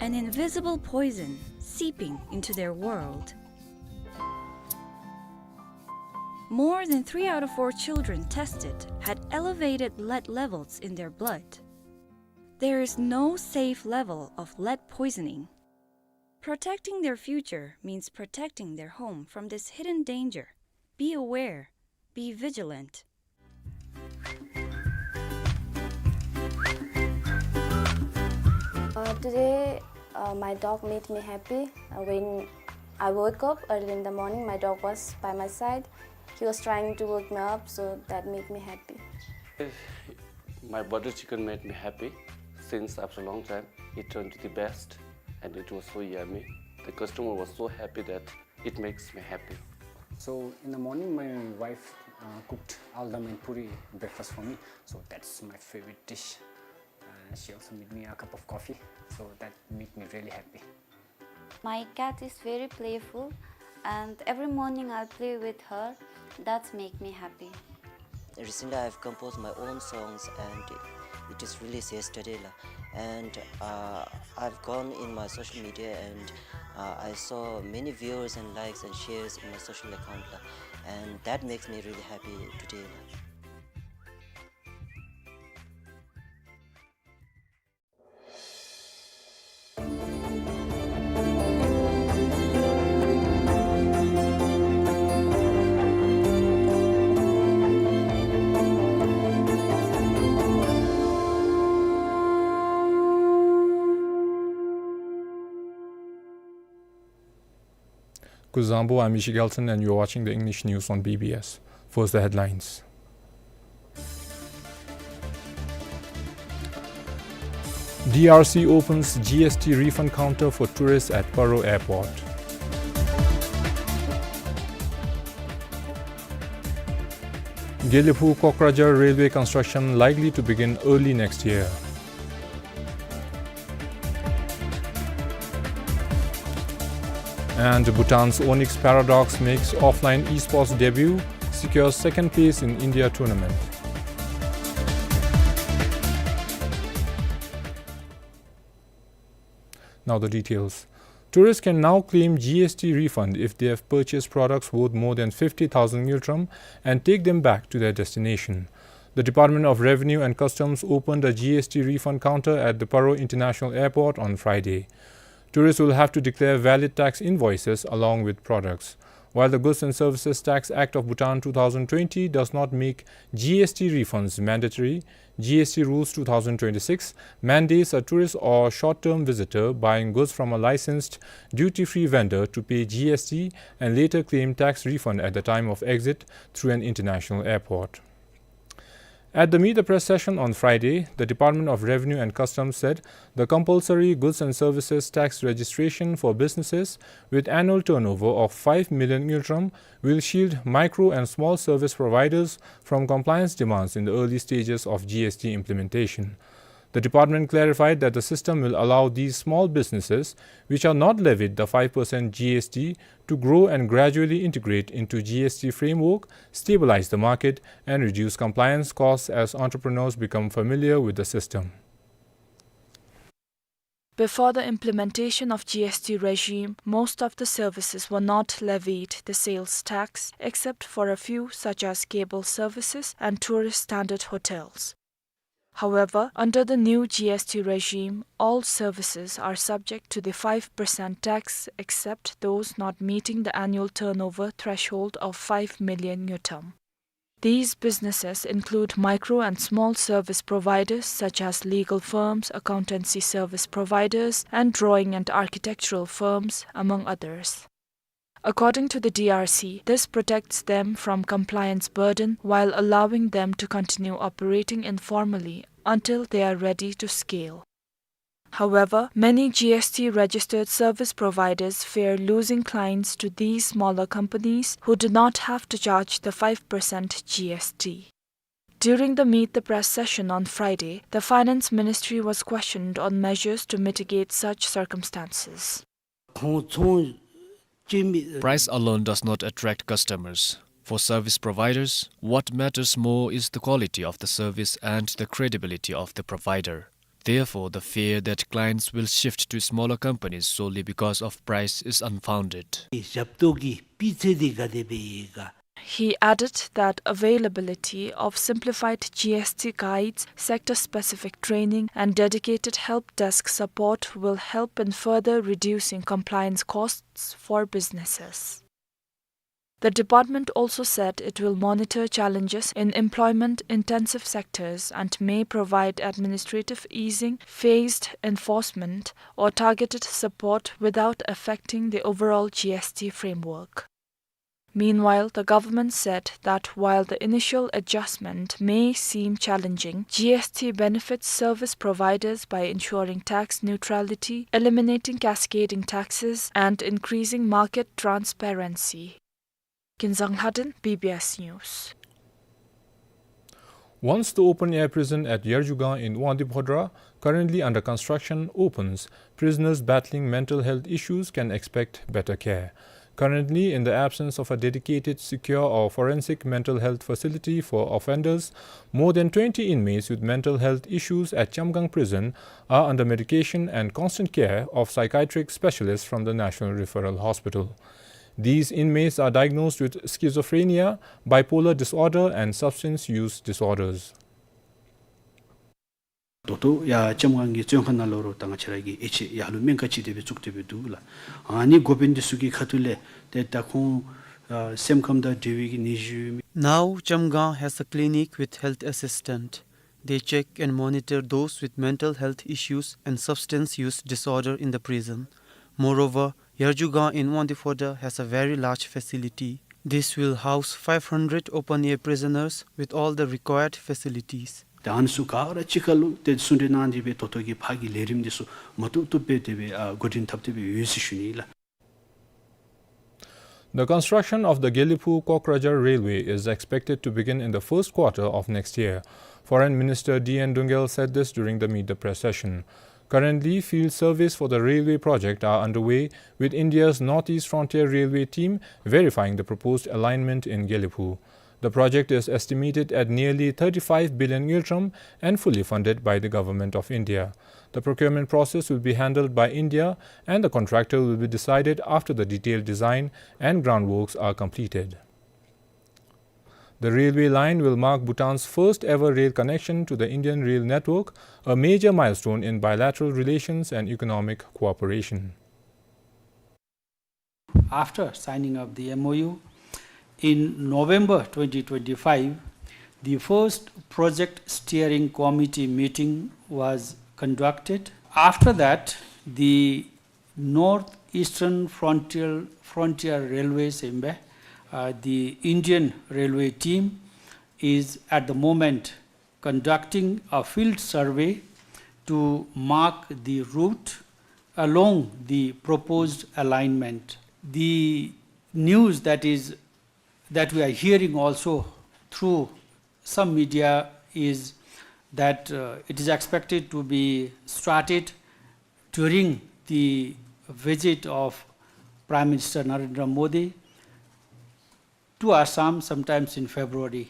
An invisible poison seeping into their world. More than three out of four children tested had elevated lead levels in their blood. There is no safe level of lead poisoning. Protecting their future means protecting their home from this hidden danger. Be aware. Be vigilant. Uh, today, uh, my dog made me happy. Uh, when I woke up early in the morning, my dog was by my side. He was trying to wake me up, so that made me happy. My butter chicken made me happy since after a long time. It turned to the best and it was so yummy. The customer was so happy that it makes me happy. So in the morning, my wife, uh, cooked aldam and puri breakfast for me. So that's my favorite dish. Uh, she also made me a cup of coffee. So that made me really happy. My cat is very playful, and every morning I play with her. That make me happy. Recently, I've composed my own songs, and it is released yesterday, la. And, uh, I've gone in my social media, and, uh, I saw many viewers and likes and shares in my social account, la. And that makes me really happy today, la. Kuzuzangpo, I'm Ishi Gelson, and you're watching the English news on B B S. First, the headlines. D R C opens G S T refund counter for tourists at Paro Airport. Gelephu-Kokrajhar railway construction likely to begin early next year. And Bhutan's Onyx Paradox makes offline esports debut, secures second place in India tournament. Now the details. Tourists can now claim G S T refund if they have purchased products worth more than fifty thousand ngultrum and take them back to their destination. The Department of Revenue and Customs opened a G S T refund counter at the Paro International Airport on Friday. Tourists will have to declare valid tax invoices along with products. While the Goods and Services Tax Act of Bhutan two thousand twenty does not make G S T refunds mandatory, G S T Rules two thousand twenty-six mandates a tourist or short-term visitor buying goods from a licensed duty-free vendor to pay G S T and later claim tax refund at the time of exit through an international airport. At the Meet the Press session on Friday, the Department of Revenue and Customs said the compulsory goods and services tax registration for businesses with annual turnover of five million ngultrum will shield micro and small service providers from compliance demands in the early stages of G S T implementation. The department clarified that the system will allow these small businesses, which are not levied the five percent G S T, to grow and gradually integrate into G S T framework, stabilize the market, and reduce compliance costs as entrepreneurs become familiar with the system. Before the implementation of G S T regime, most of the services were not levied the sales tax, except for a few such as cable services and tourist standard hotels. However, under the new G S T regime, all services are subject to the five percent tax except those not meeting the annual turnover threshold of five million ngultrum. These businesses include micro and small service providers such as legal firms, accountancy service providers, and drawing and architectural firms, among others. According to the D R C, this protects them from compliance burden while allowing them to continue operating informally until they are ready to scale. However, many G S T registered service providers fear losing clients to these smaller companies who do not have to charge the five percent G S T. During the Meet the Press session on Friday, the Finance Ministry was questioned on measures to mitigate such circumstances. Price alone does not attract customers. For service providers, what matters more is the quality of the service and the credibility of the provider. Therefore, the fear that clients will shift to smaller companies solely because of price is unfounded. ཞབས་ཏོག་གི་སྤུས་ཚད་འདི་ག་དེ་སྦེ་ཡོད་ག། He added that availability of simplified G S T guides, sector-specific training, and dedicated help desk support will help in further reducing compliance costs for businesses. The department also said it will monitor challenges in employment-intensive sectors and may provide administrative easing, phased enforcement, or targeted support without affecting the overall G S T framework. Meanwhile, the government said that while the initial adjustment may seem challenging, G S T benefits service providers by ensuring tax neutrality, eliminating cascading taxes, and increasing market transparency. Kinzang Lhaden, B B S News. Once the open-air prison at Yarjugang in Wangdue-Phodrang, currently under construction, opens, prisoners battling mental health issues can expect better care. Currently, in the absence of a dedicated, secure or forensic mental health facility for offenders, more than twenty inmates with mental health issues at Chamgang prison are under medication and constant care of psychiatric specialists from the National Referral Hospital. These inmates are diagnosed with schizophrenia, bipolar disorder, and substance use disorders. ད་ལྟོ་ཡར་ལྕམ་སྒང་གི་བཙོན་ཁང་ནང་ལུ་ར་ད་ང་བཅས་ར་གིས་ཨེ་ཅིག་ཡར་ལུ་སྨན་ཁང་ཅིག་དེ་སྦེ་བཙུགས་ཏེ་སྦེ་འདུག་ལགས། ཨ་ནི་འགོ་དཔོན་འདི་ཚུ་གི་ཁ་ཐུག་ལས་ཏེ་ད་ཁོང་ཨ་སེམས་ཁམས་དང་འབྲེལ་བའི་གི་ནད་གཞི་ཡོད་མི། Now, Chamgang has a clinic with health assistant. They check and monitor those with mental health issues and substance use disorder in the prison. Moreover, Yarjugang in Wangdue-Phodrang has a very large facility. This will house five hundred open-air prisoners with all the required facilities. ད་ཨ་ནི་ཚུ་ག་ར་གཅིག་ཁར་ལུ་ཏེ་ཟུང་འབྲེལ་གནང་སྟེ་སྦེ་ད་ལྟོ་གི་ཕར་གྱི་ལས་རིམ་འདི་ཚུ་མ་བཏུབ་བཏུབ་སྦེ་དེ་སྦེ་ཨ་འགོ་འདྲེན་འཐབ་སྟེ་སྦེ་ཡོད་ཟེར་ཞུ་ནི་ལགས། The construction of the Gelephu-Kokrajhar railway is expected to begin in the first quarter of next year. Foreign Minister D N Doungel said this during the Meet the Press session. Currently, field surveys for the railway project are underway, with India's Northeast Frontier Railway team verifying the proposed alignment in Gelephu. The project is estimated at nearly thirty-five billion ngultrum and fully funded by the Government of India. The procurement process will be handled by India and the contractor will be decided after the detailed design and groundworks are completed. The railway line will mark Bhutan's first ever rail connection to the Indian rail network, a major milestone in bilateral relations and economic cooperation. After signing of the M O U in November twenty twenty-five, the first project steering committee meeting was conducted. After that, the North Eastern Frontier, Frontier Railway, ཟེར་ཨིན་པས། Uh, the Indian Railway team is at the moment conducting a field survey to mark the route along the proposed alignment. The news that is, that we are hearing also through some media is that, uh, it is expected to be started during the visit of Prime Minister Narendra Modi to Assam sometimes in February.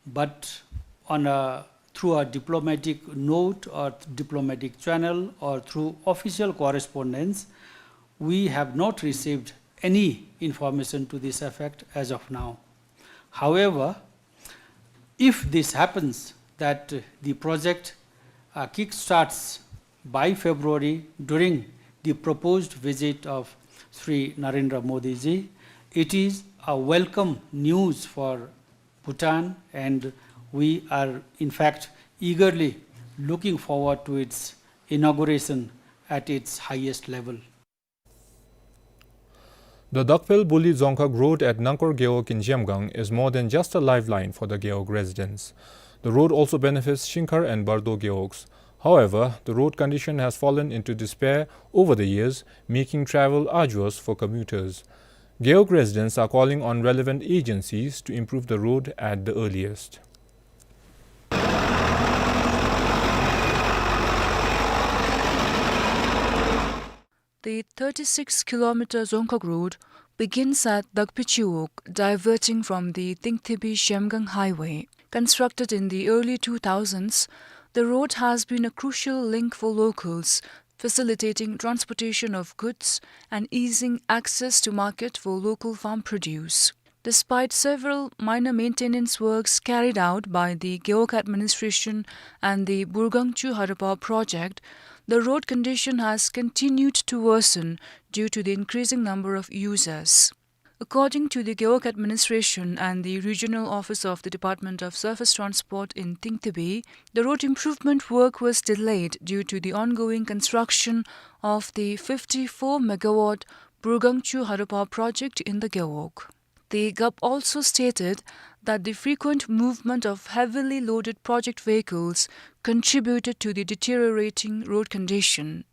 But on a, through a diplomatic note or diplomatic channel or through official correspondence, we have not received any information to this effect as of now. However, if this happens, that, uh, the project, uh, kick-starts by February during the proposed visit of Shri Narendra Modi ji, it is a welcome news for Bhutan, and we are in fact eagerly looking forward to its inauguration at its highest level. The Dakphel Buli Dzongkhag Road at Nangkor Gewog in Zhemgang is more than just a lifeline for the Gewog residents. The road also benefits Shingkhar and Bardo Gewogs. However, the road condition has fallen into disrepair over the years, making travel arduous for commuters. Gewog residents are calling on relevant agencies to improve the road at the earliest. The thirty-six kilometer Dzongkhag Road begins at Dakphichiwog, diverting from the Tingthibi-Zhemgang Highway. Constructed in the early two thousands, The road has been a crucial link for locals, facilitating transportation of goods and easing access to market for local farm produce. Despite several minor maintenance works carried out by the Gewog administration and the Burgangchu hydropower project, the road condition has continued to worsen due to the increasing number of users. According to the Gewog administration and the regional office of the Department of Surface Transport in Tingtibi, the road improvement work was delayed due to the ongoing construction of the fifty-four megawatt Burgangchu hydropower project in the Gewog. The G U P also stated that the frequent movement of heavily loaded project vehicles contributed to the deteriorating road condition.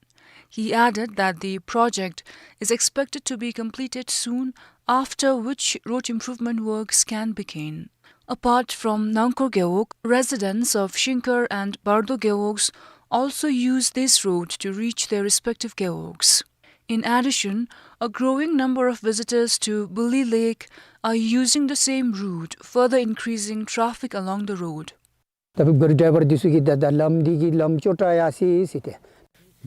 He added that the project is expected to be completed soon, after which road improvement works can begin. Apart from Nangkor Gewog, residents of Shingkar and Bardo Gewogs also use this road to reach their respective gewogs. In addition, a growing number of visitors to Buli Lake are using the same route, further increasing traffic along the road. ད་ག་རི་ཌའི་བར་འདི་ཚུ་གིས་ད་ད་ལམ་འདི་གི་ལམ་ཅོག་དྲག་ཡར་སི་སི་སྟེ།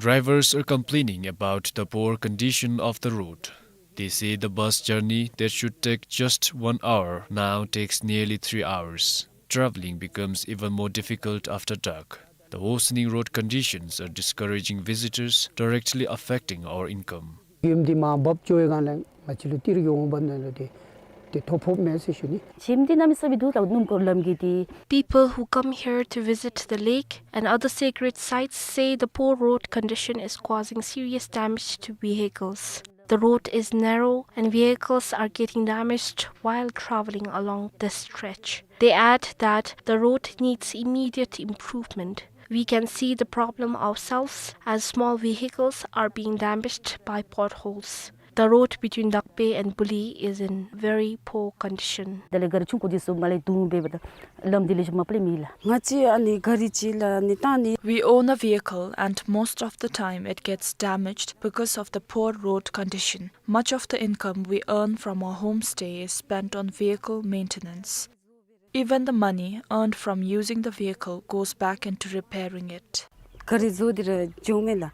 Drivers are complaining about the poor condition of the road. They say the bus journey that should take just one hour now takes nearly three hours. Traveling becomes even more difficult after dark. The worsening road conditions are discouraging visitors, directly affecting our income. ཡུམ་འདི་མར་འབབ་ཅོག་ཡོད་གང་ལས་ང་བཅས་ལུ་ཏི་རུ་གི་འོང་འབབ་ནང་ལུ་ཏེ་ཏེ་ཐོ་ཕོགཔ་མས་ཟེར་ཞུ་ནི། ཁྱིམ་འདི་གནམ་མེད་ས་མེད་སྡུག་ད་སྣུམ་འཁོར་ལམ་གྱི་འདི། People who come here to visit the lake and other sacred sites say the poor road condition is causing serious damage to vehicles. The road is narrow and vehicles are getting damaged while traveling along this stretch. They add that the road needs immediate improvement. We can see the problem ourselves as small vehicles are being damaged by potholes. The road between Dakbe and Buli is in very poor condition. དེ་ལས་ག་རི་ཆུང་ཀུ་འདི་ཚུ་མར་ལས་བརྡུང་འབདཝ་ད་ལམ་འདི་ལེགས་ཤོམ་མ་པ་ལས་མེད་ལགས། ང་བཅས་ཨ་ནི་ག་རི་ཅིག་ལགས་ཨ་ནི་བཏང་ནི། We own a vehicle and most of the time it gets damaged because of the poor road condition. Much of the income we earn from our homestay is spent on vehicle maintenance. Even the money earned from using the vehicle goes back into repairing it. ག་རི་བཟོ་འདི་ར་འགྱོ་མེད་ལགས།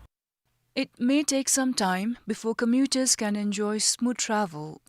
It may take some time before commuters can enjoy smooth travel.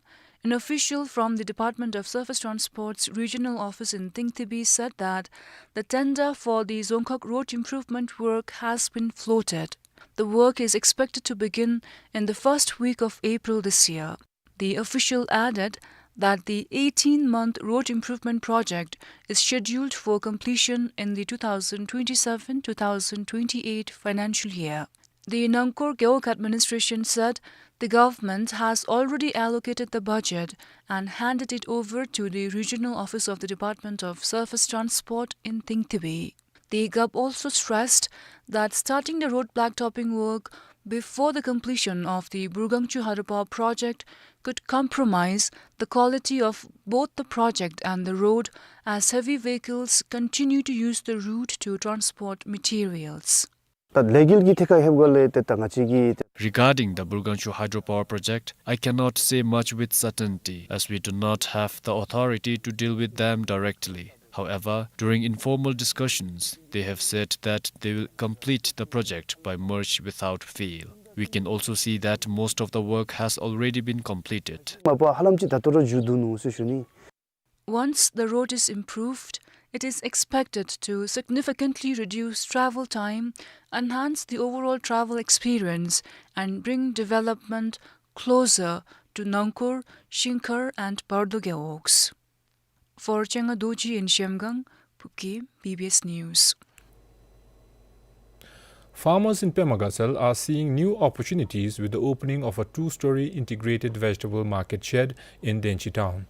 An official from the Department of Surface Transport's regional office in Tingtibi said that the tender for the Dzongkhag road improvement work has been floated. The work is expected to begin in the first week of April this year. The official added that the eighteen-month road improvement project is scheduled for completion in the two thousand twenty-seven two thousand twenty-eight financial year. The Nangkor Gewog administration said the government has already allocated the budget and handed it over to the regional office of the Department of Surface Transport in Tingtibi. The G U P also stressed that starting the road blacktopping work before the completion of the Burgangchu hydropower project could compromise the quality of both the project and the road, as heavy vehicles continue to use the route to transport materials. ད་ལས་འགུལ་གྱི་ཐད་ཁར་ལྷོདཔ་ལས་ཏེ་ད་ང་བཅས་ཀྱིས་ཏེ། Regarding the Burgangchu hydropower project, I cannot say much with certainty as we do not have the authority to deal with them directly. However, during informal discussions, they have said that they will complete the project by March without fail. We can also see that most of the work has already been completed. མ་པ་ཧ་ལམ་ཅིག་ད་ལྟོ་ར་མཇུག་བསྡུ་ནུག་ཟེར་ཞུ་ནི། Once the road is improved, it is expected to significantly reduce travel time, enhance the overall travel experience, and bring development closer to Nangkor, Shingkar, and Bardo gewogs. For Chenga Dorji in Zhemgang, Phukkim, B B S News. Farmers in Pema Gatshel are seeing new opportunities with the opening of a two-story integrated vegetable market shed in Denchi town.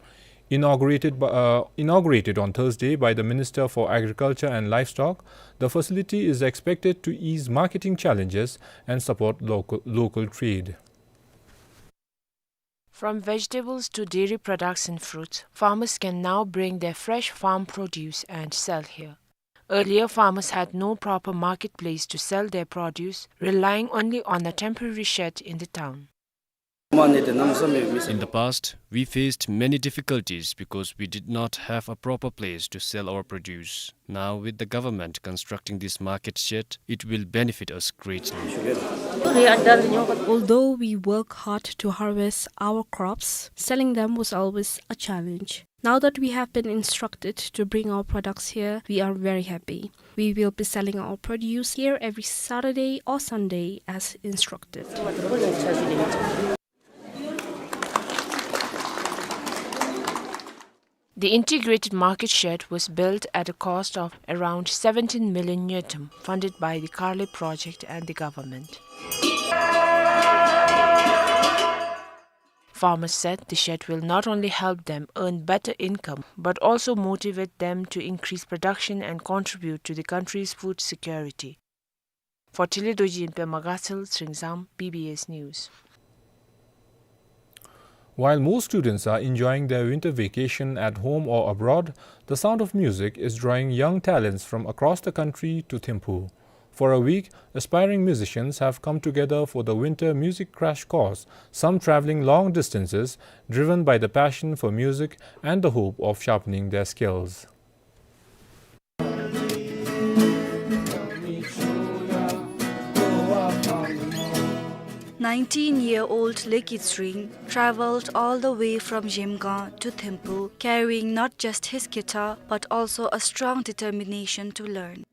Inaugurated by, uh, inaugurated on Thursday by the Minister for Agriculture and Livestock, the facility is expected to ease marketing challenges and support local, local trade. From vegetables to dairy products and fruits, farmers can now bring their fresh farm produce and sell here. Earlier, farmers had no proper marketplace to sell their produce, relying only on a temporary shed in the town. In the past, we faced many difficulties because we did not have a proper place to sell our produce. Now, with the government constructing this market shed, it will benefit us greatly. Although we work hard to harvest our crops, selling them was always a challenge. Now that we have been instructed to bring our products here, we are very happy. We will be selling our produce here every Saturday or Sunday as instructed. The integrated market shed was built at a cost of around seventeen million ngultrum, funded by the Karle Project and the government. Farmers said the shed will not only help them earn better income, but also motivate them to increase production and contribute to the country's food security. For Tile Dorji in Pema Gatshel, Sringzam, B B S News. While most students are enjoying their winter vacation at home or abroad, The Sound of Music is drawing young talents from across the country to Thimphu. For a week, aspiring musicians have come together for the winter music crash course, some traveling long distances, driven by the passion for music and the hope of sharpening their skills. Nineteen-year-old Leki Tsering traveled all the way from Zhemgang to Thimphu, carrying not just his guitar, but also a strong determination to learn.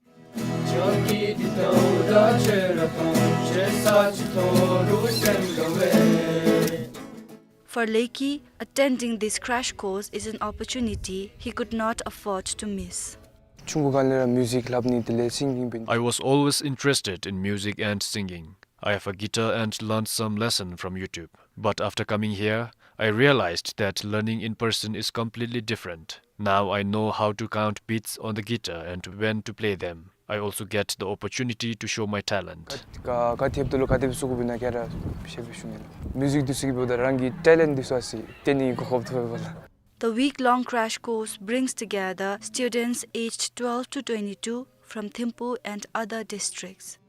For Leki, attending this crash course is an opportunity he could not afford to miss. ཆུང་ཀུ་སྒང་ལས་ར་མིའུ་ཟིག་ལྷབ་ནི་དེ་ལས་སིང་གིང་འབད། I was always interested in music and singing. I have a guitar and learned some lesson from YouTube. But after coming here, I realized that learning in person is completely different. Now I know how to count beats on the guitar and when to play them. I also get the opportunity to show my talent. ག་ག་ཐེབ་ཏུ་ལུ་ག་ཐེབ་ཚུ་གུ་བི་ན་ཀ་ར་ཤེས་བི་ཤུ་ནི་ལ། མིའུ་ཟིག་འདི་ཚུ་གི་བོ་ད་རང་གི་ཊེ་ལེནཊ་འདི་ཚུ་ཨ་སི་ཏེ་ནི་གོ་ཁོབ་ཐུབ་བ་ལ། The week-long crash course brings together students aged twelve to twenty-two from Thimphu and other districts.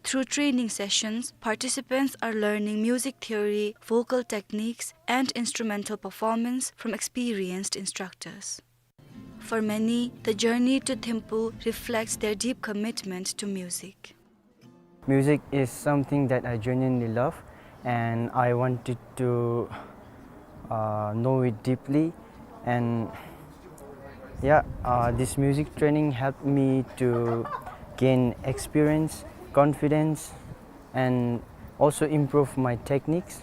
Through training sessions, participants are learning music theory, vocal techniques, and instrumental performance from experienced instructors. For many, the journey to Thimphu reflects their deep commitment to music. Music is something that I genuinely love, and I wanted to, uh, know it deeply. And yeah, uh, this music training helped me to gain experience, confidence, and also improve my techniques.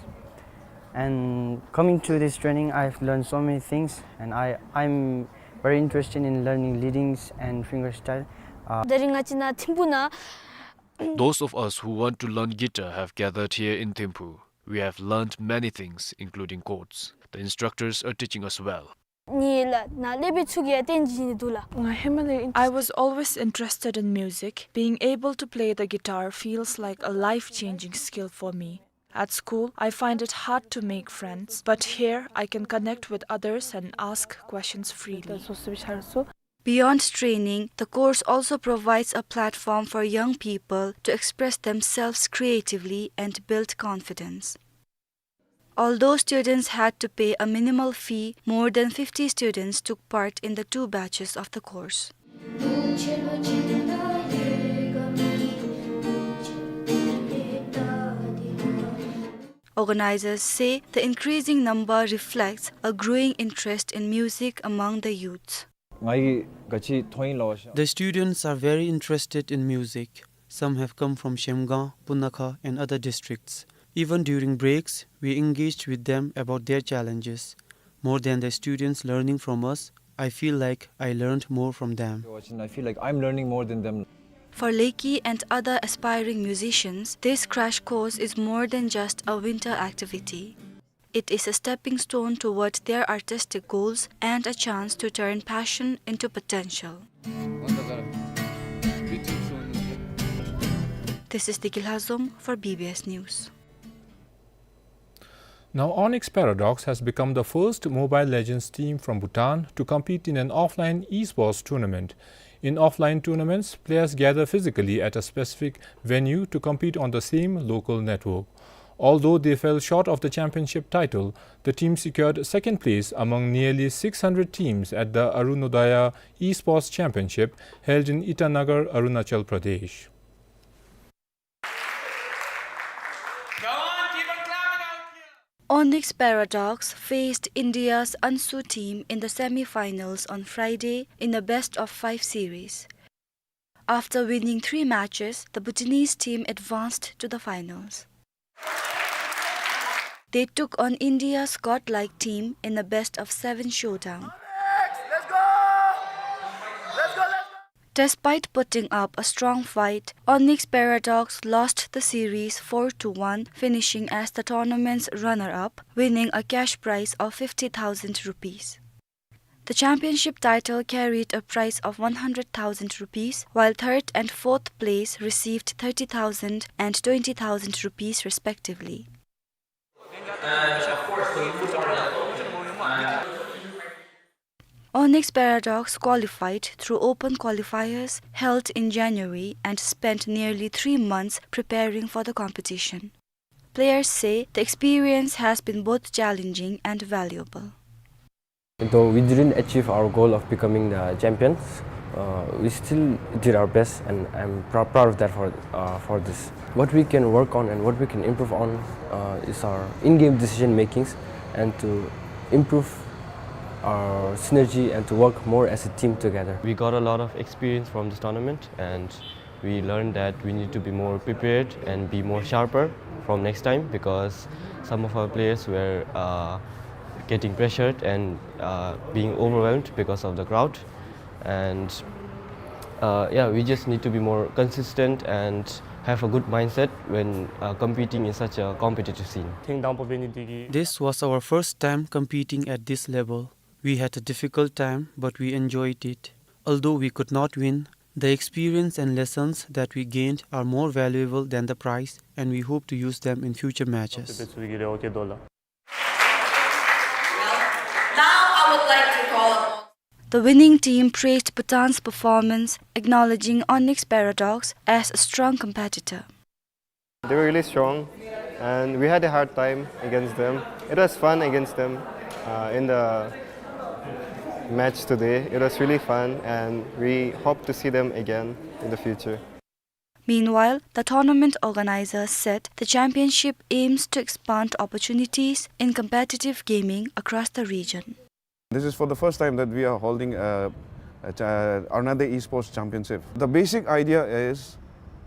And coming to this training, I've learned so many things, and I, I'm very interested in learning leadings and fingerstyle. Uh, ད་རིས་ང་བཅས་ནཱ་ཐིམ་ཕུ་ནང་། Those of us who want to learn guitar have gathered here in Thimphu. We have learned many things, including chords. The instructors are teaching us well. ནི་ལགས་ནཱ་ལས་པའི་ཚུ་གིས་ཡང་བརྟེན་བྱིན་ནི་འདུག་ལགས། ང་ཧེ་མ་ལས། I was always interested in music. Being able to play the guitar feels like a life-changing skill for me. At school, I find it hard to make friends, but here I can connect with others and ask questions freely. Beyond training, the course also provides a platform for young people to express themselves creatively and build confidence. Although students had to pay a minimal fee, more than fifty students took part in the two batches of the course. Organizers say the increasing number reflects a growing interest in music among the youths. The students are very interested in music. Some have come from Zhemgang, Punakha, and other districts. Even during breaks, we engaged with them about their challenges. More than the students learning from us, I feel like I learned more from them. I feel like I'm learning more than them. For Leki and other aspiring musicians, this crash course is more than just a winter activity. It is a stepping stone toward their artistic goals and a chance to turn passion into potential. This is Diki Lhazom for B B S News. Now, Onyx Paradox has become the first Mobile Legends team from Bhutan to compete in an offline esports tournament. In offline tournaments, players gather physically at a specific venue to compete on the same local network. Although they fell short of the championship title, the team secured second place among nearly six hundred teams at the Arunodaya Esports Championship held in Itanagar, Arunachal Pradesh. Onyx Paradox faced India's Ansu team in the semi-finals on Friday in a best-of-five series. After winning three matches, the Bhutanese team advanced to the finals. They took on India's godlike team in a best-of-seven showdown. Despite putting up a strong fight, Onyx Paradox lost the series four to one, finishing as the tournament's runner-up, winning a cash prize of fifty thousand rupees. The championship title carried a prize of one hundred thousand rupees, while third and fourth place received thirty thousand and twenty thousand rupees respectively. Onyx Paradox qualified through open qualifiers held in January and spent nearly three months preparing for the competition. Players say the experience has been both challenging and valuable. Though we didn't achieve our goal of becoming the champions, uh, we still did our best, and I'm prou-, proud of that for, uh, for this. What we can work on and what we can improve on, uh, is our in-game decision makings, and to improve our synergy and to work more as a team together. We got a lot of experience from this tournament, and we learned that we need to be more prepared and be more sharper from next time, because some of our players were, uh, getting pressured and, uh, being overwhelmed because of the crowd. And, uh, yeah, we just need to be more consistent and have a good mindset when, uh, competing in such a competitive scene. This was our first time competing at this level. We had a difficult time, but we enjoyed it. Although we could not win, the experience and lessons that we gained are more valuable than the prize, and we hope to use them in future matches. Now I would like to call upon The winning team praised Bhutan's performance, acknowledging Onyx Paradox as a strong competitor. They were really strong, and we had a hard time against them. It was fun against them, uh, in the match today. It was really fun, and we hope to see them again in the future. Meanwhile, the tournament organizers said the championship aims to expand opportunities in competitive gaming across the region. This is for the first time that we are holding a, a cha-, Arunodaya Esports Championship. The basic idea is,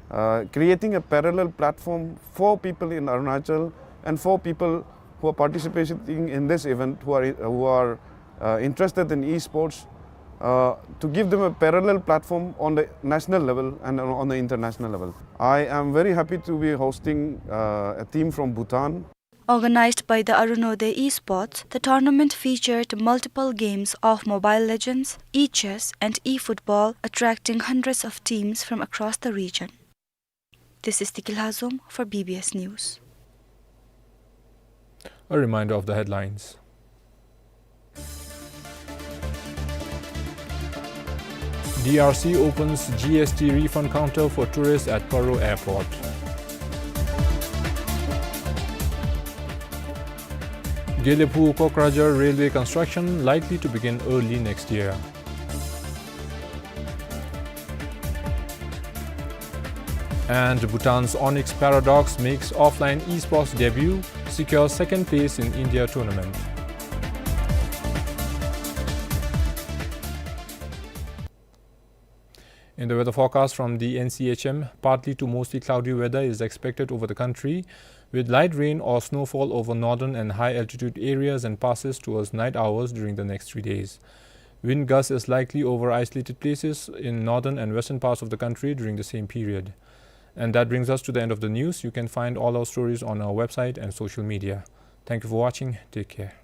uh, creating a parallel platform for people in Arunachal and for people who are participating in this event, who are, who are, uh, interested in esports, uh, to give them a parallel platform on the national level and on the international level. I am very happy to be hosting, uh, a team from Bhutan. Organized by the Arunodaya Esports, the tournament featured multiple games of Mobile Legends, e-chess, and e-football, attracting hundreds of teams from across the region. This is Tikil Hazom for B B S News. A reminder of the headlines. D R C opens G S T refund counter for tourists at Paro Airport. Gelephu-Kokrajhar railway construction likely to begin early next year. And Bhutan's Onyx Paradox makes offline esports debut, secures second place in India tournament. In the weather forecast from the N C H M, partly to mostly cloudy weather is expected over the country, with light rain or snowfall over northern and high altitude areas and passes towards night hours during the next three days. Wind gusts is likely over isolated places in northern and western parts of the country during the same period. And that brings us to the end of the news. You can find all our stories on our website and social media. Thank you for watching. Take care.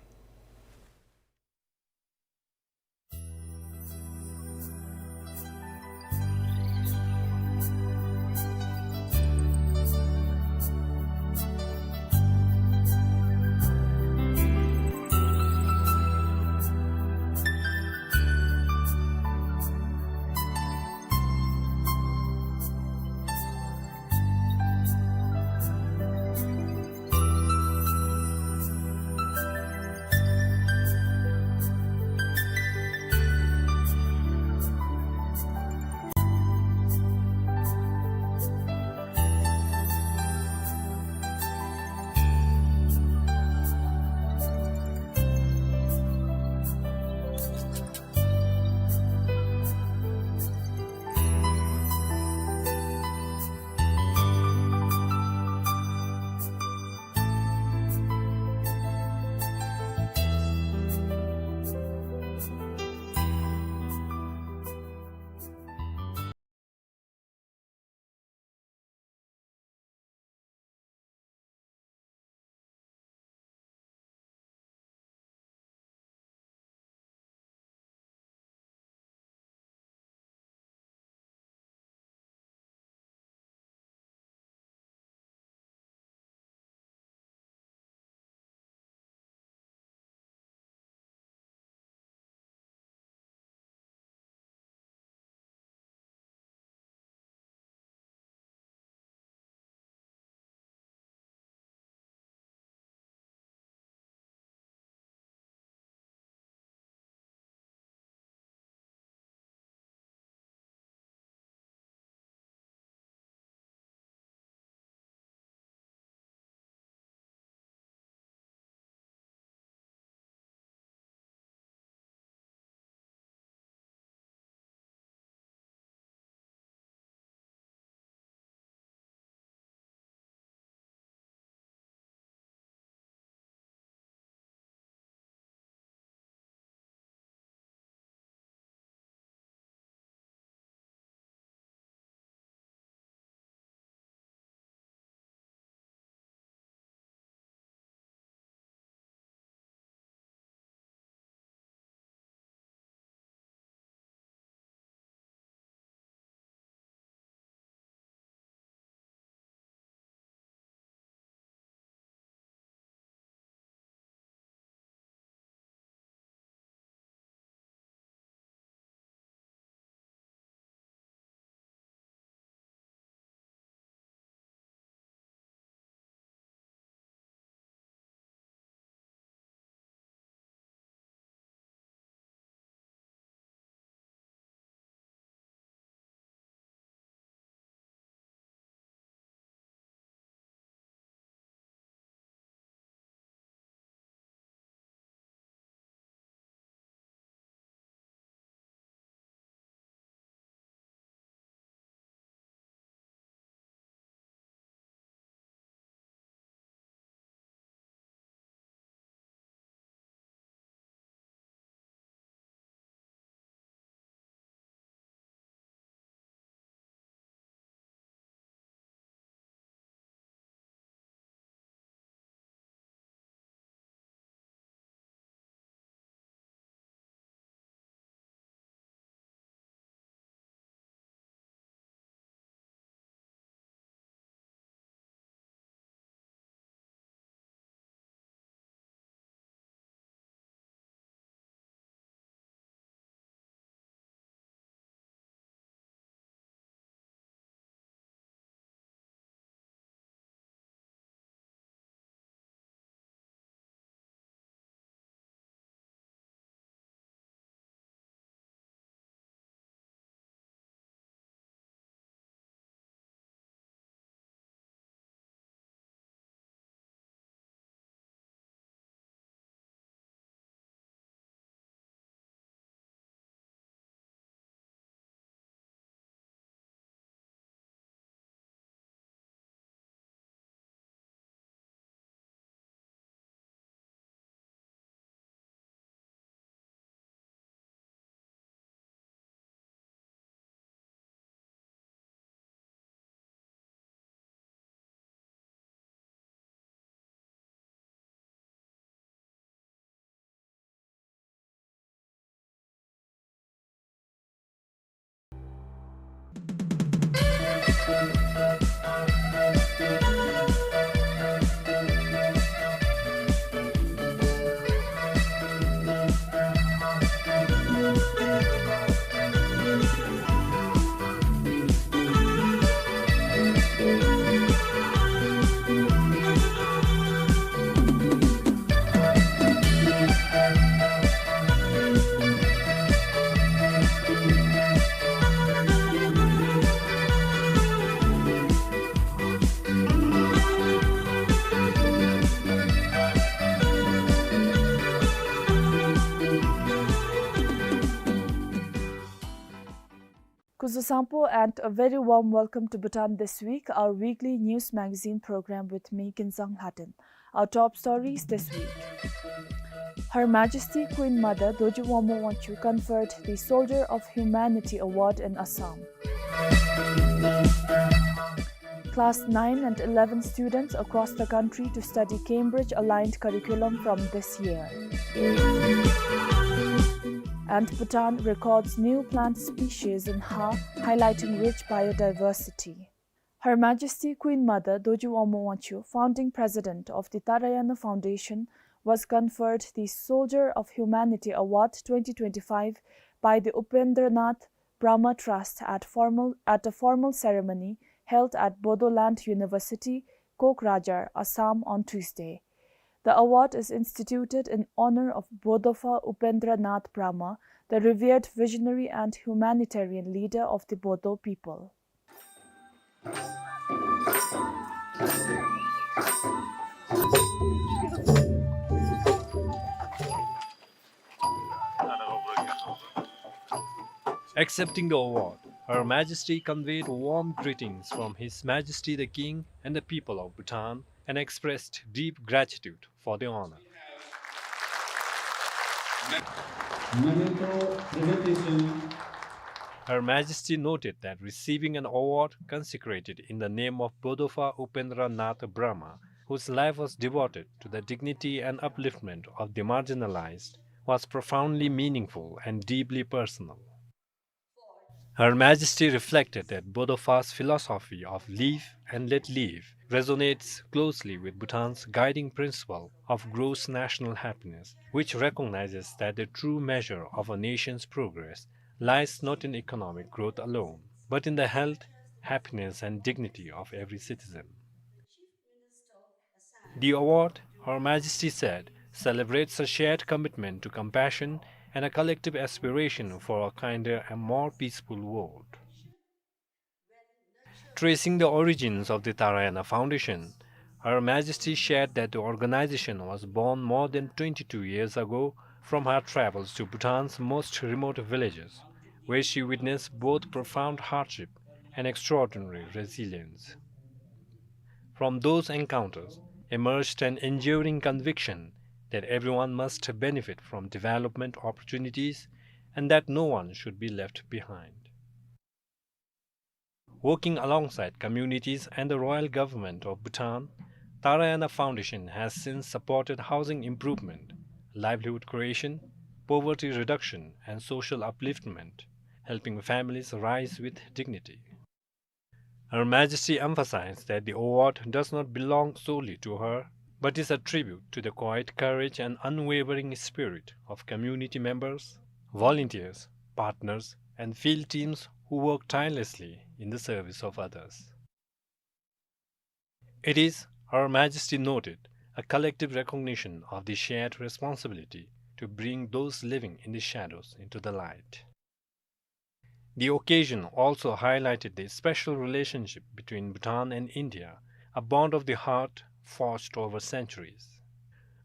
Kuzuzangpo and a very warm welcome to Bhutan This Week, our weekly news magazine program with me, Kinzang Lhaden. Our top stories this week. Her Majesty Queen Mother Dorji Wangmo Wangchuck conferred the Soldier of Humanity Award in Assam. Class nine and eleven students across the country to study Cambridge-aligned curriculum from this year. And Bhutan records new plant species in Ha, highlighting rich biodiversity. Her Majesty Queen Mother Dorji Wangmo Wangchuck, founding president of the Tarayana Foundation, was conferred the Soldier of Humanity Award twenty twenty-five by the Upendranath Brahma Trust at formal, at a formal ceremony held at Bodoland University, Kokrajhar, Assam, on Tuesday. The award is instituted in honor of Bodopha Upendranath Brahma, the revered visionary and humanitarian leader of the Bodo people. Accepting the award, Her Majesty conveyed warm greetings from His Majesty the King and the people of Bhutan, and expressed deep gratitude for the honor. Memento presentation. Her Majesty noted that receiving an award consecrated in the name of Bodopha Upendranath Brahma, whose life was devoted to the dignity and upliftment of the marginalized, was profoundly meaningful and deeply personal. Her Majesty reflected that Bodopha's philosophy of live and let live resonates closely with Bhutan's guiding principle of gross national happiness, which recognizes that the true measure of a nation's progress lies not in economic growth alone, but in the health, happiness, and dignity of every citizen. The award, Her Majesty said, celebrates a shared commitment to compassion and a collective aspiration for a kinder and more peaceful world. Tracing the origins of the Tarayana Foundation, Her Majesty shared that the organization was born more than twenty-two years ago from her travels to Bhutan's most remote villages, where she witnessed both profound hardship and extraordinary resilience. From those encounters emerged an enduring conviction that everyone must benefit from development opportunities and that no one should be left behind. Working alongside communities and the royal government of Bhutan, Tarayana Foundation has since supported housing improvement, livelihood creation, poverty reduction, and social upliftment, helping families rise with dignity. Her Majesty emphasized that the award does not belong solely to her, but is a tribute to the quiet courage and unwavering spirit of community members, volunteers, partners, and field teams who work tirelessly in the service of others. It is, Her Majesty noted, a collective recognition of the shared responsibility to bring those living in the shadows into the light. The occasion also highlighted the special relationship between Bhutan and India, a bond of the heart forged over centuries.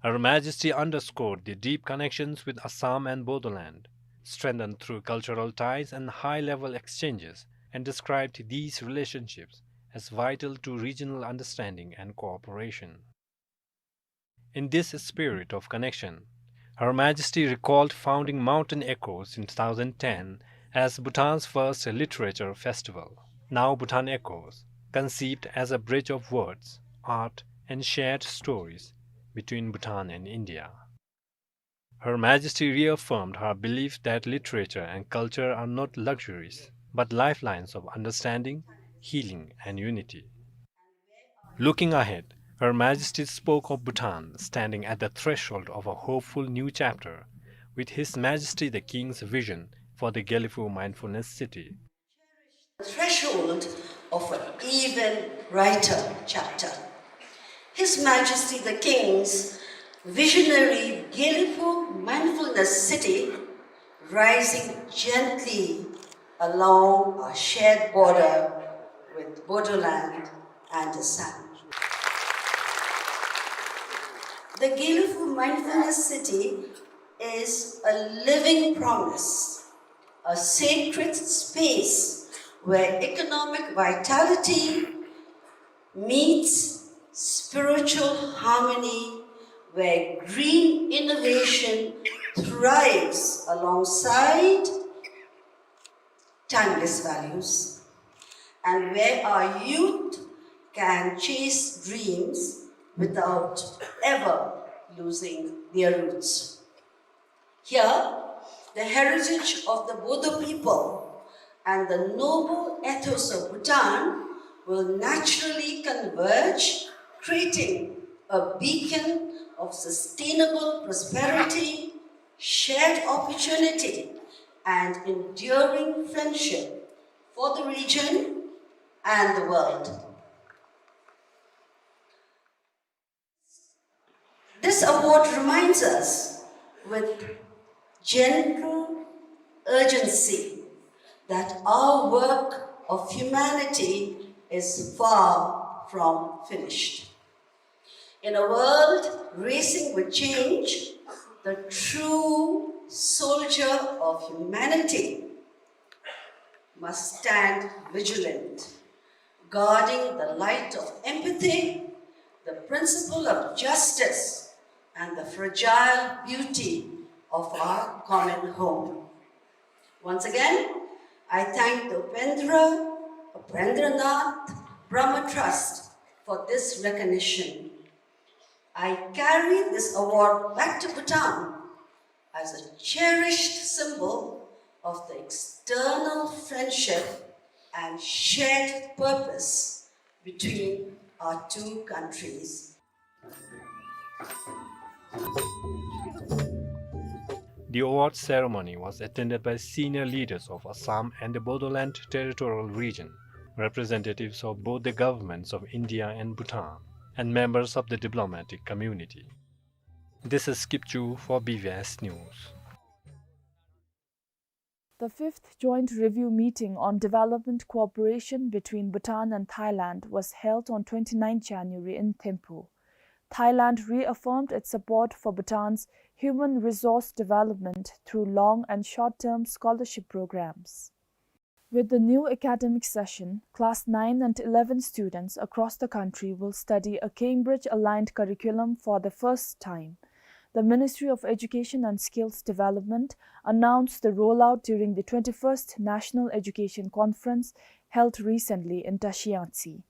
Her Majesty underscored the deep connections with Assam and Bodoland, strengthened through cultural ties and high-level exchanges, and described these relationships as vital to regional understanding and cooperation. In this spirit of connection, Her Majesty recalled founding Mountain Echoes in two thousand ten as Bhutan's first literature festival, now Bhutan Echoes, conceived as a bridge of words, art, and shared stories between Bhutan and India. Her Majesty reaffirmed her belief that literature and culture are not luxuries, but lifelines of understanding, healing, and unity. Looking ahead, Her Majesty spoke of Bhutan standing at the threshold of a hopeful new chapter, with His Majesty the King's vision for the Gelephu Mindfulness City. Threshold of an even brighter chapter. His Majesty the King's visionary Gelephu Mindfulness City, rising gently along our shared border with Bodoland and Assam. The Gelephu Mindfulness City is a living promise, a sacred space where economic vitality meets spiritual harmony, where green innovation thrives alongside timeless values, and where our youth can chase dreams without ever losing their roots. Here, the heritage of the Bodo people and the noble ethos of Bhutan will naturally converge, creating a beacon of sustainable prosperity, shared opportunity, and enduring friendship for the region and the world. This award reminds us with gentle urgency that our work of humanity is far from finished. In a world racing with change, the true soldier of humanity must stand vigilant, guarding the light of empathy, the principle of justice, and the fragile beauty of our common home. Once again, I thank the Upendra, Upendranath Brahma Trust for this recognition. I carry this award back to Bhutan as a cherished symbol of the eternal friendship and shared purpose between our two countries. The award ceremony was attended by senior leaders of Assam and the Bodoland Territorial Region, representatives of both the governments of India and Bhutan, and members of the diplomatic community. This is Kipchu for B V S News. The fifth joint review meeting on development cooperation between Bhutan and Thailand was held on twenty-ninth January in Thimphu. Thailand reaffirmed its support for Bhutan's human resource development through long and short-term scholarship programs. With the new academic session, class nine and eleven students across the country will study a Cambridge-aligned curriculum for the first time. The Ministry of Education and Skills Development announced the rollout during the twenty-first National Education Conference held recently in Dushanbe.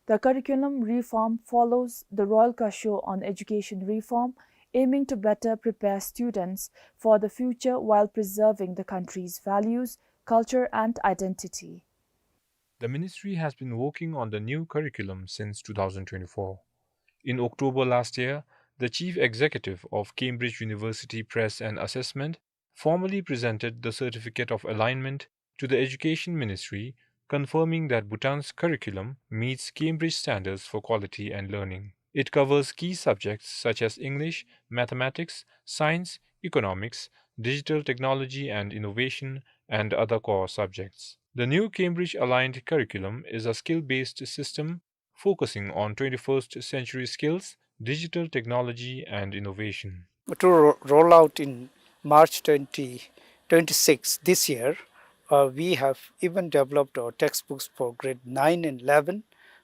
The curriculum reform follows the Royal Kosho on Education Reform, aiming to better prepare students for the future while preserving the country's values, culture, and identity. The ministry has been working on the new curriculum since two thousand twenty-four. In October last year, the chief executive of Cambridge University Press and Assessment formally presented the Certificate of Alignment to the Education Ministry, confirming that Bhutan's curriculum meets Cambridge standards for quality and learning. It covers key subjects such as English, mathematics, science, economics, digital technology and innovation, and other core subjects. The new Cambridge-aligned curriculum is a skill-based system focusing on twenty-first century skills, digital technology, and innovation. To ro-, roll out in March twenty twenty-six, this year, uh, we have even developed our textbooks for grade nine and eleven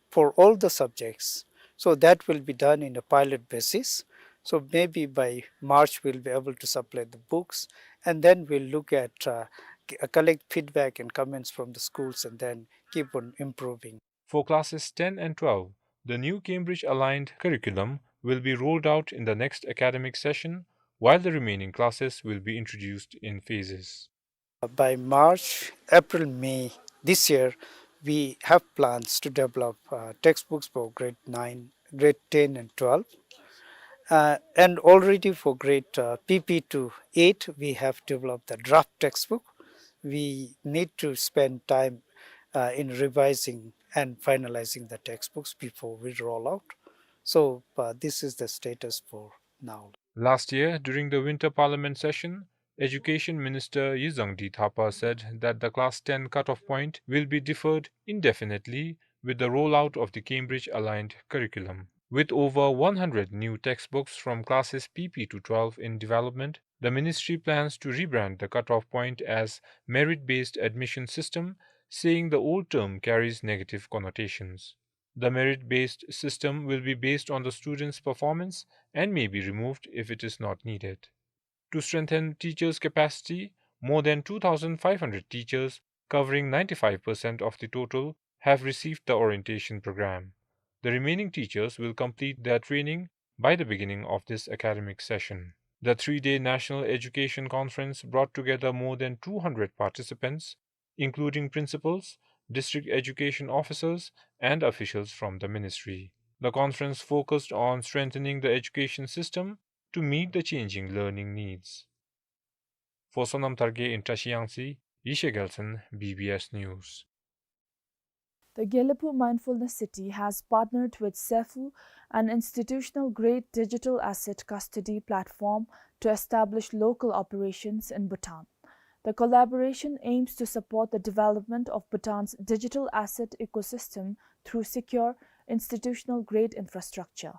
for all the subjects. So that will be done in a pilot basis. So maybe by March, we'll be able to supply the books, and then we'll look at, uh, c-, uh, collect feedback and comments from the schools, and then keep on improving. For classes ten and twelve, the new Cambridge-aligned curriculum will be rolled out in the next academic session, while the remaining classes will be introduced in phases. By March, April, May this year, we have plans to develop, uh, textbooks for grade nine, grade ten and twelve. Uh, and already for grade, uh, P P to eight, we have developed the draft textbook. We need to spend time, uh, in revising and finalizing the textbooks before we roll out. So, uh, this is the status for now. Last year, during the winter parliament session, Education Minister Yizangdi Thapa said that the class ten cutoff point will be deferred indefinitely with the rollout of the Cambridge-aligned curriculum. With over one hundred new textbooks from classes P P to twelve in development, the ministry plans to rebrand the cutoff point as merit-based admission system saying the old term carries negative connotations. The merit-based system will be based on the student's performance and may be removed if it is not needed. To strengthen teachers' capacity, more than two thousand five hundred teachers, covering ninety-five percent of the total, have received the orientation program. The remaining teachers will complete their training by the beginning of this academic session. The three-day National Education Conference brought together more than two hundred participants, including principals, district education officers, and officials from the ministry. The conference focused on strengthening the education system to meet the changing learning needs. For Sonam Thargay in Trashiang Si, Yeshe Gelson, B B S News. The Gelephu Mindfulness City has partnered with Sefu, an institutional-grade digital asset custody platform, to establish local operations in Bhutan. The collaboration aims to support the development of Bhutan's digital asset ecosystem through secure, institutional-grade infrastructure.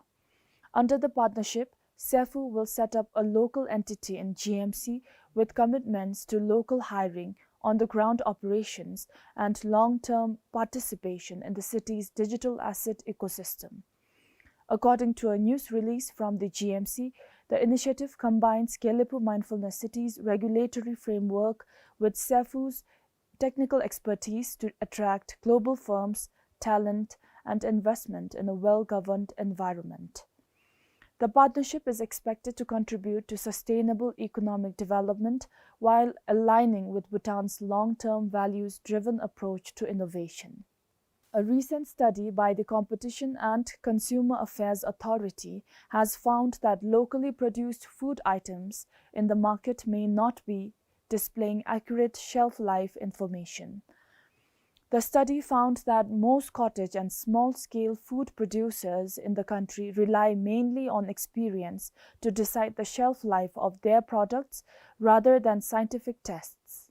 Under the partnership, Sefu will set up a local entity in G M C with commitments to local hiring, on-the-ground operations, and long-term participation in the city's digital asset ecosystem. According to a news release from the G M C, the initiative combines Gelephu Mindfulness City's regulatory framework with Sefu's technical expertise to attract global firms, talent, and investment in a well-governed environment. The partnership is expected to contribute to sustainable economic development while aligning with Bhutan's long-term values-driven approach to innovation. A recent study by the Competition and Consumer Affairs Authority has found that locally produced food items in the market may not be displaying accurate shelf life information. The study found that most cottage and small-scale food producers in the country rely mainly on experience to decide the shelf life of their products rather than scientific tests.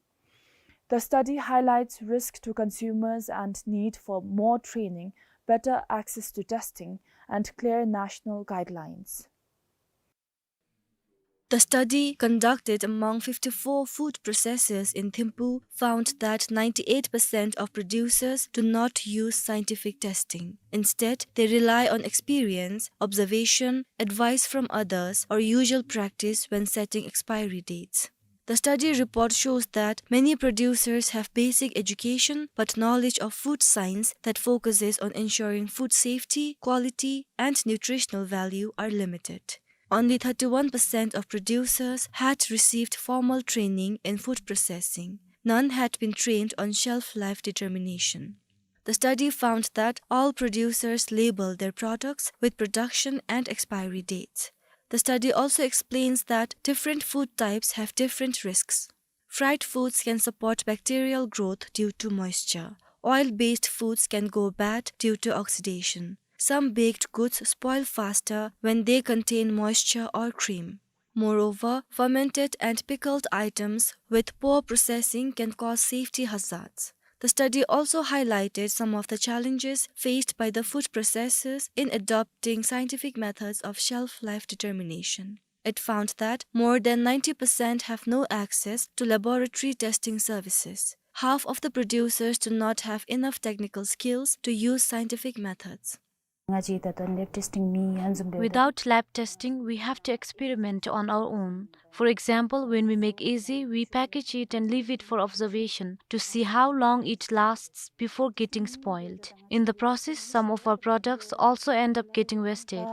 The study highlights risk to consumers and need for more training, better access to testing, and clear national guidelines. The study, conducted among fifty-four food processors in Thimphu, found that ninety-eight percent of producers do not use scientific testing. Instead, they rely on experience, observation, advice from others, or usual practice when setting expiry dates. The study report shows that many producers have basic education, but knowledge of food science that focuses on ensuring food safety, quality, and nutritional value are limited. Only thirty-one percent of producers had received formal training in food processing. None had been trained on shelf life determination. The study found that all producers label their products with production and expiry dates. The study also explains that different food types have different risks. Fried foods can support bacterial growth due to moisture. Oil-based foods can go bad due to oxidation. Some baked goods spoil faster when they contain moisture or cream. Moreover, fermented and pickled items with poor processing can cause safety hazards. The study also highlighted some of the challenges faced by the food processors in adopting scientific methods of shelf life determination. It found that more than ninety percent have no access to laboratory testing services. Half of the producers do not have enough technical skills to use scientific methods. Without lab testing, we have to experiment on our own. For example, when we make ezi, we package it and leave it for observation to see how long it lasts before getting spoiled. In the process, some of our products also end up getting wasted.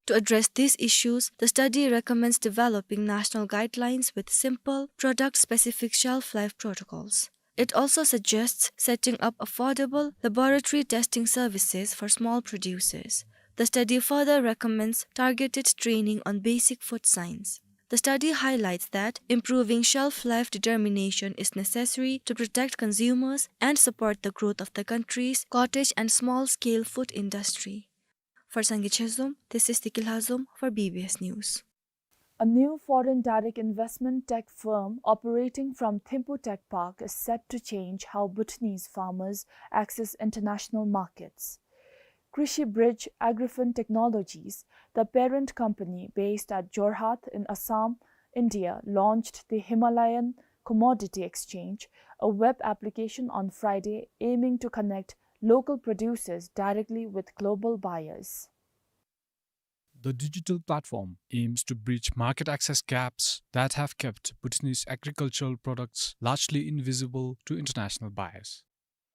To address these issues, the study recommends developing national guidelines with simple, product-specific shelf life protocols. It also suggests setting up affordable laboratory testing services for small producers. The study further recommends targeted training on basic food science. The study highlights that improving shelf life determination is necessary to protect consumers and support the growth of the country's cottage and small-scale food industry. For Sangay Chezom, this is Tikil Hazom for B B S News. A new foreign direct investment tech firm operating from Thimphu Tech Park is set to change how Bhutanese farmers access international markets. Krishi Bridge Agrifin Technologies, the parent company based at Jorhat in Assam, India, launched the Himalayan Commodity Exchange, a web application on Friday aiming to connect local producers directly with global buyers. The digital platform aims to bridge market access gaps that have kept Bhutanese agricultural products largely invisible to international buyers.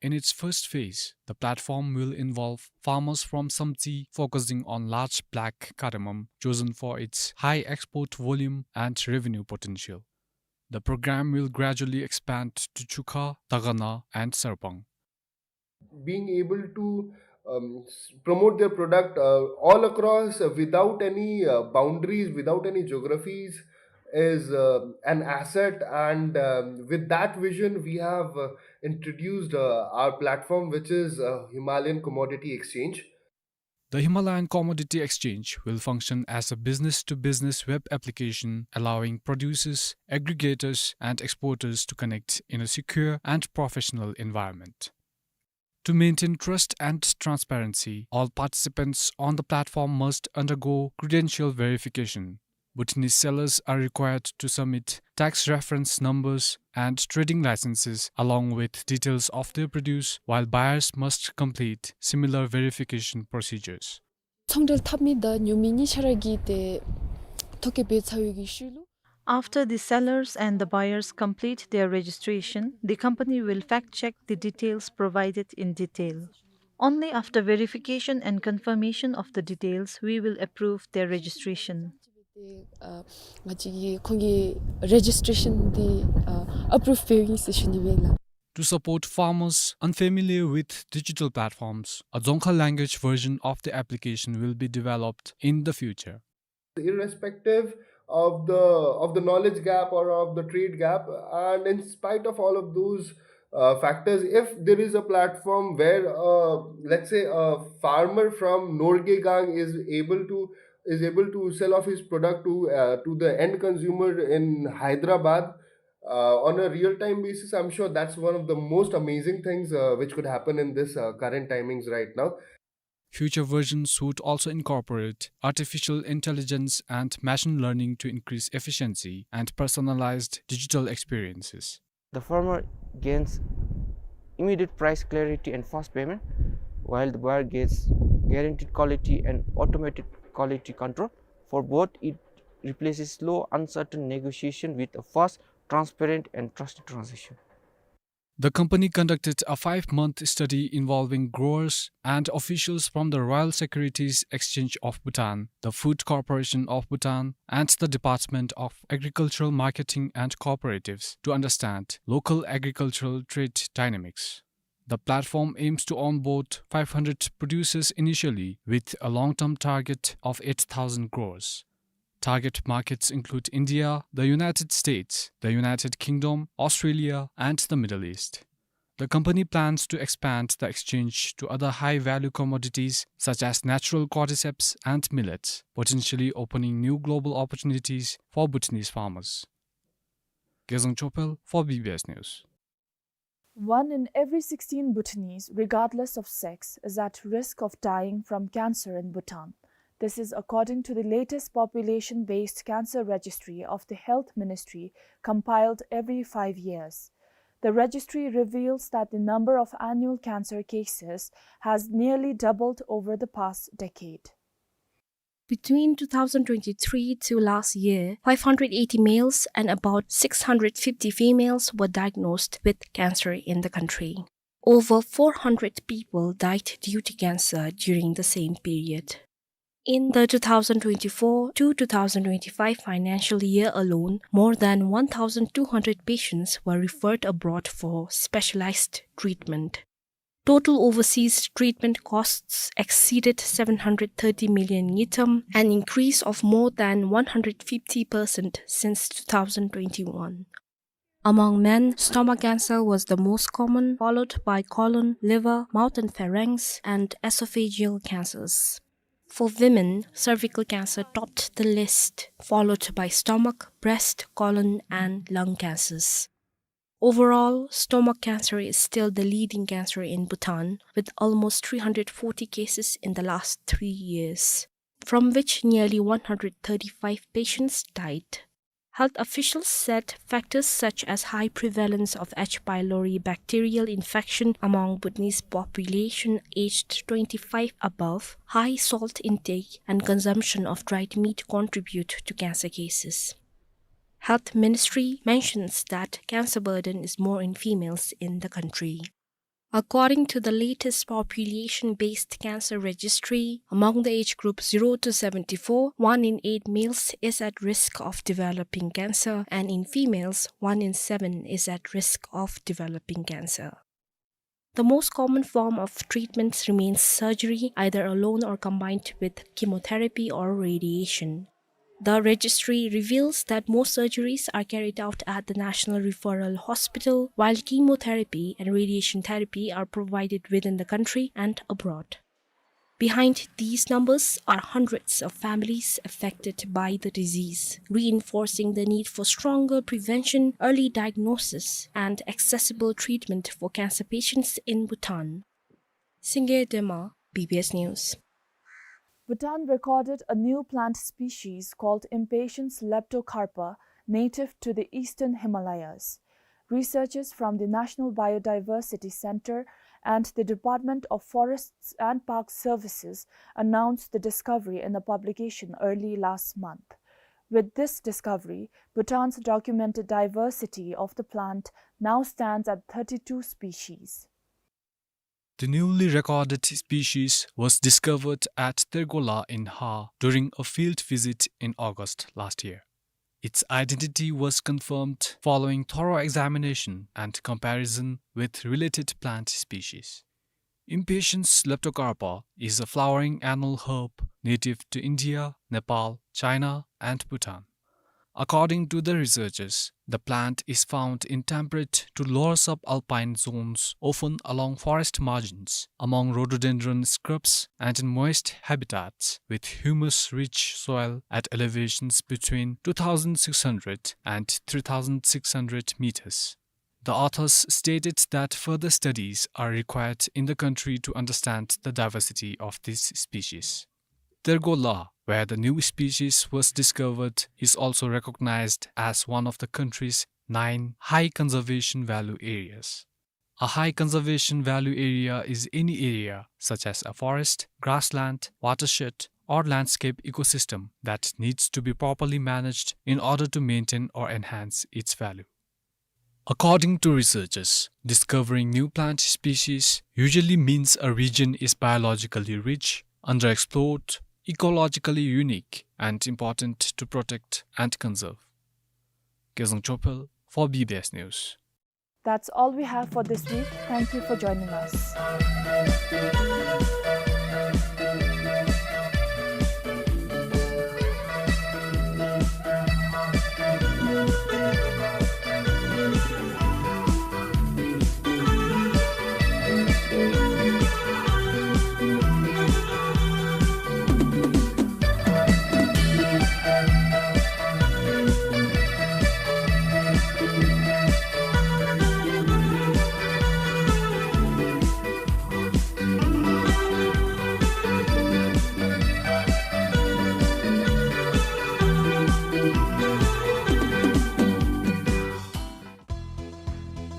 In its first phase, the platform will involve farmers from Samtse, focusing on large black cardamom, chosen for its high export volume and revenue potential. The program will gradually expand to Chukha, Dagana, and Sarpang. Being able to, um, s-, promote their product, uh, all across, uh, without any, uh, boundaries, without any geographies, is, uh, an asset. And, um, with that vision, we have, uh, introduced, uh, our platform, which is, uh, Himalayan Commodity Exchange. The Himalayan Commodity Exchange will function as a business-to-business web application, allowing producers, aggregators, and exporters to connect in a secure and professional environment. To maintain trust and transparency, all participants on the platform must undergo credential verification. Bhutanese sellers are required to submit tax reference numbers and trading licenses along with details of their produce, while buyers must complete similar verification procedures. ཚོང་འབྲེལ་འཐབ་མི་དང་ཉོ་མི་གཉིས་ཆ་ར་གིས་ཏེ་ཐོ་བཀོད་འབད་ཚར་བའི་གི་ཤུལ་ལུ། After the sellers and the buyers complete their registration, the company will fact check the details provided in detail. Only after verification and confirmation of the details, we will approve their registration. ཏེ་ཨ་ང་བཅས་ཀྱིས་ཁོང་གི་རེ་ཇིས་ཊེ་རེ་ཤཱན་འདི་ཨ་ཨེ་པུ་རུབ་འབདཝ་ཨིན་ཟེར་ཞུ་ནི་སྦེ་ལགས། To support farmers unfamiliar with digital platforms, a Dzongkha language version of the application will be developed in the future. Irrespective of the, of the knowledge gap or of the trade gap, and in spite of all of those, uh, factors, if there is a platform where, uh, let's say, a farmer from Norgegang is able to, is able to sell off his product to, uh, to the end consumer in Hyderabad, uh, on a real-time basis, I'm sure that's one of the most amazing things, uh, which could happen in this, uh, current timings right now. Future versions would also incorporate artificial intelligence and machine learning to increase efficiency and personalized digital experiences. The farmer gains immediate price clarity and fast payment, while the buyer gets guaranteed quality and automated quality control. For both, it replaces slow, uncertain negotiation with a fast, transparent, and trusted transaction. The company conducted a five-month study involving growers and officials from the Royal Securities Exchange of Bhutan, the Food Corporation of Bhutan, and the Department of Agricultural Marketing and Cooperatives to understand local agricultural trade dynamics. The platform aims to onboard five hundred producers initially, with a long-term target of eight thousand growers. Target markets include India, the United States, the United Kingdom, Australia, and the Middle East. The company plans to expand the exchange to other high-value commodities such as natural cordyceps and millets, potentially opening new global opportunities for Bhutanese farmers. Gezang Chopel for B B S News. One in every sixteen Bhutanese, regardless of sex, is at risk of dying from cancer in Bhutan. This is according to the latest population-based cancer registry of the Health Ministry, compiled every five years. The registry reveals that the number of annual cancer cases has nearly doubled over the past decade. Between two thousand twenty-three to last year, five hundred eighty males and about six hundred fifty females were diagnosed with cancer in the country. Over four hundred people died due to cancer during the same period. In the two thousand twenty-four to two thousand twenty-five financial year alone, more than one thousand two hundred patients were referred abroad for specialized treatment. Total overseas treatment costs exceeded seven hundred thirty million ngultrum, an increase of more than one hundred fifty percent since two thousand twenty-one. Among men, stomach cancer was the most common, followed by colon, liver, mouth and pharynx, and esophageal cancers. For women, cervical cancer topped the list, followed by stomach, breast, colon, and lung cancers. Overall, stomach cancer is still the leading cancer in Bhutan, with almost three hundred forty cases in the last three years, from which nearly one hundred thirty-five patients died. Health officials said factors such as high prevalence of H. pylori bacterial infection among Bhutanese population aged twenty-five above, high salt intake, and consumption of dried meat contribute to cancer cases. Health Ministry mentions that cancer burden is more in females in the country. According to the latest population-based cancer registry, among the age group zero to seventy-four, one in eight males is at risk of developing cancer, and in females, one in seven is at risk of developing cancer. The most common form of treatments remains surgery, either alone or combined with chemotherapy or radiation. The registry reveals that most surgeries are carried out at the National Referral Hospital, while chemotherapy and radiation therapy are provided within the country and abroad. Behind these numbers are hundreds of families affected by the disease, reinforcing the need for stronger prevention, early diagnosis, and accessible treatment for cancer patients in Bhutan. Singye Dema, B B S News. Bhutan recorded a new plant species called Impatiens leptocarpa, native to the eastern Himalayas. Researchers from the National Biodiversity Center and the Department of Forests and Park Services announced the discovery in a publication early last month. With this discovery, Bhutan's documented diversity of the plant now stands at thirty-two species. The newly recorded species was discovered at Tergola in Ha during a field visit in August last year. Its identity was confirmed following thorough examination and comparison with related plant species. Impatiens leptocarpa is a flowering annual herb native to India, Nepal, China, and Bhutan. According to the researchers, the plant is found in temperate to lower subalpine zones, often along forest margins, among rhododendron scrubs, and in moist habitats with humus-rich soil at elevations between two thousand six hundred and three thousand six hundred meters. The authors stated that further studies are required in the country to understand the diversity of this species. Tergola, where the new species was discovered, is also recognized as one of the country's nine high conservation value areas. A high conservation value area is any area, such as a forest, grassland, watershed, or landscape ecosystem, that needs to be properly managed in order to maintain or enhance its value. According to researchers, discovering new plant species usually means a region is biologically rich, underexplored, ecologically unique, and important to protect and conserve. Kezang Chophel for B B S News. That's all we have for this week. Thank you for joining us.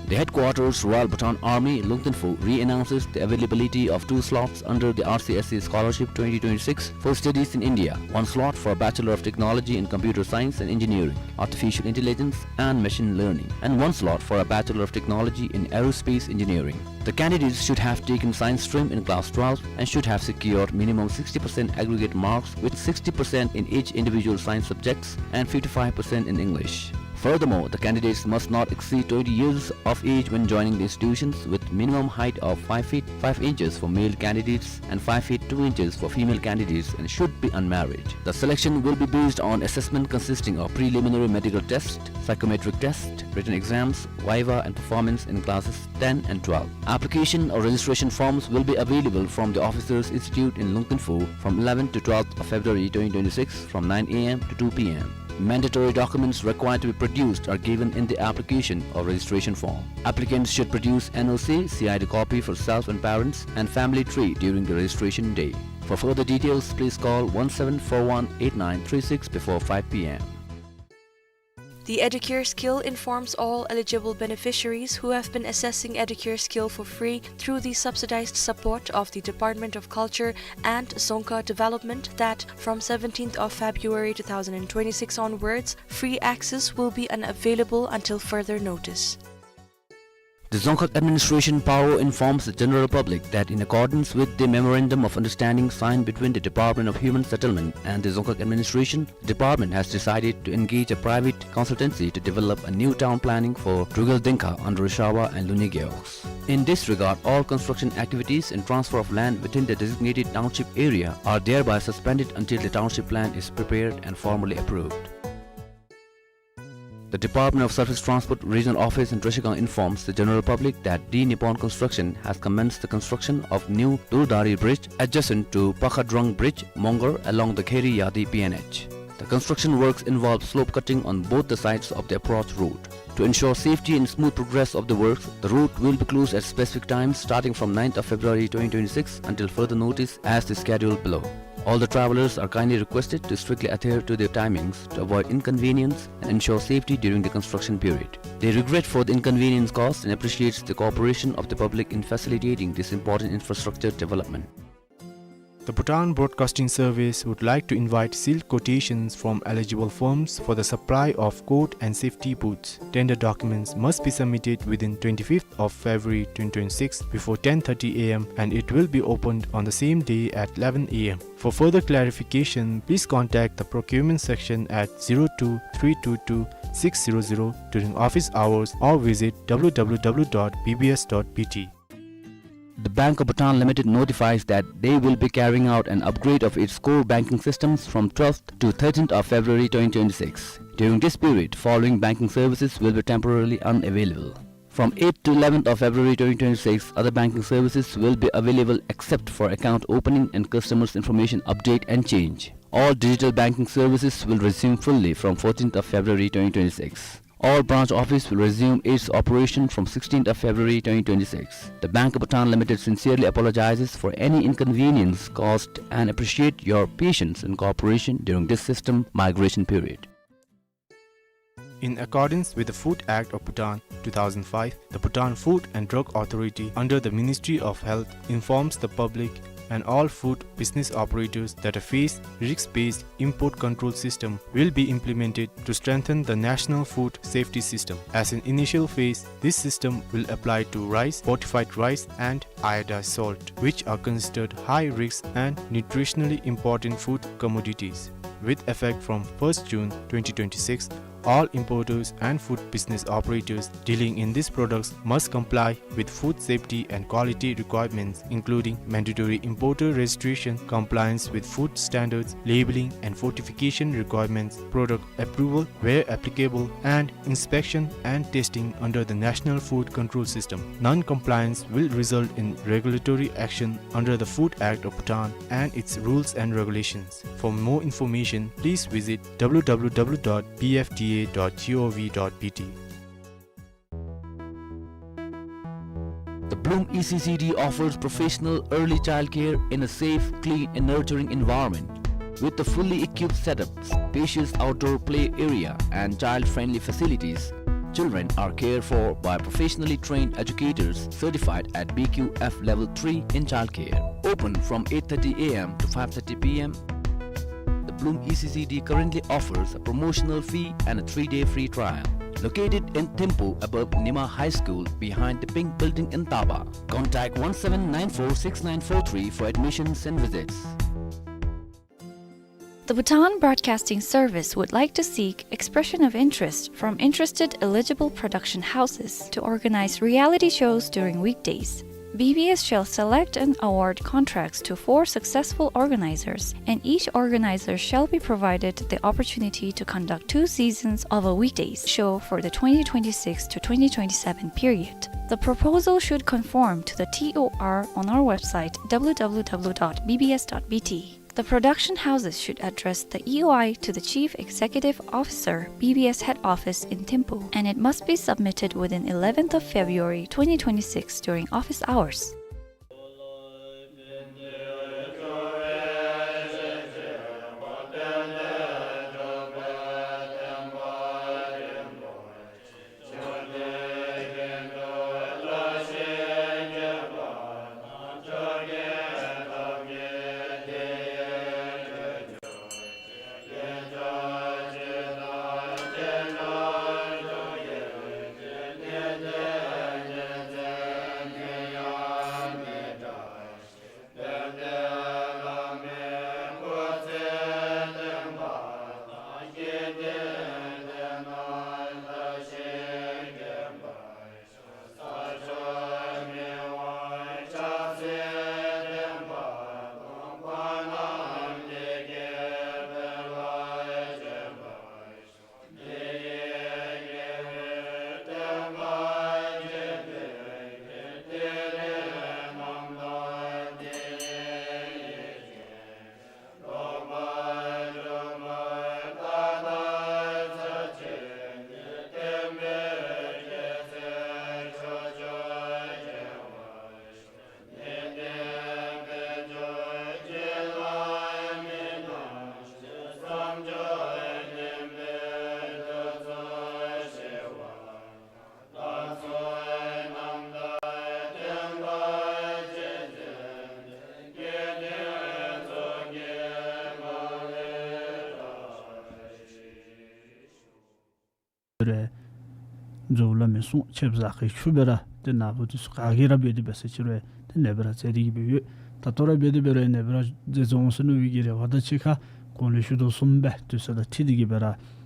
The headquarters, Royal Bhutan Army, Lungtinfu, re-announces the availability of two slots under the R C S C Scholarship twenty twenty-six for studies in India. One slot for a Bachelor of Technology in Computer Science and Engineering, Artificial Intelligence and Machine Learning, and one slot for a Bachelor of Technology in Aerospace Engineering. The candidates should have taken science stream in class twelve and should have secured minimum sixty percent aggregate marks, with sixty percent in each individual science subjects and fifty-five percent in English. Furthermore, the candidates must not exceed twenty years of age when joining the institutions, with minimum height of five feet five inches for male candidates and five feet two inches for female candidates, and should be unmarried. The selection will be based on assessment consisting of preliminary medical test, psychometric test, written exams, viva, and performance in classes ten and twelve. Application or registration forms will be available from the Officers Institute in Lungtinfu from eleventh to twelfth of February twenty twenty-six, from nine A M to two P M. Mandatory documents required to be produced are given in the application or registration form. Applicants should produce N O C, C I D copy for self and parents, and family tree during the registration day. For further details, please call one seven four one eight nine three six before five P M. The Educare Skill informs all eligible beneficiaries who have been accessing Educare Skill for free through the subsidized support of the Department of Culture and Dzongkha Development that from seventeenth of February two thousand twenty-six onwards, free access will be unavailable until further notice. The Dzongkhag Administration Paro informs the general public that in accordance with the Memorandum of Understanding signed between the Department of Human Settlement and the Dzongkhag Administration, the department has decided to engage a private consultancy to develop a new town planning for Drukgyal Dingkha under Shabwa and Luni Gewog. In this regard, all construction activities and transfer of land within the designated township area are thereby suspended until the township plan is prepared and formally approved. The Department of Surface Transport Regional Office in Trashigang informs the general public that D Nippon Construction has commenced the construction of new Durdari Bridge adjacent to Pakhadrong Bridge, Mongar, along the Kheri Yadi P N H. The construction works involve slope cutting on both the sides of the approach road. To ensure safety and smooth progress of the works, the road will be closed at specific times starting from ninth of February twenty twenty-six until further notice as the schedule below. All the travelers are kindly requested to strictly adhere to their timings to avoid inconvenience and ensure safety during the construction period. They regret for the inconvenience caused and appreciates the cooperation of the public in facilitating this important infrastructure development. The Bhutan Broadcasting Service would like to invite sealed quotations from eligible firms for the supply of coat and safety boots. Tender documents must be submitted within twenty-fifth of February twenty twenty-six before ten thirty A M and it will be opened on the same day at eleven A M. For further clarification, please contact the procurement section at zero two three two two six zero zero during office hours or visit W W W dot B B S dot B T. The Bank of Bhutan Limited notifies that they will be carrying out an upgrade of its core banking systems from twelfth to thirteenth of February twenty twenty-six. During this period, following banking services will be temporarily unavailable. From eighth to eleventh of February twenty twenty-six, other banking services will be available except for account opening and customers information update and change. All digital banking services will resume fully from fourteenth of February twenty twenty-six. All branch office will resume its operation from sixteenth of February twenty twenty-six. The Bank of Bhutan Limited sincerely apologizes for any inconvenience caused and appreciate your patience and cooperation during this system migration period. In accordance with the Food Act of Bhutan two thousand five, the Bhutan Food and Drug Authority under the Ministry of Health informs the public and all food business operators that a phased risk-based import control system will be implemented to strengthen the national food safety system. As an initial phase, this system will apply to rice, fortified rice, and iodized salt, which are considered high risk and nutritionally important food commodities. With effect from first June twenty twenty-six, all importers and food business operators dealing in these products must comply with food safety and quality requirements, including mandatory importer registration, compliance with food standards, labeling and fortification requirements, product approval where applicable, and inspection and testing under the National Food Control System. Non-compliance will result in regulatory action under the Food Act of Bhutan and its rules and regulations. For more information, please visit W W W dot B F D A dot gov dot B T. The Bloom E C C D offers professional early childcare in a safe, clean, and nurturing environment. With a fully equipped setup, spacious outdoor play area, and child-friendly facilities, children are cared for by professionally trained educators certified at B Q F Level three in childcare. Open from eight thirty A M to five thirty P M. The Bloom E C C D currently offers a promotional fee and a three-day free trial. Located in Thimphu above Nyima High School behind the Pink Building in Taba. Contact one seven nine four six nine four three for admissions and visits. The Bhutan Broadcasting Service would like to seek expression of interest from interested eligible production houses to organize reality shows during weekdays. B B S shall select and award contracts to four successful organizers, and each organizer shall be provided the opportunity to conduct two seasons of a weekdays show for the twenty twenty-six to twenty twenty-seven period. The proposal should conform to the T O R on our website, W W W dot B B S dot B T. The production houses should address the E O I to the Chief Executive Officer, B B S Head Office in Thimphu, and it must be submitted within eleventh of February twenty twenty-six during office hours. རེ་རྫོགས་ལ་མེ་གསུང་ཆེབ་ཟ་ཁའི་ཆུ་སྦེ་ར་ཏེ་ནཱ་བུ་འདི་ཚུ་ག་གིས་ར་འབད་དེ་འབད་ས་ཅིག་རུང་ཏེ་ནེ་སྦེ་ར་མཛད་དེ་གི་སྦེ་ཡོད། ད་ལྟོ་ར་འབད་དེ་འབད་རུང་ནེ་སྦེ་ར་མཛད་མཛད་འོང་ཟེར་མནོ་བའི་གི་རེ་བ་དང་གཅིག་ཁར་གོང་ལུ་ཞུ་དོ་བཟུམ་སྦེ་དུས་ཚོད་དང་འཁྲིལ་ཏེ་གི་སྦེ་ར་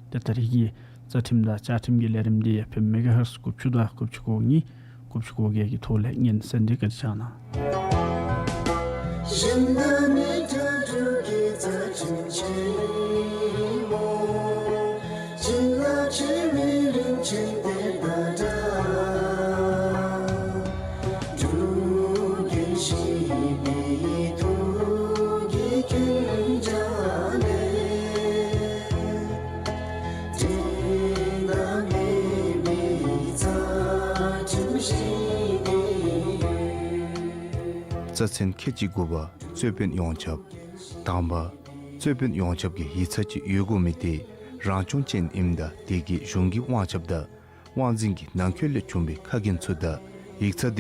ཏེ་ད་རིས་ཀྱི་རྩ་ཁྲིམས་དང་བཅའ་ཁྲིམས་ཀྱི་ལས་རིམ་འདི་ཡང་ཨེཕ་ཨེམ་མེ་ག་ཧར་ཚི་དགུ་བཅུ་དང་དགུ་བཅུ་གོ་གཉིས་དགུ་བཅུ་གོ་བརྒྱད་ཀྱི་ཐོག་ལས་ཉན་གསན་ཏེ་བཀའ་དྲིན་བསྐྱང་གནང་། རྩ་ཚན་ཁལ་གཅིག་དགུ་པ། རྩོད་དཔོན་ཡོངས་ཁྱབ། དང་པ། རྩོད་དཔོན་ཡོངས་ཁྱབ་ཀྱི་ཡིག་ཚང་ཅིག་ཡོད་དགོ་མི་དེ་རང་སྐྱོང་ཅན་ཨིནམ་ད་དེ་གི་གཞུང་གི་དབང་ཁྱབ་དང་དབང་འཛིན་གྱི་ནང་འཁོད་ལས་བྱུང་བའི་ཁ་འགན་ཚུ་དང་ཡིག་ཚང་